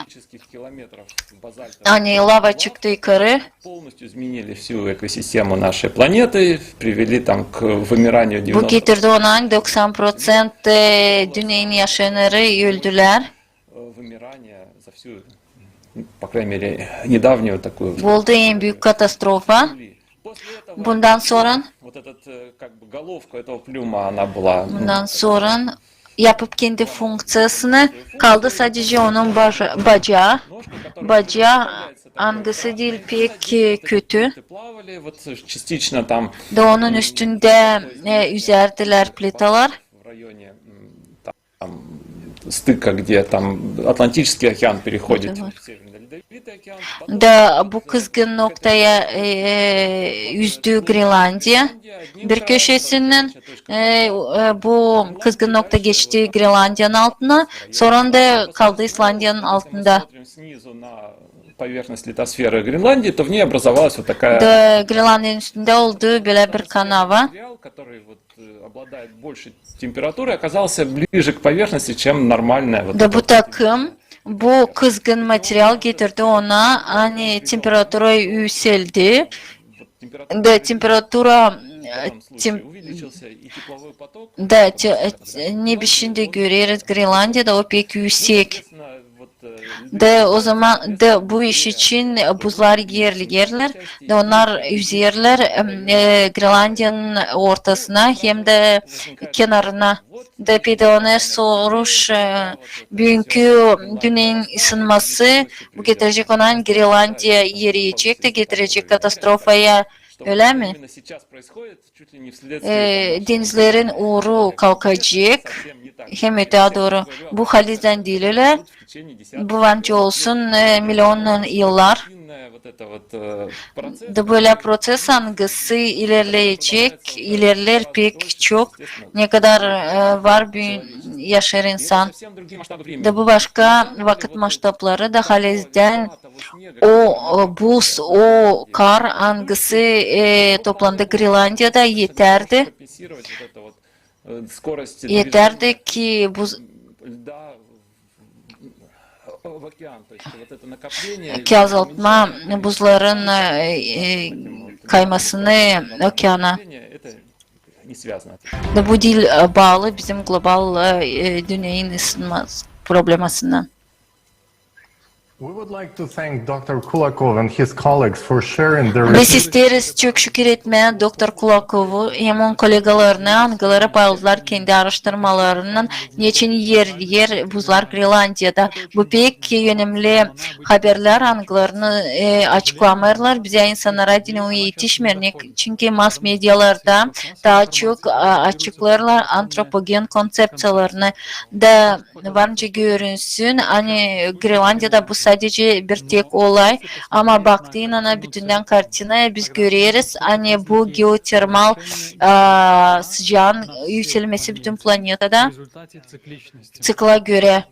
ani lava çıktı yukarı. Полностью изменили всю экосистему нашей планеты, привели там к вымиранию. Bu getirdi ona doksan proţent, e, dünneyin yaşayanları öldülär. Вымирание за всю, по крайней мере, недавнюю такую. Bu oldu en büük katastrofa. Bundan sora, вот этот, э, как бы головка этого плюма, она была, ну, bundan sora yapıp kendi funkţiyasını, kaldı sadecä onun baca-, bacaa, bacaa, angısı diil pek, e, kötü. Плавали, вот, частично там. Da onun üstündä, e, üzärdilär plitalar. В районе, м, там, стыка, где там Атлантический океан переходит в Северный Ледовитый океан. Da bu kızgın noktaya, e, üzdü Grenlandiya bir köşesinnän, e, e, bu kızgın nokta geçti Grenlandiyanın altına, sora da kaldı İslandiyanın altında. Поверхность литосферы Гренландии, то в ней образовалась вот такая. Da Grenlandiyanın üstündä oldu bölä bir kanava. Материал, который вот, э, обладает большей температурой, оказался ближе к поверхности, чем нормальная вот эта вот. Da bu takım, bu kızgın material getirdi ona, ani temperatura üüseldi. Da temperatura, e, tem-, da te-, e, ne biz şindi göreriz Grenlandiyada, o pek üüsek. Da o zaman da bu iş için buzlar eriyerlär, da onnar üzerlär, em, e, Grenlandiyanın ortasına hem dä kenarına. Da peydalanêr soruş, e, büünkü dünneyin ısınması, bu getirecek ona Grenlandiya eriyecek da getirecek katastrofaya, ölä mi? E, denizlerin uuru kalkacek, hem ötää dooru. Bu halizdän diil ölä. Bu varınca olsun, e, milyonnan yıllar. Da bölä proses, angısı ilerleyecek, ilerler pek çok, ne kadar, e, var büün yaşêêr insan. Da bu başka vakıt maştabları, da halizdän o, o buz, o kar, angısı, e, toplandı Grenlandiyada, etärdi. Etärdi ki buz, ki azaltmaa buzların, e, e, kaymasını okeana. Da bu diil, e, baalı bizim global, e, dünneyin ısınma problemasına. We would like to thank doktor Kulakov and his colleagues for sharing their... Biz isteeriz çok şükür etmää doktor Kulakovu hem onun kollegalarını, angıları paylaştılar kendi aaraştırmalarını, neçin eriyer buzlar Grenlandiyada. Bu pek önemli haberlär, angılarını, e, açıklamêêrlar. Bizä, insannara, diil etişmeer, çünkü mass-medialarda taa çok, a, açıklêêrlar antropogen konţepţiyalarını. Da var nicä görünsün, ani Grenlandiyada bu sadecä bir tek olay, ama baktıynana bütündän kartinaya biz göreriz, ani bu geotermal, a, sıcaın üüselmesi bütün planetada ţikla görä.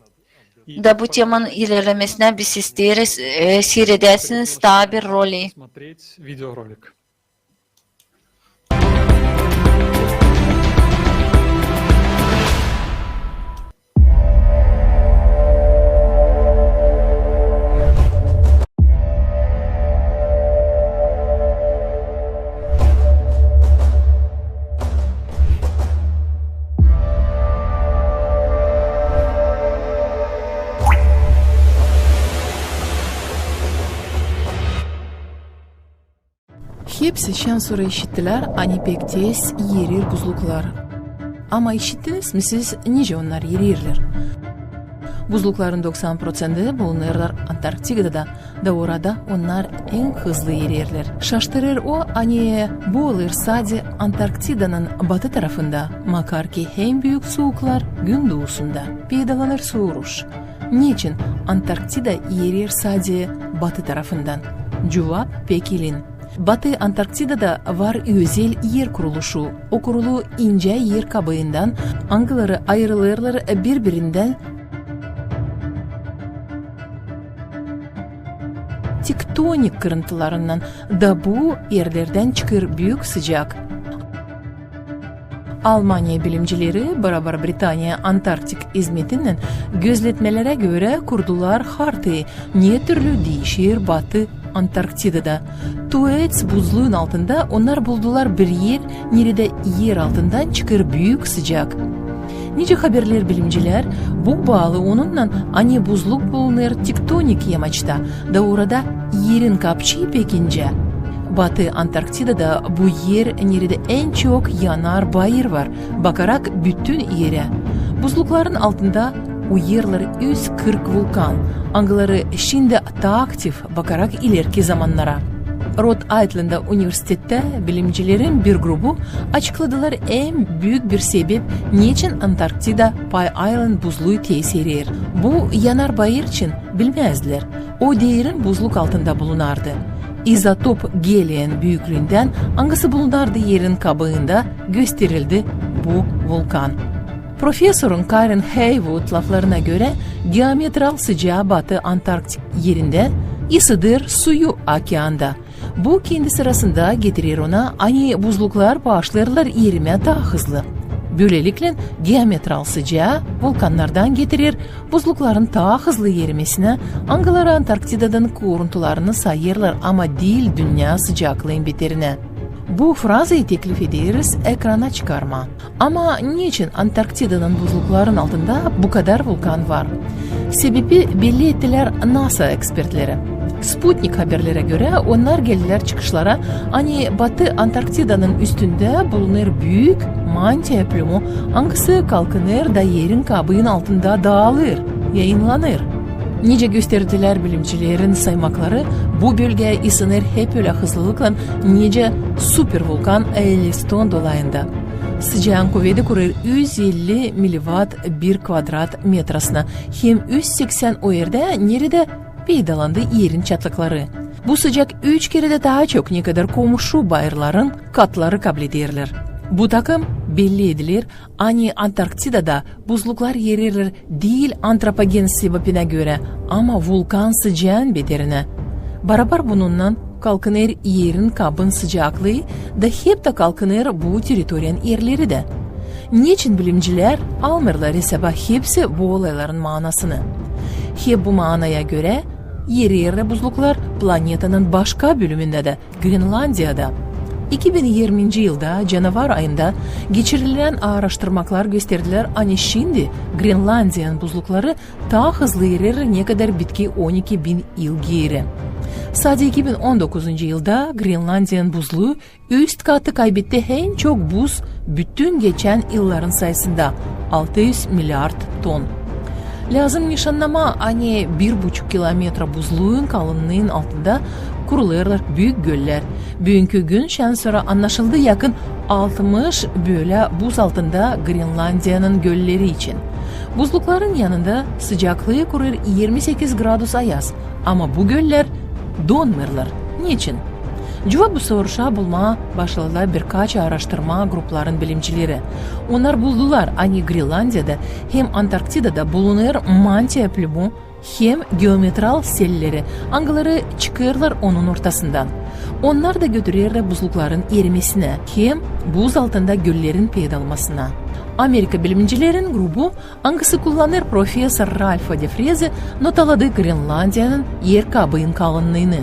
Da bu temanın ilerlemesinä biz isteeriz, e, siiredäsiniz taa bir rolä. Hepsi şansora işittilär, ani pek tez eriyir buzluklar. Ama işittiniz mi siz, nicä onnar eriyerlär? Buzlukların doksan proţenti bulunêrlar Antarktikada, da orada onnar en hızlı eriyerlär. Şaştırêr o, ani bu olêr sade Antarktidanın batı tarafında, makar ki en büük suuklar gündousunda. Peydalanêr soruş: neçin Antarktida eriyer sade batı tarafından? Cuvap pek ilin. Batı Antarktidada var özel er kuruluşu. O kurulu incä er kabıından, angıları ayırılêrlar biri-birindän tektonik kırıntılarınnan, da bu erlerdän çıkêr büük sıcak. Almaniya bilimcileri barabar Britaniya Antarktik izmetinnän gözletmelerä görä kurdular hartayı, ne türlü diişer Batı Antarktidada. Tuets buzluun altında onnar buldular bir er, neredä er altından çıkêr büük sıcak. Nicä haberleer bilimcilär, bu baalı onunnan, ani buzluk bulunêr tektonik yamaçta, da orada erin kapçıı pek incä. Batı Antarktidada bu er, neredä en çok yanar bayır var, bakarak bütün erä. Buzlukların altında uyuyêrlar üz kırk vulkan, angıları şindi taa aktiv, bakarak ilerki zamannara. Rod Aytlanda universitettä bilimcilerin bir grubu açıkladılar en büük bir sebep, neçin Antarktida Pay Island buzluu tez eriyer. Bu yanar bayır için bilmäzdilär. O deerin buzluk altında bulunardı. İzotop geliyin büüklüündän, angısı bulunardı erin kabıında, gösterildi bu vulkan. Profesorun Karen Heywood laflarına görä, geometral sıcaa Batı Antarktik erindä ısıdêr suyu okeanda. Bu kendi sırasında getirer ona, ani buzluklar başlêêrlar erimää taa hızlı. Bölelikle, geometral sıcaa vulkannardan getirer buzlukların taa hızlı erimesinä, angıları Antarktidanın kuruntularını sayêrlar, ama diil dünnä sıcaklıın beterinä. Bu frazayı teklif ederiz ekrana çıkarmaa. Ama neçin Antarktidanın buzlukların altında bu kadar vulkan var? Sebebi belli ettilär NASA ekspertleri. Sputnik haberlerä görä, onnar geldilär çıkışlara, ani Batı Antarktidanın üstündä bulunêr büük mantiya plümu, angısı kalkınêr da erin kabıın altında daalêr, yayınlanêr. Nicä gösterdilär bilimcilerin saymakları, bu bölgä ısınêr hep ölä hızlılıklan, nicä supervulkan Eliston dolayında. Sıcaın kuvedi kurêr üz elli millivat bir kvadrat metrasına, hem üz seksän o erdä, neredä peydalandı erin çatlıkları. Bu sıcak üç kerä dä taa çok, ne kadar komuşu bayırların katları kablederlär. Bu takım belli ediler, ani Antarktidada buzluklar ererlär diil antropogen sebebinä görä, ama vulkan sıcaın beterinä. Barabar bununnan kalkınêr erin kabın sıcaklıı da hep dä kalkınêr bu territoriyanın erleri dä. Neçin bilimcilär almêêrlar esaba hepsi bu olayların maanasını? Hep bu maanaya görä ererlär buzluklar planetanın başka bölümündä dä, Grenlandiyada. İki bin irminci yılda canavar ayında geçirilän aaraştırmaklar gösterdilär, ani şindi Grenlandiyanın buzlukları taa hızlı ererlär, ne kadar bitki on iki bin yıl geeri. Sade iki bin on dokuzuncu yılda Grenlandiyanın buzluu üst katı kaybetti en çok buz bütün geçän yılların sayısında, altı üz milyard ton. Lääzım nişannamaa, ani bir buçuk kilometra buzluun kalınlıın altında kurulêrlar büük göllär. Büünkü gün şansora annaşıldı yakın altmış bölä buz altında Grenlandiyanın gölleri için. Buzlukların yanında sıcaklıı kurêr irmi sekiz gradus ayaz, ama bu göllär donmêêrlar. Neçin? Cuvap bu soruşa bulmaa başladılar birkaç aaraştırma grupların bilimcileri. Onnar buldular, ani Grenlandiyada hem Antarktidada bulunêr mantiya plümu hem geometral selleri, angıları çıkêrlar onun ortasından. Onnar da götürerlär buzlukların erimesinä hem buz altında göllerin peydalmasına. Amerika bilimcilerin grubu, angısı kullanêr professor Ralfo de Freze, notaladı Grenlandiyanın er kabıın kalınlıını.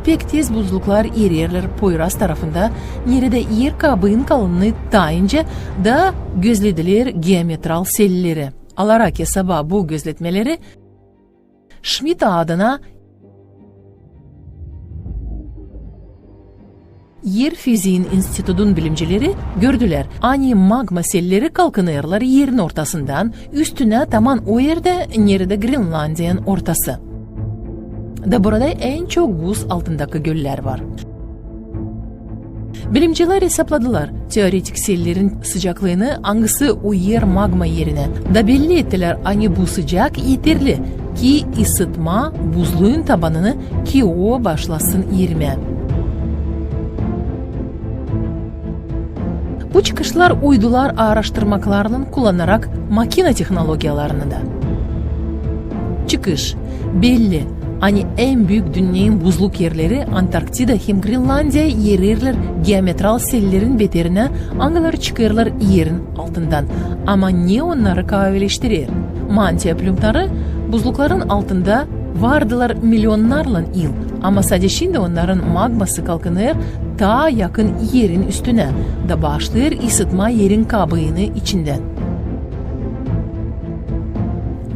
Pek tez buzluklar ererlär poyraz tarafında, neredä er kabıın kalınlıı taa incä, da gözledilär geometral selleri. Alarak esaba bu gözletmeleri, Şmit adına Er fiziin institutun bilimcileri gördülär, ani magma selleri kalkınêrlar erin ortasından üstünä, taman o erdä, neredä Grenlandiyanın ortası. Da burada en çok buz altındakı göllär var. Bilimcilär esapladılar teoretik sellerin sıcaklıını, angısı uyêr magma erinä, da belli ettilär, ani bu sıcak eterli, ki ısıtmaa buzluun tabanını, ki o başlasın erimää. Bu çıkışlar uydular aaraştırmaklarlan kullanarak makina tehnologiyalarını da. Çıkış. Belli, ani en büük dünneyin buzluk erleri Antarktida hem Grenlandiya ererlär geometral sellerin beterinä, angıları çıkêrlar erin altından. Ama ne onnarı kaaveleştirer? Mantiya plümnarı buzlukların altında vardılar milyonnarlan yıl, ama sade şindi onnarın magması kalkınêr taa yakın erin üstünä da başlêêr ısıtmaa erin kabıını içindän.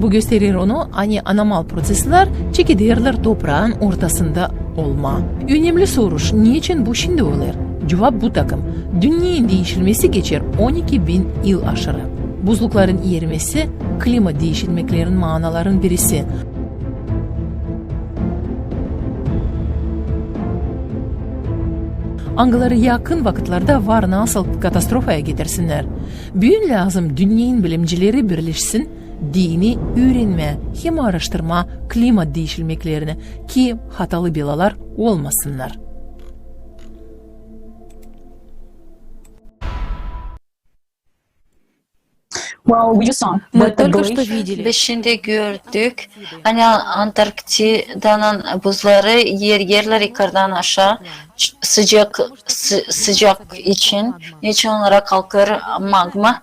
Bu gösterer onu, ani anomal proţeslär çekederlär topraın ortasında olmaa. Önemli soruş, neçin bu şindi olêr? Cuvap bu takım. Dünneyin diişilmesi geçer on iki bin yıl aşırı. Buzlukların erimesi, klima diişilmeklerin maanaların birisi. Angıları yakın vakıtlarda var nasıl katastrofaya getirsinnär. Büün lääzım dünneyin bilimcileri birleşsin, deyni üürenmää hem aaraştırmaa klima diişilmeklerini, ki hatalı belalar olmasınnar. Мы только что видели. Biz şindi gördük, ani Antarktidanın buzları ererlär yukardan aşaa, sıcak, sı-, sıcak için, neçin onnara kalkêr magma.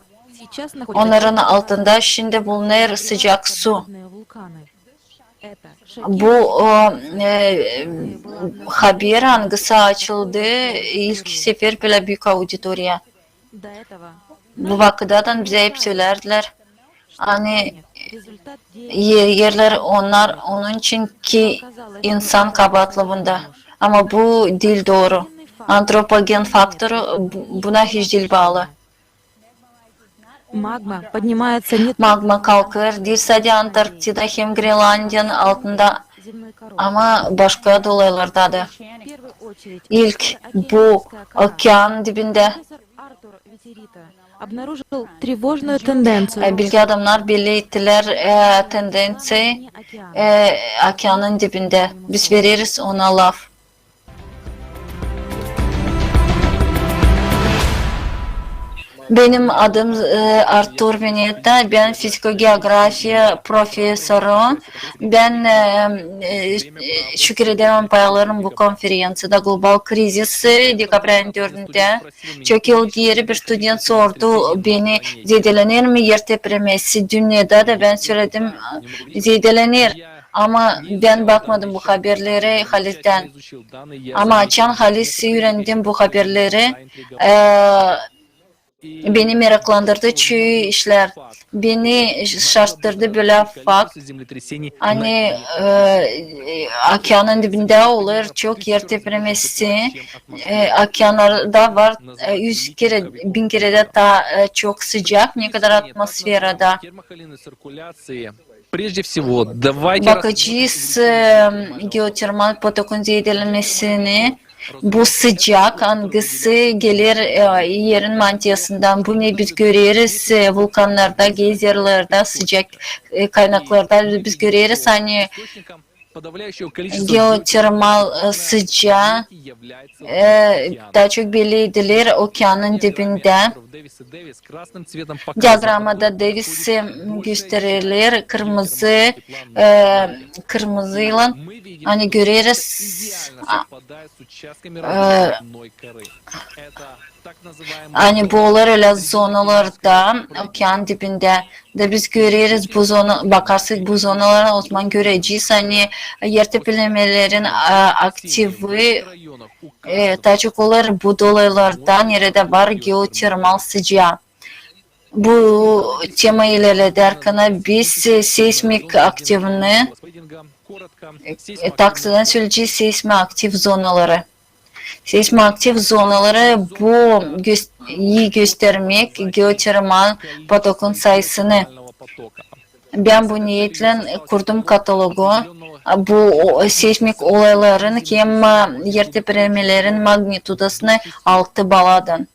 Onnarın altında şindi bulunêr sıcak su. Bu, o, e, haber, angısı açıldı ilk sefer bölä büük auditoriya. Bu vakıdadan bizä hep sölärdilär, ani ererlär onnar onun için, ki insan kabaatlı bunda. Ama bu diil dooru. Antropogen faktoru bu-, buna hiç diil baalı. Magma kalkêr diil sade Antarktida hem Grenlandiyanın altında, ama başka da olaylarda da. İlk bu okeanın dibindä. E, bilgi adamnar belli ettilär, e, tendenţiyayı, e, okeanın dibindä. Biz vereriz ona laf. Benim adım e, Artur Veneta, bän fizikogeografiya profesoru. Bän e, e, şükür ederim, paylandım bu konferenţiyada. Global krizis, e, dekabrayın dördündä. Çok yıl geeri bir student sordu beni, zeedelener mi er tepremesi dünnedä, da bän söledim, zeedelener. Ama bän bakmadım bu haberleri halizdän. Ama açan haliz üürendim bu haberleri, e, beni meraklandırdı çoyu işlär. Beni şaştırdı bölä fakt, ani e, e, okeanın dibindä olêr çok er tepremesi, e, okeanlarda var e, üz kerä, bin kerä dä taa e, çok sıcak, ne kadar atmosferada. Bakacez e, geotermal potokun zeedelenmesini. Bu sıcak, angısı geler e, erin mantiyasından. Bunu biz göreriz e, vulkannarda, geyzerlerdä, sıcak e, kaynaklarda biz göreriz, ani geotermal e, sıcaa e, taa çok belli ediler okeanın dibindä. Diagramada Davis e, gösteriler kırmızı, e, kırmızıylan, ani göreriz, a, e, ani bu olêr ölä zonalarda okean dibindä. Da biz göreriz bu zona, bakarsak bu zonalara, ozaman görecez, ani er tepremelerin e, aktivi e, taa çok olêr bu dolaylarda, neredä var geotermal sıcaa. Bu tema ilerledärkän biz e, seismik aktivini, e, e, taksadan söleyecez seismik aktiv zonaları. Seismik aktiv zonaları bu gös- ii göstermäk geotermal potokun sayısını. Bän bu niyetlän kurdum katalogu bu o, seismik olayların hem e, er tepremelerin magnitudasını altı baladan.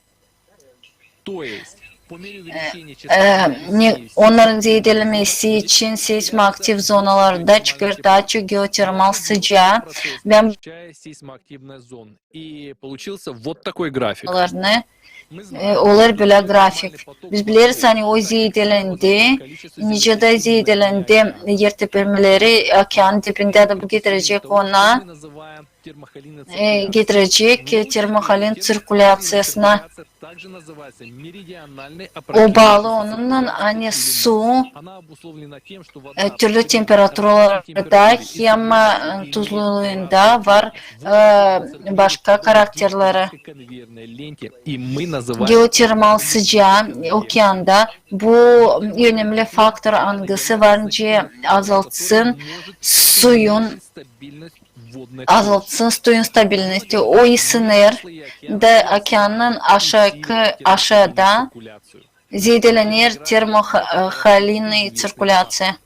E, e, ne, onnarın zeedelenmesi için seismik aktiv zonalarda çıkêr taa çok geotermal sıcaa. Bän И получился вот такой график. E, olêr bölä grafik. Biz bileriz, ani o zeedelendi, nicä dä zeedelendi er tepremeleri okeanın dibindä, da bu getirecek ona, e, getirecek termohalin tsirkulyaţiyasına. O baalı onunnan, ani su e, türlü temperaturalarda hem e, tuzluluunda var e, başka karakterleri. Geotermal sıcaa okeanda bu önemli faktor, angısı var nicä azaltsın suyun, azaltsın suyun stabilnesti. O isinir da okeanın aşaakı, aşaada zeedelener termohalinä tsirkulyaţiya.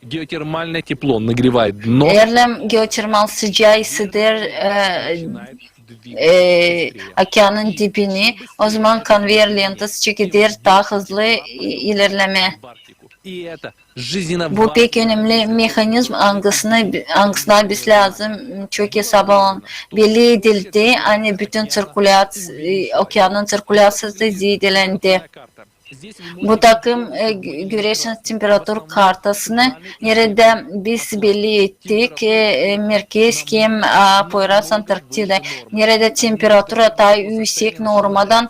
Геотермальное тепло нагревает дно. Eer geotermal sıcaa isider e, e, okeanın dibini, ozaman konveer lentası çekeder taa hızlı i- ilerlemää. Bu pek önemli mehanizm, angısına, angısına biz lääzım çok esap alalım. Belli edildi, ani bütün tsirkulyaţ-, e, okeanın tsirkulyaţiyası zeedelendi. Bu takım e, gö- görersiniz temperatur kartasını, neredä biz belli ettik e, e, merkez hem e, Poyraz Antarktida, neredä temperatura taa üüsek normadan,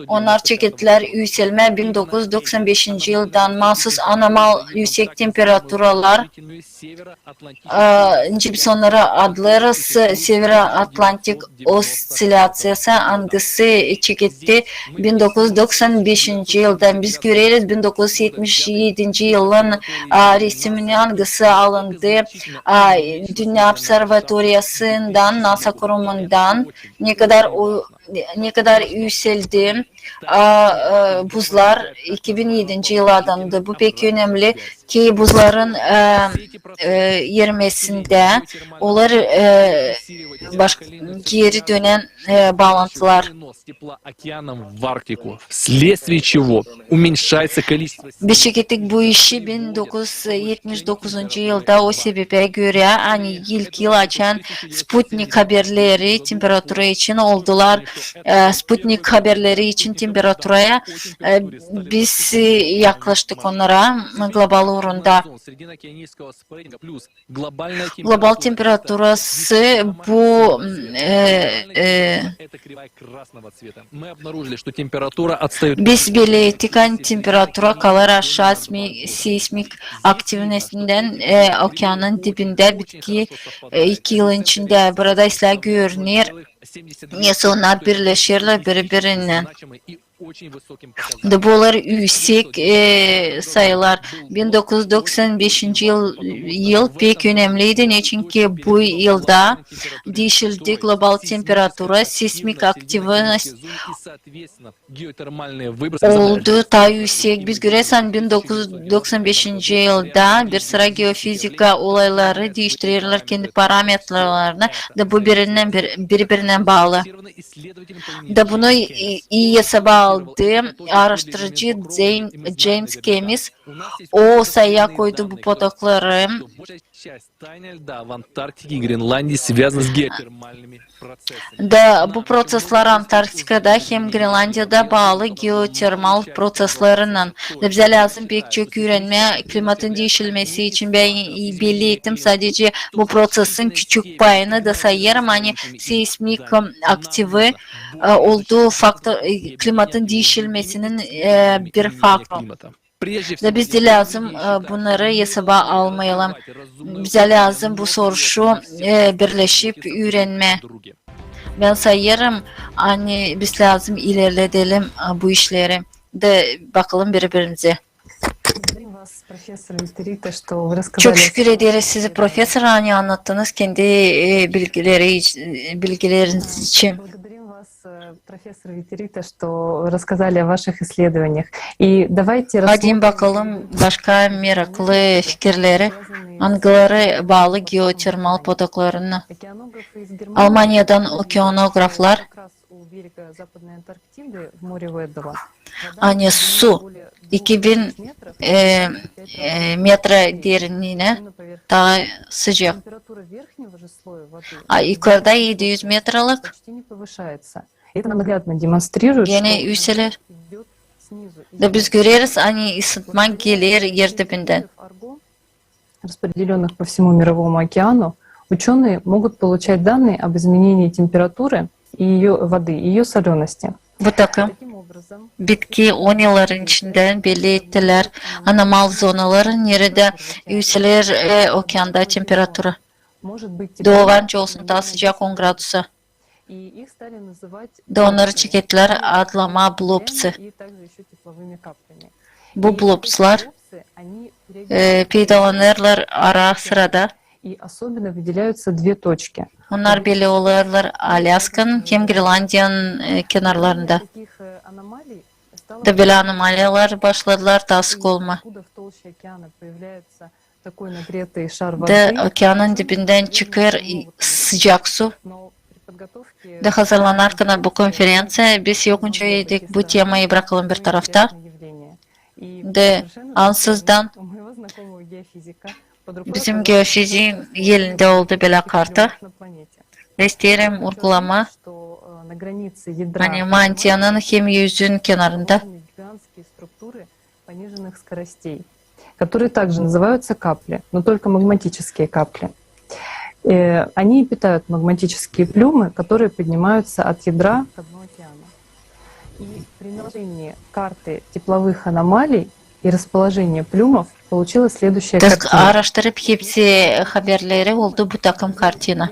onnar çekettilär üüselmää bin dokuz üz doksan beşinci yıldan. Maasuz anomal üüsek temperaturalar, e, nicä biz onnarı adlêêrız, Severoatlantik osilyaţiyası, angısı çeketti bin dokuz üz doksan beşinci yıldan. Biz göreriz bin dokuz üz etmiş edinci yılın e, resimini, angısı alındı e, Dünnä observatoriyasından, NASA kurumundan, ne kadar o, ne kadar üüseldi a, e, buzlar iki bin edinci yıla adandı. Bu pek önemli ki buzların e, e, erimesindä olêr e, baş, geeri dönän e, baalantılar. Тепла океаном в Арктику, вследствие чего уменьшается количество Biz çekettik bu işi bin dokuz üz etmiş dokuzuncu yılda, o sebepä görä, ani ilk yıl açan Sputnik haberleri temperatura için oldular e, Sputnik haberleri için temperaturaya, e, biz, e, yaklaştık onnara global uurunda. Global temperaturası bu, e, e, biz belli ettik, ani temperatura kalêr aşaa smi-, seismik aktivnestindän, e, okeanın dibindä bitki, e, iki yılın içindä. Burada islää görüner, nesoy onnar birleşerlär biri-birinnän. Da bu olêr üüsek, e, sayılar. Bin dokuz üz doksan beşinci yıl, yıl pek önemliydi, neçin ki bu yılda diişildi global temperatura, seismik aktivnost oldu taa üüsek. Biz göreriz, ani bin dokuz üz doksan beşinci yılda bir sıra geofizika olayları diiştirerlär kendi parametralarını, da bu birinnän bir, biri-birinnän baalı. Da bunu i-, ii esaba aldı aaraştırıcı James Kemmis. O sayıya koydu bu potokları. Da bu proţeslär Antarktikada hem Grenlandiyada baalı geotermal proţeslerlän. Da bizä lääzım pek çok üürenmää klimatın diişilmesi için. Bän i-, belli ettim sadecä bu proţesin küçük payını, da sayêrım, ani seismik, ım, aktivi, e, oldu faktor, e, klimatın diişilmesinin, e, bir faktor. Da biz dä lääzım, e, bunnarı esaba almayalım. Bizä lääzım bu soruşu, e, birleşip üürenmää. Bän sayêrım, ani biz lääzım ilerledelim, e, bu işleri. Da bakalım biri-birimizä. Çok şükür ederiz sizi, professor, ani annattınız kendi, e, bilgileri iç-, e, bilgileriniz için. Hadi bakalım başka meraklı fikirleri, angıları baalı geotermal potoklarına. Almaniyadan okeanograflar, ani su, iki bin, e, e, metra derinliinä, taa sıcak. A yukarda edi üz metralık, genä üüseler. Da biz göreriz, ani ısıtma geler er dibindän. Распределённых по всему Мировому океану, учёные могут получать данные об изменении температуры и её воды, и её солёности. Bu takım bitki on yılların içindän belli ettilär anomal zonaları, neredä üüseler, e, okeanda temperatura. Doovarca olsun taa sıcak on gradusa. Da onnarı çekettilär adlamaa blopsı. Bu blopslar, e, peydalanêrlar ara-sırada. Onnar belli olêrlar Alyaskannın hem Grenlandiyanın, e, kenarlarında. Da bölä anomaliyalar başladılar taa sık olmaa. Da okeanın dibindän çıkêr sıcak su. Da hazırlanarkan bu konferenţiya, biz yokunca idik bu temayı brakalım bir tarafta. Da ansızdan bizim geofiziin elindä oldu bölä karta. Da isteerim urgulamaa, ani mantiyanın hem üzün kenarında которые также называются капли, но только магматические капли. Э, они питают магматические плюмы, которые поднимаются от ядра к дну океана. И при наложении карты тепловых аномалий и расположения плюмов получилась следующая картина. Araştırıp hepsi haberleri oldu bu takım kartina.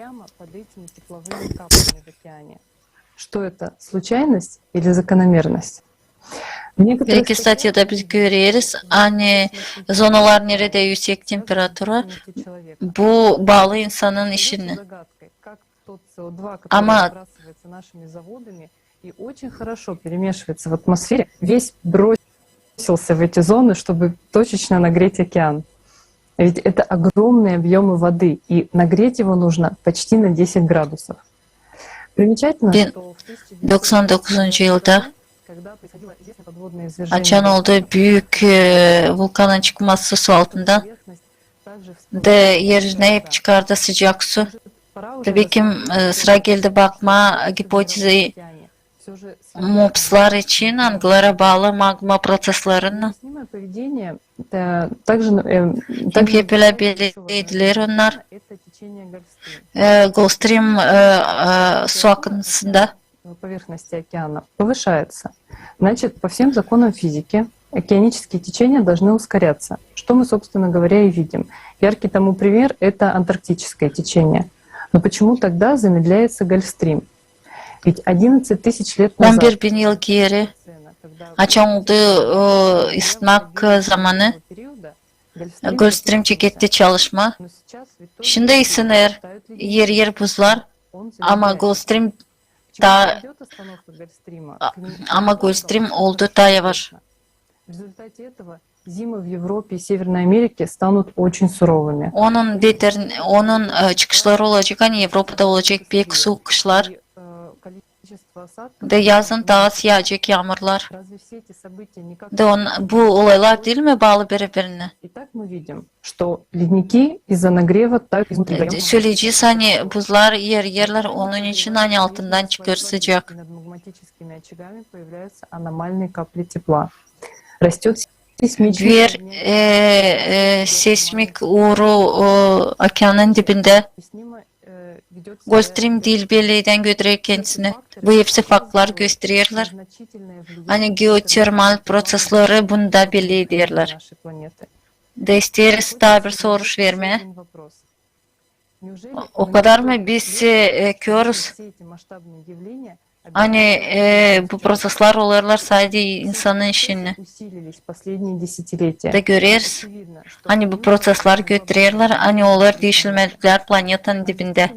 Что это, случайность или закономерность? Belki statyada biz göreriz, ani zonalar neredä üüsek temperatura, bu baalı insanın işinä. Ama и очень хорошо перемешивается в атмосфере, весь бросился в эти зоны, чтобы точечно нагреть океан. Ведь это огромные объёмы воды, и нагреть его нужно почти на десять градусов. Примечательно, что в тысяча девятьсот doksan dokuzuncu yılda, açan oldu büük, e, vulkanın çıkması su altından, da er üzünä hep çıkardı sıcak su. Tabii ki, e, sıra geldi bakmaa gipotezayı, Mopslar için, angılara baalı magma proţeslerindän. Hem hep ölä bellediler onnar. E, Голфстрим, e, e, su akıntısında. Поверхности океана повышается. Значит, по всем законам физики океанические течения должны ускоряться, что мы, собственно говоря, и видим. Яркий тому пример — это антарктическое течение. Но почему тогда замедляется Гольфстрим? Ведь одиннадцать тысяч лет назад. On bir bin yıl geeri, açan oldu, e, ısıtmak, e, zamanı, Гольфстрим çeketti çalışma. Şindi isiner, er-er buzlar, ama Гольфстрим taa, ama Гольфстрим oldu taa yavaş. Зимы в Европе и Северной Америке станут очень суровыми. Onun beter, onun, e, çıkışları olacek, ani Evropada olacek pek suuk kışlar. Da yazın taa az yaacek yaamurlar. Da on, bu olaylar diil mi baalı biri-birinä? Söleyecez, ani buzlar er-erlär, onun için ani altından çıkêr sıcak. Ver, e, e, seysmik uuru, e, okeanın dibindä. Гольфстрим diil, belleydän götürer kendisini. Bu hepsi faktlar göstererlär. Ani geotermal proţesleri bunu da belli ederlär. Da isteeriz taa bir soruş vermää. O, o kadar mı biz, e, körüz, ani, e, bu proţesler olêrlar sade insanın işini? Da göreriz, ani bu proţesler götürerlär, ani olêr diişilmeliklär planetanın dibindä.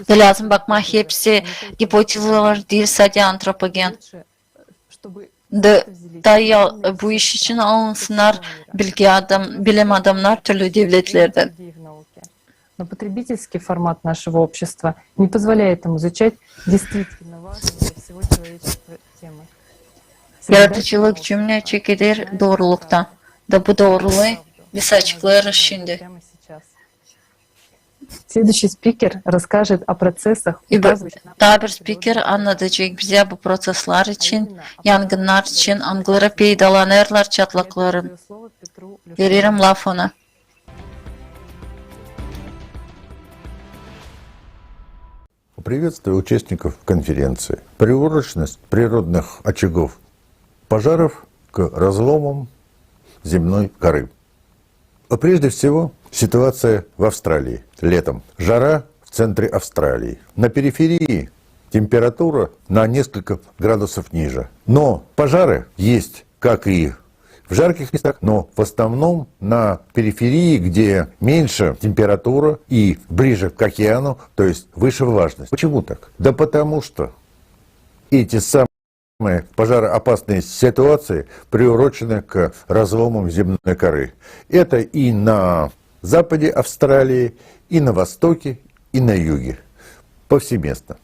Da lääzım bakmaa hepsi gipotezalar, diil sade antropogen. Da, da ya, bu iş için alınsınnar bilgi adam, bilim adamnar türlü devletlerdän. Но потребительский формат нашего общества не позволяет им изучать действительно важные для всего человечества темы. Yaradıcılık cümlä çekeder dooruluktan. Da bu dooruluu biz açıklêêrız şindi. Следующий спикер расскажет о процессах, указывающих на... Taa bir spiker annadacek bizä bu proţesler için, yangınnar için, angıları peydalanêrlar çatlakların. Vererim lafı ona. Приветствую участников конференции. Приурочность природных очагов пожаров к разломам земной коры. А прежде всего, ситуация в Австралии летом. Жара в центре Австралии. На периферии температура на несколько градусов ниже. Но пожары есть, как и в жарких местах, но в основном на периферии, где меньше температура и ближе к океану, то есть выше влажность. Почему так? Да потому что эти самые пожароопасные ситуации приурочены к разломам земной коры. Это и на западе Австралии, и на востоке, и на юге. Повсеместно.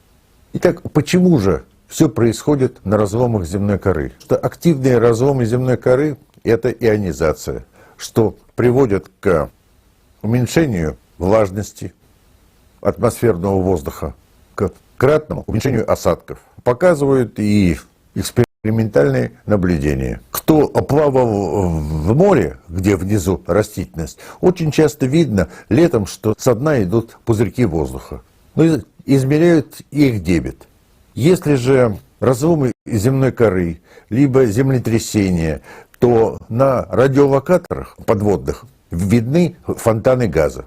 Итак, почему же всё происходит на разломах земной коры? Что активные разломы земной коры — это ионизация, что приводит к уменьшению влажности атмосферного воздуха, к кратному уменьшению осадков. Показывают и экспериментальные наблюдения. Кто плавал в море, где внизу растительность, очень часто видно летом, что со дна идут пузырьки воздуха. Но из-, измеряют их дебит. Если же разломы земной коры, либо землетрясения, то на радиолокаторах подводных видны фонтаны газа.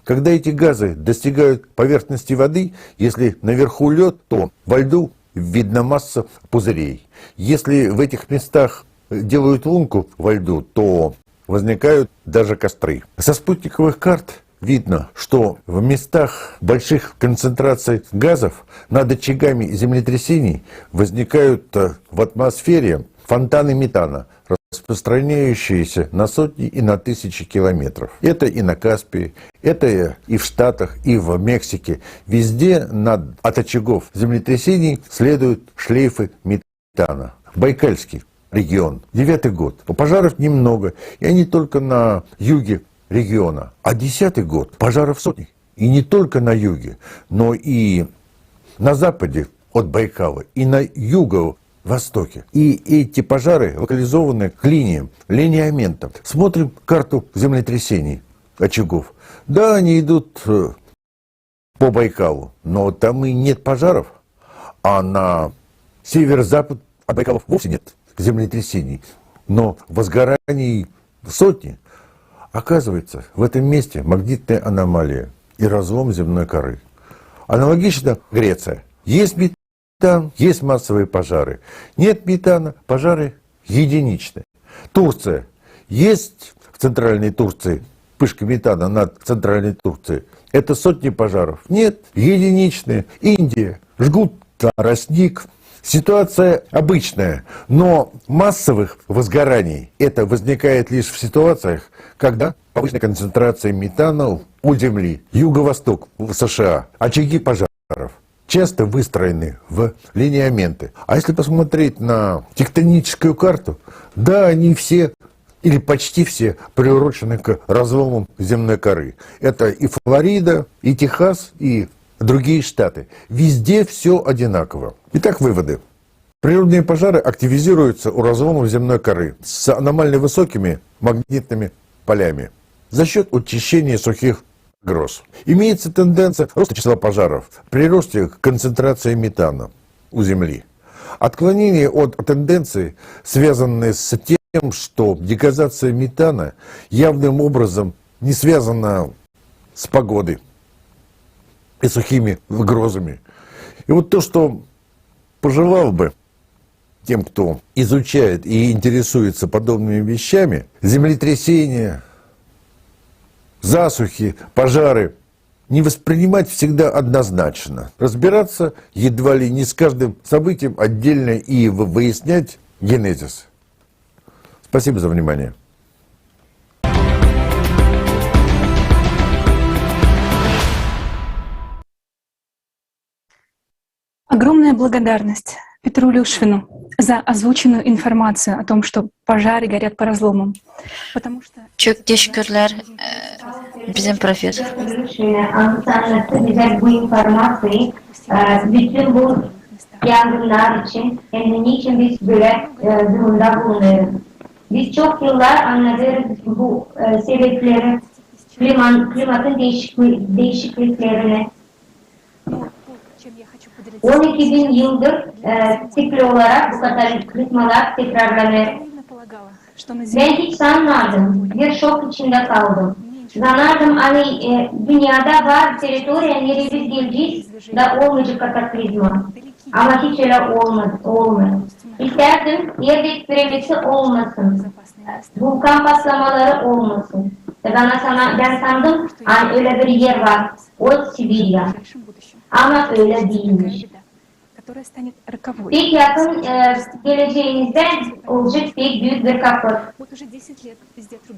Когда эти газы достигают поверхности воды, если наверху лёд, то во льду видна масса пузырей. Если в этих местах делают лунку во льду, то возникают даже костры. Со спутниковых карт видно, что в местах больших концентраций газов над очагами землетрясений возникают, э, в атмосфере фонтаны метана, распространяющиеся на сотни и на тысячи километров. Это и на Каспии, это и в Штатах, и в Мексике. Везде над, от очагов землетрясений следуют шлейфы метана. Байкальский регион. Девятый год. Пожаров немного, и они только на юге региона. А десятый год. Пожаров сотни. И не только на юге, но и на западе от Байкала, и на юго-востоке. И эти пожары локализованы к линиям, линиям Ментана. Смотрим карту землетрясений, очагов. Да, они идут э, по Байкалу, но там и нет пожаров. А на северо-запад от Байкала вовсе нет землетрясений, но возгораний сотни. Оказывается, в этом месте магнитная аномалия и разлом земной коры. Аналогично Греция. Есть метан, есть массовые пожары. Нет метана, пожары единичны. Турция. Есть в центральной Турции вспышка метана над центральной Турцией? Это сотни пожаров? Нет, единичные. Индия. Жгут тростник. Ситуация обычная, но массовых возгораний это возникает лишь в ситуациях, когда повышенная концентрация метана у земли, юго-восток в С Ш А, очаги пожаров часто выстроены в линиаменты. А если посмотреть на тектоническую карту, да, они все или почти все приурочены к разломам земной коры. Это и Флорида, и Техас, и другие штаты. Везде все одинаково. Итак, выводы. Природные пожары активизируются у разломов земной коры с аномально высокими магнитными полями за счет учащения сухих гроз. Имеется тенденция роста числа пожаров при росте концентрации метана у Земли. Отклонение от тенденции связано с тем, что дегазация метана явным образом не связана с погодой и сухими грозами. И вот то, что пожелал бы тем, кто изучает и интересуется подобными вещами, землетрясения, засухи, пожары, не воспринимать всегда однозначно, разбираться едва ли не с каждым событием отдельно и в- выяснять генезис. Спасибо за внимание. Огромная благодарность Петру Люшвину за озвученную информацию о том, что пожары горят по разломам. Потому что Çok teşekkürler e, bizim profesör. Şimdi anlattı bize bu informasiyi, e, bütün bu yangınlar için, hem de niçin biz böyle e, durumda bulunuyoruz. Biz çok yıllar anlatıyoruz bu e, sebepleri, kliman, klimatın değişikli- değişikliklerini. On iki bin yıldır e, sikli olarak bu kataklizmalar tekrarlanıyor. Ben hiç sanmadım, bir şok içinde kaldım. Sanardım, hani e, dünyada var teritoriya, nereye biz geleceğiz da olmayacak kataklizma. Ama hiç öyle olmadı, olmuyor. İsterdim, yerde eksperimentsi olmasın. Vulkan patlamaları olmasın. Ya bana sana, ben sandım, hani öyle bir yer var. O Sibirya. Ama öyle değilmiş. Pek yakın e, geleceğimizde olacak pek büyük bir kapı.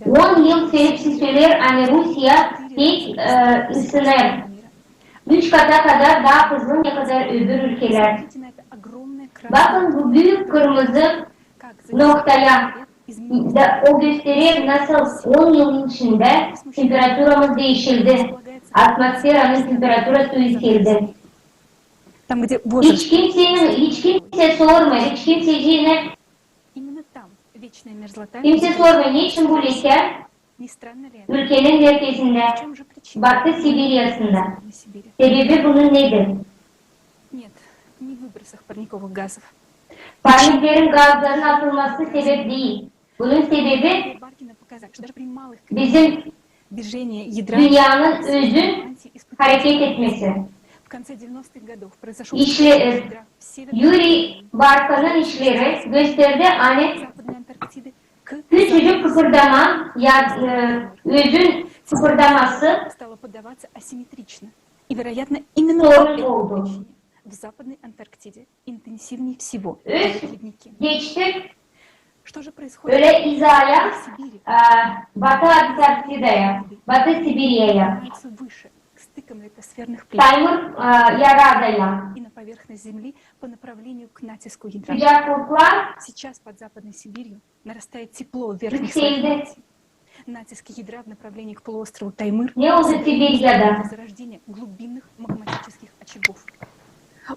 On yıl sebepsiz söylüyor, hani Rusya pek e, ısınır. Üç kata kadar daha hızlı ne kadar öbür ülkeler. Bakın bu büyük kırmızı noktaya da o gösterir nasıl on yılın içinde temperaturamız değişildi. Atmosferanın temperaturası yükseldi. Там, где возраст. Hiç kimsenin, hiç kimse sormuyor, hiç kimsecine Именно там вечная мерзлота. Kimse sormuyor, niçin bu leke Не странно ли это? Ülkenin merkezinde, В чем же причина? Batı Sibiryasında? На Сибири. Sebebi bunun nedir? Нет, не в выбросах парниковых газов. Parniklerin gazların atılması sebep değil. Bunun sebebi Баркина показали, что даже при малых bizim движении ядра dünyanın özün антииспытатель hareket etmesi. В конце девяностых годов произошел İşle, e, ядра в северном Yuri Barkan'ın işleri gösterdi, hani Западной Антарктиды к küçücük kıpırdama, ya, e, özün kıpırdaması стала поддаваться асимметрично. И, вероятно, именно по sorun этой oldu. причине в Западной Антарктиде интенсивнее всего Öz ледники. geçtik Что же происходит öyle hizaya, в Сибири? e, Batı Antarktida'ya, Batı Sibirya'ya, Поднимаются выше, к стыкам литосферных плит Taymur e, Yarada'ya. И на поверхность Земли по направлению к натиску ядра. Sıcaklıklar Сейчас под Западной Сибирью нарастает тепло в верхних Yükseldi. слоях Арктики. Натиск ядра в направлении к полуострову Таймыр. Ne oldu Sibiriyada?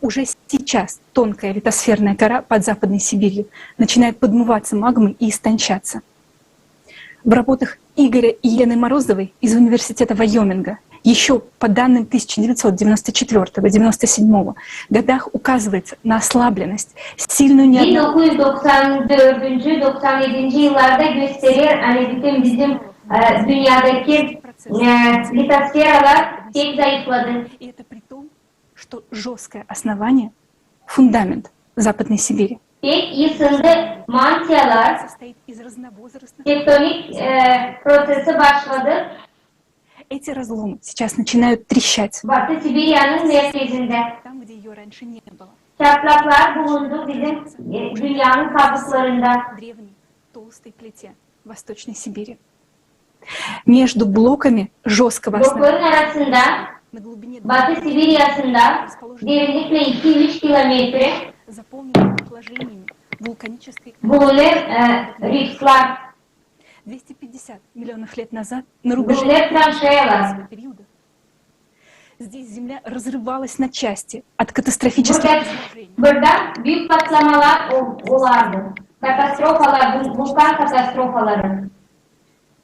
Уже сейчас тонкая литосферная кора под Западной Сибирью начинает подмываться магмой и истончаться. В работах Игоря и Елены Морозовой из Университета Вайоминга ещё по данным тысяча девятьсот девяносто четвёртого, девяносто седьмого годах указывается на ослабленность, сильную неоднородность. Bin dokuz yüz doksan dördüncü, doksan yedinci yıllarda gösterir, ani bütün bizim, e, dünyadaki, e, litosferalar pek zayıfladı. И это при том, что жёсткое основание, фундамент Западной Сибири, pek ısındı, mantiyalar, tektonik, e, prosesi başladı. Эти разломы сейчас начинают трещать. Batı Sibiryanın merkezinde. Там, где её раньше не было. Çatlaklar bulundu bizim, e, dünyanın kabuklarında. Древней, толстой плите Восточной Сибири. Между блоками жёсткого основания. Blokların arasında, Batı Sibiryasında derinlikle iki-üç kilometre bulunur, e, riftler. Двести пятьдесят миллионов лет назад на рубеже Bulunur tranşeyalar. Периода здесь земля разрывалась на части от катастрофических извержений. Burada büük patlamalar ol-, olardı. Katastrofalar, vul-, vulkan katastrofaları.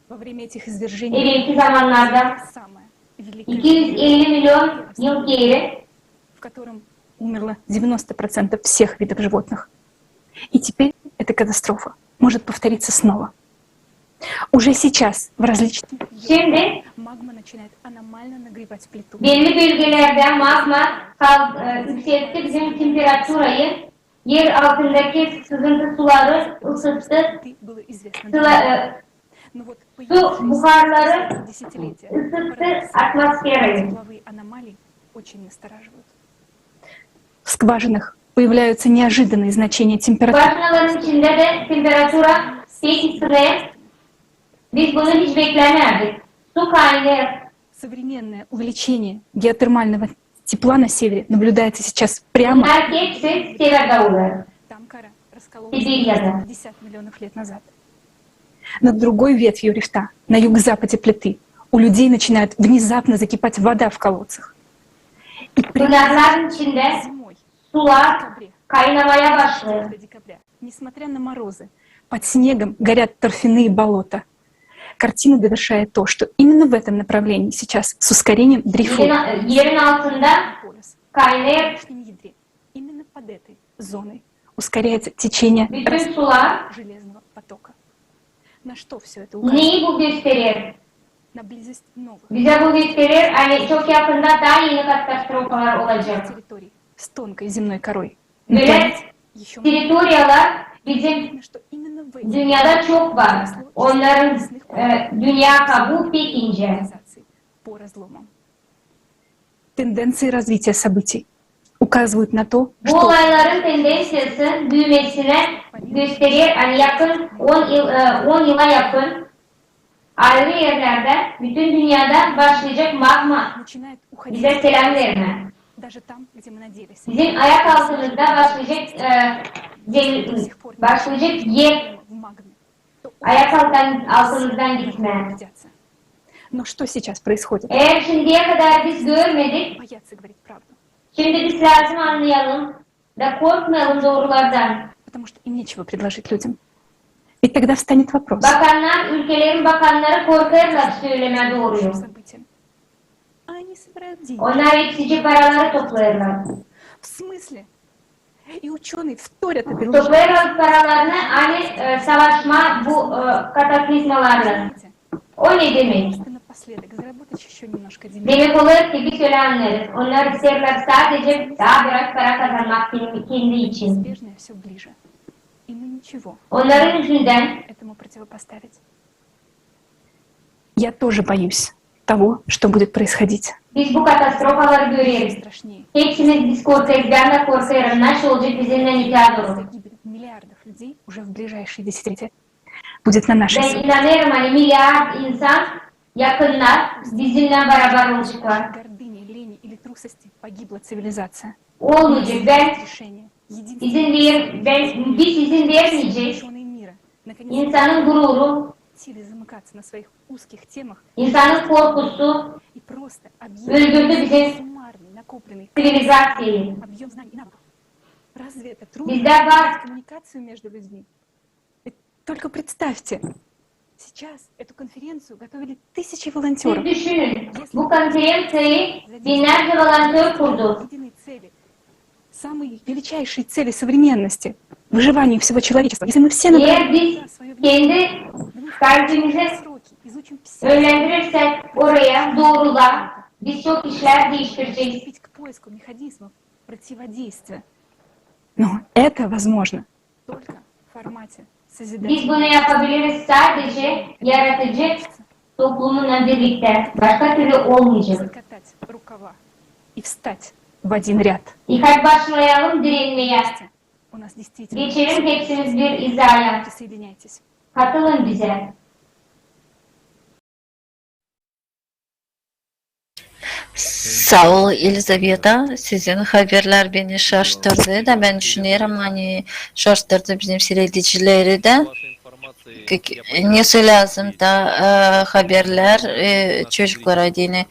Во время этих извержений Evvelki zamanlarda самое великое iki yüz elli milyon yıl geri в котором умерло девяносто процентов всех видов животных. И теперь эта катастрофа может повториться снова. Уже сейчас в различных регионах Şimdi магма начинает аномально нагревать плиту. Belli bölgelerde magma kal-, e, yükseltti bizim temperaturayı, yer altındaki sızıntı suları ısıttı. Было известно Sıla-, e, Ну вот, su buharları ısıttı atmosferayı. В скважинах появляются неожиданные значения температуры. Skvajinaların içindä dä temperatura pek ısınêr. Biz bunu hiç beklämärdik. Su kaynêêr. Современное увеличение геотермального тепла на севере наблюдается сейчас прямо. Bunnar hepsi severdä olêr. Там кора раскололась Sibiryada. Пятьдесят миллионов лет назад. Над другой ветвью рифта, на юго-западе плиты, у людей начинает внезапно закипать вода в колодцах. И прямо Bunların içindä зимой, в декабре, sular kaynamaya başlêêr. Несмотря на морозы, под снегом горят торфяные болота. Картину довершает то, что именно в этом направлении сейчас с ускорением дрейфует. Yerin, yerin altında kaynêêr. Именно под этой зоной ускоряется течение железного потока. На что всё это указывает? Neyi bu gösterer? На близость новых. Bize bu gösterer, ani çok yakında taa eni katastrofalar olacek. Территорий с тонкой земной корой. Bölä territoriyalar bizim dünnedä çok var. Onnarın, e, dünneyi kabugu pek incä. Тенденции развития событий указывают на то, что... Bu olayların tendenţiyası büümesinä gösterer, ani yakın on yıl, e, on yıla yakın ayrı erlerdä, bütün dünnedä başlayacek magma bizä seläm vermää. Bizim ayak altımızda başlayacek, e, başlayacek yer ayak alttan, altımızdan gitmää. Но что сейчас происходит? Eer şindiyä kadar biz görmedik, şimdi biz lääzım annayalım da korkmayalım doorulardan. Потому что им нечего предложить людям. Ведь тогда встанет вопрос. Bakannar, ülkelerin bakannarı korkêrlar sölemää dooruyu. Onnar hepsicii paraları toplêêrlar. В смысле? И учёные вторят этой лжи. Toplêêrlar paralarını, ani, e, savaşmaa bu, e, kataklizmalarlan. O ne demäk? Просто напоследок заработать ещё немножко денег. Demäk olêr ki, biz ölä annêêrız. Onnar isteerlär sadecä taa biraz para kazanmak kendi, kendi için. Неизбежное всё ближе. И мы ничего Onnarın üzündän этому противопоставить. Я тоже боюсь того, что будет происходить. Biz bu katastrofaları göreriz. Hepsimiz biz korkêrız, bän dä korkêrım, nasıl olacek bizimnän öteyä dooru. Загибель миллиардов людей уже в ближайшие десятилетия будет на нашей совести. Bän inanêrım, ani milliard insan yakınnar bizimnän barabar olaceklar. Гордыни, лени или трусости погибла цивилизация. Olmayacek, bän izin ver-, bän, biz izin vermeyecez. Учёные мира, наконец, insanın gururu, запретили замыкаться на своих узких темах. İnsanın korkusu и просто öldürdü bizim суммарный накопленный цивилизацию. Объём знаний и навыков. Разве это трудно наладить коммуникацию между людьми? Ведь только представьте, сейчас эту конференцию готовили тысячи волонтёров. Siz düşünün, bu konferansı binnärcä volontör kurdu. Самой величайшей цели современности, выживанию всего человечества. Если мы все направим на своё будущее, сроки, изучим всё, öllendirirsek oraya, doğrula, biz çok işlär diiştirecez. Приступить к поиску механизмов противодействия. Но это возможно только в формате созидательного. Biz bunu yapabiliriz sadece yaratıcı toplumunnan birliktä. Başka türlü olmayacek. Закатать рукава и встать в один ряд. И hadi başlayalım direnmää. У нас действительно... Geçelim hepsimiz bir izaya. Присоединяйтесь. Katılın bizä. Saa ol, Elizaveta. Sizin haberlär beni şaştırdı da, bän düşünerim, ani şaştırdı bizim siiredicileri dä. K-, k-, nesoy lääzım da, e, haberlär, e, çocuklara deyni,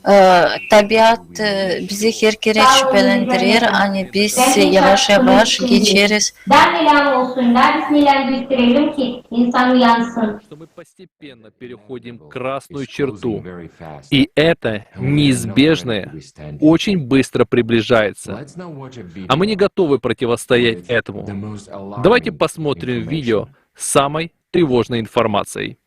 e, tabiat, e, bizi herkerä şüpelendirer, ani biz yavaş-yavaş geçeriz. Daa nelän olsun, daa biz nelän gösterelim ki insan uyansın. Постепенно переходим красную черту. И это неизбежное очень быстро приближается. А мы не готовы противостоять этому. Давайте посмотрим видео с самой тревожной информацией.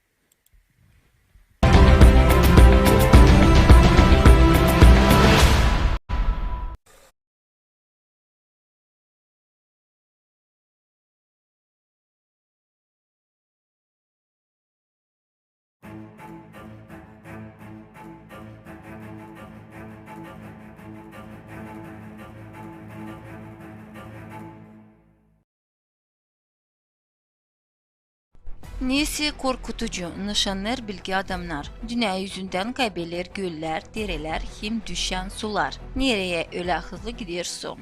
Neesi korkutucu nışannar bilgi adamnar dünnä üzündän kaybeder göller, derelär hem düşän sular. Nereyi ölä hızlı gider su?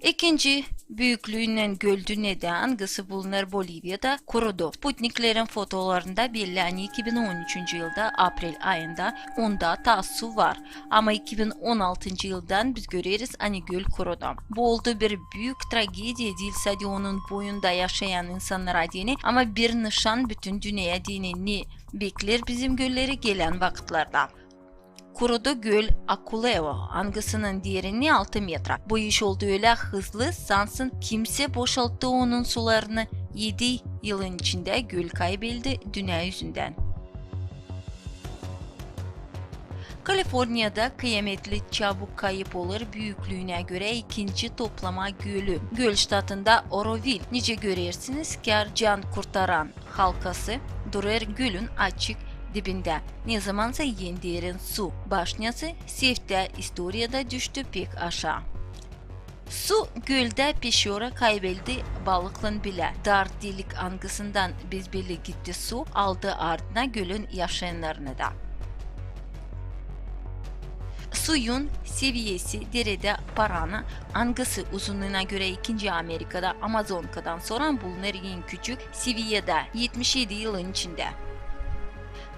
İkinci büüklüündän göl dünnedä, angısı bulunêr Boliviyada, kurudu. Sputniklerin fotolarında belli, ani iki bin on üçüncü yılda aprel ayında onda taa su var. Ama iki bin on altıncı yıldan biz göreriz, ani göl kurudu. Bu oldu bir büük tragediya, diil sade onun boyunda yaşayan insannara deyni, ama bir nışan bütün dünneyä deyni, ne bekleer bizim gölleri gelän vakıtlarda. Kurudu göl Akuleo, angısının derinlii altı metra. Bu iş oldu ölä hızlı, sansın kimsä boşalttı onun sularını. Edi yılın içindä göl kaybeldi dünnä üzündän. Kaliforniyada kıyametli çabuk kayıp olêr büüklüünä görä ikinci toplama gölü. Göl ştatında Orovil. Nicä görersiniz, kär can kurtaran halkası durêr gölün açık dibindä. Nezamansa en derin su başnası seftä istoriyada düştü pek aşaa. Su göldä peşora kaybeldi balıklan bilä. Dar delik, angısından bezbelli gitti su, aldı ardına gölün yaşayannarını da. Suyun seviyesi deredä Parana, angısı uzunuuna görä ikinci Amerikada Amazonkadan sora bulunêr en küçük seviyedä etmiş edi yılın içindä.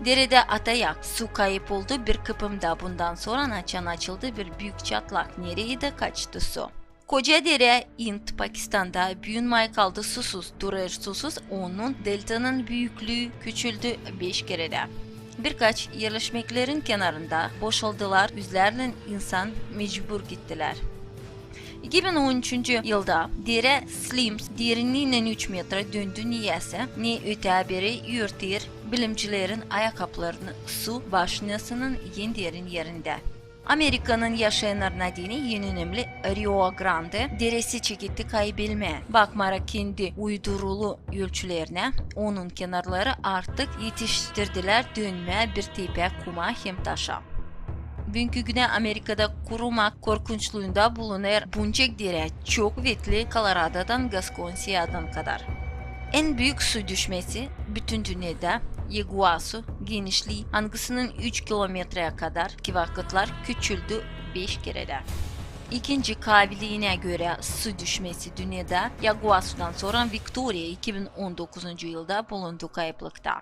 Deredä Atayak su kayıp oldu bir kıpımda, bundan sora açan açıldı bir büük çatlak, nereyi dä kaçtı su. Koca derä Ind Pakistanda büün may kaldı susuz, durêr susuz, onun deltanın büüklüü küçüldü beş keredä. Birkaç erleşmeklerin kenarında boşaldılar, üzlärlän insan mecbur gittilär. İki bin on üçüncü yılda derä Slims derinliinän üç metra döndü, niyäsä, ne ötää beri örter bilimcilerin ayakkapılarını su başnasının en derin erindä. Amerikanın yaşayannarına deyni en önemli Rio Grande deresi çeketti kaybelmää. Bakmarak kendi uydurulu ölçülerinä, onun kenarları artık etiştirdilär dönmää bir tepä kuma hem taşa. Büünkü günä Amerikada kurumak korkunçluunda bulunêr Buncek derä, çok kuvetli Koloradodan Gaskonsiyaya kadar. En büük su düşmesi bütün dünnedä Iguasu genişlii, angısının üç kilometreyä kadar, ki vakıtlar küçüldü beş keredä. İkinci kaabiliinä görä su düşmesi dünnedä Yaguasudan sora Viktoriya iki bin on dokuzuncu yılda bulundu kayıplıkta.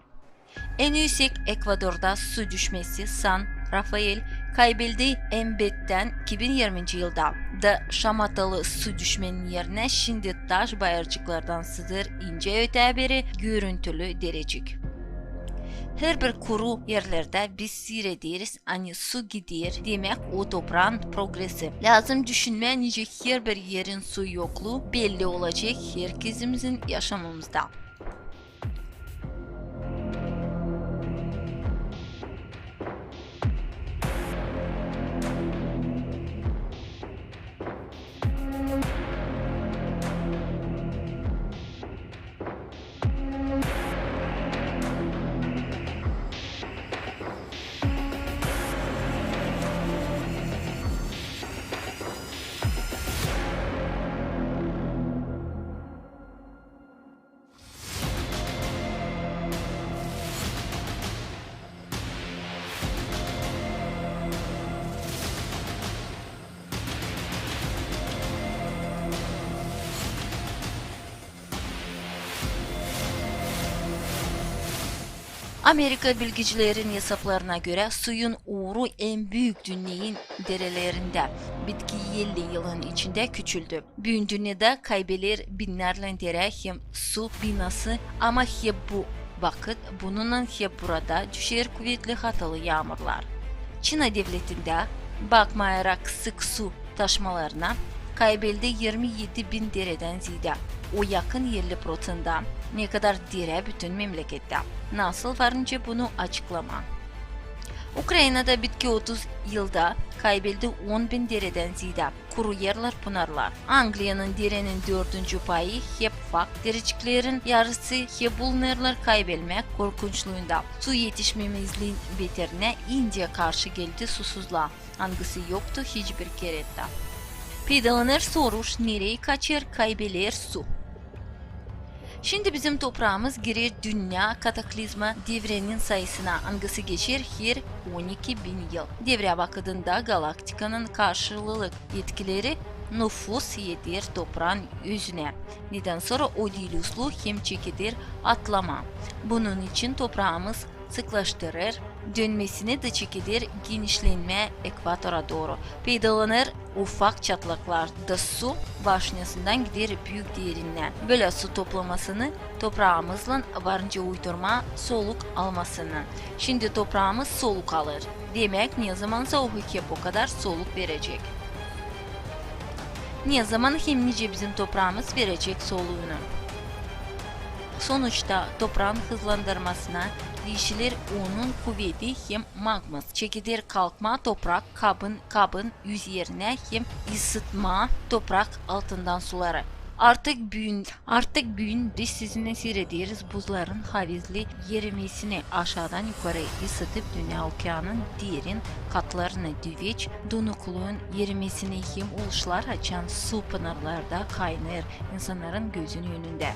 En üüsek Ekvadorda su düşmesi San Rafael kaybeldi Embettän iki bin irminci yılda. Da şamatalı su düşmenin erinä şindi taş bayırcıklardan sızêr incä ötää beri görüntülü derecik. Herbir kuru erlerdä biz siirederiz, ani su gider, demäk, o topraan progresi. Lääzım düşünmää, nicä herbir erin su yokluu belli olacek herkezimizin yaşamamızda. Amerika bilgicilerin esaplarına görä, suyun uuru en büük dünneyin derelerindä bitki elli yılın içindä küçüldü. Büün dünnedä kaybeler binnärlän derä hem su binası, ama hep bu vakıt bununnan hep burada düşer kuvetli hatalı yaamurlar. Çina devletindä, bakmayarak sık su taşmalarına, kaybeldi irmi edi bin deredän ziyaada. O yakın elli proţentä, ne kadar derä bütün memlekettä. Nasıl var nicä bunu açıklamaa? Ukrainada bitki otuz yılda kaybeldi on bin deredän ziyaada. Kuru erlär, pınarlar. Angliyanın derenin dördüncü payı hep ufak dereciklerin yarısı hep bulunêrlar kaybelmäk korkunçluunda. Su etişmemezliin beterinä İndiya karşı geldi susuzlaa, angısı yoktu hiçbir kerä taa. Peydalanêr soruş: nereyi kaçêr, kaybeler su? Şindi bizim topraamız girer dünnä kataklizma devrenin sayısına, angısı geçer her on iki bin yıl. Devrä bakıldığında galaktikanın karşılık etkileri nufuz eder topraan özünä. Nedän sora o diil uslu hem çekeder atlamaa. Bunun için topraamız sıklaştırêr dönmesini da çekeder genişlenmää ekvatora dooru. Peydalanêr ufak çatlaklar da su başnasından gider büük derinnä. Bölä su toplamasını topraamızlan var nicä uydurmaa soluk almasını. Şindi topraamız soluk alêr. Demäk, ne zamansa o hep o kadar soluk verecek. Ne zaman hem nicä bizim topraamız verecek soluunu? Sonuçta topraan hızlandırmasına diişiler onun kuvedi hem magması. Çekeder kalkmaa toprak kabın, kabın üzerinä hem ısıtmaa toprak altından suları. Artık büün, artık büün biz sizinnän siirederiz buzların havezli erimesini, aşaadan yukarı ısıtıp dünnä okeanın derin katlarını, düveç donukluun erimesini hem oluşlar, açan su pınarlarda kaynêêr insannarın gözünün önündä.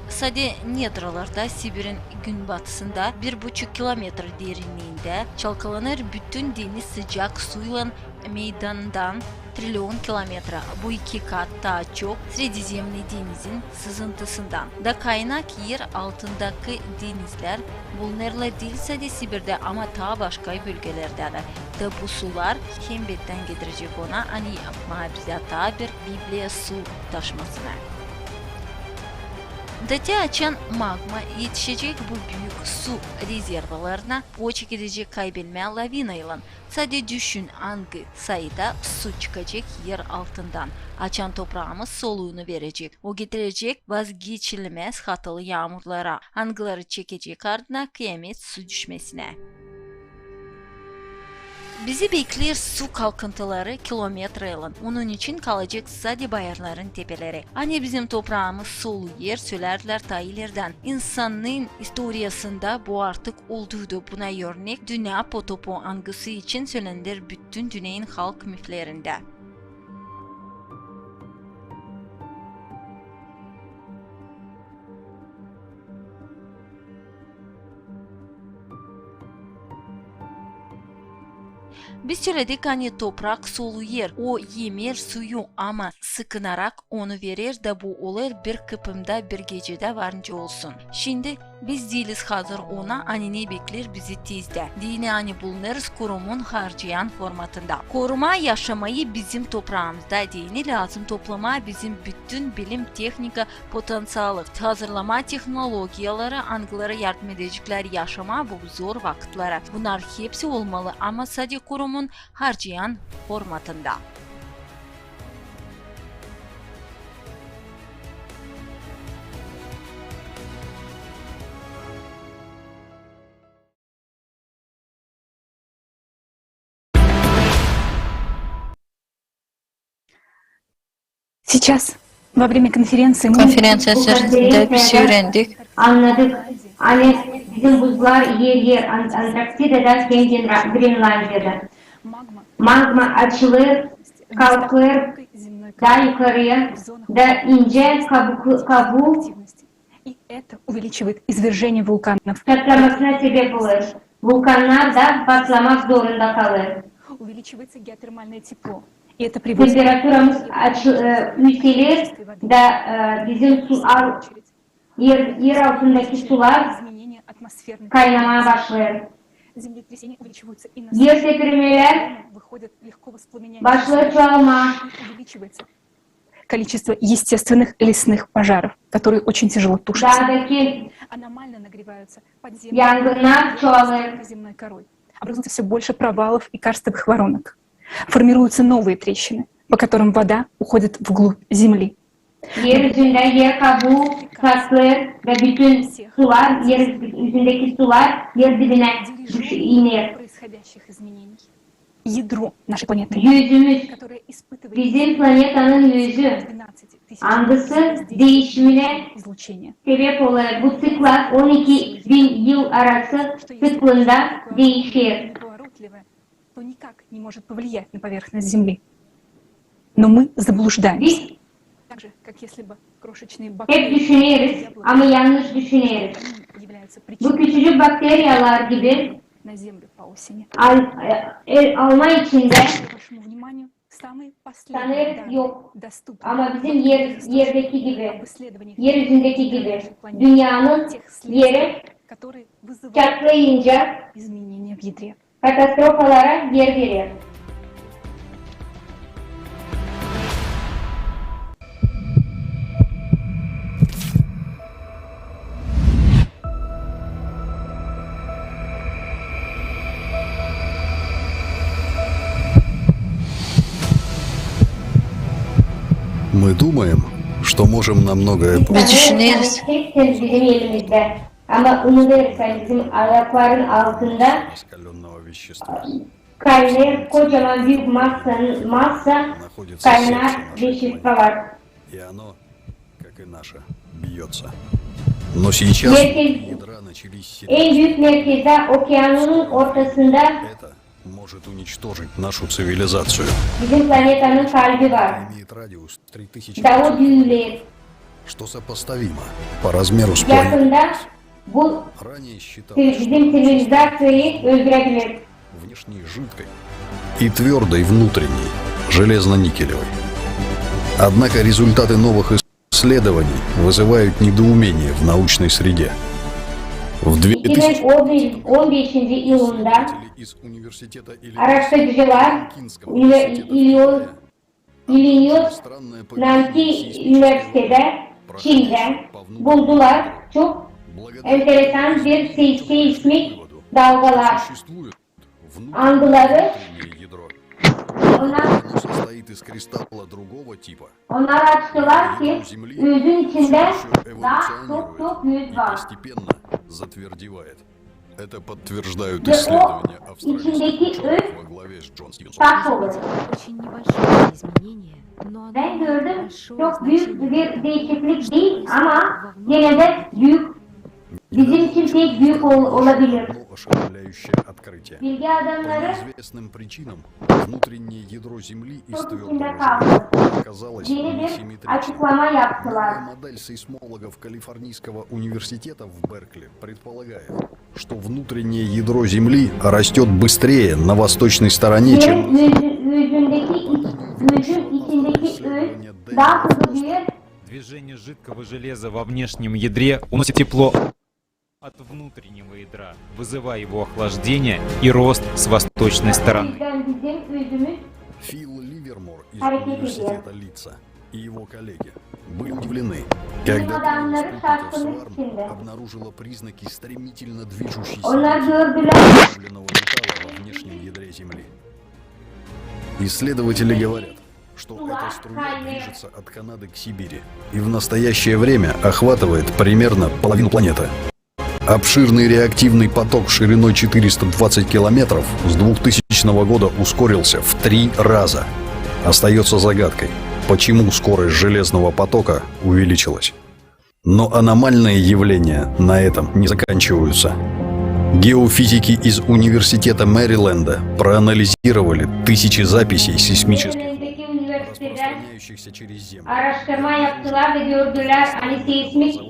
Sade nedralarda, Sibirin günbatısında, bir buçuk kilometr derinniindä çalkalanêr bütün deniz sıcak suylan meydandan trilyon kilometra. Bu iki kat taa çok Sredizemni denizin sızıntısından. Da kaynak er altındakı denizlär bulunêrlar diil sade Sibirdä, ama taa başka bölgelerdä dä. Da bu sular hem bettän getirecek ona, ani yapmaa bizä taa bir Bibliya su taşmasını. Da te açan magma etişecek bu büük su rezervalarına, o çekedecek kaybelmää lavinaylan. Sade düşün, angı sayıda su çıkacek er altından, açan topraamız soluunu verecek. O getirecek vazgeçilmez hatalı yaamurlara, angıları çekecek ardına kıyamet su düşmesinä. Bizi bekleer su kalkıntıları kilometraylan, onun için kalacek sade bayırların tepeleri. Ani bizim topraamız soluêr, sölerdilär taa ilerdän. İnsanın istoriyasında bu artık olduydu. Buna örnek dünnä potopu, angısı için sölenir bütün dünneyin halk miflerindä. Biz söledik, ani toprak soluyer, o emer suyu, ama sıkınarak onu verer da bu olêr bir kıpımda, bir gecedä var nicä olsun. Şindi biz diiliz hazır ona, ani ne bekleer bizi tezdä. Deyni, ani bulunêrız kurumun harcayan formatında. Korumaa yaşamayı bizim topraamızda deyni lääzım toplamaa bizim bütün bilim, tehnika, potenţialı, hazırlamaa tehnologiyaları, angıları yardım edeceklär yaşamaa bu zor vakıtları. Bunnar hepsi olmalı, ama sade kurumun harcayan formatında. Сейчас, во время конференции, мы Konferenţiya sıırasında biz üürendik. Annadık, ani bizim buzlar eriyer An-, Antarktidada hem Grenla-, Grenlandiyada. Magma açılêr, kalkêr taa yukarıya da incä kabuk-, kabuu И это увеличивает извержение вулканов. Çatlamasına sebep olêr. Vulkannar da patlamak zorunda kalêr. Увеличивается геотермальное тепло. И это приводит Temperaturamız açı-, e, üüseler da, e, bizim su al-, er, er altındakı sular kaynamaa başlêr. Землетрясения увеличиваются и на Yer tepinmelär выходят легко воспламеняются başlêr çoğalmaa. И увеличивается количество естественных лесных пожаров, которые очень тяжело тушатся. Daadakı Аномально нагреваются подземные yangınnar çoğalêr. Земной корой. Образуется всё больше провалов и карстовых воронок. Формируются новые трещины, по которым вода уходит вглубь земли. Yer üzündä yer kabuu çatlêr da bütün sular, yer üzü-, üzündäki sular yer dibinä düş-, iner. Происходящих изменений. Ядро нашей планеты, Üzümüz, которое испытывает bizim planetanın üzü, двенадцать тысяч angısı deişiminä излучения. Sebep olêr. Bu ţikla on iki bin yıl arası ţiklında deişer. Неповоротливое, то никак не может повлиять на поверхность Земли. Но мы заблуждаемся. Biz Так же, как если бы крошечные hep bacterii düşüneriz, ama yannış düşüneriz. являются Bu причиной küçücük bakteriyalar gibi на Землю по осени. al-, e, el alma içindä Вашему вниманию самые последние sanêrız данные, yok. Dostupные Ama bizim yer, yerdeki gibi, обследований yer üzündeki gibi, dünnenin yeri которые вызывают çatlayınca изменения в ядре. Katastrofalara yer verer. Мы думаем, что можем на многое Biz düşüneriz. Bizim elimizdä. Ama unudêrız, ani bizim ayakların altında kaynêêr kocaman büük massa, massa kaynar veşeşta var. Merkez, en büük merkezdä, okeanın ortasında Может уничтожить нашу цивилизацию. Bizim planetanın kalbi var. Имеет радиус три тысячи. Da o düüler. Что сопоставимо по размеру с планетой. Yakında bu bizim ţivilizaţiyayı öldürebilir. Внешней жидкой и твёрдой внутренней железно-никелевой. Однако результаты новых исследований вызывают недоумение в научной среде. В две тысячи İki bin on beşinci yılında araştırıcılar Illinois Nanki üniversitedä Çindä buldular çok enteresan bir se-, seismik dalgalar. Angıları onnar, onnar açtılar ki özün içindä taa çok, çok öz var. Ve o içindeki öz taş olur. Bän gördüm, çok büük bir diişiklik diil, ama genä dä büük. Bizim için pek büük ol-, olabilir. ошеломляющее открытие. Bilgi adamları По неизвестным причинам внутреннее ядро Земли из твёрдого железа оказалось несимметричным. Yeni bir açıklama yaptılar. Модель сейсмологов Калифорнийского университета в Беркли предполагает, что внутреннее ядро Земли растёт быстрее на восточной стороне, чем Yerin yüzü- yüzündeki iç, yüzün içindeki üz daha hızlı büyür. Движение жидкого железа во внешнем ядре уносит тепло от внутреннего ядра, вызывая его охлаждение и рост с восточной стороны. Yüzden bizim üzümüz Фил Ливермор из университета Лидса и его коллеги были удивлены, когда группа спутников Сварм обнаружила признаки стремительно движущейся плотности плавленного металла во внешнем ядре Земли. Исследователи говорят, что эта струя движется от Канады к Сибири и в настоящее время охватывает примерно половину планеты. Обширный реактивный поток шириной четыреста двадцать километров с двухтысячного года ускорился в три раза. Остаётся загадкой, почему скорость железного потока увеличилась. Но аномальные явления на этом не заканчиваются. Геофизики из Университета Мэриленда проанализировали тысячи записей сейсмических волн, распространяющихся через Землю. Araştırma yaptılar ve gördüler, ani seismik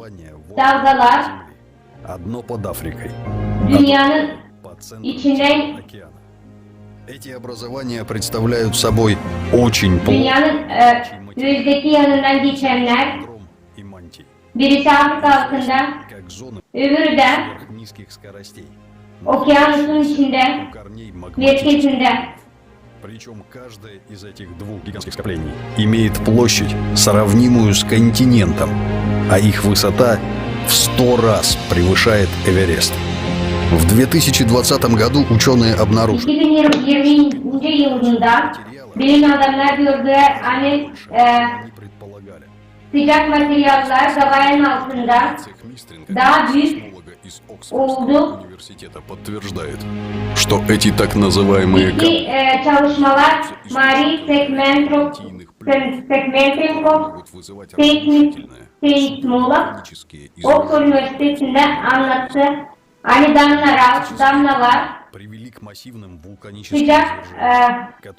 dalgalar Одно под Африкой, dünnenin içindän, океана. Эти образования представляют собой очень плотный, dünnenin e, özdeki yanından geçenlär, и мантий, birisi Afrika altında, как зоны öbürü dä верхних низких скоростей, okeanusun içindä, у корней magматических, merkezindä. Причём каждое из этих двух гигантских скоплений имеет площадь, сравнимую с континентом, а их высота в сто раз превышает Эверест. В две тысячи двадцатом году учёные обнаружили, İki bin yirminci yılında bilim adamları gördüler, ani e, sıcak materiallar Gavayanın altında daa büük oldu. Что эти так называемые İki e, çalışmalar Marie Sekmentrop, Sekmentrinkov, seismik, seismolog, Oksford Üniversitetindä annattı, ani damnalar, damnalar sıcak e,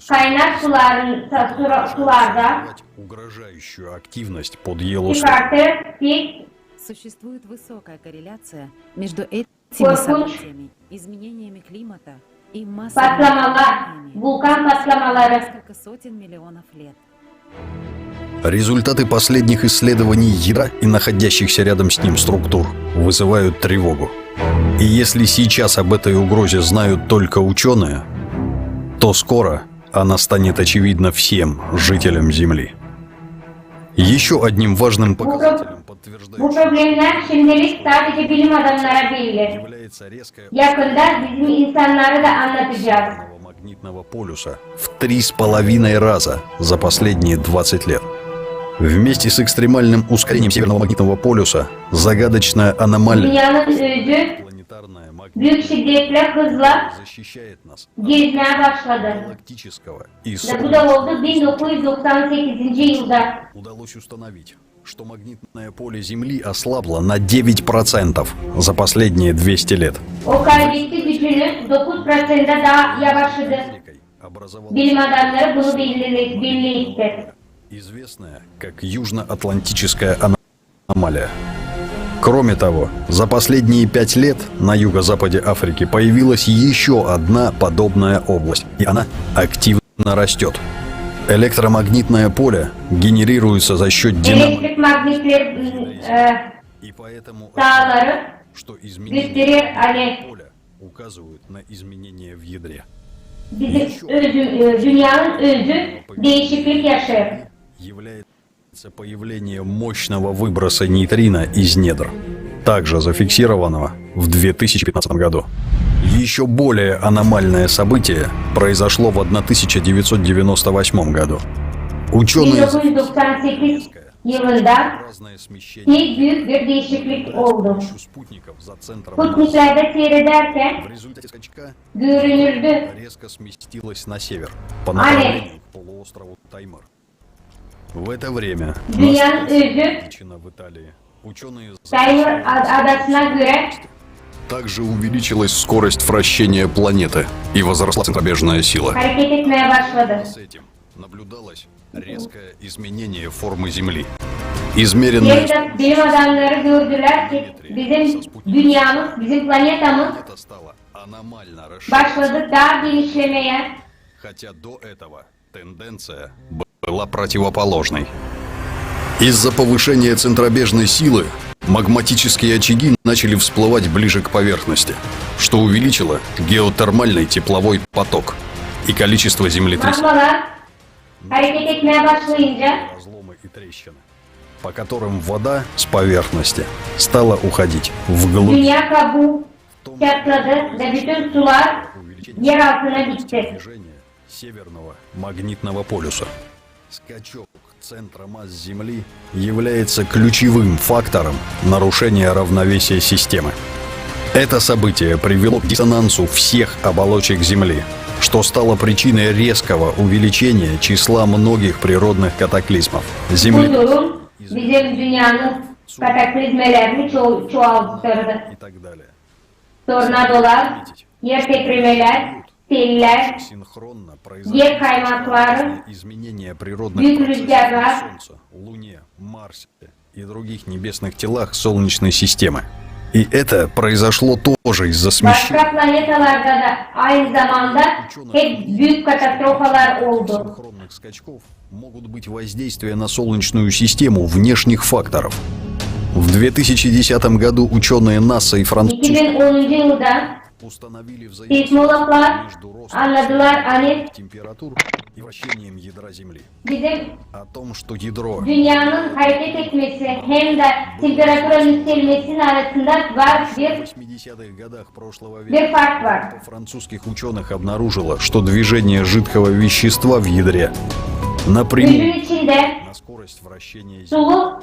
kaynak suların, sularda çıkartır pek Существует высокая корреляция между этими событиями, изменениями климата и массовыми patlamalar, vulkan patlamaları. Несколько сотен миллионов лет. Результаты последних исследований ядра и находящихся рядом с ним структур вызывают тревогу. И если сейчас об этой угрозе знают только учёные, то скоро она станет очевидна всем жителям Земли. Ещё одним важным показателем, подтверждающим, bu problemlär şimdilik sadece bilim adamlara belli. Yakında bizim insannarı da annadacez. Магнитного полюса в три с половиной раза за последние двадцать лет. Вместе с экстремальным ускорением северного магнитного полюса загадочная аномалия, dünnenin özü büük şiddetli hızla gezmää başladı. Ve bu da oldu bin dokuz üz doksan sekizinci yılda. Удалось установить, что магнитное поле Земли ослабло на девять процентов за последние двести лет. O kaybetti gücünü, dokuz proţentä daa yavaşladı. Bilim adamları bunu belli, belli etti. Известная как Южноатлантическая аномалия. Кроме того, за последние пять лет на юго-западе Африки появилась ещё одна подобная область, и она активно растёт. Электромагнитное поле генерируется за счёт динамо. Elektrik magnitleri, e, И поэтому daaları что изменение gösterer, ani поля указывают на изменения в ядре. Bizim özü, e, dünnenin özü değişiklik yaşêêr. Является появление мощного выброса нейтрино из недр, также зафиксированного в две тысячи пятнадцатом году. Ещё более аномальное событие произошло в одна тысяча девятьсот девяносто восьмом году. Учёные Bin dokuz üz doksan sekiz yılında pek büük bir değişiklik oldu. Sputniklerdä siirederkän görünüldü, ani dünnenin özü Taymır ad-, adasına görä Также увеличилась скорость вращения планеты и возросла центробежная сила. Hareket etmeye başladı. С этим наблюдалось резкое изменение формы Земли. Измеренная Hem de bilim adamları gördüler ki bizim dünyamız, bizim planetamız планета стала аномально расширяться, başladı daha genişlemeye. Хотя до этого тенденция была противоположной. Из-за повышения центробежной силы магматические очаги начали всплывать ближе к поверхности, что увеличило геотермальный тепловой поток и количество землетрясений. Magmalar hareket etmeye başlayınca Разломы и трещины, по которым вода с поверхности стала уходить вглубь. Dünya kabuğu çatladı ve bütün sular yer altına gitti. Движение Северного магнитного полюса. Скачок центра масс Земли является ключевым фактором нарушения равновесия системы. Это событие привело к диссонансу всех оболочек Земли, что стало причиной резкого увеличения числа многих природных катаклизмов. Bu Земле... durum bizim dünyanın kataklizmelerini ço- çoğalttırdı. и так далее. Tornadolar, yer tepinmeleri, seller, Синхронно yer kaymakları, изменения büyük природных процессов rüzgarlar. на Солнце, Луне, Марсе и других небесных телах Солнечной системы. И это произошло тоже из-за смещения Başka planetalarda da aynı zamanda hep büyük katastrofalar oldu. синхронных скачков могут быть воздействия на Солнечную систему внешних факторов. В две тысячи десятом году ученые НАСА и французские iki bin onuncu yılda установили seizmologlar anladılar, hani температур и вращением ядра Земли. Bizim О том, что ядро dünyanın hareket etmesi hem de temperaturanın yükselmesinin arasında var bir, восьмидесятых годах прошлого bir fark var. Французских ученых обнаружило, что движение жидкого вещества в ядре напрямую Yüzün içinde на скорость вращения Земли. Sulu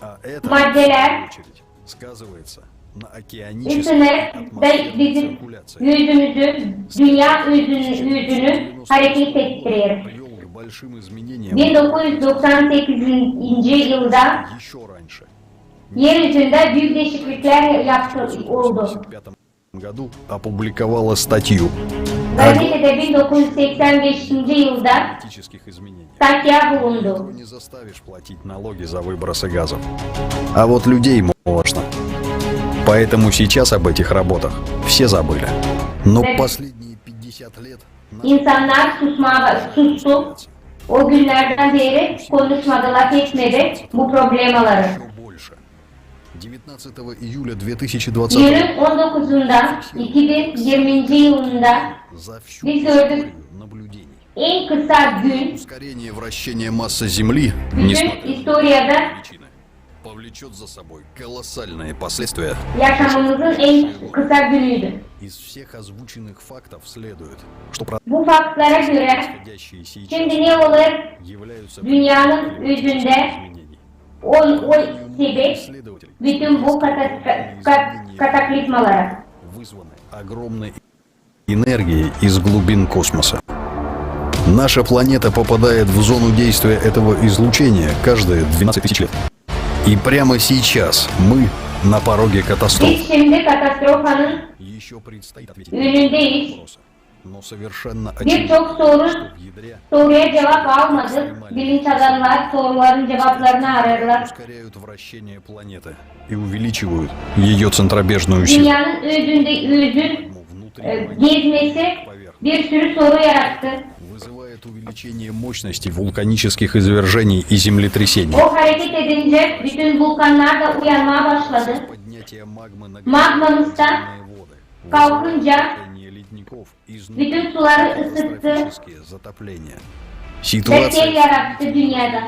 А это, maddeler в свою очередь, сказывается на океанической ısınır и da атмосферной bizim циркуляции. yüzümüzü, dünya yüzünü, yüzünü hareket ettiriyor. Привёл к большим изменениям Bin dokuz yüz doksan sekizinci yılda ещё раньше. yer yüzünde büyük değişiklikler yaptı, oldu. году опубликовала статью Gazetede bin dokuz yüz seksen beşinci yılda климатических изменений. Statya bulundu. Не заставишь платить налоги за выбросы газов. А вот людей можно. Поэтому сейчас об этих работах все забыли. Но последние пятьдесят лет İnsanlar susmaya, sustu. O günlerden beri konuşmadı, laf etmedi bu problemaları. Ещё больше. Девятнадцатого июля две тысячи двадцатого Yılın on dokuzunda, iki bin yirminci yılında за всю Biz gördük. историю наблюдений. En kısa gün Ускорение вращения массы Земли, bütün несмотря istoriyada на причины, повлечёт за собой колоссальные последствия. yaşamımızın en kısa günüydü. Из всех озвученных фактов следует, что про- Bu faktlara göre происходящие сейчас şimdi ne olur являются dünyanın причиной yüzünde изменений. o, o sebep Исследователи bütün bu kata- ka- kataklizmalara. Вызваны огромной энергией из глубин космоса. Наша планета попадает в зону действия этого излучения каждые двенадцать тысяч лет. И прямо сейчас мы на пороге катастрофы. Biz şimdi katastrofanın Ещё предстоит ответить önündeyiz. Но совершенно Birçok очевидно, soru что в ядре soruya cevap almadık. Bilinç adamlar soruların cevaplarını ararlar. ускоряют вращение планеты и увеличивают её центробежную силу. Dünyanın özünde özün Внутри e, gezmesi bir sürü soru yarattı. Вызывает увеличение мощности вулканических извержений и землетрясений. O hareket edince bütün vulkanlar da uyanmaya başladı. Поднятие магмы на Magmamız da горизонтальные воды. kalkınca Движение ледников изнутри. bütün suları ısıttı. Катастрофические затопления. Ve sel Ситуация yarattı dünyada.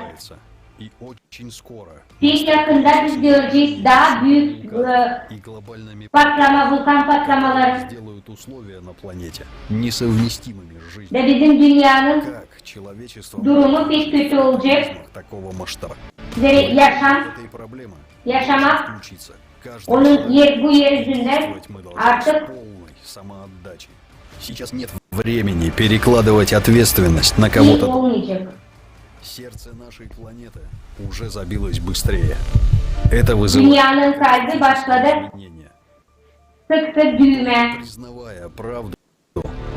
И очень скоро Pek yakında biz göreceğiz daha büyük e, и глобальными patlama, vulkan patlamaları. Сделают условия на планете несовместимыми с жизнью. Ve bizim dünyanın Как человечество durumu pek kötü olacak. Такого масштаба. Ve yaşam, Этой проблемы yaşamak включиться. Каждый onun yer, bu yer yüzünde Действовать мы должны artık с полной самоотдачей. Сейчас нет времени перекладывать ответственность на iyi кого-то. Olmayacak. Сердце нашей планеты уже забилось быстрее. Это вызывает Dünyanın kalbi başladı изменения. sık-sık düymä. Признавая правду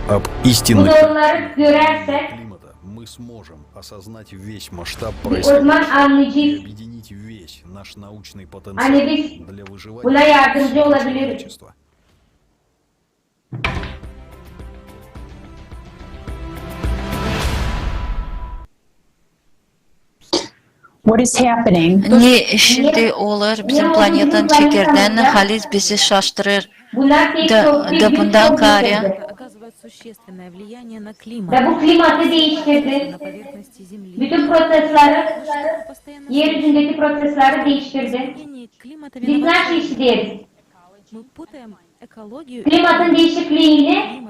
об истинной doğruları görersäk, климата, мы сможем осознать весь масштаб o zaman annayacez, ani biz buna yardımcı olabiliriz. What is happening? Ne şindi olêr bizim planetanın çekirdändä, haliz bizi şaştırêr. Da, da bundan kaarä. Da bu klimatı diiştirdi. Bütün prosesleri, erüzündeki prosesleri diiştirdi. Biz nasıl işideriz? Klimatın diişikliini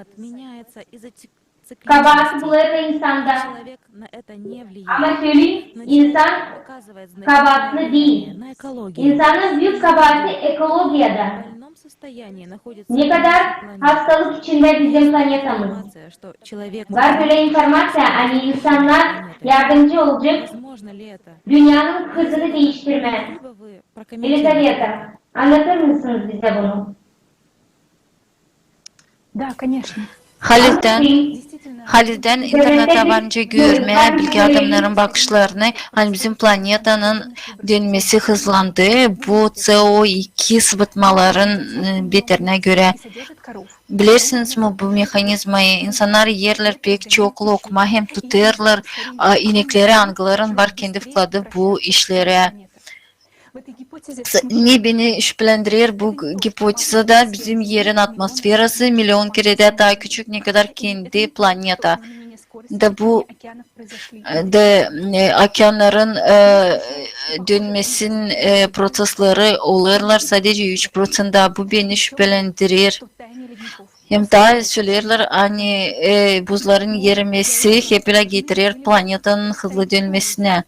kabaatı bulêr insanda. Ama söleyim, insan kabaatlı diil. İnsanın büük kabaatı ekologiyada. Ne kadar hastalık içindä bizim planetamız. Var bölä informaţiya, ani insannar yardımcı olacek dünnenin hızını diiştirmää. Elizaveta, annadêrsınız bizä bunu? Да, конечно. Halizdän, halizdän internettä var nicä görmää bilgi adamnarın bakışlarını, ani bizim planetanın dönmesi hızlandı, bu C O iki sıbıtmaların, e, beterinä görä. Bilersiniz mi bu mehanizmayı? İnsannar erlär pek çok lokma hem tutêrlar, a, inekleri, angıların var kendi vkladı bu işlerä. Ne beni şüpelendirer bu g-, gipotezada, bizim Erin atmosferası milyon keredä taa küçük, ne kadar kendi planeta. Da bu, e, da, e, okeannarın, e, dönmesin, e, prosesleri olêrlar sadece üç proţentta. Bu beni şüpelendirer. Hem taa söleerlär, ani, e, buzların erimesi hep ölä getirer planetanın hızlı dönmesinä.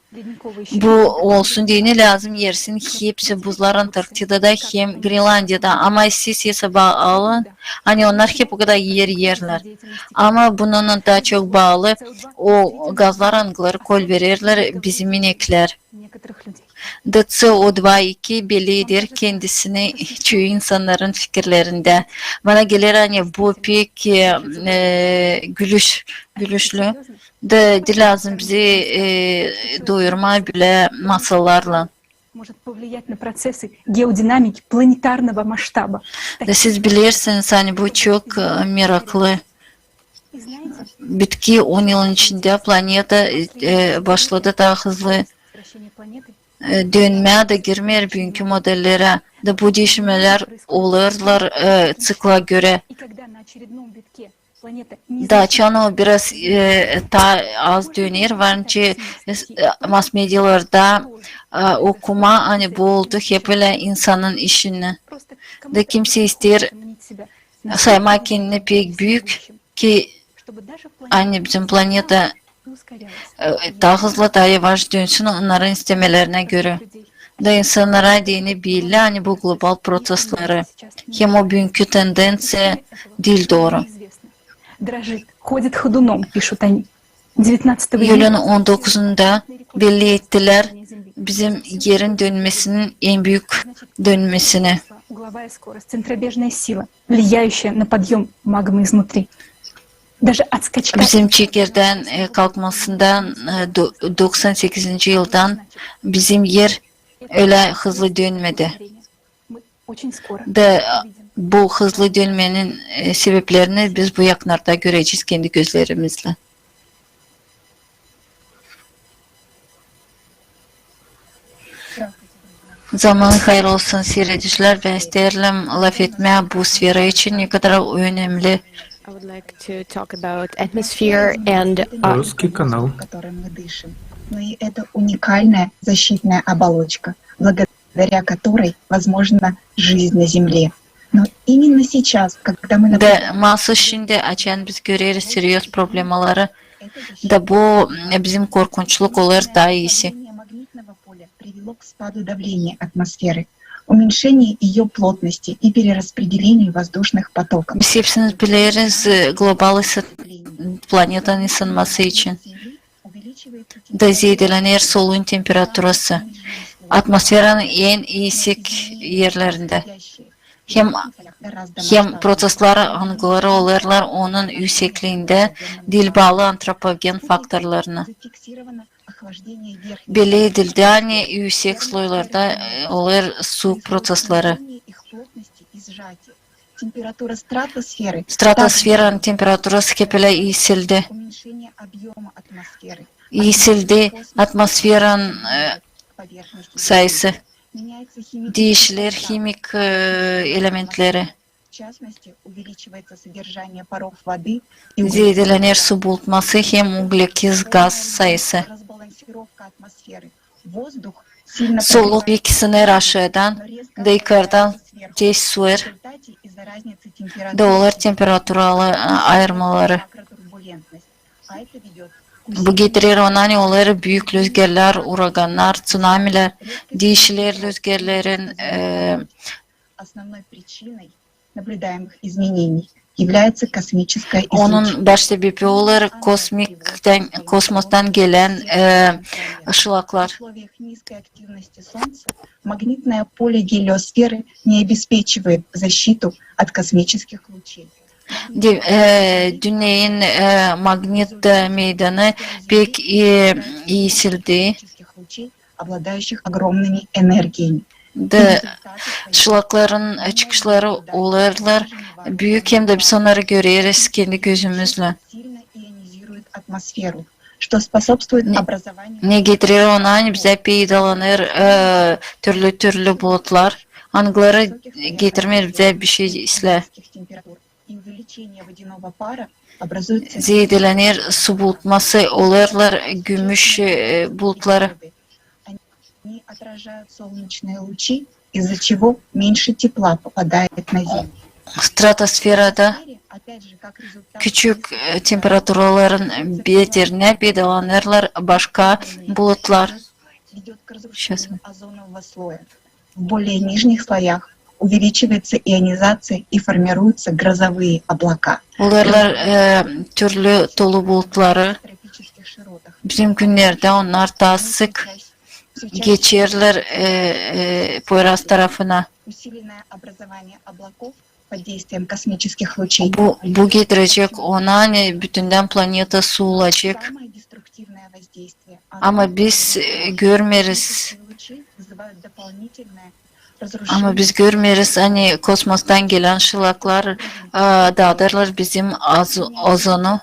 Bu olsun deyni lääzım erisin hepsi buzlar Antarktidada hem Grenlandiyada. Ama siz esaba alın, ani onnar hep o kadar eriyerlär. Ama bununnan taa çok baalı o gazlar, angıları kolvererlär bizim ineklär. Da C O два iki belli eder kendisini çoyu insannarın fikirlerindä. Bana geler, ani bu pek, e, e, gülüş, gülüşlü. Da diil lääzım bizi, e, doyurmaa bölä masallarlan. Может повлиять на процессы геодинамики планетарного масштаба. Da siz bilersiniz, ani bu çok, e, meraklı. Bitki on yılın içindä planeta, e, başladı taa hızlı, e, dönmää da girmeer büünkü modellerä. Da bu diişilmälär olêrlar, e, ţikla görä. Da açan o biraz, e, taa az döner, var nicä, e, mass-medialarda, e, okumaa, ani bu oldu hep ölä insanın işini. Da kimsey isteer saymaa kendini pek büük, ki, ani bizim planeta, e, taa hızlı, taa yavaş dönsün onnarın istemelerinä görä. Da insannara deyni belli, ani bu global prosesleri. Hem o büünkü tendenţiya diil dooru. Дрожит, ходит ходуном, пишут они. Девятнадцатого июля. İyulun on dokuzunda belli ettilär bizim Erin dönmesinin en büük dönmesini. Угловая скорость, центробежная сила, влияющая на подъём магмы изнутри. Даже от скачка. Bizim çekirdän, e, kalkmasından, e, do-, doksan sekizinci yıldan bizim Er ölä hızlı dönmedi. Мы очень скоро. Da bu hızlı dönmenin, e, sebeplerini biz bu yakınlarda görecez kendi gözlerimizlä. Zaman hayır olsun, siiredicilär. Bän isteerim lafetmää bu sfera için, ne kadar o önemli. I would like to talk about atmosphere and, uh, Русский канал. Которым мы дышим. Ну и это уникальная защитная оболочка, благодаря которой возможна жизнь на Земле. Но именно сейчас, когда мы... Da maasuz şindi, açan biz göreriz seriöz problemaları, da bu, e, bizim korkunçluk olêr taa iisi. Магнитного поля привело к спаду давления атмосферы, уменьшению её плотности и перераспределению воздушных потоков. Biz hepsimiz bileriz, e, global ısın-, planetanın ısınması için. Da zeedelener soluun temperaturası. Atmosferanın en iisik erlerindä. hem, hem proseslar, angıları olêrlar onun üüsekliindä, diil baalı antropogen faktorlarına. Belli edildi, ani üüsek sloylarda, e, olêr suuk prosesleri. Стратосфера, стратосферанın temperaturası hepelää iisildi. İisildi atmosferanın, e, sayısı. Diişiler himik, e, elementleri. Zeedelänär su bulutması hem uglekiz gaz sayısı. Soluk eksinär aşaadan da yukardan tez süer, da olêr temperaturalı, e, ayırmaları. Bu getirer ona, ani olêr büük lüzgerlär, uragannar, tsunamilär, diişiler lüzgerlerin, e, Основной причиной наблюдаемых изменений является космическое излучение. Onun baş sebebi olêr kosmikten, kosmostan gelän, e, ışılaklar. В условиях низкой активности Солнца магнитное поле гелиосферы не обеспечивает защиту от космических лучей. De, e, dünneyin, e, magnit, e, meydanı pek, e, iisildi. Обладающих огромными энергиями. Da ışılakların, e, çıkışları olêrlar büük, hem dä biz onnarı göreriz kendi gözümüzlän. Сильно ионизирует атмосферу, что способствует образованию. Ne getirer ona, ani bizä peydalanêr, e, türlü-türlü bulutlar, angıları getirmeer bizä bişey islää. Zeedelänär su bulutması, olêrlar gümüş, e, bulutları. Stratosferada küçük, e, temperaturaların beterinä peydalanêrlar başka bulutlar. Сейчас. В более нижних слоях увеличивается ионизация и формируются грозовые облака. Olêrlar, e, türlü tolu bulutları. Bizim günnerdä onnar taa sık geçerlär, e, e, Poyraz tarafına. Усиленное образование облаков под действием космических лучей. Bu, bu getirecek ona, ani bütündän planeta suulacek. Ama biz, e, görmeeriz. Ama biz görmeeriz, ani kosmostan gelän ışılaklar, e, daadêrlar bizim az-, ozonu.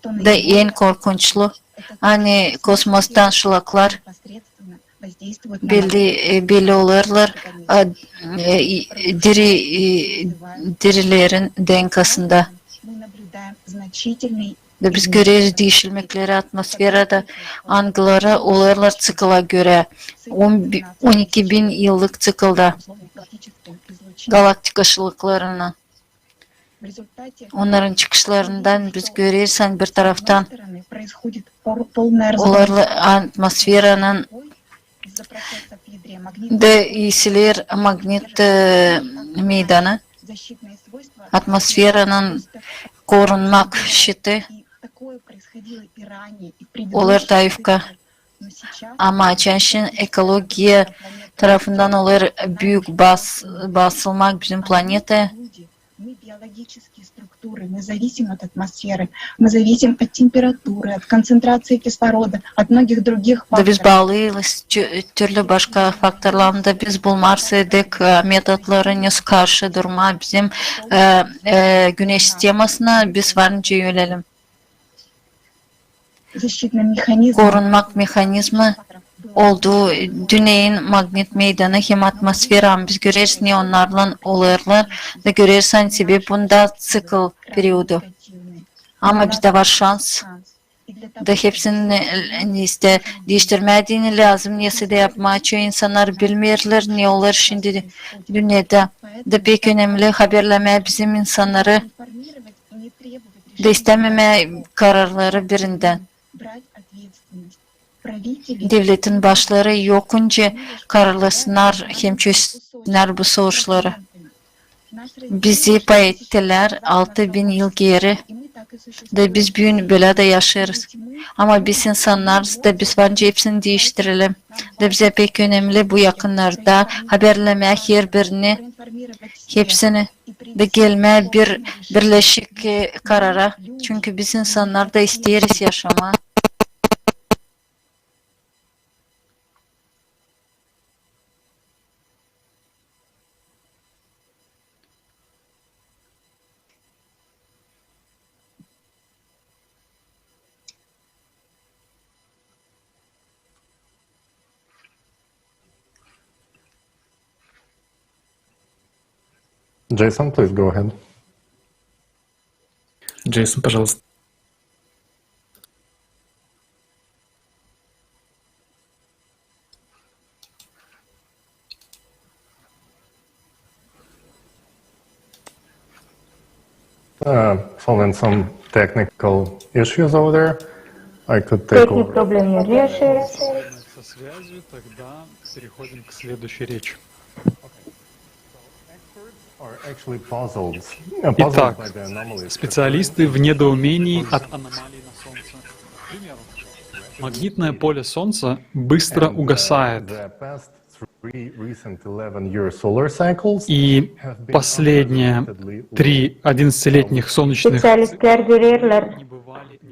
Da en korkunçlu, ani kosmostan ışılaklar belli, e, belli olêrlar, e, e, diri, e, dirilerin D N K-sında. Da biz göreriz diişilmekleri atmosferada, angıları olêrlar ţikla görä, on bi-, on iki bin yıllık ţiklda, galaktika ışılaklarına. Onnarın çıkışlarından biz göreriz, ani bir taraftan olêr atmosferanın da iisiler magnit, e, meydanı, atmosferanın korunmak şiti olêr taa yufka. Ama açan şindi ekologiya tarafından olêr büük bas-, basılmak bizim planetaya. Мы биологические структуры, мы зависим от атмосферы, мы зависим от температуры, от концентрации кислорода, от многих других факторов. Da biz baalıyız tü-, türlü başka faktorlardan, da biz bulmarız edik, e, metodları, ne karşı durmaa bizim, e, e, güneş sistemasına, biz var nicä ölelim. Защитный механизм. Korunmak mehanizmi oldu dünneyin magnit meydanı hem atmosfera. Biz göreriz, ne onnarlan olêrlar, da göreriz, ani sebebi bunda ţikl periodu. Ama bizdä var şans. Da hepsini, e, ne ise diiştirmää deyni lääzım, ne ise dä yapmaa. Çoyu insannar bilmeerlär, ne olêr şindi dünnedä. Da pek önemli haberlemää bizim insannarı, da istämemää kararları birindän. Devletin başları yokunca kararlasınnar hem çözsünnär bu soruşları. Bizi pay ettilär altı bin yıl geeri. Da biz büün bölä dä yaşêêrız. Ama biz insannarız da biz var nicä hepsini diiştirelim. Da bizä pek önemli bu yakınnarda haberlemää herbirini, hepsini da gelmää bir birleşik, e, karara. Çünkü biz insannar da isteeriz yaşamaa. Джейсон, please go ahead. Джейсон, пожалуйста. Uh, following some technical issues over there, I could take over. Teknik problemleri yaşêêrız. Со связью, тогда переходим к следующей речи. Итак, специалисты в недоумении от аномалий на Солнце. К примеру, магнитное поле Солнца быстро угасает. И последние три одиннадцатилетних солнечных... Специалистлär görerlär,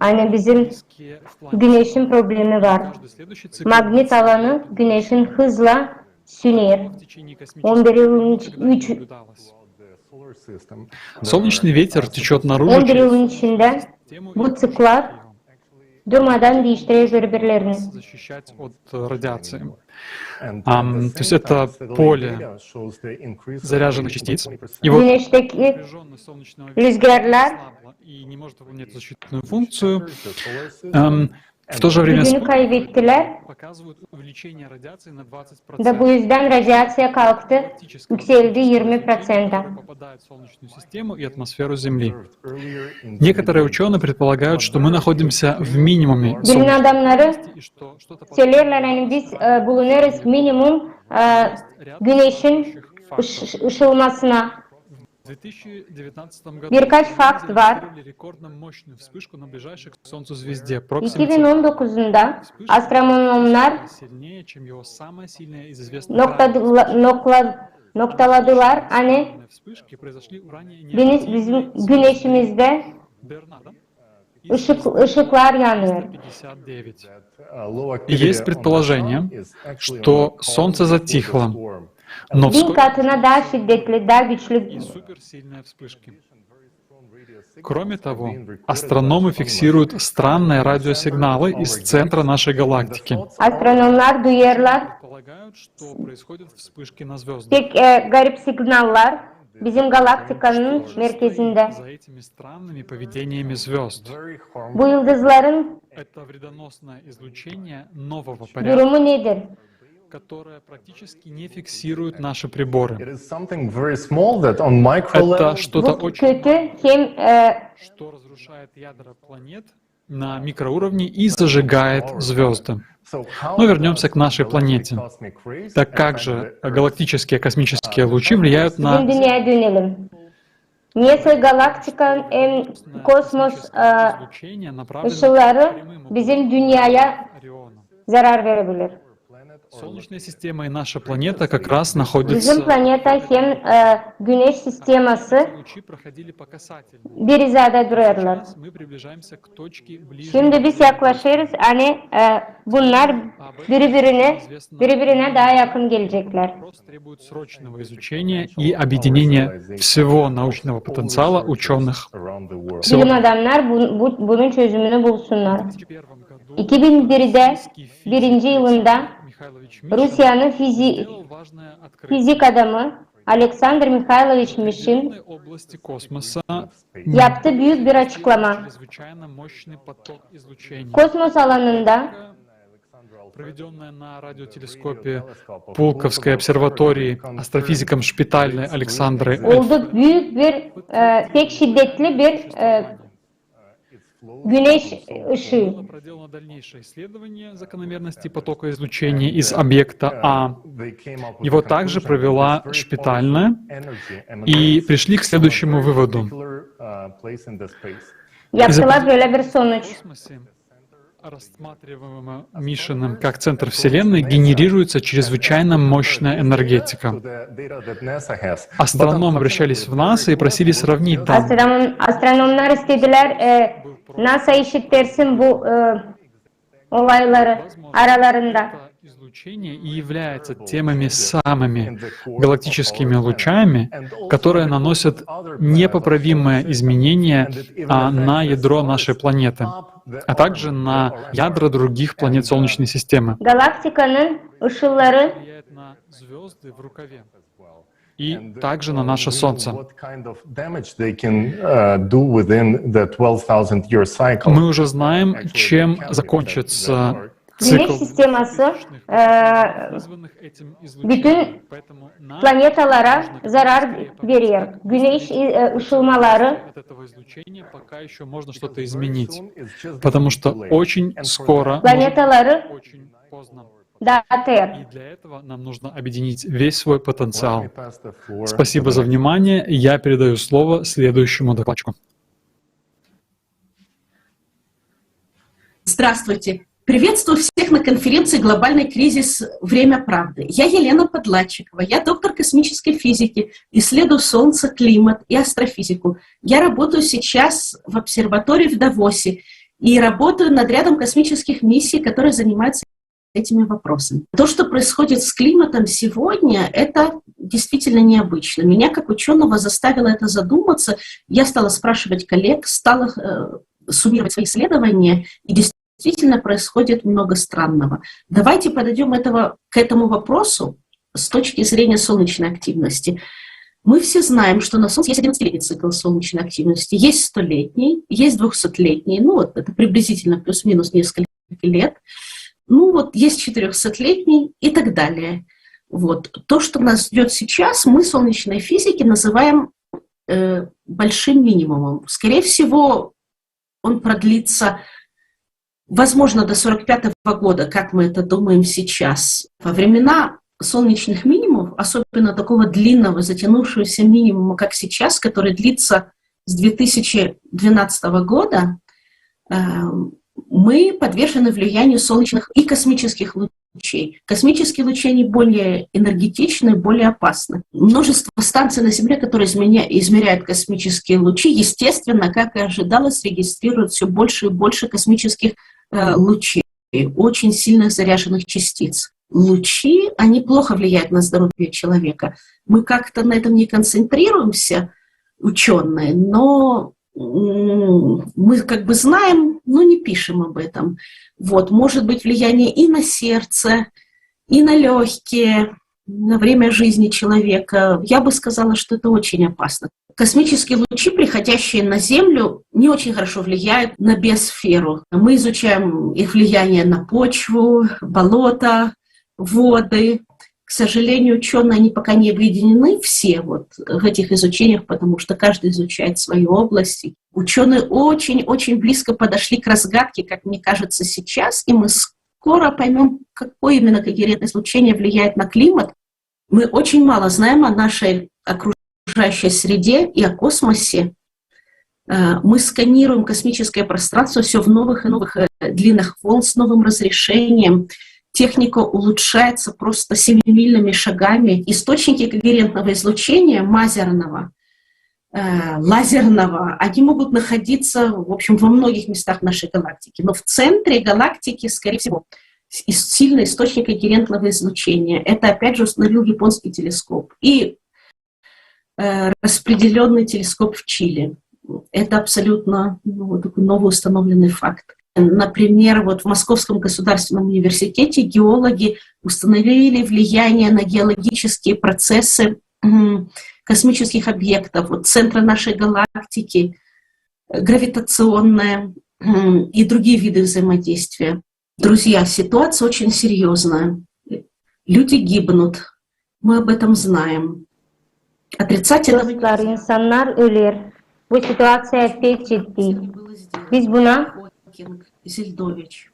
ani bizim Güneşin problemi var. Magnit alanı Güneşin hızla süner. On bir yılın iç-, üç, Солнечный ветер течёт наружу через... On bir yılın içindä bu tıklar durmadan diiştirer biri-birlerini. Защищать от радиации. Ам, то есть это поле заряженных частиц. И вот Güneşteki rüzgarlar не может выполнять защитную функцию. Ам, в то же время gücünü kaybettilär. Показывают увеличение радиации на двадцать процентов. Da bu üzdän radiaţiya kalktı, ükseldi irmi proţenttä. Попадает в солнечную систему и атмосферу Земли. Некоторые учёные предполагают, что мы находимся в минимуме. Bilim adamnarı söleerlär, ani biz, e, bulunêrız minimum, e, Güneşin ış-, ışılmasına. Birkaç fakt var. İki bin on dokuzunda astronomnar noktadıla-, nokla-, noktaladılar, ani bizi-, bizim Güneşimizdä ışık-, ışıklar yanêr. И есть предположение, что Солнце затихло, но вскоре... Bin katına daa şiddetli, daa güçlü. Кроме того, астрономы фиксируют странные радиосигналы из центра нашей галактики. Astronomnar duyêrlar pek, e, garip signallar bizim galaktikanın merkezindä. Bu yıldızların durumu nedir? Это что-то очень... Bu kötü hem, e, на микроуровне и зажигает звёзды. Но вернёмся к нашей планете. Так как же галактические космические лучи влияют на... Bizim dünyaya dönelim. Nesoy galaktikanın hem kosmos, e, ışıları bizim dünyaya zarar verebilir. Солнечная система и наша планета как раз находятся... Bizim planeta hem, e, güneş sisteması bir izada durêrlar. Şimdi biz yaklaşêrız, ani, e, bunnar biri-birinä, biri-birinä daa yakın geleceklär. Требует срочного изучения и объединения всего научного потенциала учёных. Bilim adamnar bu, bu, bunun çözümünü bulsunnar. İki bin birdä, birinci yılında Rusiyanın fizi-, fizik adamı Aleksandr Mihayloviç Mişin yaptı büük bir açıklama. Kosmos alanında проведённая на радиотелескопе Пулковской обсерватории астрофизиком Шпитальной Александрой oldu büük bir, e, pek şiddetli bir, e, güneş ışıı. Было проделано дальнейшее исследование закономерности потока излучения из объекта А. Его также провела Шпитальная, и пришли к следующему выводу. Yaptılar böyle bir sonuç. Рассматриваемом Мишиным как центр Вселенной генерируется чрезвычайно мощная энергетика. Астрономы обращались в НАСА и просили сравнить данные. Astronom, astronomlar istediler e, NASA işittirsin bu e, olayları aralarında. Излучение и является теми самыми галактическими лучами, которые наносят непоправимые изменения а, на ядро нашей планеты, а также на ядра других планет Солнечной системы. Galaktikanın ışılları Влияет на звезды в рукаве. И также на наше Солнце. What kind of damage they can uh, do within the twelve thousand year cycle? Мы уже знаем, чем закончится Güneş цикл sisteması e, вызванных этим излучением. bütün Поэтому нам planetalara нужно zarar скорее veriyor. побыстрее Güneş e, ışılmaları от этого излучения пока еще можно что-то изменить, потому что очень скоро, может, planetaları очень поздно. dağıtır. И для этого нам нужно объединить весь свой потенциал. Спасибо за внимание. Я передаю слово следующему докладчику. Здравствуйте. Приветствую всех на конференции «Глобальный кризис. Время правды». Я Елена Подлатчикова, я доктор космической физики, исследую Солнце, климат и астрофизику. Я работаю сейчас в обсерватории в Давосе и работаю над рядом космических миссий, которые занимаются этими вопросами. То, что происходит с климатом сегодня, это действительно необычно. Меня как ученого заставило это задуматься. Я стала спрашивать коллег, стала э, суммировать свои исследования, и действительно происходит много странного. Давайте подойдем этого, к этому вопросу с точки зрения солнечной активности. Мы все знаем, что на Солнце есть одиннадцатилетний цикл солнечной активности. Есть столетний, есть двухсотлетний, ну вот это приблизительно плюс-минус несколько лет. Ну вот есть четырехсотлетний и так далее. Вот. То, что нас ждет сейчас, мы, солнечные физики, называем э, большим минимумом. Скорее всего, он продлится, возможно, до сорок пятого года, как мы это думаем сейчас. Во времена солнечных минимумов, особенно такого длинного, затянувшегося минимума, как сейчас, который длится с две тысячи двенадцатого года, э, мы подвержены влиянию солнечных и космических лучей. Космические лучи, они более энергетичны, более опасны. Множество станций на Земле, которые изменя- измеряют космические лучи, естественно, как и ожидалось, регистрируют все больше и больше космических э, лучей, очень сильных заряженных частиц. Лучи, они плохо влияют на здоровье человека. Мы как-то на этом не концентрируемся, ученые, но мы как бы знаем, но не пишем об этом. Вот, может быть влияние и на сердце, и на легкие, на время жизни человека. Я бы сказала, что это очень опасно. Космические лучи, приходящие на Землю, не очень хорошо влияют на биосферу. Мы изучаем их влияние на почву, болота, воды. К сожалению, ученые, они пока не объединены все вот в этих изучениях, потому что каждый изучает свою область. Ученые очень-очень близко подошли к разгадке, как мне кажется, сейчас, и мы скоро поймем, какое именно когерентное излучение влияет на климат. Мы очень мало знаем о нашей окружающей среде и о космосе. Э, мы сканируем космическое пространство все в новых и новых э, длинах волн с новым разрешением. Техника улучшается просто семимильными шагами. Источники когерентного излучения мазерного, э, лазерного, они могут находиться, в общем, во многих местах нашей галактики. Но в центре галактики, скорее всего, с- ис- сильный источник когерентного излучения. Это, опять же, установил японский телескоп. И э, распределенный телескоп в Чили. Это абсолютно ну, такой новый установленный факт. Например, вот в Московском государственном университете геологи установили влияние на геологические процессы м, космических объектов, вот центра нашей галактики, э, гравитационное м, и другие виды взаимодействия. Друзья, ситуация очень серьезная. Люди гибнут. Мы об этом знаем. Отрицать этого Dostlar, insanlar ölür. Bu situaţiya pek ciddi. Biz buna Зельдович.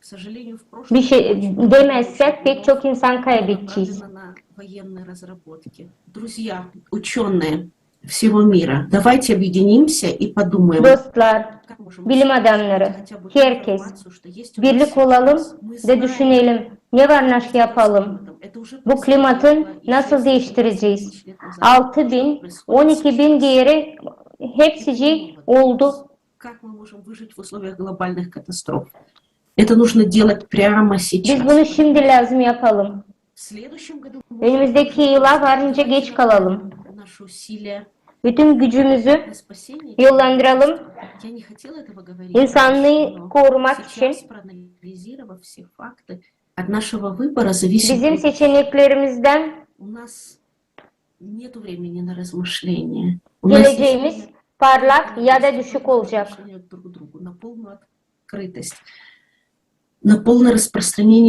К сожалению, в bir şey demezsek pek çok insan kaybedeceğiz. На военные разработки. Друзья, ученые, всего мира. Давайте объединимся и подумаем. Dostlar, bilim adamları, herkez, birlik olalım da düşünelim, ne var nasıl yapalım. Bu klimatı nasıl değiştireceğiz? Altı bin, on iki bin geri hepsicii oldu. Как мы можем выжить в условиях глобальных катастроф? Это нужно делать прямо сейчас. Biz bunu şimdi lääzım yapalım. Önümüzdeki yıla varınca geç kalalım. Bütün gücümüzü yollandıralım insanlıı korumak için. Bizim seçeneklerimizdän geleceemiz parlak ya da düşük olacak. Biz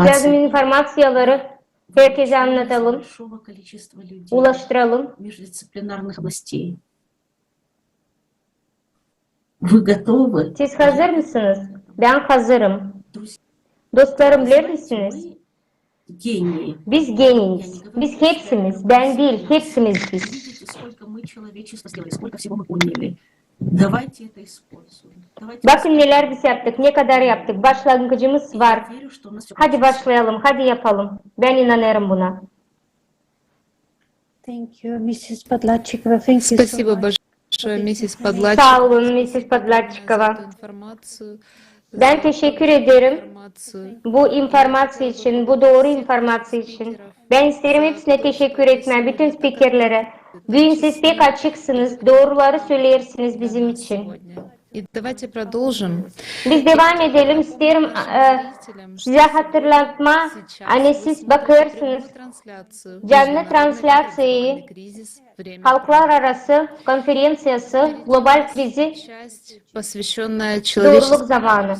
lääzım informaţiyaları herkezä annadalım, ulaştıralım. Siz hazır mısınız? Bän hazırım. Dostlarım, biler misiniz? Biz geniyiz. Biz hepsimiz, bän diil, hepsimiz biz. Bakın, nelär biz yaptık, ne kadar yaptık. Başlangıcımız var. Hadi başlayalım, hadi yapalım. Bän inanêrım buna. Saa olun, missis Podlatçikova. Bän teşekkür ederim bu informaţiya için, bu dooru informaţiya için. Bän isteerim hepsinä teşekkür etmää, bütün spikerlerä. Büün siz pek açıksınız, dooruları söleersiniz bizim için. Biz devam edelim. İsteerim sizä hatırlatmaa, ani siz bakêrsınız cannı translyaţiyayı halklararası konferenţiyası, global krizi, dooruluk zamanı.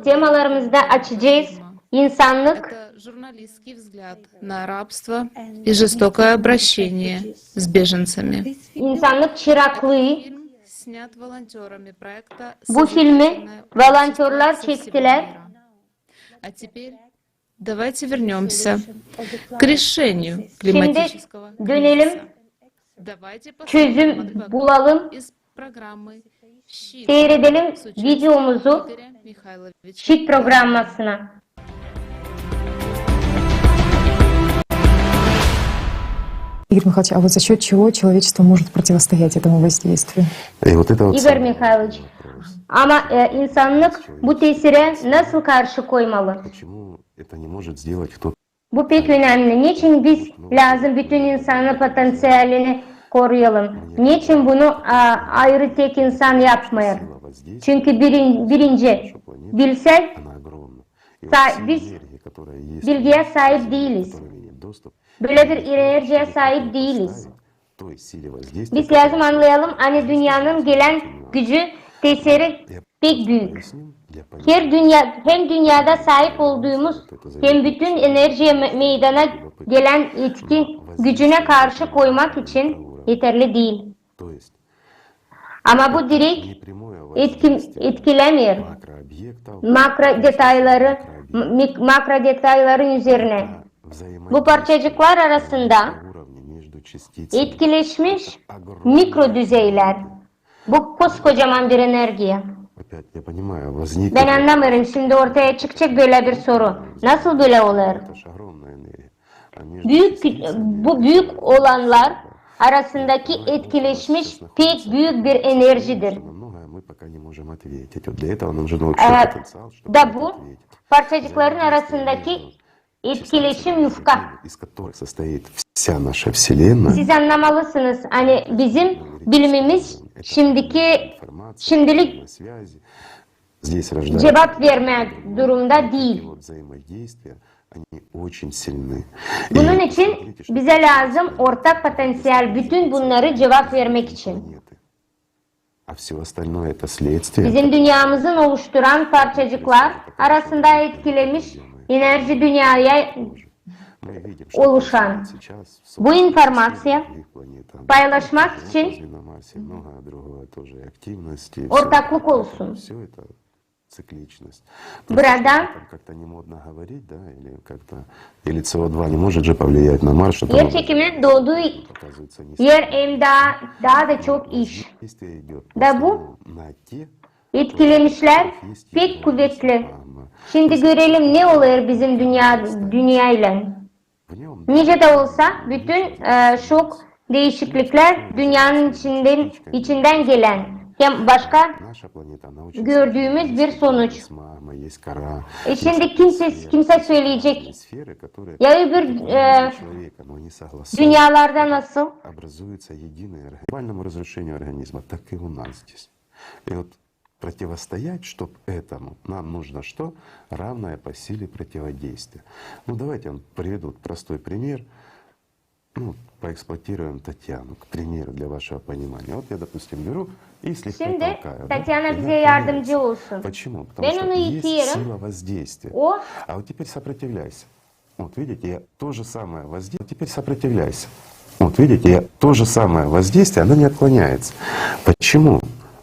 Temalarımızda açacez insannık, insannık çıraklıı. Bu filmi volontörlar çektilär. Şimdi dönelim, çözüm bulalım, seyredelim videomuzu, şiit programmasına. Игорь Михайлович, а вот за счёт чего человечество может противостоять этому воздействию? Igor Mihayloviç, ama insannık bu tesirä nasıl karşı koymalı? Bu pek önemli. Neçin biz lääzım bütün insanın potenţialini koruyalım? Neçin bunu ayrı tek insan yapmêêr? Çünkü birinci, bilsä, biz bilgiyä saip diiliz. Bölä bir energiyaya saip diiliz. Biz lääzım annayalım, ani dünnenin gelän gücü, tesiri pek büük. Hem dünnedä saip olduumuz, hem bütün energiya meydana gelän etki gücünä karşı koymak için eterli diil. Ama bu direk etkilämeer makro detayları, makro detayların üzerinä. Bu parçacıklar arasında etkileşmiş mikro düzeylär. Bu koskocaman bir energiya. Bän annamêêrım, şindi ortaya çıkacek bölä bir soru. Nasıl bölä olêr? Büük, bu büük olanlar arasındaki etkileşmiş pek büük bir energidir. Da bu parçacıkların arasındaki etkileşim yufka. Siz annamalısınız, ani bizim bilimimiz şimdilik cevap vermää durumda diil. Bunun için bizä lääzım ortak potenţial bütün bunnarı cevap vermäk için. Bizim dünnemizi oluşturan parçacıklar arasında etkilemiş enerji dünneyä oluşan. Bu informaţiya paylaşmak için ortaklık olsun. Burada yer çekiminin doğduu yer hem taa, taa da çok iş. Da bu etkilemişlär pek kuvetli. Şindi görelim, ne olêr bizim dünnä, dünneylän. Nicä dä olsa, bütün, e, şok diişikliklär dünnenin içindän, içindän gelän hem başka gördüümüz bir sonuç. E, şindi kimsä, kimsä söleyecek, ya öbür, e, dünnelarda nasıl? Противостоять, чтоб этому, нам нужно что? Равное по силе противодействие. Ну, давайте я приведу простой пример. Ну, поэксплуатируем Татьяну, к примеру, для вашего понимания. Вот я, допустим, беру и слегка толкаю, да? Şindi Tatyana bizä yardımcı olsun. Почему? Потому что есть сила воздействия. А вот теперь сопротивляйся. Вот видите, я то же самое воздействие, теперь сопротивляйся. Вот видите, я то же самое воздействие, она не отклоняется. Почему?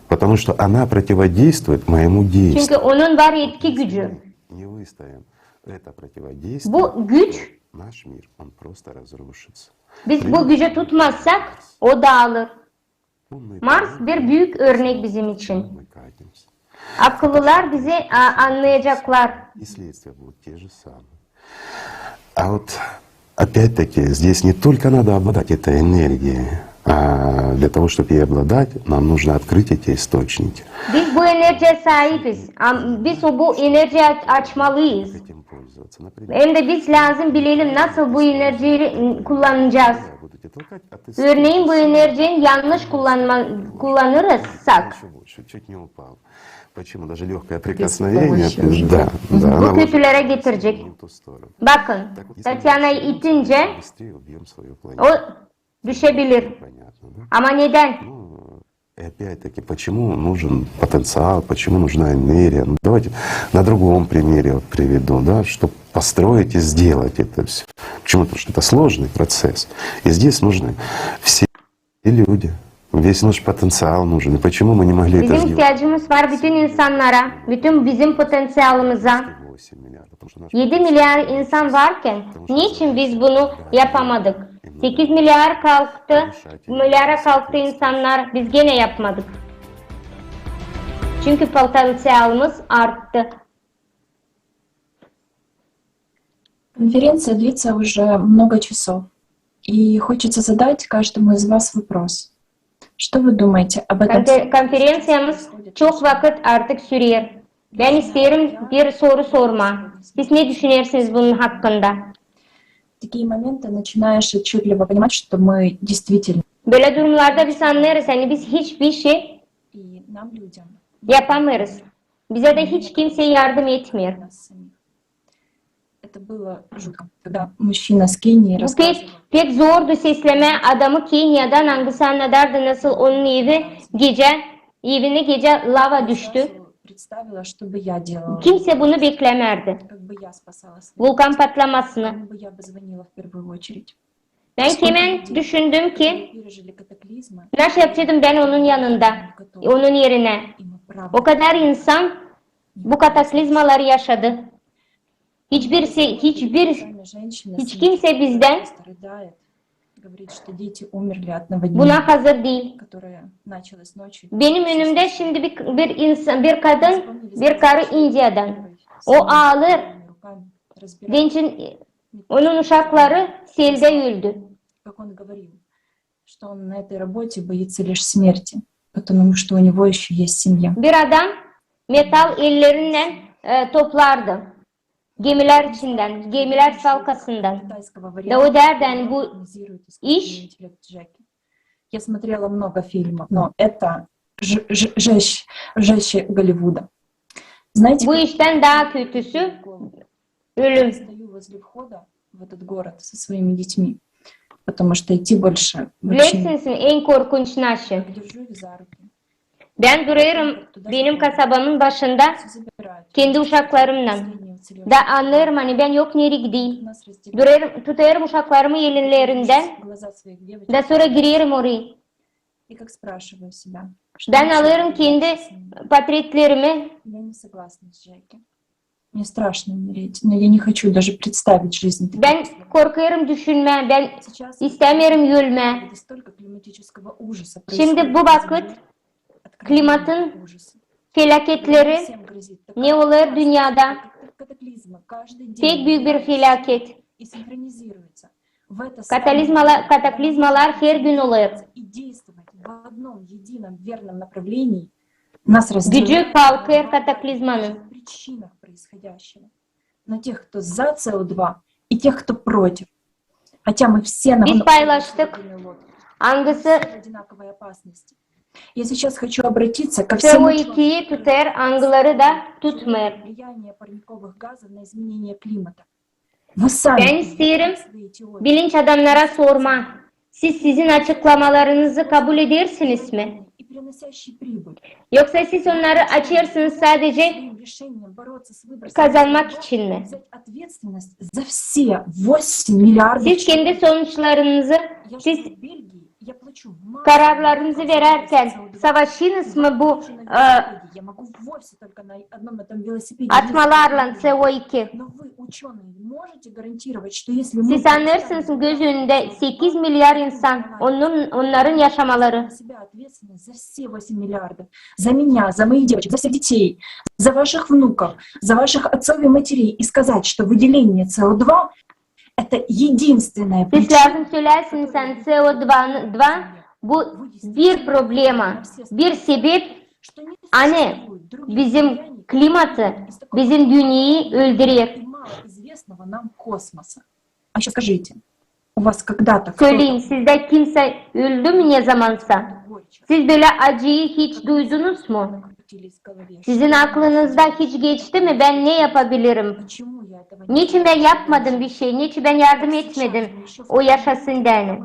Потому что она противодействует моему действию. Çünkü onun var etki gücü. Не выстоим это противодействие, bu güç, то наш мир, он просто разрушится. Biz bu gücü tutmazsak, o daalır. Mars bir büük örnek bizim için. Akıllılar bizi, a, annayacaklar. И следствия будут те же самые. А вот опять-таки здесь не только надо обладать этой энергией, а для того, чтобы ей обладать, нам нужно открыть эти источники. Biz bu energiyayı saabiz. Am-, biz o bu energiyayı açmalıyız. Hem dä biz lääzım bilelim, nasıl bu energiyayı kullanacez. Örneyin, bu energiyayı yannış kullanma-, kullanırsak, bu kötülerä getirecek. Bakın, Tatyanayı itincä o düşebilir. Ama nedän? И опять-таки, почему нужен потенциал, почему нужна энергия? Ну, давайте на другом примере вот приведу, да, чтоб построить и сделать это всё. Почему? Потому что это сложный процесс. И здесь нужны все люди, весь наш потенциал нужен. И почему мы не могли это сделать? Bizim ihtiyacımız var bütün insannara, bütün bizim potensialımıza. Edi milliard insan varkan, neçin biz bunu yapamadık? Sekiz milliard kalktı, milliarda kalktı insannar, biz genä yapmadık. Çünkü potensialımız arttı. Конференция длится уже много часов, и хочется задать каждому из вас вопрос. Что вы думаете об этом? Konferenţiyamız çok vakıt artık sürer. Bän isteerim bir soru sormaa. Siz ne düşünersiniz bunun hakkında? Такие моменты начинаешь отчётливо понимать, что мы действительно... Bölä durumlarda biz annêêrız, ani biz hiçbir şey yapamêêrız. Bizä dä hiç kimsey yardım etmeer. Это было жутко, когда мужчина с Кении рассказывал. Bu pek, pek zordu seslemää adamı Keniyadan, angısı annadardı, nasıl onun evi gecä, evini gecä lava düştü. Представила, что бы я делала. Kimsey bunu beklämärdi. Как бы я спасала своих. Vulkan patlamasını. Кому бы я бы звонила в первую очередь. Bän hemen düşündüm ki, nasıl yapaceydım bän onun yanında, onun erinä. O kadar insan bu kataklizmaları yaşadı. Hiçbir şey, hiçbir, hiç kimsey bizdän buna hazır diil. Benim önümdä şindi bir, bir insan, bir kadın, bir karı İndiyadan. O aalêêr. Onun uşakları seldä öldü. Что он на этой работе боится лишь смерти, потому что у него ещё есть семья. Bir adam metal ellerinnän, e, toplardı. Gemilär içindän, gemilär salkasından. Da o därdän bu iş. Я смотрела много фильмов, но это ж-, ж-, жесть, жесть Голливуда. Знаете, bu iştän taa kötüsü ölüm. Стою возле входа в этот город со своими детьми, потому что идти больше вообще... Bilersiniz, en korkunç naşi. Держу их за руки. Bän durêrım benim kasabamın başında kendi uşaklarımnan. Da annêêrım, ani bän yok nereyi gideyim. Durêrım, tutêrım uşaklarımı elinlerindän. Da sora girerim orayı. Bän alêrım kendi portretlerimi. Мне страшно умереть, но я не хочу даже представить жизнь таких. Bän korkêrım düşünmää, bän istämeerim ölmää. Şindi bu vakıt klimatın felaketleri ne olêr dünnedä? Pek büük bir felaket. Kataklizmalar, kataklizmalar her gün olêr. Gücü kalkêr kataklizmanın. Biz paylaştık, angısı C O iki tutêr, angıları da tutmêêr. Bän isteerim bilinç adamnara sormaa. Siz sizin açıklamalarınızı kabul edersiniz mi? Yoksa siz onnarı açêrsınız sadece kazanmak için mi? Siz kendi sonuçlarınızı, siz kararlarınızı vererkän savaştınız mı bu atmalarlan C O iki? Siz annêêrsınız mı, göz önündä sekiz milyar insan, onnarın yaşamaları. Siz lääzım söleyäsiniz, ani C O iki bu bir problema, ani bizim klimatı, bizim dünneyi öldürer. Söleyin, sizdä kimsä öldü mü ne zamansa? Siz bölä acıyı hiç duydunuz mu? Sizin aklınızdan hiç geçti mi, bän ne yapabilirim? Neçin bän yapmadım bir şey? Neçin bän yardım etmedim o yaşasın deyni?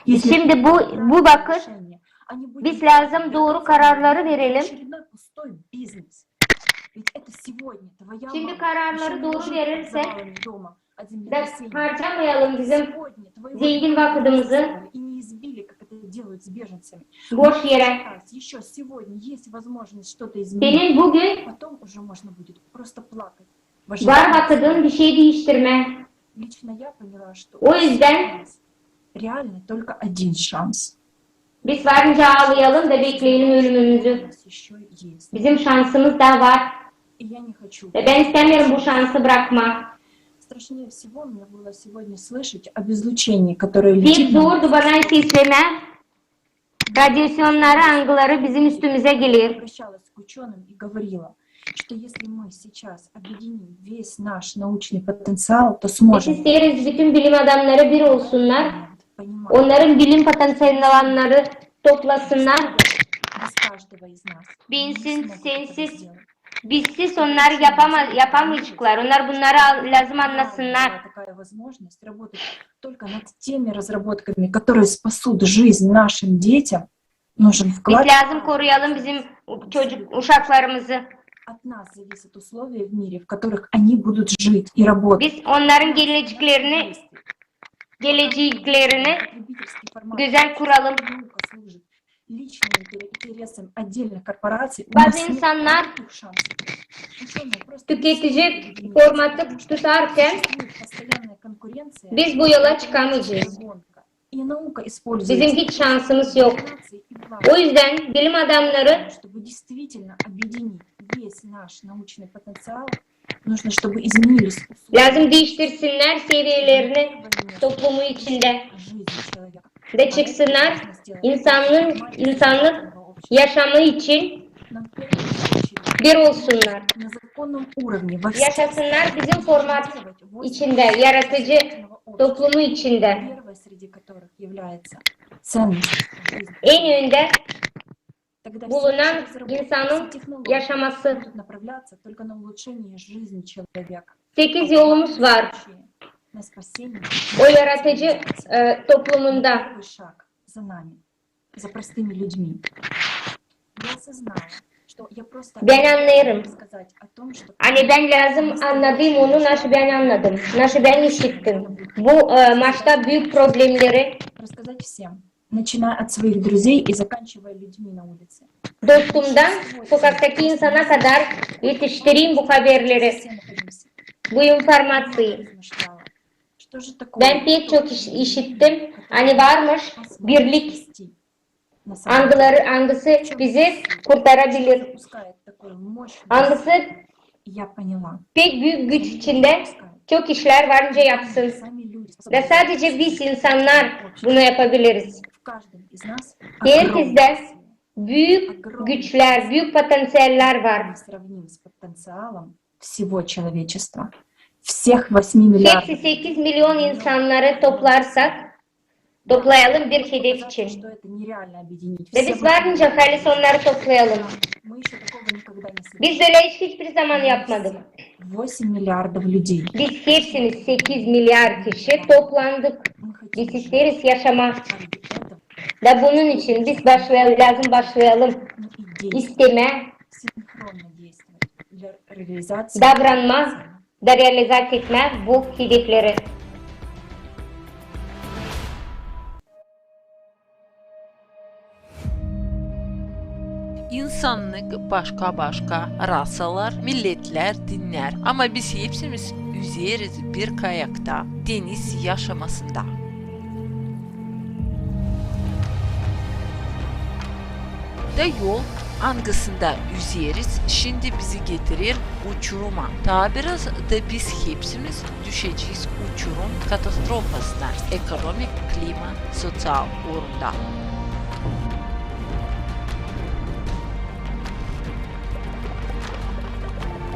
Şindi bu, bu vakıt biz lääzım dooru kararları verelim. Şindi kararları dooru verirsek, da harcamayalım bizim zengin vakıdımızı. Boş erä. Senin büün var vakıdın bir şey diiştirmää. O üzdän biz var nicä aalayalım da bekleyelim ölümümüzü. Bizim şansımız taa var. Ve bän istämeerim bu şansı brakmaa. Pek zordu bana seslemää. Radiaţiyonnarı, angıları bizim üstümüzä geler. Biz isteeriz, bütün bilim adamnarı bir olsunnar. Onnarın bilim potenţialları toplasınnar. Bensiz, sensiz, bizsiz onnar yapama-, yapamayaceklar. Onnar bunnarı al-, lääzım annasınnar. Biz lääzım koruyalım bizim çocuk, uşaklarımızı. Biz onnarın geleceklerini, geleceklerini gözäl kuralım. Bazı insannar tüketici formatı tutarkän biz bu yola çıkamayacez. Bizim hiç şansımız yok. O üzdän bilim adamnarı lääzım diiştirsinnär seviyelerini toplumu içindä da çıksınnar insannık, insannık yaşamı için bir olsunnar. Yaşasınnar bizim format içindä, yaradıcı toplumu içindä. En öndä bulunan insanın yaşaması. Sekiz yolumuz var. O yaradıcı, e, toplumunda. Bän annêêrım. Ani bän lääzım annadayım onu, naşı bän annadım, naşı bän işittim. Bu, e, maşta büük problemleri начиная от своих друзей и заканчивая людьми на улице. Dostumdan sokaktaki insana kadar yetiştireyim bu haberleri, bu informaţiyayı. Bän pek çok iş-, işittim, ani varmış birlik, angıları, angısı bizi kurtarabilir. Angısı pek büük güç içindä çok işlär varınca yapsın. Da sadece biz, insannar, bunu yapabiliriz. Herkezdä büük güçlär, büük potenţiallär var. Hepsi sekiz million insannarı toplarsak, toplayalım bir hedef için. Da biz varınca halis onnarı toplayalım. Biz bölä iş hiçbir zaman yapmadık. Biz hepsimiz, sekiz milliard kişi, toplandık. Biz isteeriz yaşamaa. Da bunun için biz başlaya-, lääzım başlayalım istemää, davranmaa da realizaţiya etmää bu hedefleri. İnsannık başka-başka rasalar, milletlär, dinnär. Ama biz hepsimiz üzeriz bir kayakta, deniz yaşamasında. Da yol, angısında üzeriz, şindi bizi getirer uçuruma. Taa biraz da biz hepsimiz düşecez uçurum katastrofasına, ekonomik, klima, soţial uurunda.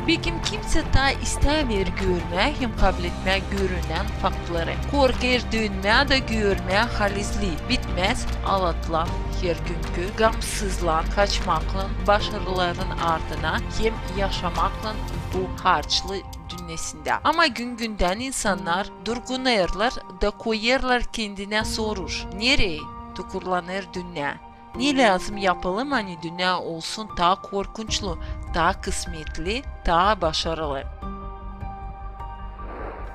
Bekim kimsä taa istämeer görmää hem kabletmää görünän faktları. Korkêr dönmää da görmää halizdän bitmäz alatlan, hergünkü gamsızlan kaçmaklan başarıların ardına hem yaşamaklan bu harçlı dünnesindä. Ama gün-gündän insannar durgunêrlar da koyêrlar kendinä soruş: nereyä tukurlanêr dünnä? Ne lääzım yapalım, ani dünnä olsun taa korkunçlu, taa kısmetli, taa başarılı?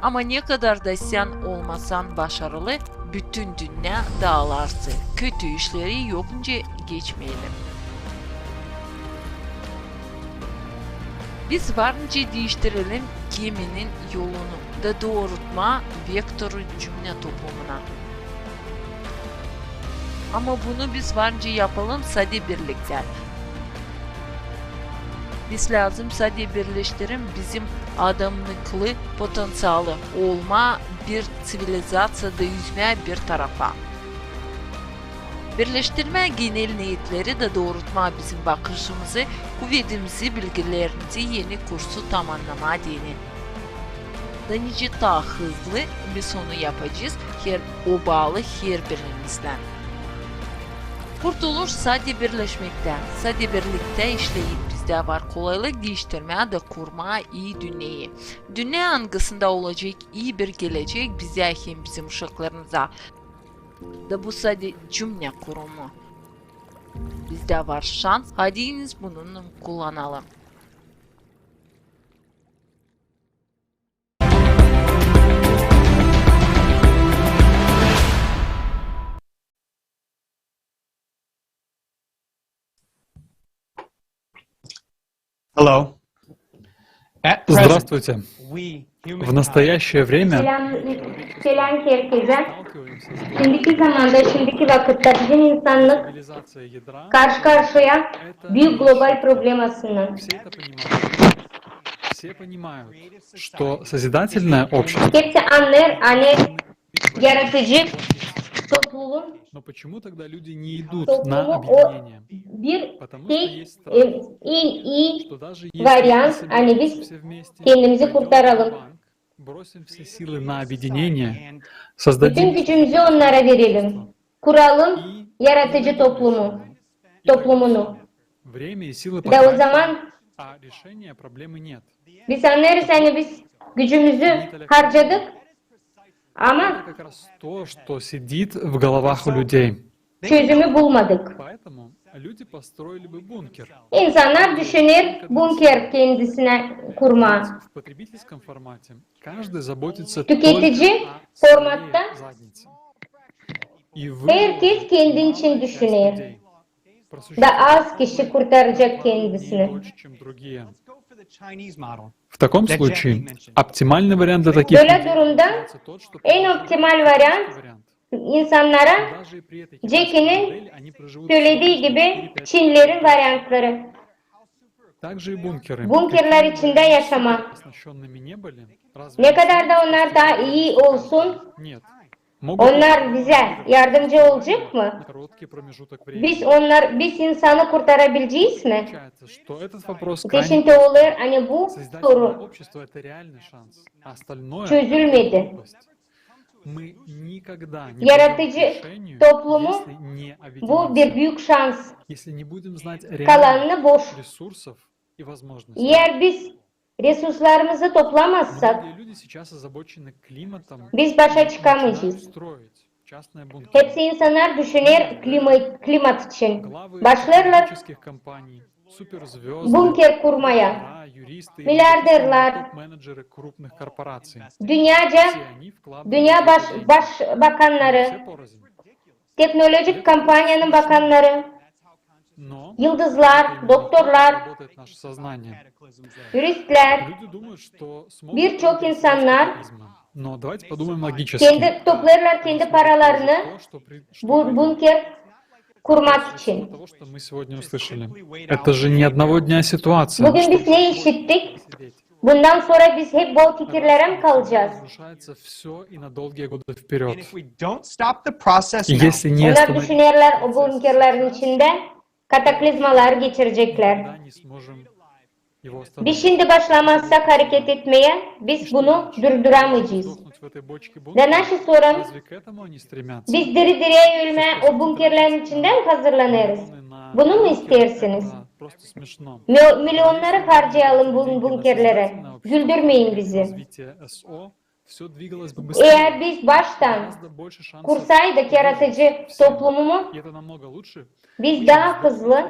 Ama ne kadar da sän olmasan başarılı, bütün dünnä daalarsa, kötü işleri yokunca geçmeyelim. Biz varınca diiştirelim geminin yolunu da doorutmaa vektoru cümnä toplumuna. Ama bunu biz varınca yapalım sade birliktä. Biz lääzım sade birleştirelim bizim adamnıklı potenţialı, olmaa bir ţivilizaţiya da üzmää bir tarafa. Birleştirmää genel neetleri da doorutmaa bizim bakışımızı, kuvedimizi, bilgilerimizi eni kursu tamannamaa deyni. Da nicä taa hızlı biz onu yapacez, her, o baalı herbirimizdän. Kurtuluş sade birleşmektä, sade birliktä işleyip bizdä var kolaylık diiştirmää da kurmaa ii dünneyi. Dünnä, angısında olacek ii bir gelecek bizä hem bizim uşaklarımıza. Da bu sade cümnä kurumu. Bizdä var şans, hadi biz bunu kullanalım. Hello. Здравствуйте. В настоящее время... Selam, selam herkezä. Şindiki zamanda, şindiki vakıtta bizim insannık karşı-karşıya büük global problemasınnan. Что созидательное общество... Hepsi annêêr, ani yaratıcı toplumun... Но почему тогда люди не идут на объединение? Toplumu o bir şey, e, en ii variant, ani biz kendimizi kurtaralım. Бросим все силы на объединение, создадим... Bütün gücümüzü onnara verelim. Kuralım yaratıcı toplumu, toplumunu. Время и силы потратили, а решения проблемы нет. Da o zaman biz annêêrız, ani biz gücümüzü harcadık, ama... Это как раз то, что сидит в головах у людей. Çözümü bulmadık. Поэтому люди построили бы бункер. İnsannar düşüner bunker kendisinä kurmaa. В потребительском формате каждый заботится только о своей заднице. Tüketici formatta Herkez kendin için düşüner. Da az kişi kurtaracek kendisini. В таком случае оптимальный вариант для таких людей является тот, что... Bölä durumda en optimal variant insannara Cekinin söledii gibi Çinlerin variantları. Bunkerlär içindä yaşamaa. Ne kadar da onnar taa ii olsun, onnar bizä yardımcı olacek mı? Biz onnar, biz insanı kurtarabilecez mi? Te şindi olêr, ani bu soru çözülmedi. Yaradıcı toplumu, bu bir büük şans. Kalanını boş. Eer biz resurslarımızı toplamazsak, biz başa çıkamayacez. Hepsi insannar düşüner klima-, klimat için. Başlêêrlar bunker kurmaya. Miliarderlär, dünyaca, dünya baş-, başbakannarı, tehnologik kompaniyanın bakannarı, yıldızlar, doktorlar, yuristlär, birçok insannar kendi, toplêêrlar kendi paralarını bu-, bunker kurmak için. Bugün biz ne işittik? Bundan sora biz hep bu fikirlerä mi kalacez? Onnar düşünerlär o bunkerlerin içindä kataklizmaları geçirecekler. Biz şindi başlamazsak hareket etmeyä, biz bunu durduramayacez. Da naşı sorun, biz diri-diriyä ölmää o bunkerlerin içindä mi hazırlanêrız? Bunu mu isteersiniz? Mi-, milionnarı harcayalım bu bunkerlerä. Güldürmeyin bizi. Eer biz baştan kursaydık yaradıcı toplumumu, biz taa hızlı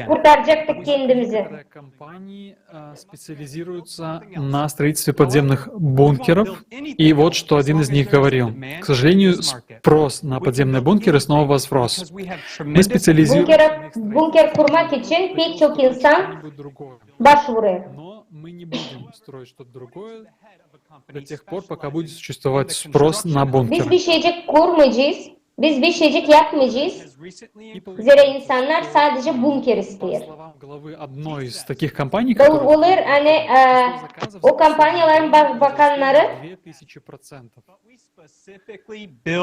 kurtaracektık kendimizi. Компании специализируются на строительстве подземных бункеров. И вот что один из них говорил. К сожалению, спрос на подземные бункеры снова возрос. Мы специализируем... Bunker kurmak için pek çok insan başvurêr. Но мы не будем строить что-то другое до тех пор, пока будет существовать спрос на бункеры. Biz bir şeycik kurmayacez, biz bir şeycik yapmayacez, zerä insannar sadece bunker isteer. По словам главы одной из таких компаний, которая... Olêr, ani, e, o kompaniyaların ba-, bakannarı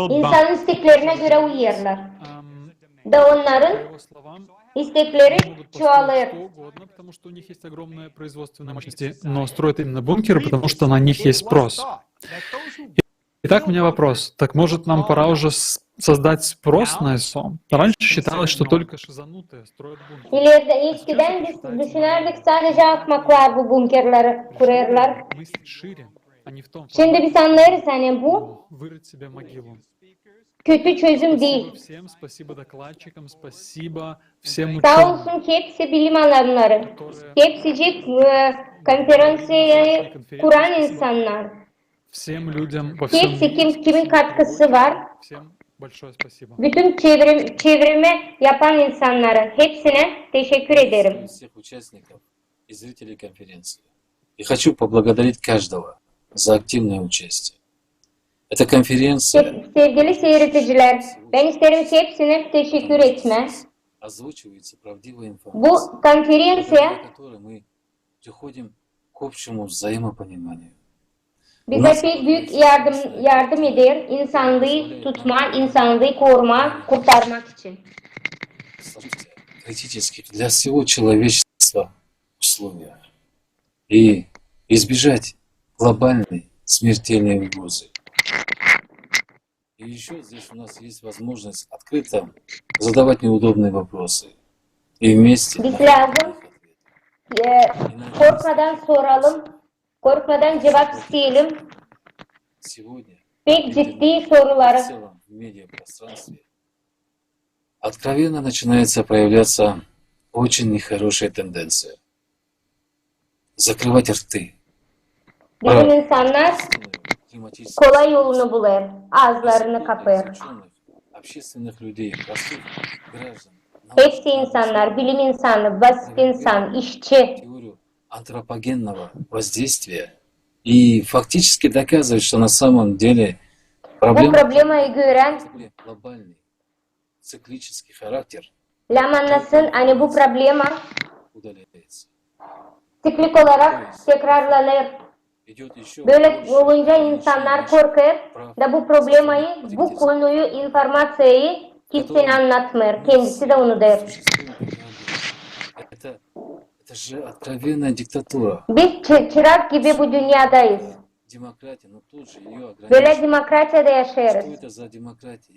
insan isteklerinä görä uyêrlar. Da onnarın istekleri çoğalêr. Но строят именно бункеры, потому что на них есть спрос. Итак, у меня вопрос. Так, может, нам пора уже создать спрос на это? Раньше считалось, что только шизанутые строят бункеры. İleride, eskiden biz düşünärdik, sadece ahmaklar bu bunkerleri kurêrlar. Şimdi biz annêêrız, ani bu kötü çözüm diil. Saa olsun hepsi bilim adamnarı, hepsicik, e, konferenţiyayı kuran insannar. Hepsi, kim, kimin katkısı var. Bütün çevrim-, çevrimi yapan insannarı, hepsinä teşekkür ederim. И хочу поблагодарить каждого за активное участие. Эта конференция... Sevgili seyredicilär, bän isteerim hepsinä teşekkür etmää. Bu konferenţiya bizä pek büük yardım, yardım eder insanlıı tutmaa, insanlıı korumaa, kurtarmak için. Критических для всего человечества условиях и избежать глобальной смертельной угрозы. И ещё здесь у нас есть возможность открыто задавать неудобные вопросы. И вместе... Biz lääzım, e, korkmadan soralım, korkmadan cuvap isteyelim pek ciddi soruları. Откровенно начинается проявляться очень нехорошая тенденция. Закрывать рты. Bizim insannar kolay yolunu bulêr, aazlarını kapêr. Hepsi insannar, bilim insanı, basit insan, işçi. Антропогенного воздействия и фактически доказывает, что на самом деле Bu problemayı görän циклический характер lääm annasın, ani bu problema siklik olarak tekrarlanêr. Bölä olunca insannar korkêr da bu problemayı, bu konuyu, informaţiyayı kimseyä annatmêêr, kendisi dä unudêr. Biz çı- çırak gibi bu dünnedäyız. Bölä demokratiyada yaşêêrız.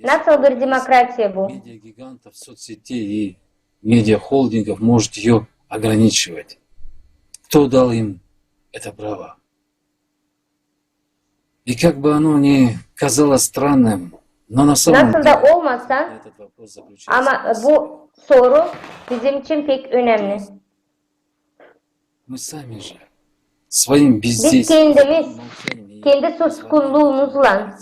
Nasıl bir demokratiya bu? Медиагигантов, соцсетей и медиахолдингов может ее ограничивать? Кто дал им это право? И как бы оно ни казалось странным, но на самом деле... Nasıl da olmasa, ama bu soru bizim için pek önemli. Мы сами же своим бездействием, Biz kendimiz, kendi suskunluumuzlan,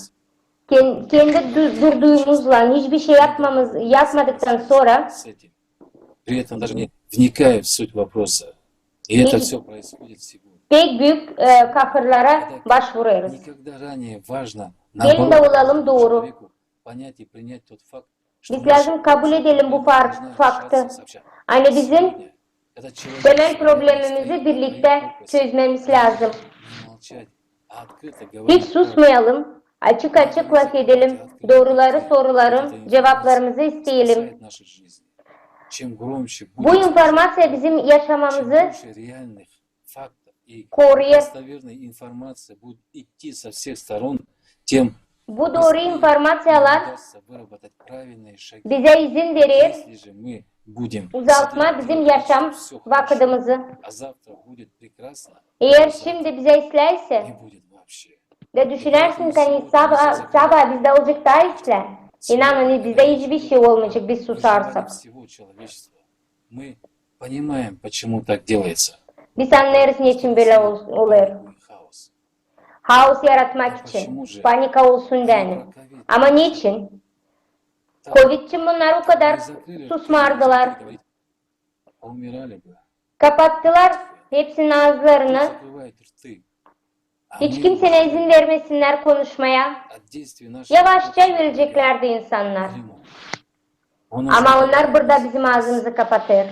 kendi du- durduumuzlan, hiçbir şey yapmamız, yapmadıktan sora при этом даже не вникая в суть вопроса. И это все происходит сегодня. Pek büük e, kahırlara başvurêrız. Никогда ранее важно, Gelin da olalım dooru. Понять и принять тот факт, Biz lääzım kabul edelim bu faktı. Ani bizim temel problemimizi birliktä çözmämiz lääzım. Hiç susmayalım, açık-açık lafedelim, dooruları soralım, cuvaplarımızı isteyelim. Bu informaţiya bizim yaşamamızı koruyêr. Bu dooru informaţiyalar bizä izin verer uzaltmaa bizim yaşam vakıdımızı. Eer şindi bizä islää isä, da düşünärsin, ani sabaa, sabaa bizdä olacek taa islää, inanın, bizdä hiçbir şey olmayacek, biz susarsak. Biz annêêrız, neçin bölä olêr. Haos yaratmak için, panika olsun deyni. Ama neçin? Kovid için bunnar o kadar susmardılar. Kapattılar hepsinin aazlarını. Hiç kimseyä izin vermesinnär konuşmaya. Yavaşça öleceklärdi insannar. Ama onnar burada bizim aazımızı kapatêr.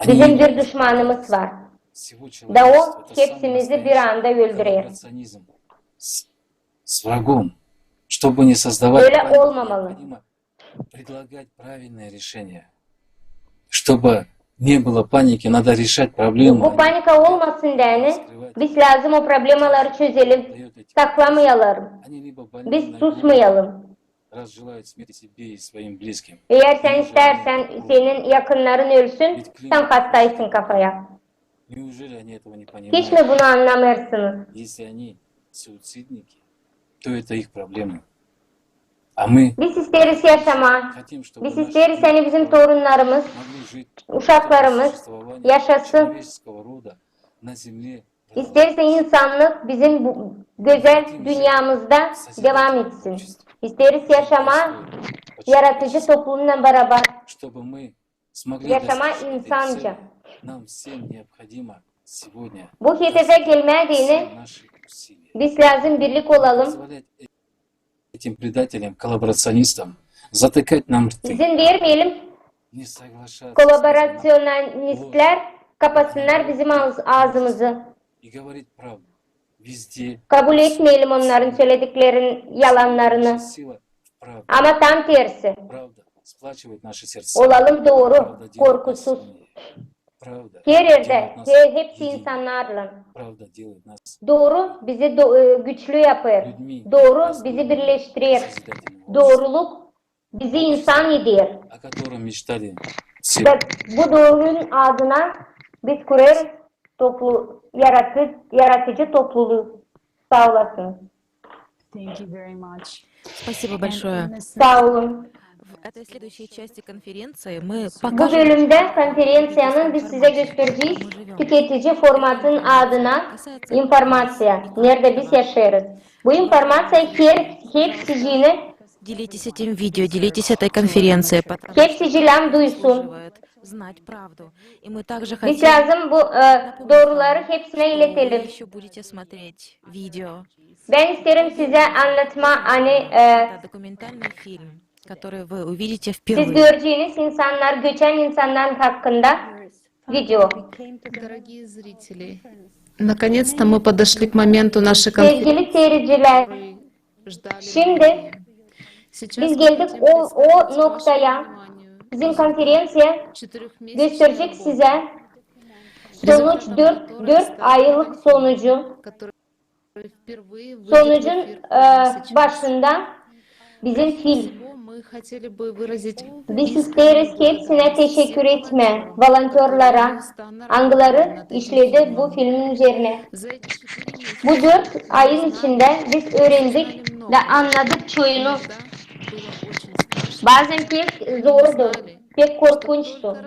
Bizim bir duşmanımız var. Da o hepsimizi bir anda öldürer. Bölä olmamalı. Bu panika olmasın deyni biz lääzım o problemaları çözelim, saklamayalım, biz susmayalım. Eer sän istärsän, senin yakınnarın ölsün, sän hastaysın kafaya. Hiç mi bunu annamêêrsınız? Biz isteeriz yaşamaa. Biz isteeriz, ani bizim torunnarımız uşaklarımız yaşasın. İsteeriz, insannık bizim bu gözäl dünnämizda devam etsin. İsteeriz yaşamaa yaratıcı toplumnan barabar, yaşamaa insanca. Bu hedefä gelmää deyni biz lääzım birlik olalım. İzin vermeyelim kolaboraţionalistlär kapasınnar bizim aazımızı. Kabul etmeyelim onnarın sölediklerin yalannarını. Ama tam tersi. Olalım dooru, korkusuz. Her erdä, hepsi insannarlan. Dooru bizi güçlü yapêr. Dooru bizi birleştirer. Dooruluk bizi insan eder. Da bu doorunun adına biz kurêrız toplu, yaratıcı topluluu. Saa olasınız. Спасибо большое. Saa olun. этой следующей части конференции мы покажем... Bu bölümdä konferenţiyanın biz sizä gösterecez tüketici formatın adına informaţiya, neredä biz yaşêêrız. Bu informaţiya her, hepsicini... Делитесь этим видео, делитесь этой конференцией, потому что... Hepsicilän duysun. Знать правду. И мы также хотим... Biz lääzım bu, e, dooruları hepsinä iledelim. Вы ещё будете смотреть видео. Bän isteerim sizä annatmaa, ani, e, Это документальный фильм, который вы увидите впервые. Siz göreceniz insannar, göçän insannar hakkında video. Дорогие зрители, наконец-то мы подошли к моменту нашей конференции. Sevgili seyircilär, şindi biz geldik o, o noktaya. Bizim konferenţiya gösterecek sizä sonuç, dört, dört aylık sonucu. Sonucun, e, başında bizim film. Biz isteeriz hepsinä teşekkür etmää, volontörlara, angıları işledi bu filmin üzerinä. Bu dört ayın içindä biz üürendik da annadık çoyunu. Bazän pek zordu, pek korkunçtu.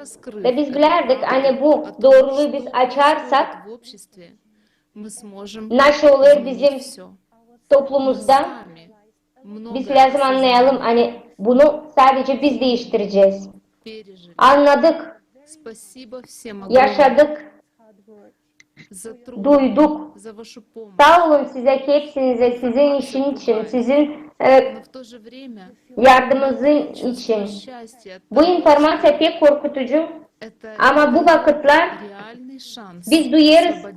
Da biz bilärdik, ani bu dooruluu biz açarsak, naşı olêr bizim toplumumuzda, biz lääzım annayalım, ani bunu sadecä biz diiştirecez. Annadık, yaşadık, duyduk. Saa olun sizä hepsinizä, sizin işin için, sizin, e, yardımınızın için. Bu informaţiya pek korkutucu, ama bu vakıtlar biz duyêrız,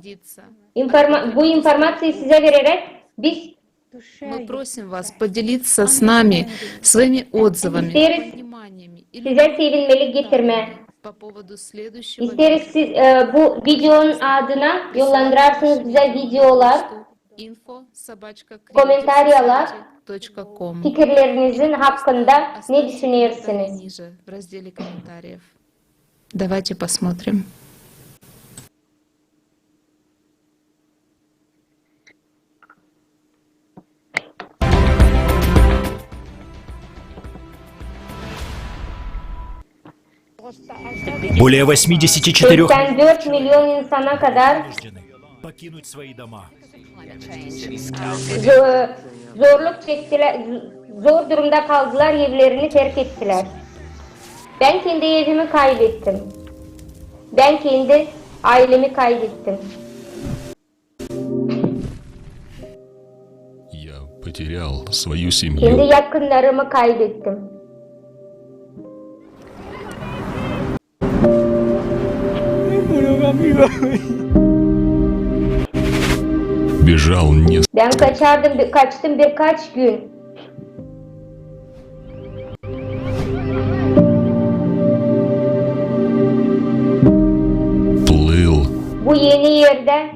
informa-, bu informaţiyayı sizä vereräk biz Мы просим вас поделиться с нами своими отзывами, пониманиями или... İsteeriz sizä sevinmelik getirmää. İsteeriz siz, e, bu videonun adına yollandırarsınız bizä videolar, komentariyalar, fikirlerinizin hakkında ne düşünersiniz? Давайте посмотрим. Более восьмидесяти четырёх... Seksän dört milyon insana kadar... Покинуть свои дома. Zo-, zorluk çektilär, z-, zor durumda kaldılar, evlerini terk ettilär. Bän kendi evimi kaybettim. Bän kendi aylemi kaybettim. Я потерял свою семью. Kendi yakınlarımı kaybettim. Бежал не... Bän kaçardım, bir, kaçtım birkaç gün. Плыл. Bu eni erdä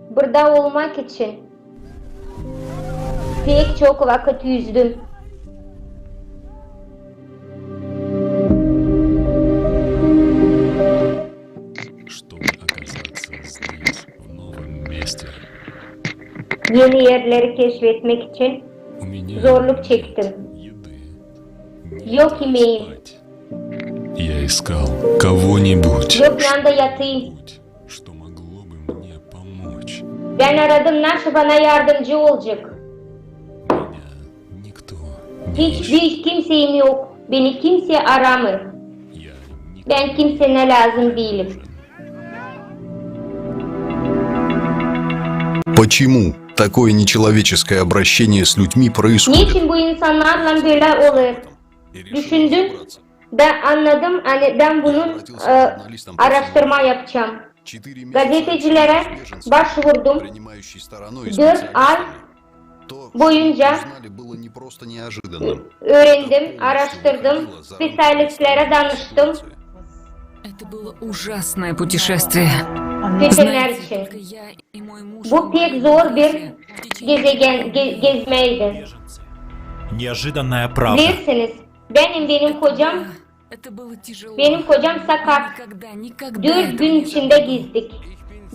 burada olmak için pek çok vakıt üzdüm. Чтобы оказаться здесь, в новом месте. Eni erleri keşfetmek için zorluk çektim. У меня нет еды, некогда спать. Yok imeim. Я искал кого-нибудь, yok yanda yatayım. Что могло бы мне помочь. Bän aradım, naşı bana yardımcı olacek. Меня никто не ищет. Hiç bir kimseyim yok. Beni kimsey aramêr. Я никому не нужен. Bän kimseyä lääzım diilim. Почему такое нечеловеческое обращение с людьми происходит? Neçin bu insannarlan bölä olêr? Düşündüm da annadım, ani bän bunun, e, araştırma yapacam. Gazetecilerä başvurdum. Dört ay boyunca üürendim, araştırdım, spesialistlerä danıştım. Это было ужасное путешествие. Seçimnär için. Bu pek zor bir gezegen, ge-, gezmäydi. Неожиданная правда. Bilersiniz, bän hem benim kocam, benim kocam sakat. Dört gün içindä gezdik.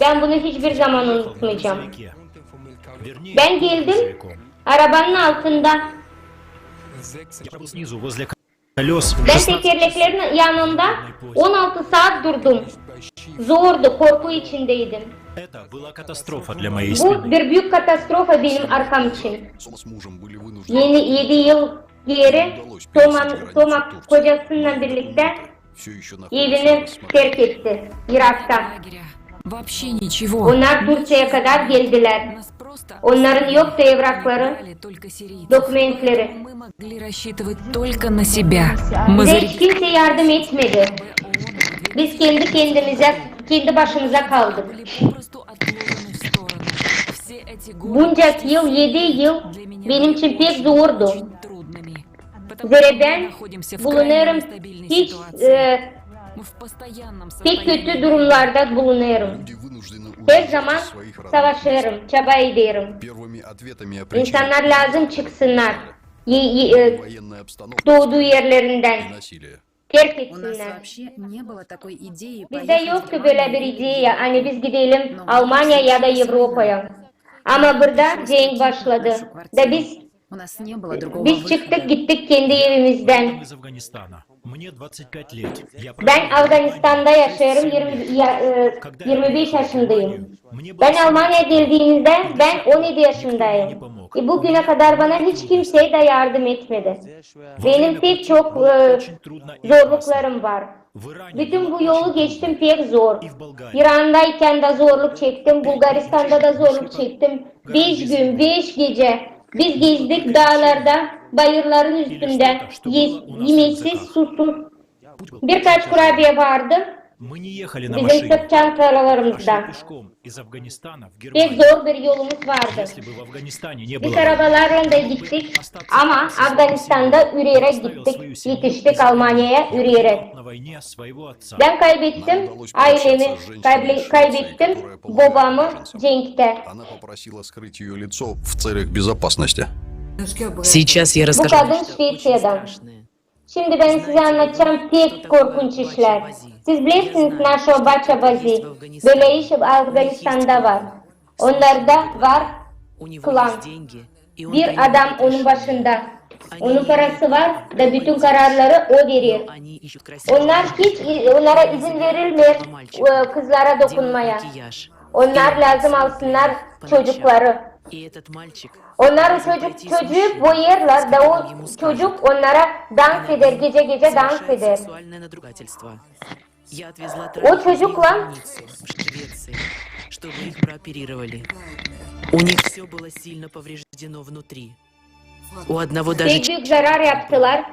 Bän bunu hiçbir zaman unutmayacam. Bän geldim arabanın altında. Я был снизу, возле колёс. Bän tekerleklerin yanında on altı saat durdum. Zordu, korku içindeydim. Bu bir büük katastrofa benim arkam için. Eni edi yıl geeri Toma, Toma kocasınnan birliktä evini terk etti Irakta. Onnar Turţiyaya kadar geldilär. Onnarın yoktu evrakları, dokumentleri. Bizä hiç kimsey yardım etmedi. Biz kendi kendimizä, kendi başımıza kaldık. Buncak yıl, edi yıl benim için pek zordu. Zerä bän bulunêrım hiç, e, pek kötü durumlarda bulunêrım. Her zaman savaşêrım, çaba ederim. İnsannar lääzım çıksınnar, e, e, e, doodu erlerindän. Terk etsinnär. Bizdä yoktu bölä bir ideya, ani biz gidelim Almaniya ya da Evropaya. Ama burada cenk başladı. Da biz, biz çıktık, gittik kendi evimizdän. Bän Afganistanda yaşêêrım, irmi, ya, e, irmi beş yaşındayım. Bän Almaniyaya geldiimizdä bän on edi yaşındayım. E, bu günä kadar bana hiç kimsey dä yardım etmedi. Benim pek çok, e, zorluklarım var. Bütün bu yolu geçtim pek zor. İrandaykan da zorluk çektim, Bulgaristanda da zorluk çektim. Beş gün, beş gecä biz gezdik daalarda, bayırların üstündä, ye-, imesiz, susuz. Birkaç kurabiye vardı bizim sırt çantalarımızda. Pek zor bir yolumuz vardı. Biz arabalarlan da gittik, ama Afganistanda üreyerek gittik, etiştik Almaniyaya üreyerek. Bän kaybettim aylemi, kaybe-, kaybettim bobamı cenktä. Bu kadın Şvesiyadan. Şindi bän sizä annadacam pek korkunç işlär. Siz bilersiniz, naşo baça bazi, bölä iş Afganistanda var. Onnarda var klan. Bir adam onun başında. Onun parası var da bütün kararları o verer. Onnar hiç, onnara izin verilmeer, e, kızlara dokunmaya. Onnar lääzım alsınnar çocukları. Onnar o çocuk, çocuuk boyêrlar da o çocuk onnara dans eder, gecä-gecä dans eder. O çocuklan pek büük zarar yaptılar.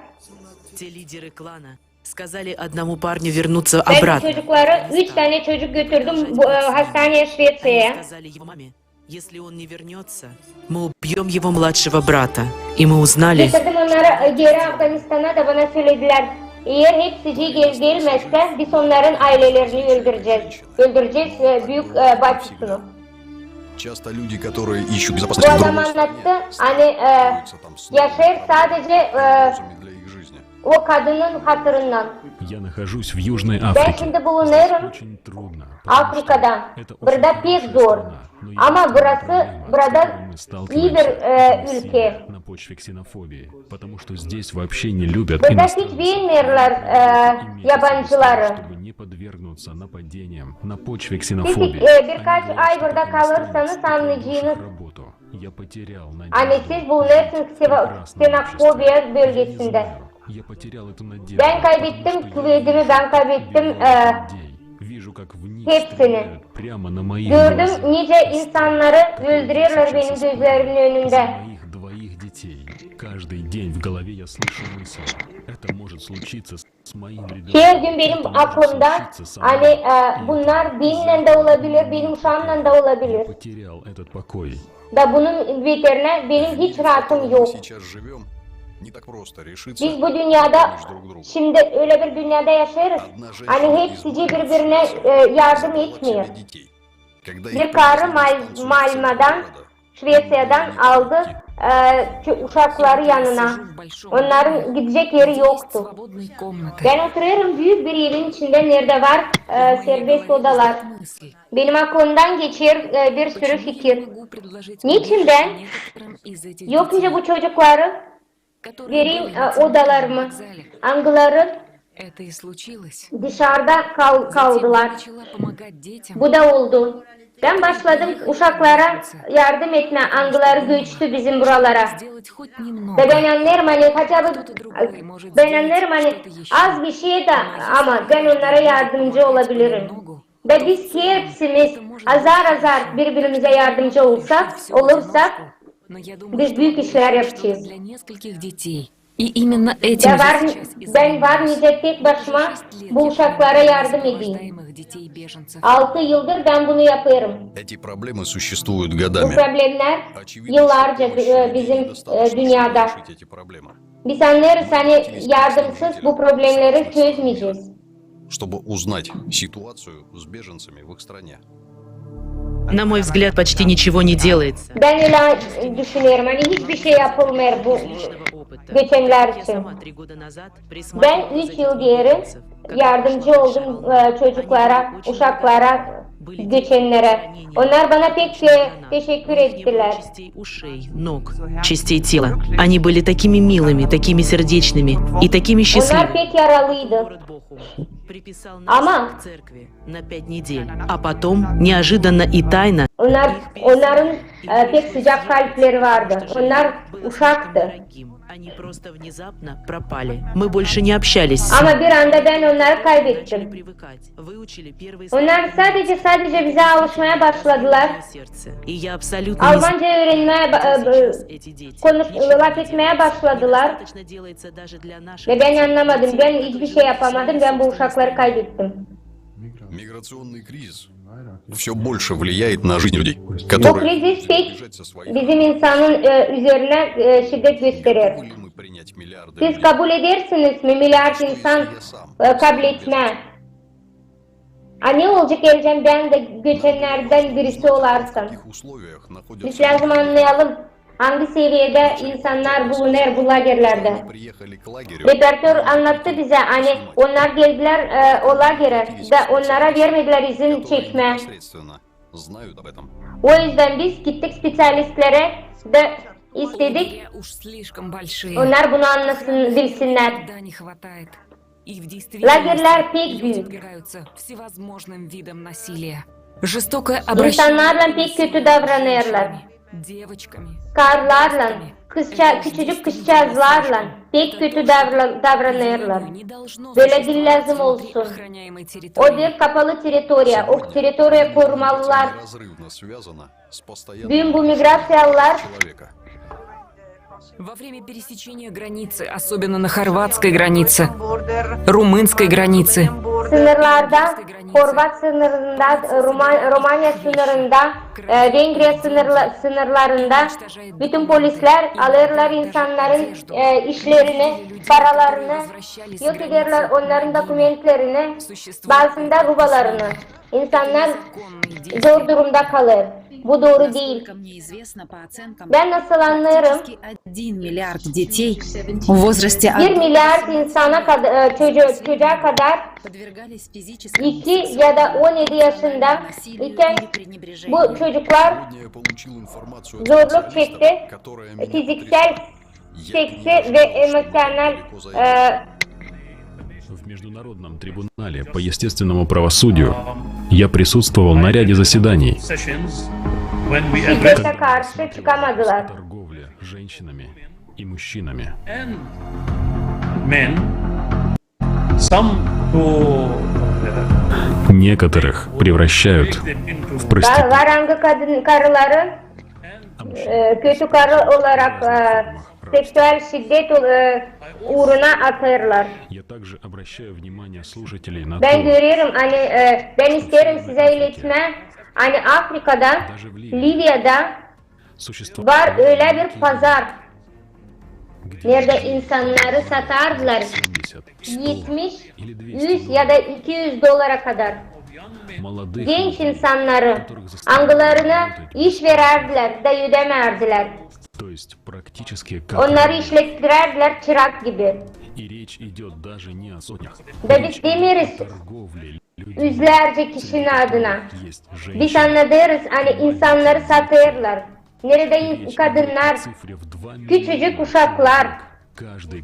Bän o çocukları, üç tanä çocuk götürdüm bu, e, hastaneye Şvesiyaya. Götürdüm onnarı, e, geeri Afganistana da bana söledilär, eer hepsicii gel-, gelmäzsä, biz onnarın aylelerini öldürecez, e, büük, e, baçısını. Bu adam annattı, ani, e, yaşêêr sadece, e, o kadının hatırından. Bän şindi bulunêrım Afrikada. Burada pek zor. Ama burası, burada ii bir, e, ülke. Burada hiç beenmeerlär, e, yabancıları. Siz, e, birkaç ay burada kalırsanız, annayacenız, ani siz bulunêrsınız kseva-, ksenofobiya bölgesindä. Bän kaybettim ümidimi, bän kaybettim, e, hepsini. Gördüm, nicä insannarı öldürerlär benim gözlerimin önündä. Her gün benim aklımda, ani, e, bunnar benimnän dä olabilir, benim uşaamnan da olabilir. Da bunun beterinä benim hiç raatım yok. Biz bu dünnedä, şindi ölä bir dünnedä yaşêêrız, ani hepsicii biri-birinä, e, yardım etmeer. Bir karı Mal-, Malmadan, Şvesiyadan aldı, e, ço-, uşakları yanına. Onnarın gidecek eri yoktu. Bän oturêrım büük bir evin içindä, neredä var, e, serbest odalar. Benim aklımdan geçer, e, bir sürü fikir. Neçin bän yok nicä bu çocukları vereyim e, odalarımı, angıları dışarda kal- kaldılar. Bu da oldu. Bän başladım uşaklara yardım etmää, angıları göçtü bizim buralara. Da bän annêêrım, ani haça bi, bän annêêrım, ani az bir şey dä, ama bän onnara yardımcı olabilirim. Da biz hepsimiz azar-azar biri-birimizä yardımcı olsak, olursak, biz büük işlär yapacez. Da var, bän var nicä tek başıma bu uşaklara yardım edeyim. Altı yıldır bän bunu yapêrım. Bu problemlär yıllarca e, bizim e, dünnedä. Biz annêêrız, ani yardımsız bu problemleri çözmeyecez. Чтобы узнать ситуацию с беженцами в их стране. На мой взгляд, почти ничего не делается. Bän ölä düşünerim, ani hiçbir şey yapılmêêr bu göçenlär için. Bän üç yıl geeri yardımcı oldum e, çocuklara, uşaklara, göçennerä. Onnar bana pek e, teşekkür ettilär. Частей тела. Они были такими милыми, такими сердечными и такими счастливыми. Onnar pek yaralıydı. Ama на пять недель, а потом неожиданно и тайно. Onnar, onnarın e, pek sıcak kalpleri vardı. Onnar uşaktı. Они просто внезапно пропали. Мы больше не общались с ними. Ama bir anda bän onnarı kaybettim. Onnar sadecä, sadecä bizä alışmaa başladılar. Almanca öğrenmää, ba- e, konuş- lafetmää başladılar. Ve bän annamadım, bän hiçbir şey yapamadım, bän bu uşakları kaybettim. Миграционный кризис всё больше влияет на жизнь людей, которые... Bu krizis pek bizim insanın e, üzerinä e, şiddet gösterer. Siz kabul edersiniz mi milyard insan e, kabletmää? A ne olacek, eer bän dä göçennerdän birisi olarsam? Biz lääzım annayalım, angı seviyedä insannar bulunêr bu lagerlerdä. Reportör annattı bizä, ani onnar geldilär e, o lagerä, da onnara vermedilär izin çekmää. Знают об этом. O üzdän biz gittik speţialistlerä da istedik, onnar bunu annasın, bilsinnär. Lagerlär pek büük. İnsannarlan pek kötü davranêrlar. Karılarlan, kızça- küçücük kızçaazlarlan pek kötü davra- davranêrlar. Bölä diil lääzım olsun. O bir kapalı territoriya, o territoriya korumalılar. Büün bu migraţiyalılar сınırlarda, horvat sınırında, Ruma- Romaniya sınırında, e, Vengriya sınırla- sınırlarında bütün polislär alêrlar insannarın e, işlerini, paralarını, yok ederlär onnarın dokumentlerini, bazısında rubalarını. İnsannar zor durumda kalêr. Bu dooru diil. Bän nasıl annêêrım, bir milyard insana kad- e, çocu- çocuğa kadar iki ya da on edi yaşında ikän bu çocuklar zorluk çekti, fiziksel seksi ve emoţional e, В Международном трибунале по естественному правосудию я присутствовал на ряде заседаний. Şiddete karşı çıkamadılar. Торговля женщинами и мужчинами. Some who Некоторых превращают в проституток. Var angı kadın karıları e, kötü karı olarak e, seksual şiddet e, uuruna atêrlar. Я также обращаю внимание слушателей на то, Bän görerim, ani e, bän isteerim sizä iletmää, ani Afrikada, Liviyada var ölä bir pazar, neredä insannarı satardılar etmiş, üz ya da iki üz dolara kadar. Genç insannarı, angılarına iş verärdilär da ödemärdilär. Onnarı işlettirärdilär çırak gibi. Da biz demeeriz üzlärcä kişinin adına. Biz annadêrız, ani insannarı satêrlar. Neredä in- kadınnar, küçücük uşaklar,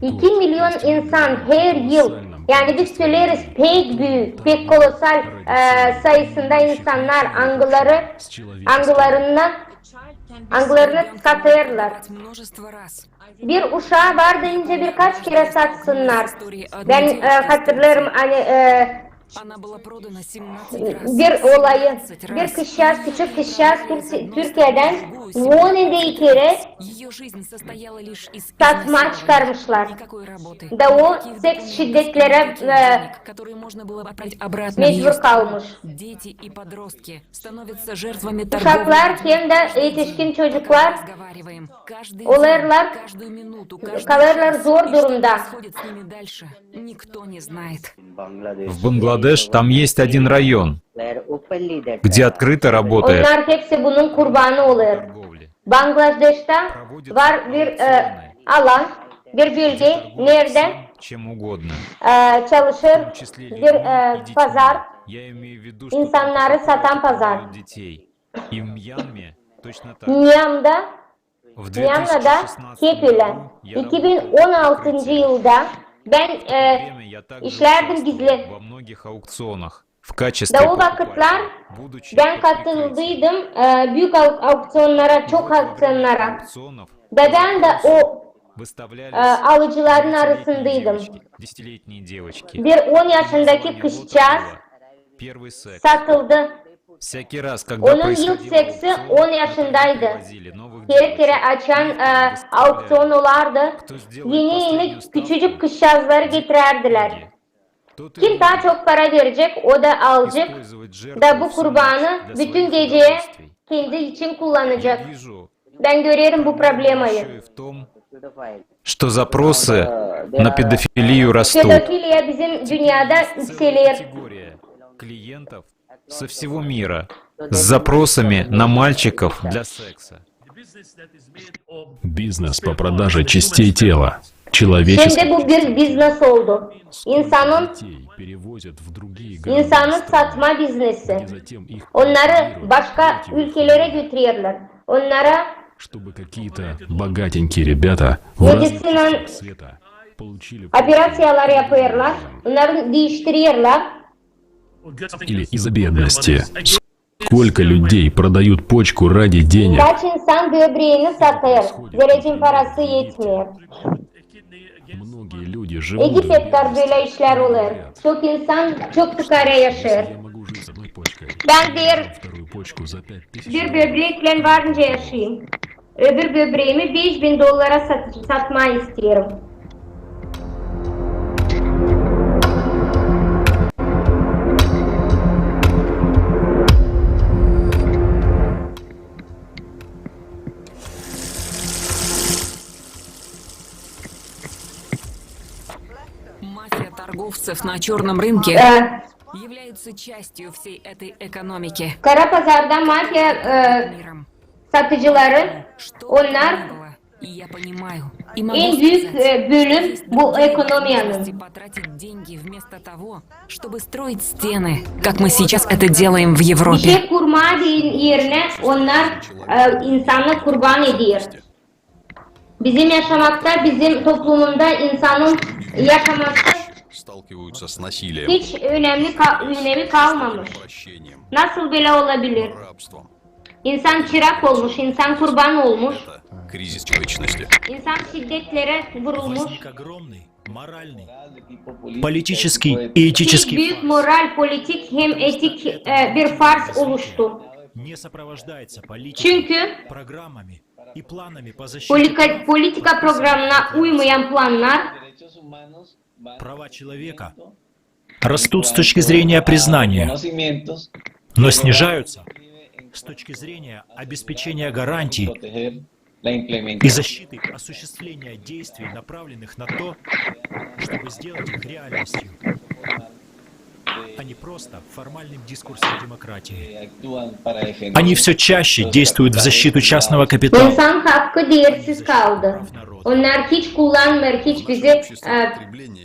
İki milyon insan her yıl, yani biz söleeriz pek büük, pek kolosal e, sayısında insannar, angıları, angılarından, angılarını satêrlar. Bir uşaa var deyince birkaç kerä satsınnar. Bän e, hatırlêêrım, ani e, bir olayı, bir kızçaaz, küçük kızçaaz Türk- Türkiyedän on iki kerä satmaa çıkarmışlar. Da o seks şiddetlerä e, mecbur kalmış. Uşaklar hem dä etişkin çocuklar olêrlar, kalêrlar zor durumda. В Бангладеш там есть один район, где открыто работает. Onnar hepsi bunun kurbanı olêr. Bangladeştä var bir e, alan, bir bölge, neredä e, çalışêr bir e, pazar, insannarı satan pazar. Myanmada, Myanmada hep ölä. İki bin on altıncı yılda bän e, işlärdim gizli Da o vakıtlar bän katıldıydım e, büük au- aukţionnara, çok aukţionnara. Da bän dä o e, alıcıların arasındaydım. Bir on yaşındaki kızçaaz satıldı. Onun ilk seksi on yaşındaydı. Her kerä açan e, aukţion olardı, eni-eni küçücük kızçaazları getirärdilär. Kim taa çok para verecek, o da alacek, da bu kurbanı bütün geceyä kendi için kullanacek. Bän görerim bu problemayı. Что запросы на педофилию растут. Pedofiliya bizim dünnedä ükseler. Со всего мира с запросами на мальчиков для секса. Бизнес по продаже частей тела человеческих. Şimdi bu bir biznes oldu. İnsanın, insanı satma biznesi. Onnarı başka ülkelerä götürerlär. Onnara чтобы какие-то богатенькие ребята в разных частях света получили опeraţiyalar yapêrlar, onnarı diiştirerlär. Или из-за бедности. Сколько людей продают почку ради денег? Kaç insan böbreeni satêr, zerä için parası etmeer. Многие люди живут в бедности. Egipetkär bölä işlär olêr. Çok insan çok fukaara yaşêêr. Bän deer, bir böbreklän var nicä yaşayım. Öbür böbreemi beş bin dollara sat-, satmaa isteerim. Мафия торговцев на чёрном рынке являются частью всей этой экономики. Kara pazarda mafiya e, satıcıları, onnar en büük e, bölüm bu ekonomiyanın. Чтобы строить стены, как мы сейчас это делаем в Европе. Bir şey kurmaa deyni erinä onnar e, insanı kurban eder. Bizim yaşamakta, bizim toplumunda insanın yaşaması hiç önemi ka-, önemi kalmamış. Nasıl bölä olabilir? İnsan çırak olmuş, insan kurban olmuş. İnsan şiddetlerä vurulmuş. Политический и этический büük moral, politik hem etik e, bir farz oluştu. Çünkü politika programına uymayan plannar, права человека растут с точки зрения признания, но снижаются с точки зрения обеспечения гарантий и защиты осуществления действий, направленных на то, чтобы сделать их реальностью, а не просто формальным дискурсом демократии. Они всё чаще действуют в защиту частного капитала. İnsan hakkı deersiz kaldı. Onnar hiç kullanmêêr, hiç bizi e,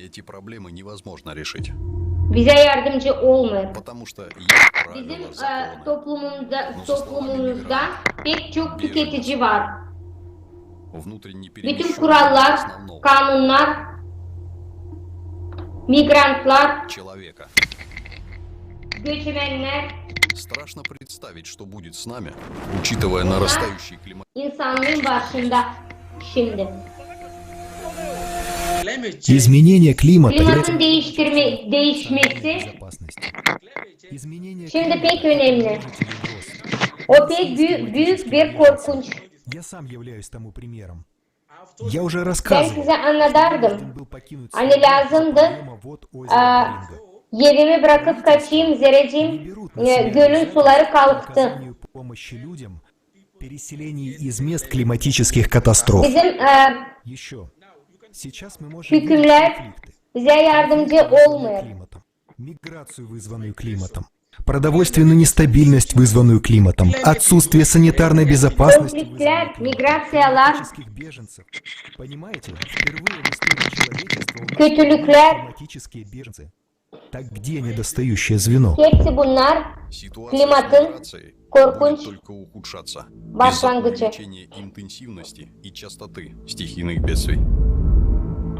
Эти проблемы невозможно решить. Bizä yardımcı olmêêr. Потому что есть правила, законы. Bizim e, toplumunda, toplumumuzda pek çok tüketici var. Bütün kurallar, kanunnar, migrantlar, человека, göçmenlär. Страшно представить, что будет с нами, учитывая нарастающий климат. İnsanın başında şindi. Изменение климата является Klimatın değiştirme, değişmesi безопасности. Изменение şindi pek önemli. климата O pek büyük, büyük bir korkunç. Я сам являюсь тому примером. Я уже Ben рассказывал, size annadardım. был покинуть Ani lääzımdı, вот a, evimi bırakıp kaçayım, zerä gölün suları kalktı. Оказанию помощи людям, переселении из мест климатических катастроф. Bizim e, Еще. Сейчас мы можем видеть hükümlär конфликты. bizä yardımcı olmêêr. Климатом. Миграцию, вызванную климатом. Продовольственную нестабильность, вызванную климатом. Отсутствие санитарной безопасности, Konfliktlär, migraţiyalar, климатических беженцев. Понимаете, впервые в истории человечества у нас kötülüklär, климатические беженцы. Так где недостающее звено? Hepsi bunnar klimatın korkunç başlangıcı.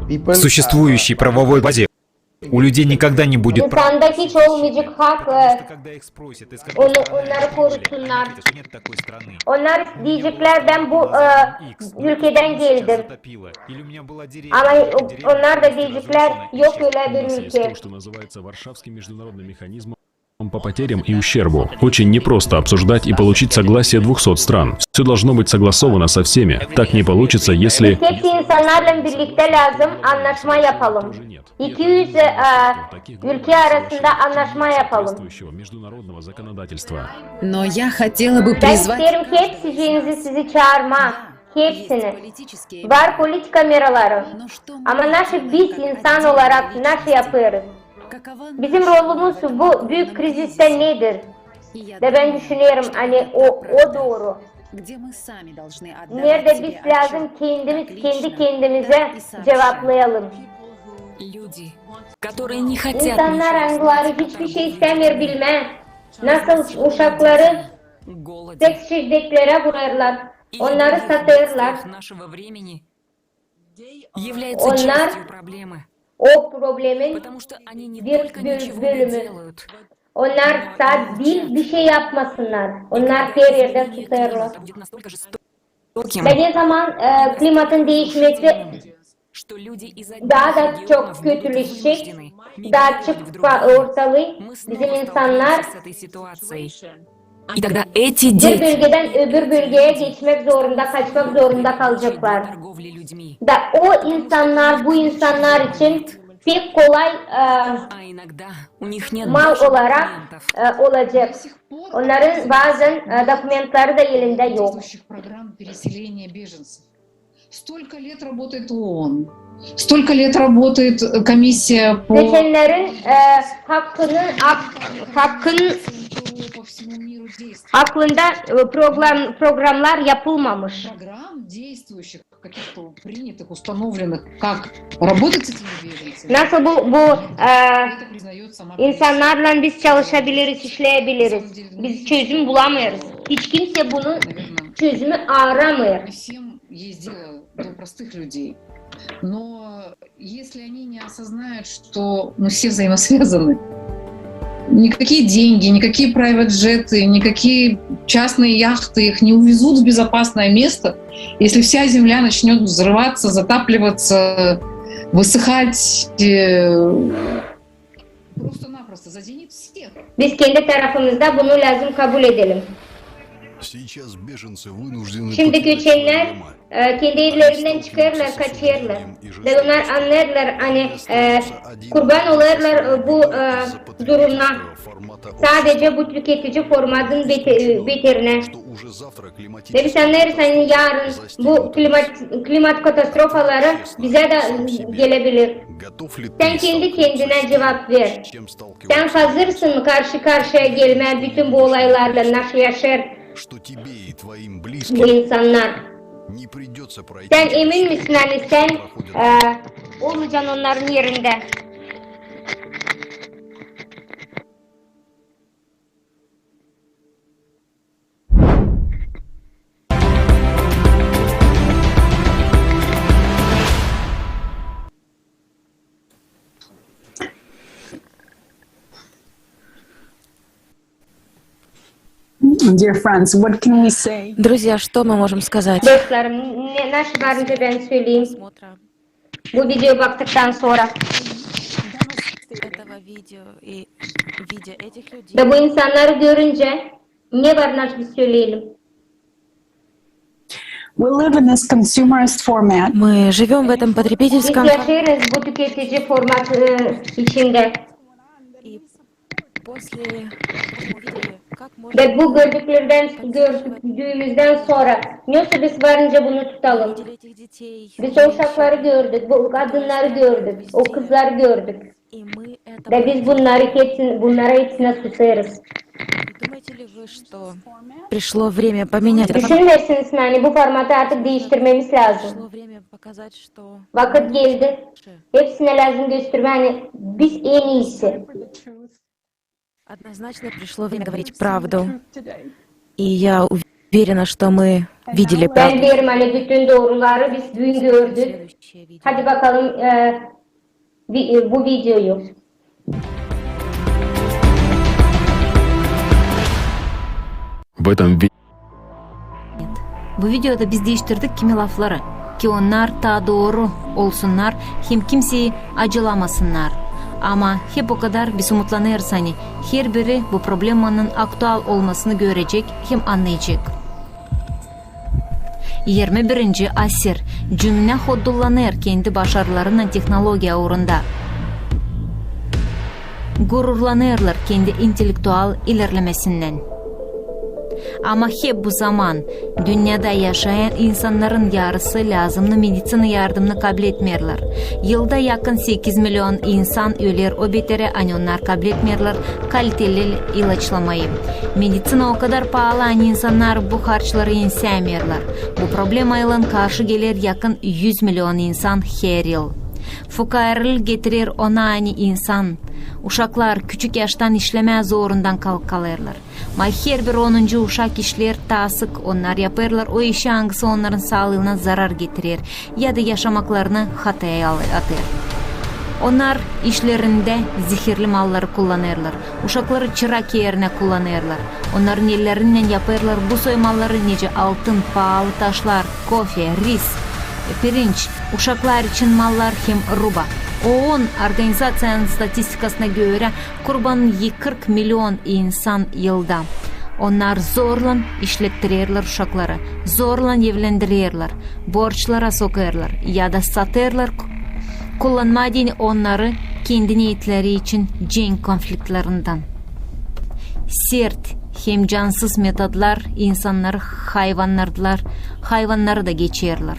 В существующей правовой базе у людей никогда не будет права. İnsanda hiç olmayacak hak, e, onu, onnarı korusunnar. Onnar deyeceklär, bän bu e, ülkedän geldim. Ama onnar da deyeceklär, yok ölä bir ülke. По потерям и ущербу. Очень непросто обсуждать и получить согласие двухсот стран. Все должно быть согласовано со всеми. Так не получится, если... Hepsi insannarlan birliktä lääzım annaşma yapalım. İki üz e, ülke arasında annaşma yapalım. Соответствующего международного законодательства. Но я хотела бы Bän призвать isteerim hepsicinizi sizi çaarmaa. Hepsini. Var politika meraları. Ama naşı biz insan olarak naşı yapêrız? Bizim rolumuz bu büük krizistä nedir? Da bän düşünerim, ani o, o dooru. Neredä biz lääzım kendimiz kendi kendimizä cuvaplayalım. İnsannar, angıları hiçbir şey istämeer bilmää, nasıl uşakları seks şiddetlerä vurêrlar, onnarı satêrlar. Onnar o problemin bir böl- bölümü. Onnar saat diil bir şey yapmasınnar. Onnar her erdä tutêrlar. Da ne zaman e, klimatın diişmesi taa da çok kötüleşecek, taa çok ortalıı bizim insannar bir bölgedän öbür bölgeyä geçmäk zorunda, kaçmak zorunda kalaceklar. Da o insannar, bu insannar için pek kolay e, mal olarak e, olacek. Onnarın bazan e, dokumentleri da elindä yok. Действующих программ переселения беженцев. Столько лет работает ООН, столько лет работает комиссия по... Geçennerin e, hakkını, hak, hakkın по всему миру действует. Aklında e, program, programlar yapılmamış. Программ действующих, каких-то принятых, установленных, как работать с этими беженцами. Nasıl bu, bu e, Это признает сама комиссия. İnsanlarla biz çalışabiliriz, işleyebiliriz. Biz çözüm bulamıyoruz. Hiç kimse bunun çözümü aramıyor. Не всем есть дело до простых людей. Но если они не осознают, что мы все взаимосвязаны, никакие деньги, никакие private джеты, никакие частные яхты их не увезут в безопасное место, если вся земля начнет взрываться, затапливаться, высыхать, э, просто-напросто заденет всех. Biz kendi tarafımızda bunu lazım kabul edelim. Сейчас беженцы вынуждены Şimdi покидать göçenler свои дома. e, kendi evlerinden çıkêrlar, kaçêrlar. Ve bunlar annêêrlar, ani e, kurban olêrlar e, bu e, duruma. Sadece bu tüketici formatın bete- beterinä. Ve biz annêêrız, ani yarın bu klimat, klimat katastrofaları bizä dä gelebilir. Sän kendi kendinä cuvap ver. Sän hazırsın mı karşı-karşıya gelmää bütün bu olaylarlan, nasıl yaşêêr bu insannar? Sän emin misin, ani sän e, olmacan onnarın erindä? Dear friends, what can we say? Друзья, что мы можем сказать? Dostlarım, ne, nasıl var nicä bän söleyim? Bu videoyu baktıktan sora Этого видео и видя этих людей, da bu insannarı görüncä ne var nasıl söleyelim? We live in this consumerist format. Мы живем в этом Biz потребительском yaşêêrız bu tüketici format e, içindä. И после, после видео, как можно Da bu gördüklerdän, gördüümüzdän sora nasıl biz var nicä bunu tutalım? Видели этих детей, Biz o uşakları gördük, bu kadınnarı gördük, o kızları gördük. И мы это Da biz bunnarı hepsini, bunnara hepsinä susêrız. Думаете ли вы, что пришло время поменять это? Düşünmeersiniz mi, ani bu formatı artık diiştirmemiz lääzım? Пришло время показать, что Vakıt geldi. Hepsinä lääzım göstermää, ani biz en iisi. Однозначно пришло время говорить правду. И я уверена, что мы видели Bän правду. deerim, ani bütün dooruları biz büün gördük. Hadi bakalım e, vi- e, bu videoyu. В этом ви- Bu videoda biz diiştirdik kimi lafları, ki onnar taa dooru olsunnar, hem kimseyi acılamasınnar. Ama hep okadar biz umutlanêrız, ani herbiri bu problemanın aktual olmasını görecek hem annayacek. İirmi birinci asir cümünä hoddullanêr kendi başarılarınnan tehnologiya uurunda. Gururlanêrlar kendi intellektual ilerlemesinnän. Ama hep bu zaman dünnedä yaşayan insannarın yarısı lääzımnı meditsina yardımını kabletmeerlär. Yılda yakın sekiz million insan öler o beterä, ani onnar kabletmeerlär kaliteli ilaçlamayı. Meditsina o kadar paalı, ani insannar bu harçları ensämeerlär. Bu problemaylan karşı geler yakın üz million insan her yıl. Fukaarılık getirer ona, ani insan, uşaklar küçük yaştan işlemää zorundan kal- kalêrlar. May herbir onuncu uşak işleer taa sık, onnar yapêrlar o işi, angısı onnarın saalıına zarar getirer ya da yaşamaklarını hataya al- atêr. Onnar işlerindä zehirli malları kullanêrlar, uşakları çırak erinä kullanêrlar. Onnarın ellerinnän yapêrlar bu soy malları, nicä altın, paalı taşlar, kofe, ris, pirinç, uşaklar için mallar hem ruba. OON organizaţiyanın statistikasına görä, kurban kırk million insan yılda. Onnar zorlan işlettirerlär uşakları, zorlan evlendirerlär, borçlara sokêrlar ya da satêrlar, ku- kullanmaa deyni onnarı kendi neetleri için cenk konfliktlerinnän. Sert hem cansız metodlar insannarı hayvannardılar, hayvannarı da geçerlär.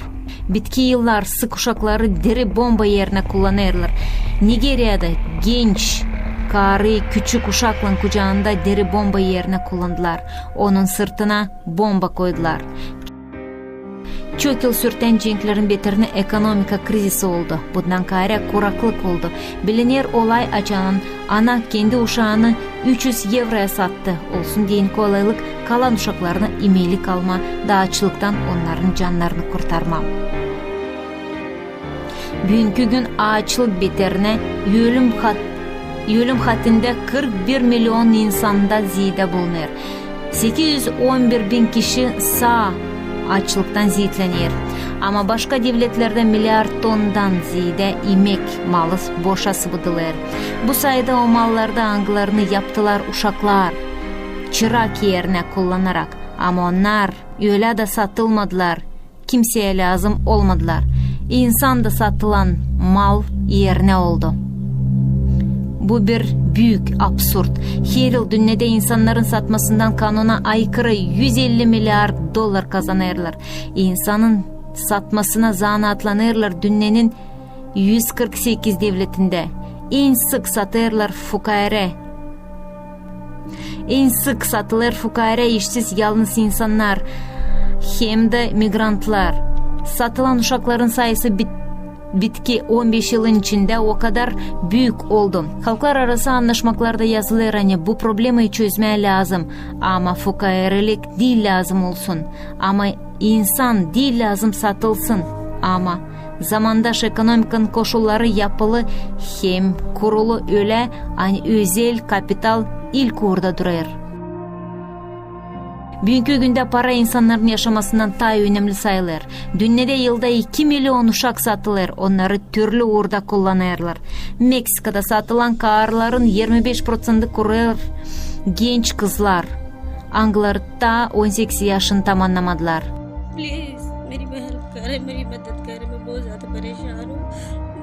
Bitki yıllar sık uşakları diri bomba erinä kullanêrlar. Nigeriyada genç karı küçük uşaklan kucaanda diri bomba erinä kullandılar. Onun sırtına bomba koydular. Çok yıl sürtän cenklerin beterinä ekonomika krizisi oldu. Bundan kaarä kuraklık oldu. Biliner olay, açan ana kendi uşaanı üç üz evroya sattı. Olsun deyni kolaylık kalan uşaklarına imelik almaa da aaçlıktan onnarın cannarını kurtarmaa. Büünkü gün aaçlık beterinä ölüm hat-, ölüm hatında kırk bir million insanda ziidä bulunêr. Sekiz üz on bir bin kişi saa aaçlıktan ziitlener. Ama başka devletlerdä milliard tondan ziidä imek malı boşa sıbıdılêr. Bu sayıda o mallarda, angılarını yaptılar uşaklar çırak erinä kullanarak. Ama onnar ölä dä satılmadılar, kimseyä lääzım olmadılar. İnsan da satılan mal erinä oldu. Bu bir büük absurd. Her yıl dünnedä insannarın satmasından kanuna aykırı üz elli milliard dollar kazanêrlar. İnsanın satmasına zanaatlanêrlar dünnenin üz kırk sekiz devletindä. En sık satêrlar fukaarä. En sık satılêr fukaarä, işsiz, yalnız insannar hem dä migrantlar. Satılan uşakların sayısı bit-, bitki on beş yılın içindä o kadar büük oldu. Halklararası annaşmaklarda yazılêr, ani bu problemayı çözmää lääzım, ama fukaarılık diil lääzım olsun, ama insan diil lääzım satılsın, ama zamandaş ekonomikanın koşulları yapılı hem kurulu ölä, ani özel kapital ilk uurda durêr. Büünkü gündä para insannarın yaşamasından taa önemli sayılêr. Dünnedä yılda iki milyon uşak satılêr, onnarı türlü uurda kullanêrlar. Meksikada satılan kaarların irmi beş proţenti kurêr genç kızlar, angıları taa on sekiz yaşını tamannamadılar. Please, meri help kare, meri madat kare, main bahut zyada pareshan hoon.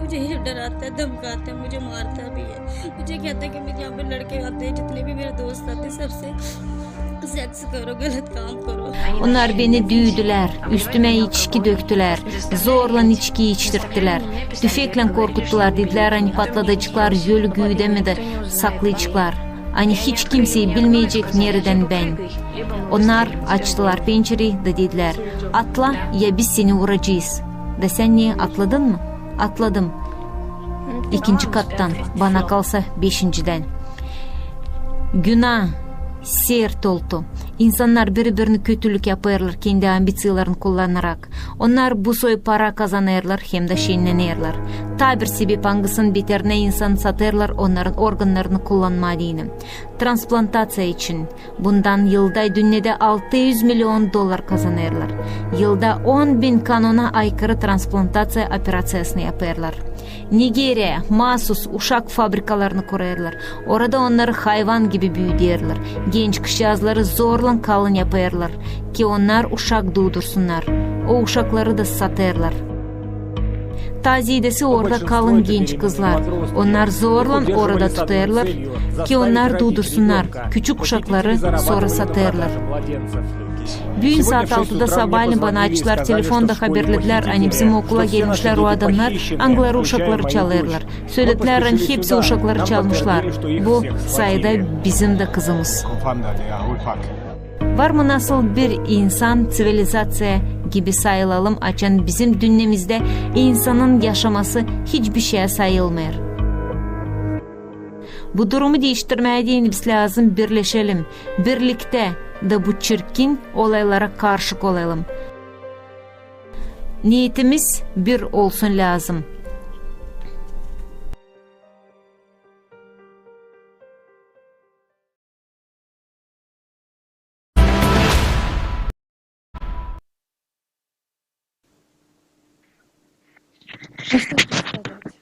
Mujhe ye daraata hai, dhamkaata hai, mujhe maarta bhi hai. Mujhe kehta hai ki mujhe yahan pe ladke aate hain, jitne bhi mere dost aate hain, sabse seks karo, galat kaam karo. Onnar beni düüdülär, üstümä içki döktülär, zorlan içki içtirttilär, tüfeklän korkuttular, dedilär, ani patladaceklar ölü güüdä mi dä saklayaceklar. Ani hiç kimsey bilmeyecek, neredän bän. Onnar açtılar pençereyi da dedilär: "Atla, ya biz seni uuracez." Da sän ne, atladın mı? Atladım. İkinci kattan, bana kalsa, beşincidän. Günaa sert oldu. İnsannar biri-birinä kötülük yapêrlar, kendi ambiţiyalarını kullanarak. Onnar bu soy para kazanêrlar hem dä şennenerlär. Taa bir sebep, angısının beterinä insan satêrlar, onnarın organnarını kullanmaa deyni. Transplantaţiya için. Bundan yılda dünnedä altı üz milyon dollar kazanêrlar. Yılda on bin kanona aykırı transplantaţiya operaţiyasını yapêrlar. Nigeriya, maasuz uşak fabrikalarını kurêrlar. Orada onnarı hayvan gibi büüderlär. Genç kızçaazları zorlan kalın yapêrlar, ki onnar uşak duudursunnar. O uşakları da satêrlar. Taa zeedesi orada kalın genç kızlar. Onnar zorlan orada tutêrlar, ki onnar duudursunnar küçük uşakları, sora satêrlar. Büün saat altıda sabaalän bana açtılar telefon da haberledilär, ani bizim okula gelmişlär o adamnar, angıları uşakları çalêrlar. Söledilär, ani hepsi uşakları çalmışlar. Bu sayıda bizim dä kızımız. Var mı nasıl bir insan, ţivilizaţiya gibi sayılalım, açan bizim dünnemizdä insanın yaşaması hiçbir şeyä sayılmêêr? Bu durumu diiştirmää deyni biz lääzım birleşelim, birliktä da bu çirkin olaylara karşı kolalım. Neetimiz bir olsun lääzım. Что тут сказать?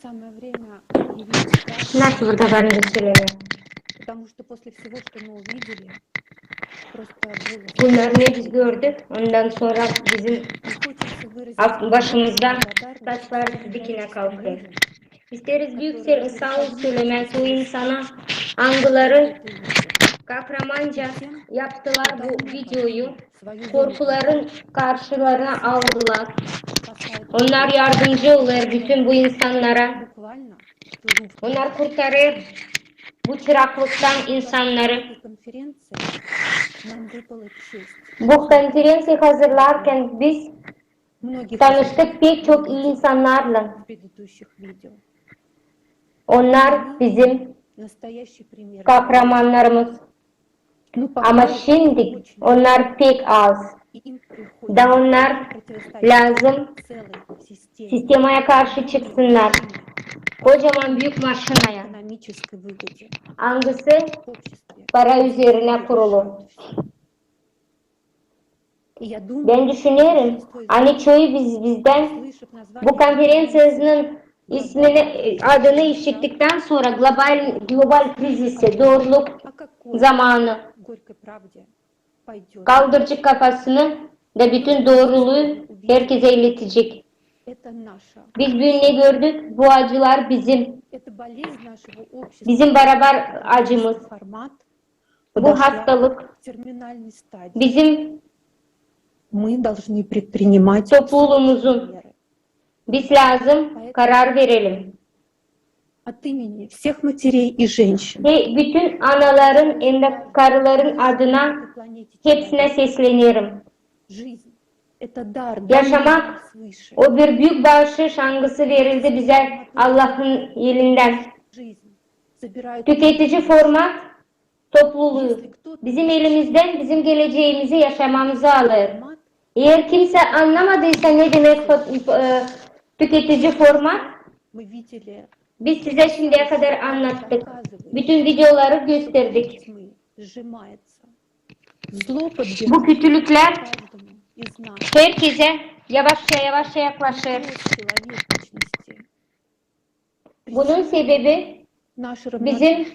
Самое время объявить страх. Nasıl burada var ne sölemää? Потому что после всего, что мы увидели, просто было. Bunnar ne biz gördük, ondan sora bizim başımızda taşlar dikinä kalkêr. İsteeriz büük sağ ol sölemää o insana, angıları kahramanca yaptılar bu videoyu, korkuların karşılarına aldılar. Onnar yardımcı olêr bütün bu insannara. Onnar kurtarêr bu çıraklıktan insannarı. Bu konferenţiyayı hazırlarkan biz tanıştık pek çok ii insannarlan. Onnar bizim kahramannarımız. Ama şindi onnar pek az. Da onnar lääzım sistemaya karşı çıksınnar. Kocaman büük maşinaya, angısı para üzerinä kurulu. Bän düşünerim, ani çoyu biz, bizdän bu konferenţiyanın ismini, adını işittiktän sora global, global krizisi, dooruluk zamanı, kaldıracek kafasını da bütün dooruluu herkezä iletecek. Biz büün ne gördük? Bu acılar bizim. Bizim barabar acımız. Bu hastalık bizim toplumumuzun. Biz lääzım karar verelim. От имени всех матерей и женщин. Ve bütün anaların hem dä karıların adına hepsinä seslenerim. Yaşamak o bir büük baaşış, angısı verildi bizä Allahın elindän. Tüketici format topluluu bizim elimizdän bizim geleceemizi, yaşamamızı alêr. Eer kimsä annamadıysa, ne demek fo-, e, tüketici format, biz sizä şindiyä kadar annattık. Bütün videoları gösterdik. Bu kötülüklär herkezä yavaşça-yavaşça yaklaşêr. Bunun sebebi bizim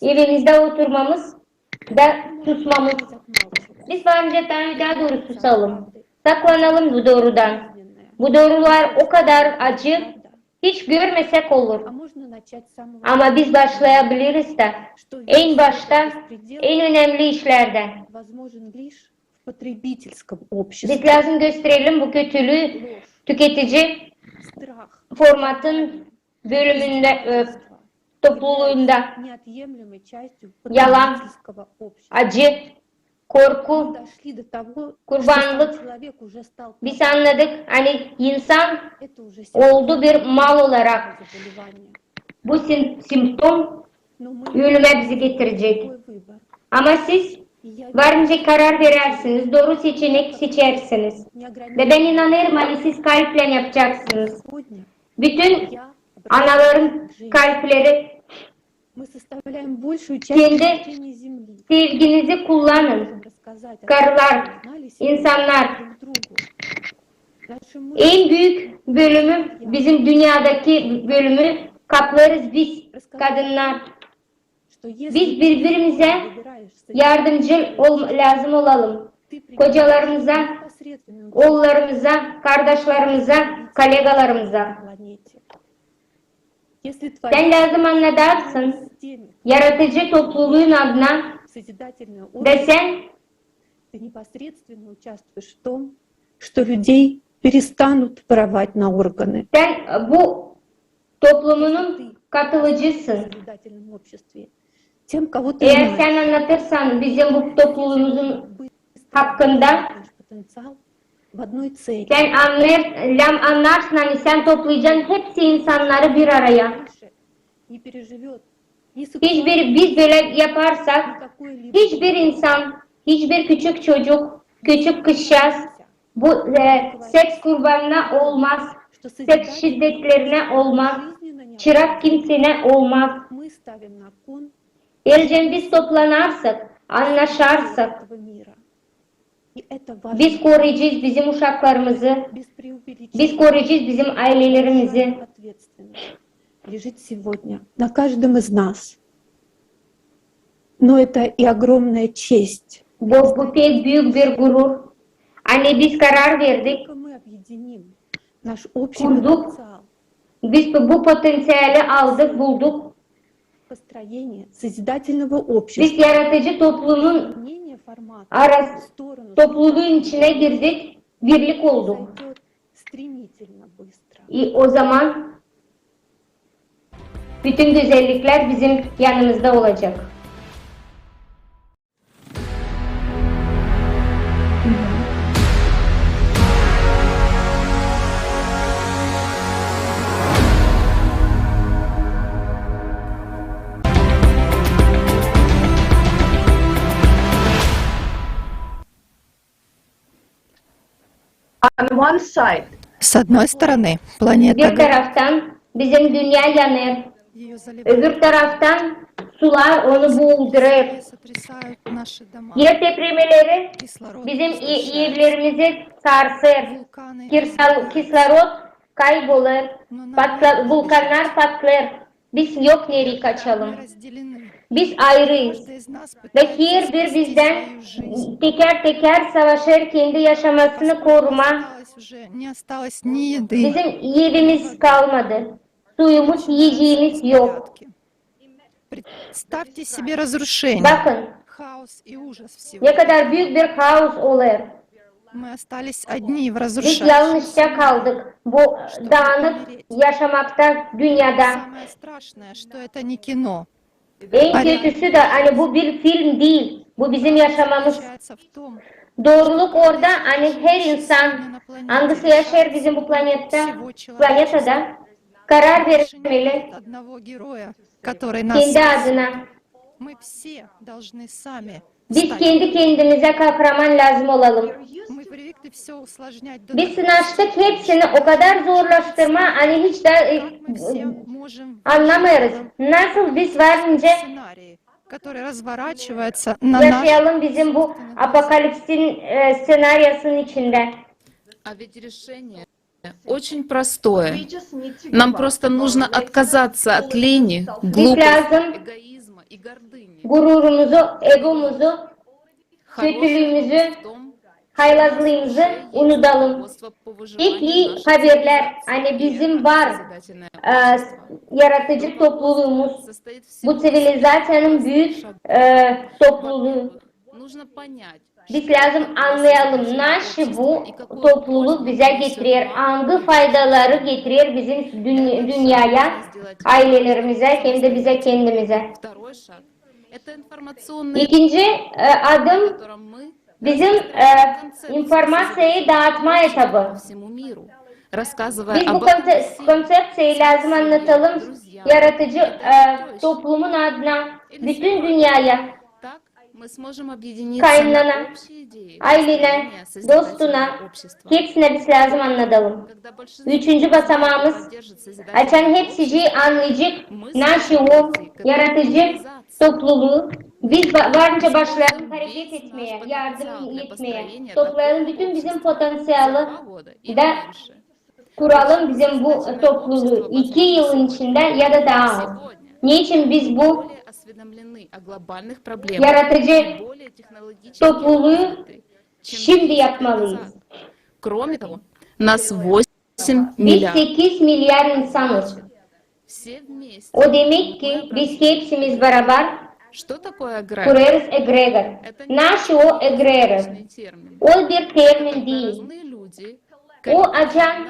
evimizdä oturmamız da susmamız. Biz var nicä Tanrıdan dooru susalım, saklanalım bu doorudan. Bu doorular o kadar acı, hiç görmesäk olur. Ama biz başlayabiliriz da en başta, en önemli işlerdän. Biz lääzım gösterelim bu kötülüü tüketici formatın bölümündä, e, topluluunda. Yalan, acı, korku, kurbanlık. Biz annadık, ani insan oldu bir mal olarak. Bu sim-, simptom ölümä bizi getirecek. Ama siz var nicä karar verersiniz, dooru seçenek seçersiniz. Ve bän inanêrım, ani siz kalplän yapacaksınız. Bütün anaların kalpleri, kendi sevginizi kullanın. Karılar, insannar. En büük bölümü, bizim dünnedäki bölümü kaplêêrız biz, kadınnar. Biz biri-birimizä yardımcı ol-, lääzım olalım. Kocalarımıza, oollarımıza, kardaşlarımıza, kolegalarımıza. Sän lääzım annadarsın yaratıcı topluluun adına da sän sän bu toplumunun katılıcısın. Eer sän annatırsan bizim bu topluluumuzun hakkında, sän annar-, lääzım annarsın, ani sän toplayacan hepsi insannarı bir araya. Hiçbir, biz bölä yaparsak, hiçbir insan, hiçbir küçük çocuk, küçük kızçaaz bu, e, seks kurbanına olmaz, seks şiddetlerinä olmaz, çırak kimseynä olmaz. Eer biz toplanarsak, annaşarsak, biz koruyacez bizim uşaklarımızı, biz koruyacez bizim aylelerimizi. Bu, bu pek büük bir gurur. Ani biz karar verdik, kurduk, biz bu potenţiali aldık, bulduk. Biz yaratıcı toplumun aras-, topluluun içinä girdik, birlik olduk. İ o zaman bütün gözelliklär bizim yanımızda olacek. S одной strane, planeta... Bir taraftan bizim dünnä yanêr, öbür taraftan sular onu buldurêr. Erdepremeleri bizim e-, evlerimizi sarsêr. Kirsal-, kislorod kaybolêr. Patla-, vulkannar patlêr. Biz yok nereyi kaçalım. Biz ayırıyız. Ve herbir bizdän tekär-tekär savaşêr kendi yaşamasını koruma. Bizim evimiz kalmadı. Suyumuz, iyeceyimiz yok. Bakın, ne kadar büük bir haos olêr. Biz yalnızca kaldık bu daanık yaşamakta dünnedä. En kötüsü dä, ani bu bir film diil, bu bizim yaşamamız. Dooruluk orada, ani her insan, angısı yaşêêr bizim bu planettä, planetada, karar vermeli kendi adına. Biz kendi-kendimizä kahraman lääzım olalım. Biz sınaştık hepsini o kadar zorlaştırmaa, ani hiç dä, e, annamêêrız, nasıl biz var nicä который разворачивается на наш... Yaşayalım bizim bu apokalipsin e, scenariyasının içindä. А ведь решение очень простое. Нам просто нужно отказаться от лени, глупости, эгоизма и гордыни. Gururumuzu, egomuzu, kötülüümüzü, haylazlıımızı unudalım. Pek ii haberlär, ani bizim var e, yaratıcı topluluumuz, bu ţivilizaţiyanın büük e, topluluu. Biz lääzım annayalım, naşı bu topluluk bizä getirer, angı faydaları getirer bizim dün- dünneyä, aylelerimizä hem dä bizä kendimizä. İkinci e, adım bizim e, informaţiyayı daatma etabı. Biz bu konse- konţepţiyayı lääzım annatalım yaratıcı e, toplumun adına bütün dünneyä, kaynana, aylenä, dostuna, hepsinä biz lääzım annadalım. Üçüncü basamaamız, açan hepsicii annayacek, naşı o yaratıcı topluluu, biz ba- varınca başlayalım hareket etmeyä, yardım etmeyä, toplayalım bütün bizim potenţialı da kuralım bizim bu topluluu iki yılın içindä ya da taa az. Neçin biz bu yaratıcı topluluu şindi yapmalıyız? Кроме того, нас восемь миллиардов. Biz sekiz milliard insanız. O demäk ki biz hepsimiz barabar kurêrız egregor. Naşı o egregor? O bir termin diil. O açan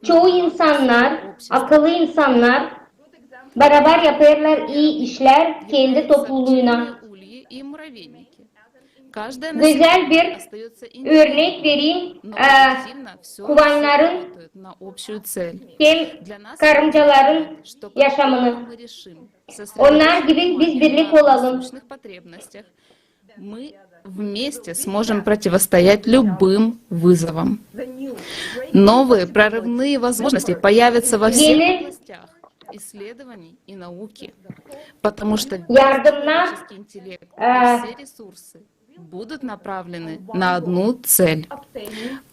çoyu insannar, akıllı insannar barabar yapêrlar ii işlär kendi topluluuna. Gözäl bir örnek vereyim e, kuvannarın hem karıncaların yaşamını. Onnar gibi biz birlik olalım. Мы вместе сможем противостоять любым вызовам. Новые прорывные возможности появятся во всех областях исследований и науки, потому что весь человеческий интеллект и все ресурсы будут направлены на одну цель.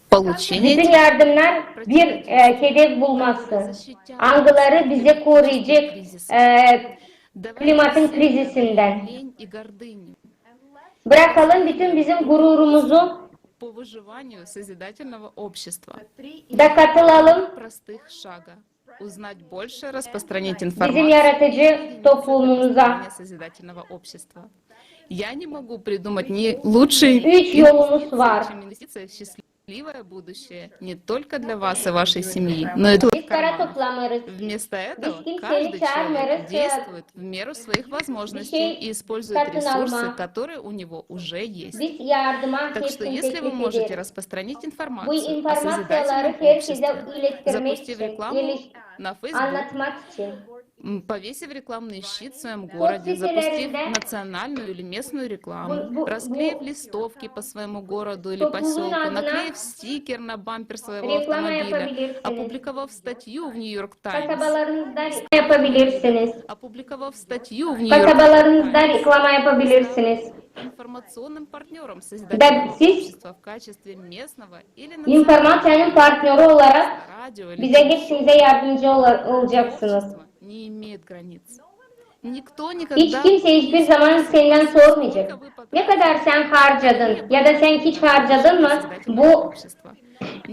Получение... Bütün yardımnar bir e, hedef bulması, angıları bizi koruyacek e, klimatın krizisindän. Brakalım bütün bizim gururumuzu da katılalım bizim yaratıcı toplumuza. Üç yolumuz var. Biz para toplamêêrız. Biz kimseyi çaarmêêrız e, bir şey satın almaa. Biz yardıma hepsini teklif ederiz. Bu informaţiyaları herkezä ilettirmäk için, annatmak için. М, повесив рекламный щит в своём городе, запустив национальную или местную рекламу, расклеив листовки по своему городу или посёлку, наклеив стикер на бампер своего автомобиля, опубликовав статью в Нью-Йорк Таймс, опубликовав статью в Нью-Йорк Таймс, информационным партнёром созидательного общества в качестве местного или национального. İnformaţiyanın partnöri olarak bizä hepsimizä yardımcı olacaksınız. Hiç kimse hiçbir zaman sendän sormayacek, ne kadar sän harcadın ya da sän hiç harcadın mı bu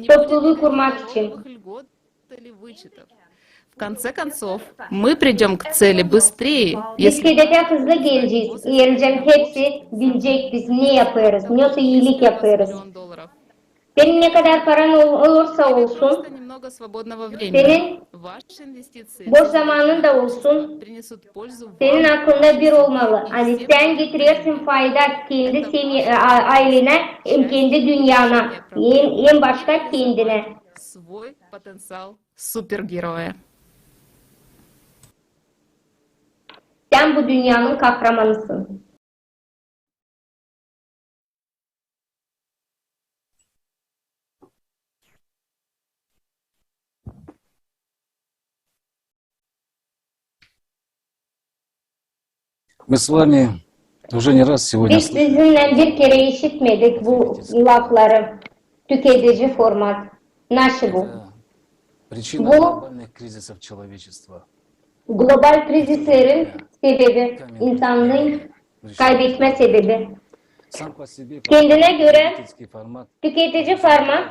topluluu kurmak için. Biz hedefä hızlı gelecez, eer hepsi bilecek biz ne yapêrız, nasıl iilik yapêrız. Senin ne kadar paran olursa olsun, senin boş zamanın da olsun, senin aklında bir olmalı, ani sän getirersin fayda kendi ayleenä hem kendi dünneyana, en başta kendinä. Супергероя. Sän bu dünneyanın kahramanısın. Мы с вами уже не раз сегодня слышали. Biz sizinnän bir kerä işitmedik bu lafları. Tüketici format. Nasıl bu? Это причина глобальных кризисов человечества. Global krizislerin sebebi, insanın kaybetmä sebebi. Kendinä görä tüketici format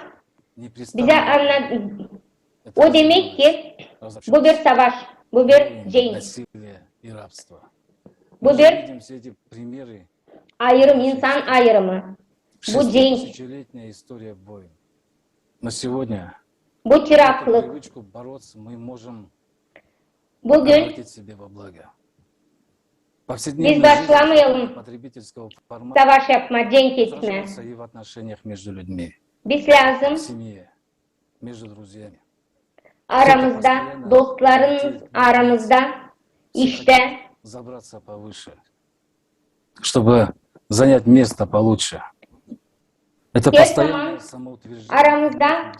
bizä annat, o demäk ki, bu bir savaş, bu bir cenk. Bu bir ayırım, insan ayırımı. Bu cenk. Bu çıraklık. Bugün biz başlamayalım savaş yapma, cenk etmä. Biz lääzım aramızda, dostların aramızda, iştä her zaman aramızda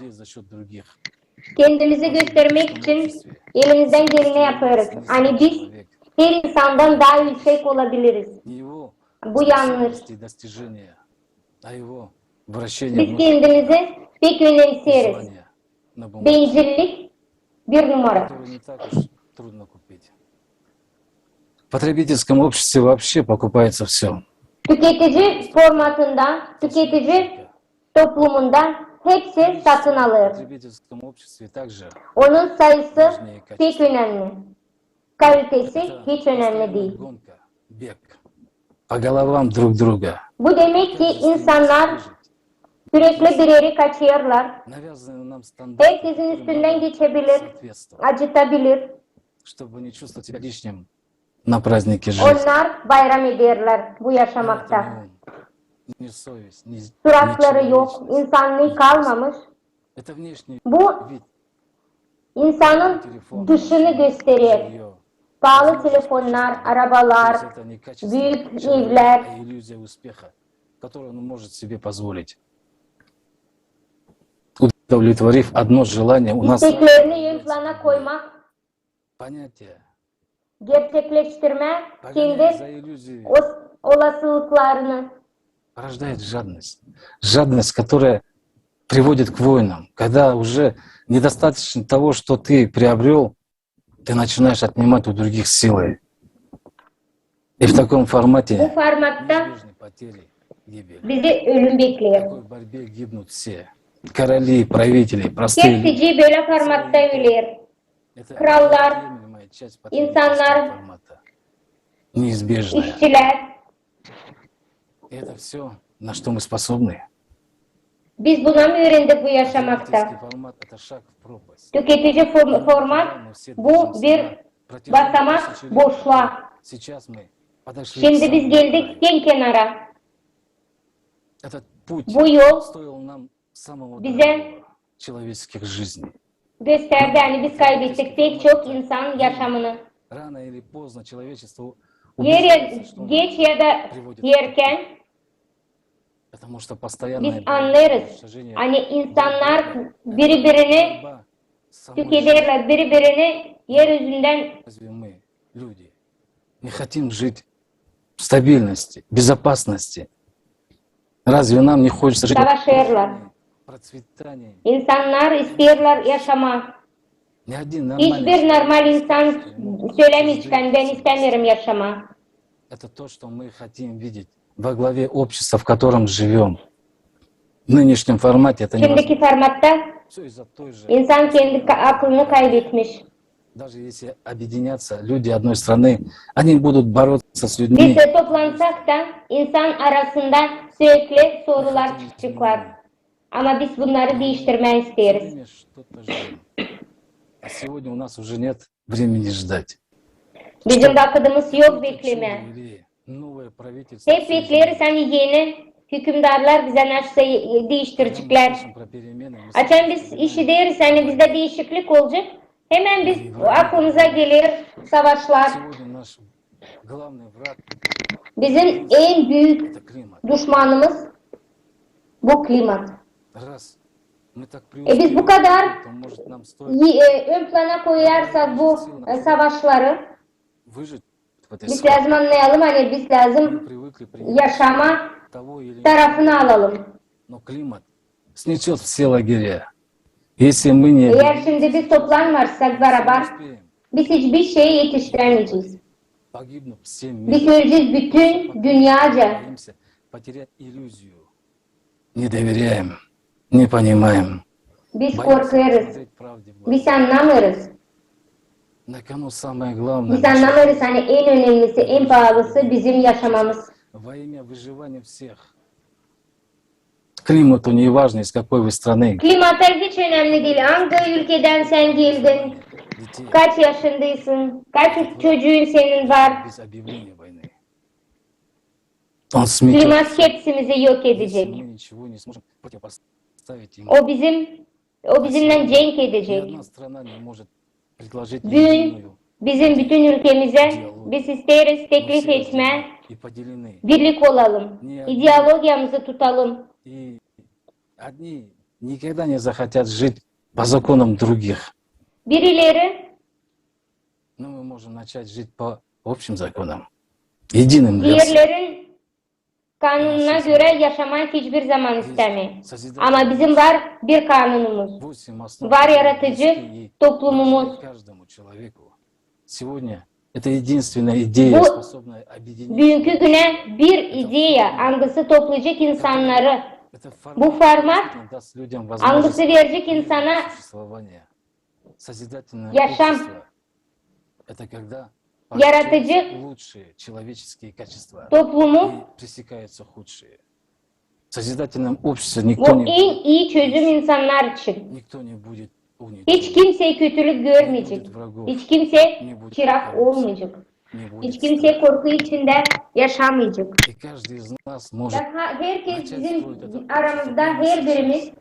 kendimizi göstermäk için elimizdän geleni yapêrız. Ani biz her insandan taa üüsek olabiliriz. Bu yanlış. Biz kendimizi pek önemseeriz. Bencillik bir numara. В потребительском обществе вообще покупается всё. Tüketici formatında, tüketici toplumunda hepsi satın alêr. Onun sayısı pek önemli. Kalitesi hiç önemli diil. По головам друг друга. Bu demäk ki, insannar süürekli bir erä kaçêrlar. Herkezin üstündän geçebilir, acıtabilir. Onnar bayram ederlär bu yaşamakta. Suratları yok, insannıı kalmamış. Bu insanın dışını gösterer. Paalı telefonnar, arabalar, büük evlär. İsteklerini ön plana koymak. Gerçekleştirmää kendi olasılıklarını. Порождает жадность. Жадность, которая приводит к войнам, когда уже недостаточно того, что ты приобрел, ты начинаешь отнимать у других силой. И в таком формате неизбежны потери, гибель. Bu formatta bizi ölüm bekleer. В такой борьбе гибнут все. Короли, правители, простые люди. Hepsicii bölä formatta öler. Krallar, insannar, işçilär. Biz buna mı üürendik bu yaşamakta? Tüketici format, bu bir basamak boşluğa. Şindi biz geldik ken kenara. Bu yol bizä gösterdi, ani biz kaybettik pek çok insan yaşamını. Geç ya da erkän biz annêêrız, ani insannar biri-birini tükederlär, biri-birini er üzündän. Разве мы, люди, не хотим жить в стабильности, в безопасности? Разве нам не хочется жить в процветании? Savaşêrlar. İnsannar isteerlär yaşamaa. Hiçbir normal insan sölämeer, ani bän istämeerim yaşamaa. Это то, что мы хотим видеть во главе общества, в котором живём. В нынешнем формате это невозможно. Şimdiki formatta insan kendi aklını kaybetmiş. Даже если объединятся люди одной страны, они будут бороться с людьми. Biz toplansak da, insan arasında süürekli sorular çıkaceklar. Ama biz bunnarı diiştirmää isteeriz. А сегодня у нас уже нет времени ждать. Bizim vakıdımız yok beklemää. Hep bekleeriz, ani eni hükümdarlar bizä neştä diiştireceklär. Açan biz işideriz, ani bizdä diişiklik olacek, hemen biz, aklımıza geler savaşlar. Bizim en büük duşmanımız bu klimat. E, biz bu kadar ön plana koyarsak bu savaşları, Biz lääzım annayalım, ani biz lääzım yaşama tarafını alalım. Eer şindi biz toplanmazsak barabar, biz hiçbir şey etiştiremeyecez. Biz ölecez bütün dünyaca. Biz korkêrız. Biz annamêêrız. Biz annamêêrız, ani en önemlisi, en paalısı bizim yaşamamız. Кlimata hiç önemli diil, angı ülkedän sän geldin, kaç yaşındaysın, kaç çocuun senin var. Klimat hepsimizi yok edecek. O bizim, o bizimnän cenk edecek. Büün bizim bütün ülkemizä biz isteeriz teklif etmää, birlik olalım, ideologiyamızı tutalım. Birileri diğerlerin kanununa görä yaşamaa hiçbir zaman istämeer. Ama bizim var bir kanunumuz. Var yaratıcı toplumumuz. Bu büünkü günä bir ideya, angısı toplayacek insannarı. Bu format, angısı verecek insana yaşam. Yaratıcı toplumu. Bu en ii çözüm insannar için. Hiç kimsey kötülük görmeyecek. Hiç kimsey çırak olmayacek. Hiç kimsey korku içindä yaşamayacak. Herkez bizim aramızda, herbirimiz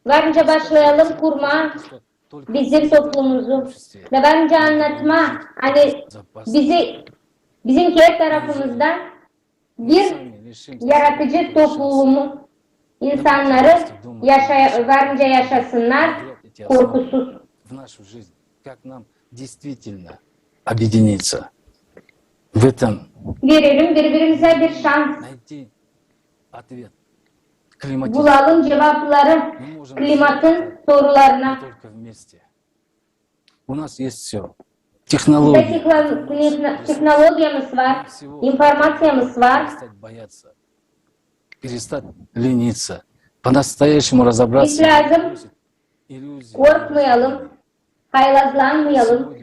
varınca başlayalım kurmaa bizim toplumumuzu. Da varınca annatmaa, ani bizi, bizim her tarafımızda bir yaratıcı toplumu, insannarı yaşa-, varınca yaşasınnar korkusuz. Verelim biri-birimizä bir şans. Bulalım cuvapları klimatın sorularına. Bizä tehnologiyamız var, informaţiyamız var. Biz lääzım korkmayalım, haylazlanmayalım.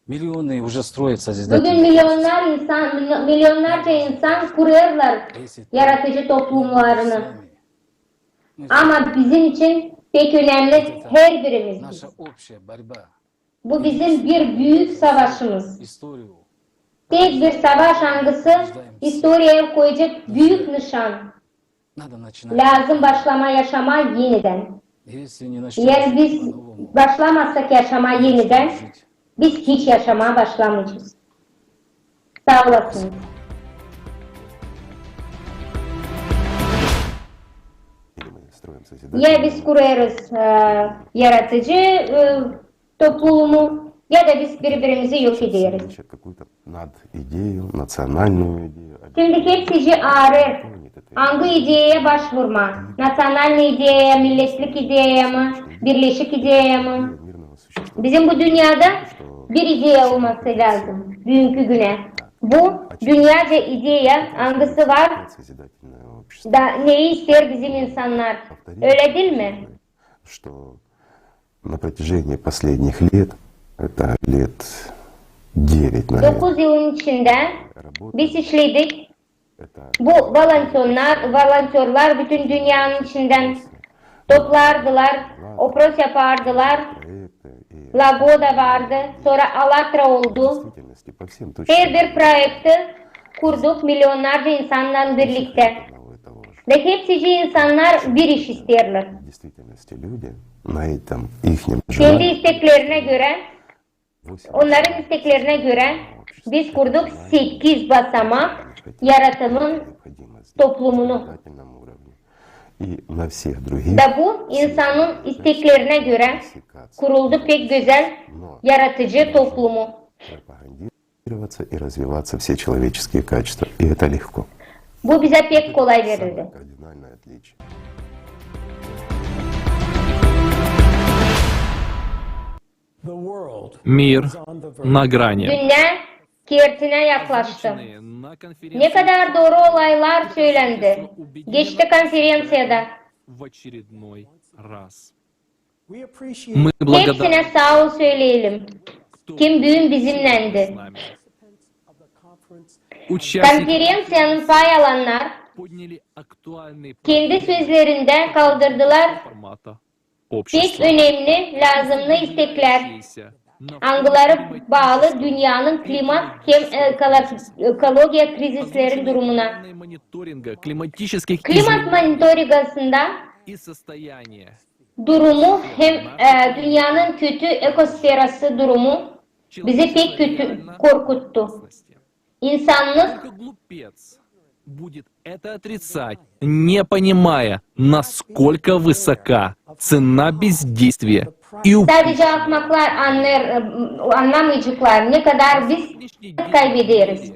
Büünkü milyonnar insan, milyonnarca insan kurêrlar yaratıcı toplumlarını. Ama bizim için pek önemli herbirimiz biz. Bu bizim bir büük savaşımız. Tek bir savaş, angısı istoriyaya koyacek büük nışan. Lääzım başlamaa yaşamaa enidän. Eer biz başlamazsak yaşamaa enidän, biz hiç yaşamaa başlamayacez. Saa olasınız. Ya biz kurêrız, e, yaratıcı, e, toplumu, ya da biz biri-birimizi yok ederiz. Şimdi hepsicii arêêr, angı ideyaya başvurmaa. Naţionalnıy ideyaya, milletlik ideyaya mı, birleşik ideyaya mı? Bizim bu dünnedä bir ideya olması lääzım büünkü günä. Bu dünnedä ideya, angısı var, da neyi isteer bizim insannar. Ölä diil mi? Dokuz yılın içindä biz işledik. Bu volontörlar, volontörlar bütün dünnenin içindän toplardılar, oпрос yapardılar. La Goda vardı, sora Alatra oldu. Herbir proekti kurduk milyonnarca insannan birliktä. Da hepsicii insannar bir iş isteerlär. Kendi isteklerinä görä, onnarın isteklerinä görä biz kurduk sekiz basamak yaratımın toplumunu. Da bu insanın isteklerinä görä kuruldu pek gözäl yaratıcı toplumu. И развиваться все человеческие качества. И это легко. Bu bizä pek kolay verildi. Мир на грани. Dünnä kertinä yaklaştı. Ne kadar dooru olaylar sölendi. Geçti konferenţiyada. Мы благодарны, Hepsinä saa ol söleyelim, kim büün bizimnändi. Участники Konferenţiyanın pay alannar подняли актуальные kendi sözlerindä kaldırdılar формата pek общества. önemli, lääzımnı isteklär, angıları baalı dünnenin klimat hem ekolo- ekologiya krizislerin durumuna. Klimat monitoringasında durumu hem e, dünnenin kötü ekosferası durumu bizi pek kötü korkuttu. İnsanlık Только глупец будет это отрицать, не понимая, насколько высока цена бездействия и sadece ahmaklar anlar, annamayaceklar ne kadar biz kaybederiz.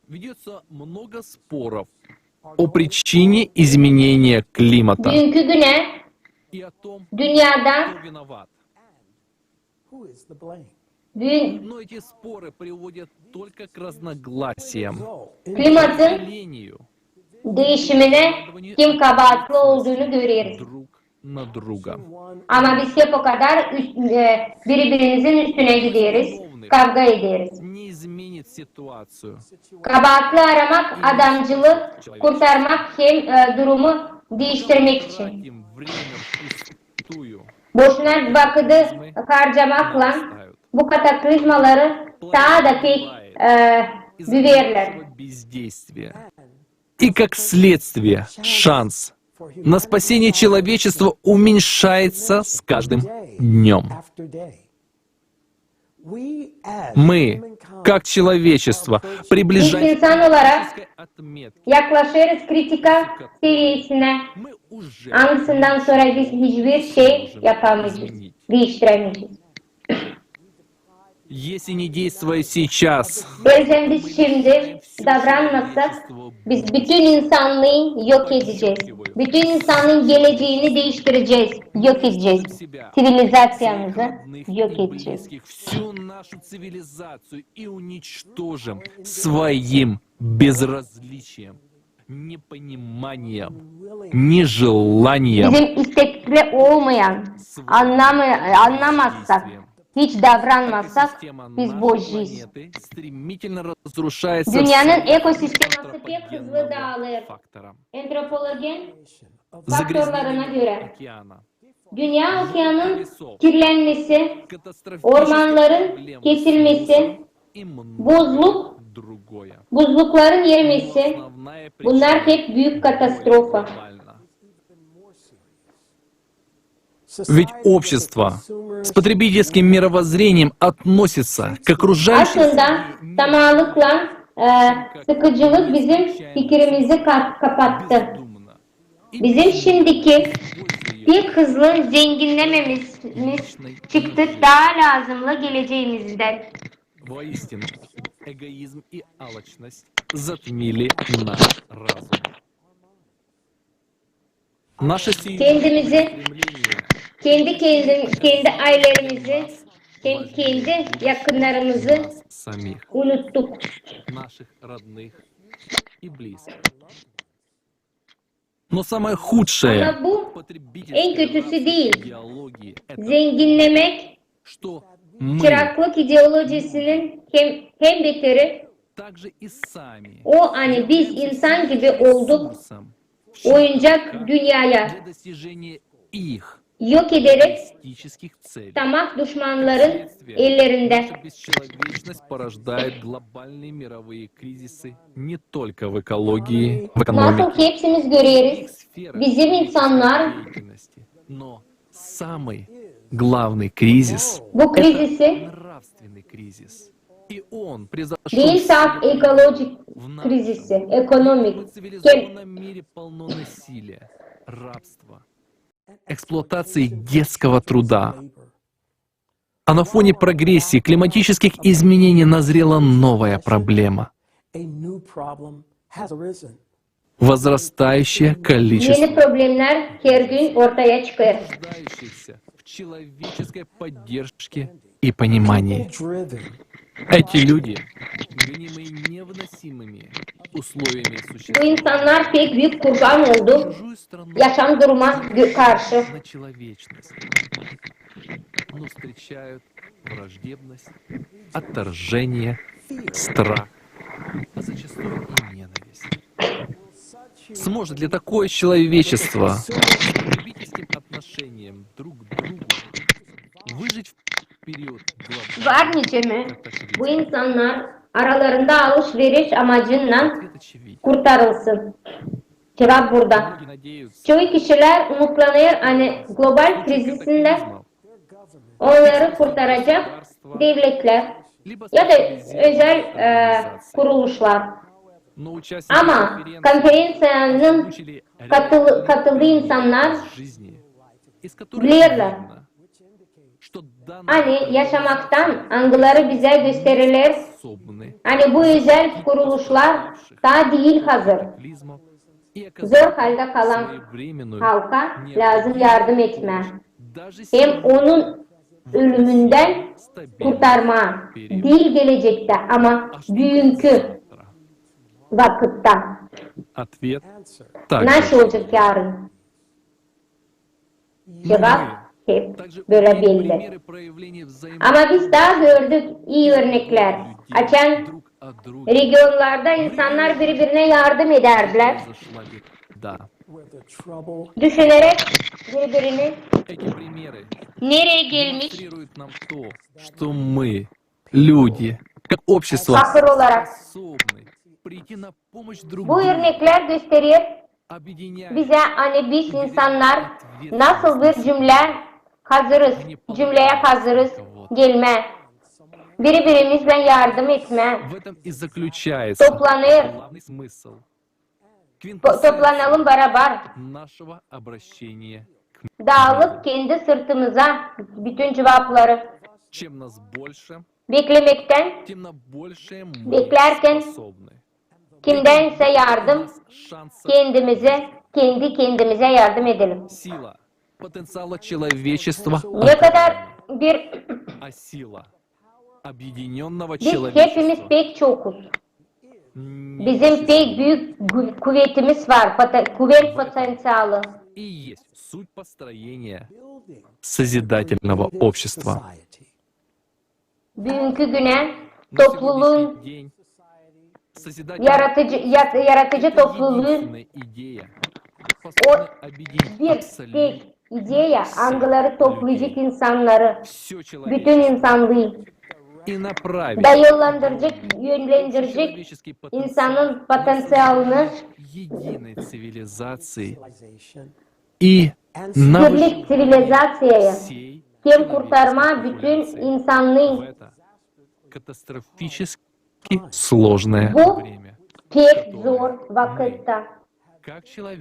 Ведётся много споров о причине изменения климата Büünkü günä и о том, dünnedä кто виноват. büün Но эти споры приводят только к разногласиям, klimatın делению değişiminä kim kabaatlı olduğunu göreriz. Друг на друга. Ama biz hep o kadar üst, e, biri-birimizin üstünä gideriz, kavga ederiz. Не изменит ситуацию. Kabaatlı aramak adamcılı kurtarmak hem e, durumu değiştirmek için. Тратим время впустую. Boşuna vakıdı harcamaklan bu kataklizmaları taa da pek e, büverlär. Бездействия. И как следствие, шанс на спасение человечества уменьшается с каждым днём. Мы, как человечество, Biz приближаемся insan olarak к отметке, yaklaşêrız kritika seviyesinä, мы уже angısından sora biz hiçbir şey yapamayacez, değiştiremeyecez. Если не действовать сейчас, Eer biz şindi davranmasak, biz bütün insannıı yok edecez. Bütün insannıın geleceeni değiştirecez, yok edecez. Ţivilizaţiyamızı yok edecez. Всю нашу цивилизацию и уничтожим своим безразличием, непониманием, нежеланием. Bizim istekli olmayan, annamı, annamazsak, hiç davranmazsak, biz bozecez. Dünnenin ekosisteması pek hızlı daalır antropologen faktorlarına görä. Dünnä okeanın kirlenmesi, ormannarın kesilmesi, buzluk, buzlukların erimesi, bunnar hep büük katastrofa. Ведь общество с потребительским мировоззрением относится к окружающей Aslında tamaalıklan e, sıkıcılık bizim fikirimizi ka- kapattı. Bizim şimdiki pek hızlı zenginnememiz çıktı taa lääzımlı geleceemizdän. Воистину, эгоизм и алчность затмили наш разум. Наше сиюминутное Kendimizi, стремление kendi, kendi, kendi ailelerimizi, hem kendi yakınlarımızı самих, unuttuk. Наших родных и близких. Но самое худшее Ama bu en kötüsü değil. Идеологии это Zenginnemek, что мы çıraklık ideolojisinin hem, hem beteri также и сами o, ani biz insan gibi olduk, ресурсом oyuncak dünneyä для достижения их yok ederek эгоистических целей. tamak duşmannarın ellerindä. Наша бесчеловечность порождает глобальные мировые кризисы не только в экологии, в Nasıl экономике, hepsimiz göreriz, bizim insannar деятельности, но самый главный кризис bu krizisi нравственный кризис. И он произошёл değil salt ekolojik krizisi, ekonomik. В цивилизованном мире полно насилия, рабства, эксплуатации детского труда. А на фоне прогрессии климатических изменений назрела новая проблема. A new problem has arisen. Возрастающее количество Eni problemnär her gün ortaya çıkêr. Нуждающихся в человеческой поддержке и понимании. Эти люди, гонимые невыносимыми условиями существования, Bu insannar pek büük kurban oldu yaşam duruma gö-, karşı. На человечность, но встречают враждебность, отторжение, страх, а зачастую и ненависть. Сможет ли такое человечество с потребительским отношением друг к другу выжить в период глобальной Var nicemi bu insannar aralarında alış-veriş amacınnan kurtarılsın? Cevap burada. Çoyu kişilär umutlanêr, ani global krizisindä onnarı kurtaracek devletlär ya da özel, e, kuruluşlar. Ama konferenţiyanın katıl-, katıldıı insannar bilerlär, ani yaşamaktan, angıları bizä göstereler, ani bu özel kuruluşlar taa diil hazır. Zor haldä kalan halka lääzım yardım etmää. Hem onun ölümündän kurtarmaa. Diil gelecektä, ama büünkü vakıtta. Naşey olacek yarın? Cuvap hep bölä belli. Ama biz taa gördük ii örneklär, açan regionlarda insannar biri-birinä yardım edärlär, düşüneräk biri-birini, nereyi gelmiş, что мы, люди, как общество, fakır olarak. Bu örneklär gösterer bizä, ani biz insannar nasıl bir cümlä hazırız, cümleyä hazırız gelmää, biri-birimizlän yardım etmää. Toplanêr. To-, toplanalım barabar. Daalıp kendi sırtımıza bütün cuvapları. Beklemektän, beklärkän kimdänsä yardım, kendimizi, kendi kendimizä yardım edelim. Некоторые bir Biz hepimiz pek çokuz. Bizim pek büük kuvetimiz var, kuvet potenţialı. Büünkü günä topluluun yaratıcı, yaratıcı topluluun o bir tek ideya, angıları toplayacek insannarı, bütün insannıı, da yönlendirecek, yönlendirecek insanın potenţialını birlik ţivilizaţiyaya, hem kurtarmaa bütün insannıı. Bu pek zor vakıtta,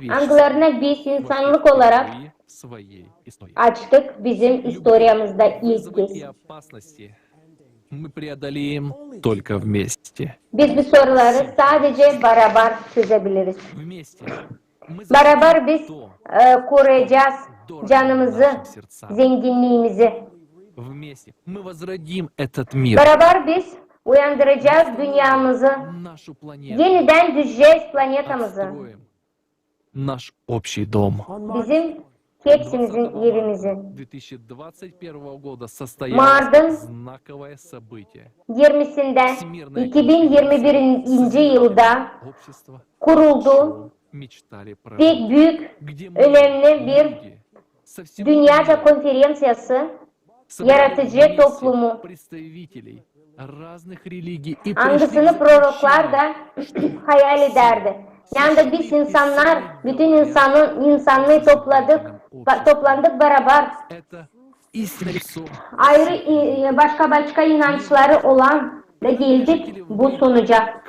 angılarına biz insannık olarak açtık bizim istoriyamızda ilk kez. Biz bu soruları sadece barabar çözebiliriz. Barabar biz koruyacez canımızı, zenginniimizi. Barabar biz uyandıracez dünnemizi, enidän düzecez planetamızı. Bizim hepsimizin evimizi. Martın irmisindä iki bin irmi birinci yılda kuruldu pek büük, önemli bir dünnä konferenţiyası, yaratıcı toplumu, angısını proroklar da hayal edärdi. Yanda biz insannar, bütün insanın, insannıı topladık, toplandık barabar. Ayrı, başka-başka inançları olan da geldik bu sonuca.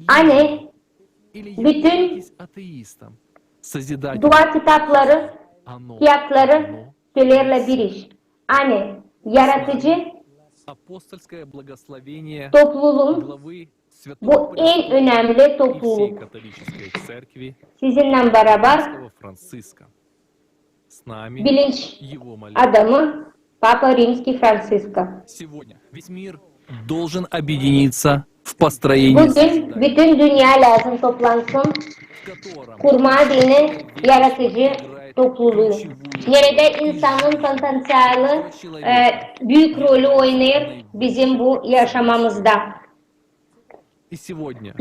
Ani bütün dua kitapları, kiyatları söleerlär bir iş. Ani Yaratıcı topluluun, bu en önemli topluluk. Sizinnän barabar bilinç adamı Papa Rimskiy Fransiska. Büün bütün dünnä lääzım toplansın, kurmaa deyni yaratıcı topluluu, neredä insanın potanţialı, e, büük rolü oynêêr bizim bu yaşamamızda.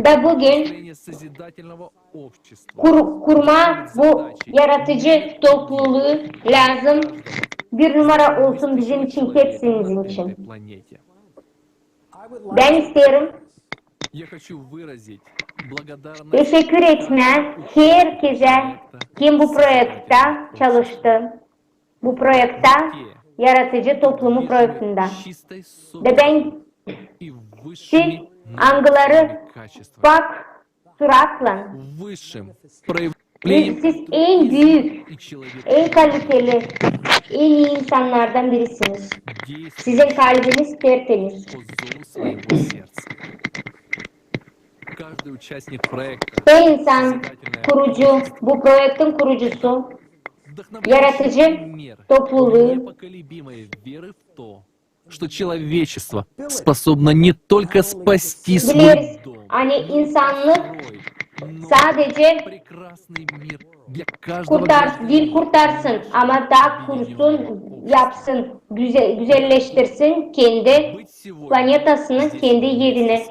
Da büün kur-, kurmaa bu yaratıcı topluluu lääzım bir numara olsun bizim için, hepsimizin için. Bän isteerim teşekkür etmää herkezä, kim bu proektä çalıştı. Bu proektä, yaratıcı toplumu proektindä. Da bän siz, angıları pak suratlan, siz en büük, en kaliteli, en ii insannardan birisiniz. Sizin kalbiniz tertemiz. Her insan kurucu, bu proektin kurucusu, yaratıcı topluluu bileriz, ani insannık sadece kurtar-, diil kurtarsın, ama da kursun, yapsın, güze-, güzelleştirsin kendi planetasını, kendi evini.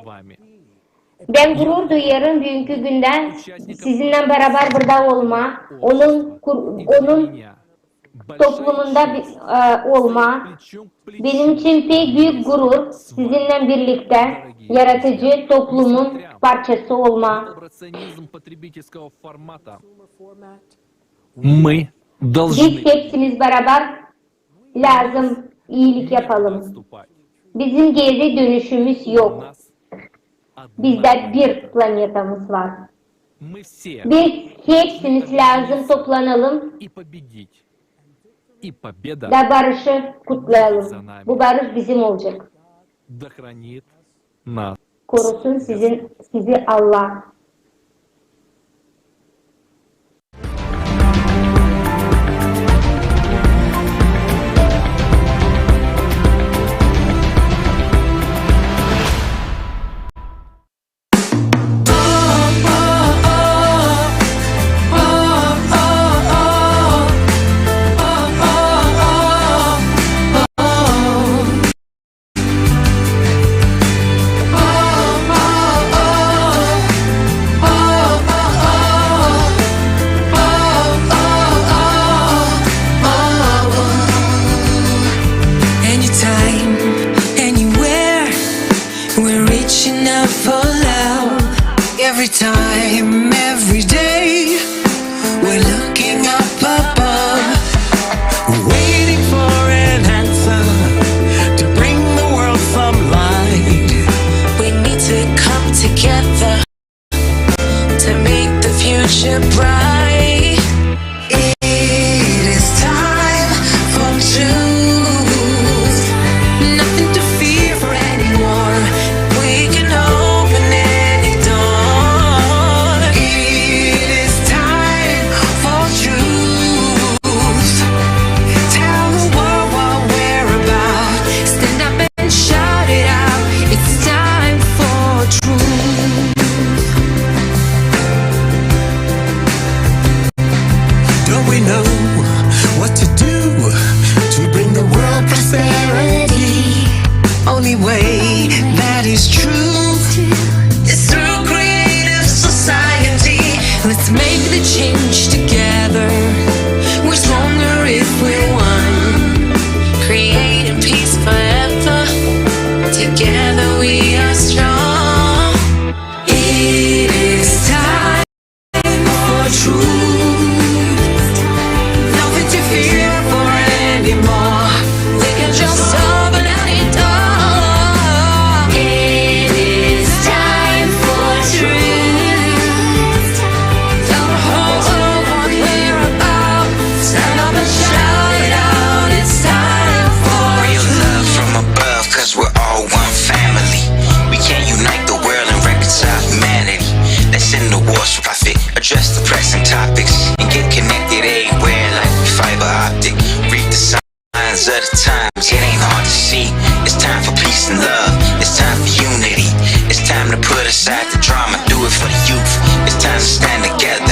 Bän gurur duyêrım büünkü gündä sizinnän barabar burada olmaa, onun kur-, onun toplumunda bi-, e, olmaa. Benim için pek büük gurur sizinnän birliktä yaratıcı toplumun parçası olmaa. Biz hepsimiz barabar lääzım iilik yapalım. Bizim geeri dönüşümüz yok. Bizdä bir planetamız var. Biz hepsimiz lääzım toplanalım da barışı kutlayalım. Bu barış bizim olacek. Korusun sizin, sizi Allah. Anytime, anywhere, we're reaching out for love. Every time, every day, we're looking up above, waiting for an answer to bring the world some light. We need to come together to make the future bright. It is time for truth. Nothing to fear for anymore. We can open any door. It is time for truth. Tell the world what we're about. Stand up and shout it out. It's time for truth. Don't we know what to do to bring the world prosperity? Only way that is true is through creative society. Let's make the change together. We're stronger if we're one. Creating peace forever. Together we are strong. It is time for truth. Nothing to fear for anymore. We can just open any door. It is time for truth. Tell the whole world Send the wars for profit. Address the pressing topics and get connected everywhere like fiber optic. Read the signs of the times. It ain't hard to see. It's time for peace and love. It's time for unity. It's time to put aside the drama. Do it for the youth. It's time to stand together.